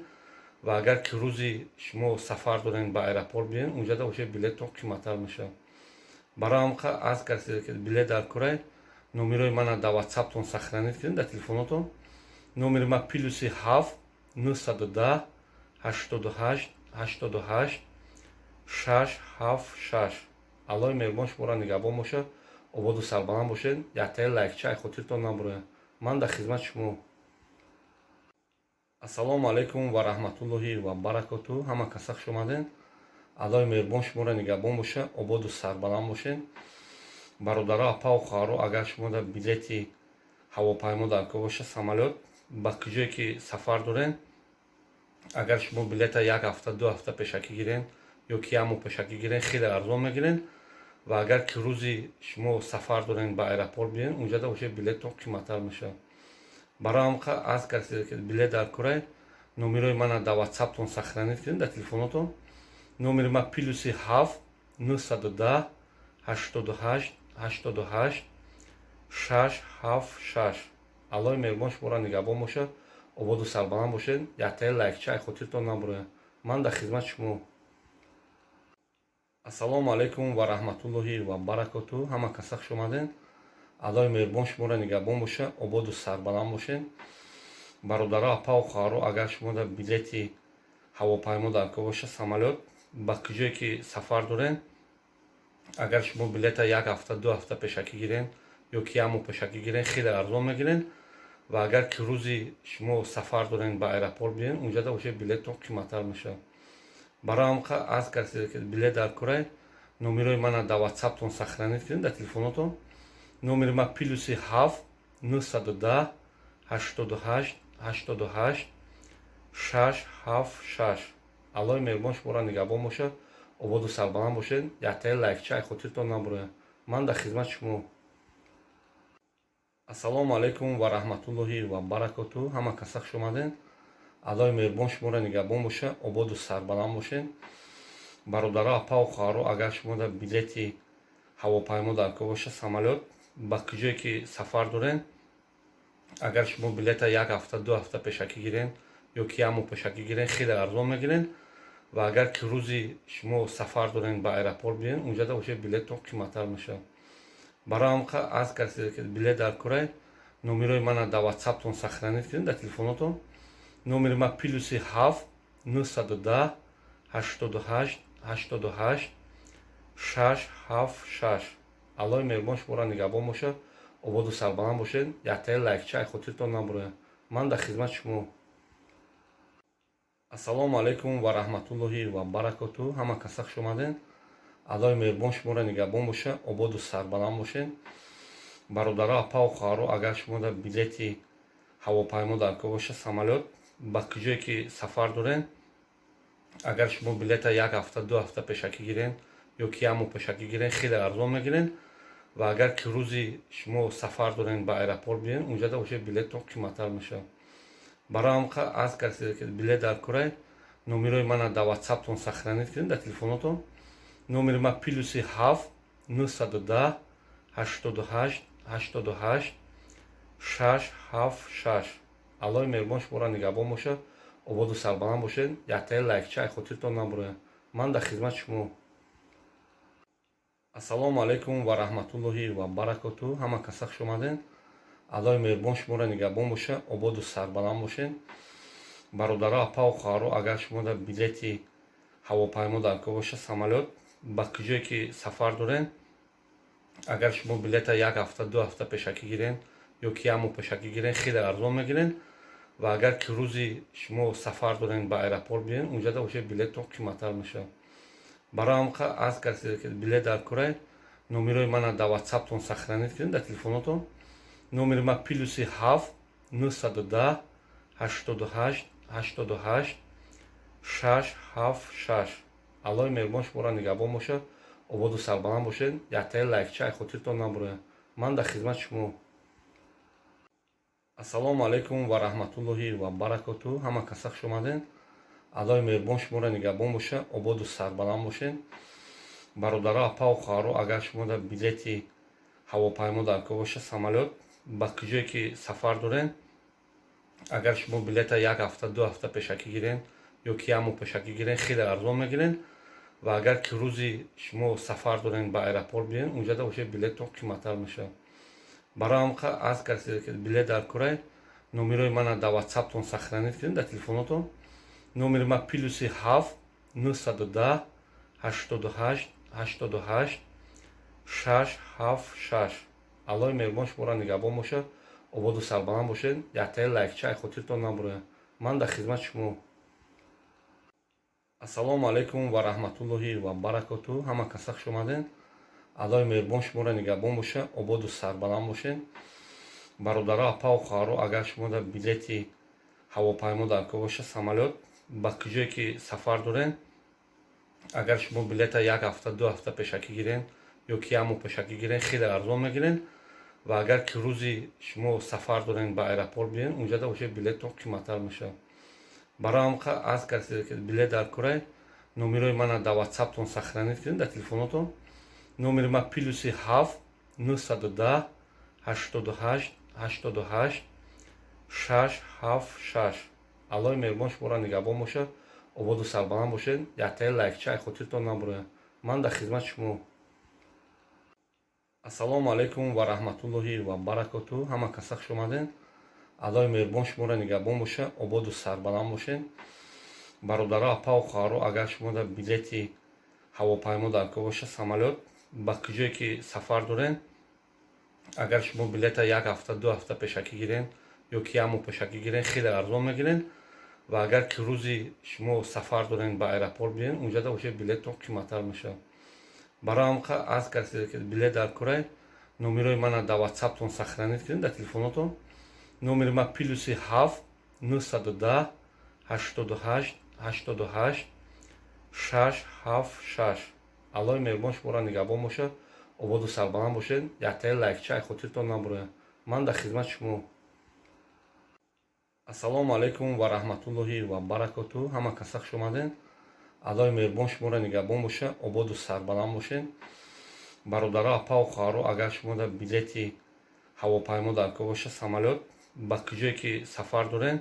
Ва агар ки рӯзи шумо сафар дорен, ба аэропорт биёен, унҷада уже билеттон қиматтар мешавад. Барои ҳам аз касе ки билет даркорай, номерои мана дар ватсаптон сохранить кунед, дар телефонотон. Номери ма +7 910 88 88 676. Аллоҳи меҳрубон шуморо нигаҳбон бошад, ободу сарбаланд бошед. Яктаи лайкча ай хотиртон набурояд. Ман дар хизмати шумо. Ассалому алайкум ва раҳматуллоҳи ва баракоту. Ҳама каса хуш омаден. Аллоҳи меҳрубон шуморо нигаҳбон боша, ободу сарбаланд бошед. Бародаро, апаву хоҳаро, агар шумо дар билети ҳавопаймо даркор боша, самолёт, ба куҷое ки сафар дорен, агар шумо билета як ҳафта, 2 ҳафта пешакӣ гирен ё ки як моҳ пешакӣ гирен, хеле арзон мегирен. Ва агар ки рӯзи шумо сафар дорен, ба аэропорт биёен, унҷада уже билеттон қиматтар мешавад. Барои ҳам аз касе ки билет даркорай, номерои мана дар ватсаптон сохранить кунед, дар телефонотон. Номери ма +7 910 88 88 676. Аллоҳи меҳрубон шуморо нигаҳбон бошад, ободу сарбаланд бошед. Яктаи лайкча ай хотиртон набурояд. Ман дар хизмати шумо. Ассалому алайкум ва раҳматуллоҳи ва баракоту. Ҳама каса хуш омаден. Аллоҳи меҳрубон шуморо нигаҳбон бошад, ободу сарбаланд бошед. Бародаро, апаву хоҳаро, агар шумо дар билети ҳавопаймо даркор боша, самолёт, ба куҷое ки сафар дорен, агар шумо билета як ҳафта, 2 ҳафта пешакӣ гирен ё ки як моҳ пешакӣ гирен, хеле арзон мегирен. Ва агар ки рӯзи шумо сафар дорен, ба аэропорт биёен, унҷада уже билеттон қиматтар мешавад. Барои ҳам аз касе ки билет даркорай, номерои мана дар ватсаптон сохранить кунед, дар телефонотон. Номери ма +7 910 88 88 676. Аллоҳи меҳрубон шуморо нигаҳбон бошад, ободу сарбаланд бошед. Яктаи лайкча ай хотиртон набурояд. Ман дар хизмати шумо. Ассалому алайкум ва раҳматуллоҳи ва баракоту. Ҳама каса хуш омаден. Аллоҳи меҳрубон шуморо нигаҳбон бошад, ободу сарбаланд бошед. Бародаро, апаву хоҳаро, агар шумо дар билети ҳавопаймо даркор боша, самолёт, ба куҷое ки сафар дорен, агар шумо билета як ҳафта, 2 ҳафта пешакӣ гирен ё ки як моҳ пешакӣ гирен, хеле арзон мегирен. Ва агар ки рӯзи шумо сафар дорен, ба аэропорт биёен, унҷада уже билеттон қиматтар мешавад. Барои ҳам аз касе ки билет даркорай, номерои мана дар ватсаптон сохранить кунед, дар телефонотон. Номери ма +7 910 88 88 676. Аллоҳи меҳрубон шуморо нигаҳбон бошад, ободу сарбаланд бошед. Яктаи лайкча ай хотиртон набурояд. Ман дар хизмати шумо. Ассалому алайкум ва раҳматуллоҳи ва баракоту. Ҳама каса хуш омаден. Аллоҳи меҳрубон шуморо нигаҳбон бошад, ободу сарбаланд бошед. Бародаро, апаву хоҳаро, агар шумо дар билети ҳавопаймо даркор боша, самолёт, ба куҷое ки сафар дорен, агар шумо билета як ҳафта, 2 ҳафта пешакӣ гирен ё ки як моҳ пешакӣ гирен, хеле арзон мегирен. Ва агар ки рӯзи шумо сафар дорен, ба аэропорт биёен, унҷада уже билеттон қиматтар мешавад. Барои ҳам аз касе ки билет даркорай, номерои мана дар ватсаптон сохранить кунед, дар телефонотон. Номери ма +7 910 88 88 676. Аллоҳи меҳрубон шуморо нигаҳбон бошад, ободу сарбаланд бошед. Яктаи лайкча ай хотиртон набурояд. Ман дар хизмати шумо. Ассалому алайкум ва раҳматуллоҳи ва баракоту. Ҳама каса хуш омаден. Аллоҳи меҳрубон шуморо нигаҳбон боша, ободу сарбаланд бошед. Бародаро, апаву хоҳаро, агар шумо дар билети ҳавопаймо дар кор боша, самолёт, ба куҷое ки сафар дорен, агар шумо билета як ҳафта, 2 ҳафта пешакӣ гирен ё ки як моҳ пешакӣ гирен, хеле арзон мегирен. Ва агар ки рӯзи шумо сафар дорен, ба аэропорт биёен, унҷада уже билеттон қиматтар мешавад. Барои ҳам аз касе ки билет дар корай, номерои мана дар Ватсаптон сохранить кунед, дар телефонотон. Номери ма +7 910 88 88 676. Аллоҳи меҳрубон шуморо нигаҳбон бошад, ободу сарбаланд бошед. Яктаи лайкча хотиртон набурояд. Ман дар хизмати шумо. Ассалому алайкум ва раҳматуллоҳи ва баракоту. Ҳама каса хуш омаден. Аллоҳи меҳрубон шуморо нигаҳбон боша, ободу сарбаланд бошед. Бародаро, апаву хоҳаро, агар шумо дар билети ҳавопаймо дар кор боша, самолёт, ба куҷое ки сафар дорен, агар шумо билета як ҳафта, 2 ҳафта пешакӣ гирен ё ки як моҳ пешакӣ гирен, хеле арзон мегирен. Ва агар ки рӯзи шумо сафар дорен, ба аэропорт биёен, унҷада уже билеттон қиматтар мешавад. Барои ҳам аз касе ки билет дар корай, номерои мана дар Ватсаптон сохранить кунед, дар телефонотон. Номери ма +7 910 88 88 676. Аллоҳи меҳрубон шуморо нигаҳбон бошад, ободу сарбаланд бошед. Яктаи лайкча хотиртон набурояд. Ман дар хизмати шумо. Ассалому алайкум ва раҳматуллоҳи ва баракоту. Ҳама каса хуш омаден. Аллоҳи меҳрубон шуморо нигаҳбон боша, ободу сарбаланд бошед. Бародаро, апаву хоҳаро, агар шумо дар билети ҳавопаймо дар кор боша, самолёт, ба куҷое ки сафар дорен, агар шумо билета як ҳафта, 2 ҳафта пешакӣ гирен ё ки як моҳ пешакӣ гирен, хеле арзон мегирен. Ва агар ки рӯзи шумо сафар дорен, ба аэропорт биёен, унҷада уже билеттон қиматтар мешавад. Барои ҳам аз касе ки билет дар корай, номерои мана дар Ватсаптон сохранить кунед, дар телефонотон. Номери ма +7 910 88 88 676. Аллоҳи меҳрубон шуморо нигаҳбон бошад, ободу сарбаланд бошед. Яктаи лайкча хотиртон набурояд. Ман дар хизмати шумо. Ассалому алайкум ва раҳматуллоҳи ва баракоту. Ҳама каса хуш омаден. Аллоҳи меҳрубон шуморо нигаҳбон боша, ободу сарбаланд бошед. Бародаро, апаву хоҳаро, агар шумо дар билети ҳавопаймо дар кор боша, самолёт, ба куҷое ки сафар дорен, агар шумо билета як ҳафта, 2 ҳафта пешакӣ гирен ё ки як моҳ пешакӣ гирен, хеле арзон мегирен. Ва агар ки рӯзи шумо сафар дорен, ба аэропорт биёен, унҷада уже билеттон қиматтар мешавад. Барои ҳам аз касе ки билет дар корай, номерои мана дар Ватсаптон сохранить кунед, дар телефонотон. Номери ма +7 910 88 88 676. Аллоҳи меҳрубон шуморо нигаҳбон бошад, ободу сарбаланд бошед. Яктаи лайкча хотиртон набурояд. Ман дар хизмати шумо. Ассалому алайкум ва раҳматуллоҳи ва баракоту. Ҳама каса хуш омаден. Аллоҳи меҳрубон шуморо нигаҳбон боша, ободу сарбаланд бошед. Бародаро, апаву хоҳаро, агар шумо дар билети ҳавопаймо дар кор боша, самолёт, ба куҷое ки сафар дорен,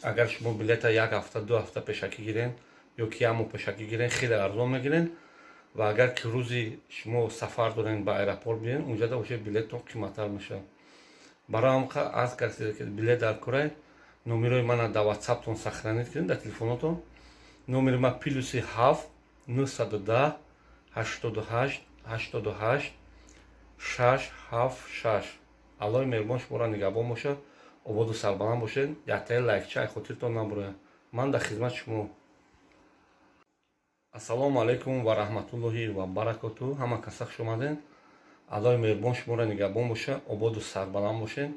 агар шумо билета як ҳафта, 2 ҳафта пешакӣ гирен ё ки як моҳ пешакӣ гирен, хеле арзон мегирен. Ва агар ки рӯзи шумо сафар дорен, ба аэропорт биёен, унҷада уже билеттон қиматтар мешавад. Барои ҳам аз касе ки билет дар корай, номерои мана дар Ватсаптон сохранить кунед, дар телефонотон. Номери ма +7 910 88 88 676. Аллоҳи меҳрубон шуморо нигаҳбон бошад, ободу сарбаланд бошед. Яктаи лайкча хотиртон набурояд. Ман дар хизмати шумо. Ассалому алайкум ва раҳматуллоҳи ва баракоту. Ҳама каса хуш омаден. Аллоҳи меҳрубон шуморо нигаҳбон боша, ободу сарбаланд бошед.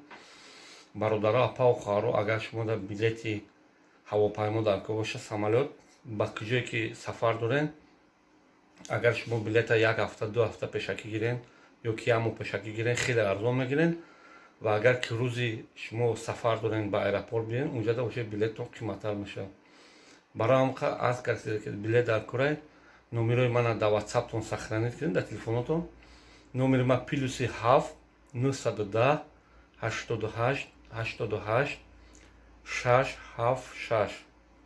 Бародаро, апаву хоҳаро, агар шумо дар билети ҳавопаймо дар кор боша, самолёт, ба куҷое ки сафар дорен, агар шумо билета як ҳафта, 2 ҳафта пешакӣ гирен ё ки як моҳ пешакӣ гирен, хеле арзон мегирен. Ва агар ки рӯзи шумо сафар дорен, ба аэропорт биёен, унҷада уже билеттон қиматтар мешавад. Барои ҳам аз касе ки билет дар корай, номерои мана дар Ватсаптон сохранить кунед, дар телефонотон. Номери ма +7 910 88 88 676.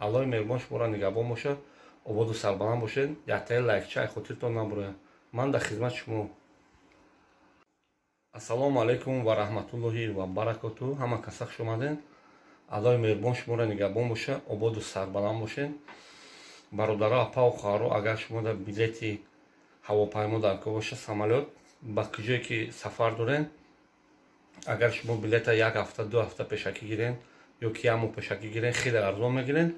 Аллоҳи меҳрубон шуморо нигаҳбон бошад, ободу сарбаланд бошед. Яктаи лайкча хотиртон набурояд. Ман дар хизмати шумо. Ободу сарбаланд бошед. Яктаи лайкча ай хотиртон набурояд. Ман дар хизмати шумо. Ассалому алайкум ва раҳматуллоҳи ва баракоту. Ҳама каса хуш омаден. Аллоҳи меҳрубон шуморо нигаҳбон боша, ободу сарбаланд бошед. Бародаро, апау хоҳаро, агар шумо дар билети ҳавопаймо дар кор боша, самолёт, ба куҷое ки сафар дорен, агар шумо билета як ҳафта, 2 ҳафта пешакӣ гирен ё ки як моҳ пешакӣ гирен, хеле арзон мегирен.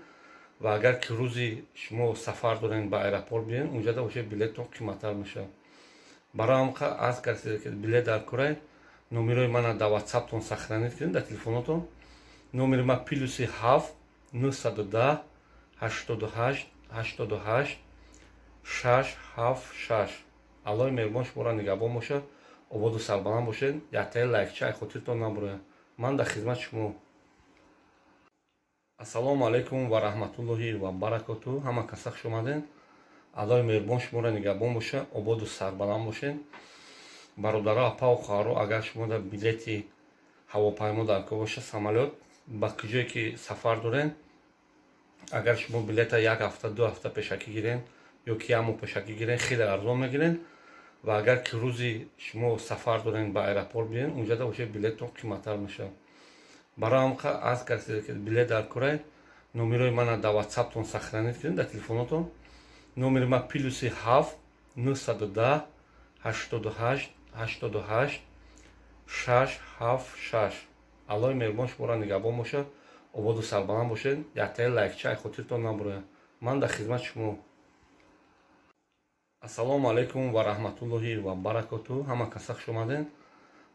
Ва агар ки рӯзи шумо сафар дорен, ба аэропорт биёен, унҷада боша, билеттон қиматтар мешавад. Барои ҳамқа аз касе ки билет дар корай, номерои мана дар Ватсаптон сохранить кунед, дар телефонотон. Номери ма +7 910 88 88 676. Аллоҳи меҳрубон шуморо нигаҳбон бошад, ободу сарбаланд бошед. Яктаи лайкча ай хотиртон набурояд. Ман дар хизмати шумо. Ассалому алайкум ва раҳматуллоҳи ва баракоту. Ҳама каса хуш омаден. Аллоҳи меҳрубон шуморо нигаҳбон боша, ободу сарбаланд бошед. Бародаро, апау хоҳаро, агар шумо дар билети ҳавопаймо дар кор боша, самолёт, ба куҷое ки сафар дорен, агар шумо билета як ҳафта, 2 ҳафта пешакӣ гирен ё ки як моҳ пешакӣ гирен, хеле арзон мегирен. Ва агар ки рӯзи шумо сафар дорен, ба аэропорт биёен, унҷада боша, билеттон қиматтар мешавад. Барои ҳамқа аз касе ки билет дар корай, номерои мана дар Ватсаптон сохранить кунед, дар телефонотон. Номери ма +7 910 88 88 676. Аллоҳи меҳрубон шуморо нигаҳбон бошад, ободу сарбаланд бошед. Яктаи лайкча ай хотиртон набурояд. Ман дар хизмати шумо. Ассалому алайкум ва раҳматуллоҳи ва баракоту. Ҳама каса хуш омаден.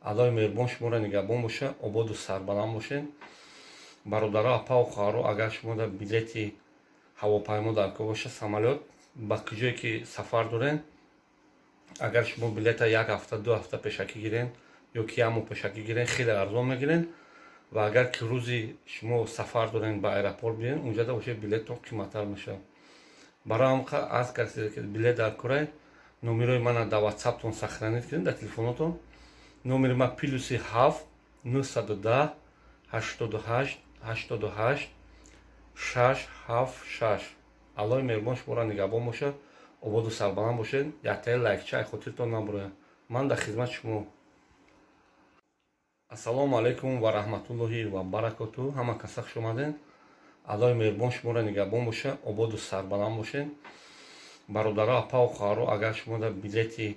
Аллоҳи меҳрубон шуморо нигаҳбон боша, ободу сарбаланд бошед. Бародаро, апау хоҳаро, агар шумо дар билети ҳавопаймо дар кор боша, самолёт, ба куҷое ки сафар дорен, агар шумо билета як ҳафта, 2 ҳафта пешакӣ гирен ё ки як моҳ пешакӣ гирен, хеле арзон мегирен. Ва агар ки рӯзи шумо сафар дорен, ба аэропорт биёен, унҷада боша, билеттон қиматтар мешавад. Барои ҳамқа аз касе ки билет дар корай, номерои мана дар Ватсаптон сохранить кунед, дар телефонотон. Номери ма +7 910 88 88 676. Аллоҳи меҳрубон шуморо нигаҳбон бошад, ободу сарбаланд бошед. Яктаи лайкча ай хотиртон набурояд. Ман дар хизмати шумо. Ассалому алайкум ва раҳматуллоҳи ва баракоту. Ҳама каса хуш омаден. Аллоҳи меҳрубон шуморо нигаҳбон боша, ободу сарбаланд бошед. Бародаро, апау хоҳаро, агар шумо дар билети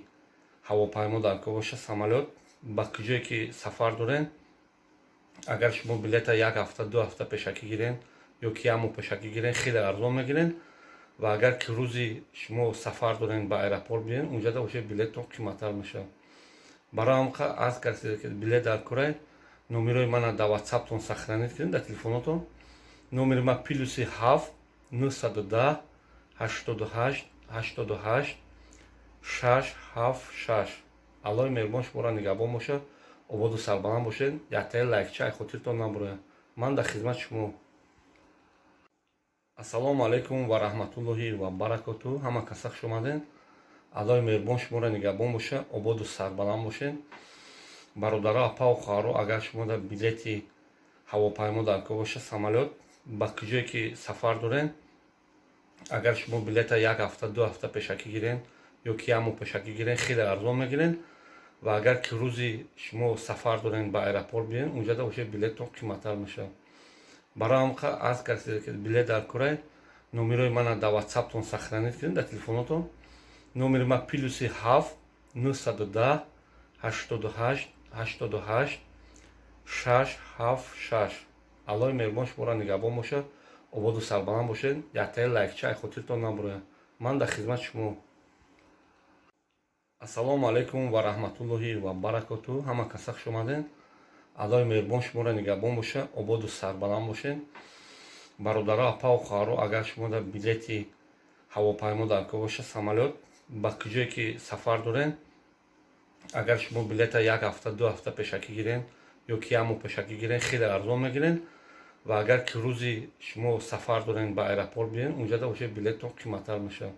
ҳавопаймо дар кор боша, самолёт, ба куҷое ки сафар дорен, агар шумо билета як ҳафта, 2 ҳафта пешакӣ гирен ё ки як моҳ пешакӣ гирен, хеле арзон мегирен. Ва агар ки рӯзи шумо сафар дорен, ба аэропорт биёен, унҷада боша, билеттон қиматтар мешавад. Барои ҳамқа аз касе ки билет дар корай, номерои мана дар Ватсаптон сохранить кунед, дар телефонотон. Номери ма +7 910 88 88 676. Аллоҳи меҳрубон шуморо нигаҳбон бошад, ободу сарбаланд бошед. Яктаи лайкча ай хотиртон набурояд. Ман дар хизмати шумо. Ассалому алайкум ва раҳматуллоҳи ва баракоту. Ҳама каса хуш омаден. Аллоҳи меҳрубон шуморо нигаҳбон боша, ободу сарбаланд бошед. Бародаро, апау хоҳаро, агар шумо дар билети ҳавопаймо дар кор боша, самолёт, ба куҷое ки сафар дорен, агар шумо билета як ҳафта, 2 ҳафта пешакӣ гирен ё ки як моҳ пешакӣ гирен, хеле арзон мегирен. Ва агар ки рӯзи шумо сафар дорен, ба аэропорт биёен, унҷада боша, билеттон қиматтар мешавад. Барои ҳамқа аз касе ки билет дар корай, номерои мана дар Ватсаптон сохранить кунед, дар телефонотон. Номери ма +7 910 88 88 676. Аллоҳи меҳрубон шуморо нигаҳбон бошад, ободу сарбаланд бошед. Яктаи лайкча ай хотиртон набурояд. Ман дар хизмати шумо. Ассалому алайкум ва раҳматуллоҳи ва баракоту. Ҳама каса хуш омаден. Аллоҳи меҳрубон шуморо нигаҳбон боша, ободу сарбаланд бошед. Бародаро, апау хоҳаро, агар шумо дар билети ҳавопаймо дар кор боша, самолёт, ба куҷое ки сафар дорен, агар шумо билета як ҳафта, 2 ҳафта пешакӣ гирен ё ки як моҳ пешакӣ гирен, хеле арзон мегирен. Ва агар ки рӯзи шумо сафар дорен, ба аэропорт биёен, унҷада боша, билеттон қиматтар мешавад.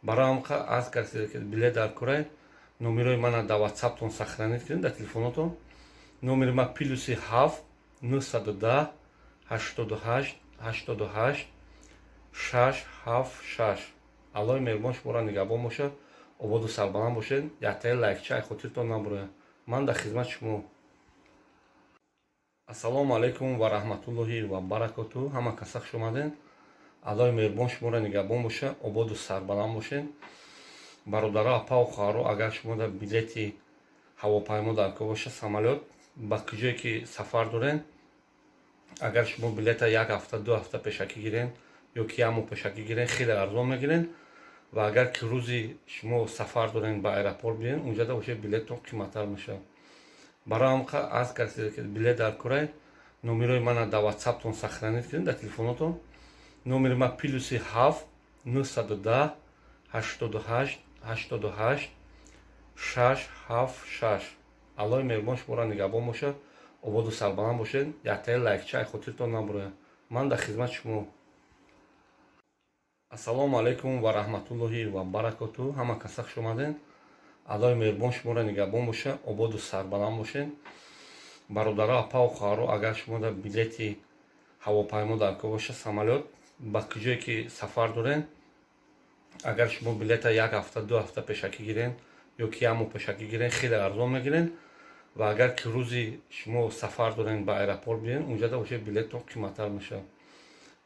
Барои ҳамқа аз касе ки билет дар корай, номерои мана дар Ватсаптон сохранить кунед, дар телефонотон. Номери ма +7 910 88 88 676. 6 7 6. Аллои меҳрубон шуморо нигаҳбон бошад, ободу сарбаланд бошед. Яктаи лайкча ай хотиртон набурояд. Ман дар хизмати шумо. Ассалому алайкум ва раҳматуллоҳи ва баракоту. Ҳама каса хуш омаден. Аллои меҳрубон шуморо нигаҳбон бошад, ободу сарбаланд бошед. Бародаро, апаву хоҳаро, агар шумо дар билети ҳавопаймо дар кор бошад, самолёт, ба куҷое ки сафар дорен, агар шумо билета як ҳафта, 2 ҳафта пешакӣ гирен ё ки як моҳ пешакӣ гирен, хеле арзон мегирен. Ва агар ки рӯзи шумо сафар дорен, ба аэропорт биен, унҷада бошед, билеттон қиматтар мешавад. Барои ҳам аз касе ки билет дар корай, номерои мана дар ватсаптон сохранить кунед, дар телефонотон. Номери ма +7 910 88 88 6 7 6. Аллои меҳрубон шуморо нигаҳбон бошад, ободу сарбаланд бошед. Яктаи лайкча ай хотиртон набурояд. Ман дар хизмати шумо. Ассалому алайкум ва раҳматуллоҳи ва баракоту. Ҳама каса хуш омаден. Аллои меҳрубон шуморо нигаҳбон бошад, ободу сарбаланд бошед. Бародаро, апаву хоҳаро, агар шумо дар билети ҳавопаймо дар кор бошад, самолёт, ба куҷое ки сафар дорен, агар шумо билета як ҳафта, 2 ҳафта пешакӣ гирен ё ки як моҳ пешакӣ гирен, хеле арзон мегирен. Ва агар ки рӯзи шумо сафар дорен, ба аэропорт биен, унҷада бошед, билеттон қиматтар мешавад.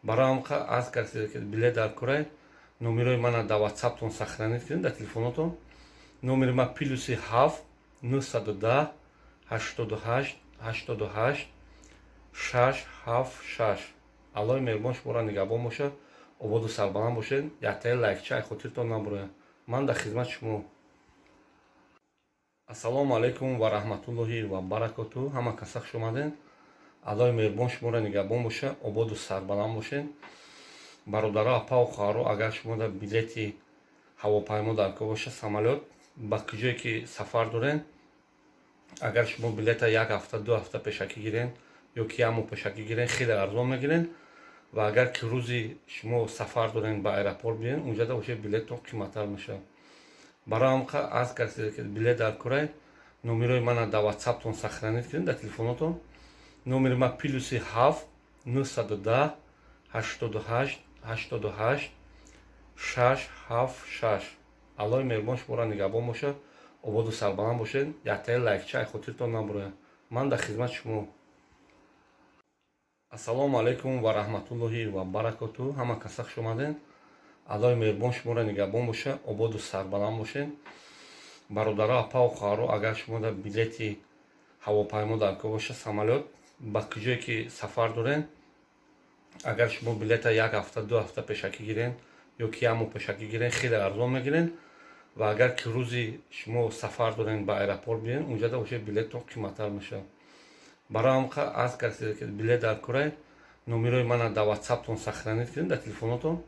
Барои ҳам аз касе ки билет дар корай, номерои мана дар ватсаптон сохранить кунед, дар телефонотон. Номери ма +7 910 88 88 6 7 6. Аллои меҳрубон шуморо нигаҳбон бошад, ободу сарбаланд бошед. Яктаи лайкча ай хотиртон набурояд. Ман дар хизмати шумо. Ассалому алайкум ва раҳматуллоҳи ва баракоту. Ҳама каса хуш омаден. Аллои меҳрубон шуморо нигаҳбон бошад, ободу сарбаланд бошед. Бародаро, апаву хоҳаро, агар шумо дар билети ҳавопаймо дар кор бошад, самолёт, ба куҷое ки сафар дорен, агар шумо билета як ҳафта, 2 ҳафта пешакӣ гирен ё ки як моҳ пешакӣ гирен, хеле арзон мегирен. Ва агар ки рӯзи шумо сафар дорен, ба аэропорт биен, унҷада бошед, билеттон қиматтар мешавад. Барои ҳам аз касе ки билет дар корай, номерои мана дар ватсаптон сохранить кунед, дар телефонотон. Номери ма +7 910 88 88 6 7 6. Аллои меҳрубон шуморо нигаҳбон бошад, ободу сарбаланд бошед. Яктаи лайкча ай хотиртон набурояд. Ман дар хизмати шумо. Ассалому алайкум ва раҳматуллоҳи ва баракоту. Ҳама каса хуш омаден. Аллои меҳрубон шуморо нигаҳбон бошад, ободу сарбаланд бошед. Бародаро, апаву хоҳаро, агар шумо дар билети ҳавопаймо дар кор бошад, самолёт, ба куҷое ки сафар дорен, агар шумо билета як ҳафта, 2 ҳафта пешакӣ гирен ё ки як моҳ пешакӣ гирен, хеле арзон мегирен. Ва агар ки рӯзи шумо сафар дорен, ба аэропорт биен, унҷада бошед, билеттон қиматтар мешавад. Барои ҳам аз касе ки билет дар корай, номерои мана дар ватсаптон сохранить кунед, дар телефонотон.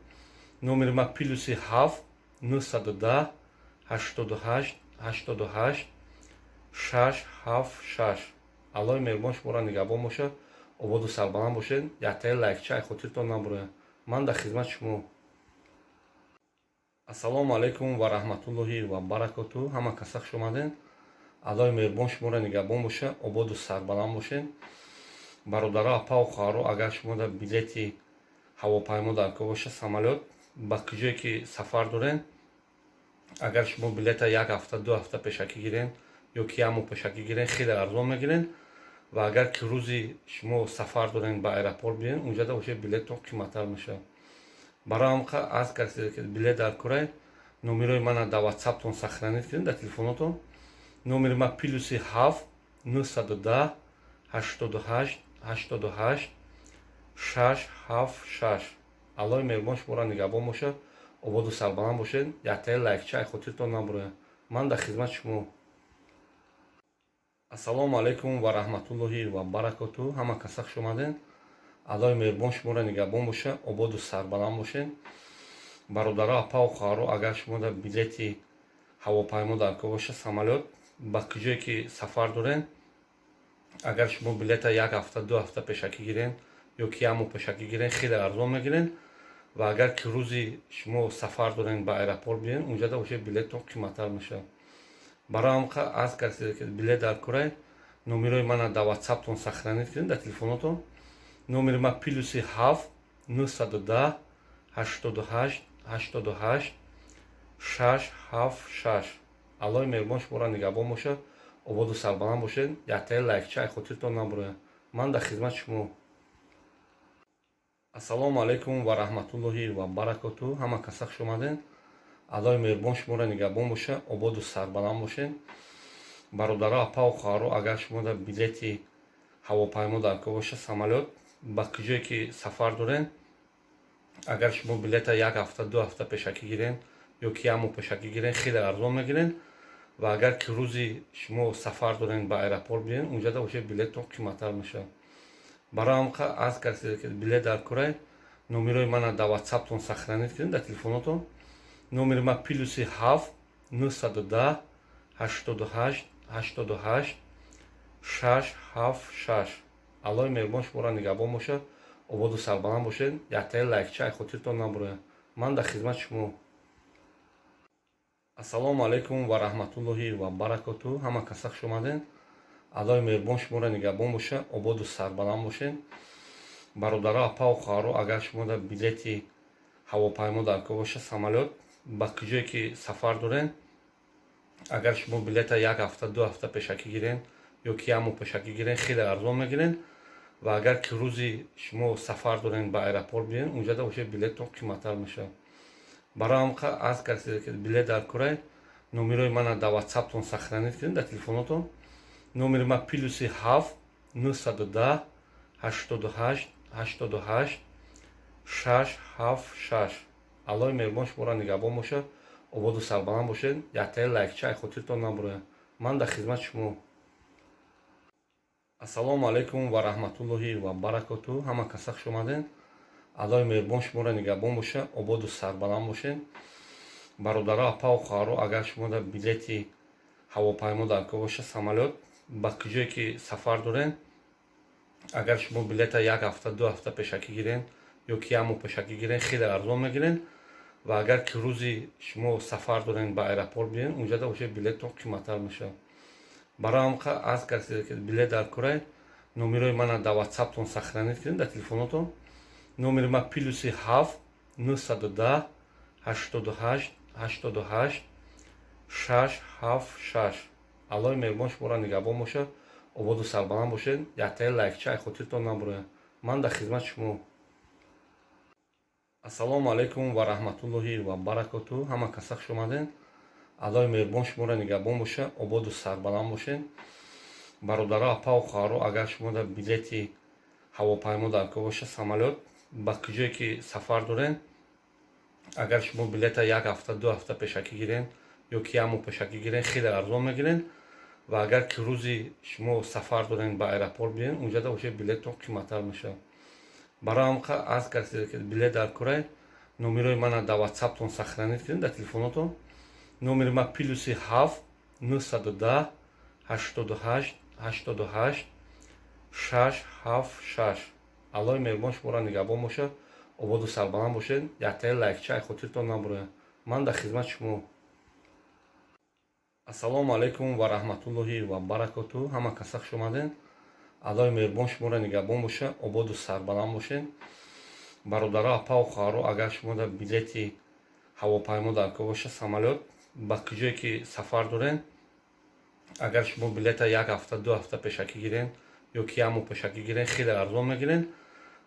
Номери ма +7 910 88 88 6 7 6. Аллои меҳрубон шуморо нигаҳбон бошад, ободу сарбаланд бошед. Яктаи лайкча ай хотиртон набурояд. Ман дар хизмати шумо. Ассалому алайкум ва раҳматуллоҳи ва баракоту. Ҳама каса хуш омаден. Аллои меҳрубон шуморо нигаҳбон бошад, ободу сарбаланд бошед. Бародаро, апаву хоҳаро, агар шумо дар билети ҳавопаймо дар кор бошад, самолёт, ба куҷое ки сафар дорен, агар шумо билета як ҳафта, 2 ҳафта пешакӣ гирен ё ки як моҳ пешакӣ гирен, хеле арзон мегирен. Ва агар ки рӯзи шумо сафар дорен, ба аэропорт биен, унҷада бошед, билеттон қиматтар мешавад. Барои ҳам аз касе ки билет дар корай, номерои мана дар ватсаптон сохранить кунед, дар телефонотон. Номери ма +7 910 88 88 6 7 6. Аллои меҳрубон шуморо нигаҳбон бошад, ободу сарбаланд бошед. Яктаи лайкча ай хотиртон набурояд. Ман дар хизмати шумо. Ассалому алайкум ва раҳматуллоҳи ва баракоту. Ҳама каса хуш омаден. Аллои меҳрубон шуморо нигаҳбон бошад, ободу сарбаланд бошед. Бародаро, апаву хоҳаро, агар шумо дар билети ҳавопаймо дар кор бошад, самолёт, ба куҷое ки сафар дорен, агар шумо билета як ҳафта, 2 ҳафта пешакӣ гирен ё ки як моҳ пешакӣ гирен, хеле арзон мегирен. Ва агар ки рӯзи шумо сафар дорен, ба аэропорт биен, унҷада бошед, билеттон қиматтар мешавад. Барои ҳам аз касе ки билет дар корай, номерои мана дар ватсаптон сохранить кунед, дар телефонотон. Номери ма +7 910. 88 88 6 7 6. Аллоҳи меҳрубон шуморо нигаҳбон бошад, ободу сарбаланд бошед. Яктаи лайкча ай хотиртон набурояд. Ман дар хизмати шумо. Ассалому алайкум ва раҳматуллоҳи ва баракоту. Ҳама каса хуш омадед. Аллоҳи меҳрубон шуморо нигаҳбон бошад, ободу сарбаланд бошед. Бародаро, апаву хоҳаро, агар шумо дар билети ҳавопаймо дар кор бошад, самолёт, ба куҷое ки сафар доред, агар шумо билета як ҳафта, 2 ҳафта пешакӣ гирен ё ки як моҳ пешакӣ гирен, хеле арзон мегирен. Ва агар ки рӯзи шумо сафар дорен, ба аэропорт биёен, унҷада бошед, билеттон қиматтар мешавад. Барои ҳам аз касе ки билет дар корай, номерои мана дар ватсаптон сохранить кунед, дар телефонотон. Номери ма +7 910 88 88 6 7 6. Аллоҳи меҳрубон шуморо нигаҳбон бошад, ободу сарбаланд бошед. Яктаи лайкча ай хотиртон набурояд. Ман дар хизмати шумо. Ассалому алайкум ва раҳматуллоҳи ва баракоту. Ҳама каса хуш омадед. Аллоҳи меҳрубон шуморо нигаҳбон бошад, ободу сарбаланд бошед. Бародаро, апаву хоҳаро, агар шумо дар билети ҳавопаймо дар кор бошад, самолёт, ба куҷое ки сафар доред, агар шумо билета як ҳафта, 2 ҳафта пешакӣ гирен ё ки як моҳ пешакӣ гирен, хеле арзон мегирен. Ва агар ки рӯзи шумо сафар дорен, ба аэропорт биёен, унҷада бошед, билеттон қиматтар мешавад. Барои ҳам аз касе ки билет дар корай, номерои мана дар ватсаптон сохранить кунед, дар телефонотон. Номери ма +7 910 88 88 6 7 6. Аллоҳи меҳрубон шуморо нигаҳбон бошад, ободу сарбаланд бошед. Яктаи лайкча ай хотиртон набурояд. Ман дар хизмати шумо. Ассалому алайкум ва раҳматуллоҳи ва баракоту. Ҳама каса хуш омадед. Аллоҳи меҳрубон шуморо нигаҳбон бошад, ободу сарбаланд бошед. Бародаро, апаву хоҳаро, агар шумо дар билети ҳавопаймо дар кор бошад, самолёт, ба куҷое ки сафар доред, агар шумо билета як ҳафта, 2 ҳафта пешакӣ гирен ё ки як моҳ пешакӣ гирен, хеле арзон мегирен. Ва агар ки рӯзи шумо сафар дорен, ба аэропорт биёен, унҷада бошед, билеттон қиматтар мешавад. Барои ҳам аз касе ки билет дар корай, номерои мана дар ватсаптон сохранить кунед, дар телефонотон. Номери ма +7 910 88 88 6 7 6. Аллоҳи меҳрубон шуморо нигаҳбон бошад, ободу сарбаланд бошед. Яктаи лайкча ай хотиртон набурояд. Ман дар хизмати шумо. Ассалому алайкум ва раҳматуллоҳи ва баракоту. Ҳама каса хуш омадед. Аллоҳи меҳрубон шуморо нигаҳбон бошад, ободу сарбаланд бошед. Бародаро, апаву хоҳаро, агар шумо дар билети ҳавопаймо дар кор бошад, самолёт, ба куҷое ки сафар доред, агар шумо билета як ҳафта, 2 ҳафта пешакӣ гирен ё ки як моҳ пешакӣ гирен, хеле арзон мегирен. Ва агар ки рӯзи шумо сафар дорен, ба аэропорт биёен, унҷада бошед, билеттон қиматтар мешавад. Барои ҳам аз касе ки билет дар корай, номерои мана дар ватсаптон сохранить кунед, дар телефонотон. Номери ма +7 910 88 88 6 7 6. Аллоҳи меҳрубон шуморо нигаҳбон бошад, ободу сарбаланд бошед. Яктаи лайкча ай хотиртон набурояд. Ман дар хизмати шумо. Ассалому алайкум ва раҳматуллоҳи ва баракоту. Ҳама каса хуш омадед. Аллоҳи меҳрубон шуморо нигаҳбон бошад, ободу сарбаланд бошед. Бародаро, апаву хоҳаро, агар шумо дар билети ҳавопаймо дар кор бошад, самолёт, ба куҷое ки сафар доред, агар шумо билета як ҳафта, 2 ҳафта пешакӣ гирен ё ки як моҳ пешакӣ гирен, хеле арзон мегирен.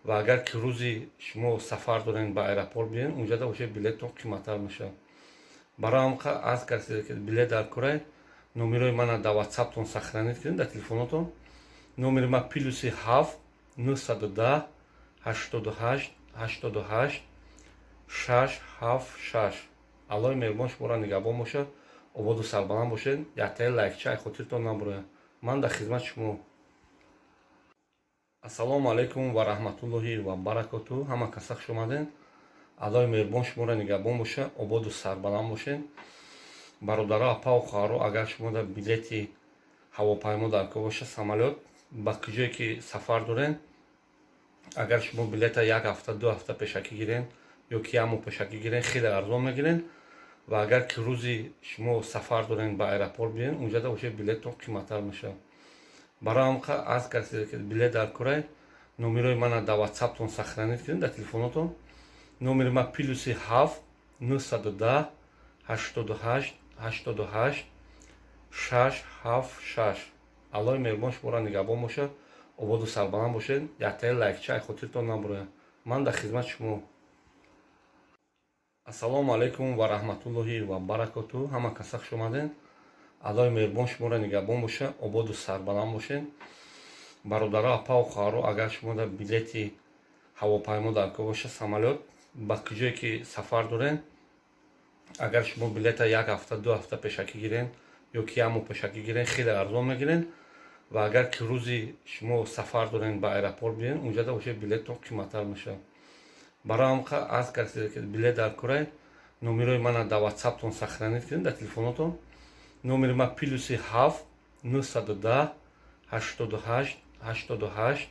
Ва агар ки рӯзи шумо сафар дорен, ба аэропорт биёен, унҷада бошед, билеттон қиматтар мешавад. Барои ҳам аз касе ки билет дар корай, номерои мана дар ватсаптон сохранить кунед, дар телефонотон. Номери ма +7 910 88 88 6 7 6. Аллоҳи меҳрубон шуморо нигаҳбон бошад, ободу сарбаланд бошед. Яктаи лайкча ай хотиртон набурояд. Ман дар хизмати шумо. Ассалому алайкум ва раҳматуллоҳи ва баракоту. Ҳама каса хуш омадед. Аллоҳи меҳрубон шуморо нигаҳбон бошад, ободу сарбаланд бошед. Бародаро, апаву хоҳаро, агар шумо дар билети ҳавопаймо дар кор бошад, самолёт, ба куҷое ки сафар доред, агар шумо билета як ҳафта, 2 ҳафта пешакӣ гирен ё ки як моҳ пешакӣ гирен, хеле арзон мегирен. Ва агар ки рӯзи шумо сафар дорен, ба аэропорт биёен, унҷада бошед, билеттон қиматтар мешавад. Барои ҳам аз касе ки билет дар корай, номерои мана дар ватсаптон сохранить кунед, дар телефонотон. Номери ма +7 910 88 88 676. Аллоҳи меҳрубон шуморо нигаҳбон бошад, ободу сарбаланд бошед. Яктаи лайкча ай хотиртон набурояд. Ман дар хизмати шумо. Ассалому алайкум ва раҳматуллоҳи ва баракоту. Ҳама каса хуш омадед. Аллоҳи меҳрубон шуморо нигаҳбон бошад, ободу сарбаланд бошед. Бародаро, апаву хоҳаро, агар шумо дар билети ҳавопаймо дар кор бошад, самолёт, ба куҷое ки сафар доред, агар шумо билета як ҳафта, 2 ҳафта пешакӣ гирен ё ки як моҳ пешакӣ гирен, хеле арзон мегирен. Ва агар ки рӯзи шумо сафар дорен, ба аэропорт биёен, унҷада бошед, билеттон қиматтар мешавад. Барои ҳам аз касе ки билет дар корай, номерои мана дар ватсаптон сохранить кунед, дар телефонотон. Номери ма +7 910 88 88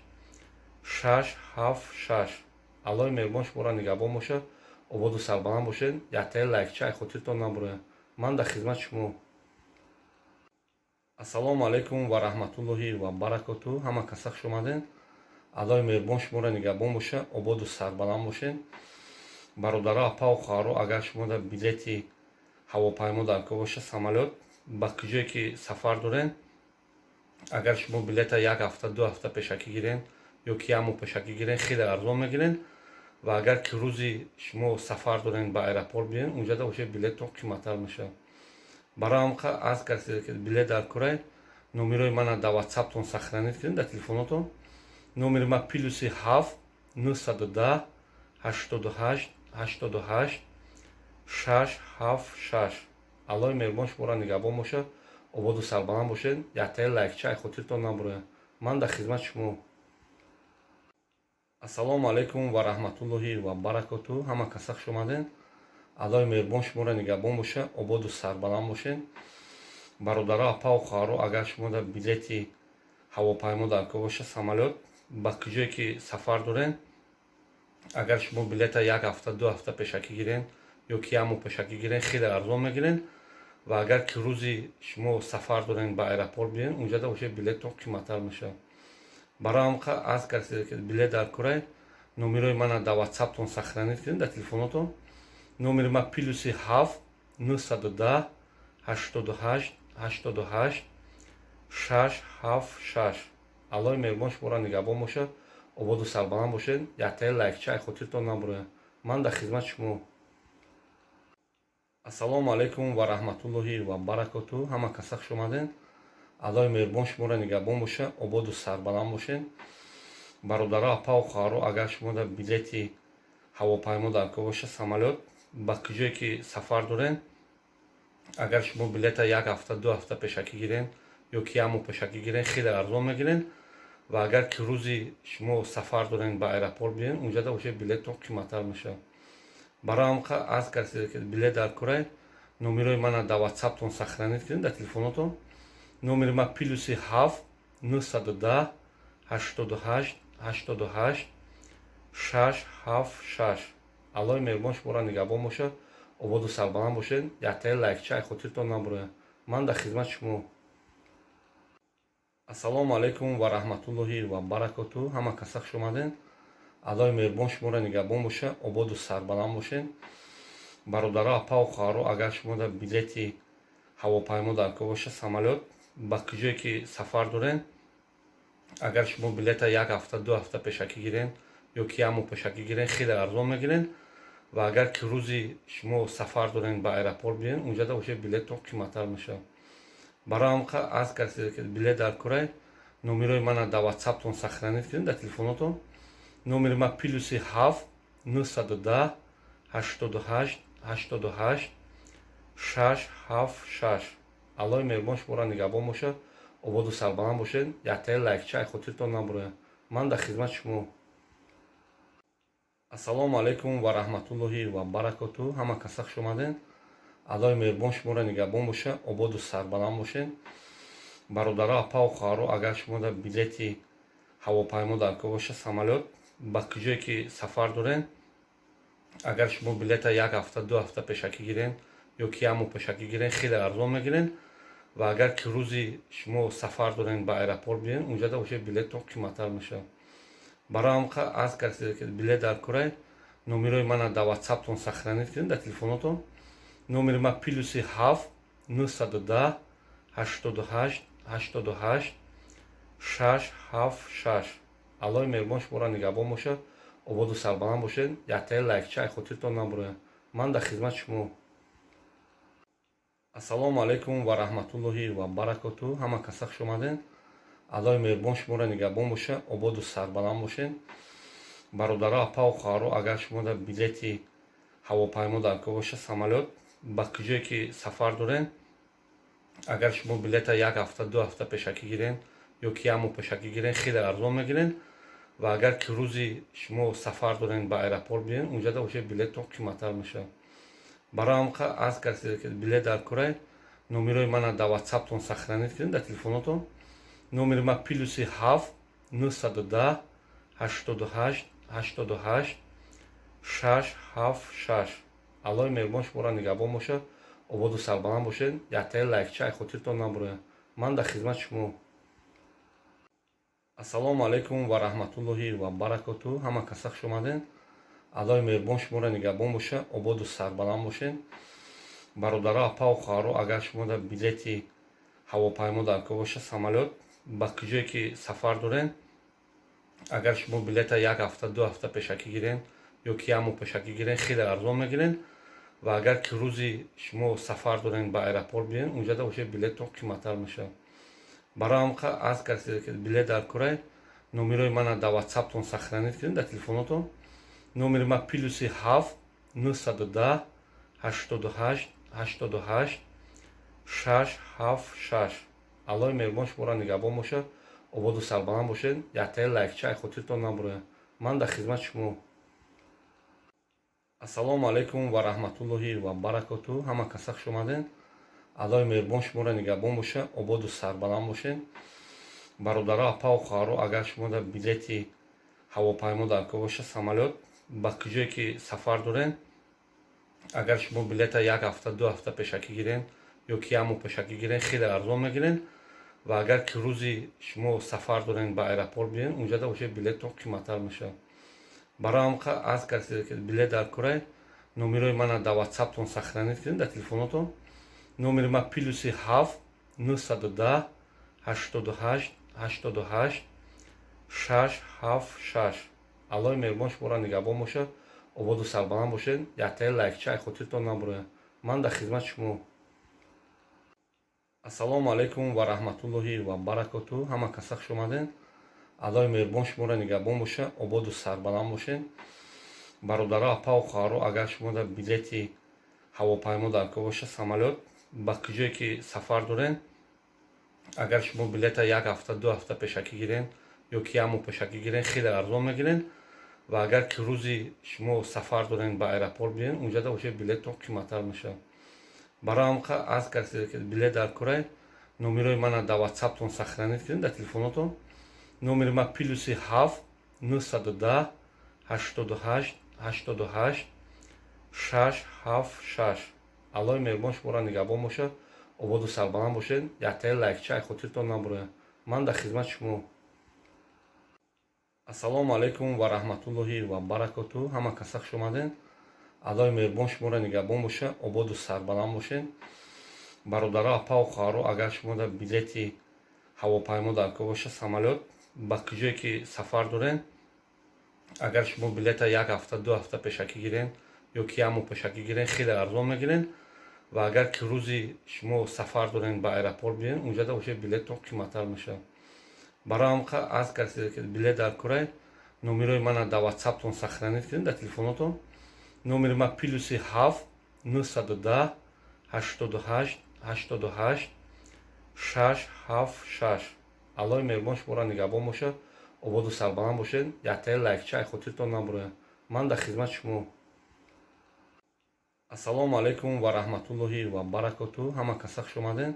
676. Аллоҳи меҳрубон шуморо нигаҳбон бошад, ободу сарбаланд бошед. Яктаи лайкча ай хотиртон набурояд. Ман дар хизмати шумо. Ассалому алайкум ва раҳматуллоҳи ва баракоту. Ҳама каса хуш омадед. Аллоҳи меҳрубон шуморо нигаҳбон бошад, ободу сарбаланд бошед. Бародаро, апаву хоҳаро, агар шумо дар билети ҳавопаймо дар кор бошад, самолёт, ба куҷое ки сафар доред, агар шумо билета як ҳафта, 2 ҳафта пешакӣ гирен ё ки як моҳ пешакӣ гирен, хеле арзон мегирен. Ва агар ки рӯзи шумо сафар дорен, ба аэропорт биёен, унҷада бошед, билеттон қиматтар мешавад. Барои ҳам аз касе ки билет дар корай, номерои мана дар ватсаптон сохранить кунед, дар телефонотон. Номери ма +7 910 88 88 676. Аллоҳи меҳрубон шуморо нигаҳбон бошад, ободу сарбаланд бошед. Яктаи лайкча ай хотиртон набурояд. Ман дар хизмати шумо. Ассалому алайкум ва раҳматуллоҳи ва баракоту. Ҳама каса хуш омадед. Аллоҳи меҳрубон шуморо нигаҳбон бошад, ободу сарбаланд бошед. Бародаро, апаву хоҳаро, агар шумо дар билети ҳавопаймо дар кор бошад, самолёт, ба куҷое ки сафар доред, агар шумо билета як ҳафта, 2 ҳафта пешакӣ гирен ё ки як моҳ пешакӣ гирен, хеле арзон мегирен. Ва агар ки рӯзи шумо сафар дорен, ба аэропорт биёен, унҷада бошед, билеттон қиматтар мешавад. Барои ҳам аз касе ки билет дар корай, номерои мана дар ватсаптон сохранить кунед, дар телефонотон. Номери ма +7 910 88 88 676. Аллоҳи меҳрубон шуморо нигаҳбон бошад, ободу сарбаланд бошед. Яктаи лайкча ай хотиртон набурояд. Ман дар хизмати шумо. Ассалому алайкум ва раҳматуллоҳи ва баракоту. Ҳама каса хуш омадед. Аллоҳи меҳрубон шуморо нигаҳбон бошад, ободу сарбаланд бошед. Бародаро, апаву хоҳаро, агар шумо дар билети ҳавопаймо дар кор бошад, самолёт, ба куҷое ки сафар доред, агар шумо билета як ҳафта, 2 ҳафта пешакӣ гирен ё ки як моҳ пешакӣ гирен, хеле арзон мегирен. Ва агар ки рӯзи шумо сафар дорен, ба аэропорт биёен, унҷада бошед, билеттон қиматтар мешавад. Барои ҳам аз касе ки билет дар корай, номерои мана дар ватсаптон сохранить кунед, дар телефонотон. Номери ма +7 910 88 88 676. Аллоҳи меҳрубон шуморо нигаҳбон бошад, ободу сарбаланд бошед. Яктаи лайкча ай хотиртон набурояд. Ман дар хизмати шумо. Ассалому алайкум ва раҳматуллоҳи ва баракоту. Ҳама каса хуш омадед. Аллоҳи меҳрубон шуморо нигаҳбон бошад, ободу сарбаланд бошед. Бародаро, апаву хоҳаро, агар шумо дар билети ҳавопаймо дар кор бошад, самолёт, ба куҷое ки сафар доред, агар шумо билета як ҳафта, 2 ҳафта пешакӣ гирен ё ки як моҳ пешакӣ гирен, хеле арзон мегирен. Ва агар ки рӯзи шумо сафар дорен, ба аэропорт биёен, унҷада бошед, билеттон қиматтар мешавад. Барои ҳам аз касе ки билет дар корай, номерои мана дар ватсаптон сохранить кунед, дар телефонотон. Номери ма +7 910 88 88 676. Аллоҳи меҳрубон шуморо нигаҳбон бошад, ободу сарбаланд бошед. Яктаи лайкча ай хотиртон набурояд. Ман дар хизмати шумо. Ассалому алайкум ва раҳматуллоҳи ва баракоту. Ҳама каса хуш омадед. Аллоҳи меҳрубон шуморо нигаҳбон бошад, ободу сарбаланд бошед. Бародаро, апаву хоҳаро, агар шумо дар билети ҳавопаймо дар кор бошад, самолёт, ба куҷое ки сафар доред, агар шумо билета як ҳафта, 2 ҳафта пешакӣ гирен ё ки як моҳ пешакӣ гирен, хеле арзон мегирен. Ва агар ки рӯзи шумо сафар дорен, ба аэропорт биёен, унҷада бошед, билеттон қиматтар мешавад. Барои ҳам аз касе ки билет дар корай, Номерои мана дар Ватсаптон сохранить кунед, дар телефонотон. Номери ма +7 910 88 88 676. Аллоҳи меҳрубон шуморо нигаҳбон бошад, ободу сарбаланд бошед. Яктаи лайкча ай хотиртон набурояд. Ман дар хизмати шумо. Ассалому алайкум ва раҳматуллоҳи ва баракоту. Ҳама каса хуш омадед. Аллоҳи меҳрубон шуморо нигаҳбон бошад, ободу сарбаланд бошед. Бародаро, апаву хоҳаро, агар шумо дар билети ҳавопаймо дар кор бошад, самолёт, ба куҷое ки сафар доред, агар шумо билета як ҳафта, 2 ҳафта пешакӣ гирен ё ки як моҳ пешакӣ гирен, хеле арзон мегирен. Ва агар ки рӯзи шумо сафар дорен, ба аэропорт биёен, унҷада уже билеттон қиматтар мешавад. Барои ҳам аз касе ки билет дар корай, номерои мана дар Ватсаптон сохранить кунед, дар телефонотон. Номери ма +7 910 88 88 676. Аллоҳи меҳрубон шуморо нигаҳбон бошад, ободу сарбаланд бошед. Яктаи лайкча ай хотиртон набурояд. Ман дар хизмати шумо. Ассалому алайкум ва раҳматуллоҳи ва баракоту. Ҳама каса хуш омадед. Аллоҳи меҳрубон шуморо нигаҳбон бошад, ободу сарбаланд бошед. Бародаро, апаву хоҳаро, агар шумо дар билети ҳавопаймо дар кор бошад, самолёт, ба куҷое ки сафар доред, агар шумо билета як ҳафта, 2 ҳафта пешакӣ гирен ё ки як моҳ пешакӣ гирен, хеле арзон мегирен. Ва агар ки рӯзи шумо сафар дорен, ба аэропорт биёен, унҷада уже билеттон қиматтар мешавад. Барои ҳам аз касе ки билет дар корай, номерои мана дар Ватсаптон сохранить кунед, дар телефонотон. Номери ма +7 910 88 88 676. Аллоҳи меҳрубон шуморо нигаҳбон бошад, ободу сарбаланд бошед. Яктаи лайкча ай хотиртон набурояд. Ман дар хизмати шумо. Ассалому алайкум ва раҳматуллоҳи ва баракоту. Ҳама каса хуш омадед. Аллоҳи меҳрубон шуморо нигаҳбон бошад, ободу сарбаланд бошед. Бародаро, апаву хоҳаро, агар шумо дар билети ҳавопаймо дар кор бошад, самолёт, ба куҷое ки сафар доред, агар шумо билета як ҳафта, 2 ҳафта пешакӣ гирен ё ки як моҳ пешакӣ гирен, хеле арзон мегирен. Ва агар ки рӯзи шумо сафар дорен, ба аэропорт биёен, унҷада уже билеттон қиматтар мешавад. Барои ҳам аз касе ки билет дар корай, номерои мана дар Ватсаптон сохранить кунед, дар телефонотон. Номери ма +7 910 88 88 676. Аллоҳи меҳрубон шуморо нигаҳбон бошад, ободу сарбаланд бошед. Яктаи лайкча ай хотиртон набурояд. Ман дар хизмати шумо. Ассалому алайкум ва раҳматуллоҳи ва баракоту. Ҳама каса хуш омадед. Аллоҳи меҳрубон шуморо нигаҳбон бошад, ободу сарбаланд бошед. Бародаро, апаву хоҳаро, агар шумо дар билети ҳавопаймо дар кор бошад, самолёт, ба куҷое ки сафар доред, агар шумо билета як ҳафта, 2 ҳафта пешакӣ гирен ё ки як моҳ пешакӣ гирен, хеле арзон мегирен. Ва агар ки рӯзи шумо сафар дорен, ба аэропорт биёен, унҷада уже билеттон қиматтар мешавад. Барои ҳам аз касе ки билет дар корай, номерои мана дар Ватсаптон сохранить кунед, дар телефонотон. Номери ма +7 910 88 88 676. Аллоҳи меҳрубон шуморо нигаҳбон бошад, ободу сарбаланд бошед. Яктаи лайкча ай хотиртон набурояд. Ман дар хизмати шумо. Ассалому алайкум ва раҳматуллоҳи ва баракоту. Ҳама каса хуш омадед. Аллоҳи меҳрубон шуморо нигаҳбон бошад, ободу сарбаланд бошед. Бародаро, апаву хоҳаро, агар шумо дар билети ҳавопаймо дар кор бошад, самолёт, ба куҷое ки сафар доред, агар шумо билета як ҳафта, 2 ҳафта пешакӣ гирен ё ки як моҳ пешакӣ гирен, хеле арзон мегирен. Ва агар ки рӯзи шумо сафар дорен, ба аэропорт биёен, унҷада уже билеттон қиматтар мешавад. Барои ҳам аз касе ки билет дар корай, номерои мана дар Ватсаптон сохранить кунед, дар телефонотон. Номери ма +7 910 88 88 676. Аллоҳи меҳрубон шуморо нигаҳбон бошад, ободу сарбаланд бошед. Яктаи лайкча ай хотиртон набурояд. Ман дар хизмати шумо. Ассалому алайкум ва раҳматуллоҳи ва баракоту. Ҳама каса хуш омадед.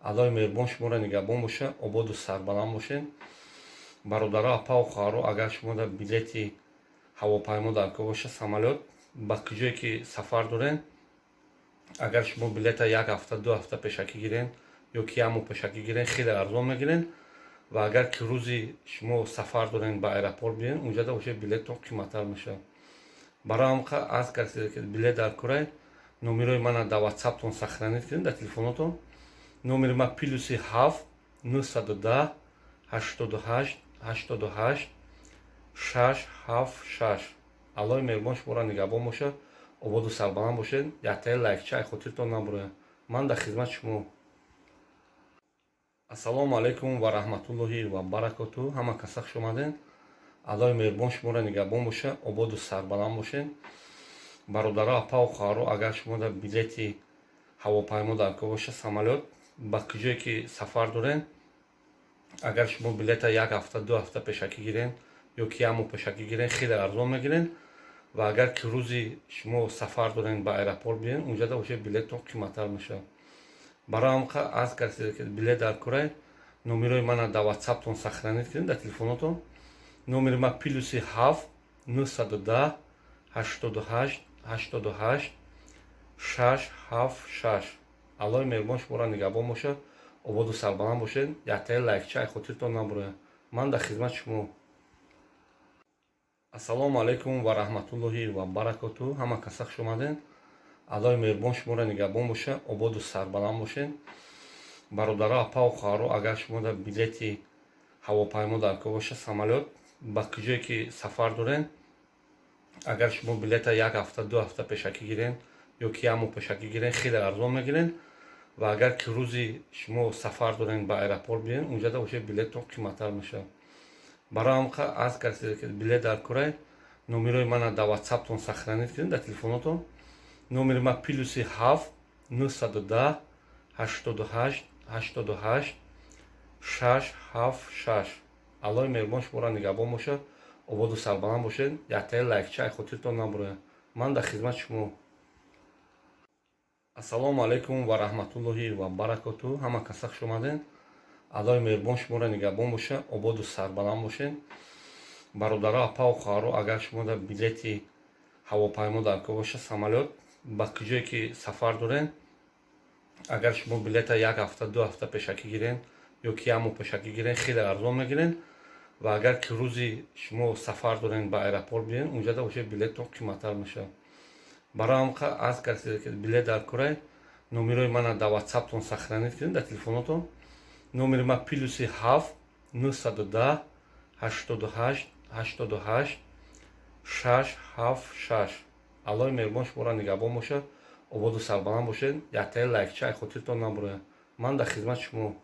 Аллоҳи меҳрубон шуморо нигаҳбон бошад, ободу сарбаланд бошед. Бародаро, апаву хоҳаро, агар шумо дар билети ҳавопаймо дар кор бошад, самолёт, ба куҷое ки сафар доред, агар шумо билета як ҳафта, 2 ҳафта пешакӣ гирен ё ки як моҳ пешакӣ гирен, хеле арзон мегирен. Ва агар ки рӯзи шумо сафар дорен, ба аэропорт биёен, унҷада уже билеттон қиматтар мешавад. Барои ҳам аз касе ки билет дар курай, номерои мана дар Ватсаптон сохранить кунед, дар телефонотон. Номери ма +7 910 88 88 676. Аллоҳи меҳрубон шуморо нигаҳбон бошад, ободу сарбаланд бошед. Яктаи лайкча ай хотиртон набурояд. Ман дар хизмати шумо. Ассалому алайкум ва раҳматуллоҳи ва баракоту. Ҳама каса хуш омадед. Аллоҳи меҳрубон шуморо нигаҳбон бошад, ободу сарбаланд бошед. Бародаро, апаву хоҳаро, агар шумо дар билети ҳавопаймо дар кор бошад, самолёт, ба куҷое ки сафар доред, агар шумо билета як ҳафта, 2 ҳафта пешакӣ гирен ё ки як моҳ пешакӣ гирен, хеле арзон мегирен. Ва агар ки рӯзи шумо сафар дорен, ба аэропорт биен, унҷада уже билеттон қиматтар мешавад. Барои ҳам аз касе ки билет дар курай, номерои мана дар Ватсаптон сохранить кунед, дар телефонотон. Номери ма +7 910 88 88 676. Аллоҳи меҳрубон шуморо нигаҳбон бошад, ободу сарбаланд бошед. Яктаи лайкча ай хотиртон набурояд. Ман дар хизмати шумо. Ассалому алайкум ва раҳматуллоҳи ва баракоту. Ҳама каса хуш омадед. Аллоҳи меҳрубон шуморо нигаҳбон бошад, ободу сарбаланд бошед. Бародаро, апаву хоҳаро, агар шумо дар билети ҳавопаймо дар кор бошад, самолёт, ба куҷое ки сафар доред, агар шумо билета як ҳафта, 2 ҳафта пешакӣ гирен ё ки як моҳ пешакӣ гирен, хеле арзон мегирен. Ва агар ки рӯзи шумо сафар дорен, ба аэропорт биен, унҷада уже билеттон қиматтар мешавад. Барои ҳам аз касе ки билет дар курай, номерои мана дар Ватсаптон сохранить кунед, дар телефонотон. Номери ма +7 910 88 88 676. Аллоҳи меҳрубон шуморо нигаҳбон бошад, ободу сарбаланд бошед. Яктаи лайкча ай хотиртон набурояд. Ман дар хизмати шумо. Ассалому алайкум ва раҳматуллоҳи ва баракоту. Ҳама каса хуш омадед. Аллоҳи меҳрубон шуморо нигаҳбон бошад, ободу сарбаланд бошед. Бародаро, апаву хоҳаро, агар шумо дар билети ҳавопаймо дар кор бошад, самолёт, ба куҷое ки сафар доред, агар шумо билета як ҳафта, 2 ҳафта пешакӣ гирен ё ки як моҳ пешакӣ гирен, хеле арзон мегирен. Ва агар ки рӯзи шумо сафар дорен, ба аэропорт биен, унҷада уже билеттон қиматтар мешавад. Барои ҳам аз касе ки билет дар курай, номерои мана дар Ватсаптон сохранить кунед, дар телефонотон. Номери ма +7 910 88 88 676. Аллоҳи меҳрубон шуморо нигаҳбон бошад, ободу сарбаланд бошед. Яктаи лайкча ай хотиртон набурояд. Ман дар хизмати шумо.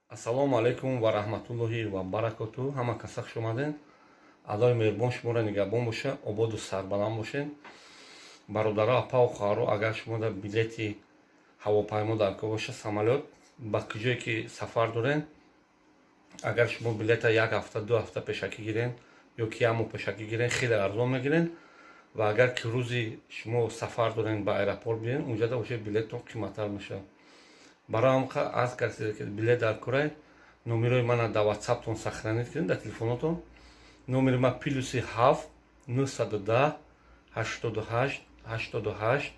Ассалому алайкум ва раҳматуллоҳи ва баракоту. Ҳама каса хуш омадед. Аллоҳи меҳрубон шуморо нигаҳбон бошад, ободу сарбаланд бошед. Бародаро, апаву хоҳаро, агар шумо дар билети ҳавопаймо дар кор бошад, самолёт, ба куҷое ки сафар доред, агар шумо билета як ҳафта, 2 ҳафта пешакӣ гирен ё ки як моҳ пешакӣ гирен, хеле арзон мегирен. Ва агар ки рӯзи шумо сафар дорен, ба аэропорт биен, унҷада уже билеттон қиматтар мешавад. Барои ҳам аз касе ки билет дар курай, номерои мана дар Ватсаптон сохранить кунед, дар телефонотон. Номери ма +7 910 88 88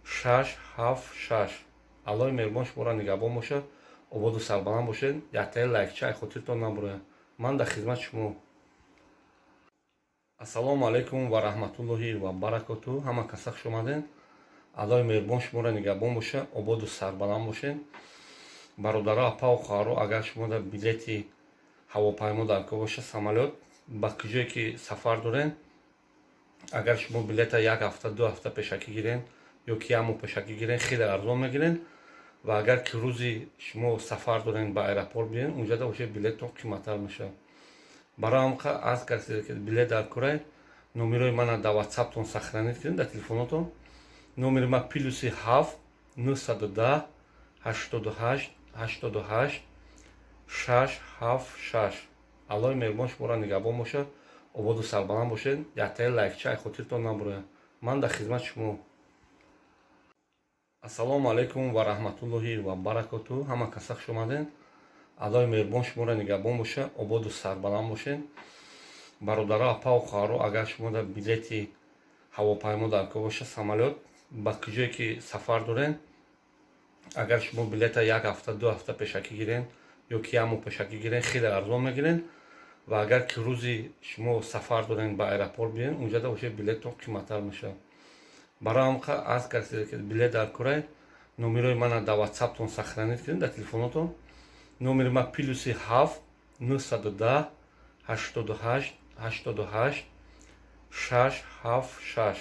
676. Аллоҳи меҳрубон шуморо нигаҳбон бошад, ободу сарбаланд бошед. Яктаи лайкча ай хотиртон набурояд. Ман дар хизмати шумо. Ассалому алайкум ва раҳматуллоҳи ва баракоту. Ҳама каса хуш омадед. Аллоҳи меҳрубон шуморо нигаҳбон бошад, ободу сарбаланд бошед. Бародаро, апаву хоҳаро, агар шумо дар билети ҳавопаймо дар кор бошад, самолёт, ба куҷое ки сафар доред, агар шумо билета як ҳафта, 2 ҳафта пешакӣ гирен ё ки як моҳ пешакӣ гирен, хеле арзон мегирен. Ва агар ки рӯзи шумо сафар дорен, ба аэропорт биен, унҷада уже билеттон қиматтар мешавад. Барои ҳам аз касе ки билет дар курай, номерои мана дар Ватсаптон сохранить кунед, дар телефонотон. Номери ма +7 910 88 88 676. Аллоҳи меҳрубон шуморо нигаҳбон бошад, ободу сарбаланд бошед. Яктаи лайкча ай хотиртон набурояд. Ман дар хизмати шумо. Ассалому алайкум ва раҳматуллоҳи ва баракоту. Ҳама каса хуш омадед. Аллоҳи меҳрубон шуморо нигаҳбон бошад, ободу сарбаланд бошед. Бародаро, апаву хоҳаро, агар шумо дар билети ҳавопаймо дар кор бошад, самолёт, ба куҷое ки сафар доред, агар шумо билета як ҳафта, 2 ҳафта пешакӣ гирен ё ки як моҳ пешакӣ гирен, хеле арзон мегирен. Ва агар ки рӯзи шумо сафар дорен, ба аэропорт биёен, унҷада уже билеттон қиматтар мешавад. Барои ҳамқа аз касе ки билет дар курай, номерои мана дар Ватсаптон сохранить кунед, дар телефонотон. Номери ма +7 910 88 88 676.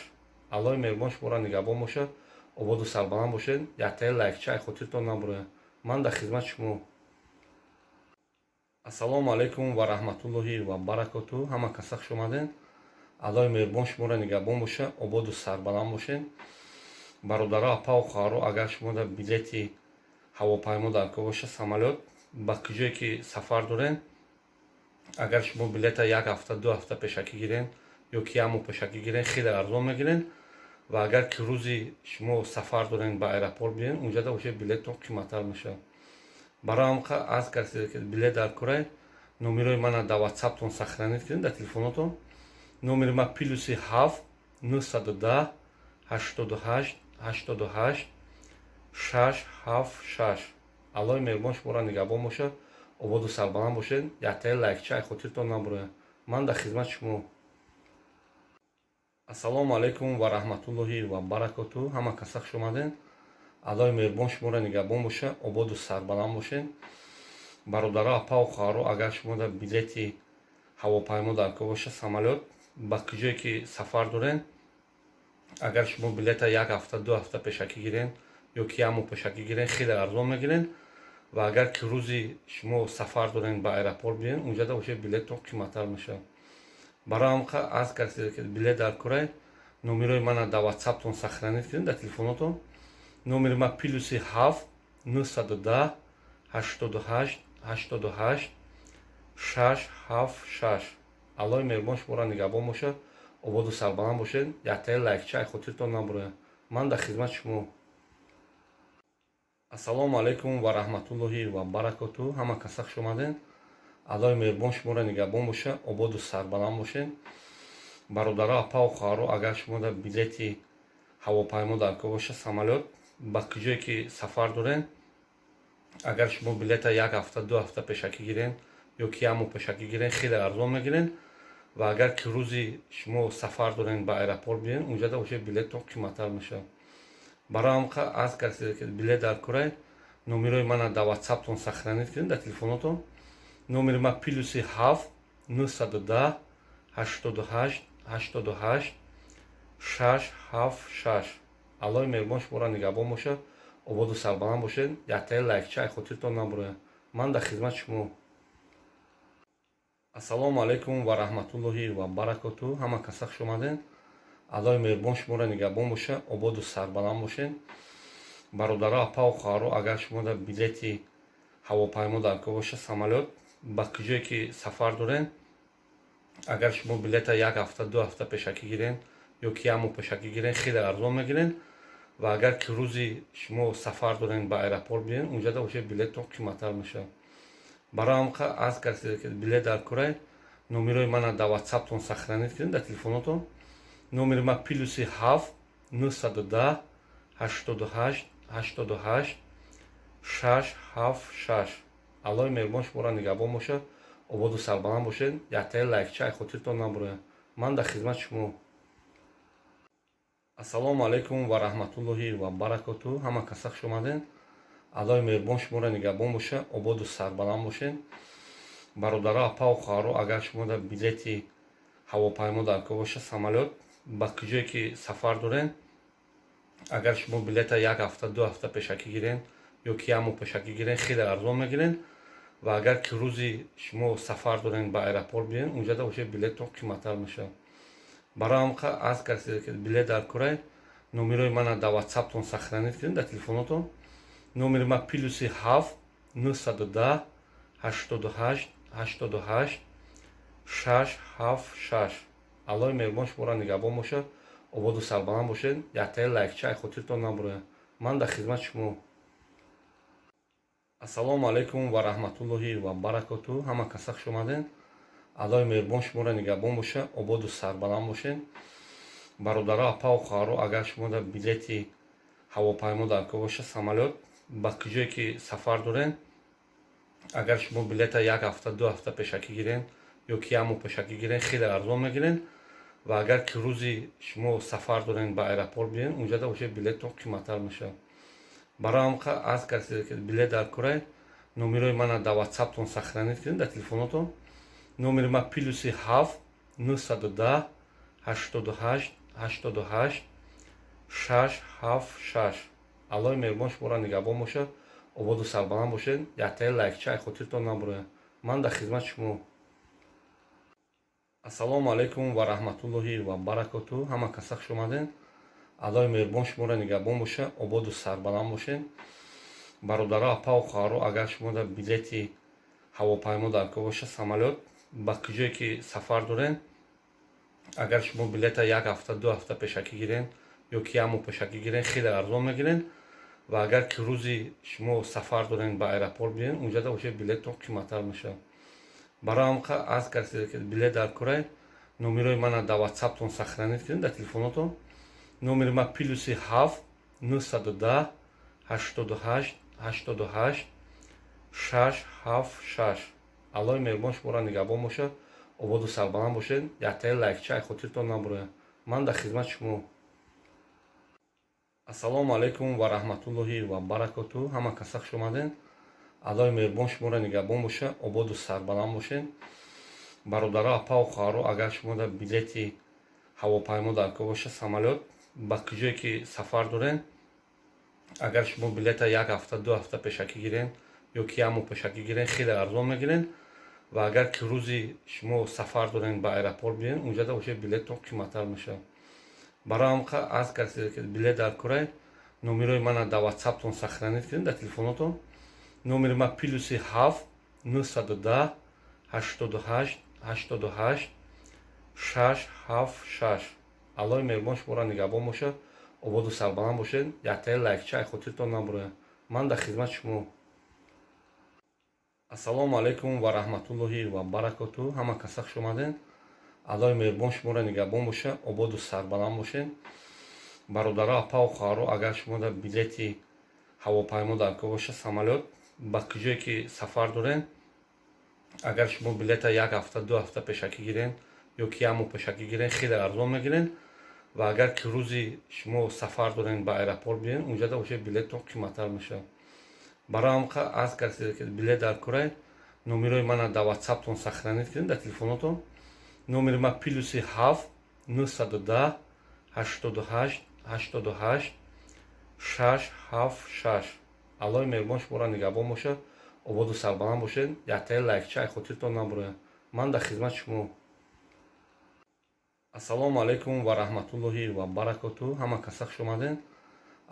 Аллоҳи меҳрубон шуморо нигаҳбон бошад, ободу сарбаланд бошед. Яктаи лайкча ай хотиртон набурояд. Ман дар хизмати шумо. Ассалому алайкум ва раҳматуллоҳи ва баракоту. Ҳама каса хуш омаден. Аллоҳи меҳрубон шуморо нигаҳбон бошад, ободу сарбаланд бошед. Бародаро, апаву хоҳаро, агар шумо дар билети ҳавопаймо дар кор бошад, самолёт, ба куҷое ки сафар дорен, агар шумо билета як ҳафта, 2 ҳафта пешакӣ гирен ё ки як моҳ пешакӣ гирен, хеле арзон мегирен. Ва агар ки рӯзи шумо сафар дорен, ба аэропорт биёен, унҷада уже билеттон қиматтар мешавад. Барои ҳамқа аз касе ки билет дар курай, номерои мана дар Ватсаптон сохранить кунед, дар телефонотон. Номери ма +7 910 88 88 676. Аллоҳи меҳрубон шуморо нигаҳбон бошад, ободу сарбаланд бошед. Яктаи лайкча ай хотиртон набурояд. Ман дар хизмати шумо. Ассалому алайкум ва раҳматуллоҳи ва баракоту. Ҳама каса хуш омаден. Аллоҳи меҳрубон шуморо нигаҳбон бошад, ободу сарбаланд бошед. Бародаро, апаву хоҳаро, агар шумо дар билети ҳавопаймо дар кор бошад, самолёт, ба куҷое ки сафар дорен, агар шумо билета як ҳафта, 2 ҳафта пешакӣ гирен ё ки як моҳ пешакӣ гирен, хеле арзон мегирен. Ва агар ки рӯзи шумо сафар дорен, ба аэропорт биёен, унҷада уже билеттон қиматтар мешавад. Барои ҳамқа аз касе ки билет дар курай, номерои мана дар Ватсаптон сохранить кунед, дар телефонотон. Номери ма +7 910 88 88 676. Аллоҳи меҳрубон шуморо нигаҳбон бошад, ободу сарбаланд бошед. Яктаи лайкча ай хотиртон набурояд. Ман дар хизмати шумо. Ассалому алайкум ва раҳматуллоҳи ва баракоту. Ҳама каса хуш омаден. Аллоҳи меҳрубон шуморо нигаҳбон бошад, ободу сарбаланд бошед. Бародаро, апаву хоҳаро, агар шумо дар билети ҳавопаймо дар кор бошад, самолёт, ба куҷое ки сафар дорен, агар шумо билета як ҳафта, 2 ҳафта пешакӣ гирен ё ки як моҳ пешакӣ гирен, хеле арзон мегирен. Ва агар ки рӯзи шумо сафар дорен, ба аэропорт биёен, унҷада уже билеттон қиматтар мешавад. Барои ҳамқа аз касе ки билет дар курай, номерои мана дар Ватсаптон сохранить кунед, дар телефонотон. Номери ма +7 910 88 88 676. Аллоҳи меҳрубон шуморо нигаҳбон бошад, ободу сарбаланд бошед. Яктаи лайкча ай хотиртон набурояд. Ман дар хизмати шумо. Ассалому алайкум ва раҳматуллоҳи ва баракоту. Ҳама каса хуш омаден. Аллоҳи меҳрубон шуморо нигаҳбон бошад, ободу сарбаланд бошед. Бародаро, апаву хоҳаро, агар шумо дар билети ҳавопаймо дар кор бошад, самолёт, ба куҷое ки сафар дорен, агар шумо билета як ҳафта, 2 ҳафта пешакӣ гирен ё ки як моҳ пешакӣ гирен, хеле арзон мегирен. Ва агар ки рӯзи шумо сафар дорен, ба аэропорт биёен, унҷада уже билеттон қиматтар мешавад. Барои ҳамқа аз касе ки билет дар курай, номерои мана дар Ватсаптон сохранить кунед, дар телефонотон. Номери ма +7 910 88 88 676. Аллоҳи меҳрубон шуморо нигаҳбон бошад, ободу сарбаланд бошед. Яктаи лайкча ай хотиртон набурояд. Ман дар хизмати шумо. Ассалому алайкум ва раҳматуллоҳи ва баракоту. Ҳама каса хуш омаден. Аллоҳи меҳрубон шуморо нигаҳбон бошад, ободу сарбаланд бошед. Бародаро, апаву хоҳаро, агар шумо дар билети ҳавопаймо дар кор бошад, самолёт, ба куҷое ки сафар дорен, агар шумо билета як ҳафта, 2 ҳафта пешакӣ гирен ё ки як моҳ пешакӣ гирен, хеле арзон мегирен. Ва агар ки рӯзи шумо сафар дорен, ба аэропорт биёен, унҷада уже билеттон қиматтар мешавад. Барои ҳамқа аз касе ки билет дар курай, номерои мана дар Ватсаптон сохранить кунед, дар телефонотон. Номери ма +7 910 88 88 676. Аллоҳи меҳрубон шуморо нигаҳбон бошад, ободу сарбаланд бошед. Яктаи лайкча ай хотиртон набурояд. Ман дар хизмати шумо. Ассалому алайкум ва раҳматуллоҳи ва баракоту. Ҳама каса хуш омаден. Аллоҳи меҳрубон шуморо нигаҳбон бошад, ободу сарбаланд бошед. Бародаро, апаву хоҳаро, агар шумо дар билети ҳавопаймо дар кор бошад, самолёт, ба куҷое ки сафар дорен, агар шумо билета як ҳафта, 2 ҳафта пешакӣ гирен Ё ки як моҳ пешакӣ гирен, хеле арзон мегирен. Ва агар ки рӯзи шумо сафар дорен, ба аэропорт биёен, унҷада уже билеттон қиматтар мешавад. Барои ҳам аз касе ки билет дар курай, номерои мана дар Ватсаптон сохранить кунед, дар телефонотон. Номери ма +7 910 88 88 676. Аллоҳи меҳрубон шуморо нигаҳбон бошад, ободу сарбаланд бошед. Яктаи лайкча хотиртон набурояд. Ман дар хизмати шумо. Ассалому алайкум ва раҳматуллоҳи ва баракоту. Ҳама каса хуш омаден. Аллоҳи меҳрубон шуморо нигаҳбон бошад, ободу сарбаланд бошед. Бародаро, апаву хоҳаро, агар шумо дар билети ҳавопаймо дар кор боша, самолёт, ба куҷое ки сафар дорен, агар шумо билета як ҳафта, 2 ҳафта пешакӣ гирен ё ки як моҳ пешакӣ гирен, хеле арзон мегирен. Ва агар ки рӯзи шумо сафар дорен, ба аэропорт биёен, унҷада уже билеттон қиматтар мешавад. Барои ҳам аз касе ки билет дар курай, номерои мана дар Ватсаптон сохранить кунед, дар телефонотон. Номери ма +7 910 88 88 676. Аллоҳи меҳрубон шуморо нигаҳбон бошад, ободу сарбаланд бошед. Яктаи лайкча хотиртон набурояд. Ман дар хизмати шумо. Ассалому алайкум ва раҳматуллоҳи ва баракоту. Ҳама каса хуш омаден. Аллоҳи меҳрубон шуморо нигаҳбон бошад, ободу сарбаланд бошед. Бародаро, апаву хоҳаро, агар шумо дар билети ҳавопаймо дар кор боша, самолёт, ба куҷое ки сафар дорен, агар шумо билета як ҳафта, 2 ҳафта пешакӣ гирен ё ки як моҳ пешакӣ гирен, хеле арзон мегирен. Ва агар ки рӯзи шумо сафар дорен, ба аэропорт биёен, унҷада уже билеттон қиматтар мешавад. Барои ҳам аз касе ки билет дар курай, номерои мана дар Ватсаптон сохранить кунед, дар телефонотон. Номери ма +7 910 88 88 676. Аллоҳи меҳрубон шуморо нигаҳбон бошад, ободу сарбаланд бошед. Яктаи лайкча хотиртон набурояд. Ман дар хизмати шумо. Ассалому алайкум ва раҳматуллоҳи ва баракоту. Ҳама каса хуш омаден. Аллоҳи меҳрубон шуморо нигаҳбон бошад, ободу сарбаланд бошед. Бародаро, апаву хоҳаро, агар шумо дар билети ҳавопаймо дар кор боша, самолёт, ба куҷое ки сафар дорен, агар шумо билета як ҳафта, 2 ҳафта пешакӣ гирен ё ки як моҳ пешакӣ гирен, хеле арзон мегирен. Ва агар ки рӯзи шумо сафар дорен, ба аэропорт биёен, унҷада уже билеттон қиматтар мешавад. Барои ҳам аз касе ки билет дар курай, номерои мана дар Ватсаптон сохранить кунед, дар телефонотон. Номери ма +7 910 88 88 676. Аллоҳи меҳрубон шуморо нигаҳбон бошад, ободу сарбаланд бошед. Яктаи лайкча хотиртон набурояд. Ман дар хизмати шумо. Ассалому алайкум ва раҳматуллоҳи ва баракоту. Ҳама каса хуш омаден.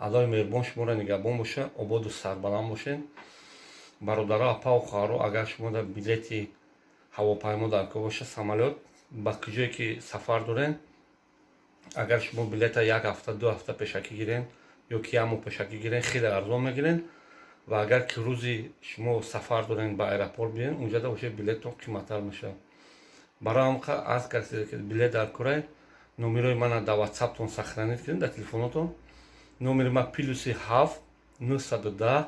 Аллоҳи меҳрубон шуморо нигаҳбон бошад, ободу сарбаланд бошед. Бародаро, апаву хоҳаро, агар шумо дар билети ҳавопаймо дар кор боша, самолёт, ба куҷое ки сафар дорен, агар шумо билета як ҳафта, 2 ҳафта пешакӣ гирен ё ки як моҳ пешакӣ гирен, хеле арзон мегирен. Ва агар ки рӯзи шумо сафар дорен, ба аэропорт биёен, унҷада уже билеттон қиматтар мешавад. Барои ҳам аз касе ки билет дар курай, номерои мана дар Ватсаптон сохранить кунед, дар телефонотон. Номери ма +7 910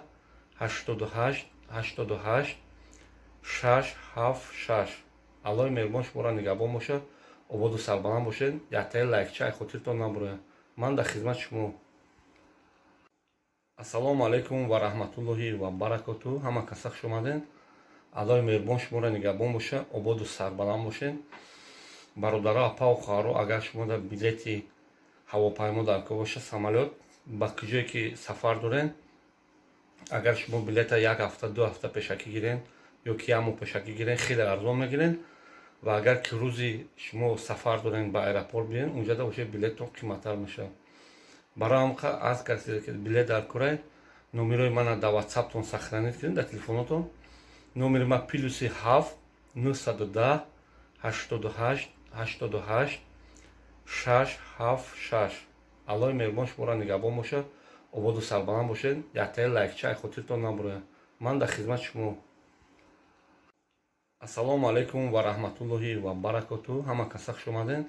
88 88 676. Аллоҳи меҳрубон шуморо нигаҳбон бошад, ободу сарбаланд бошед. Яктаи лайкча хотиртон набурояд. Ман дар хизмати шумо. Ассалому алайкум ва раҳматуллоҳи ва баракоту. Ҳама каса хуш омаден. Аллоҳи меҳрубон шуморо нигаҳбон бошад, ободу сарбаланд бошед. Бародаро, апаву хоҳаро, агар шумо дар билети ҳавопаймо дар кор боша, самолёт, ба куҷое ки сафар дорен, агар шумо билета як ҳафта, 2 ҳафта пешакӣ гирен ё ки як моҳ пешакӣ гирен, хеле арзон мегирен. Ва агар ки рӯзи шумо сафар дорен, ба аэропорт биёен, унҷада уже билеттон қиматтар мешавад. Барои ҳам аз касе ки билет дар курай, номерои мана дар Ватсаптон сохранить кунед, дар телефонотон. Номери ма +7 910 88 88 676. Аллоҳи меҳрубон шуморо нигаҳбон бошад, ободу сарбаланд бошед. Яктаи лайкча хотиртон набурояд. Ман дар хизмати шумо. Ассалому алайкум ва раҳматуллоҳи ва баракоту. Ҳама каса хуш омаден.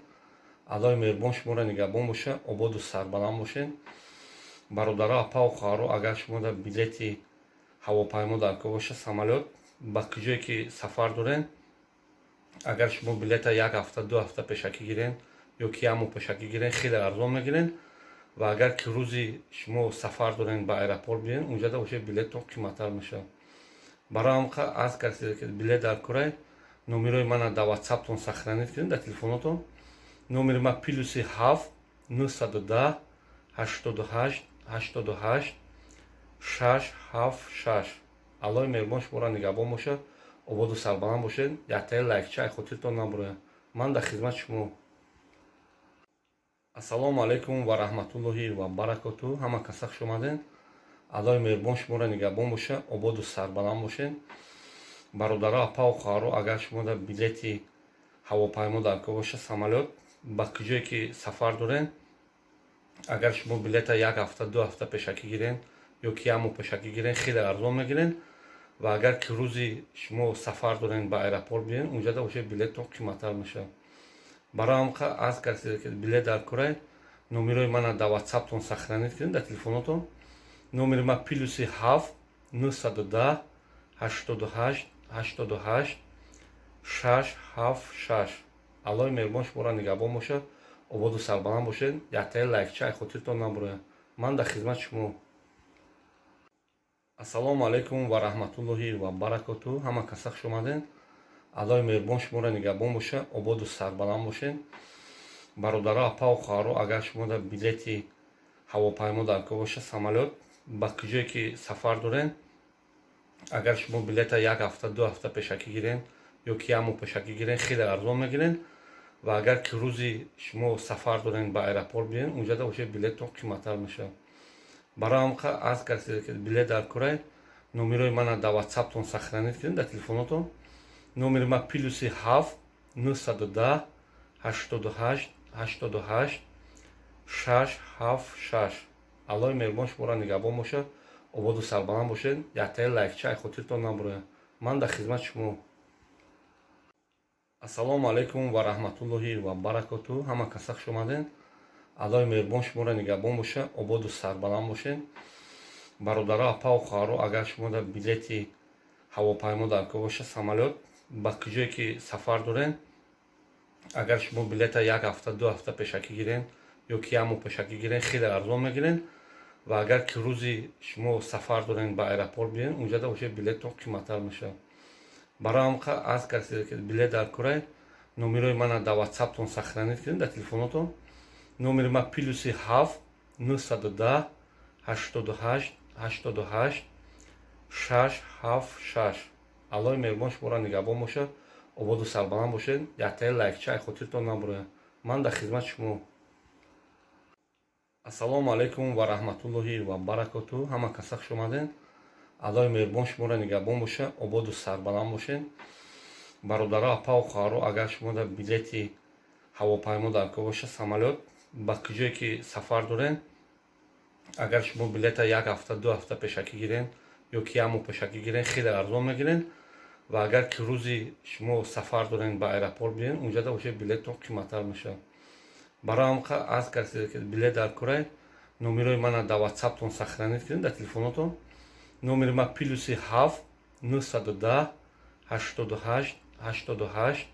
Аллоҳи меҳрубон шуморо нигаҳбон бошад, ободу сарбаланд бошед. Бародаро, апаву хоҳаро, агар шумо дар билети ҳавопаймо дар кор боша, самолёт, ба куҷое ки сафар дорен, Агар шумо билета як ҳафта, 2 ҳафта пешакӣ гирен ё ки як моҳ пешакӣ гирен, хеле арзон мегирен. Ва агар ки рӯзи шумо сафар дорен, ба аэропорт биен, унҷада уже билеттон қиматтар мешавад. Барои ҳамқа аз касе ки билет дар курай, номерои мана дар Ватсаптон сохранить кунед, дар телефонотон. Номери ма +7 910 88 88 676. Аллоҳи меҳрубон шуморо нигаҳбон бошад, ободу сарбаланд бошед. Яктаи лайкча хотиртон набурояд. Ман дар хизмати шумо. Ассалому алайкум ва раҳматуллоҳи ва баракоту. Ҳама каса хуш омаден. Аллоҳи меҳрубон шуморо нигаҳбон бошад, ободу сарбаланд бошед. Бародаро, апаву хоҳаро, агар шумо дар билети ҳавопаймо дар кор боша, самолёт, ба куҷое ки сафар дорен, агар шумо билета як ҳафта, 2 ҳафта пешакӣ гирен ё ки як моҳ пешакӣ гирен, хеле арзон мегирен. Ва агар ки рӯзи шумо сафар дорен, ба аэропорт биен, унҷада уже билеттон қиматтар мешавад. Барои ҳамқа аз касе ки билет дар курай, номерои мана дар Ватсаптон сохранить кунед, дар телефонотон. Номери ма +7 910 88 88 676. Аллоҳи меҳрубон шуморо нигаҳбон бошад, ободу сарбаланд бошед. Яктаи лайкча хотиртон набурояд. Ман дар хизмати шумо. Ассалому алайкум ва раҳматуллоҳи ва баракоту. Ҳама каса хуш омаден. Аллоҳи меҳрубон шуморо нигаҳбон бошад, ободу сарбаланд бошед. Бародаро, апаву хоҳаро, агар шумо дар билети ҳавопаймо дар кор боша, самолёт, ба куҷое ки сафар дорен, агар шумо билета як ҳафта, 2 ҳафта пешакӣ гирен ё ки як моҳ пешакӣ гирен, хеле арзон мегирен. Ва агар ки рӯзи шумо сафар дорен, ба аэропорт биен, унҷада уже билеттон қиматтар мешавад. Барои ҳамқа аз касе ки билет дар курай, номерои мана дар Ватсаптон сохранить кунед, дар телефонотон. Номери ма +7 910 88 88 676. Аллоҳи меҳрубон шуморо нигаҳбон бошад, ободу сарбаланд бошед. Яктаи лайкча хотиртон набурояд. Ман дар хизмати шумо. Ассалому алайкум ва раҳматуллоҳи ва баракоту. Ҳама каса хуш омаден. Аллоҳи меҳрубон шуморо нигаҳбон бошад, ободу сарбаланд бошед. Бародаро, апаву хоҳаро, агар шумо дар билети ҳавопаймо дар кор боша, самолёт, ба куҷое ки сафар дорен, агар шумо билета як ҳафта, 2 ҳафта пешакӣ гирен ё ки як моҳ пешакӣ гирен, хеле арзон мегирен. Ва агар ки рӯзи шумо сафар дорен, ба аэропорт биен, унҷада уже билеттон қиматтар мешавад. Барои ҳамқа аз касе ки билет дар курай, номерои мана дар Ватсаптон сохранить кунед, дар телефонотон. Номери ма +7 910 88 88 676. Аллоҳи меҳрубон шуморо нигаҳбон бошад, ободу сарбаланд бошед. Яктаи лайкча хотиртон набурояд. Ман дар хизмати шумо. Ассалому алайкум ва раҳматуллоҳи ва баракоту. Ҳама каса хуш омаден. Аллоҳи меҳрубон шуморо нигаҳбон бошад, ободу сарбаланд бошед. Бародаро, апаву хоҳаро, агар шумо дар билети ҳавопаймо дар кор боша, самолёт, ба куҷое ки сафар дорен, агар шумо билета як ҳафта, 2 ҳафта пешакӣ гирен ё ки як моҳ пешакӣ гирен, хеле арзон мегирен. Ва агар ки рӯзи шумо сафар дорен, ба аэропорт биен, унҷада уже билеттон қиматтар мешавад. Барои ҳамқа аз касе ки билет дар курай, номерои мана дар Ватсаптон сохранить кунед, дар телефонотон. Номери ма +7 910 88 88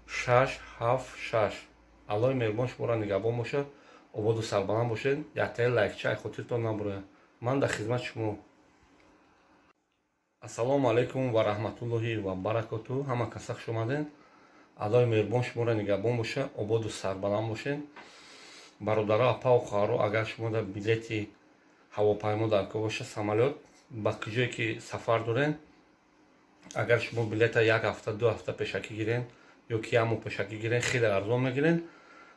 676. Аллоҳи меҳрубон шуморо нигаҳбон бошад, ободу сарбаланд бошед. Яктаи лайкча хотиртон набурояд. Ман дар хизмати шумо. Ассалому алайкум ва раҳматуллоҳи ва баракоту. Ҳама каса хуш омаден. Аллоҳи меҳрубон шуморо нигаҳбон бошад, ободу сарбаланд бошед. Бародаро, апаву хоҳаро, агар шумо дар билети ҳавопаймо дар кор боша, самолёт, ба куҷое ки сафар дорен, агар шумо билета як ҳафта, 2 ҳафта пешакӣ гирен ё ки як моҳ пешакӣ гирен, хеле арзон мегирен.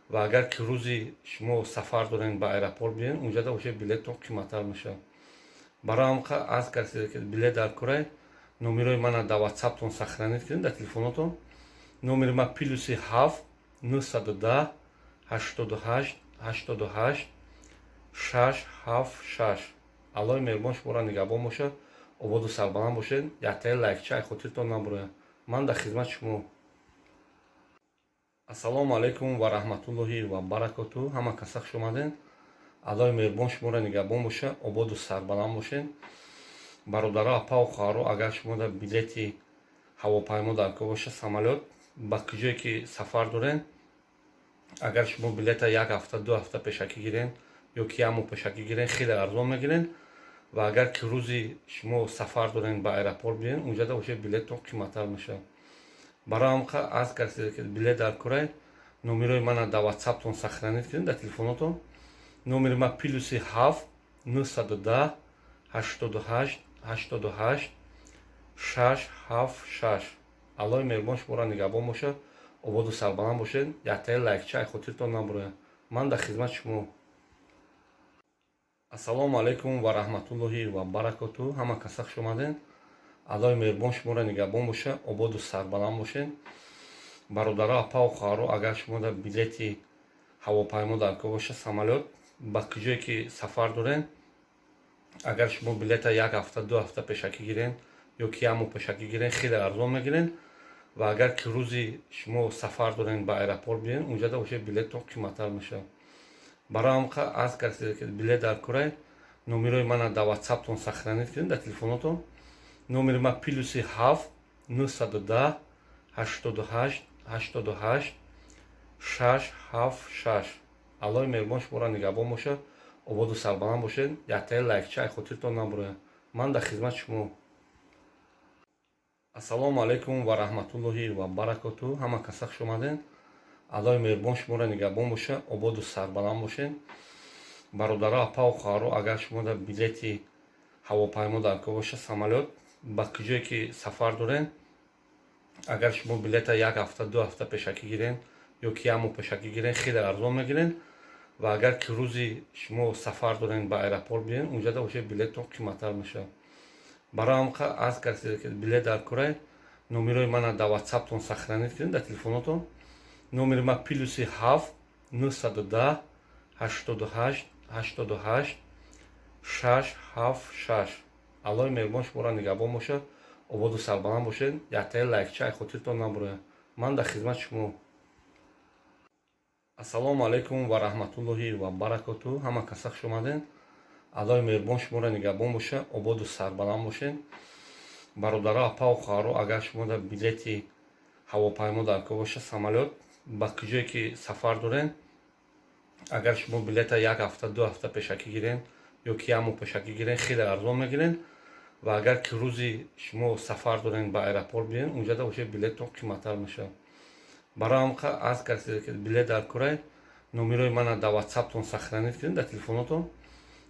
Ва агар ки рӯзи шумо сафар дорен, ба аэропорт биен, унҷада уже билеттон қиматтар мешавад. Барои ҳамқа аз касе ки билет дар курай, номерои мана дар Ватсаптон сохранить кунед, дар телефонотон. Номери ма +7 910 88 88 676. Аллоҳи меҳрубон шуморо нигаҳбон бошад, ободу сарбаланд бошед. Яктаи лайкча хотиртон набурояд. Ман дар хизмати шумо. Ассалому алайкум ва раҳматуллоҳи ва баракоту. Ҳама каса хуш омаден. Аллоҳи меҳрубон шуморо нигаҳбон бошад, ободу сарбаланд бошед. Бародаро, апаву хоҳаро, агар шумо дар билети ҳавопаймо дар кор боша, самолёт, Ба куҷое ки сафар дорен, агар шумо билета як ҳафта, 2 ҳафта пешакӣ гирен ё ки як моҳ пешакӣ гирен, хеле арзон мегирен. Ва агар ки рӯзи шумо сафар дорен, ба аэропорт биёен, унҷада уже билеттон қиматтар мешавад. Барои ҳамқа аз касе ки билет дар курай, номерои мана дар ватсаптон сохранить кунед, дар телефонотон. Номери ма +7 910 88 88 676. Аллоҳи меҳрубон шуморо нигаҳбон бошад, ободу сарбаланд бошед. Яктаи лайкча хотиртон набурояд. Ман дар хизмати шумо. Ассалому алайкум ва раҳматуллоҳи ва баракоту. Ҳама каса хуш омаден. Аллоҳи меҳрубон шуморо нигаҳбон бошад, ободу сарбаланд бошед. Бародаро, апаву хоҳаро, агар шумо дар билети ҳавопаймо дар кор боша, самолёт, ба куҷое ки сафар дорен, агар шумо билета як ҳафта, 2 ҳафта пешакӣ гирен ё ки як моҳ пешакӣ гирен, хеле арзон мегирен. Ва агар ки рӯзи шумо сафар дорен, ба аэропорт биёен, унҷада уже билеттон қиматтар мешавад. Барои ҳамқа аз касе ки билет дар курай, номерои мана дар ватсаптон сохранить кунед, дар телефонотон. Номери ма +7 910 88 88 676. Аллоҳи меҳрубон шуморо нигаҳбон бошад, ободу сарбаланд бошед. Яктаи лайкча хотиртон набурояд. Ман дар хизмати шумо. Ассалому алайкум ва раҳматуллоҳи ва баракоту. Ҳама каса хуш омаден. Аллоҳи меҳрубон шуморо нигаҳбон бошад, ободу сарбаланд бошед. Бародаро, апаву хоҳаро, агар шумо дар билети ҳавопаймо дар кор боша, самолёт, ба куҷое ки сафар дорен, агар шумо билета як ҳафта, 2 ҳафта пешакӣ гирен ё ки як моҳ пешакӣ гирен, хеле арзон мегирен. Ва агар ки рӯзи шумо сафар дорен, ба аэропорт биёен, унҷада уже билеттон қиматтар мешавад. Барои ҳамқа аз касе ки билет дар курай, номерои мана дар ватсаптон сохранить кунед, дар телефонотон. Номери ма +7 910 88 88 676. Аллоҳи меҳрубон шуморо нигаҳбон бошад, ободу сарбаланд бошед. Яктаи лайкча хотиртон набурояд. Ман дар хизмати шумо. Ассалому алайкум ва раҳматуллоҳи ва баракоту. Ҳама каса хуш омаден. Аллоҳи меҳрубон шуморо нигаҳбон бошад, ободу сарбаланд бошед. Бародаро, апаву хоҳаро, агар шумо дар билети ҳавопаймо дар кор боша, самолёт, ба куҷое ки сафар дорен, агар шумо билета як ҳафта, 2 ҳафта пешакӣ гирен ё ки як моҳ пешакӣ гирен, хеле арзон мегирен. Ва агар ки рӯзи шумо сафар дорен, ба аэропорт биёен, унҷада уже билеттон қиматтар мешавад. Барои ҳамқа аз касе ки билет дар курай, номерои мана дар ватсаптон сохранить кунед, дар телефонотон.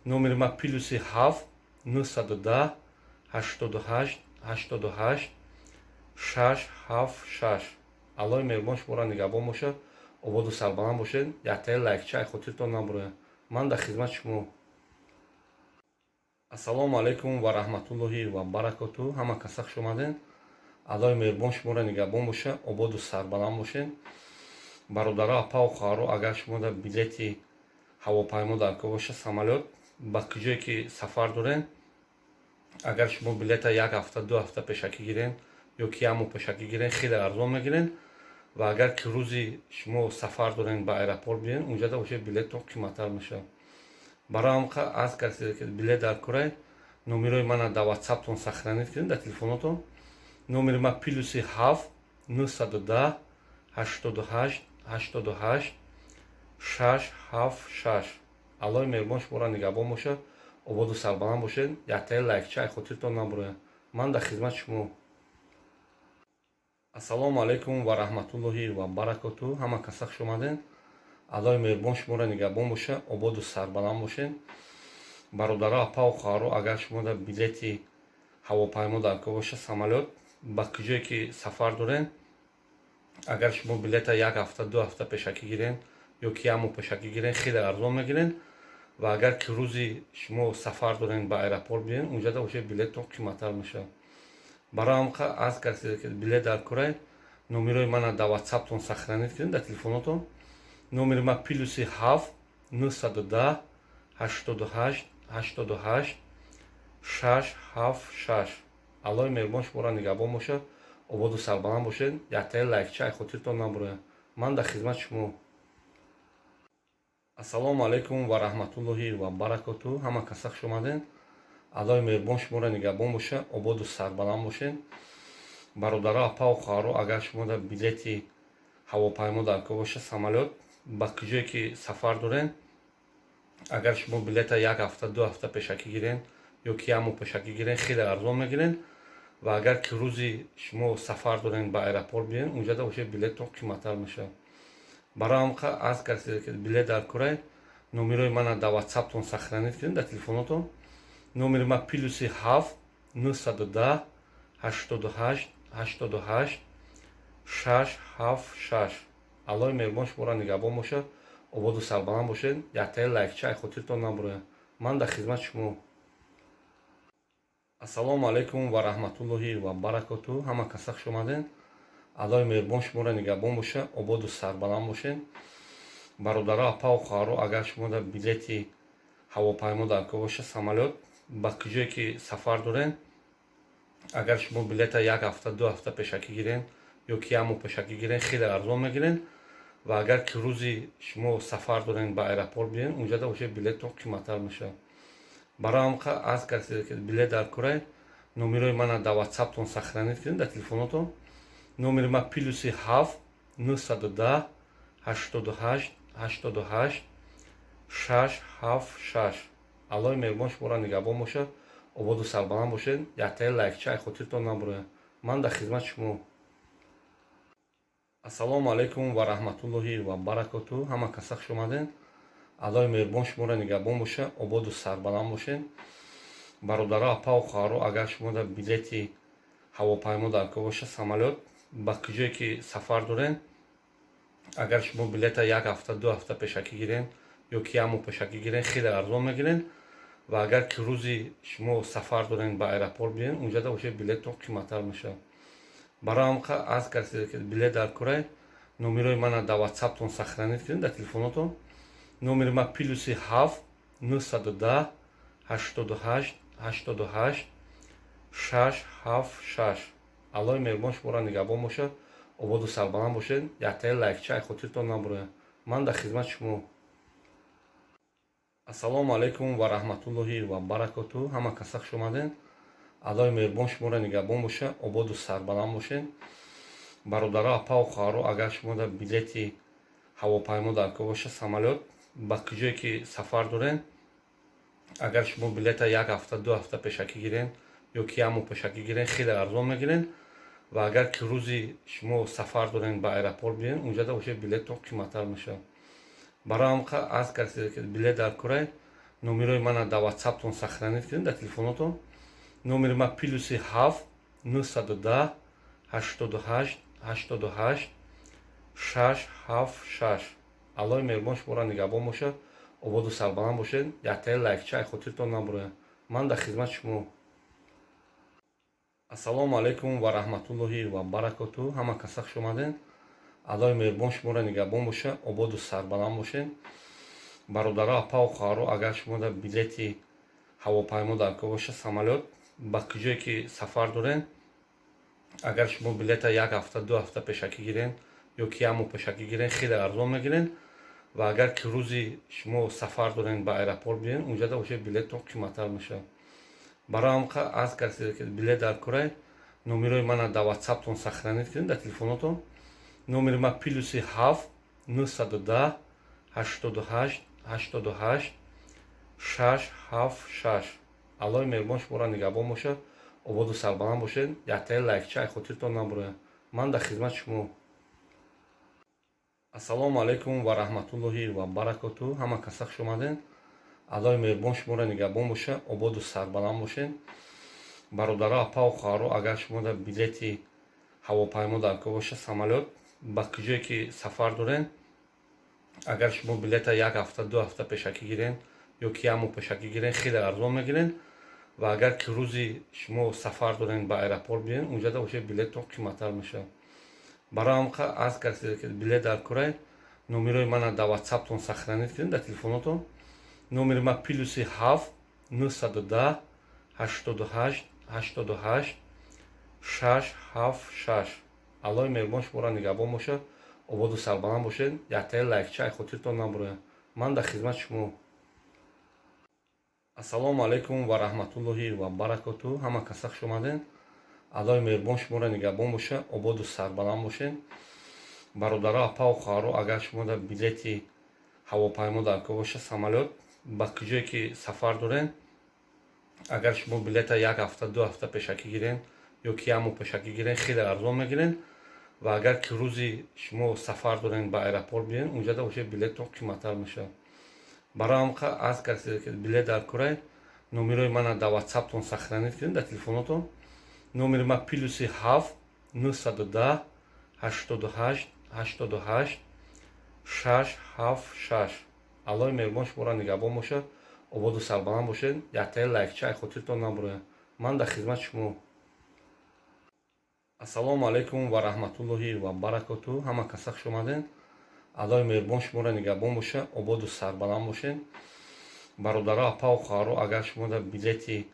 Номери ма +7 910 88 88 676. Аллоҳи меҳрубон шуморо нигаҳбон бошад, ободу сарбаланд бошед. Яктаи лайкча хотиртон набурояд. Ман дар хизмати шумо. Ассалому алайкум ва раҳматуллоҳи ва баракоту. Ҳама каса хуш омаден. Аллоҳи меҳрубон шуморо нигаҳбон бошад, ободу сарбаланд бошед. Бародаро, апаву хоҳаро, агар шумо дар билети ҳавопаймо дар кор боша, самолёт, ба куҷое ки сафар дорен, агар шумо билета як ҳафта, 2 ҳафта пешакӣ гирен ё ки як моҳ пешакӣ гирен, хеле арзон мегирен. Ва агар ки рӯзи шумо сафар дорен, ба аэропорт биёен, унҷада уже билеттон қиматтар мешавад. Барои ҳамқа аз касе ки билет дар курай, номерои мана дар ватсаптон сохранить кунед, дар телефонотон. Номери ма +7 910 88 88 676. Аллоҳи меҳрубон шуморо нигаҳбон бошад, ободу сарбаланд бошед. Яктаи лайкча хотиртон набурояд. Ман дар хизмати шумо. Ассалому алайкум ва раҳматуллоҳи ва баракоту. Ҳама каса хуш омаден. Аллоҳи меҳрубон шуморо нигаҳбон бошад, ободу сарбаланд бошед. Бародаро, апаву хоҳаро, агар шумо дар билети ҳавопаймо дар кор боша, самолёт, ба куҷое ки сафар дорен, агар шумо билета як ҳафта, 2 ҳафта пешакӣ гирен ё ки як моҳ пешакӣ гирен, хеле арзон мегирен. Ва агар ки рӯзи шумо сафар дорен, ба аэропорт биёен, унҷада уже билеттон қиматтар мешавад. Барои ҳамқа аз касе ки билет дар курай, номерои мана дар ватсаптон сохранить кунед, дар телефонотон. Номери ма +7 910 88 88 676. Аллоҳи меҳрубон шуморо нигаҳбон бошад, ободу сарбаланд бошед. Яктаи лайкча хотиртон набурояд. Ман дар хизмати шумо. Ассалому алайкум ва раҳматуллоҳи ва баракоту. Ҳама каса хуш омаден. Аллоҳи меҳрубон шуморо нигаҳбон бошад, ободу сарбаланд бошед. Бародаро, апау хоҳаро, агар шумо дар билети ҳавопаймо дар кор боша, самолёт, ба куҷое ки сафар дорен, агар шумо билета як ҳафта, 2 ҳафта пешакӣ гирен ё ки як моҳ пешакӣ гирен, хеле арзон мегирен. Ва агар ки рӯзи шумо сафар дорен, ба аэропорт биёен, унҷада уже билеттон қиматтар мешавад. Барои ҳамқа аз касе ки билет дар корай, номерои мана дар ватсаптон сохранить кунед, дар телефонотон. Номери ма +7 910 88 88 676. Аллоҳи меҳрубон шуморо нигаҳбон бошад, ободу сарбаланд бошед. Яктаи лайкча хотиртон набурояд. Ман дар хизмати шумо. Ассалому алайкум ва раҳматуллоҳи ва баракоту. Ҳама каса хуш омаден. Аллоҳи меҳрубон шуморо нигаҳбон бошад, ободу сарбаланд бошед. Бародаро, апау хоҳаро, агар шумо дар билети ҳавопаймо дар кор боша, самолёт, ба куҷое ки сафар дорен, агар шумо билета як ҳафта, 2 ҳафта пешакӣ гирен ё ки як моҳ пешакӣ гирен, хеле арзон мегирен. Ва агар ки рӯзи шумо сафар дорен, ба аэропорт биёен, унҷада уже билеттон қиматтар мешавад. Барои ҳамқа аз касе ки билет дар корай, номерои мана дар ватсаптон сохранить кунед, дар телефонотон. Номери ма +7 910 88 88 676. Аллоҳи меҳрубон шуморо нигаҳбон бошад, ободу сарбаланд бошед. Яктаи лайкча хотиртон набурояд. Ман дар хизмати шумо. Ассалому алайкум ва раҳматуллоҳи ва баракоту. Ҳама каса хуш омаден. Аллоҳи меҳрубон шуморо нигаҳбон бошад, ободу сарбаланд бошед. Бародаро, апау хоҳаро, агар шумо дар билети ҳавопаймо дар кор боша, самолёт, ба куҷое ки сафар дорен, агар шумо билета як ҳафта, 2 ҳафта пешакӣ гирен ё ки як моҳ пешакӣ гирен, хеле арзон мегирен. Ва агар ки рӯзи шумо сафар дорен, ба аэропорт биёен, унҷада уже билеттон қиматтар мешавад. Барои ҳамқа аз касе ки билет дар корай, номерои мана дар ватсаптон сохранить кунед, дар телефонотон. Номери ма +7 910 88 88 676. Аллоҳи меҳрубон шуморо нигаҳбон бошад, ободу сарбаланд бошед. Яктаи лайкча хотиртон набурояд. Ман дар хизмати шумо. Ассалому алайкум ва раҳматуллоҳи ва баракоту. Ҳама каса хуш омаден. Аллоҳи меҳрубон шуморо нигаҳбон бошад, ободу сарбаланд бошед. Бародаро, апау хоҳаро, агар шумо дар билети ҳавопаймо дар кор боша, самолёт, ба куҷое ки сафар дорен, агар шумо билета як ҳафта, 2 ҳафта пешакӣ гирен ё ки як моҳ пешакӣ гирен, хеле арзон мегирен. Ва агар ки рӯзи шумо сафар дорен, ба аэропорт биёен, унҷада уже билеттон қиматтар мешавад. Барои ҳамқа аз касе ки билет дар корай, номерои мана дар ватсаптон сохранить кунед, дар телефонотон. Номери ма +7 910 88 88 676. Аллоҳи меҳрубон шуморо нигаҳбон бошад, ободу сарбаланд бошед. Яктаи лайкча хотиртон набурояд. Ман дар хизмати шумо. Ассалому алайкум ва раҳматуллоҳи ва баракоту. Ҳама каса хуш омаден. Аллоҳи меҳрубон шуморо нигаҳбон бошад, ободу сарбаланд бошед. Бародаро, апау хоҳаро, агар шумо дар билети ҳавопаймо дар кор боша, самолёт, ба куҷое ки сафар дорен, агар шумо билета як ҳафта, 2 ҳафта пешакӣ гирен ё ки як моҳ пешакӣ гирен, хеле арзон мегирен. Ва агар ки рӯзи шумо сафар дорен, ба аэропорт биёен, унҷада уже билеттон қиматтар мешавад. Барои ҳамқа аз касе ки билет дар корай, номерои мана дар ватсаптон сохранить кунед, дар телефонотон. Номери ма +7 910 88 88 676. Аллоҳи меҳрубон шуморо нигаҳбон бошад, ободу сарбаланд бошед. Яктаи лайкча хотиртон набурояд. Ман дар хизмати шумо. Ассалому алайкум ва раҳматуллоҳи ва баракоту. Ҳама каса хуш омаден. Аллоҳи меҳрубон шуморо нигаҳбон бошад, ободу сарбаланд бошед. Бародаро, апау хоҳаро, агар шумо дар билети ҳавопаймо дар кор боша, самолёт, ба куҷое ки сафар дорен, агар шумо билета як ҳафта, 2 ҳафта пешакӣ гирен ё ки як моҳ пешакӣ гирен, хеле арзон мегирен. Ва агар ки рӯзи шумо сафар дорен, ба аэропорт биёен, унҷада уже билеттон қиматтар мешавад. Барои ҳамқа аз касе ки билет дар корай, номерои мана дар ватсаптон сохранить кунед, дар телефонотон. Номери ма +7 910 88 88 676. Аллоҳи меҳрубон шуморо нигаҳбон бошад, ободу сарбаланд бошед. Яктаи лайкча хотиртон набурояд. Ман дар хизмати шумо. Ассалому алайкум ва раҳматуллоҳи ва баракоту. Ҳама каса хуш омаден. Аллоҳи меҳрубон шуморо нигаҳбон боша, ободу сарбаланд бошед. Бародаро, апаву хоҳаро, агар шумо дар билети ҳавопаймо дар кор боша, самолёт, ба куҷое ки сафар дорен, агар шумо билета як ҳафта, 2 ҳафта пешакӣ гирен ё ки як моҳ пешакӣ гирен, хеле арзон мегирен. Ва агар ки рӯзи шумо сафар дорен, ба аэропорт биёен, унҷада уже билеттон қиматтар мешавад. Барои ҳамқа аз касе ки билет дар корай, номерои мана дар ватсаптон сохранить кунед, дар телефонотон. Номери ма +7 910 88 88 676. Аллоҳи меҳрубон шуморо нигаҳбон бошад, ободу сарбаланд бошед. Яктаи лайкча ай хотиртон набурояд. Ман дар хизмати шумо. Ассалому алайкум ва раҳматуллоҳи ва баракоту. Ҳама каса хуш омаден. Аллоҳи меҳрубон шуморо нигаҳбон боша, ободу сарбаланд бошед. Бародаро, апаву хоҳаро, агар шумо дар билети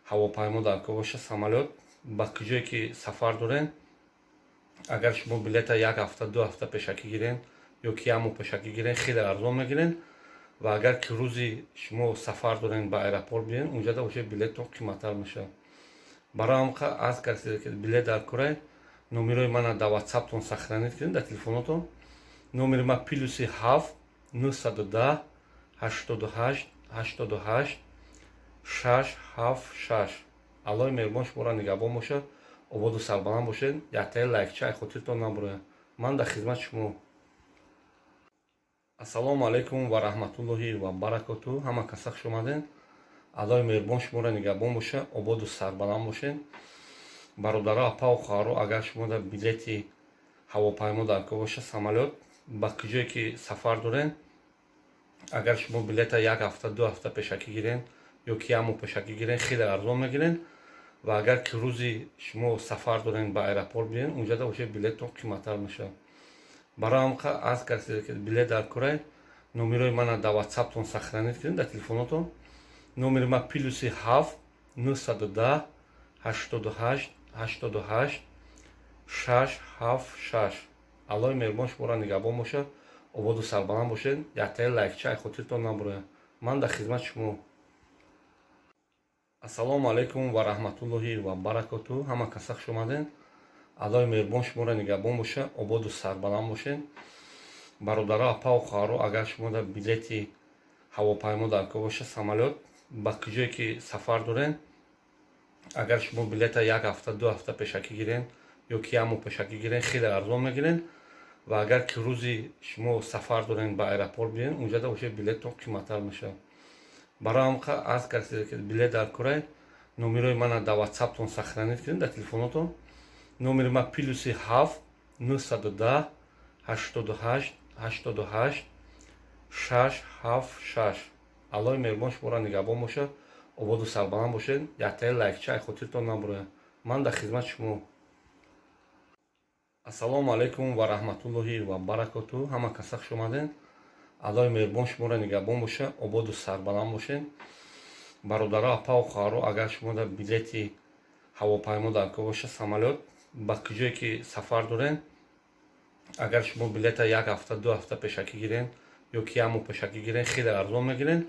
ҳавопаймо дар кор боша, самолёт, ба куҷое ки сафар дорен, агар шумо билета як ҳафта, 2 ҳафта пешакӣ гирен ё ки як моҳ пешакӣ гирен, хеле арзон мегирен. Ва агар ки рӯзи шумо сафар дорен, ба аэропорт биёен, унҷада уже билеттон қиматтар мешавад. Барои ҳамқа аз касе ки билет дар корай, номерои мана дар ватсаптон сохранить кунед, дар телефонотон. Номери ма +7 910 88 88 676. Аллоҳи меҳрубон шуморо нигаҳбон бошад, ободу сарбаланд бошед. Яктаи лайкча ай хотиртон набурояд. Ман дар хизмати шумо. Ассалому алайкум ва раҳматуллоҳи ва баракоту. Ҳама каса хуш омаден. Аллоҳи меҳрубон шуморо нигаҳбон боша, ободу сарбаланд бошед. Бародаро, апаву хоҳаро, агар шумо дар билети ҳавопаймо дар кор боша, самолёт, ба куҷое ки сафар дорен, агар шумо билета як ҳафта, 2 ҳафта пешакӣ гирен ё ки як моҳ пешакӣ гирен, хеле арзон мегирен. Ва агар ки рӯзи шумо сафар дорен, ба аэропорт биёен, унҷада уже билеттон қиматтар мешавад. Барои ҳамқа аз касе ки билет дар корай, номерои мана дар ватсаптон сохранить кунед, дар телефонотон. Номери ма +7 910 88 88 676. Аллоҳи меҳрубон шуморо нигаҳбон бошад, ободу сарбаланд бошед. Яктаи лайкча ай хотиртон набурояд. Ман дар хизмати шумо. Ассалому алайкум ва раҳматуллоҳи ва баракоту. Ҳама каса хуш омаден. Аллоҳи меҳрубон шуморо нигаҳбон боша, ободу сарбаланд бошед. Бародаро, апаву хоҳаро, агар шумо дар билети ҳавопаймо дар кор боша, самолёт, ба куҷое ки сафар дорен, агар шумо билета як ҳафта, 2 ҳафта пешакӣ гирен ё ки як моҳ пешакӣ гирен, хеле арзон мегирен. Ва агар ки рӯзи шумо сафар дорен, ба аэропорт биёен, унҷада уже билеттон қиматтар мешавад. Барои ҳамқа аз касе ки билет дар корай, номерои мана дар ватсаптон сохранить кунед, дар телефонотон. Номери ма +7 910 88 88 676. Аллоҳи меҳрубон шуморо нигаҳбон бошад, ободу сарбаланд бошед. Яктаи лайкча ай хотиртон набурояд. Ман дар хизмати шумо. Ассалому алайкум ва раҳматуллоҳи ва баракоту. Ҳама каса хуш омаден. Аллоҳи меҳрубон шуморо нигаҳбон боша, ободу сарбаланд бошед. Бародаро, апаву хоҳаро, агар шумо дар билети ҳавопаймо дар кор боша, самолёт, ба куҷое ки сафар дорен, агар шумо билета як ҳафта, 2 ҳафта пешакӣ гирен ё ки як моҳ пешакӣ гирен, хеле арзон мегирен.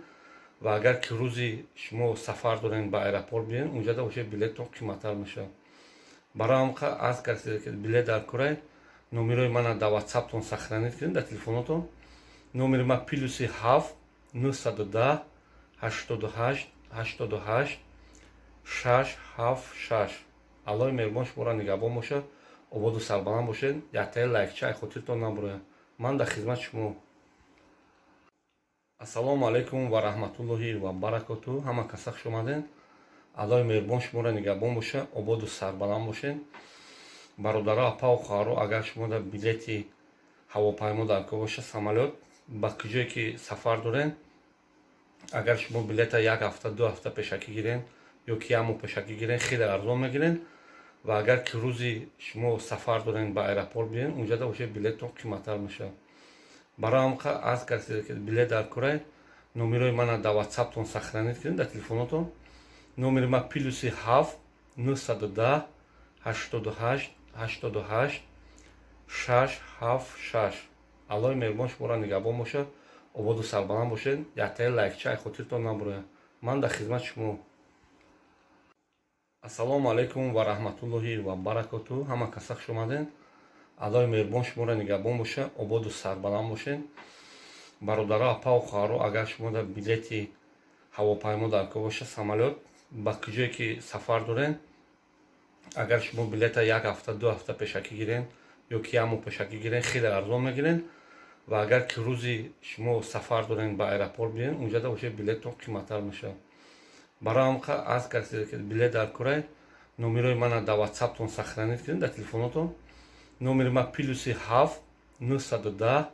Ва агар ки рӯзи шумо сафар дорен, ба аэропорт биёен, унҷада уже билеттон қиматтар мешавад. Барои ҳамқа аз касе ки билет дар корай, номерои мана дар ватсаптон сохранить кунед, дар телефонотон. Номери ма +7 910 88 88 676. Аллоҳи меҳрубон шуморо нигаҳбон бошад, ободу сарбаланд бошед. Яктаи лайкча ай хотиртон набурояд. Ман дар хизмати шумо. Ассалому алайкум ва раҳматуллоҳи ва баракоту. Ҳама каса хуш омаден. Аллоҳи меҳрубон шуморо нигаҳбон боша, ободу сарбаланд бошед. Бародаро, апаву хоҳаро, агар шумо дар билети ҳавопаймо дар кор боша, самолёт, ба куҷое ки сафар дорен, агар шумо билета як ҳафта, 2 ҳафта пешакӣ гирен ё ки як моҳ пешакӣ гирен, хеле арзон мегирен. Ва агар ки рӯзи шумо сафар дорен, ба аэропорт биёен, унҷада уже билеттон қиматтар мешавад. Барои ҳамқа аз касе ки билет дар корай, номерои мана дар ватсаптон сохранить кунед, дар телефонотон. Номери ма +7 910 88 88 676. Аллоҳи меҳрубон шуморо нигаҳбон бошад, ободу сарбаланд бошед. Яктаи лайкча ай хотиртон набурояд. Ман дар хизмати шумо. Ассалому алайкум ва раҳматуллоҳи ва баракоту. Ҳама каса хуш омаден. Аллоҳи меҳрубон шуморо нигаҳбон боша, ободу сарбаланд бошед. Бародаро, апаву хоҳаро, агар шумо билети ҳавопаймо дар кор боша, самолёт, ба куҷое ки сафар дорен, агар шумо билета як ҳафта, 2 ҳафта пешакӣ гирен ё ки як моҳ пешакӣ гирен, хеле арзон мегирен. Ва агар ки рӯзи шумо сафар дорен, ба аэропорт биёен, унҷада уже билеттон қиматтар мешавад. Барои ҳам аз касе ки билет дар корай, номерои мана дар ватсаптон сохранить кунед, дар телефонотон. Номери ма +7 910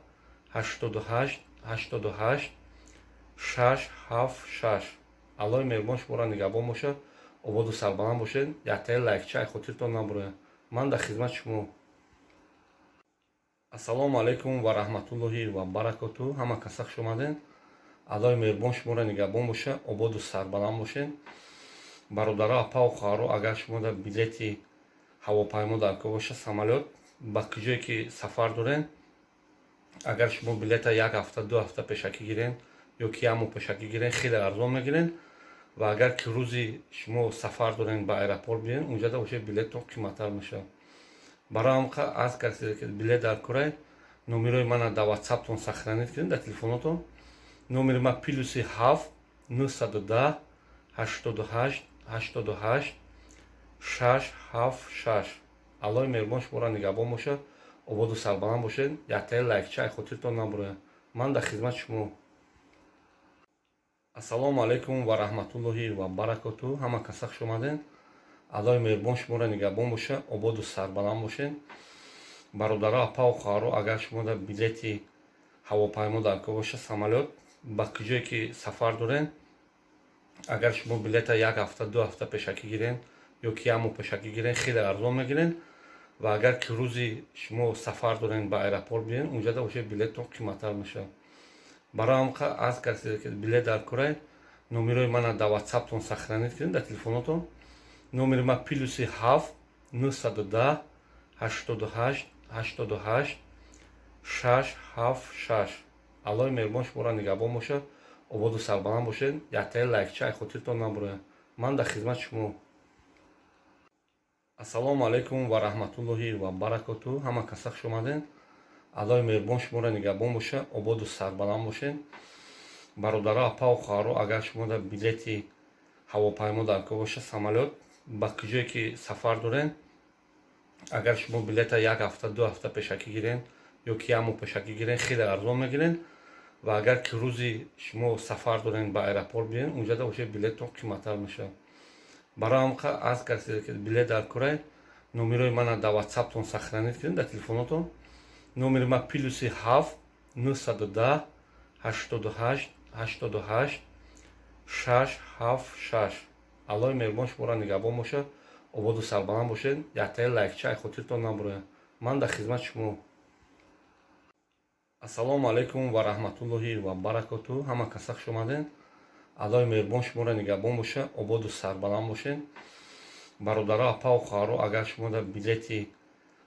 88 88 676. Аллоҳи меҳрубон шуморо нигаҳбон бошад, ободу сарбаланд бошед. Яктаи лайкча ай хотиртон набурояд. Ман дар хизмати шумо. Ассалому алайкум ва раҳматуллоҳи ва баракоту. Ҳама каса хуш омаден. Аллоҳи меҳрубон шуморо нигаҳбон боша, ободу сарбаланд бошед. Бародаро, апаву хоҳаро, агар шумо билети ҳавопаймо дар кор боша, самолёт, ба куҷое ки сафар дорен, агар шумо билета як ҳафта, 2 ҳафта пешакӣ гирен ё ки як моҳ пешакӣ гирен, хеле арзон мегирен. Ва агар ки рӯзи шумо сафар дорен, ба аэропорт биёен, унҷада уже билеттон қиматтар мешавад. Барои ҳам аз касе ки билет дар корай, номерои мана дар ватсаптон сохранить кунед, дар телефонотон. Номери ма +7 910 88 88 676. Аллоҳи меҳрубон шуморо нигаҳбон бошад, ободу сарбаланд бошед. Яктаи лайкча ай хотиртон набурояд. Ман дар хизмати шумо. Ассалому алайкум ва раҳматуллоҳи ва баракоту. Ҳама каса хуш омаден. Аллоҳи меҳрубон шуморо нигаҳбон боша, ободу сарбаланд бошед. Бародаро, апаву хоҳаро, агар шумо билети ҳавопаймо дар кор боша, самолёт, ба куҷое ки сафар дорен, агар шумо билета як ҳафта, 2 ҳафта пешакӣ гирен ё ки як моҳ пешакӣ гирен, хеле арзон мегирен. Ва агар ки рӯзи шумо сафар дорен, ба аэропорт биёен, унҷада уже билеттон қиматтар мешавад. Барои ҳам аз касе ки билет дар корай, номерои мана дар ватсаптон сохранить кунед, дар телефонотон. Номери ма +7 910 88 88 676. Аллоҳи меҳрубон шуморо нигаҳбон бошад, ободу сарбаланд бошед. Яктаи лайкча ай хотиртон набурояд. Ман дар хизмати шумо. Ассалому алайкум ва раҳматуллоҳи ва баракоту. Ҳама каса хуш омаден. Аллоҳи меҳрубон шуморо нигаҳбон боша, ободу сарбаланд бошед. Бародаро, апаву хоҳаро, агар шумо билети ҳавопаймо дар кор боша, самолёт, ба куҷое ки сафар дорен, агар шумо билета як ҳафта, 2 ҳафта пешакӣ гирен ё ки як моҳ пешакӣ гирен, хеле арзон мегирен. Ва агар ки рӯзи шумо сафар дорен, ба аэропорт биёен, унҷада уже билеттон қиматтар мешавад. Барои ҳам аз касе ки билет дар корай, номерои мана дар ватсаптон сохранить кунед, дар телефонотон. Номери ма +7 910 88 88 676. Аллоҳи меҳрубон шуморо нигаҳбон бошад, ободу сарбаланд бошед. Яктаи лайкча ай хотиртон набурояд. Ман дар хизмати шумо. Ассалому алайкум ва раҳматуллоҳи ва баракоту. Ҳама каса хуш омаден. Аллоҳи меҳрубон шуморо нигаҳбон боша, ободу сарбаланд бошед. Бародаро, апаву хоҳаро, агар шумо билети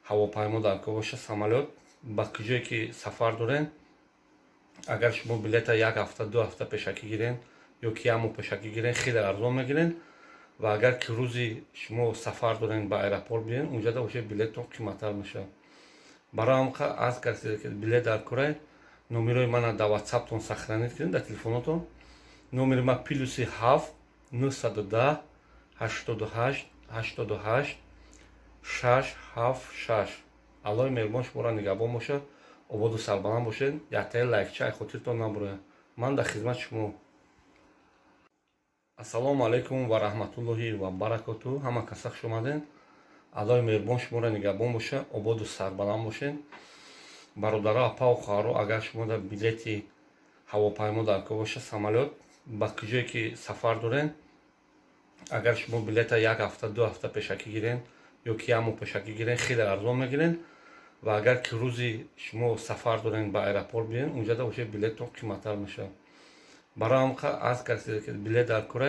ҳавопаймо дар кор боша, самолёт, ба куҷое ки сафар дорен, агар шумо билета як ҳафта, 2 ҳафта пешакӣ гирен ё ки як моҳ пешакӣ гирен, хеле арзон мегирен. Ва агар ки рӯзи шумо сафар дорен, ба аэропорт биёен, унҷада уже билеттон қиматтар мешавад. Барои ҳам аз касе ки билет дар корай, номерои мана дар ватсаптон сохранить кунед, дар телефонотон. Номери ма +7 910 88 88 676. Аллоҳи меҳрубон шуморо нигаҳбон бошад, ободу сарбаланд бошед. Яктаи лайкча ай хотиртон набурояд. Ман дар хизмати шумо. Ассалому алайкум ва раҳматуллоҳи ва баракоту. Ҳама каса хуш омаден. Аллоҳи меҳрубон шуморо нигаҳбон боша, ободу сарбаланд бошед. Бародаро, апаву хоҳаро, агар шумо билети ҳавопаймо дар кор боша, самолёт, ба куҷое ки сафар дорен, агар шумо билета як ҳафта, 2 ҳафта пешакӣ гирен ё ки як моҳ пешакӣ гирен, хеле арзон мегирен. Ва агар ки рӯзи шумо сафар дорен, ба аэропорт биёен, унҷада уже билеттон қиматтар мешавад. Барои ҳам аз касе ки билет дар корай